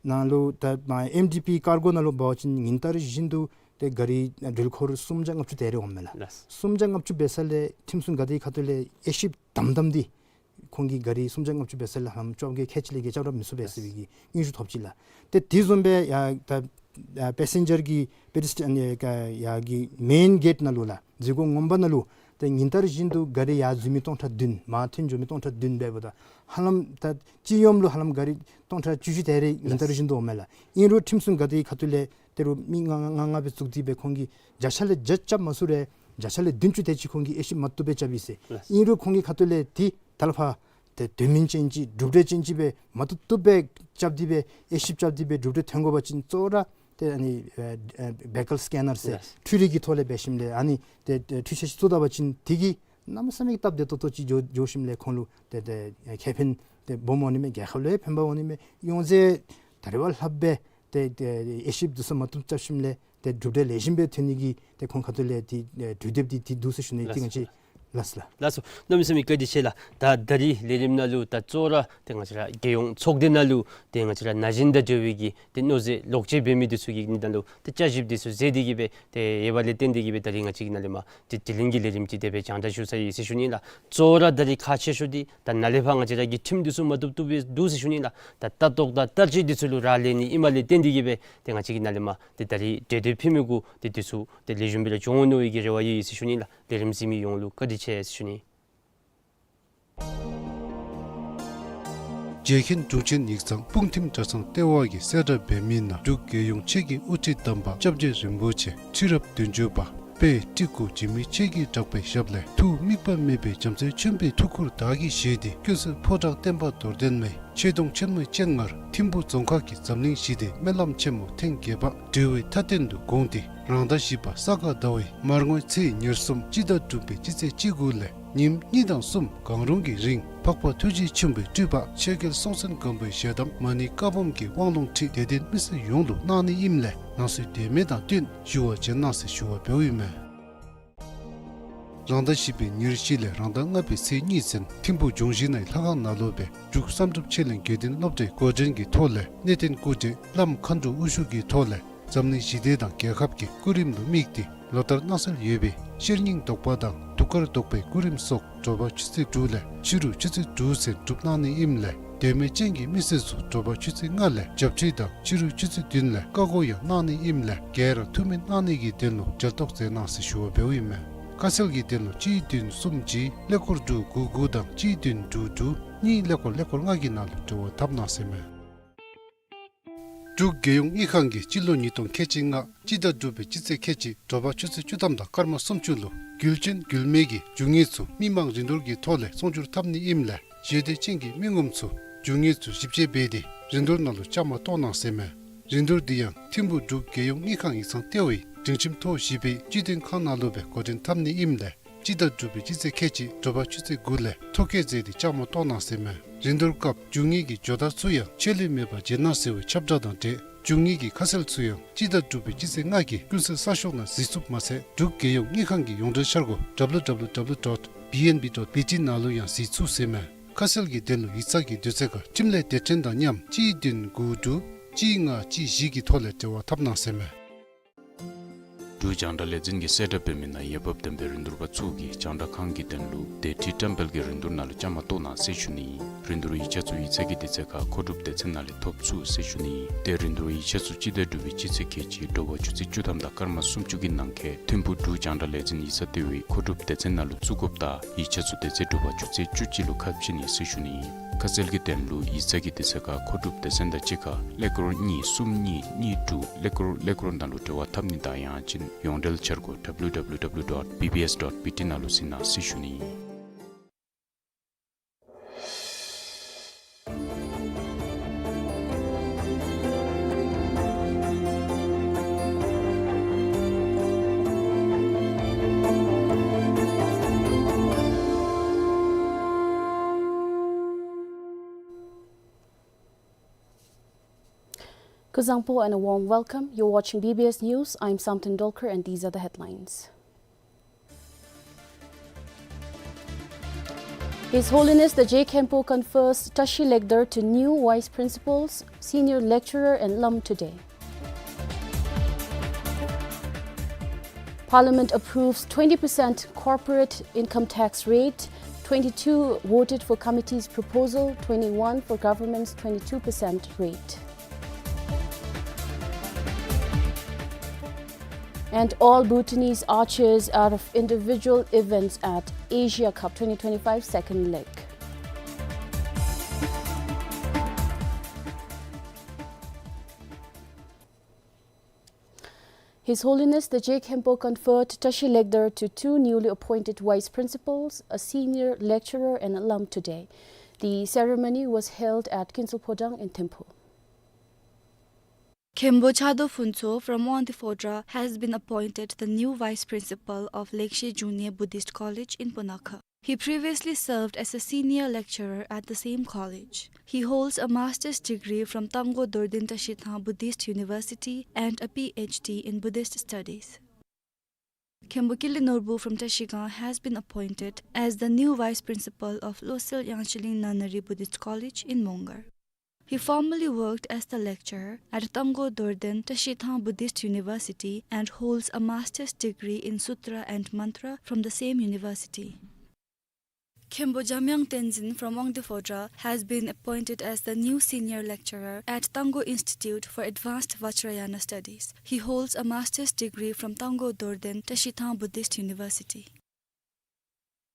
ནཱ་ལུ་ད་མར་ཨེམ་ཌི་པི་ཀར་གོ་ནང་ལུ་འབད་བ་ཅིན་ཉིན་ལྟར་བཞིན་དུ་ཏེ་ག་རི་འགྲུལ་འཁོར་སུམ་བརྒྱ་ལྔ་བཅུ་དེ་རེ་འོངམ་མས་ལགས། ལགས། སུམ་བརྒྱ་ལྔ་བཅུ་འབད་ས་ལས་ཁྲིམས་སྲུང་འགག་སྡེ་ཁ་ཐུག་ལས་དབྱེ་ཞིབ་དམ་དམ་འདི་ཁོང་གིས་ག་རི་སུམ་བརྒྱ་ལྔ་བཅུ་འབད་ས་ལས་ཧ་ལམ་བཅོ་བརྒྱད་ཁལ་གཅིག་ལས་བརྒལ་རྐྱབ་ར་མི་ཚུགས་པས་ཟེར་བའི་གི་སྙན་ཞུ་ཐོབ་ཅི་ལགས། ཏེ་དེ་བཟུམ་སྦེ་ཡར་ད་ཨ་པེ་སེན་ཇར་གྱི་པེ་ཌི་སི་ཊན་ཨ་ནི་ཡར་གྱི་མེན་གེཊ་ནང་ལུ་ལགས། འཛུལ་སྒོ་ངོ་མ་ནང་ལུ་ཏེ་ཉིན་ལྟར་བཞིན་དུ་ག་རི་ཡར་འཛུལ་མི་སྟོང་ཕྲག་བདུན་མར་ཐོན་འགྱོ་མི་སྟོང་ཕྲག་བདུན་འབདཝ་ད་ཧ་ལམ་ད་སྤྱི་ཡོངས་ལུ་ཧ་ལམ་ག་རི་སྟོང་ཕྲག་བཅུ་བཞི་དེ་རེ་ཉིན་ལྟར་བཞིན་དུ་འོངམ་མས་ལགས། ཨིན་རུང་ཁྲིམས་སྲུང་འགག་སྡེ་ཁ་ཐུག་ལས་ཏེ་རུང་མི་ལྔ་ལྔ་ལྔ་ལྔ་སྦེ་བཙུགས་ཏེ་སྦེ་ཁོང་གིས་བརྒྱ་ཆ་ལས་བརྒྱ་རྐྱབ་མ་ཚུགས་རུང་བརྒྱ་ཆ་ལས་བདུན་ཅུ་དེ་ཅིག་ཁོང་གིས་དབྱེ་ཞིབ་མ་བཏུབ་སྦེ་རྐྱབ་ཡི་ཟེར། ལགས། ཨིན་རུང་ཁོང་གིས་ཁ་ཐུག་ལས་ཏེ་ད་ལས་ཕར་ཏེ་དོན་སྨིན་ཅན་ཅིག་གྲུབ་འབྲས་ཅན་ཅིག་སྦེ་མ་བཏུབ་བཏུབ་སྦེ་རྐྱབ་སྟེ་སྦེ་དབྱེ་ཞིབ་རྐྱབ་སྟེ་སྦེ་གྲུབ་འབྲས་ཐོན་དགོ་པ་ཅིན་གཙོ་བོ་ར་ཏེ་ཨ་ནི་ཨེ་ཨེ་བེ་ཀལ་སི་ཀེ་ནར་ཟེར། ལགས། འཕྲུལ་རིག་གི་ཐོག་ལས་འབད་ཞིནམ་ལས་ཨ་ནི་ཏེ་ཏེ་འཕྲུལ་ཆས་ཅིག་བཙུགས་ད་པ་ཅིན་དེ་གིས་གནམ་མེད་ས་མེད་སྟབས་བདེ་ཏོག་ཏོ་ཅིག་འགྱོ་འགྱོ་ཞིནམ་ལས་ཁོང་ལུ་ཏེ་ཏེ་ཨེ་ཁེ་ཕན་ཏེ་སྦོམ་འོང་ནི་མས། རྒྱལ་ཁབ་ལུ་ཡང་ཕན་པ་འོང་ནི་མས། ཡོངས་རྫོགས་ད་རེས་བ་ལྷགཔ་སྦེ་ཏེ་ཏེ་དབྱེ་ཞིབ་འདི་ཚུ་མ་བཏུབ་རྐྱབ་ཞིནམ་ལས་ཏེ་གྲུབ་འབྲས་ལེགས་ཤོམ་སྦེ་ཐོན་ནི་གི་ཏེ་ཁོང་ཁ་ཐུག་ལས་ཏེ་ཨེ་གྲོས་འདེབས་འདི་ཏེ་འདུག་ཟེར་ཞུ་ནི། ཏེ་ང་བཅས་ལགས་སོ། ལགས་སོ། གནམ་མེད་ས་མེད་བཀའ་དྲིན་ཆེ་ལགས། ད་ད་རིས་ལས་རིམ་ནང་ལུ་ད་གཙོ་བོ་ར་ཏེ་ང་བཅས་ར་རྒྱལ་ཡོངས་ཚོགས་སྡེ་ནང་ལུ་ཏེ་ང་བཅས་ར་ན་གཞོན་དང་འབྲེལ་བའི་གི་ཏེ་སྨྱོ་རྫས་ལོག་སྤྱོད་འབད་མི་འདི་ཚུ་གི་ནི་ད་ལུ་ཏེ་བསྐྱར་ཞིབ་འདི་ཚུ་མཛད་དེ་གི་སྦེ་ཏེ་ཡོད་པ་ལས་བརྟེན་ཏེ་གི་སྦེ་ད་རིས་ང་བཅས་ཀྱིས་ནཱ་ལས་མར་ཏེ་དྲི་ལན་གྱི་ལས་རིམ་ཅིག་དེ་སྦེ་སྦྱང་བརྡར་ཞུ་ཚར་ཡི་ཟེར་ཞུ་ནི་ལགས། གཙོ་བོ་ར་ད་རིས་ཁག་ཆེ་ཤོས་འདི་ད་ནཱ་ལས་ཕར་ང་བཅས་ར་གི་ཁྲིམས་འདི་ཚུ་མ་བཏུབ་བཏུབ་སྦེ་འདུག་ཟེར་ཞུ་ནི་ལགས། ད་ལྟ་རྟོག་དང་བསྟར་སྤྱོད་འདི་ཚུ་ལུ་རག་ལས་ནི་ཨིནམ་ལས་བརྟེན་ཏེ་གི་སྦེ་ཏེ་ང་བཅས་ཀྱིས་ནཱ་ལས་མར་ཏེ་ད་རིས་གྲོས་འདེབས་ཕུལ་མི་གུ་ཏེ་འདི་ཚུ་ཏེ་ལེགས་ཤོམ་སྦེ་ར་འགྱོ་འོང་མནོ་བའི་གི་རེ་བ་ཡོད་ཡི་ཟེར་ཞུ་ནི་ལགས། ལས་རིམ་གཟིགས་མི་ཡོངས་ལུ་བཀའ་དྲིན་ཆེ་ཟེར་ཞུ་ནི། རྒྱལ་མཁན་དྲུང་ཆེན་ཡིག་ཚང་སྤུངས་ཐིམ་གྲྭ་ཚང་ལྟེ་བ་གིས་གསལ་བསྒྲགས་འབད་མི་ནང་འབྲུག་རྒྱལ་ཡོངས་ཆོས་ཀྱི་དབུ་ཁྲིད་དམ་པ་སྐྱབས་རྗེ་རིན་པོ་ཆེ་ཁྲི་རབས་བདུན་ཅུ་པ་དཔལ་སྤྲུལ་སྐུ་འཇིགས་མེད་ཆོས་ཀྱི་གྲགས་པའི་ཞབས་ལས་ཐུགས་དམིགས་པ་མེད་པའི་བྱམས་བརྩེ་ཆེན་པོའི་ཐུགས་ཁུར་བདག་གིས་བཞེས་ཏེ་ཀུན་གསལ་ཕོ་བྲང་བསྟན་པ་རྡོར་གདན་མའི་ཆོས་དུང་ཆེན་མོའི་སྤྱན་སྔར་ཐིམ་ཕུ་རྫོང་ཁག་གི་འཛམ་གླིང་ཞི་བདེའི་སྨོན་ལམ་ཆེན་མོ་ཐེངས་བརྒྱད་པ་འབྲེལ་བའི་མཐའ་རྟེན་དུ་དགོངས་ཏེ་རང་ཟླ་བཞི་པ་ས་ག་ཟླ་བའི་མར་ངོའི་ཚེས་ཉེར་གསུམ་སྤྱི་ཟླ་དྲུག་པའི་སྤྱི་ཚེས་བཅུ་དགུ་ལས་ཉིནམ་གཉིས་དང་གསུམ་གང་རུང་གི་རིང་འཕགས་པ་ཐུགས་རྗེ་ཆེན་པོའི་སྤྲུལ་པ་ཆོས་རྒྱལ་སྲོང་བཙན་སྒམ་པོའི་ཞལ་གདམས་མ་ཎི་བཀའ་འབུམ་གྱི་དབང་ལུང་ཁྲིད་དད་ལྡན་མི་སེར་ཡོངས་ལུ་གནང་ནི་ཨིནམ་ལས་ལམ་སྲོལ་དེ་མིན་དང་བསྟུན་ཞུ་བ་བྱོན་གནང་ཟེར་ཞུ་བ་འབདཝ་ཨིན་མས། རང་ཟླ་བཞི་པའི་ཉེར་བཞི་ལས་རང་ཟླ་ལྔ་པའི་ཚེས་གཉིས་ཚུན་ཐིམ་ཕུག་ལྗོངས་བཞི་ནང་ལྷ་ཁང་ནང་ལུ་སྦེ་འབྲུག་བསམ་གྲུབ་ཆོས་གླིང་དགེ་ལྡན་སློབ་གྲྭའི་འགོ་འདྲེན་གྱི་ཐོག་ལས་གནས་བརྟན་སྐུ་བགྲེས་བླམ་མཁའ་འགྲོ་དབུ་བཞུགས་ཀྱི་ཐོག་ལས་འཛམ་གླིང་ཞི་བདེ་དང་རྒྱལ་ཁབ་ཀྱི་སྐུ་རིམ་ལུ་དམིགས་ཏེ་ལོ་ལྟར་གནང་སྲོལ་ཡོད་པའི་ཤེར་སྙིང་ཟློག་པ་དང་གདུགས་དཀར་ཟློག་པའི་སྐུ་རིམ་སོགས་དྲོ་པ་ཆུ་ཚོད་དྲུག་ལས་ཕྱི་རུ་ཆུ་ཚོད་དྲུག་ཚུན་སྒྲུབ་གནང་ནི་ཨིནམ་ལས་དད་མོས་ཅན་གྱི་མི་སེར་ཚུ་དྲོ་པ་ཆུ་ཚོད་ལྔ་ལས་རྒྱབ་ཁྲིད་དང་ཕྱི་རུ་ཆུ་ཚོད་བདུན་ལས་བཀའ་བསྒོ་ཡང་གནང་ནི་ཨིནམ་ལས་ག་ར་ཐུགས་སྨོན་གནང་ནི་གི་དོན་ལུ་མཇལ་གཏོགས་མཛད་གནང་ཟེར་ཞུ་བ་འབདཝ་ཨིན་མས། ཁ་གསལ་གྱི་དོན་ལུ་གཅིག་བདུན་གསུམ་གཅིག་ཀླད་ཀོར་དྲུག་དགུ་དགུ་དང་གཅིག་བདུན་དྲུག་དྲུག་གཉིས་ཀླད་ཀོར་ཀླད་ཀོར་ལྔ་གི་ནང་ལུ་འབྲེལ་བ་འཐབ་གནང་ཟེར་མས། འབྲུག་རྒྱལ་ཡོངས་དངུལ་ཁང་གིས་སྤྱི་ལོ་ཉིས་སྟོང་ཁལ་གཅིག་ལྔ་སྤྱི་ཟླ་དྲུག་པའི་སྤྱི་ཚེས་ཁལ་གཅིག་དྲོ་པ་ཆུ་ཚོད་བཅུ་ཐམ་དང་སྐར་མ་སུམ་ཅུ་ལུ་རྒྱུ་ཅན་རྒྱུ་མེད་ཀྱི་རྒྱུ་དངོས་ཚུ་མི་མང་རིན་བསྡུར་གྱི་ཐོག་ལས་ཚོང་སྒྱུར་འཐབ་ནི་ཨིནམ་ལས་ཞེ་འདོད་ཅན་གྱི་མི་ངོམ་ཚུ་རྒྱུ་དངོས་ཚུ་ཞིབ་དཔྱད་འབད་དེ་རིན་བསྡུར་ནང་ལུ་བཅའ་མར་གཏོགས་གནང་ཟེར་མས། རིན་བསྡུར་འདི་ཡང་ཐིམ་ཕུག་འབྲུག་རྒྱལ་ཡོངས་དངུལ་ཁང་ཡིག་ཚང་ལྟེ་བའི་སྒྲིང་ཁྱིམ་ཐོག་བཞི་པའི་སྤྱི་མཐུན་ཁང་ནང་ལུ་སྦེ་འགོ་འདྲེན་འཐབ་ནི་ཨིནམ་ལས་སྤྱི་ཟླ་དྲུག་པའི་སྤྱི་ཚེས་ཁལ་གཅིག་དྲོ་པ་ཆུ་ཚོད་དགུ་ལས་ཐོ་བཀོད་མཛད་དེ་བཅའ་མར་གཏོགས་གནང་ཟེར་མས། རིན་བསྡུར་སྐབས་རྒྱུ་དངོས་ཀྱི་ཇོ་བདག་ཚུ་ཡང་ཆད་ལུས་མེད་པར་མཇལ་གནང་ཟེར་བའི་ཁྱབ་བསྒྲགས་དང་འབྲེལ་རྒྱུ་དངོས་ཀྱི་ཁ་གསལ་ཚུ་ཡང་སྤྱི་ཟླ་དྲུག་པའི་སྤྱི་ཚེས་ལྔ་གི་ཀུན་གསལ་གསར་ཤོག་ནང་གཟིགས་ཚུགསཔ་མ་ཚད་འབྲུག་རྒྱལ་ཡོངས་དངུལ་ཁང་གི་ཡོངས་འབྲེལ་འཆར་སྒོ་W W W dot B N B dot B T ནང་ལུ་ཡང་གཟིགས་ཚུགས་ཟེར་མས། ཁ་གསལ་གྱི་དོན་ལུ་ཡིག་ཚང་གི་དུས་ཚོད་ཁར་ཁྲིམས་ལས་སྡེ་ཕྲན་དང་མཉམ་གཅིག་བདུན་དགུ་དྲུག་གཅིག་ལྔ་གཅིག་བཞི་གི་ཐོག་ལས་འབྲེལ་བ་འཐབ་གནང་ཟེར་མས། འབྲུག་རྒྱང་བསྒྲགས་ལས་འཛིན་གྱིས་གསལ་བསྒྲགས་འབད་མི་ནང་འོས་འབབ་ལྡན་པའི་རིན་བསྡུར་པ་ཚུ་གིས་རྒྱང་བསྒྲགས་ཁང་གི་དོན་ལུ་སྡེ་ཁྲི་བཀྲམ་སྤེལ་གྱི་རིན་བསྡུར་ནང་ལུ་བཅའ་མར་གཏོགས་གནང་ཟེར་ཞུ་ནི་ཨིན། རིན་བསྡུར་ཡིག་ཆ་ཚུ་ཡིག་ཚང་གི་དུས་ཚོད་ཁར་མཁོ་སྒྲུབ་སྡེ་ཚན་ནང་ལས་ཐོབ་ཚུགས་ཟེར་ཞུ་ནི་ཨིན། ཏེ་རིན་བསྡུར་ཡིག་ཆ་ཚུ་སྤྱི་ཟླ་དྲུག་པའི་སྤྱི་ཚེས་ཁལ་གཅིག་དྲོ་པ་ཆུ་ཚོད་བཅུ་ཐམ་དང་སྐར་མ་སུམ་ཅུ་གི་ནང་འཁོད་ཐིམ་ཕུག་འབྲུག་རྒྱང་བསྒྲགས་ལས་འཛིན་ཡིག་ཚང་ལྟེ་བའི་མཁོ་སྒྲུབ་སྡེ་ཚན་ནང་ལུ་བཙུགས་དགོཔ་དང་ཡིག་ཆ་ཚུ་དེ་ཚེ་དྲོ་པ་ཆུ་ཚོད་བཅུ་གཅིག་ལུ་ཁ་ཕྱེ་ནི་ཟེར་ཞུ་ནི་ཨིན། ཁ་གསལ་གྱི་དོན་ལུ་ཡིག་ཚང་གི་དུས་ཚོད་ཁར་མཁོ་སྒྲུབ་སྡེ་ཚན་དང་གཅིག་ཁར་ཀླད་ཀོར་གཉིས་གསུམ་གཉིས་གཉིས་དྲུག་ཀླད་ཀོར་ཀླད་ཀོར་ནང་ལུ་འབྲེལ་བ་འཐབ་ནི་དང་ཡང་ཅིན་ཡོངས་འབྲེལ་འཆར་སྒོ་W W W dot B B S dot B T ནང་ལུ་གཟིགས་གནང་ཟེར་ཞུ་ནི་ཨིན། Kuzuzangpo and a warm welcome. You're watching B B S News. I'm Samten Dolkar and these are the headlines. His Holiness the Je Khenpo confers Tashi Legdar to new Vice Principals, Senior Lecturer and Alum today. Parliament approves twenty percent corporate income tax rate, twenty-two voted for committee's proposal, twenty-one for government's twenty-two percent rate. And all Bhutanese archers out of individual events at Asia Cup twenty twenty-five second leg. His Holiness the Je Khenpo conferred Tashi Legdar to two newly appointed vice principals, a senior lecturer and alum today. The ceremony was held at Kinsel Phodang in Thimphu. Khenpo Chado Phuntsho from Wangdue Phodrang has been appointed the new vice principal of Lengshe Jungnye Buddhist College in Punakha. He previously served as a senior lecturer at the same college. He holds a master's degree from Tanggo Dorden Tashithang Buddhist University and a P H D in Buddhist Studies. Khenpo Kili Norbu from Trashigang has been appointed as the new vice principal of Losel Yangchiling Nunnery Buddhist College in Mongar. He formerly worked as the lecturer at Tanggo Dorden Tashithang Buddhist University and holds a master's degree in Sutra and Mantra from the same university. Khenpo Jamyang Tenzin from Wangdue Phodrang has been appointed as the new senior lecturer at Tanggo Institute for Advanced Vajrayana Studies. He holds a master's degree from Tanggo Dorden Tashithang Buddhist University.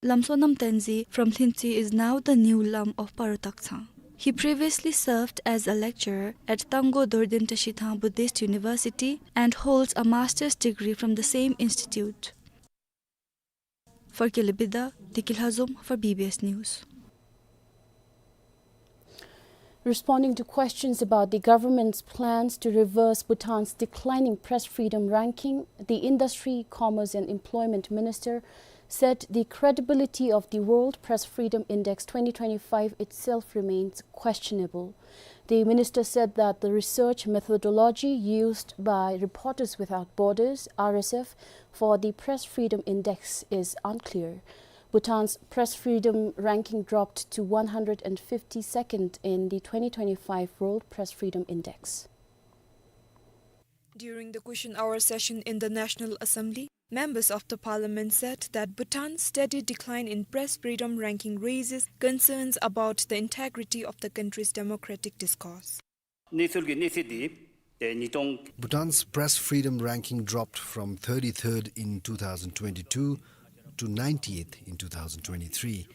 Lam Sonam Tenzin from Lhintse is now the new alum of Paro Taktsang. He previously served as a lecturer at Tanggo Dorden Tashithang Buddhist University and holds a master's degree from the same institute. For Kili Bida, Deki Lhazom for B B S News. Responding to questions about the government's plans to reverse Bhutan's declining press freedom ranking, the Industry, Commerce and Employment Minister, said the credibility of the World Press Freedom Index twenty twenty-five itself remains questionable. The minister said that the research methodology used by Reporters Without Borders, R S F, for the Press Freedom Index is unclear. Bhutan's press freedom ranking dropped to one hundred fifty-second in the twenty twenty-five World Press Freedom Index. During the question hour session in the National Assembly, members of the parliament said that Bhutan's steady decline in press freedom ranking raises concerns about the integrity of the country's democratic discourse. གནས་ཚུལ་གྱི་གནས་ཚད་འདི་ཏེ་ཉིས་སྟོང་། Bhutan's press freedom ranking dropped from thirty-third in two thousand twenty-two to ninetieth in two thousand twenty-three,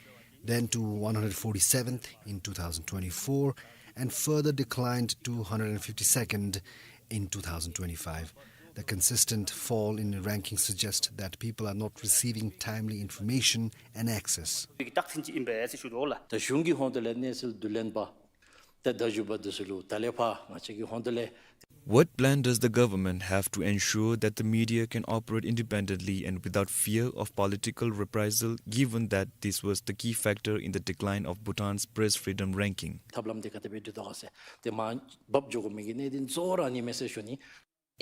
then to one hundred forty-seventh in two thousand twenty-four, and further declined to one hundred fifty-second in two thousand twenty-five. The consistent fall in the ranking suggests that people are not receiving timely information and access. རྟགས་མཚན་ཅིག་ཨིན་པས་ཟེར་ཞུ་དོ་ལགས། ད་གཞུང་གི་ཧོངས་ལས་གནས་ཚུལ་བསྡུ་ལེན་པ་ཏེ་བརྡ་བརྒྱུད་པ་འདི་ཚུ་ལུ་ད་ལས་ཕར་ང་བཅས་ཀྱི་ཧོངས་ལས། What plan does the government have to ensure that the media can operate independently and without fear of political reprisal, given that this was the key factor in the decline of Bhutan's press freedom ranking? ཐབས་ལམ་འདི་ག་དེ་སྦེ་བསྡུ་དོ་ག་ཟེར་ཏེ་མར་འབག་འགྱོ་དགོ་མི་གི་གནད་དོན་གཙོ་བོ་ར་ཨ་ནི་མས་ཟེར་ཞུ་ནི།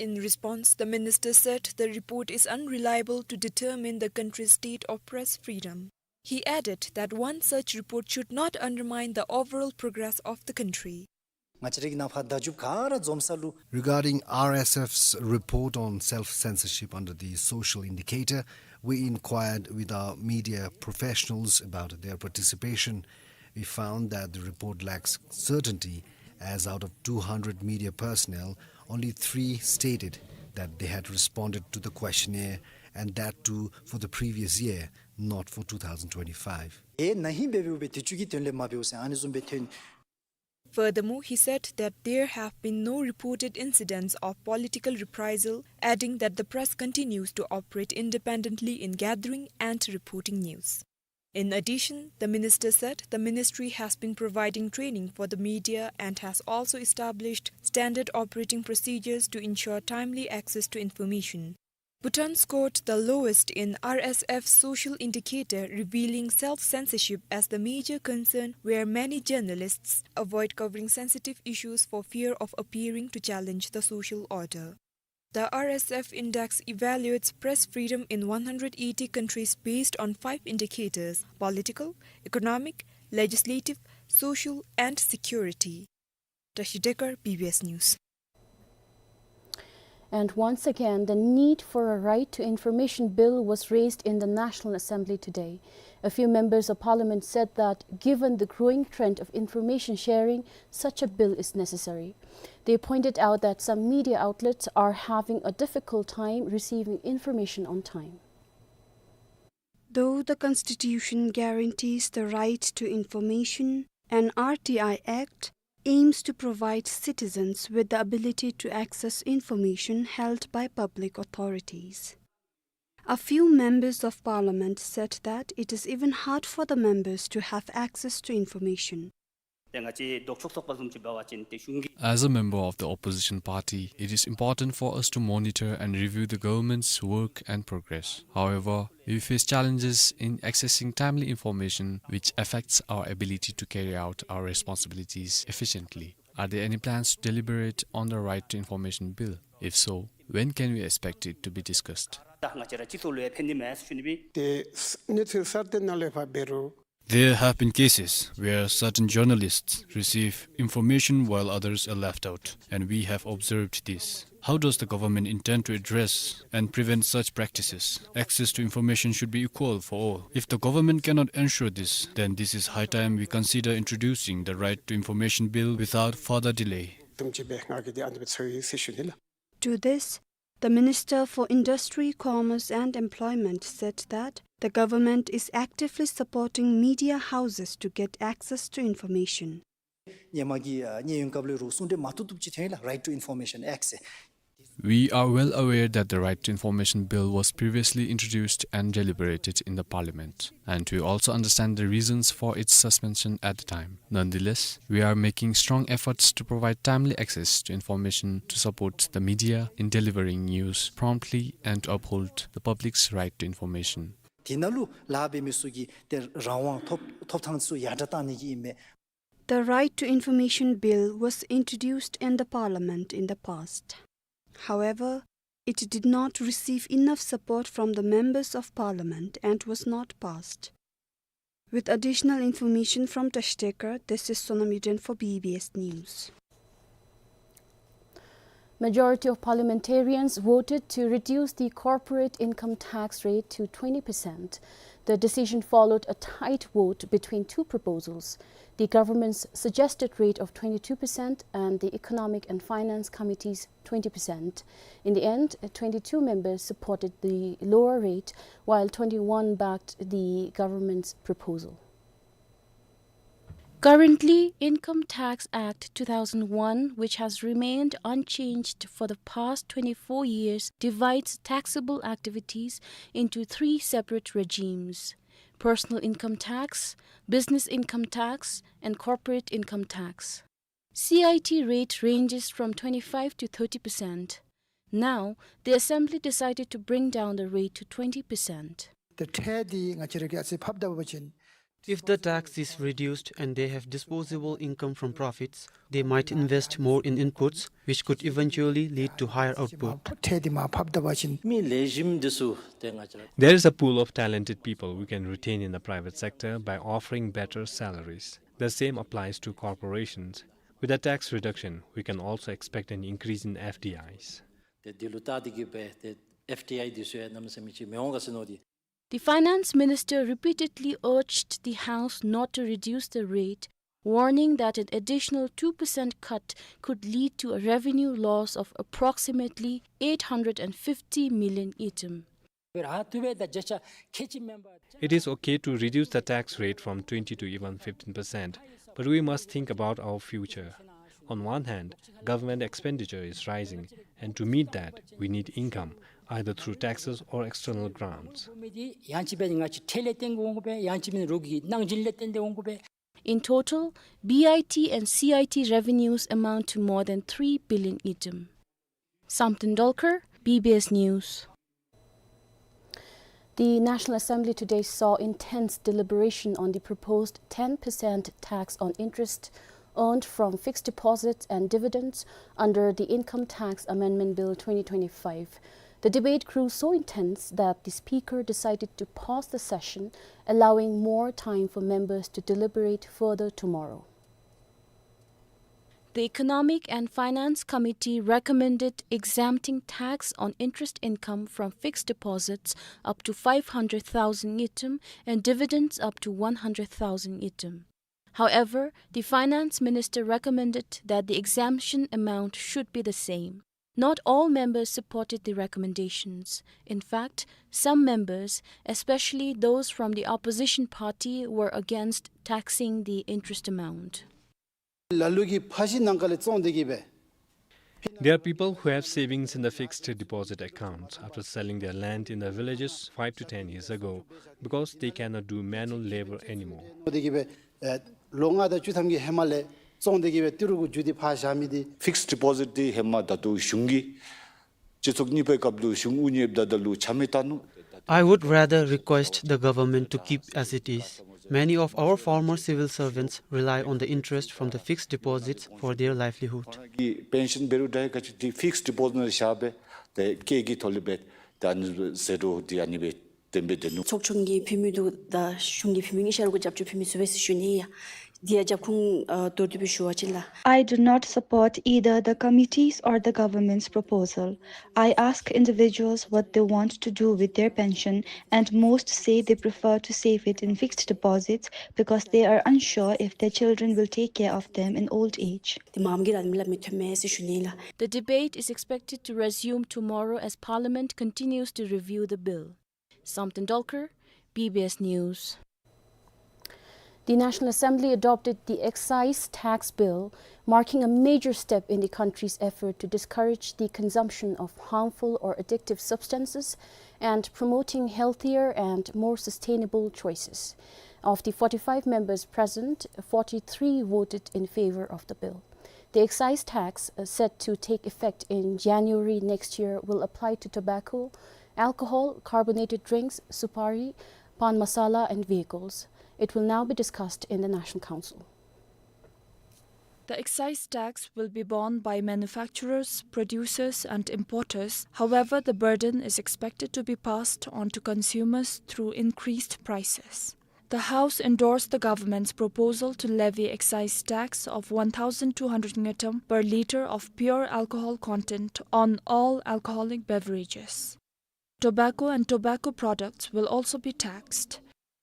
In response, the minister said the report is unreliable to determine the country's state of press freedom. He added that one such report should not undermine the overall progress of the country. ང་བཅས་ར་གི་ནང་ཕར་བརྡ་བརྒྱུད་ག་ར་འཛོམས་ས་ལུ། Regarding R S F's report on self-censorship under the social indicator, we inquired with our media professionals about their participation. We found that the report lacks certainty, as out of two hundred media personnel, only three stated that they had responded to the questionnaire, and that too for the previous year, not for two thousand twenty-five. ཨེ་ན་ཧིང་སྦེ་འབདཝ་སྦེ་དུས་ཅི་གི་དོན་ལས་མ་འབདཝ་ཟེར་ཨ་ནི་བཟུམ་སྦེ་ཐོན། Furthermore, he said that there have been no reported incidents of political reprisal, adding that the press continues to operate independently in gathering and reporting news. In addition, the minister said the ministry has been providing training for the media and has also established standard operating procedures to ensure timely access to information. Bhutan scored the lowest in R S F's social indicator, revealing self-censorship as the major concern, where many journalists avoid covering sensitive issues for fear of appearing to challenge the social order. The R S F index evaluates press freedom in one hundred eighty countries based on five indicators: political, economic, legislative, social, and security. Tashi Dekar, B B S News. And once again, the need for a right to information bill was raised in the National Assembly today. A few members of parliament said that given the growing trend of information sharing, such a bill is necessary. They pointed out that some media outlets are having a difficult time receiving information on time. Though the Constitution guarantees the right to information, an R T I Act aims to provide citizens with the ability to access information held by public authorities. A few members of parliament said that it is even hard for the members to have access to information. ཏེ་ང་བཅས་ལྡོག་ཕྱོགས་ཚོགས་པ་བཟུམ་ཅིག་འབད་བ་ཅིན་ཏེ་གཞུང་གི། As a member of the opposition party, it is important for us to monitor and review the government's work and progress. However, we face challenges in accessing timely information which affects our ability to carry out our responsibilities efficiently. Are there any plans to deliberate on the Right to Information Bill? If so, when can we expect it to be discussed? ད་ང་བཅས་ར་སྤྱི་ཚོགས་ལུ་ཡང་ཕན་ནི་མས་ཟེར་ཞུ་ནི་སྦེ། ཏེ་གནས་ཚུལ་གསར་བཏོན་ནང་ལས་ཕར་འབད་རུང་། There have been cases where certain journalists receive information while others are left out, and we have observed this. How does the government intend to address and prevent such practices? Access to information should be equal for all. If the government cannot ensure this, then this is high time we consider introducing the Right to Information Bill without further delay. དུམ་གཅིག་སྦེ་ང་གིས་འདི་ཨ་ནི་སྦེ་ཚོར་ཡི་ཟེར་ཞུ་ནི་ལགས། To this, the Minister for Industry, Commerce and Employment said that the government is actively supporting media houses to get access to information. ཧེ་མ་གི་ཨ་ཉེ་ཡོན་སྐབས་ལུ་རུང་གསུང་གྲོས་མ་བཏུབ་བཏུབ་ཅིག་ཐོན་ཡི་ལགས། Right to Information Act ཟེར། We are well aware that the Right to Information Bill was previously introduced and deliberated in the Parliament, and we also understand the reasons for its suspension at the time. Nonetheless, we are making strong efforts to provide timely access to information to support the media in delivering news promptly and to uphold the public's right to information. དེ་ནང་ལུ་ལཱ་འབད་མི་ཚུ་གི་ཏེ་རང་དབང་ཐོབ་ཐོབ་ཐངས་ཚུ་ཡར་དྲག་གཏང་ནི་གི་ཨིན་མས། The Right to Information Bill was introduced in the Parliament in the past. However, it did not receive enough support from the members of Parliament and was not passed. With additional information from Tashtekar, this is Sonam Yuden for B B S News. Majority of parliamentarians voted to reduce the corporate income tax rate to twenty percent. The decision followed a tight vote between two proposals, the government's suggested rate of twenty-two percent and the Economic and Finance Committee's twenty percent. In the end, twenty-two members supported the lower rate, while twenty-one backed the government's proposal. Currently, Income Tax Act two thousand one, which has remained unchanged for the past twenty-four years, divides taxable activities into three separate regimes: personal income tax, business income tax, and corporate income tax. C I T rate ranges from twenty-five to thirty percent. Now, the Assembly decided to bring down the rate to twenty percent. ཏེ་ཁྲལ་འདི་ང་བཅས་ར་གིས་ཨ་ཙི་ཕབ་ད་པ་ཅིན། If the tax is reduced and they have disposable income from profits, they might invest more in inputs, which could eventually lead to higher output. ཁྲལ་འདི་མར་ཕབ་ད་པ་ཅིན། མི་ལེགས་ཤོམ་འདི་ཚུ་ཏེ་ང་བཅས་ར། There is a pool of talented people we can retain in the private sector by offering better salaries. The same applies to corporations. With a tax reduction, we can also expect an increase in F D Is. ཏེ་འདི་ལུ་བལྟ་སྟེ་གིས་སྦེ་ཏེ་ཨེཕ་ཌི་ཨའི་འདི་ཚུ་ཡང་གནམ་མེད་ས་མེད་ཅིག་མི་འོང་ག་ཟེར་མནོ་སྟེ། The finance minister repeatedly urged the House not to reduce the rate, warning that an additional two percent cut could lead to a revenue loss of approximately eight hundred and fifty million ngultrum. It is okay to reduce the tax rate from twenty to even fifteen percent, but we must think about our future. On one hand, government expenditure is rising, and to meet that, we need income, either through taxes or external grants. ཡང་ཅིན་འབད་ང་བཅས་ཁྲལ་ལས་བརྟེན་འོང་དགོ་པས། ཡང་ཅིན་འབད་རོགས་ཀྱི་གནང་སྦྱིན་ལས་བརྟེན་ཏེ་འོང་དགོ་པས། In total, B I T and C I T revenues amount to more than three billion ngultrum. Samten Dolkar, B B S News. The National Assembly today saw intense deliberation on the proposed ten percent tax on interest earned from fixed deposits and dividends under the Income Tax Amendment Bill twenty twenty-five. The debate grew so intense that the Speaker decided to pause the session, allowing more time for members to deliberate further tomorrow. The Economic and Finance Committee recommended exempting tax on interest income from fixed deposits up to five hundred thousand ngultrum and dividends up to one hundred thousand ngultrum. However, the finance minister recommended that the exemption amount should be the same. Not all members supported the recommendations. In fact, some members, especially those from the opposition party, were against taxing the interest amount. ལ་ལུ་གིས་ཕ་གཞིས་ནང་ཁ་ལས་བཙོང་སྟེ་གིས་སྦེ། There are people who have savings in the fixed deposit accounts after selling their land in the villages five to ten years ago because they cannot do manual labor anymore. བཙོང་སྟེ་གིས་སྦེ་ཨེ་ལོ་ལྔ་དང་བཅུ་ཐམ་གྱི་ཧེ་མ་ལས་བཙོང་སྟེ་གིས་སྦེ་ཏི་རུ་གུ་རྒྱུ་འདི་ཕར་བཞག་མི་འདི། Fixed deposit འདི་ཧེ་མ་ད་ལྟོ་གཞུང་གིས་སྤྱི་ཚོགས་གཉིས་པའི་སྐབས་ལུ་གཞུང་དབུ་བརྙེས་ད་ལྟོ་ལུ་ཆ་མེད་བཏང་ནུག། I would rather request the government to keep as it is. Many of our former civil servants rely on the interest from the fixed deposits for their livelihood. ཁོང་གི་པེན་ཤཱན་འབད་རུང་འདྲ་ག་ཅི་འདི་ཕིགསཌ་ཌི་པོ་ཟིཊ་ནང་བཞག་སྦེ་ཏེ་སྐྱེད་ཀྱི་ཐོག་ལས་སྦེ་ཏེ་ཨ་ནི་ཟད་འགྲོ་འདི་ཨ་ནི་སྦེ་བཏོན་སྦེ་སྡོད་ནུག། ཚོགས་ཆུང་གི་འཐུས་མི་འདི་དང་གཞུང་གི་འཐུས་མི་གཉིས་ཆ་ར་གུ་རྒྱབ་སྐྱོར་འཐུས་མི་ཚུ་སྦེ་ཟེར་ཞུ་ནི་ཡ། འདི་ཡང་རྒྱབ་ཁུངས་ཨ་མདོར་བསྡུས་སྦེ་ཞུ་བ་ཅིན་ལགས། I do not support either the committee's or the government's proposal. I ask individuals what they want to do with their pension, and most say they prefer to save it in fixed deposits because they are unsure if their children will take care of them in old age. འདི་མངམ་གིས་ར་མི་སླབ་མི་ཐོནམ་མས་ཟེར་ཞུ་ནི་ལགས། The debate is expected to resume tomorrow as Parliament continues to review the bill. Samten Dolkar, B B S News. The National Assembly adopted the Excise Tax Bill, marking a major step in the country's effort to discourage the consumption of harmful or addictive substances and promoting healthier and more sustainable choices. Of the forty-five members present, forty-three voted in favor of the bill. The excise tax, uh, set to take effect in January next year, will apply to tobacco, alcohol, carbonated drinks, supari, pan masala and vehicles. It will now be discussed in the National Council. The excise tax will be borne by manufacturers, producers, and importers. However, the burden is expected to be passed on to consumers through increased prices. The House endorsed the government's proposal to levy excise tax of one thousand two hundred ngultrum per litre of pure alcohol content on all alcoholic beverages. Tobacco and tobacco products will also be taxed.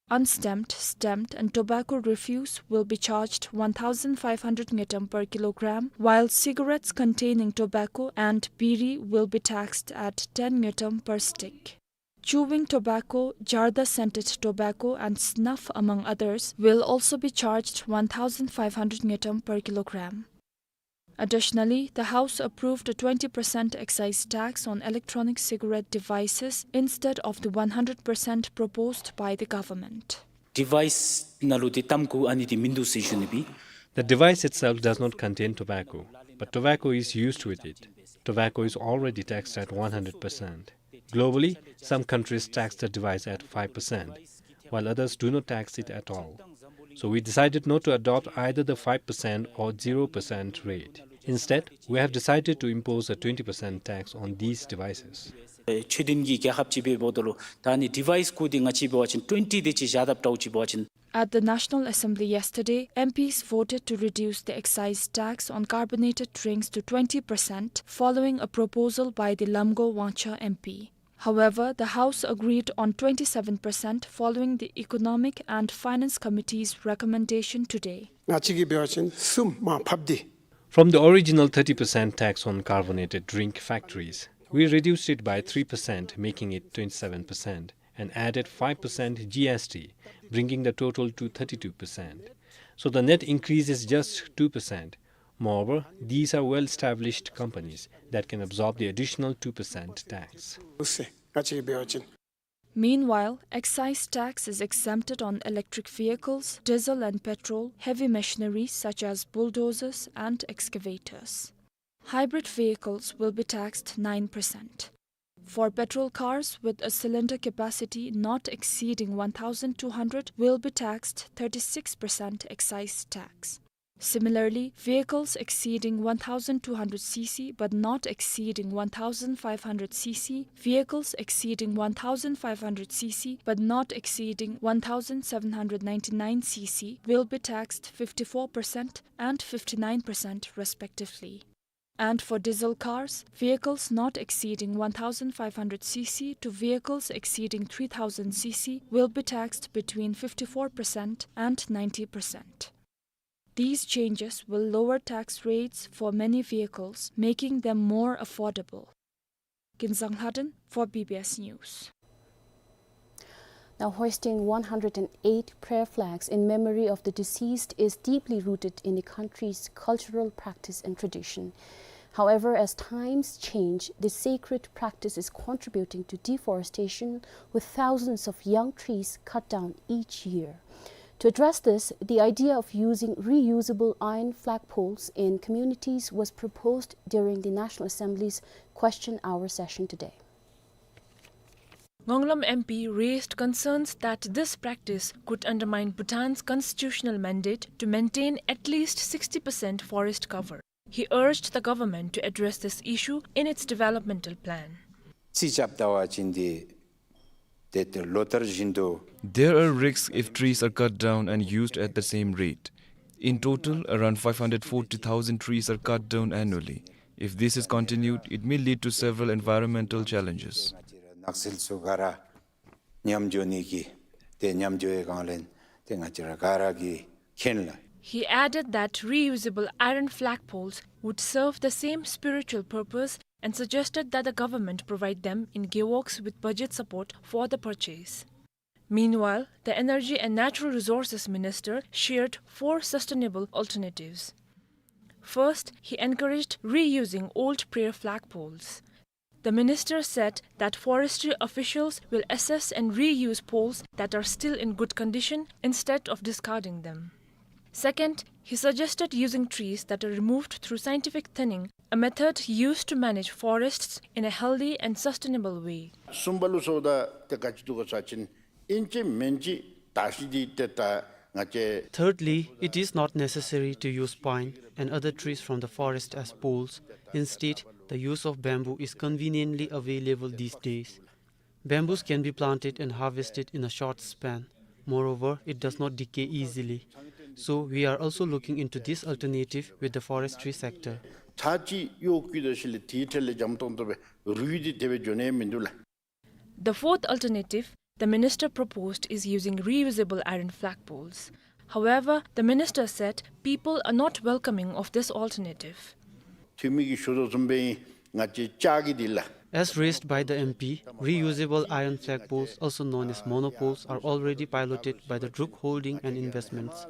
Unstamped, stamped, and tobacco refuse will be charged one thousand five hundred ngultrum per kilogram, while cigarettes containing tobacco and biri will be taxed at ten ngultrum per stick. Chewing tobacco, jarda scented tobacco, and snuff, among others, will also be charged one thousand five hundred ngultrum per kilogram. Additionally, the House approved a twenty percent excise tax on electronic cigarette devices instead of the one hundred percent proposed by the government. Device ནང་ལུ་ཏེ་ཏམ་ཁུ་ཨ་ནི་འདི་མིན་འདུག་ཟེར་ཞུ་ནི་སྦེ། The device itself does not contain tobacco, but tobacco is used with it. Tobacco is already taxed at one hundred percent. Globally, some countries tax the device at five percent, while others do not tax it at all. So we decided not to adopt either the five percent or zero percent rate. Instead, we have decided to impose a twenty percent tax on these devices. ཨེ་ཆོས་ལྡན་གྱི་རྒྱལ་ཁབ་ཅིག་འབདཝ་ད་ལུ་ད་ཨ་ནི་ཌི་ཝའི་སི་ཀུ་འདི་ང་བཅས་འབད་བ་ཅིན་ཊུ་ཝེན་ཊི་དེ་ཅིག་བཞག་དཔ་འདྲཝ་ཅིག་འབད་བ་ཅིན། At the National Assembly yesterday, M Ps voted to reduce the excise tax on carbonated drinks to twenty percent following a proposal by the Lamgao Wangchar M P. However, the House agreed on twenty-seven percent following the Economic and Finance Committee's recommendation today. ང་བཅས་ཀྱིས་འབད་བ་ཅིན་གསུམ་མར་ཕབ་སྟེ། From the original thirty percent tax on carbonated drink factories, we reduced it by three percent, making it twenty-seven percent, and added five percent G S T, bringing the total to thirty-two percent. So the net increase is just two percent. Moreover, these are well-established companies that can absorb the additional two percent tax. Meanwhile, excise tax is exempted on electric vehicles, diesel and petrol, heavy machinery such as bulldozers and excavators. Hybrid vehicles will be taxed nine percent. For petrol cars with a cylinder capacity not exceeding one thousand two hundred will be taxed thirty-six percent excise tax. Similarly, vehicles exceeding one thousand two hundred C C but not exceeding one thousand five hundred C C, vehicles exceeding one thousand five hundred C C but not exceeding one thousand seven hundred ninety-nine C C will be taxed fifty-four percent and fifty-nine percent respectively. And for diesel cars, vehicles not exceeding one thousand five hundred C C to vehicles exceeding three thousand C C will be taxed between fifty-four percent and ninety percent. These changes will lower tax rates for many vehicles, making them more affordable. Kinzang Lhaden for B B S News. Now, hoisting one hundred and eight prayer flags in memory of the deceased is deeply rooted in the country's cultural practice and tradition. However, as times change, this sacred practice is contributing to deforestation, with thousands of young trees cut down each year. To address this, the idea of using reusable iron flagpoles in communities was proposed during the National Assembly's question hour session today. Ngawnglam M P raised concerns that this practice could undermine Bhutan's constitutional mandate to maintain at least sixty percent forest cover. He urged the government to address this issue in its developmental plan. རྩིས་རྐྱབ་ད་པ་ཅིན་ཏེ་ཏེ་ལོ་ལྟར་བཞིན་དུ། There are risks if trees are cut down and used at the same rate. In total, around five hundred forty thousand trees are cut down annually. If this is continued, it may lead to several environmental challenges. ནགས་ཚལ་ཚུ་ག་ར་ཉམས་འགྱོ་ནི་གི་ཏེ་ཉམས་འགྱོ་བའི་སྒང་ལས་ཏེ་ང་བཅས་ར་ག་ར་གིས་མཁྱེན་ལགས། He added that reusable iron flagpoles would serve the same spiritual purpose and suggested that the government provide them in gewogs with budget support for the purchase. Meanwhile, the Energy and Natural Resources Minister shared four sustainable alternatives. First, he encouraged reusing old prayer flagpoles. The minister said that forestry officials will assess and reuse poles that are still in good condition instead of discarding them. Second, he suggested using trees that are removed through scientific thinning, a method used to manage forests in a healthy and sustainable way. གསུམ་པ་ལུ་སོང་ད་ཏེ་ག་ཅི་འདུག་ག་ཟེར་བ་ཅིན་ ཨིན་ཅི་མིན་ཅི་དར་ཤིང་འདི་ཏེ་ད་ང་བཅས། Thirdly, it is not necessary to use pine and other trees from the forest as poles. Instead, the use of bamboo is conveniently available these days. Bamboos can be planted and harvested in a short span. Moreover, it does not decay easily. So, we are also looking into this alternative with the forestry sector. ཚར་གཅིག་གཡོག་བཀོལ་ད་ཞིནམ་ལས་དེའི་ཁྲོད་ལས་འཇམ་ཏོང་ཏོ་སྦེ་རུལ་ཏེ་དེ་སྦེ་འགྱོ་ནི་མིན་འདུག་ལགས། The fourth alternative the minister proposed is using reusable iron flagpoles. However, the minister said people are not welcoming of this alternative. འཐུས་མི་གིས་ཞུ་དོ་བཟུམ་སྦེ་ང་བཅས་ལྕགས་ཀྱི་འདི་ལགས། As raised by the M P, reusable iron flagpoles, also known as monopoles, are already piloted by the Druk Holding and Investments.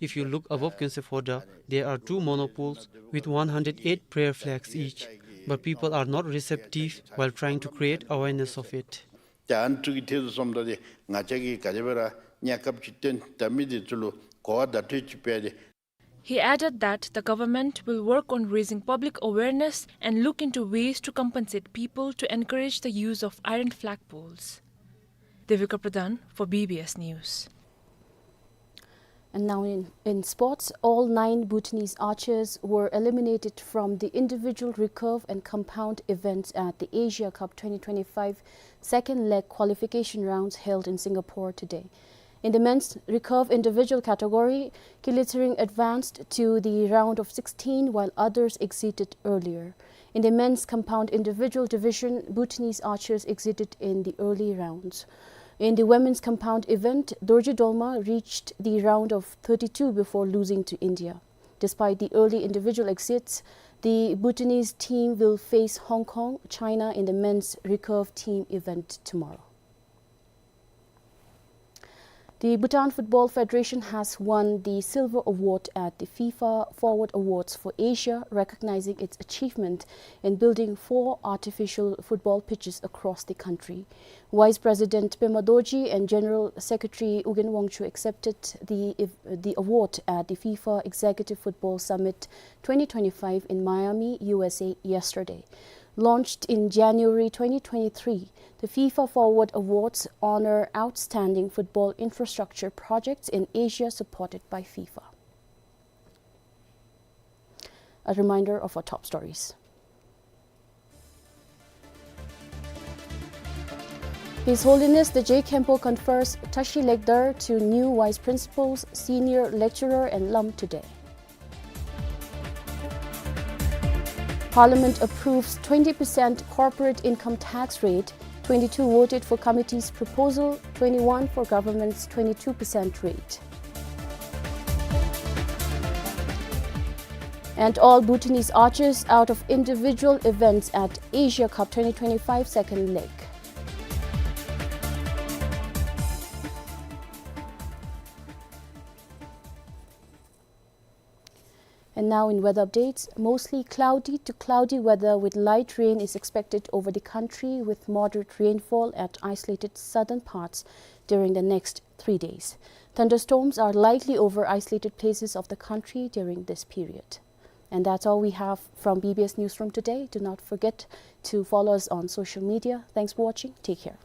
If you look above Khyentse Phodrang, there are two monopoles with one hundred eight prayer flags each, but people are not receptive while trying to create awareness of it. ད་ཨ་ནི་ཚུ་གི་ཐད་དུ་སོངམ་ད་ཏེ་ང་བཅས་ཀྱིས་ག་དེ་སྦེ་ར་དམྱལ་ཁམས་ཅིག་བཏོན་ད་མི་འདི་ཚུ་ལུ་གོ་བ་བརྡ་སྤྲོད་ཅིག་སྤེལ་ཏེ། He added that the government will work on raising public awareness and look into ways to compensate people to encourage the use of iron flagpoles. Devika Pradhan for B B S News. And now in, in sports, all nine Bhutanese archers were eliminated from the individual recurve and compound events at the Asia Cup twenty twenty-five second leg qualification rounds held in Singapore today. In the men's recurve individual category, Kili Tshering advanced to the round of sixteen, while others exited earlier. In the men's compound individual division, Bhutanese archers exited in the early rounds. In the women's compound event, Dorji Dolma reached the round of thirty-two before losing to India. Despite the early individual exits, the Bhutanese team will face Hong Kong, China in the men's recurve team event tomorrow. The Bhutan Football Federation has won the Silver Award at the FIFA Forward Awards for Asia, recognizing its achievement in building four artificial football pitches across the country. Vice President Pema Dorji and General Secretary U Gin Wangchuk accepted the, the award at the FIFA Executive Football Summit twenty twenty-five in Miami, U S A yesterday. Launched in January twenty twenty-three, the FIFA Forward Awards honor outstanding football infrastructure projects in Asia supported by FIFA. A reminder of our top stories. His Holiness the Je Khenpo confers Tashi Lekdar to new vice principals, senior lecturer and lam today. Parliament approves twenty percent corporate income tax rate, twenty-two voted for committee's proposal, twenty-one for government's twenty-two percent rate. And all Bhutanese archers out of individual events at Asia Cup twenty twenty-five second leg. And now in weather updates, mostly cloudy to cloudy weather with light rain is expected over the country with moderate rainfall at isolated southern parts during the next three days. Thunderstorms are likely over isolated places of the country during this period. And that's all we have from B B S Newsroom today. Do not forget to follow us on social media. Thanks for watching. Take care.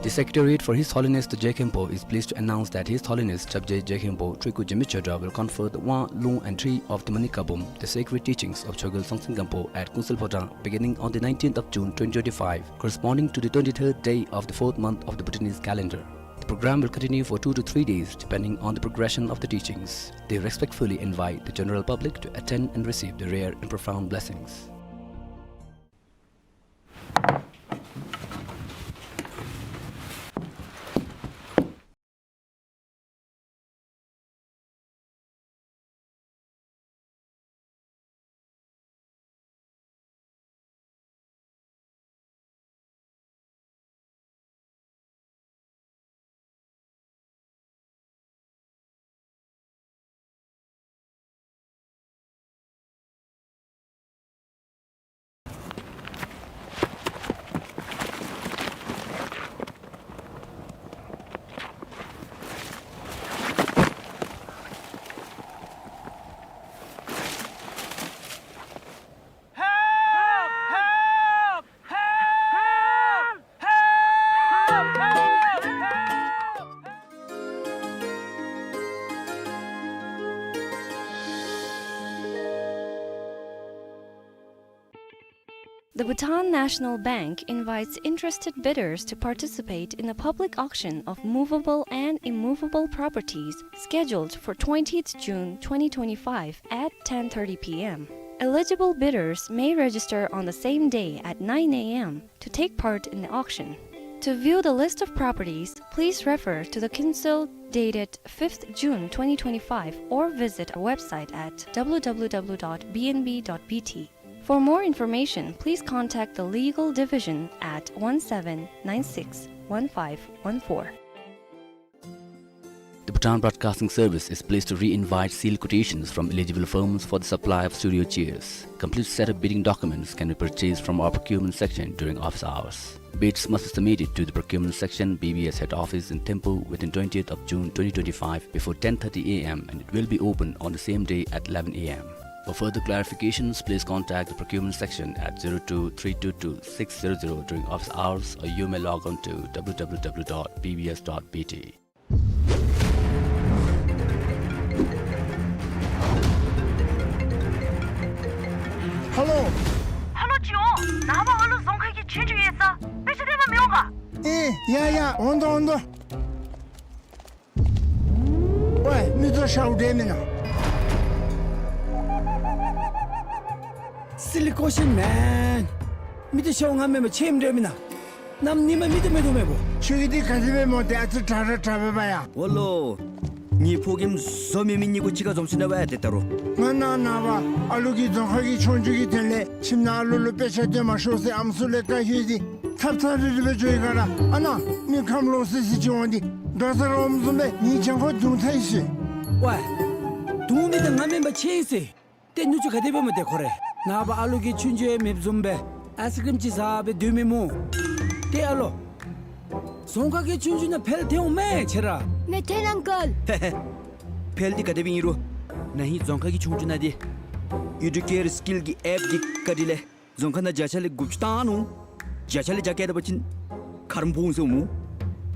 The Secretariat for His Holiness the Jegkhenpo is pleased to announce that His Holiness Chapje Jegkhenpo Triku Jemi Chodra will confer the one, lung, and three of the Manikabum, the sacred teachings of Chogyal Songtsen Gampo at Kunsel Phodrang, beginning on the nineteenth of June twenty twenty-five, corresponding to the twenty-third day of the fourth month of the Bhutanese calendar. The program will continue for two to three days, depending on the progression of the teachings. They respectfully invite the general public to attend and receive the rare and profound blessings. Help! Help! Help! Help! Help! Help! Help! The Bhutan National Bank invites interested bidders to participate in a public auction of movable and immovable properties scheduled for twentieth June twenty twenty-five at ten thirty p m. Eligible bidders may register on the same day at nine a m to take part in the auction. To view the list of properties, please refer to the Kunsel dated fifth June twenty twenty-five or visit our website at w w w dot b n b dot b t. For more information, please contact the legal division at one seven nine six one five one four. The Bhutan Broadcasting Service is pleased to re-invite sealed quotations from eligible firms for the supply of studio chairs. Complete set of bidding documents can be purchased from our procurement section during office hours. Bids must be submitted to the procurement section, B B S head office in Thimphu within twentieth of June twenty twenty-five before ten thirty a m and it will be open on the same day at eleven a m. For further clarifications, please contact the procurement section at zero two three two two six zero zero during office hours, or you may log on to w w w dot b b s dot b t. Hello. Hello ཅིག་འོང་། ནངས་པ་ཨ་ལུ་རྫོང་ཁ་གི་ཆོས་རྒྱུགས་ཡོད་ས་དཔེ་ཆ་སྟོན་པར་མི་འོང་ག། ཨེ་ཡ་ཡ་འོང་དོ་འོང་དོ། ཝེ་མི་ཚོ་ཤཝ་འདྲེ་མེན་ན། Silly question man. མི་ཚོ་ཤཝ་ང་མེན་པ་ཆེམ་འདྲེ་མེན་ན། གནམ་ཉི་མ་མི་ཚོ་མེད་དོ་མེད་པོ། ཁྱོད་ཀྱིས་འདི་ག་དེ་སྦེ་མོ་དེ་ཨ་ཙི་དྲག་ར་དྲག་པས་པ་ཡ། ཝ་ལོ། ངེའི་ཕོ་རྒནམ་བཟོ་མེད་མི་གཉིས་ཀོ་གཅིག་ཁར་འཛོམས་ཞིནམ་ལས་ཝེ་ཡ་དེ་ལྟ་རུ། ང་ནངས་པ་ཨ་ལུ་གི་རྫོང་ཁ་གི་ཆོས་རྒྱུགས་ཀྱི་དོན་ལས་ཁྱིམ་ནང་ཨ་ལུ་ལུ་དཔེ་ཆ་སྟོན་མ་ཤོག་ཟེར་ཨམ་སྲུ་ལས་བཀའ་ཞུ་ཡི། ཚབ་ཚབ་རི་རི་སྦེ་འགྱོ་ཡི་ག་ར། ཨ་ནཱ་མི་ཁམས་ལོག་སི་སི་ཅིག་འོང་སྟེ་འགྲོ་ས་ར་འོངམ་བཟུམ་སྦེ་ངེའི་གྱང་ཁར་རྡུང་ཚར་ཡི་ཟེར། ཝེ། རྡུང་མི་དེ་ང་མེན་པ་ཆེ་ཡི་ཟེར། ཏེ་ནུ་གཅུང་ག་དེ་སྦེ་མོ་དེ་ཁོ་རེ། ནངས་པ་ཨ་ལུ་གི་ཆོས་རྒྱུགས་ཡང་མེདཔ་བཟུམ་སྦེ་ཨའི་སི་ཀྲིམ་ཅིག་ཟ་སྦེ་སྡོད་མི་སྨོ། ཏེ་ཨ་ལོ། རྫོང་ཁ་གི་ཆོས་རྒྱུགས་ནང་འཕེལ་ཐལ་འོང་མས་ཁྱེད་ར། མེད་ཐལ་ཨང་ཀལ། ཧེ་ཧེ། འཕེལ་འདི་ག་དེ་སྦེ་ཨིན་རུང་ནཱ་ཧིང་རྫོང་ཁ་གི་ཆོས་རྒྱུགས་ནང་འདི་ཨི་ཌུ་ཀེར་སི་ཀིལ་གྱི་ཨེཔ་འདི་བཀའ་དྲིན་ལས་རྫོང་ཁ་ནང་བརྒྱ་ཆ་ལས་དགུ་བཅུ་བཏང་ནུག། བརྒྱ་ཆ་ལས་བརྒྱ་བཀལ་ད་པ་ཅིན་ཁ་རོག་འབོ་འོང་ཟེར་སྨོ།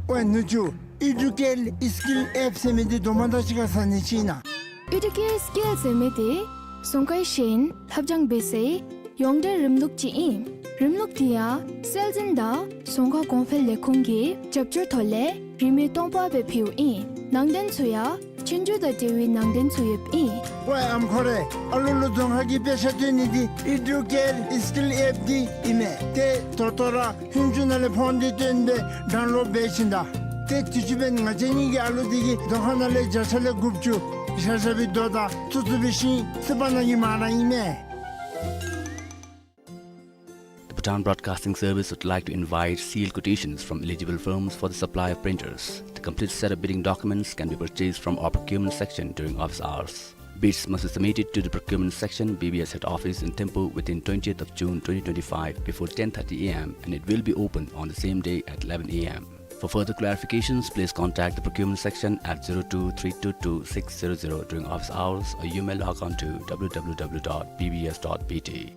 ཝེ་ནུ་གཅུང་ཨི་ཌུ་ཀེར་སི་ཀིལ་ཨེཔ་ཟེར་མི་འདི་དོ་མ་དང་གཅིག་ཁར་ཟ་ནི་ཅིག་ཨིན་ན། ཨི་ཌུ་ཀེར་སི་ཀིལ་ཟེར་མི་འདི་རྫོང་ཁའི་ཤེས་ཡོན་ལྷབ་སྦྱང་འབད་སའི་ཡོངས་འབྲེལ་རིམ་ལུགས་ཅིག་ཨིན། རིམ་ལུགས་འདི་ཡང་སྲོལ་འཛིན་དང་རྫོང་ཁ་གོང་འཕེལ་ལས་ཁུངས་ཀྱི་རྒྱབ་སྐྱོར་ཐོག་ལས་རིན་མེད་སྟོང་པ་སྦེ་ཕུལཝ་ཨིན། ནང་དོན་ཚུ་ཡང་ཆོས་རྒྱུགས་དང་འབྲེལ་བའི་ནང་དོན་ཚུ་ཡོདཔ་ཨིན། ཝེ་ཨམ་ཁོ་རེ། ཨ་ལུ་ལུ་རྫོང་ཁ་གི་དཔེ་ཆ་སྟོན་ནི་འདི་ཨི་ཌུ་ཀེར་སི་ཀིལ་ཨེཔ་འདི་ཨིན་མས། ཏེ་ད་ལྟོ་ར་ཧུན་ཅུ་ནང་ལས་ཕོན་འདི་བཏོན་སྦེ་ཌའུན་ལོཌ་འབད་ཞིནམ་ད། ཏེ་དུས་ཅི་འབདན་ང་བཅས་གཉིས་ཀྱི་ཨ་ལུ་འདི་གིས་རྫོང་ཁ་ནང་ལས་བརྒྱ་ཆ་ལས་དགུ་བཅུ་ཤ་ཤ་སྦེ་རྡོ་དང་ཚུ་ཚུ་སྦེ་ཤིང་སི་པ་ནང་གི་མ་ར་ཨིན་མས། The Bhutan Broadcasting Service would like to invite sealed quotations from eligible firms for the supply of printers. The complete set of bidding documents can be purchased from our procurement section during office hours. Bids must be submitted to the procurement section, B B S head office in Thimphu within twentieth of June twenty twenty-five before ten thirty A M and it will be open on the same day at eleven A M. For further clarifications, please contact the procurement section at zero two three two two six zero zero during office hours, or you may log on to W W W dot B B S dot B T.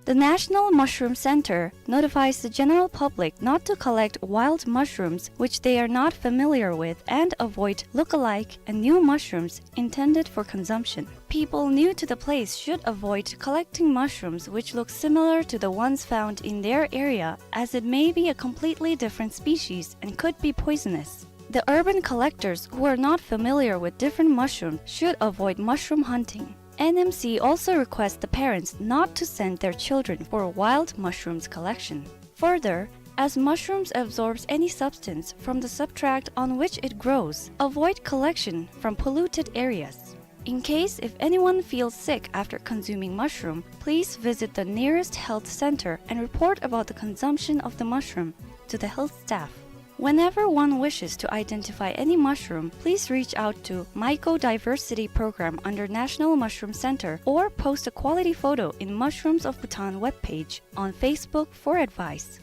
The National Mushroom Center notifies the general public not to collect wild mushrooms which they are not familiar with and avoid look-alike and new mushrooms intended for consumption. People new to the place should avoid collecting mushrooms which look similar to the ones found in their area, as it may be a completely different species and could be poisonous. The urban collectors who are not familiar with different mushrooms should avoid mushroom hunting. N M C also requests the parents not to send their children for wild mushrooms collection. Further, as mushrooms absorbs any substance from the substrate on which it grows, avoid collection from polluted areas. In case if anyone feels sick after consuming mushroom, please visit the nearest health center and report about the consumption of the mushroom to the health staff. Whenever one wishes to identify any mushroom, please reach out to Mycodiversity Program under National Mushroom Center or post a quality photo in Mushrooms of Bhutan webpage on Facebook for advice.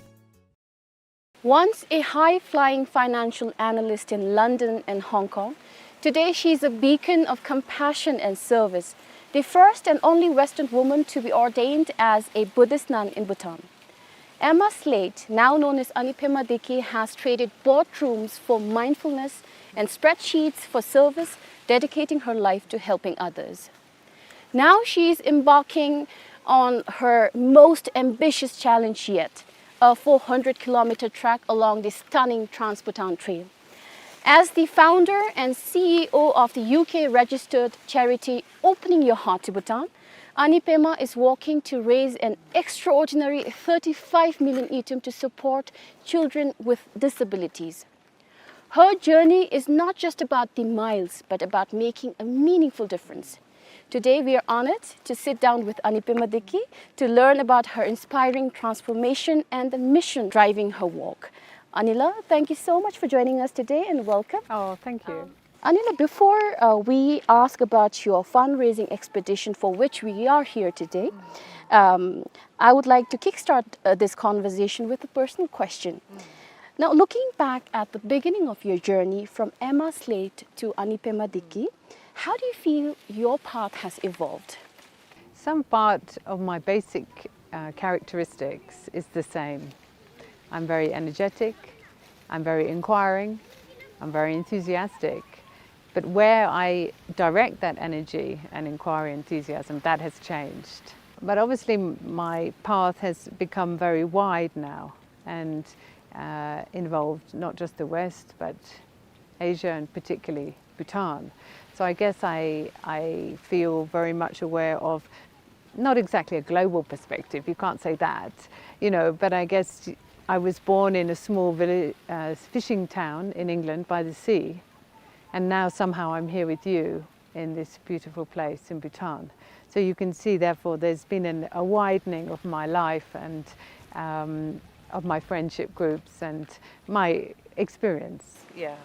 Once a high-flying financial analyst in London and Hong Kong, today she is a beacon of compassion and service, the first and only Western woman to be ordained as a Buddhist nun in Bhutan. Emma Slate, now known as Anipema Deki, has traded boardrooms for mindfulness and spreadsheets for service, dedicating her life to helping others. Now she is embarking on her most ambitious challenge yet, a four hundred kilometer trek along the stunning Trans-Bhutan Trail. As the founder and C E O of the U K-registered charity Opening Your Heart to Bhutan, Anipema is working to raise an extraordinary thirty-five million ngultrum to support children with disabilities. Her journey is not just about the miles, but about making a meaningful difference. Today, we are honored to sit down with Anipema Deki to learn about her inspiring transformation and the mission driving her work. Anila, thank you so much for joining us today and welcome. Oh, thank you. Um, Anila, before, uh, we ask about your fundraising expedition for which we are here today, um, I would like to kickstart, uh, this conversation with a personal question. Now, looking back at the beginning of your journey from Emma Slate to Anipema Deki, how do you feel your path has evolved? Some part of my basic, uh, characteristics is the same. I'm very energetic, I'm very inquiring, I'm very enthusiastic. But where I direct that energy and inquiry, enthusiasm, that has changed. But obviously, m-, my path has become very wide now and, uh, involved not just the West, but Asia and particularly Bhutan. So I guess I, I feel very much aware of not exactly a global perspective, you can't say that, you know, but I guess I was born in a small village, uh, fishing town in England by the sea, and now somehow I'm here with you in this beautiful place in Bhutan. So you can see, therefore, there's been an, a widening of my life and, um, of my friendship groups and my experience. Yeah.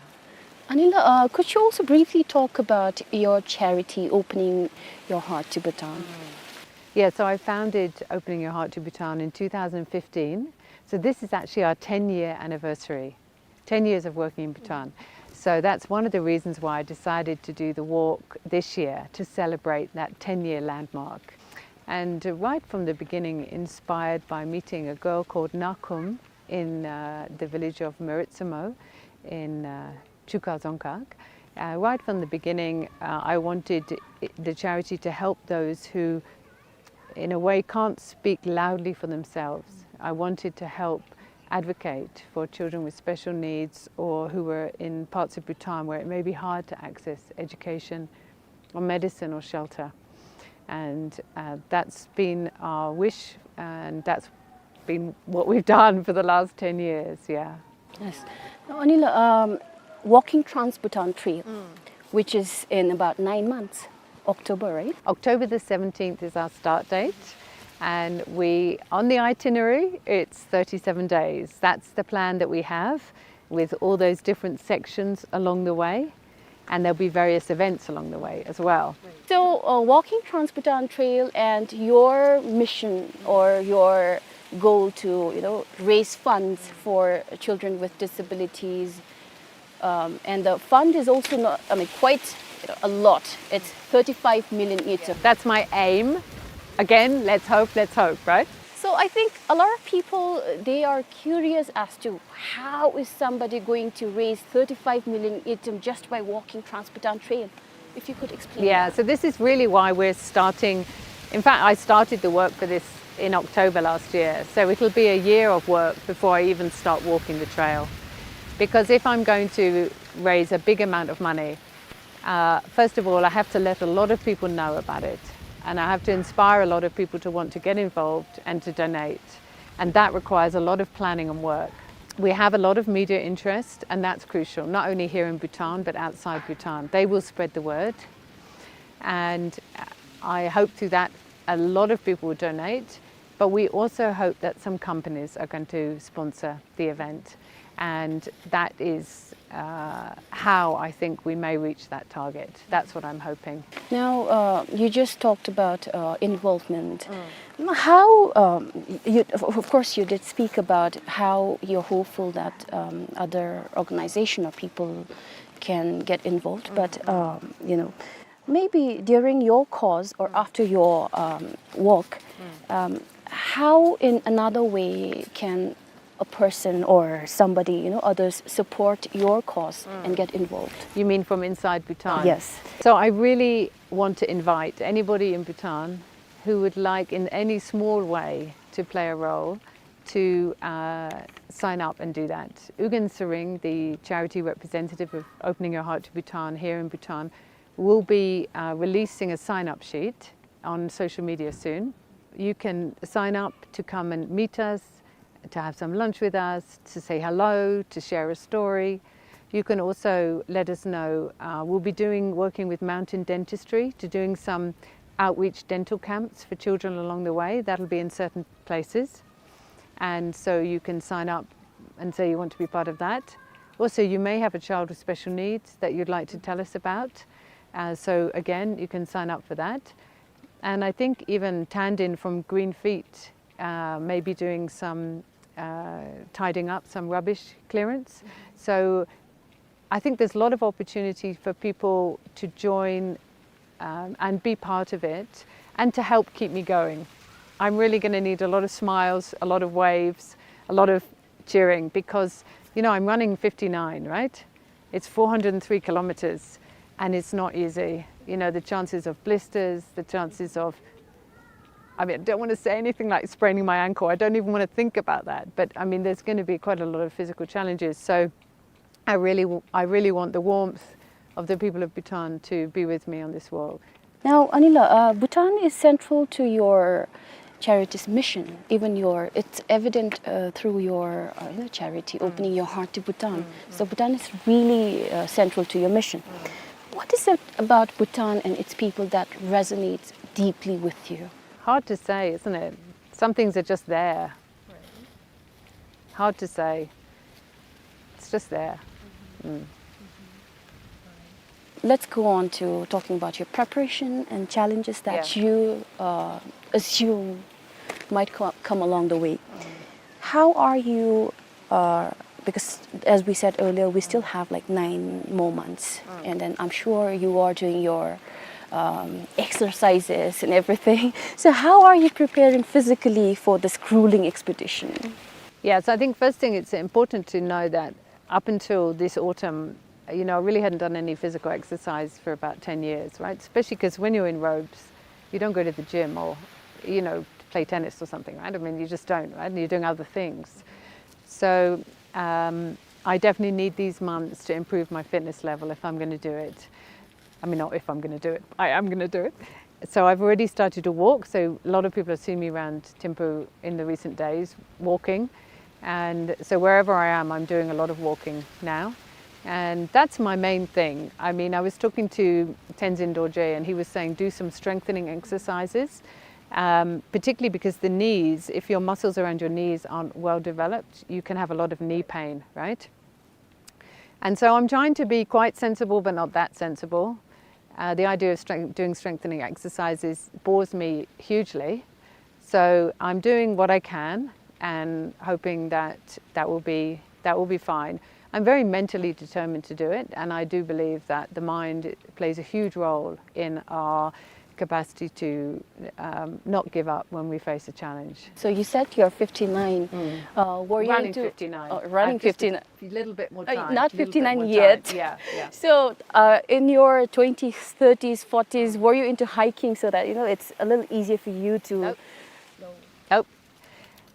Anila, uh, could you also briefly talk about your charity, Opening Your Heart to Bhutan? Mm. Yeah, so I founded Opening Your Heart to Bhutan in two thousand fifteen. So this is actually our ten-year anniversary, ten years of working in Bhutan. So that's one of the reasons why I decided to do the walk this year, to celebrate that ten-year landmark. And, uh, right from the beginning, inspired by meeting a girl called Nakum in, uh, the village of Meritsamo in, uh, Chuka Dzongkhag. Uh, right from the beginning, uh, I wanted i-, the charity to help those who, in a way, can't speak loudly for themselves. I wanted to help advocate for children with special needs or who were in parts of Bhutan where it may be hard to access education or medicine or shelter. And, uh, that's been our wish, and that's been what we've done for the last ten years, yeah. Yes. Now, Anila, um, walking Trans-Bhutan Trail, which is in about nine months, October, right? October the seventeenth is our start date, and we, on the itinerary, it's thirty-seven days. That's the plan that we have, with all those different sections along the way, and there'll be various events along the way as well. So, uh, walking Trans-Bhutan Trail and your mission or your goal to, you know, raise funds for children with disabilities, um, and the fund is also not, I mean, quite, you know, a lot. It's thirty-five million ngultrum. That's my aim. Again, let's hope, let's hope, right? So I think a lot of people, uh, they are curious as to how is somebody going to raise thirty-five million ngultrum just by walking Trans-Bhutan Trail. If you could explain. Yeah, that. So this is really why we're starting. In fact, I started the work for this in October last year. So it'll be a year of work before I even start walking the trail. Because if I'm going to raise a big amount of money, uh, first of all, I have to let a lot of people know about it. And I have to inspire a lot of people to want to get involved and to donate. And that requires a lot of planning and work. We have a lot of media interest, and that's crucial, not only here in Bhutan, but outside Bhutan. They will spread the word. And I hope through that a lot of people will donate, but we also hope that some companies are going to sponsor the event. And that is, uh, how I think we may reach that target. That's what I'm hoping. Now, uh, you just talked about, uh, involvement. Mm. How, um, you, of, of course, you did speak about how you're hopeful that, um, other organization or people can get involved, but, um, you know, maybe during your cause or after your, um, walk, um, how in another way can a person or somebody, you know, others support your cause and get involved? You mean from inside Bhutan? Yes. So I really want to invite anybody in Bhutan who would like in any small way to play a role to, uh, sign up and do that. Ugyen Tshering, the charity representative of Opening Your Heart to Bhutan here in Bhutan, will be, uh, releasing a sign-up sheet on social media soon. You can sign up to come and meet us, to have some lunch with us, to say hello, to share a story. You can also let us know, uh, we'll be doing, working with Mountain Dentistry to doing some outreach dental camps for children along the way. That'll be in certain places. And so you can sign up and say you want to be part of that. Also, you may have a child with special needs that you'd like to tell us about. Uh, so again, you can sign up for that. And I think even Tandin from Green Feet, uh, may be doing some, uh, tidying up, some rubbish clearance. So I think there's a lot of opportunity for people to join, um, and be part of it and to help keep me going. I'm really gonna need a lot of smiles, a lot of waves, a lot of cheering because, you know, I'm running fifty-nine, right? It's four hundred and three kilometers and it's not easy. You know, the chances of blisters, the chances of, I mean, I don't wanna say anything like spraining my ankle. I don't even wanna think about that. But, I mean, there's gonna be quite a lot of physical challenges. So I really, w-, I really want the warmth of the people of Bhutan to be with me on this walk. Now, Anila, uh, Bhutan is central to your charity's mission. Even your, it's evident, uh, through your, uh, you know, charity, Opening Your Heart to Bhutan. So Bhutan is really, uh, central to your mission. What is it about Bhutan and its people that resonates deeply with you? Hard to say, isn't it? Some things are just there. Hard to say. It's just there. Mm. Let's go on to talking about your preparation and challenges that you, uh, assume might co-, come along the way. How are you, uh, because as we said earlier, we still have, like, nine more months, and then I'm sure you are doing your, um, exercises and everything. So how are you preparing physically for this grueling expedition? Yeah, so I think first thing, it's important to know that up until this autumn, you know, I really hadn't done any physical exercise for about ten years, right? Especially 'cause when you're in robes, you don't go to the gym or, you know, play tennis or something, right? I mean, you just don't, right? And you're doing other things. So, um, I definitely need these months to improve my fitness level if I'm gonna do it. I mean, not if I'm gonna do it. I am gonna do it. So I've already started to walk. So a lot of people have seen me around Thimphu in the recent days walking. And so wherever I am, I'm doing a lot of walking now. And that's my main thing. I mean, I was talking to Tenzin Dorje, and he was saying, "Do some strengthening exercises." Um, particularly because the knees, if your muscles around your knees aren't well developed, you can have a lot of knee pain, right? And so I'm trying to be quite sensible, but not that sensible. Uh, the idea of strength-, doing strengthening exercises bores me hugely. So I'm doing what I can and hoping that that will be, that will be fine. I'm very mentally determined to do it, and I do believe that the mind plays a huge role in our capacity to, um, not give up when we face a challenge. So you said you're fifty-nine. Mm. Uh, were you running into, fifty-nine. Uh, running fifty-nine. A little bit more time. Uh, not fifty-nine yet. Yeah, yeah. So, uh, in your twenties, thirties, forties, were you into hiking so that, you know, it's a little easier for you to... Nope. Nope.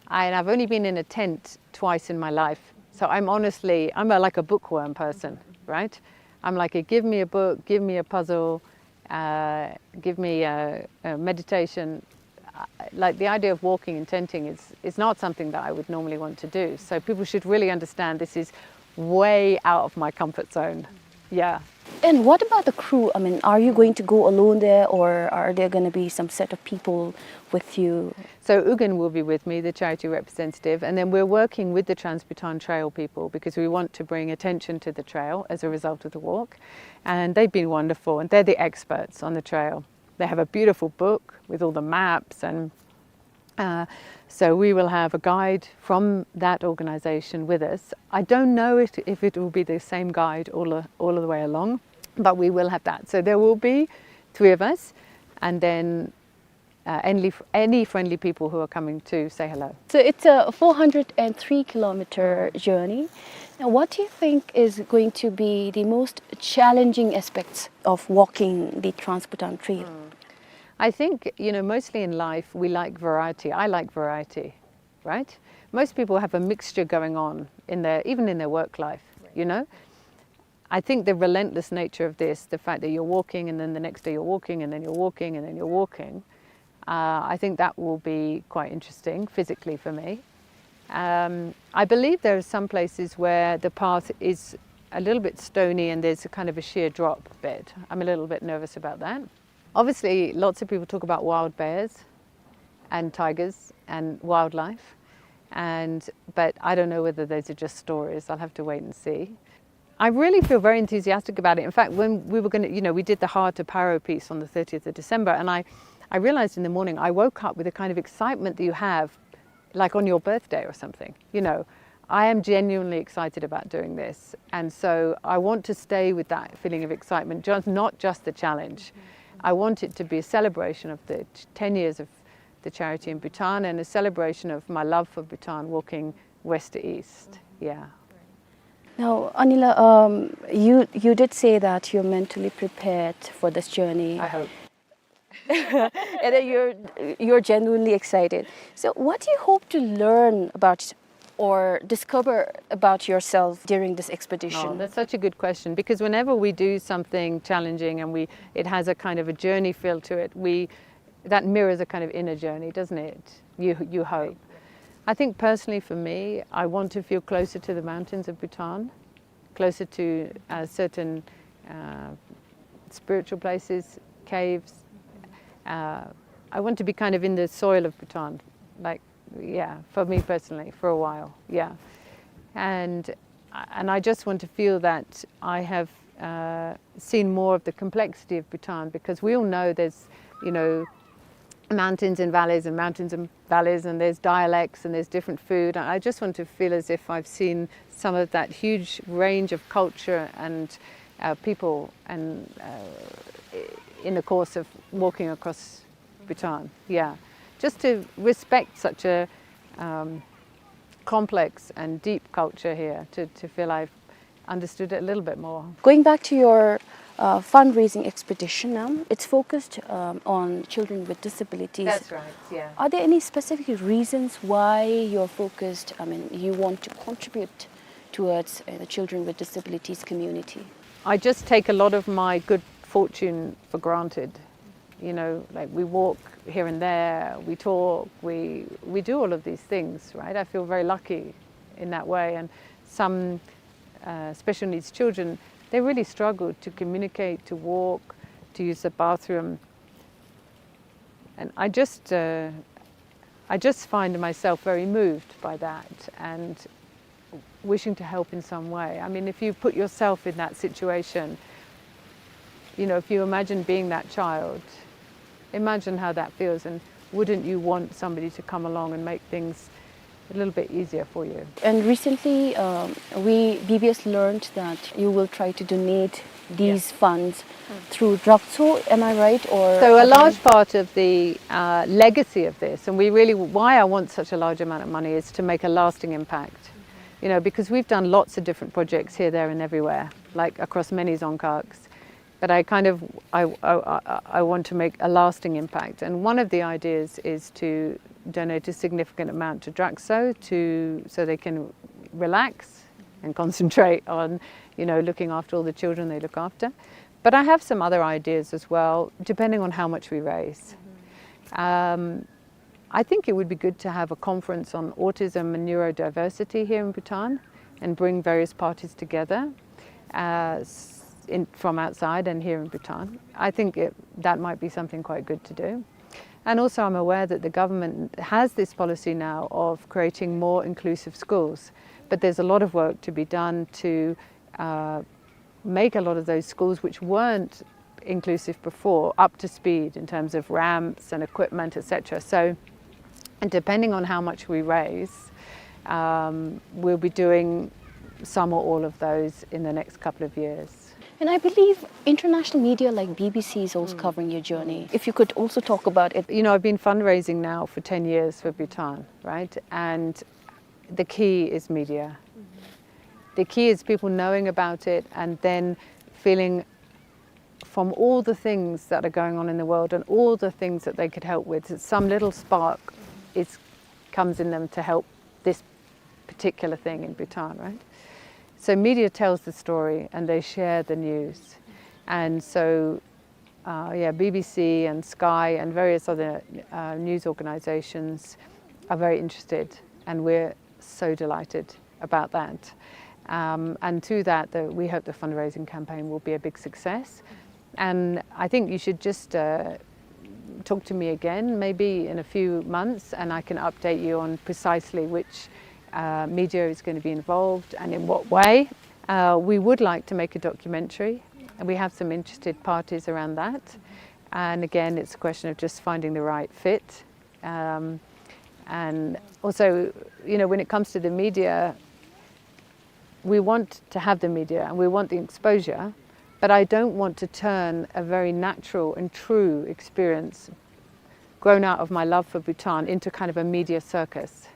And I've only been in a tent twice in my life. So I'm honestly, I'm a, like, a bookworm person, right? I'm like, "Give me a book, give me a puzzle, uh, give me a, a meditation." Uh, like, the idea of walking and tenting is, is not something that I would normally want to do. So people should really understand this is way out of my comfort zone. Yeah. And what about the crew? I mean, are you going to go alone there, or are there gonna be some set of people with you? So Ugin will be with me, the charity representative, and then we're working with the Trans-Bhutan Trail people because we want to bring attention to the trail as a result of the walk. And they've been wonderful, and they're the experts on the trail. They have a beautiful book with all the maps, and, uh, so we will have a guide from that organization with us. I don't know if, if it will be the same guide all the, all the way along, but we will have that. So there will be three of us, and then, uh, any, any friendly people who are coming to say hello. So it's a four hundred and three kilometer journey. Now, what do you think is going to be the most challenging aspects of walking the Trans-Bhutan Trail? Mm. I think, you know, mostly in life, we like variety. I like variety, right? Most people have a mixture going on in their, even in their work life, you know? I think the relentless nature of this, the fact that you're walking and then the next day you're walking and then you're walking and then you're walking, uh, I think that will be quite interesting physically for me. Um, I believe there are some places where the path is a little bit stony and there's a kind of a sheer drop bed. I'm a little bit nervous about that. Obviously, lots of people talk about wild bears and tigers and wildlife, and, but I don't know whether those are just stories. I'll have to wait and see. I really feel very enthusiastic about it. In fact, when we were gonna, you know, we did the Hard to Paro piece on the thirtieth of December, and I, I realized in the morning, I woke up with the kind of excitement that you have, like, on your birthday or something, you know. I am genuinely excited about doing this, and so I want to stay with that feeling of excitement, just, not just the challenge. I want it to be a celebration of the t-, ten years of the charity in Bhutan and a celebration of my love for Bhutan, walking west to east. Yeah. Now, Anila, um, you, you did say that you're mentally prepared for this journey. I hope. And that you're, you're genuinely excited. So what do you hope to learn about or discover about yourself during this expedition? Oh, that's such a good question, because whenever we do something challenging and we, it has a kind of a journey feel to it, we, that mirrors a kind of inner journey, doesn't it? You, you hope. I think personally for me, I want to feel closer to the mountains of Bhutan, closer to, uh, certain, uh, spiritual places, caves. Uh, I want to be kind of in the soil of Bhutan, like, yeah, for me personally, for a while, yeah. And, and I just want to feel that I have, uh, seen more of the complexity of Bhutan, because we all know there's, you know, mountains and valleys and mountains and valleys, and there's dialects and there's different food. And I just want to feel as if I've seen some of that huge range of culture and, uh, people and, uh, in the course of walking across Bhutan. Yeah, just to respect such a, um, complex and deep culture here, to, to feel I've understood it a little bit more. Going back to your, uh, fundraising expedition, um, it's focused, um, on children with disabilities. That's right, yeah. Are there any specific reasons why you're focused, I mean, you want to contribute towards, uh, the children with disabilities community? I just take a lot of my good fortune for granted. You know, like, we walk here and there, we talk, we, we do all of these things, right? I feel very lucky in that way. And some, uh, special needs children, they really struggle to communicate, to walk, to use the bathroom. And I just, uh, I just find myself very moved by that and wishing to help in some way. I mean, if you put yourself in that situation, you know, if you imagine being that child, imagine how that feels, and wouldn't you want somebody to come along and make things a little bit easier for you? And recently, um, we, B B S learned that you will try to donate these funds through Drakcho, am I right? Or So a large part of the, uh, legacy of this, and we really, why I want such a large amount of money, is to make a lasting impact. You know, because we've done lots of different projects here, there, and everywhere, like, across many dzongkhags. But I kind of, I, I, I, I want to make a lasting impact. And one of the ideas is to donate a significant amount to Drakcho to, so they can relax and concentrate on, you know, looking after all the children they look after. But I have some other ideas as well, depending on how much we raise. Um, I think it would be good to have a conference on autism and neurodiversity here in Bhutan and bring various parties together, uh, s-, in, from outside and here in Bhutan. I think it, that might be something quite good to do. And also, I'm aware that the government has this policy now of creating more inclusive schools, but there's a lot of work to be done to, uh, make a lot of those schools which weren't inclusive before up to speed in terms of ramps and equipment, et cetera. So, and depending on how much we raise, um, we'll be doing some or all of those in the next couple of years. And I believe international media like B B C is also covering your journey. If you could also talk about it. You know, I've been fundraising now for ten years for Bhutan, right? And the key is media. The key is people knowing about it and then feeling, from all the things that are going on in the world and all the things that they could help with, that some little spark is, comes in them to help this particular thing in Bhutan, right? So media tells the story and they share the news. And so, uh, yeah, B B C and Sky and various other, uh, news organizations are very interested, and we're so delighted about that. Um, and through that, the, we hope the fundraising campaign will be a big success. And I think you should just, uh, talk to me again, maybe in a few months, and I can update you on precisely which, uh, media is gonna be involved and in what way. Uh, we would like to make a documentary, and we have some interested parties around that. And again, it's a question of just finding the right fit. Um, and also, you know, when it comes to the media, we want to have the media and we want the exposure, but I don't want to turn a very natural and true experience grown out of my love for Bhutan into kind of a media circus.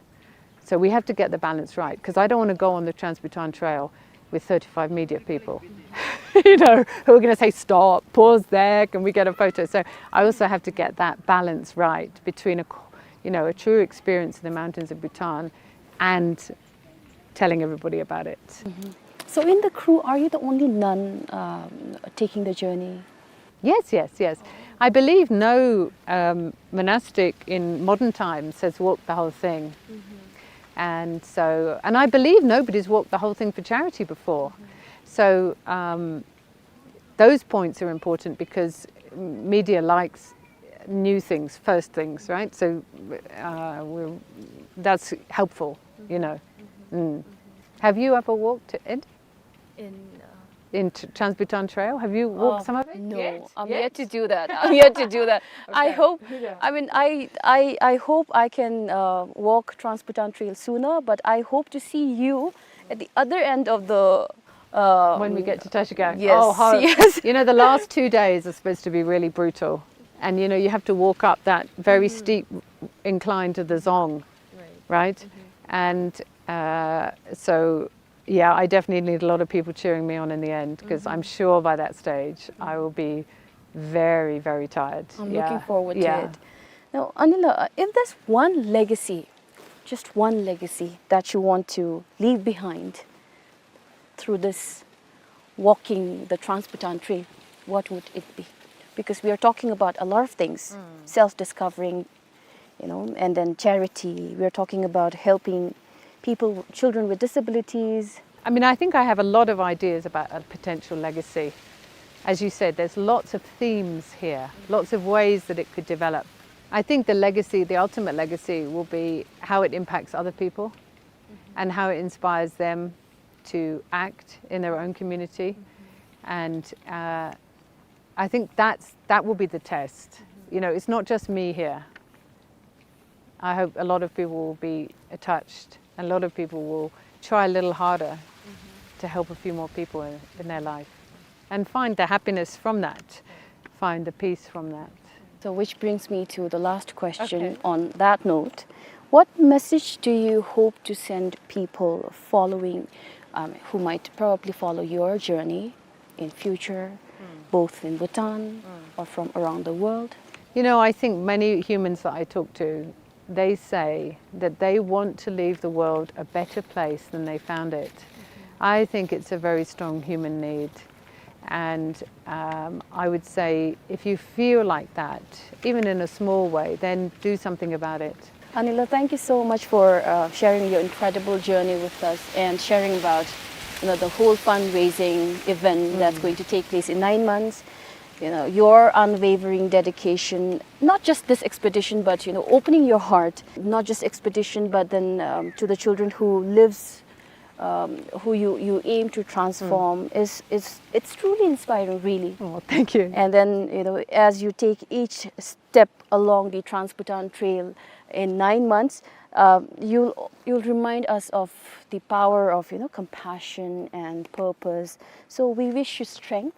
So we have to get the balance right, 'cause I don't wanna go on the Trans-Bhutan Trail with thirty-five media people, you know, who are gonna say, "Stop, pause there, can we get a photo?" So I also have to get that balance right between a, you know, a true experience in the mountains of Bhutan and telling everybody about it. So in the crew, are you the only nun, um, taking the journey? Yes, yes, yes. I believe no, um, monastic in modern times has walked the whole thing. And so, and I believe nobody's walked the whole thing for charity before. So, um, those points are important because media likes new things, first things, right? So, uh, we're, that's helpful, you know. Mm. Have you ever walked, Ed? In, uh, In T-, Trans-Bhutan Trail? Have you walked Oh, some of it? No, Yet? I'm Yet? yet to do that. I'm yet to do that. I Okay. hope, Yeah. I mean, I, I, I hope I can, uh, walk Trans-Bhutan Trail sooner, but I hope to see you at the other end of the, uh, When we get to Tashkent. Yes, Oh, how, yes. you know, the last two days are supposed to be really brutal. And, you know, you have to walk up that very Mm-hmm. steep incline to the Dzong, Right. right? Mm-hmm. And, uh, so, yeah, I definitely need a lot of people cheering me on in the end, 'cause I'm Mm-hmm. sure by that stage I Mm-hmm. will be very, very tired. I'm Yeah. looking forward Yeah. to it. Now, Anila, uh, if there's one legacy, just one legacy that you want to leave behind through this walking the Trans-Bhutan Trail, what would it be? Because we are talking about a lot of things, Mm. self-discovering, you know, and then charity. We are talking about helping people, children with disabilities. I mean, I think I have a lot of ideas about a potential legacy. As you said, there's lots of themes here, lots of ways that it could develop. I think the legacy, the ultimate legacy, will be how it impacts other people Mm-hmm. and how it inspires them to act in their own community. Mm-hmm. And, uh, I think that's, that will be the test. Mm-hmm. You know, it's not just me here. I hope a lot of people will be touched, and a lot of people will try a little harder Mm-hmm. to help a few more people in, in their life. And find the happiness from that, find the peace from that. So, which brings me to the last question. Okay. On that note, what message do you hope to send people following, um, who might probably follow your journey in future, mm, both in Bhutan, mm, or from around the world? You know, I think many humans that I talk to, they say that they want to leave the world a better place than they found it. Mm-hmm. I think it's a very strong human need. And, um, I would say, if you feel like that, even in a small way, then do something about it. Anila, thank you so much for, uh, sharing your incredible journey with us and sharing about, you know, the whole fundraising event that's, mm, going to take place in nine months. You know, your unwavering dedication, not just this expedition, but, you know, opening your heart, not just expedition, but then, um, to the children who lives, um, who you, you aim to transform, mm, is, is, it's truly inspiring, really. Oh, thank you. And then, you know, as you take each step along the Trans-Bhutan Trail in nine months, um, you'll, you'll remind us of the power of, you know, compassion and purpose. So we wish you strength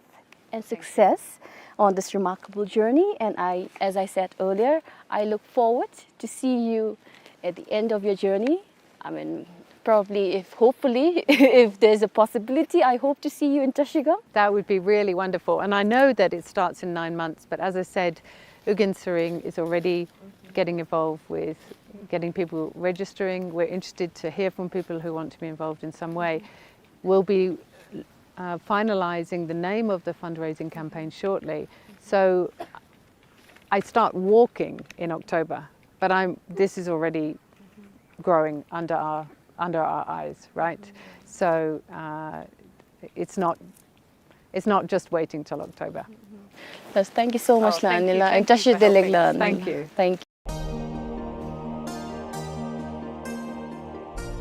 and success on this remarkable journey. And I, as I said earlier, I look forward to see you at the end of your journey. I mean, probably, if, hopefully, if there's a possibility, I hope to see you in Trashigang. That would be really wonderful. And I know that it starts in nine months, but as I said, Ugyen Tshering is already getting involved with getting people registering. We're interested to hear from people who want to be involved in some way. We'll be, uh, finalizing the name of the fundraising campaign shortly. So I start walking in October, but I'm, this is already growing under our, under our eyes, right? So, uh, it's not, it's not just waiting till October. Yes, thank you so much, Anila. Oh, thank you. Thank you for helping us. Thank you. Thank you.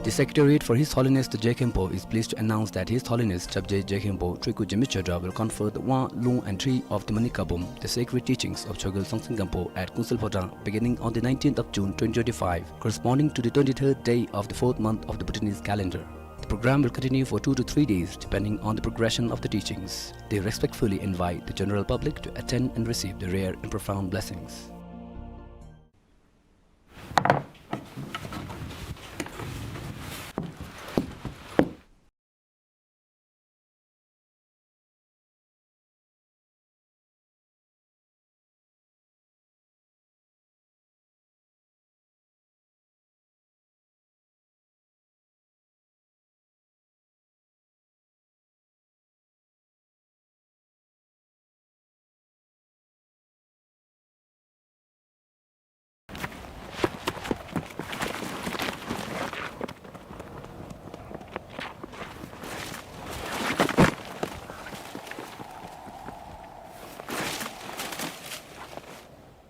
The Secretariat for His Holiness the Je Khenpo is pleased to announce that His Holiness Chapje Je Khenpo Trekku Jemi Chodra will confer the Wang, Lung and Tri of the Manik Kabum, the sacred teachings of Chogyal Songtsen Gampo at Kunsel Phodrang beginning on the nineteenth of June twenty twenty-five, corresponding to the twenty-third day of the fourth month of the Bhutanese calendar. The program will continue for two to three days depending on the progression of the teachings. They respectfully invite the general public to attend and receive the rare and profound blessings.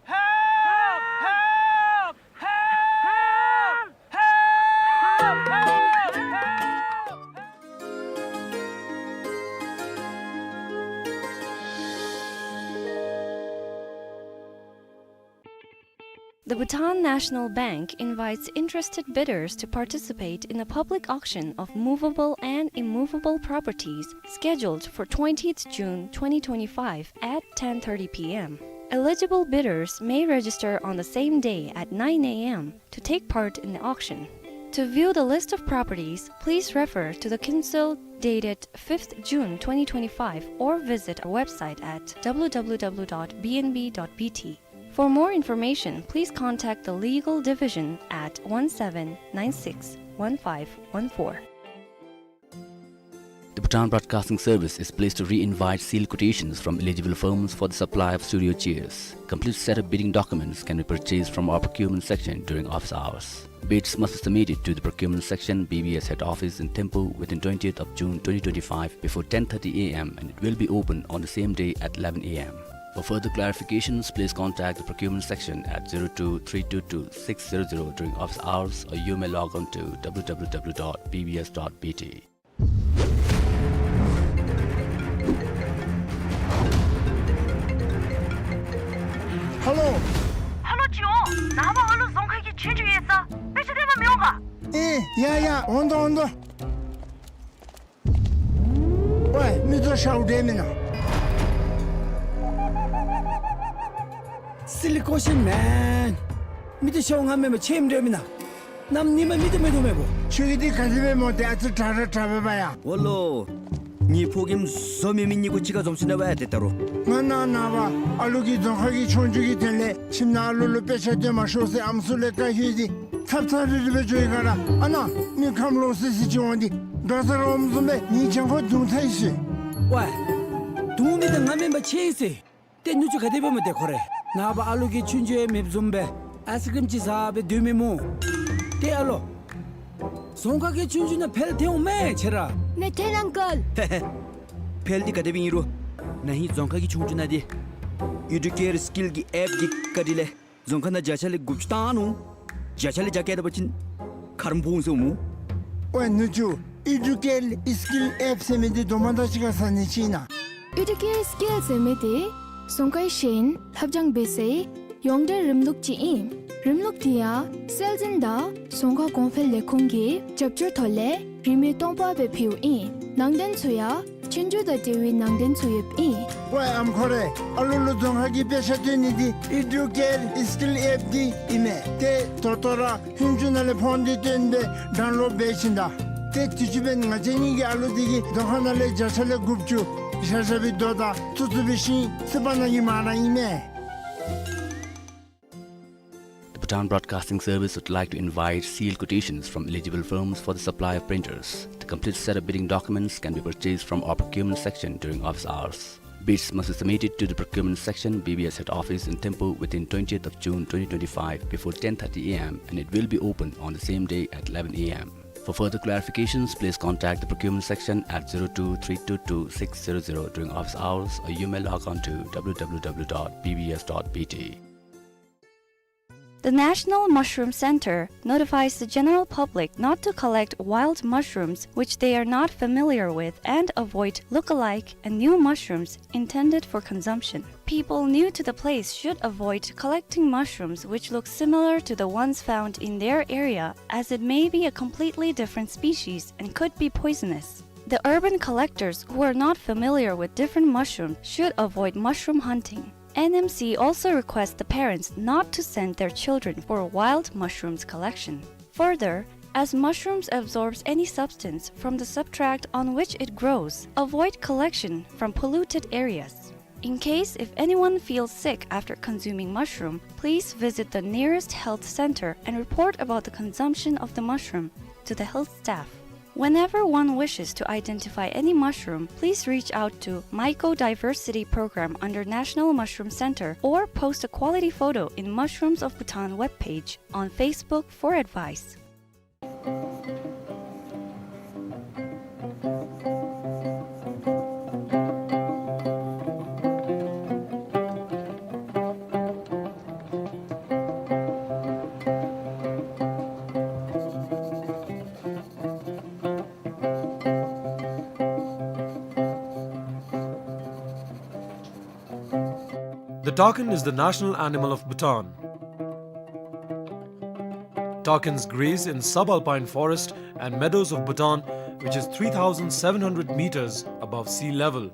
Help! Help! Help! Help! Help! Help! Help! The Bhutan National Bank invites interested bidders to participate in a public auction of movable and immovable properties scheduled for twentieth June twenty twenty-five at ten thirty p m. Eligible bidders may register on the same day at nine a m to take part in the auction. To view the list of properties, please refer to the Kunsel dated fifth June twenty twenty-five or visit our website at w w w dot b n b dot b t. For more information, please contact the Legal Division at one seven nine six one five one four. The Bhutan Broadcasting Service is pleased to re-invite sealed quotations from eligible firms for the supply of studio chairs. Complete set of bidding documents can be purchased from our procurement section during office hours. Bids must be submitted to the procurement section, B B S head office in Thimphu within twentieth of June twenty twenty-five before ten thirty a m and it will be open on the same day at eleven a m. For further clarifications, please contact the procurement section at zero two three two two six zero zero during office hours, or you may log on to w w w dot b b s dot b t. Hello. Hello, ཅི་འོང་། ནངས་པ་ཨ་ལུ་རྫོང་ཁ་གི་ཆོས་འབྲེལ་ཡོད་ས། དཔེ་ཆ་སྟོན་པར་མི་འོང་ག། ཨེ་ཡ་ཡ་འོང་དོ་འོང་དོ། ཝེ་མི་ཚུ་ཤཝ་འདྲེ་མེན་ན། Silly question, man. མི་འདི་ཤོ་ང་མེན་པ་ཆེམ་འདྲ་མེན་ན། གནམ་ཉིམ་མི་འདི་མེད་དོ་མེད་པོ། ཁྱོད་ཀྱིས་འདི་ག་དེ་སྦེ་སྨོ། ཏེ་ཨ་ཙི་དྲག་ར་དྲག་པས་པ་ཡ། འོ་ལོ། ངེའི་ཕོ་རྒནམ་བཟོ་མི་མི་གཉིས་ཀོ་གཅིག་ཁར་འཛོམས་ཞིནམ་ལས་ཏེ་ད་རུང་། ང་ནཱ་ནངས་པ་ཨ་ལུ་གི་རྫོང་ཁ་གི་ཆོས་རྒྱུགས་ཀྱི་དོན་ལས་ཁྱིམ་ནང་ཨ་ལུ་ལུ་དཔེ་ཆ་སྟོན་མ་ཤོག་ཟེར་ཨམ་སྲུ་ལས་བཀའ་ཞུ་སྟེ་ཚབ་ཚབ་རི་རི་སྦེ་འགྱོ་ཡི་ག་ར། ཨ་ནཱ་མི་ཁམས་ལོག་སི་སི་ཅིག་འོང་སྟེ་འདྲོག་ས་ར་འོངམ་བཟུམ་སྦེ་ངེའི་གྱང་ཁར་རྡུང་ཚར་ཡི་ཟེར། ཝའེ། རྡུང་མི་འདི་ང་མེན་པ་ཆེ་ཡི་ཟེར། ཏེ་ནུ་གཅུང་ག་དེ་སྦེ་སྨོ་ཏེ་ཁོ་རེ། ནངས་པ་ཨ་ལུ་གི་ཆོས་རྒྱུགས་ཡང་མེདཔ་བཟུམ་སྦེ་ཨའིསི་ཀྲིམ་ཅིག་ཟ་སྦེ་སྡོད་མི་སྨོ། ཏེ་ཨ་ལོ། རྫོང་ཁ་གི་ཆོས་རྒྱུགས་ནང་ཕེལ་ཏེ་འོང་མས་ཁྱོད་ར། མེད་ཏེ་ཨང་ཀལ། ཕེལ་འདི་ག་དེ་སྦེ་ཨིན་རུང་ན་ཧིང་རྫོང་ཁ་གི་ཆོས་རྒྱུགས་ནང་འདི་ཨི་ཌུ་ཀེར་སི་ཀིལ་གྱི་ཨེཔ་གི་བཀའ་དྲིན་ལས་རྫོང་ཁ་ནང་བརྒྱ་ཆ་ལས་དགུ་བཅུ་བཏང་ནུག། བརྒྱ་ཆ་ལས་བརྒྱ་བཀལ་ད་པ་ཅིན་ཁ་རུ་འབུངས་སོང་སྨོ། ཝའེ་ནུ་གཅུང་ཨི་ཌུ་ཀེར་སི་ཀིལ་ཨེཔ་ཟེར་མི་འདི་དོ་མ་དང་གཅིག་ཁར་ས་ནི་ཅིག་ན། ཨི་ཌུ་ཀེར་སི་ཀིལ་ཟེར་མི་འདི་རྫོང་ཁའི་ཤེས་ཡོན་ལྷབ་སྦྱང་འབད་སའི་ཡོངས་འབྲེལ་རིམ་ལུགས་ཅིག་ཨིན། རིམ་ལུགས་འདི་ཡང་སྲོལ་འཛིན་དང་རྫོང་ཁ་གོང་འཕེལ་ལས་ཁུངས་ཀྱི་རྒྱབ་སྐྱོར་ཐོག་ལས་རིན་མེད་སྟོང་པ་སྦེ་ཕུལཝ་ཨིན། ནང་དོན་ཚུ་ཡང་ཆོས་རྒྱུགས་དང་འབྲེལ་བའི་ནང་དོན་ཚུ་ཡོདཔ་ཨིན། ཝའེ་ཨམ་ཁོ་རེ། ཨ་ལུ་ལུ་རྫོང་ཁ་གི་དཔེ་ཆ་སྟོན་ནི་འདི་ཨི་ཌུ་ཀེར་སི་ཀིལ་ཨེཔ་འདི་ཨིན་མས། ཏེ་ད་ལྟོ་ར་ཧུན་ཅུ་ནང་ལས་ཕོན་འདི་བཏོན་སྦེ་ཌའུན་ལོཌ་འབད་ཞིནམ་ད། ཏེ་དུས་ཅི་འབདན་ང་བཅས་གཉིས་ཀྱི་ཨ་ལུ་འདི་གིས་རྫོང་ཁ་ནང་ལས་བརྒྱ་ཆ་ལས་དགུ་བཅུ་ཤ་ཤ་བའི་རྡོ་དང་ཚུ་ཚུ་བའི་ཤིང་སི་པ་ནང་གི་མར་ར་ཨིན་མས། The Bhutan Broadcasting Service would like to invite sealed quotations from eligible firms for the supply of printers. The complete set of bidding documents can be purchased from our procurement section during office hours. Bids must be submitted to the procurement section, B B S head office in Thimphu within twentieth of June twenty twenty-five before ten thirty A M and it will be open on the same day at eleven A M. For further clarifications, please contact the procurement section at zero two three two two six zero zero during office hours, or you may log on to W W W dot B B S dot B T. The National Mushroom Center notifies the general public not to collect wild mushrooms which they are not familiar with and avoid look-alike and new mushrooms intended for consumption. People new to the place should avoid collecting mushrooms which look similar to the ones found in their area, as it may be a completely different species and could be poisonous. The urban collectors who are not familiar with different mushrooms should avoid mushroom hunting. N M C also requests the parents not to send their children for wild mushrooms collection. Further, as mushrooms absorbs any substance from the substrate on which it grows, avoid collection from polluted areas. In case if anyone feels sick after consuming mushroom, please visit the nearest health center and report about the consumption of the mushroom to the health staff. Whenever one wishes to identify any mushroom, please reach out to Mycodiversity Program under National Mushroom Center or post a quality photo in Mushrooms of Bhutan webpage on Facebook for advice. The takin is the national animal of Bhutan. Takins graze in subalpine forest and meadows of Bhutan, which is three thousand seven hundred meters above sea level.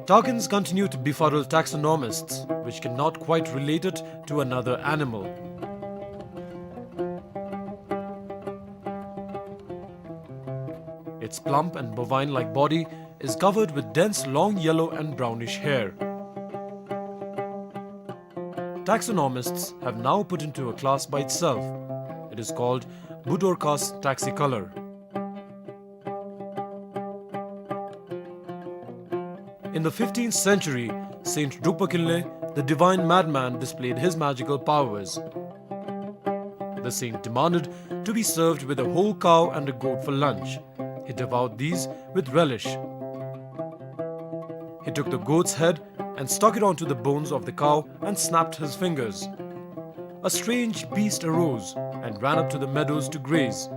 Takins continue to befuddle taxonomists, which cannot quite relate it to another animal. Its plump and bovine-like body is covered with dense long yellow and brownish hair. Taxonomists have now put into a class by itself. It is called Budorcas taxicolor. In the fifteenth century, Saint Drukpa Kinley, the divine madman, displayed his magical powers. The saint demanded to be served with a whole cow and a goat for lunch. He devoured these with relish. He took the goat's head and stuck it onto the bones of the cow and snapped his fingers. A strange beast arose and ran up to the meadows to graze.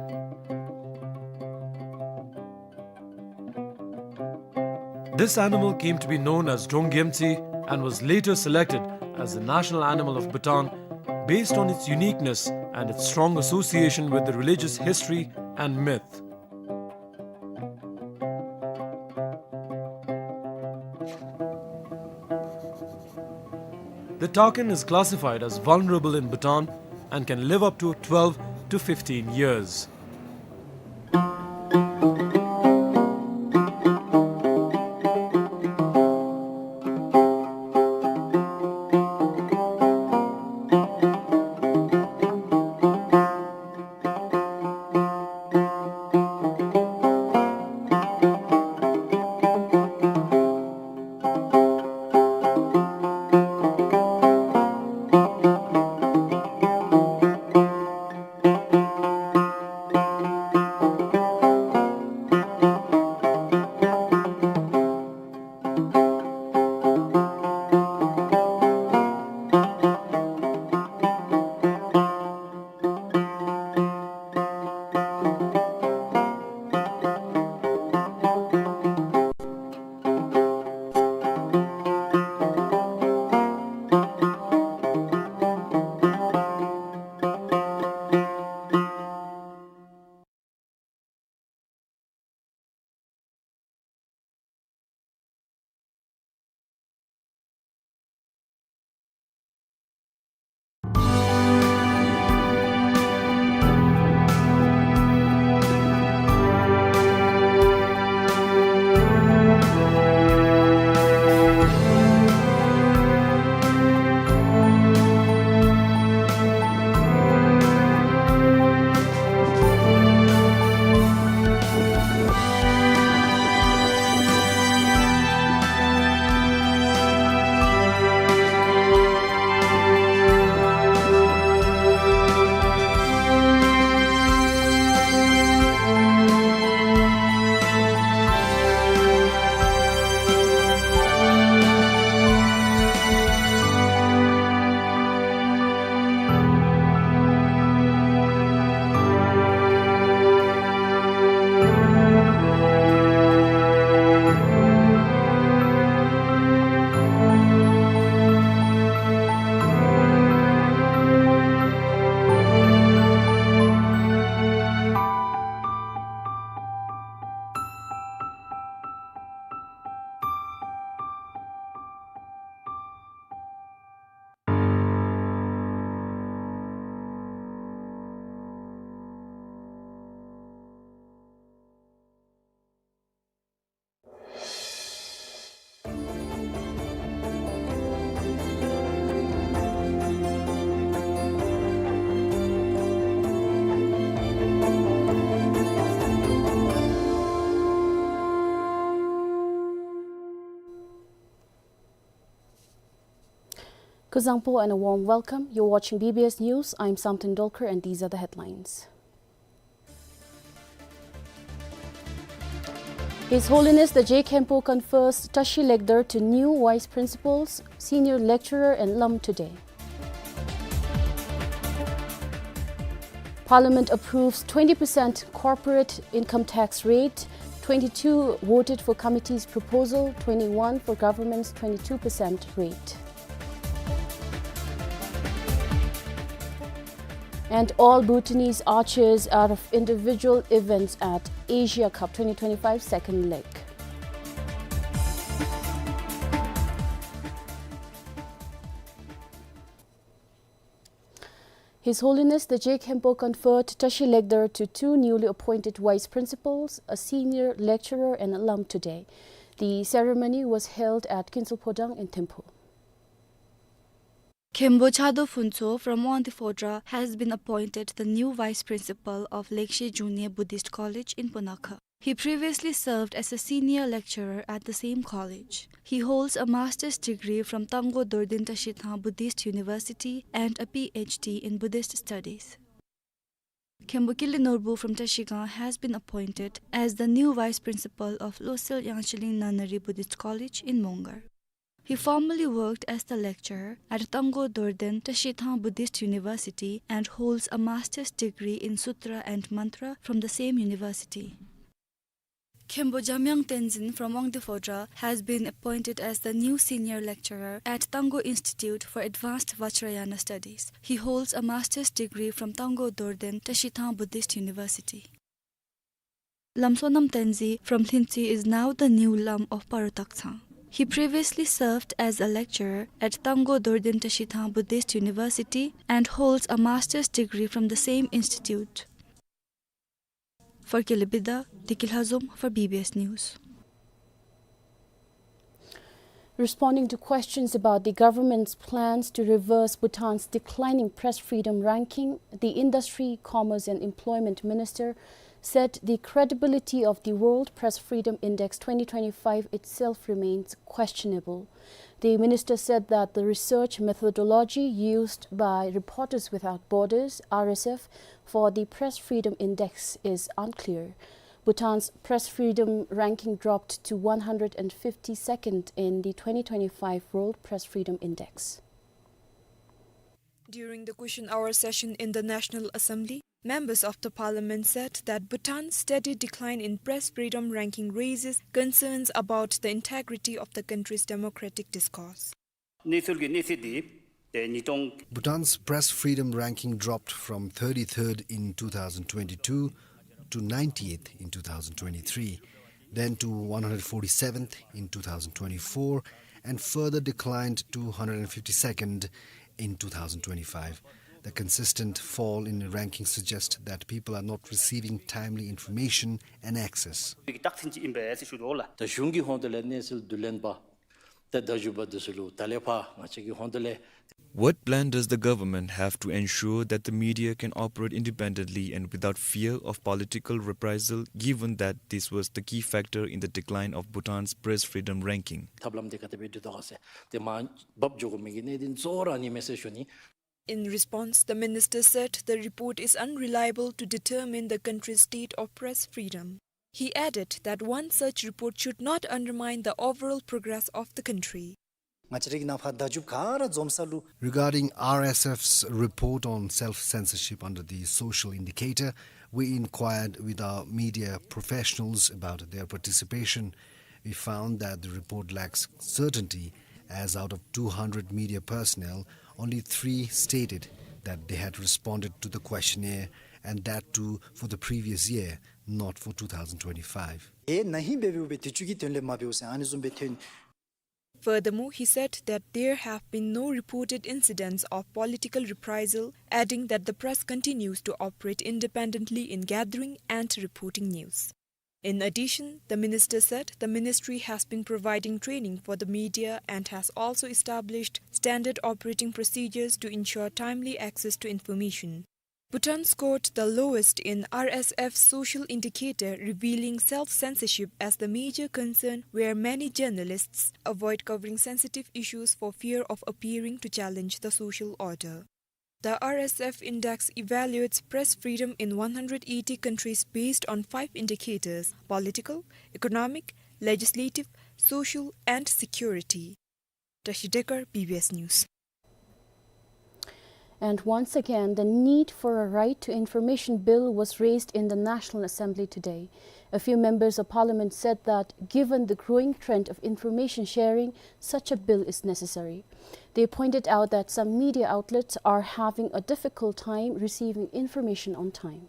This animal came to be known as Drong Gyemtse and was later selected as the national animal of Bhutan based on its uniqueness and its strong association with the religious history and myth. The takin is classified as vulnerable in Bhutan and can live up to twelve to fifteen years. Kuzuzangpo and a warm welcome. You're watching B B S News. I'm Samten Dolkar and these are the headlines. His Holiness the Je Khenpo confers Tashi Legder to new Vice Principals, Senior Lecturer and Alum today. Parliament approves twenty percent corporate income tax rate, twenty-two voted for committee's proposal, twenty-one for government's twenty-two percent rate. And all Bhutanese archers out of individual events at Asia Cup twenty twenty-five second leg. His Holiness the Je Khenpo conferred Tashi Legder to two newly appointed vice principals, a senior lecturer and alum today. The ceremony was held at Kinsul Phodang in Thimphu. Khenpo Chado Phuntsho from Wangdue Phodrang has been appointed the new vice principal of Lengshe Junior Buddhist College in Punakha. He previously served as a senior lecturer at the same college. He holds a master's degree from Tanggo Dorden Tashithang Buddhist University and a P H D in Buddhist Studies. Khenpo Kili Norbu from Trashigang has been appointed as the new vice principal of Losel Yangshilin Nunnery Buddhist College in Mongar. He formerly worked as the lecturer at Tanggo Dorden Tashithang Buddhist University and holds a master's degree in Sutra and Mantra from the same university. Khenpo Jamyang Tenzin from Wangdue Phodrang has been appointed as the new senior lecturer at Tanggo Institute for Advanced Vajrayana Studies. He holds a master's degree from Tanggo Dorden Tashithang Buddhist University. Lam Sonam Tenzin from Lhinkching is now the new Lam of Paro Takchang. He previously served as a lecturer at Tanggo Dorden Tashithang Buddhist University and holds a master's degree from the same institute. For Kile Bida, Deki Lhazom for B B S News. Responding to questions about the government's plans to reverse Bhutan's declining press freedom ranking, the Industry, Commerce and Employment Minister said the credibility of the World Press Freedom Index twenty twenty-five itself remains questionable. The minister said that the research methodology used by Reporters Without Borders, R S F, for the Press Freedom Index is unclear. Bhutan's press freedom ranking dropped to one hundred fifty-second in the twenty twenty-five World Press Freedom Index. During the question hour session in the National Assembly, members of the parliament said that Bhutan's steady decline in press freedom ranking raises concerns about the integrity of the country's democratic discourse. གནས་ཚུལ་གྱི་གནས་ཚད་འདི་ཏེ་ཉིས་སྟོང་། Bhutan's press freedom ranking dropped from thirty-third in two thousand twenty-two to ninetieth in two thousand twenty-three, then to one hundred forty-seventh in two thousand twenty-four, and further declined to one hundred fifty-second in two thousand twenty-five. The consistent fall in the ranking suggests that people are not receiving timely information and access. རྟགས་མཚན་ཅིག་ཨིན་པས་ཟེར་ཞུ་དོ་ལགས། ད་གཞུང་གི་ཧོངས་ལས་གནས་ཚུལ་བསྡུ་ལེན་པ་ཏེ་བརྡ་བརྒྱུད་པ་འདི་ཚུ་ལུ་ད་ལས་ཕར་ང་བཅས་ཀྱི་ཧོངས་ལས། What plan does the government have to ensure that the media can operate independently and without fear of political reprisal, given that this was the key factor in the decline of Bhutan's press freedom ranking? ཐབས་ལམ་འདི་ག་དེ་སྦེ་བསྡུ་དོ་ག་ཟེར་ཏེ་མར་འབག་འགྱོ་དགོ་མི་གི་གནད་དོན་གཙོ་བོ་ར་ཨ་ནི་མས་ཟེར་ཞུ་ནི། In response, the minister said the report is unreliable to determine the country's state of press freedom. He added that one such report should not undermine the overall progress of the country. ང་བཅས་རའི་ནང་ཕར་བརྡ་བརྒྱུད་ག་ར་འཛོམས་ས་ལུ། Regarding R S F's report on self-censorship under the social indicator, we inquired with our media professionals about their participation. We found that the report lacks certainty, as out of two hundred media personnel, only three stated that they had responded to the questionnaire, and that too for the previous year, not for two thousand twenty-five. ཨེ་ན་ཧིང་འབད་འབདཝ་སྦེ་དུས་ཅི་གི་དོན་ལས་མ་འབདཝ་ཟེར་ཨ་ནི་བཟུམ་སྦེ་ཐོན། Furthermore, he said that there have been no reported incidents of political reprisal, adding that the press continues to operate independently in gathering and reporting news. In addition, the minister said the ministry has been providing training for the media and has also established standard operating procedures to ensure timely access to information. Bhutan scored the lowest in R S F's social indicator, revealing self-censorship as the major concern, where many journalists avoid covering sensitive issues for fear of appearing to challenge the social order. The R S F index evaluates press freedom in one hundred eighty countries based on five indicators: political, economic, legislative, social, and security. Tashi Dekar, B B S News. And once again, the need for a right to information bill was raised in the National Assembly today. A few members of parliament said that given the growing trend of information sharing, such a bill is necessary. They pointed out that some media outlets are having a difficult time receiving information on time.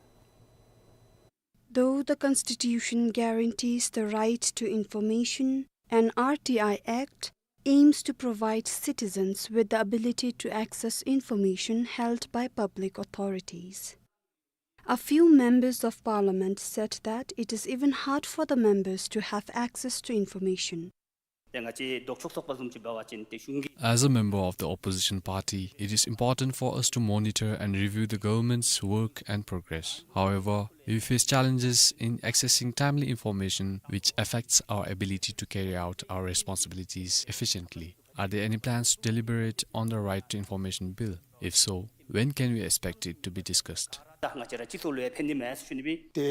Though the Constitution guarantees the right to information, an R T I Act aims to provide citizens with the ability to access information held by public authorities. A few members of parliament said that it is even hard for the members to have access to information. ཏེ་ང་བཅས་ལྡོག་ཕྱོགས་ཚོགས་པ་བཟུམ་ཅིག་འབད་བ་ཅིན་ཏེ་གཞུང་གི། As a member of the opposition party, it is important for us to monitor and review the government's work and progress. However, we face challenges in accessing timely information, which affects our ability to carry out our responsibilities efficiently. Are there any plans to deliberate on the Right to Information Bill? If so, when can we expect it to be discussed? ད་ང་བཅས་ར་སྤྱི་ཚོགས་ལུ་ཡང་ཕན་ནི་མས་ཟེར་ཞུ་ནི་སྦེ། ཏེ་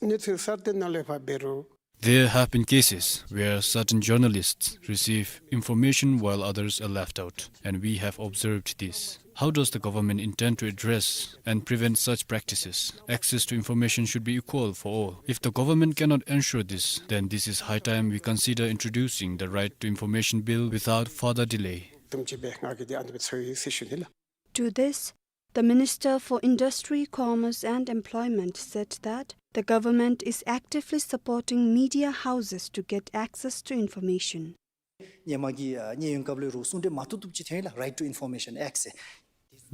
གནས་ཚུལ་གསར་བཏོན་ནང་ལས་ཕར་འབད་རུང་། There have been cases where certain journalists receive information while others are left out, and we have observed this. How does the government intend to address and prevent such practices? Access to information should be equal for all. If the government cannot ensure this, then this is high time we consider introducing the Right to Information Bill without further delay. དུམ་ཅིག་སྦེ་ང་གིས་འདི་ཨ་ནི་སྦེ་ཚོར་ཡི་ཟེར་ཞུ་ནི་ལགས། To this, the Minister for Industry, Commerce and Employment said that the government is actively supporting media houses to get access to information. ཧེ་མ་གི་ཨ་ཉེ་ཡོན་སྐབས་ལས་རུང་གསུང་གྲོས་མ་ཐུབ་ཐུབ་ཅིག་ཐོན་ཡི་ལགས། Right to Information Act ཟེར།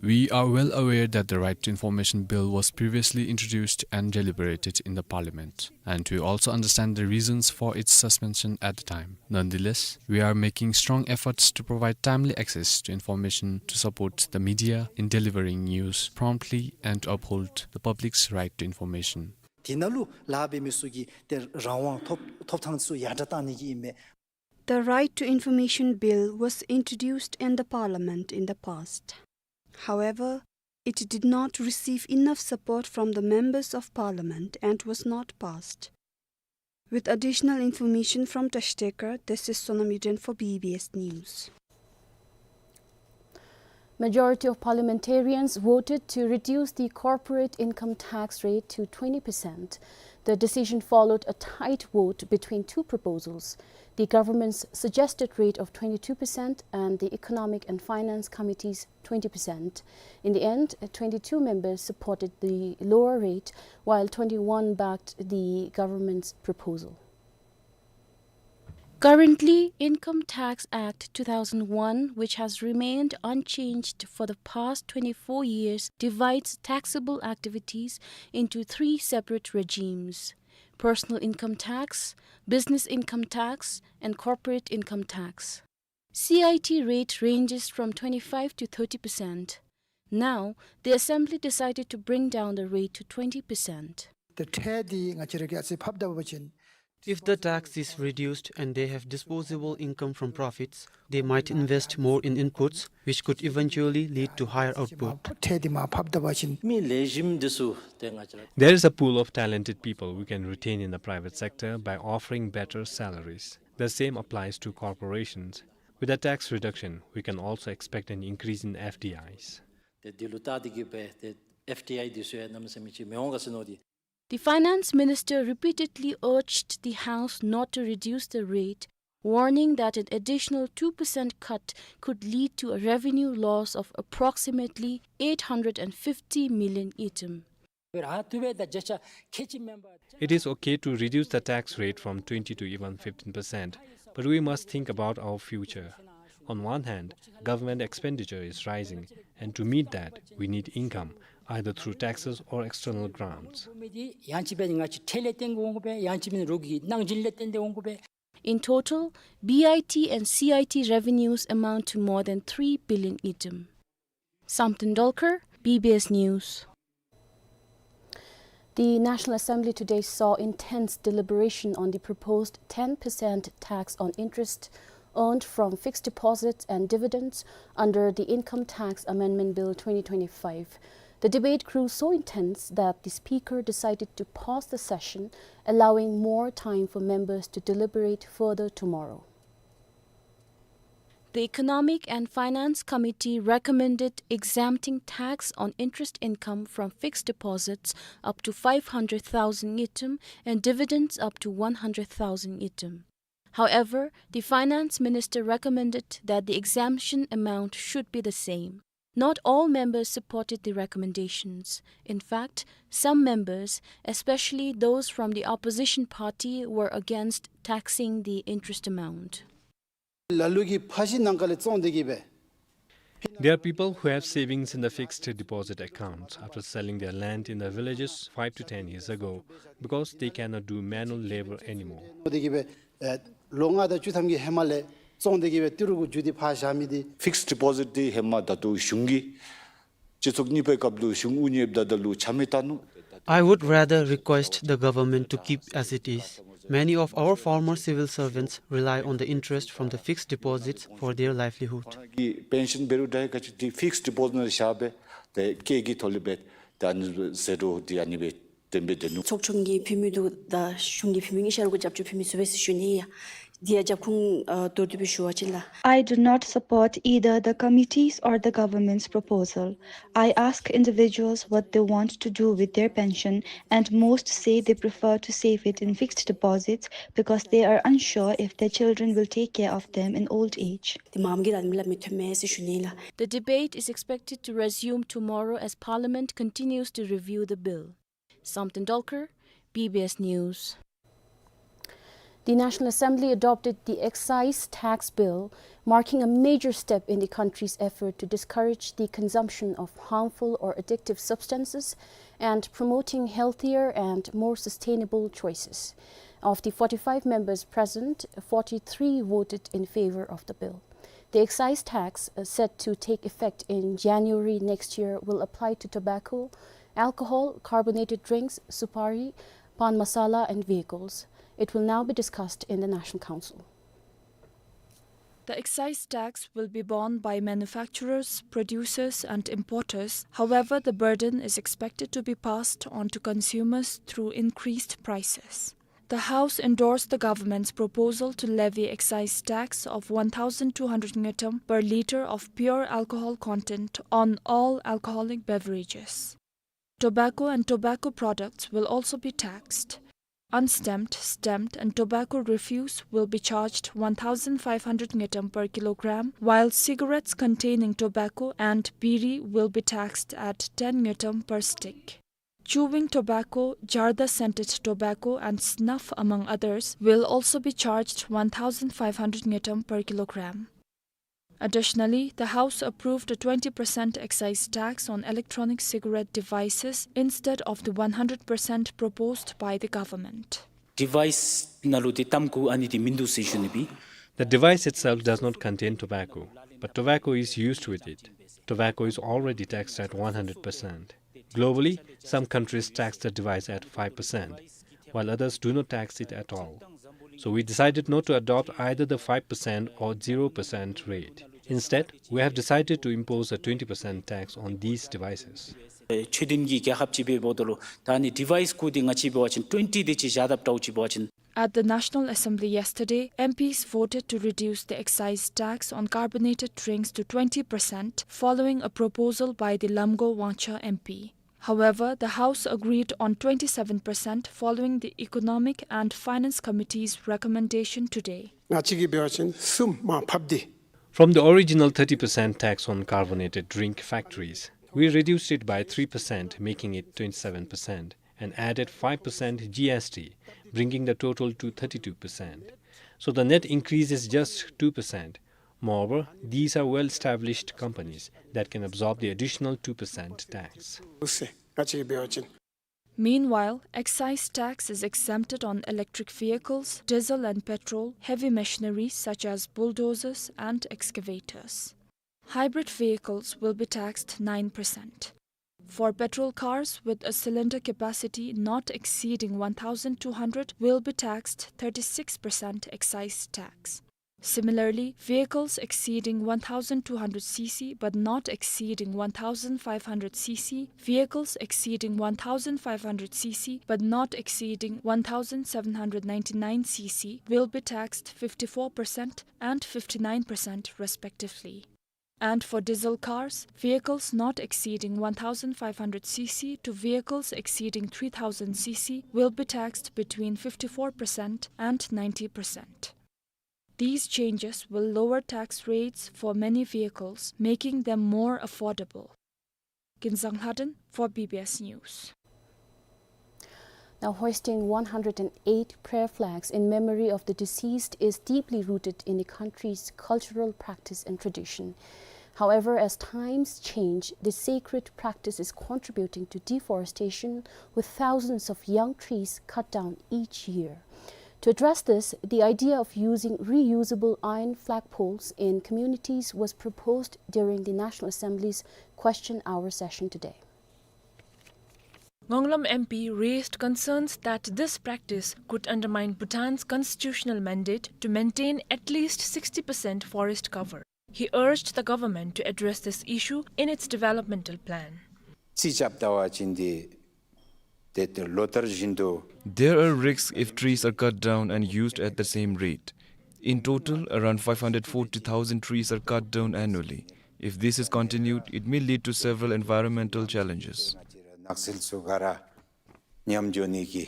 We are well aware that the Right to Information Bill was previously introduced and deliberated in the Parliament, and we also understand the reasons for its suspension at the time. Nonetheless, we are making strong efforts to provide timely access to information to support the media in delivering news promptly and to uphold the public's right to information. དེ་ནང་ལུ་ལཱ་འབད་མི་ཚུ་གི་ཏེ་རང་དབང་ཐོབ་ཐོབ་ཐང་ཚུ་ཡར་དྲག་གཏང་ནི་གི་ཨིན་མས། The Right to Information Bill was introduced in the Parliament in the past. However, it did not receive enough support from the members of Parliament and was not passed. With additional information from Tashtekar, this is Sonam Yuden for B B S News. Majority of parliamentarians voted to reduce the corporate income tax rate to twenty percent. The decision followed a tight vote between two proposals, the government's suggested rate of twenty-two percent and the Economic and Finance Committee's twenty percent. In the end, twenty-two members supported the lower rate, while twenty-one backed the government's proposal. Currently, Income Tax Act two thousand one, which has remained unchanged for the past twenty-four years, divides taxable activities into three separate regimes: personal income tax, business income tax, and corporate income tax. C I T rate ranges from twenty-five to thirty percent. Now, the assembly decided to bring down the rate to twenty percent. ཏེ་ཁྲལ་འདི་ང་བཅས་ར་གིས་ཨ་ཙི་ཕབ་ད་པ་ཅིན། If the tax is reduced and they have disposable income from profits, they might invest more in inputs, which could eventually lead to higher output. ཁྲལ་འདི་མར་ཕབ་ད་པ་ཅིན། མི་ལེགས་ཤོམ་འདི་ཚུ་ཏེ་ང་བཅས་ར། There is a pool of talented people we can retain in the private sector by offering better salaries. The same applies to corporations. With a tax reduction, we can also expect an increase in F D Is. ཏེ་འདི་ལུ་བལྟ་སྟེ་གིས་སྦེ་ཏེ་F D I འདི་ཚུ་ཡང་གནམ་མེད་ས་མེད་ཅིག་མི་འོང་ག་ཟེར་མནོ་སྟེ། The finance minister repeatedly urged the House not to reduce the rate, warning that an additional two percent cut could lead to a revenue loss of approximately eight hundred and fifty million ngultrum. It is okay to reduce the tax rate from twenty to even fifteen percent, but we must think about our future. On one hand, government expenditure is rising, and to meet that, we need income, either through taxes or external grants. In total, B I T and C I T revenues amount to more than three billion ngultrum. Samten Dolkar, B B S News. The National Assembly today saw intense deliberation on the proposed ten percent tax on interest earned from fixed deposits and dividends under the Income Tax Amendment Bill twenty twenty-five. The debate grew so intense that the Speaker decided to pause the session, allowing more time for members to deliberate further tomorrow. The Economic and Finance Committee recommended exempting tax on interest income from fixed deposits up to five hundred thousand ngultrum and dividends up to one hundred thousand ngultrum. However, the finance minister recommended that the exemption amount should be the same. Not all members supported the recommendations. In fact, some members, especially those from the opposition party, were against taxing the interest amount. ལ་ལུ་གིས་ཕ་གཞིས་ནང་ཁ་ལས་བཙོང་སྟེ་གིས་སྦེ། There are people who have savings in the fixed deposit accounts after selling their land in the villages five to ten years ago because they cannot do manual labor anymore. སྟེ་གིས་སྦེ་ཨེ་ལོ་ལྔ་དང་བཅུ་ཐམ་གྱི་ཧེ་མ་ལས་བཙོང་སྟེ་གིས་སྦེ་ཏི་རུ་གུ་འགྱུར་ཏེ་ཕར་བཞག་མི་འདི། Fixed deposit འདི་ཧེ་མ་ད་ལྟོ་གཞུང་གིས་སྤྱི་ཚོགས་གཉིས་པའི་སྐབས་ལུ་གཞུང་དབུ་བརྙེས་ད་ད་ལུ་ཆ་མེད་བཏང་ནུག། I would rather request the government to keep as it is. Many of our former civil servants rely on the interest from the fixed deposits for their livelihood. གི་པེན་ཤཱན་འབད་རུང་འདྲ་ག་ཅི་འདི་ཕིགསི་ཌི་པོ་ཟིཊ་ནང་བཞག་སྦེ་ཏེ་སྐྱེད་ཀྱི་ཐོག་ལས་སྦེ་ད་ཨ་ནི་ཟད་འགྲོ་འདི་ཨ་ནི་སྦེ་བཏོན་སྦེ་སྡོད་ནུག། ཚོགས་ཆུང་གིས་ཕུལ་མི་འདུག། ད་གཞུང་གིས་ཕུལ་མི་གཉིས་ཆ་ར་གུ་རྒྱབ་སྐྱོར་ཕུལ་མི་ཚུགས་པས་ཟེར་ཞུ་ནི་ཡ། འདི་ཡང་རྒྱབ་ཁུངས་ཨ་མདོར་བསྡུས་སྦེ་ཞུ་བ་ཅིན་ལགས། I do not support either the committee's or the government's proposal. I ask individuals what they want to do with their pension, and most say they prefer to save it in fixed deposits because they are unsure if their children will take care of them in old age. འདི་མངམ་གིས་ར་མི་སླབ་མི་ཐོནམ་མས་ཟེར་ཞུ་ནི་ལགས། The debate is expected to resume tomorrow as Parliament continues to review the bill. Samten Dolkar, B B S News. The National Assembly adopted the Excise Tax Bill, marking a major step in the country's effort to discourage the consumption of harmful or addictive substances and promoting healthier and more sustainable choices. Of the forty-five members present, forty-three voted in favor of the bill. The excise tax, uh, set to take effect in January next year, will apply to tobacco, alcohol, carbonated drinks, supari, pan masala, and vehicles. It will now be discussed in the National Council. The excise tax will be borne by manufacturers, producers, and importers. However, the burden is expected to be passed on to consumers through increased prices. The House endorsed the government's proposal to levy excise tax of one thousand two hundred ngultrum per litre of pure alcohol content on all alcoholic beverages. Tobacco and tobacco products will also be taxed. Unstamped, stamped, and tobacco refuse will be charged one thousand five hundred ngultrum per kilogram, while cigarettes containing tobacco and biri will be taxed at ten ngultrum per stick. Chewing tobacco, jarda scented tobacco, and snuff, among others, will also be charged one thousand five hundred ngultrum per kilogram. Additionally, the House approved a twenty percent excise tax on electronic cigarette devices instead of the one hundred percent proposed by the government. Device ནང་ལུ་ཏེ་ཏམ་ཁུ་ཨ་ནི་འདི་མིན་འདུག་ཟེར་ཞུ་ནི་སྦེ། The device itself does not contain tobacco, but tobacco is used with it. Tobacco is already taxed at one hundred percent. Globally, some countries tax the device at five percent, while others do not tax it at all. So we decided not to adopt either the five percent or zero percent rate. Instead, we have decided to impose a twenty percent tax on these devices. ཨེ་ཆོས་ལྡན་གྱི་རྒྱལ་ཁབ་ཅིག་འབདཝ་ད་ལུ་ད་ཨ་ནི་ཌི་ཝའིས་ཀུ་འདི་ང་བཅས་འབད་བ་ཅིན་ཊུ་ཝེན་ཊི་དེ་ཅིག་བཞག་དཔ་འདྲཝ་ཅིག་འབད་བ་ཅིན། At the National Assembly yesterday, M Ps voted to reduce the excise tax on carbonated drinks to twenty percent following a proposal by the Lamgao Wangchar M P. However, the House agreed on twenty-seven percent following the Economic and Finance Committee's recommendation today. ང་བཅས་ཀྱིས་འབད་བ་ཅིན་གསུམ་མར་ཕབ་སྟེ། From the original thirty percent tax on carbonated drink factories, we reduced it by three percent, making it twenty-seven percent, and added five percent G S T, bringing the total to thirty-two percent. So the net increase is just two percent. Moreover, these are well-established companies that can absorb the additional two percent tax. ཨུ་སེ་ང་བཅས་ཀྱིས་འབད་བ་ཅིན། Meanwhile, excise tax is exempted on electric vehicles, diesel and petrol, heavy machinery such as bulldozers and excavators. Hybrid vehicles will be taxed nine percent. For petrol cars with a cylinder capacity not exceeding one thousand two hundred will be taxed thirty-six percent excise tax. Similarly, vehicles exceeding one thousand two hundred C C but not exceeding one thousand five hundred C C, vehicles exceeding one thousand five hundred C C but not exceeding one thousand seven hundred ninety-nine C C will be taxed fifty-four percent and fifty-nine percent respectively. And for diesel cars, vehicles not exceeding one thousand five hundred C C to vehicles exceeding three thousand C C will be taxed between fifty-four percent and ninety percent. These changes will lower tax rates for many vehicles, making them more affordable. Kinzang Lhaden for B B S News. Now, hoisting one hundred and eight prayer flags in memory of the deceased is deeply rooted in the country's cultural practice and tradition. However, as times change, this sacred practice is contributing to deforestation, with thousands of young trees cut down each year. To address this, the idea of using reusable iron flagpoles in communities was proposed during the National Assembly's question hour session today. Ngawnglam M P raised concerns that this practice could undermine Bhutan's constitutional mandate to maintain at least sixty percent forest cover. He urged the government to address this issue in its developmental plan. རྩིས་རྐྱབ་ད་པ་ཅིན་ཏེ་ཏེ་ཏེ་ལོ་ལྟར་བཞིན་དུ། There are risks if trees are cut down and used at the same rate. In total, around five hundred forty thousand trees are cut down annually. If this is continued, it may lead to several environmental challenges. ནགས་ཚལ་ཚུ་ག་ར་ཉམས་འགྱོ་ནི་གི་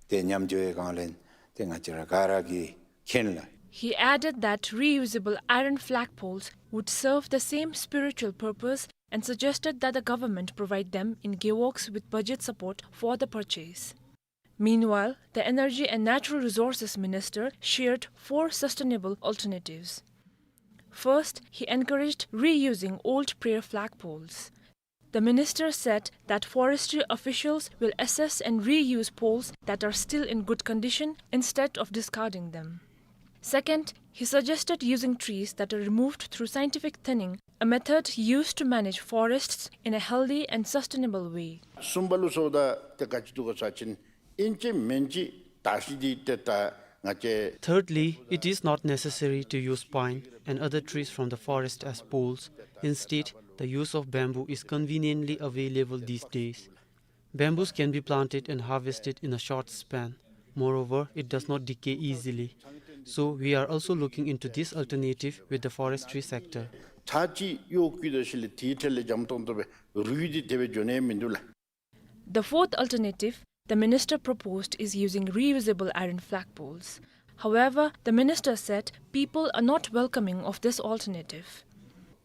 ཏེ་ཉམས་འགྱོ་བའི་སྒང་ལས་ཏེ་ང་བཅས་ར་ག་ར་གིས་མཁྱེན་ལགས། He added that reusable iron flagpoles would serve the same spiritual purpose and suggested that the government provide them in gewogs with budget support for the purchase. Meanwhile, the Energy and Natural Resources Minister shared four sustainable alternatives. First, he encouraged reusing old prayer flagpoles. The minister said that forestry officials will assess and reuse poles that are still in good condition instead of discarding them. Second, he suggested using trees that are removed through scientific thinning, a method used to manage forests in a healthy and sustainable way. གསུམ་པ་ལུ་སོང་ད་ཏེ་ག་ཅི་འདུག་ག་ཟེར་བ་ཅིན་ཨིན་ཅི་མིན་ཅི་ད་ཤི་འདི་ཏེ་ད་ང་བཅས། Thirdly, it is not necessary to use pine and other trees from the forest as poles. Instead, the use of bamboo is conveniently available these days. Bamboos can be planted and harvested in a short span. Moreover, it does not decay easily. So, we are also looking into this alternative with the forestry sector. ཚར་གཅིག་གཡོག་བཀོལ་ད་ཤི་ལས་དེའི་ཁྲོད་ལས་འཇམ་ཏོང་ཏོ་སྦེ་རུལ་ཏེ་དེ་སྦེ་འགྱོ་ནི་མིན་འདུག་ལགས། The fourth alternative the minister proposed is using reusable iron flagpoles. However, the minister said people are not welcoming of this alternative.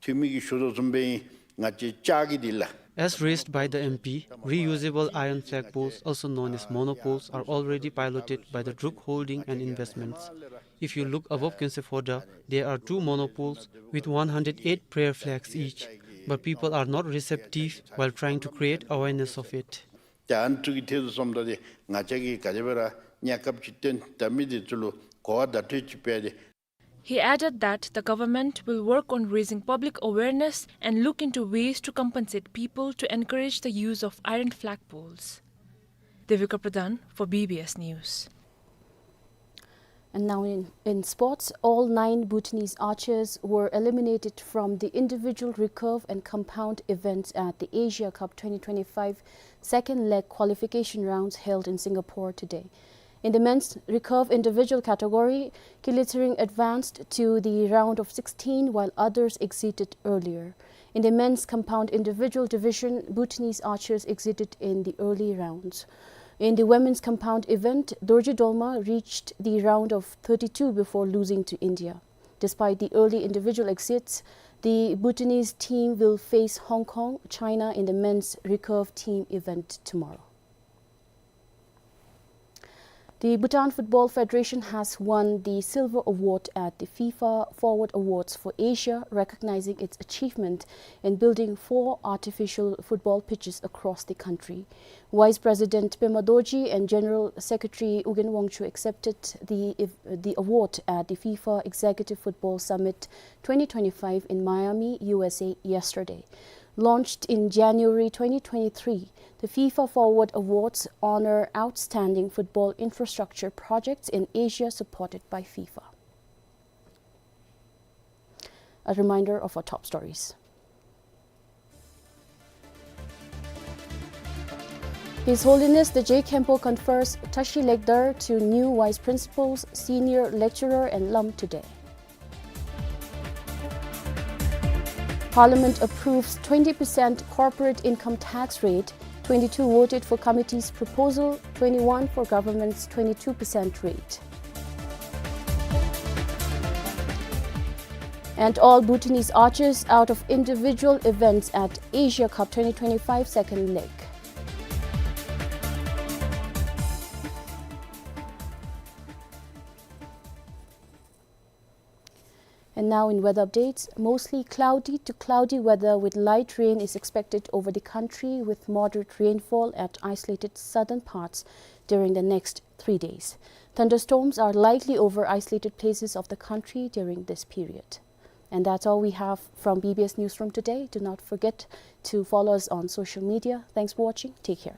འཐུས་མི་གིས་ཞུ་དོ་བཟུམ་སྦེ་ང་བཅས་ལྕགས་ཀྱི་འདི་ལགས། As raised by the M P, reusable iron flagpoles, also known as monopoles, are already piloted by the Druk Holding and Investments. If you look above Khyentse Phodrang, there are two monopoles with one hundred eight prayer flags each, but people are not receptive while trying to create awareness of it. ཏེ་ཨ་ནི་ཚུ་གི་ཐད་དུ་སོངམ་ད་ཏེ་ང་བཅས་ཀྱིས་ག་དེ་སྦེ་ར་གནས་སྐབས་ཅིག་བཏོན་ད་མི་འདི་ཚུ་ལུ་གོ་བ་བརྡ་སྤྲོད་ཅིག་སྤེལ་ཏེ། He added that the government will work on raising public awareness and look into ways to compensate people to encourage the use of iron flagpoles. Devika Pradhan for B B S News. And now in, in sports, all nine Bhutanese archers were eliminated from the individual recurve and compound events at the Asia Cup twenty twenty-five second leg qualification rounds held in Singapore today. In the men's recurve individual category, Kili Tshering advanced to the round of sixteen, while others exited earlier. In the men's compound individual division, Bhutanese archers exited in the early rounds. In the women's compound event, Dorji Dolma reached the round of thirty-two before losing to India. Despite the early individual exits, the Bhutanese team will face Hong Kong, China in the men's recurve team event tomorrow. The Bhutan Football Federation has won the Silver Award at the FIFA Forward Awards for Asia, recognizing its achievement in building four artificial football pitches across the country. Vice President Pema Dorji and General Secretary Ugyen Wangchuck accepted the, the award at the FIFA Executive Football Summit twenty twenty-five in Miami, U S A yesterday. Launched in January twenty twenty-three, the FIFA Forward Awards honor outstanding football infrastructure projects in Asia supported by FIFA. A reminder of our top stories. His Holiness the Je Khenpo confers Tashi Lekdar to new vice principals, senior lecturer and lam today. Parliament approves twenty percent corporate income tax rate, twenty-two voted for committee's proposal, twenty-one for government's twenty-two percent rate. And all Bhutanese archers out of individual events at Asia Cup twenty twenty-five second leg. And now in weather updates, mostly cloudy to cloudy weather with light rain is expected over the country with moderate rainfall at isolated southern parts during the next three days. Thunderstorms are likely over isolated places of the country during this period. And that's all we have from B B S Newsroom today. Do not forget to follow us on social media. Thanks for watching. Take care.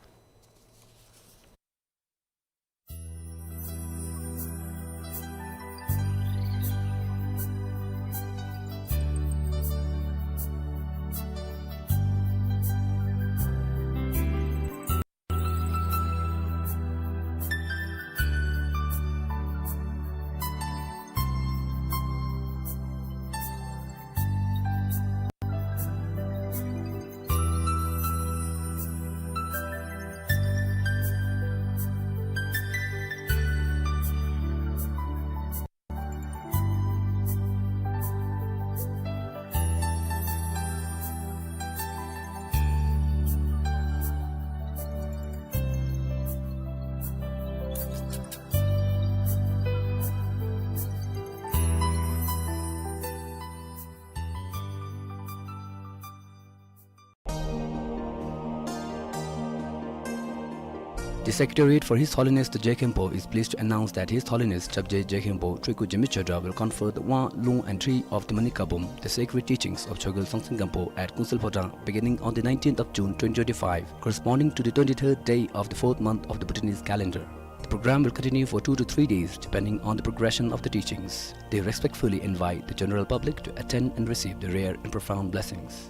The Secretariat for His Holiness the Je Khenpo is pleased to announce that His Holiness Chapje Je Khenpo Triku Jemi Chodra will confer the one, lung and three of the Manik Kabum, the sacred teachings of Chogyal Songtsen Gampo at Kunsel Phodrang, beginning on the nineteenth of June twenty twenty-five, corresponding to the twenty-third day of the fourth month of the Bhutanese calendar. The program will continue for two to three days, depending on the progression of the teachings. They respectfully invite the general public to attend and receive the rare and profound blessings.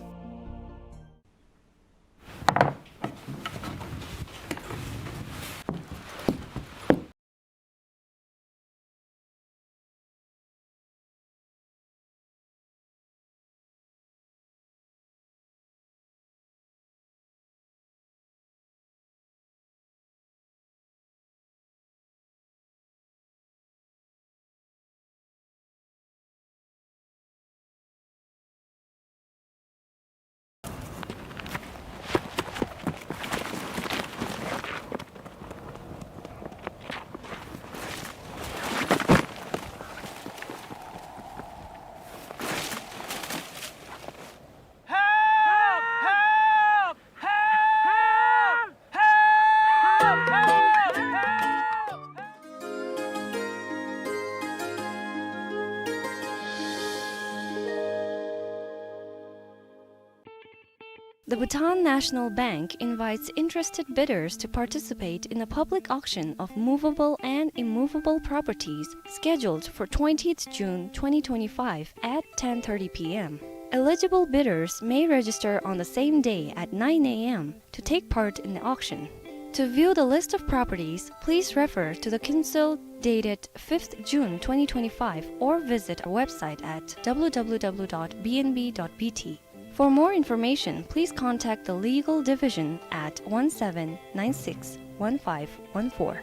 The Bhutan National Bank invites interested bidders to participate in a public auction of movable and immovable properties scheduled for twentieth June twenty twenty-five at ten thirty p m. Eligible bidders may register on the same day at nine a m to take part in the auction. To view the list of properties, please refer to the Kunsel dated fifth June twenty twenty-five or visit our website at w w w dot b n b dot b t. For more information, please contact the Legal Division at one seven nine six one five one four.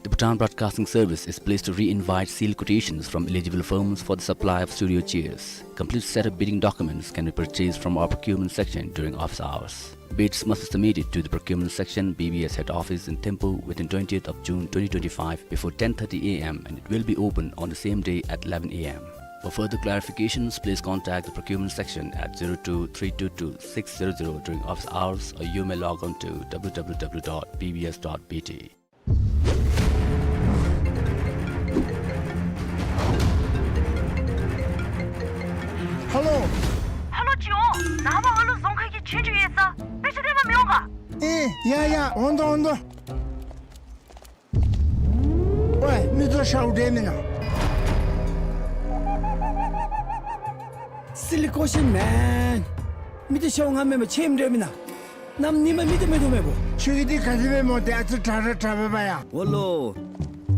The Bhutan Broadcasting Service is pleased to re-invite sealed quotations from eligible firms for the supply of studio chairs. Complete set of bidding documents can be purchased from our procurement section during office hours. Bids must be submitted to the procurement section, B B S head office in Thimphu within twentieth of June twenty twenty-five before ten thirty a m and it will be open on the same day at eleven a m. For further clarifications, please contact the procurement section at zero two three two two six zero zero during office hours, or you may log on to w w w dot b b s dot b t. ཧ་ལོ། ཧ་ལོ་ཅི་འོང་། ནངས་པ་ཨ་ལུ་རྫོང་ཁ་གི་ཆོས་རྒྱུགས་ཡོད་ས། དཔེ་ཆ་སྟོན་པར་མི་འོང་ག། ཨེ་ཡ་ཡ། འོང་དོ་འོང་དོ། ཝེ་མི་ཚུ་ཤཝ་འདྲ་མེན་ན། Silly question, man. མི་ཚུ་ཤཝ་ང་མེན་པར་ཆེམ་འདྲ་མེན་ན། གནམ་ཉིནམ་མི་ཚུ་མེད་དོ་མེད་པོ། ཁྱོད་ཀྱིས་འདི་ག་དེ་སྦེ་སྨོ། ཏེ་ཨ་ཙི་དྲག་ར་དྲག་པས་པ་ཡ། འོ་ལོ།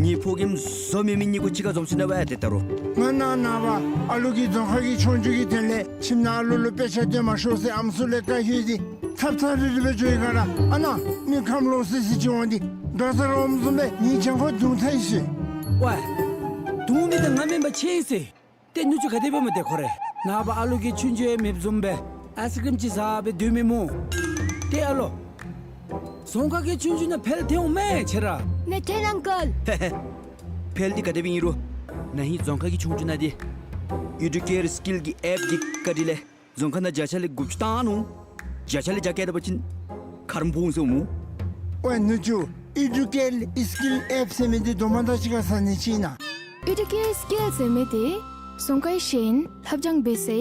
ངེའི་ཕོ་རྒནམ་བཟོ་མེད་མི་གཉིས་ཀོ་གཅིག་ཁར་འཛོམས་ཞིནམ་ལས་ཏེ་ད་རུང་། ང་ནངས་པ་ཨ་ལུ་གི་རྫོང་ཁ་གི་ཆོས་རྒྱུགས་ཀྱི་དོན་ལས་ཁྱིམ་ནང་ཨ་ལུ་ལུ་དཔེ་ཆ་སྟོན་མ་ཤོག་ཟེར་ཨམ་སྲུ་ལས་བཀའ་ཞུ་སྟེ་ཚབ་ཚབ་རི་རི་སྦེ་འགྱོ་ཡི་ག་ར། ཨ་ནཱ་མི་ཁམས་ལོག་སི་སི་ཅིག་འོང་སྟེ་རྡོག་རྩ་ར་འོངམ་བཟུམ་སྦེ་ངེའི་གྱང་ཁར་རྡུང་ཚར་ཡི་ཟེར། ཝེ། རྡུང་མི་འདི་ང་མེན་པར་ཆེམ་ཡི་ཟེར། ཏེ་ནུ་གཅུང་ག་དེ་སྦེ་སྨོ་ཏེ་ཁོ་ར། ནངས་པ་ཨ་ལུ་གིས་ཆོས་རྒྱུགས་ཡང་མེདཔ་བཟུམ་སྦེ་ཨའིསི་ཀྲིམ་ཅིག་བཟའ་སྦེ་སྡོད་མི་སྨོ། ཏེ་ཨ་ལོ། རྫོང་ཁ་གི་ཆོས་རྒྱུགས་ནང་འཕེལ་ཐལ་འོང་མས་ཁྱེད་ར། ནེ་ཐན་ཨང་ཀལ། ཧེ་ཧེ། འཕེལ་འདི་ག་དེ་སྦེ་ཨིན་རུང་ན་ཧིང་རྫོང་ཁ་གི་ཆོས་རྒྱུགས་ནང་འདི་ཨི་ཌུ་ཀེར་སི་ཀིལ་གྱི་ཨེཔ་འདི་བཀའ་དྲིན་ལས་རྫོང་ཁ་ནང་བརྒྱ་ཆ་ལས་དགུ་བཅུ་བཏང་ནུག། བརྒྱ་ཆ་ལས་བརྒྱ་བརྒྱད་བཏང་པ་ཅིན་ཁ་རོག་འབོ་འོང་ཟེར་སྨོ། ཝེ་ནུ་གཅུང་། ཨི་ཌུ་ཀེར་སི་ཀིལ་ཨེཔ་ཟེར་མི་འདི་དོ་མ་དང་གཅིག་ཁར་ཟ་ནི་ཅིག་ཨིན་ན། ཨི་ཌུ་ཀེར་སི་ཀིལ་ཟེར་མི་འདི་རྫོང་ཁའི་ཤེས་ཡོན་ལྷབ་སྦྱང་འབད་སའི་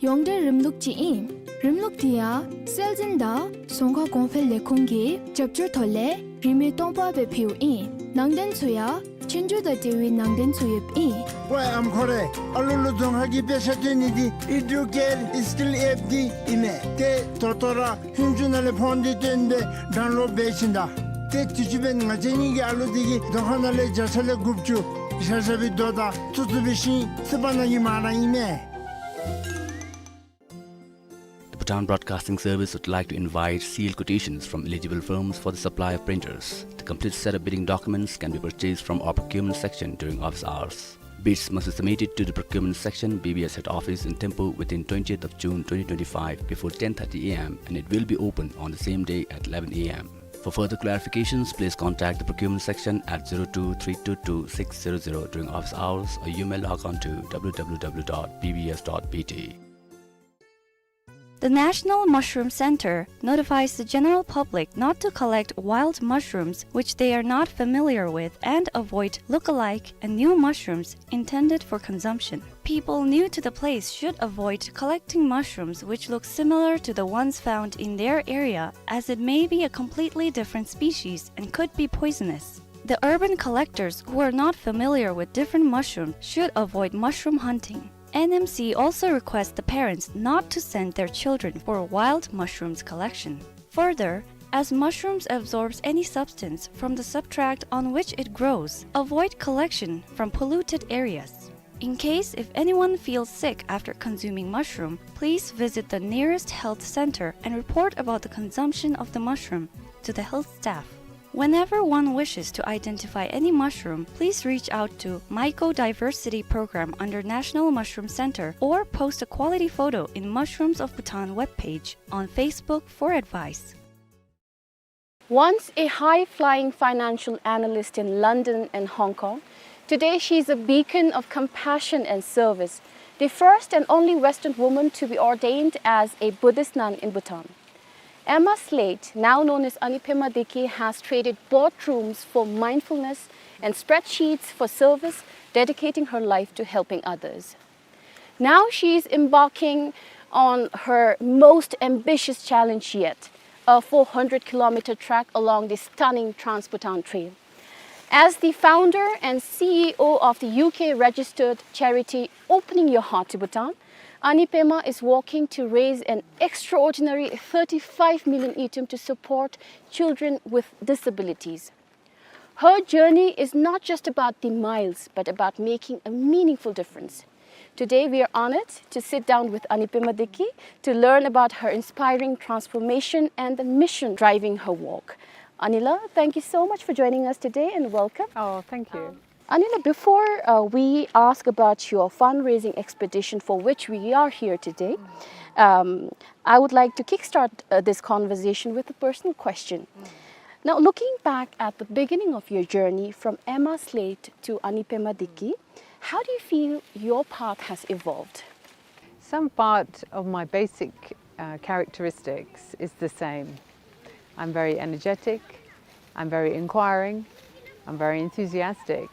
ཡོངས་འབྲེལ་རིམ་ལུགས་ཅིག་ཨིན། རིམ་ལུགས་འདི་ཡང་སྲོལ་འཛིན་དང་རྫོང་ཁ་གོང་འཕེལ་ལས་ཁུངས་ཀྱི་རྒྱབ་སྐྱོར་ཐོག་ལས་རིན་མེད་སྟོང་པ་སྦེ་ཕུལཝ་ཨིན། ནང་དོན་ཚུ་ཡང་ཆོས་རྒྱུགས་དང་འབྲེལ་བའི་ནང་དོན་ཚུ་ཡོདཔ་ཨིན། ཝེ་ཨམ་ཁོ་རེ། ཨ་ལུ་ལུ་རྫོང་ཁ་གི་དཔེ་ཆ་སྟོན་ནི་འདི་ཨི་ཌུ་ཀེར་སི་ཀིལ་ཨེཔ་འདི་ཨིན་མས། ཏེ་ད་ལྟོ་ར་ཧུན་ཅུ་ནང་ལས་ཕོན་འདི་བཏོན་སྦེ་ཌའུན་ལོཌ་འབད་ཞིནམ་ད། ཏེ་དུས་ཅི་འབདན་ང་བཅས་གཉིས་ཀྱི་ཨ་ལུ་འདི་གིས་རྫོང་ཁ་ནང་ལས་བརྒྱ་ཆ་ལས་དགུ་བཅུ་བཞག་བཞག་པའི་རྡོ་དང་བཙུགས་བཙུགས་པའི་ཤིང་སྲིད་པ་ནང་གི་མ་ར་ཨིན་མས། The Bhutan Broadcasting Service would like to invite sealed quotations from eligible firms for the supply of printers. The complete set of bidding documents can be purchased from our procurement section during office hours. Bids must be submitted to the procurement section, B B S head office in Thimphu within twentieth of June twenty twenty-five before ten thirty a m and it will be open on the same day at eleven a m. For further clarifications, please contact the procurement section at zero two three two two six zero zero during office hours, or you may log on to w w w dot b b s dot b t. The National Mushroom Center notifies the general public not to collect wild mushrooms which they are not familiar with and avoid look-alike and new mushrooms intended for consumption. People new to the place should avoid collecting mushrooms which look similar to the ones found in their area, as it may be a completely different species and could be poisonous. The urban collectors who are not familiar with different mushrooms should avoid mushroom hunting. N M C also requests the parents not to send their children for wild mushrooms collection. Further, as mushrooms absorbs any substance from the substrate on which it grows, avoid collection from polluted areas. In case if anyone feels sick after consuming mushroom, please visit the nearest health center and report about the consumption of the mushroom to the health staff. Whenever one wishes to identify any mushroom, please reach out to Mycodiversity Program under National Mushroom Center or post a quality photo in Mushrooms of Bhutan webpage on Facebook for advice. Once a high-flying financial analyst in London and Hong Kong, today she is a beacon of compassion and service, the first and only Western woman to be ordained as a Buddhist nun in Bhutan. Emma Slate, now known as Anipema Deki, has traded boardrooms for mindfulness and spreadsheets for service, dedicating her life to helping others. Now she is embarking on her most ambitious challenge yet, a four hundred kilometer trek along the stunning Trans-Bhutan Trail. As the founder and C E O of the U K registered charity Opening Your Heart to Bhutan, Anipema is working to raise an extraordinary thirty-five million ngultrum to support children with disabilities. Her journey is not just about the miles, but about making a meaningful difference. Today, we are honored to sit down with Anipema Deki to learn about her inspiring transformation and the mission driving her work. Anila, thank you so much for joining us today and welcome. Oh, thank you. Um, Anila, before, uh, we ask about your fundraising expedition for which we are here today, um, I would like to kickstart, uh, this conversation with a personal question. Now, looking back at the beginning of your journey from Emma Slate to Anipema Deki, how do you feel your path has evolved? Some part of my basic, uh, characteristics is the same. I'm very energetic, I'm very inquiring, I'm very enthusiastic.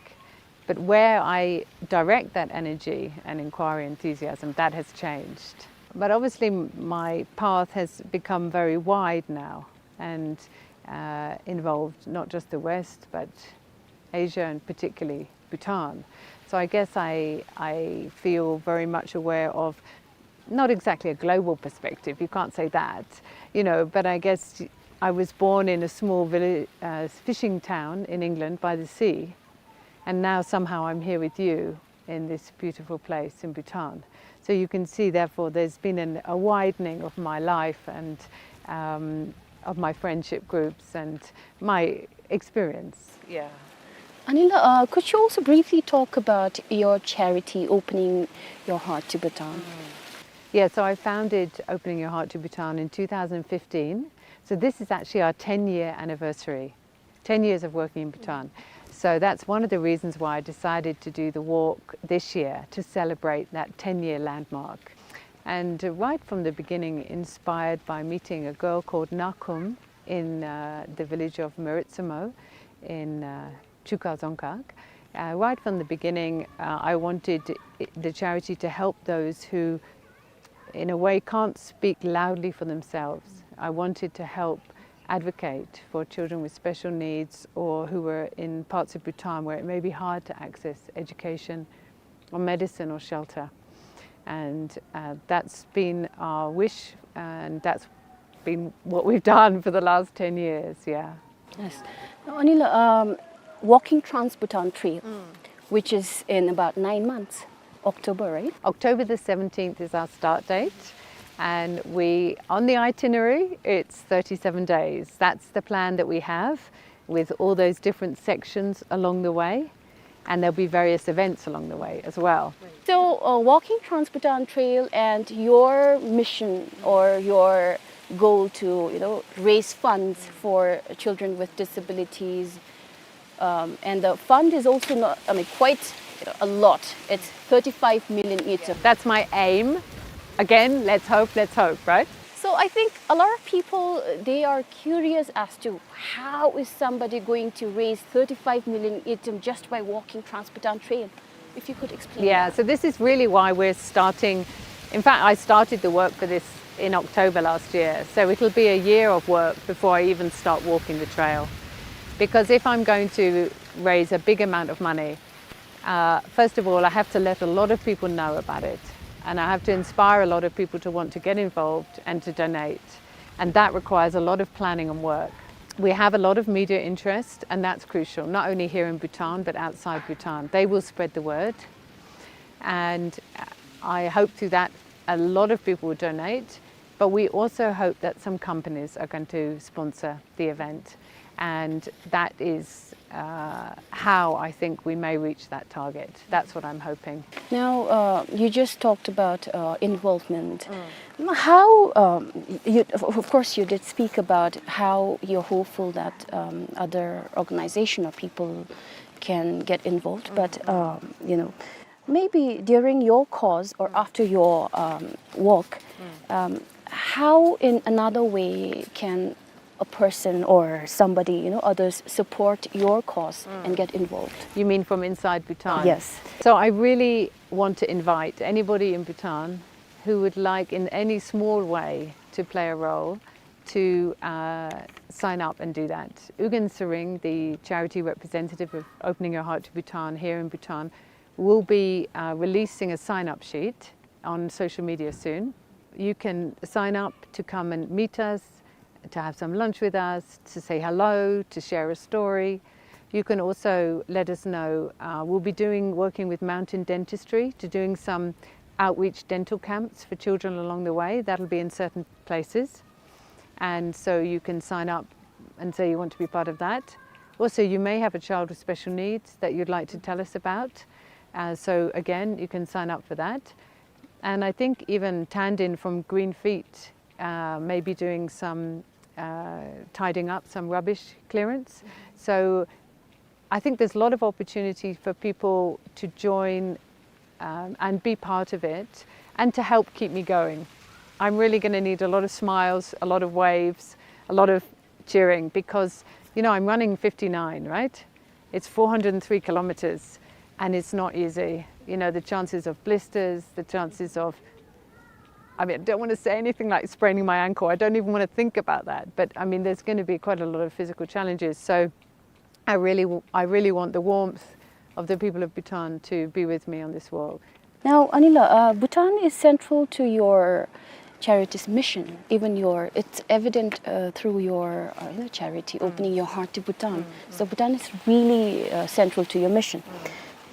But where I direct that energy and inquiry, enthusiasm, that has changed. But obviously, m-, my path has become very wide now and, uh, involved not just the West, but Asia and particularly Bhutan. So I guess I, I feel very much aware of, not exactly a global perspective, you can't say that, you know, but I guess I was born in a small village, uh, fishing town in England by the sea, and now somehow I'm here with you in this beautiful place in Bhutan. So you can see, therefore, there's been an, a widening of my life and, um, of my friendship groups and my experience. Yeah. Anila, uh, could you also briefly talk about your charity, Opening Your Heart to Bhutan? Mm. Yeah, so I founded Opening Your Heart to Bhutan in two thousand fifteen. So this is actually our ten-year anniversary. Ten years of working in Bhutan. So that's one of the reasons why I decided to do the walk this year, to celebrate that ten-year landmark. And, uh, right from the beginning, inspired by meeting a girl called Nakum in, uh, the village of Meritsamo in, uh, Chuukhav Dzongkhag. Uh, right from the beginning, uh, I wanted i-, the charity to help those who in a way, can't speak loudly for themselves. I wanted to help advocate for children with special needs or who were in parts of Bhutan where it may be hard to access education or medicine or shelter. And, uh, that's been our wish, and that's been what we've done for the last ten years, yeah. Yes. Now, Anila, um, walking Trans-Bhutan Trail, mm, which is in about nine months, October, right? October the seventeenth is our start date, and we, on the itinerary, it's thirty-seven days. That's the plan that we have, with all those different sections along the way, and there'll be various events along the way as well. So, uh, walking Trans-Bhutan Trail and your mission or your goal to, you know, raise funds for children with disabilities, um, and the fund is also not, I mean, quite, you know, a lot. It's thirty-five million ngultrum. That's my aim. Again, let's hope, let's hope, right? So I think a lot of people, uh, they are curious as to how is somebody going to raise thirty-five million ngultrum just by walking Trans-Bhutan Trail. If you could explain. Yeah, that. So this is really why we're starting. In fact, I started the work for this in October last year, so it'll be a year of work before I even start walking the trail. Because if I'm going to raise a big amount of money, uh, first of all, I have to let a lot of people know about it, and I have to inspire a lot of people to want to get involved and to donate. And that requires a lot of planning and work. We have a lot of media interest, and that's crucial, not only here in Bhutan, but outside Bhutan. They will spread the word. And I hope through that a lot of people will donate, but we also hope that some companies are going to sponsor the event. And that is, uh, how I think we may reach that target. That's what I'm hoping. Now, uh, you just talked about, uh, involvement. Mm. How, um, you, of, of course, you did speak about how you're hopeful that, um, other organization or people can get involved, but, um, you know, maybe during your cause or after your, um, walk, um, how in another way can a person or somebody, you know, others support your cause and get involved? You mean from inside Bhutan? Yes. So I really want to invite anybody in Bhutan who would like, in any small way, to play a role, to, uh, sign up and do that. U Gin Tshering, the charity representative of Opening Your Heart to Bhutan here in Bhutan, will be, uh, releasing a sign-up sheet on social media soon. You can sign up to come and meet us, to have some lunch with us, to say hello, to share a story. You can also let us know, uh, we'll be doing, working with Mountain Dentistry to doing some outreach dental camps for children along the way. That'll be in certain places. And so you can sign up and say you want to be part of that. Also, you may have a child with special needs that you'd like to tell us about. Uh, so again, you can sign up for that. And I think even Tandin from Green Feet, uh, may be doing some, uh, tidying up, some rubbish clearance. So I think there's a lot of opportunity for people to join, um, and be part of it and to help keep me going. I'm really gonna need a lot of smiles, a lot of waves, a lot of cheering because, you know, I'm running fifty-nine, right? It's four hundred and three kilometers and it's not easy. You know, the chances of blisters, the chances of, I mean, I don't want to say anything like spraining my ankle. I don't even want to think about that. But I mean, there's gonna be quite a lot of physical challenges. So I really, w-, I really want the warmth of the people of Bhutan to be with me on this walk. Now, Anila, uh, Bhutan is central to your charity's mission. Even your, it's evident, uh, through your, uh, you know, charity, Opening Your Heart to Bhutan. So Bhutan is really, uh, central to your mission.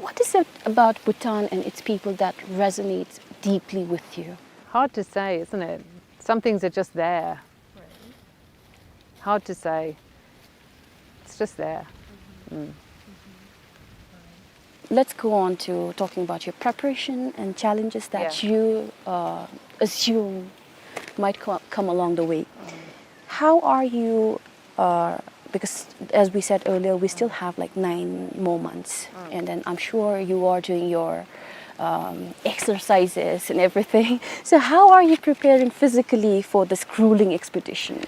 What is it about Bhutan and its people that resonates deeply with you? Hard to say, isn't it? Some things are just there. Hard to say. It's just there. Mm. Let's go on to talking about your preparation and challenges that, yeah, you, uh, assume might co-, come along the way. Mm. How are you, uh, because as we said earlier, we still have, like, nine more months, and then I'm sure you are doing your, um, exercises and everything. So how are you preparing physically for this grueling expedition?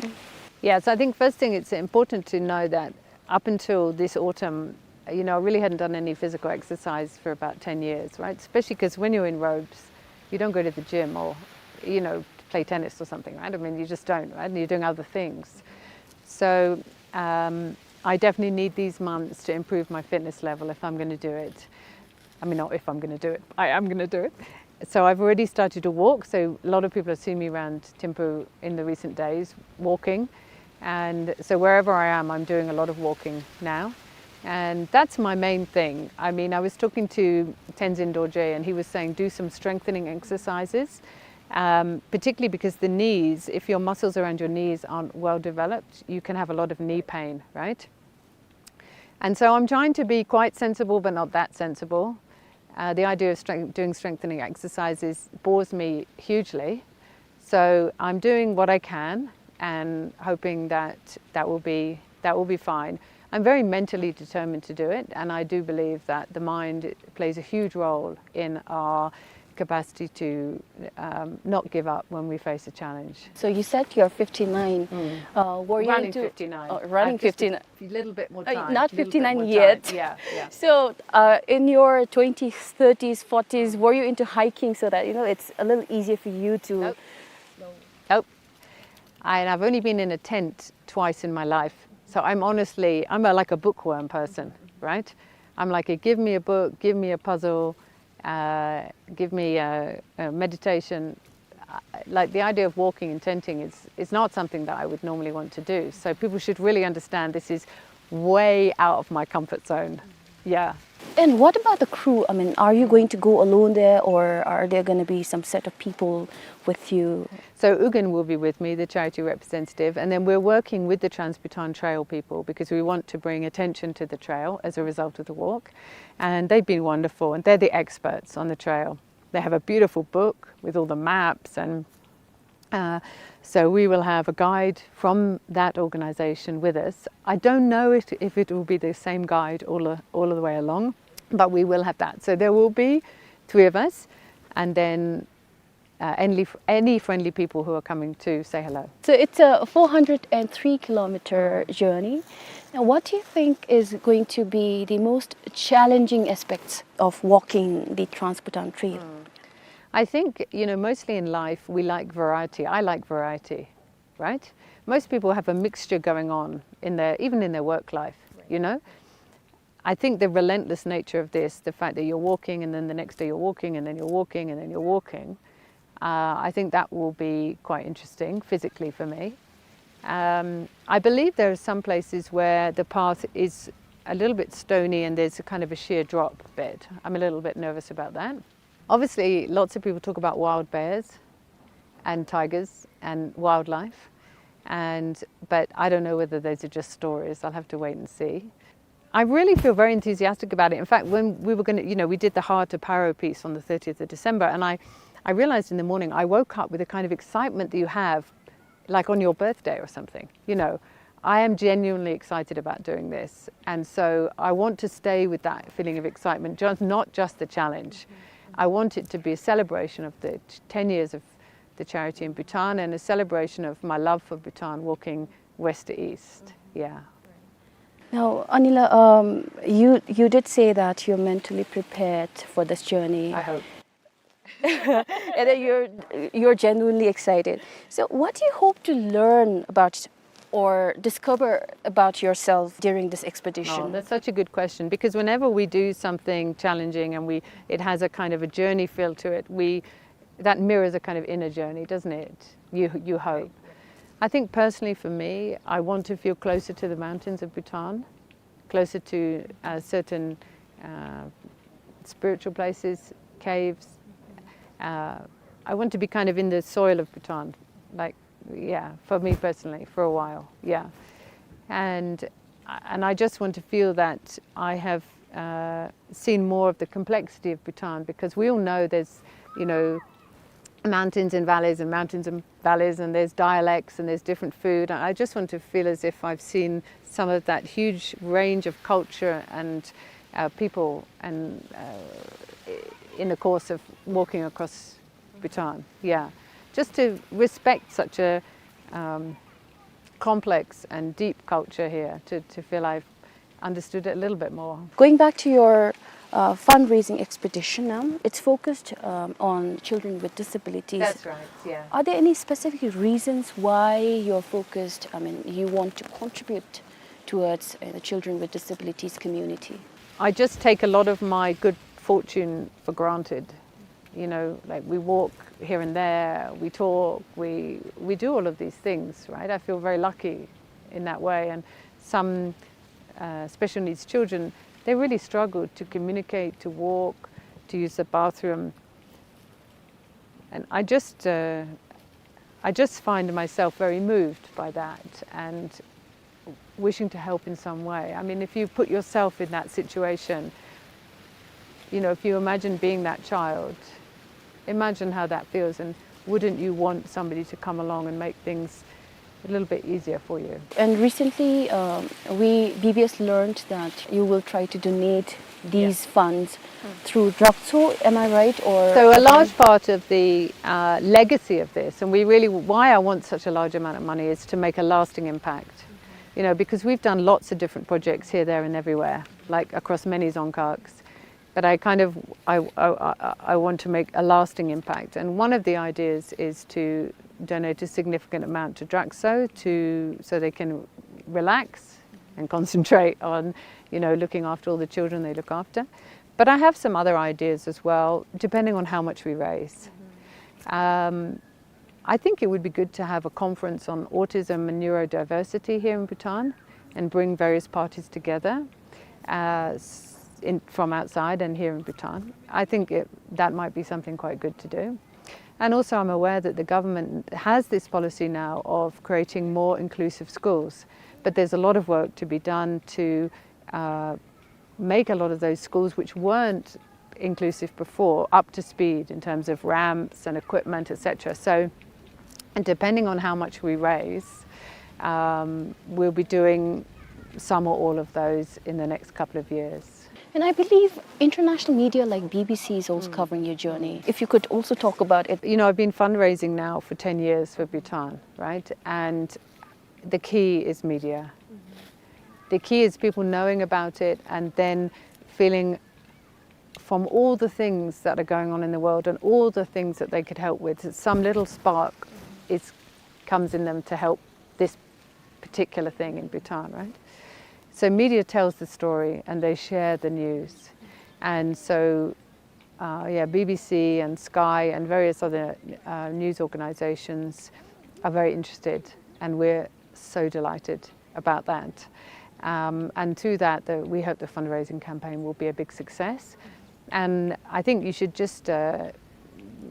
Yeah, so I think first thing, it's important to know that up until this autumn, you know, I really hadn't done any physical exercise for about ten years, right? Especially 'cause when you're in robes, you don't go to the gym or, you know, play tennis or something, right? I mean, you just don't, right? And you're doing other things. So, um, I definitely need these months to improve my fitness level if I'm gonna do it. I mean, not if I'm gonna do it, I am gonna do it. So I've already started to walk. So a lot of people have seen me around Thimphu in the recent days walking. And so wherever I am, I'm doing a lot of walking now. And that's my main thing. I mean, I was talking to Tenzin Dorje and he was saying do some strengthening exercises, um, particularly because the knees, if your muscles around your knees aren't well developed, you can have a lot of knee pain, right? And so I'm trying to be quite sensible, but not that sensible. Uh, the idea of strength, doing strengthening exercises bores me hugely. So I'm doing what I can and hoping that that will be, that will be fine. I'm very mentally determined to do it, and I do believe that the mind plays a huge role in our capacity to, um, not give up when we face a challenge. So you said you're fifty-nine. Mm. Uh, were you running into, fifty-nine. Oh, running fifty-nine. A little bit more time. Uh, not fifty-nine yet. Yeah, yeah. So, uh, in your twenties, thirties, forties, were you into hiking so that, you know, it's a little easier for you to... Nope. Nope. And I've only been in a tent twice in my life. So I'm honestly, I'm a, like, a bookworm person, right? I'm like, "Give me a book, give me a puzzle, uh, give me a, a meditation." Uh, like, the idea of walking and tenting is, is not something that I would normally want to do. So people should really understand this is way out of my comfort zone. Yeah. And what about the crew? I mean, are you going to go alone there, or are there gonna be some set of people with you? So Ugin will be with me, the charity representative, and then we're working with the Trans-Bhutan Trail people because we want to bring attention to the trail as a result of the walk. And they've been wonderful, and they're the experts on the trail. They have a beautiful book with all the maps, and, uh, so we will have a guide from that organization with us. I don't know if, if it will be the same guide all the, all the way along, but we will have that. So there will be three of us, and then, uh, any, any friendly people who are coming to say hello. So it's a four hundred and three kilometer journey. Now, what do you think is going to be the most challenging aspects of walking the Trans-Bhutan Trail? Mm. I think, you know, mostly in life, we like variety. I like variety, right? Most people have a mixture going on in their, even in their work life, you know? I think the relentless nature of this, the fact that you're walking and then the next day you're walking and then you're walking and then you're walking, uh, I think that will be quite interesting physically for me. Um, I believe there are some places where the path is a little bit stony and there's a kind of a sheer drop bit. I'm a little bit nervous about that. Obviously, lots of people talk about wild bears and tigers and wildlife, and, but I don't know whether those are just stories. I'll have to wait and see. I really feel very enthusiastic about it. In fact, when we were gonna, you know, we did the Heart of Paro piece on the thirtieth of December, and I, I realized in the morning, I woke up with a kind of excitement that you have, like, on your birthday or something, you know. I am genuinely excited about doing this, and so I want to stay with that feeling of excitement, just, not just the challenge. I want it to be a celebration of the t-, ten years of the charity in Bhutan and a celebration of my love for Bhutan, walking west to east. Yeah. Now, Anila, um, you, you did say that you're mentally prepared for this journey. I hope. And that you're, you're genuinely excited. So what do you hope to learn about or discover about yourself during this expedition? Oh, that's such a good question, because whenever we do something challenging and we, it has a kind of a journey feel to it, we, that mirrors a kind of inner journey, doesn't it? You, you hope. I think personally for me, I want to feel closer to the mountains of Bhutan, closer to, uh, certain, uh, spiritual places, caves. Uh, I want to be kind of in the soil of Bhutan, like, yeah, for me personally, for a while, yeah. And, and I just want to feel that I have, uh, seen more of the complexity of Bhutan, because we all know there's, you know, mountains and valleys and mountains and valleys, and there's dialects and there's different food. And I just want to feel as if I've seen some of that huge range of culture and, uh, people and, uh, i-, in the course of walking across Bhutan. Yeah. Just to respect such a, um, complex and deep culture here, to, to feel I've understood it a little bit more. Going back to your, uh, fundraising expedition, um, it's focused, um, on children with disabilities. That's right, yeah. Are there any specific reasons why you're focused, I mean, you want to contribute towards, uh, the children with disabilities community? I just take a lot of my good fortune for granted. You know, like, we walk here and there, we talk, we, we do all of these things, right? I feel very lucky in that way. And some, uh, special needs children, they really struggle to communicate, to walk, to use the bathroom. And I just, uh, I just find myself very moved by that and wishing to help in some way. I mean, if you put yourself in that situation, you know, if you imagine being that child, imagine how that feels, and wouldn't you want somebody to come along and make things a little bit easier for you. And recently, um, we, B B S learned that you will try to donate these funds through Draktsho, am I right? Or so a large part of the, uh, legacy of this, and we really, why I want such a large amount of money, is to make a lasting impact. You know, because we've done lots of different projects here, there, and everywhere, like, across many dzongkhags. But I kind of, I, I, I, I want to make a lasting impact. And one of the ideas is to donate a significant amount to Draktsho to, so they can relax and concentrate on, you know, looking after all the children they look after. But I have some other ideas as well, depending on how much we raise. Um, I think it would be good to have a conference on autism and neurodiversity here in Bhutan and bring various parties together, uh, s-, in, from outside and here in Bhutan. I think it, that might be something quite good to do. And also, I'm aware that the government has this policy now of creating more inclusive schools, but there's a lot of work to be done to, uh, make a lot of those schools which weren't inclusive before up to speed in terms of ramps and equipment, et cetera. So, and depending on how much we raise, um, we'll be doing some or all of those in the next couple of years. And I believe international media like B B C is also covering your journey. If you could also talk about it. You know, I've been fundraising now for ten years for Bhutan, right? And the key is media. The key is people knowing about it and then feeling from all the things that are going on in the world and all the things that they could help with, some little spark is, comes in them to help this particular thing in Bhutan, right? So media tells the story and they share the news. And so, uh, yeah, B B C and Sky and various other, uh, news organizations are very interested, and we're so delighted about that. Um, and through that, the, we hope the fundraising campaign will be a big success. And I think you should just, uh,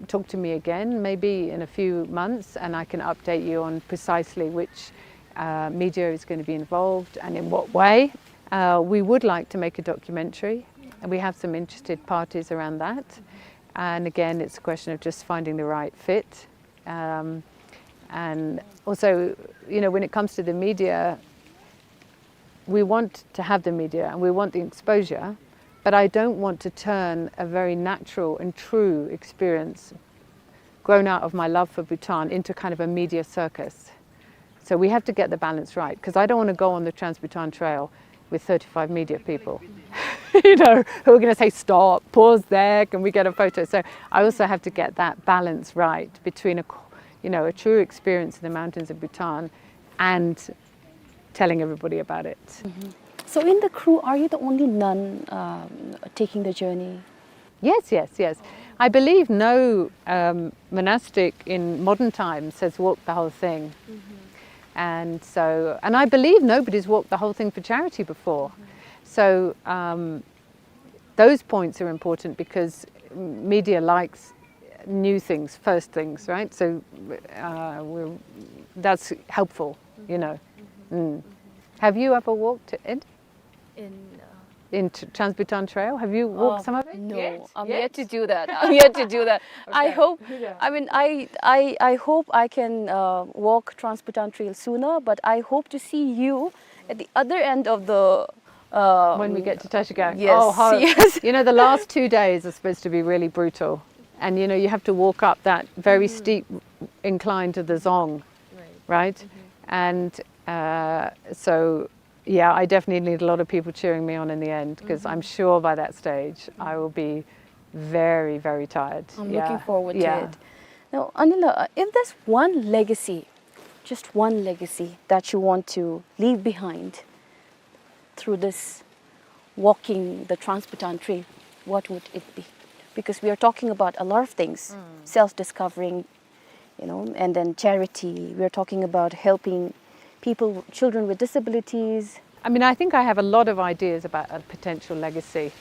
talk to me again, maybe in a few months, and I can update you on precisely which, uh, media is gonna be involved and in what way. Uh, we would like to make a documentary, and we have some interested parties around that. And again, it's a question of just finding the right fit. Um, and also, you know, when it comes to the media, we want to have the media and we want the exposure, but I don't want to turn a very natural and true experience grown out of my love for Bhutan into kind of a media circus. So we have to get the balance right, 'cause I don't wanna go on the Trans-Bhutan Trail with thirty-five media people, you know, who are gonna say, "Stop, pause there, can we get a photo?" So I also have to get that balance right between a, co-, you know, a true experience in the mountains of Bhutan and telling everybody about it. So in the crew, are you the only nun, um, taking the journey? Yes, yes, yes. I believe no, um, monastic in modern times has walked the whole thing. And so, and I believe nobody's walked the whole thing for charity before. So, um, those points are important because media likes new things, first things, right? So, uh, we're, that's helpful, you know. Mm. Have you ever walked it? In, uh, in T-, Trans-Bhutan Trail? Have you walked, uh, some of it? No, yet? I'm yet to do that. I'm yet to do that. I hope, I mean, I, I, I hope I can, uh, walk Trans-Bhutan Trail sooner, but I hope to see you at the other end of the, uh, when we get to Tashigak. Yes, oh, how, yes. You know, the last two days are supposed to be really brutal. And, you know, you have to walk up that very steep incline to the dzong, right? And, uh, so yeah, I definitely need a lot of people cheering me on in the end, 'cause I'm sure by that stage I will be very, very tired. I'm looking forward to it. Now, Anila, uh, if there's one legacy, just one legacy that you want to leave behind through this walking the Trans-Bhutan Trail, what would it be? Because we are talking about a lot of things, self-discovering, you know, and then charity. We are talking about helping people, children with disabilities. I mean, I think I have a lot of ideas about a potential legacy.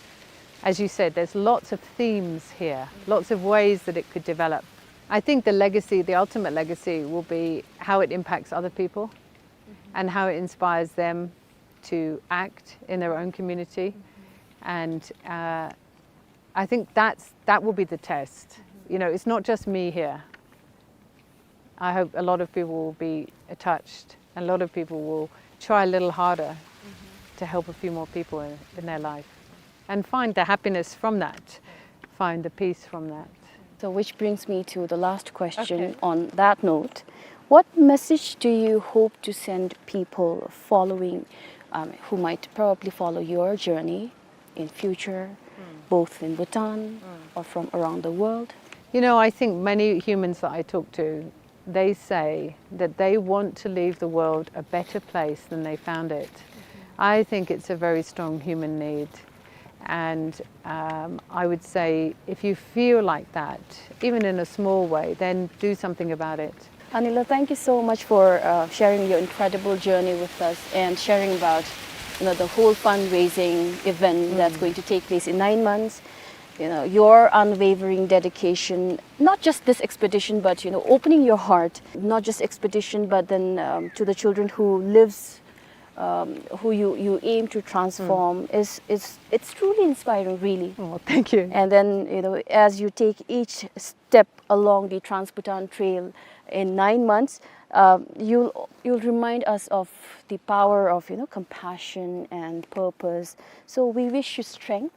As you said, there's lots of themes here, lots of ways that it could develop. I think the legacy, the ultimate legacy, will be how it impacts other people and how it inspires them to act in their own community. And, uh, I think that's, that will be the test. You know, it's not just me here. I hope a lot of people will be touched, and a lot of people will try a little harder to help a few more people in, in their life and find the happiness from that, find the peace from that. So, which brings me to the last question. Okay. On that note, what message do you hope to send people following, um, who might probably follow your journey in future, both in Bhutan or from around the world? You know, I think many humans that I talk to, they say that they want to leave the world a better place than they found it. I think it's a very strong human need. And, um, I would say, if you feel like that, even in a small way, then do something about it. Anila, thank you so much for, uh, sharing your incredible journey with us and sharing about, you know, the whole fundraising event that's going to take place in nine months. You know, your unwavering dedication, not just this expedition, but, you know, opening your heart, not just expedition, but then, um, to the children who lives, um, who you, you aim to transform is, is, it's truly inspiring, really. Oh, thank you. And then, you know, as you take each step along the Trans-Bhutan Trail in nine months, um, you'll, you'll remind us of the power of, you know, compassion and purpose. So we wish you strength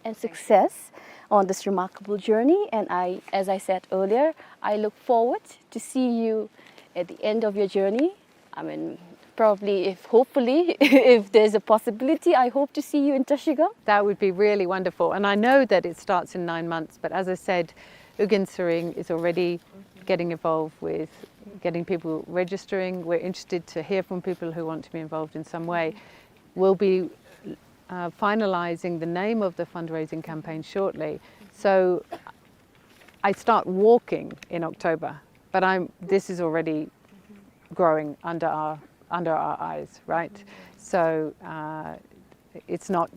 and success on this remarkable journey. And I, as I said earlier, I look forward to see you at the end of your journey. I mean, probably, if, hopefully, if there's a possibility, I hope to see you in Trashigang. That would be really wonderful. And I know that it starts in nine months, but as I said, Ugyen Tshering is already getting involved with getting people registering. We're interested to hear from people who want to be involved in some way. We'll be, uh, finalizing the name of the fundraising campaign shortly. So I start walking in October, but I'm, this is already growing under our, under our eyes, right? So, uh, it's not,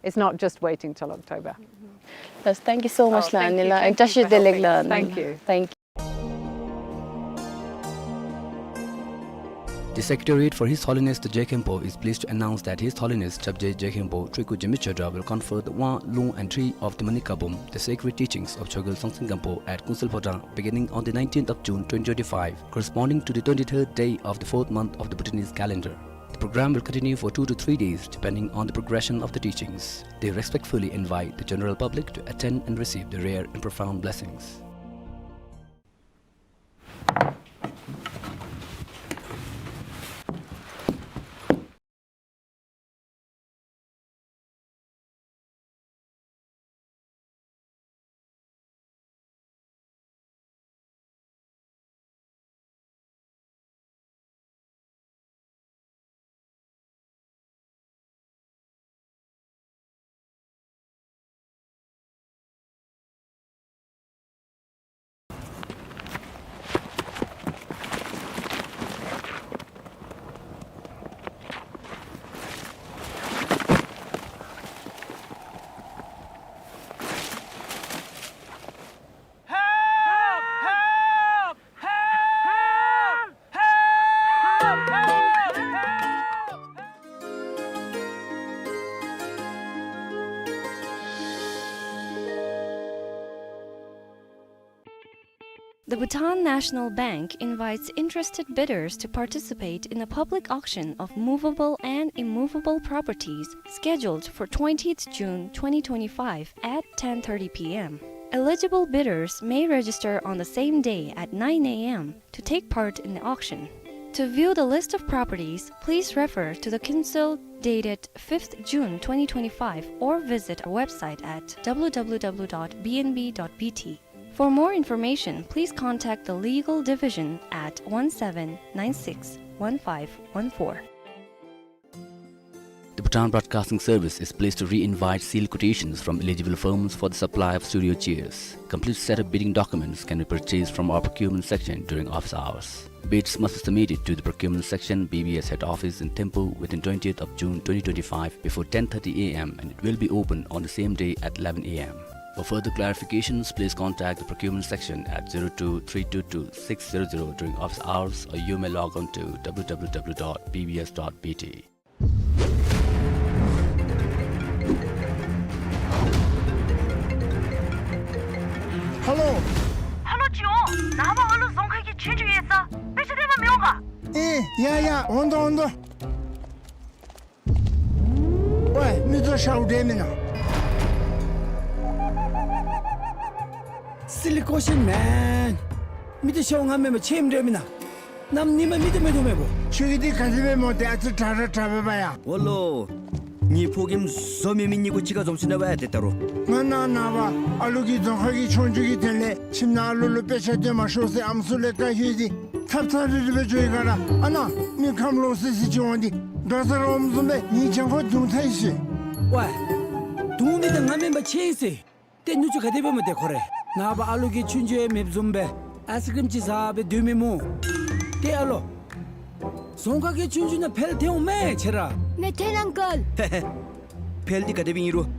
it's not just waiting till October. Yes, thank you so much, Anila, and Tashi Delegla. Thank you. Thank you. The Secretariat for His Holiness the Je Khenpo is pleased to announce that His Holiness Chapje Je Khenpo Triku Jemi Chodra will confer the Wang, Lung and Tri of the Manik Kabum, the sacred teachings of Chogyal Sangsin Gampo at Kunsel Phodrang, beginning on the nineteenth of June twenty twenty-five, corresponding to the twenty-third day of the fourth month of the Bhutanese calendar. The program will continue for two to three days, depending on the progression of the teachings. They respectfully invite the general public to attend and receive the rare and profound blessings. Help! Help! Help! Help! Help! Help! The Bhutan National Bank invites interested bidders to participate in a public auction of movable and immovable properties scheduled for twentieth June twenty twenty-five at ten thirty p m. Eligible bidders may register on the same day at nine a m to take part in the auction. To view the list of properties, please refer to the Kunsel dated fifth June twenty twenty-five or visit our website at w w w dot b n b dot b t. For more information, please contact the Legal Division at one seven nine six one five one four. The Bhutan Broadcasting Service is pleased to re-invite sealed quotations from eligible firms for the supply of studio chairs. Complete set of bidding documents can be purchased from our procurement section during office hours. Bids must be submitted to the procurement section, B B S head office in Thimphu within twentieth of June twenty twenty-five before ten thirty a m and it will be open on the same day at eleven a m. For further clarifications, please contact the procurement section at zero two three two two six zero zero during office hours, or you may log on to w w w dot b b s dot b t. Hello. Hello, Chiwo. ནངས་པ་ཨ་ལུ་རྫོང་ཁག་གི་ཆོས་རྒྱུགས་ ཡ་ཡ་འོང་དོ་འོང་དོ། ཝའི་མི་ཚུ་ཤཝ་འདྲས་མེན་ན། སི་ལི་ཀོ་ཤིན་མེན། མི་ཚུ་ཤཝ་ང་མེན་པར་ཆེམ་འདྲས་མེན་ན། གནམ་ཉིནམ་མི་ཚུ་མེད་དོ་མེད་པོ། ཁྱོད་ཀྱིས་འདི་ག་དེ་སྦེ་སྨོ། ཏེ་ཨ་ཙི་དྲག་ར་དྲག་པས་པ་ཡ། འོ་ལོ། ངེའི་ཕོ་རྒནམ་བཟོ་མེད་མི་གཉིས་ཀོ་གཅིག་ཁར་འཛོམས་ཅི་ན་པ་ཡ། ཏེ་ད་རུང་ང་ནཱ་ནངས་པ་ཨ་ལུ་གི་རྫོང་ཁ་གི་ཆོས་རྒྱུགས་ཀྱི་དོན་ལས་ཁྱིམ་ནང་ཨ་ལུ་ལུ་དཔེ་ཆ་སྟོན་མ་ཤོག་ཟེར་ཨམ་སྲུ་ལས་བཀའ་ཞུ་ཡི། ཚབ་ཚབ་རི་རི་སྦེ་འགྱོ་ཡི་ག་ར། ཨ་ནཱ་མི་ཁམས་ལོག་སི་སི་ཅིག་འོང་སྟེ་འགྲོ་ས་ར་འོངམ་བཟུམ་སྦེ་ངེའི་གྱང་ཁར་རྡུང་ཚར་ཡི་ཟེར། ཝའི། རྡུང་མི་འདི་ང་མེན་པར་ཆེམ་ཟེར། ཏེ་ནུ་གཅུང་ག་དེ་སྦེ་སྨོ་ཏེ་ཁོ་རེ། ནངས་པ་ཨ་ལུ་གི་ཆོས་རྒྱུགས་ཡང་མེདཔ་བཟུམ་སྦེ་ཨའིསི་ཀྲིམ་ཅིག་ཟ་སྦེ་སྡོད་མི་སྨོ། ཏེ་ཨ་ལོ། རྫོང་ཁ་གི་ཆོས་རྒྱུགས་ནང་འཕེལ་ཐོན་འོང་མས་ཁྱོད་ར། མི་ཐོན་ཨང་ཀལ། ཧེ་ཧེ། འཕེལ་འདི་ག་དེ་སྦེ་ཨིན་རུང་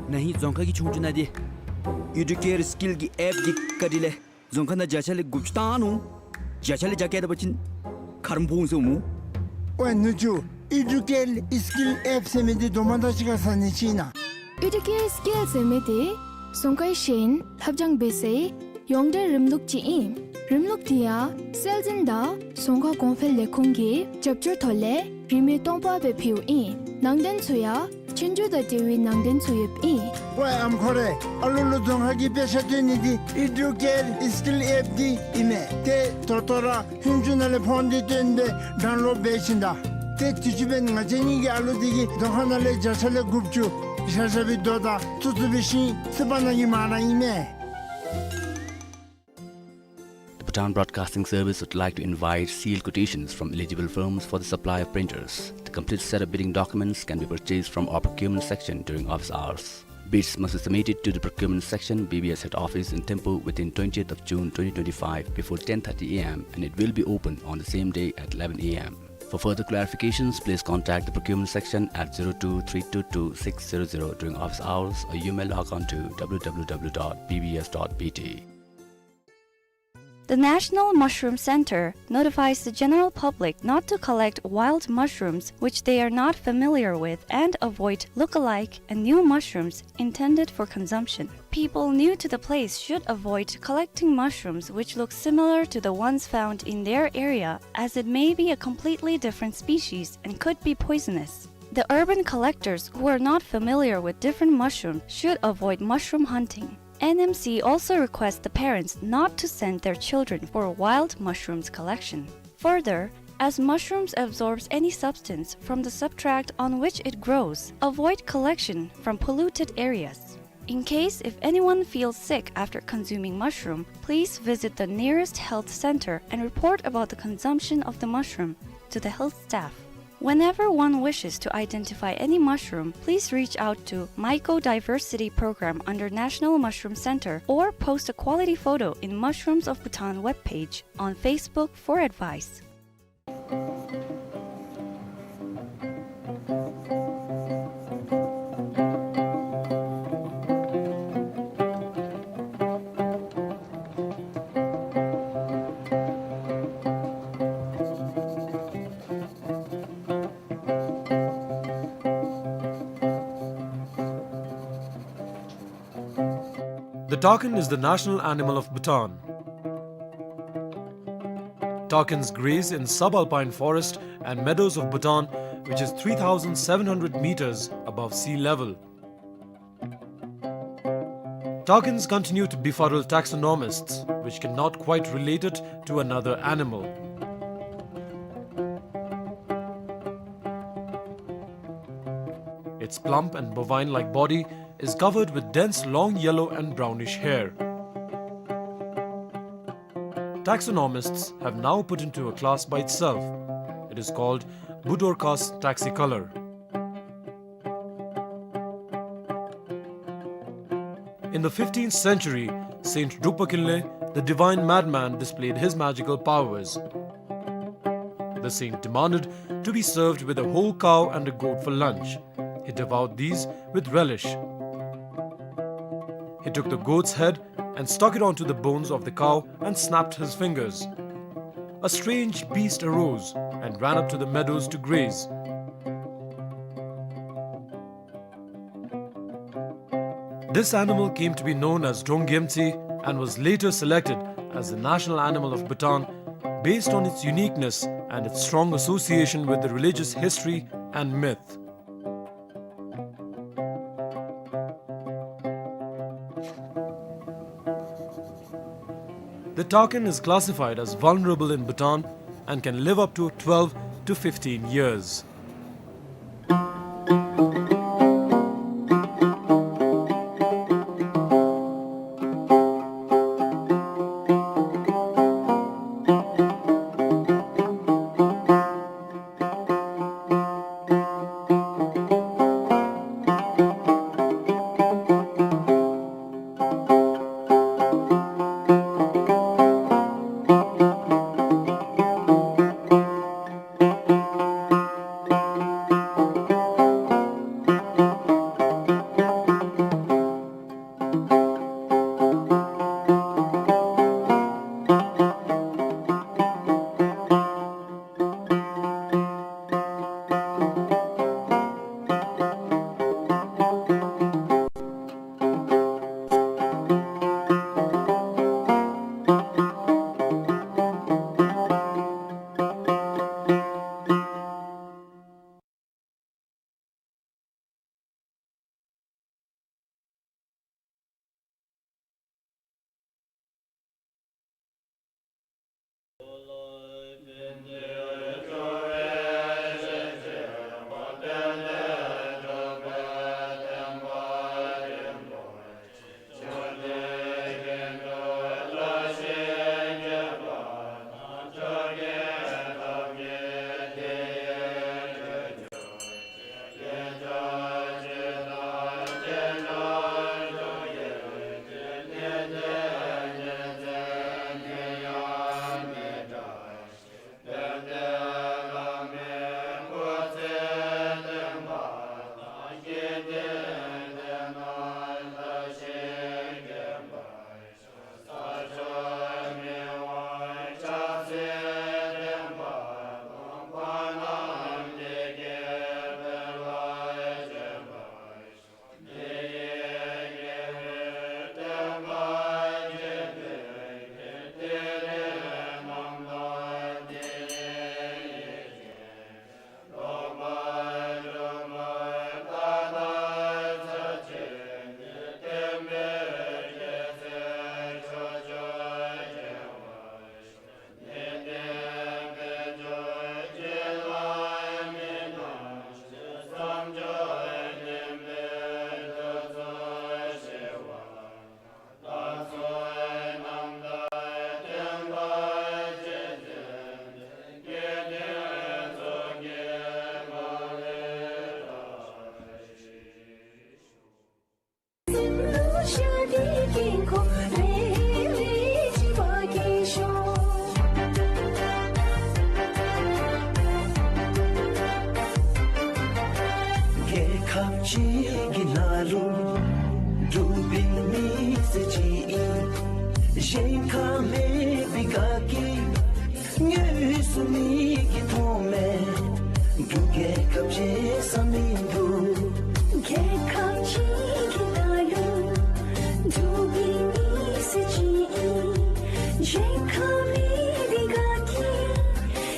ན་ཧིང་རྫོང་ཁ་གི་ཆོས་རྒྱུགས་ནང་འདི་ཨི་ཌུ་ཀེར་སི་ཀིལ་གྱི་ཨེཔ་འདི་བཀའ་དྲིན་ལས་རྫོང་ཁ་ནང་བརྒྱ་ཆ་ལས་དགུ་བཅུ་བཏང་ནུག། བརྒྱ་ཆ་ལས་བརྒྱ་བཀལ་ད་པ་ཅིན་ཁ་རོག་ཕོག་འོང་ཟེར་སྨོ། ཝའི་ནུ་གཅུང་ཨི་ཌུ་ཀེར་སི་ཀིལ་ཨེཔ་ཟེར་མི་འདི་རྡོག་མ་དང་གཅིག་ཁར་ཟ་ནི་ཅིག་ཨིན་ན། ཨི་ཌུ་ཀེར་སི་ཀིལ་ཟེར་མི་འདི་རྫོང་ཁའི་ཤེས་ཡོན་ལྷབ་སྦྱང་འབད་སའི་ཡོངས་འབྲེལ་རིམ་ལུགས་ཅིག་ཨིན། རིམ་ལུགས་འདི་ཡང་སྲོལ་འཛིན་དང་རྫོང་ཁ་གོང་འཕེལ་ལས་ཁུངས་ཀྱི་རྒྱབ་སྐྱོར་ཐོག་ལས་རིན་མེད་སྟོང་པ་སྦེ་ཕུལཝ་ཨིན། ནང་དོན་ཚུ་ཡང་ཆོས་རྒྱུགས་དང་འབྲེལ་བའི་ནང་དོན་ཚུ་ཡོདཔ་ཨིན། ཝའི་ཨམ་ཁོ་རེ། ཨ་ལུ་ལུ་རྫོང་ཁ་གི་དཔེ་ཆ་སྟོན་ནི་འདི་ཨི་ཌུ་ཀེར་སི་ཀིལ་ཨེཔ་འདི་ཨིན་མས། ཏེ་ད་ལྟོ་ར་ཧུན་ཅུ་ནང་ལས་ཕོན་འདི་བཏོན་སྦེ་ཌའུན་ལོཌ་འབད་ཞིནམ་ད། ཏེ་དུས་ཅི་འབདན་ང་བཅས་གཉིས་ཀྱི་ཨ་ལུ་འདི་གིས་རྫོང་ཁ་ནང་ལས་བརྒྱ་ཆ་ལས་དགུ་བཅུ་བཞག་བཞག་པའི་རྡོ་དང་བཙུགས་བཙུགས་པའི་ཤིང་བསིལ་བ་ནང་གི་མར་ཨིན་མས། The Bhutan Broadcasting Service would like to invite sealed quotations from eligible firms for the supply of printers. The complete set of bidding documents can be purchased from our procurement section during office hours. Bids must be submitted to the procurement section, B B S head office in Thimphu within twentieth of June twenty twenty-five before ten thirty A M and it will be open on the same day at eleven A M. For further clarifications, please contact the procurement section at zero two three two two six zero zero during office hours, or you may log on to W W W dot B B S dot B T. The National Mushroom Center notifies the general public not to collect wild mushrooms which they are not familiar with and avoid look-alike and new mushrooms intended for consumption. People new to the place should avoid collecting mushrooms which look similar to the ones found in their area, as it may be a completely different species and could be poisonous. The urban collectors who are not familiar with different mushrooms should avoid mushroom hunting. N M C also requests the parents not to send their children for wild mushrooms collection. Further, as mushrooms absorbs any substance from the substrate on which it grows, avoid collection from polluted areas. In case if anyone feels sick after consuming mushroom, please visit the nearest health center and report about the consumption of the mushroom to the health staff. Whenever one wishes to identify any mushroom, please reach out to Mycodiversity Program under National Mushroom Center or post a quality photo in Mushrooms of Bhutan webpage on Facebook for advice. The takin is the national animal of Bhutan. Takins graze in subalpine forest and meadows of Bhutan, which is three thousand seven hundred meters above sea level. Takins continue to befuddle taxonomists, which cannot quite relate it to another animal. Its plump and bovine-like body is covered with dense long yellow and brownish hair. Taxonomists have now put into a class by itself. It is called Budorcas taxicolor. In the fifteenth century, Saint Drukpa Kinley, the divine madman, displayed his magical powers. The saint demanded to be served with a whole cow and a goat for lunch. He devoured these with relish. He took the goat's head and stuck it onto the bones of the cow and snapped his fingers. A strange beast arose and ran up to the meadows to graze. This animal came to be known as Drong Gyemtse and was later selected as the national animal of Bhutan based on its uniqueness and its strong association with the religious history and myth. The takin is classified as vulnerable in Bhutan and can live up to twelve to fifteen years. རྒྱལ་ཁབ་ཅིག་གི་ནང་ལུ་འབྲུག་པའི་མི་སེར་ཅིག་ཨིན། གཞན་ཁར་མེད་པའི་དགའ་སྐྱིད་དངོས་སུ་མིག་གིས་མཐོང་མས། འབྲུག་རྒྱལ་ཁབ་བརྗེད་ས་མིན་འདུག། རྒྱལ་ཁབ་ཅིག་གི་ནང་ལུ་འབྲུག་པའི་མི་སེར་ཅིག་ཨིན། གཞན་ཁར་མེད་པའི་དགའ་སྐྱིད་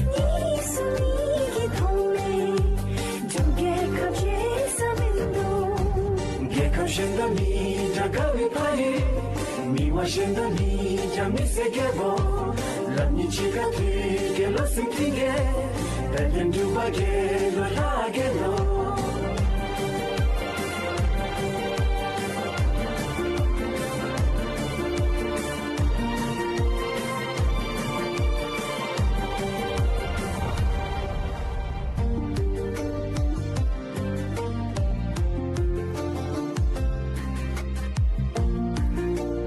དངོས་སུ་མིག་གིས་མཐོང་མས། འབྲུག་རྒྱལ་ཁབ་བརྗེད་ས་མིན་འདུག། རྒྱལ་ཁབ་གཞན་དང་མི་འདྲ་དགའ་བའི་ཕ་ཡུལ། མི་དབང་གཞན་དང་མི་འདྲ་མི་སེར་རྒྱལ་པོ། ལམ་སྙིང་ཅིག་ཁར་འཐུས་རྒྱལ་ལོ་སྲིད་ཀྱི་རྒྱལ། དཔལ་ལྡན་འབྲུག་པ་རྒྱལ་ལོ་ལྷ་རྒྱལ་ལོ།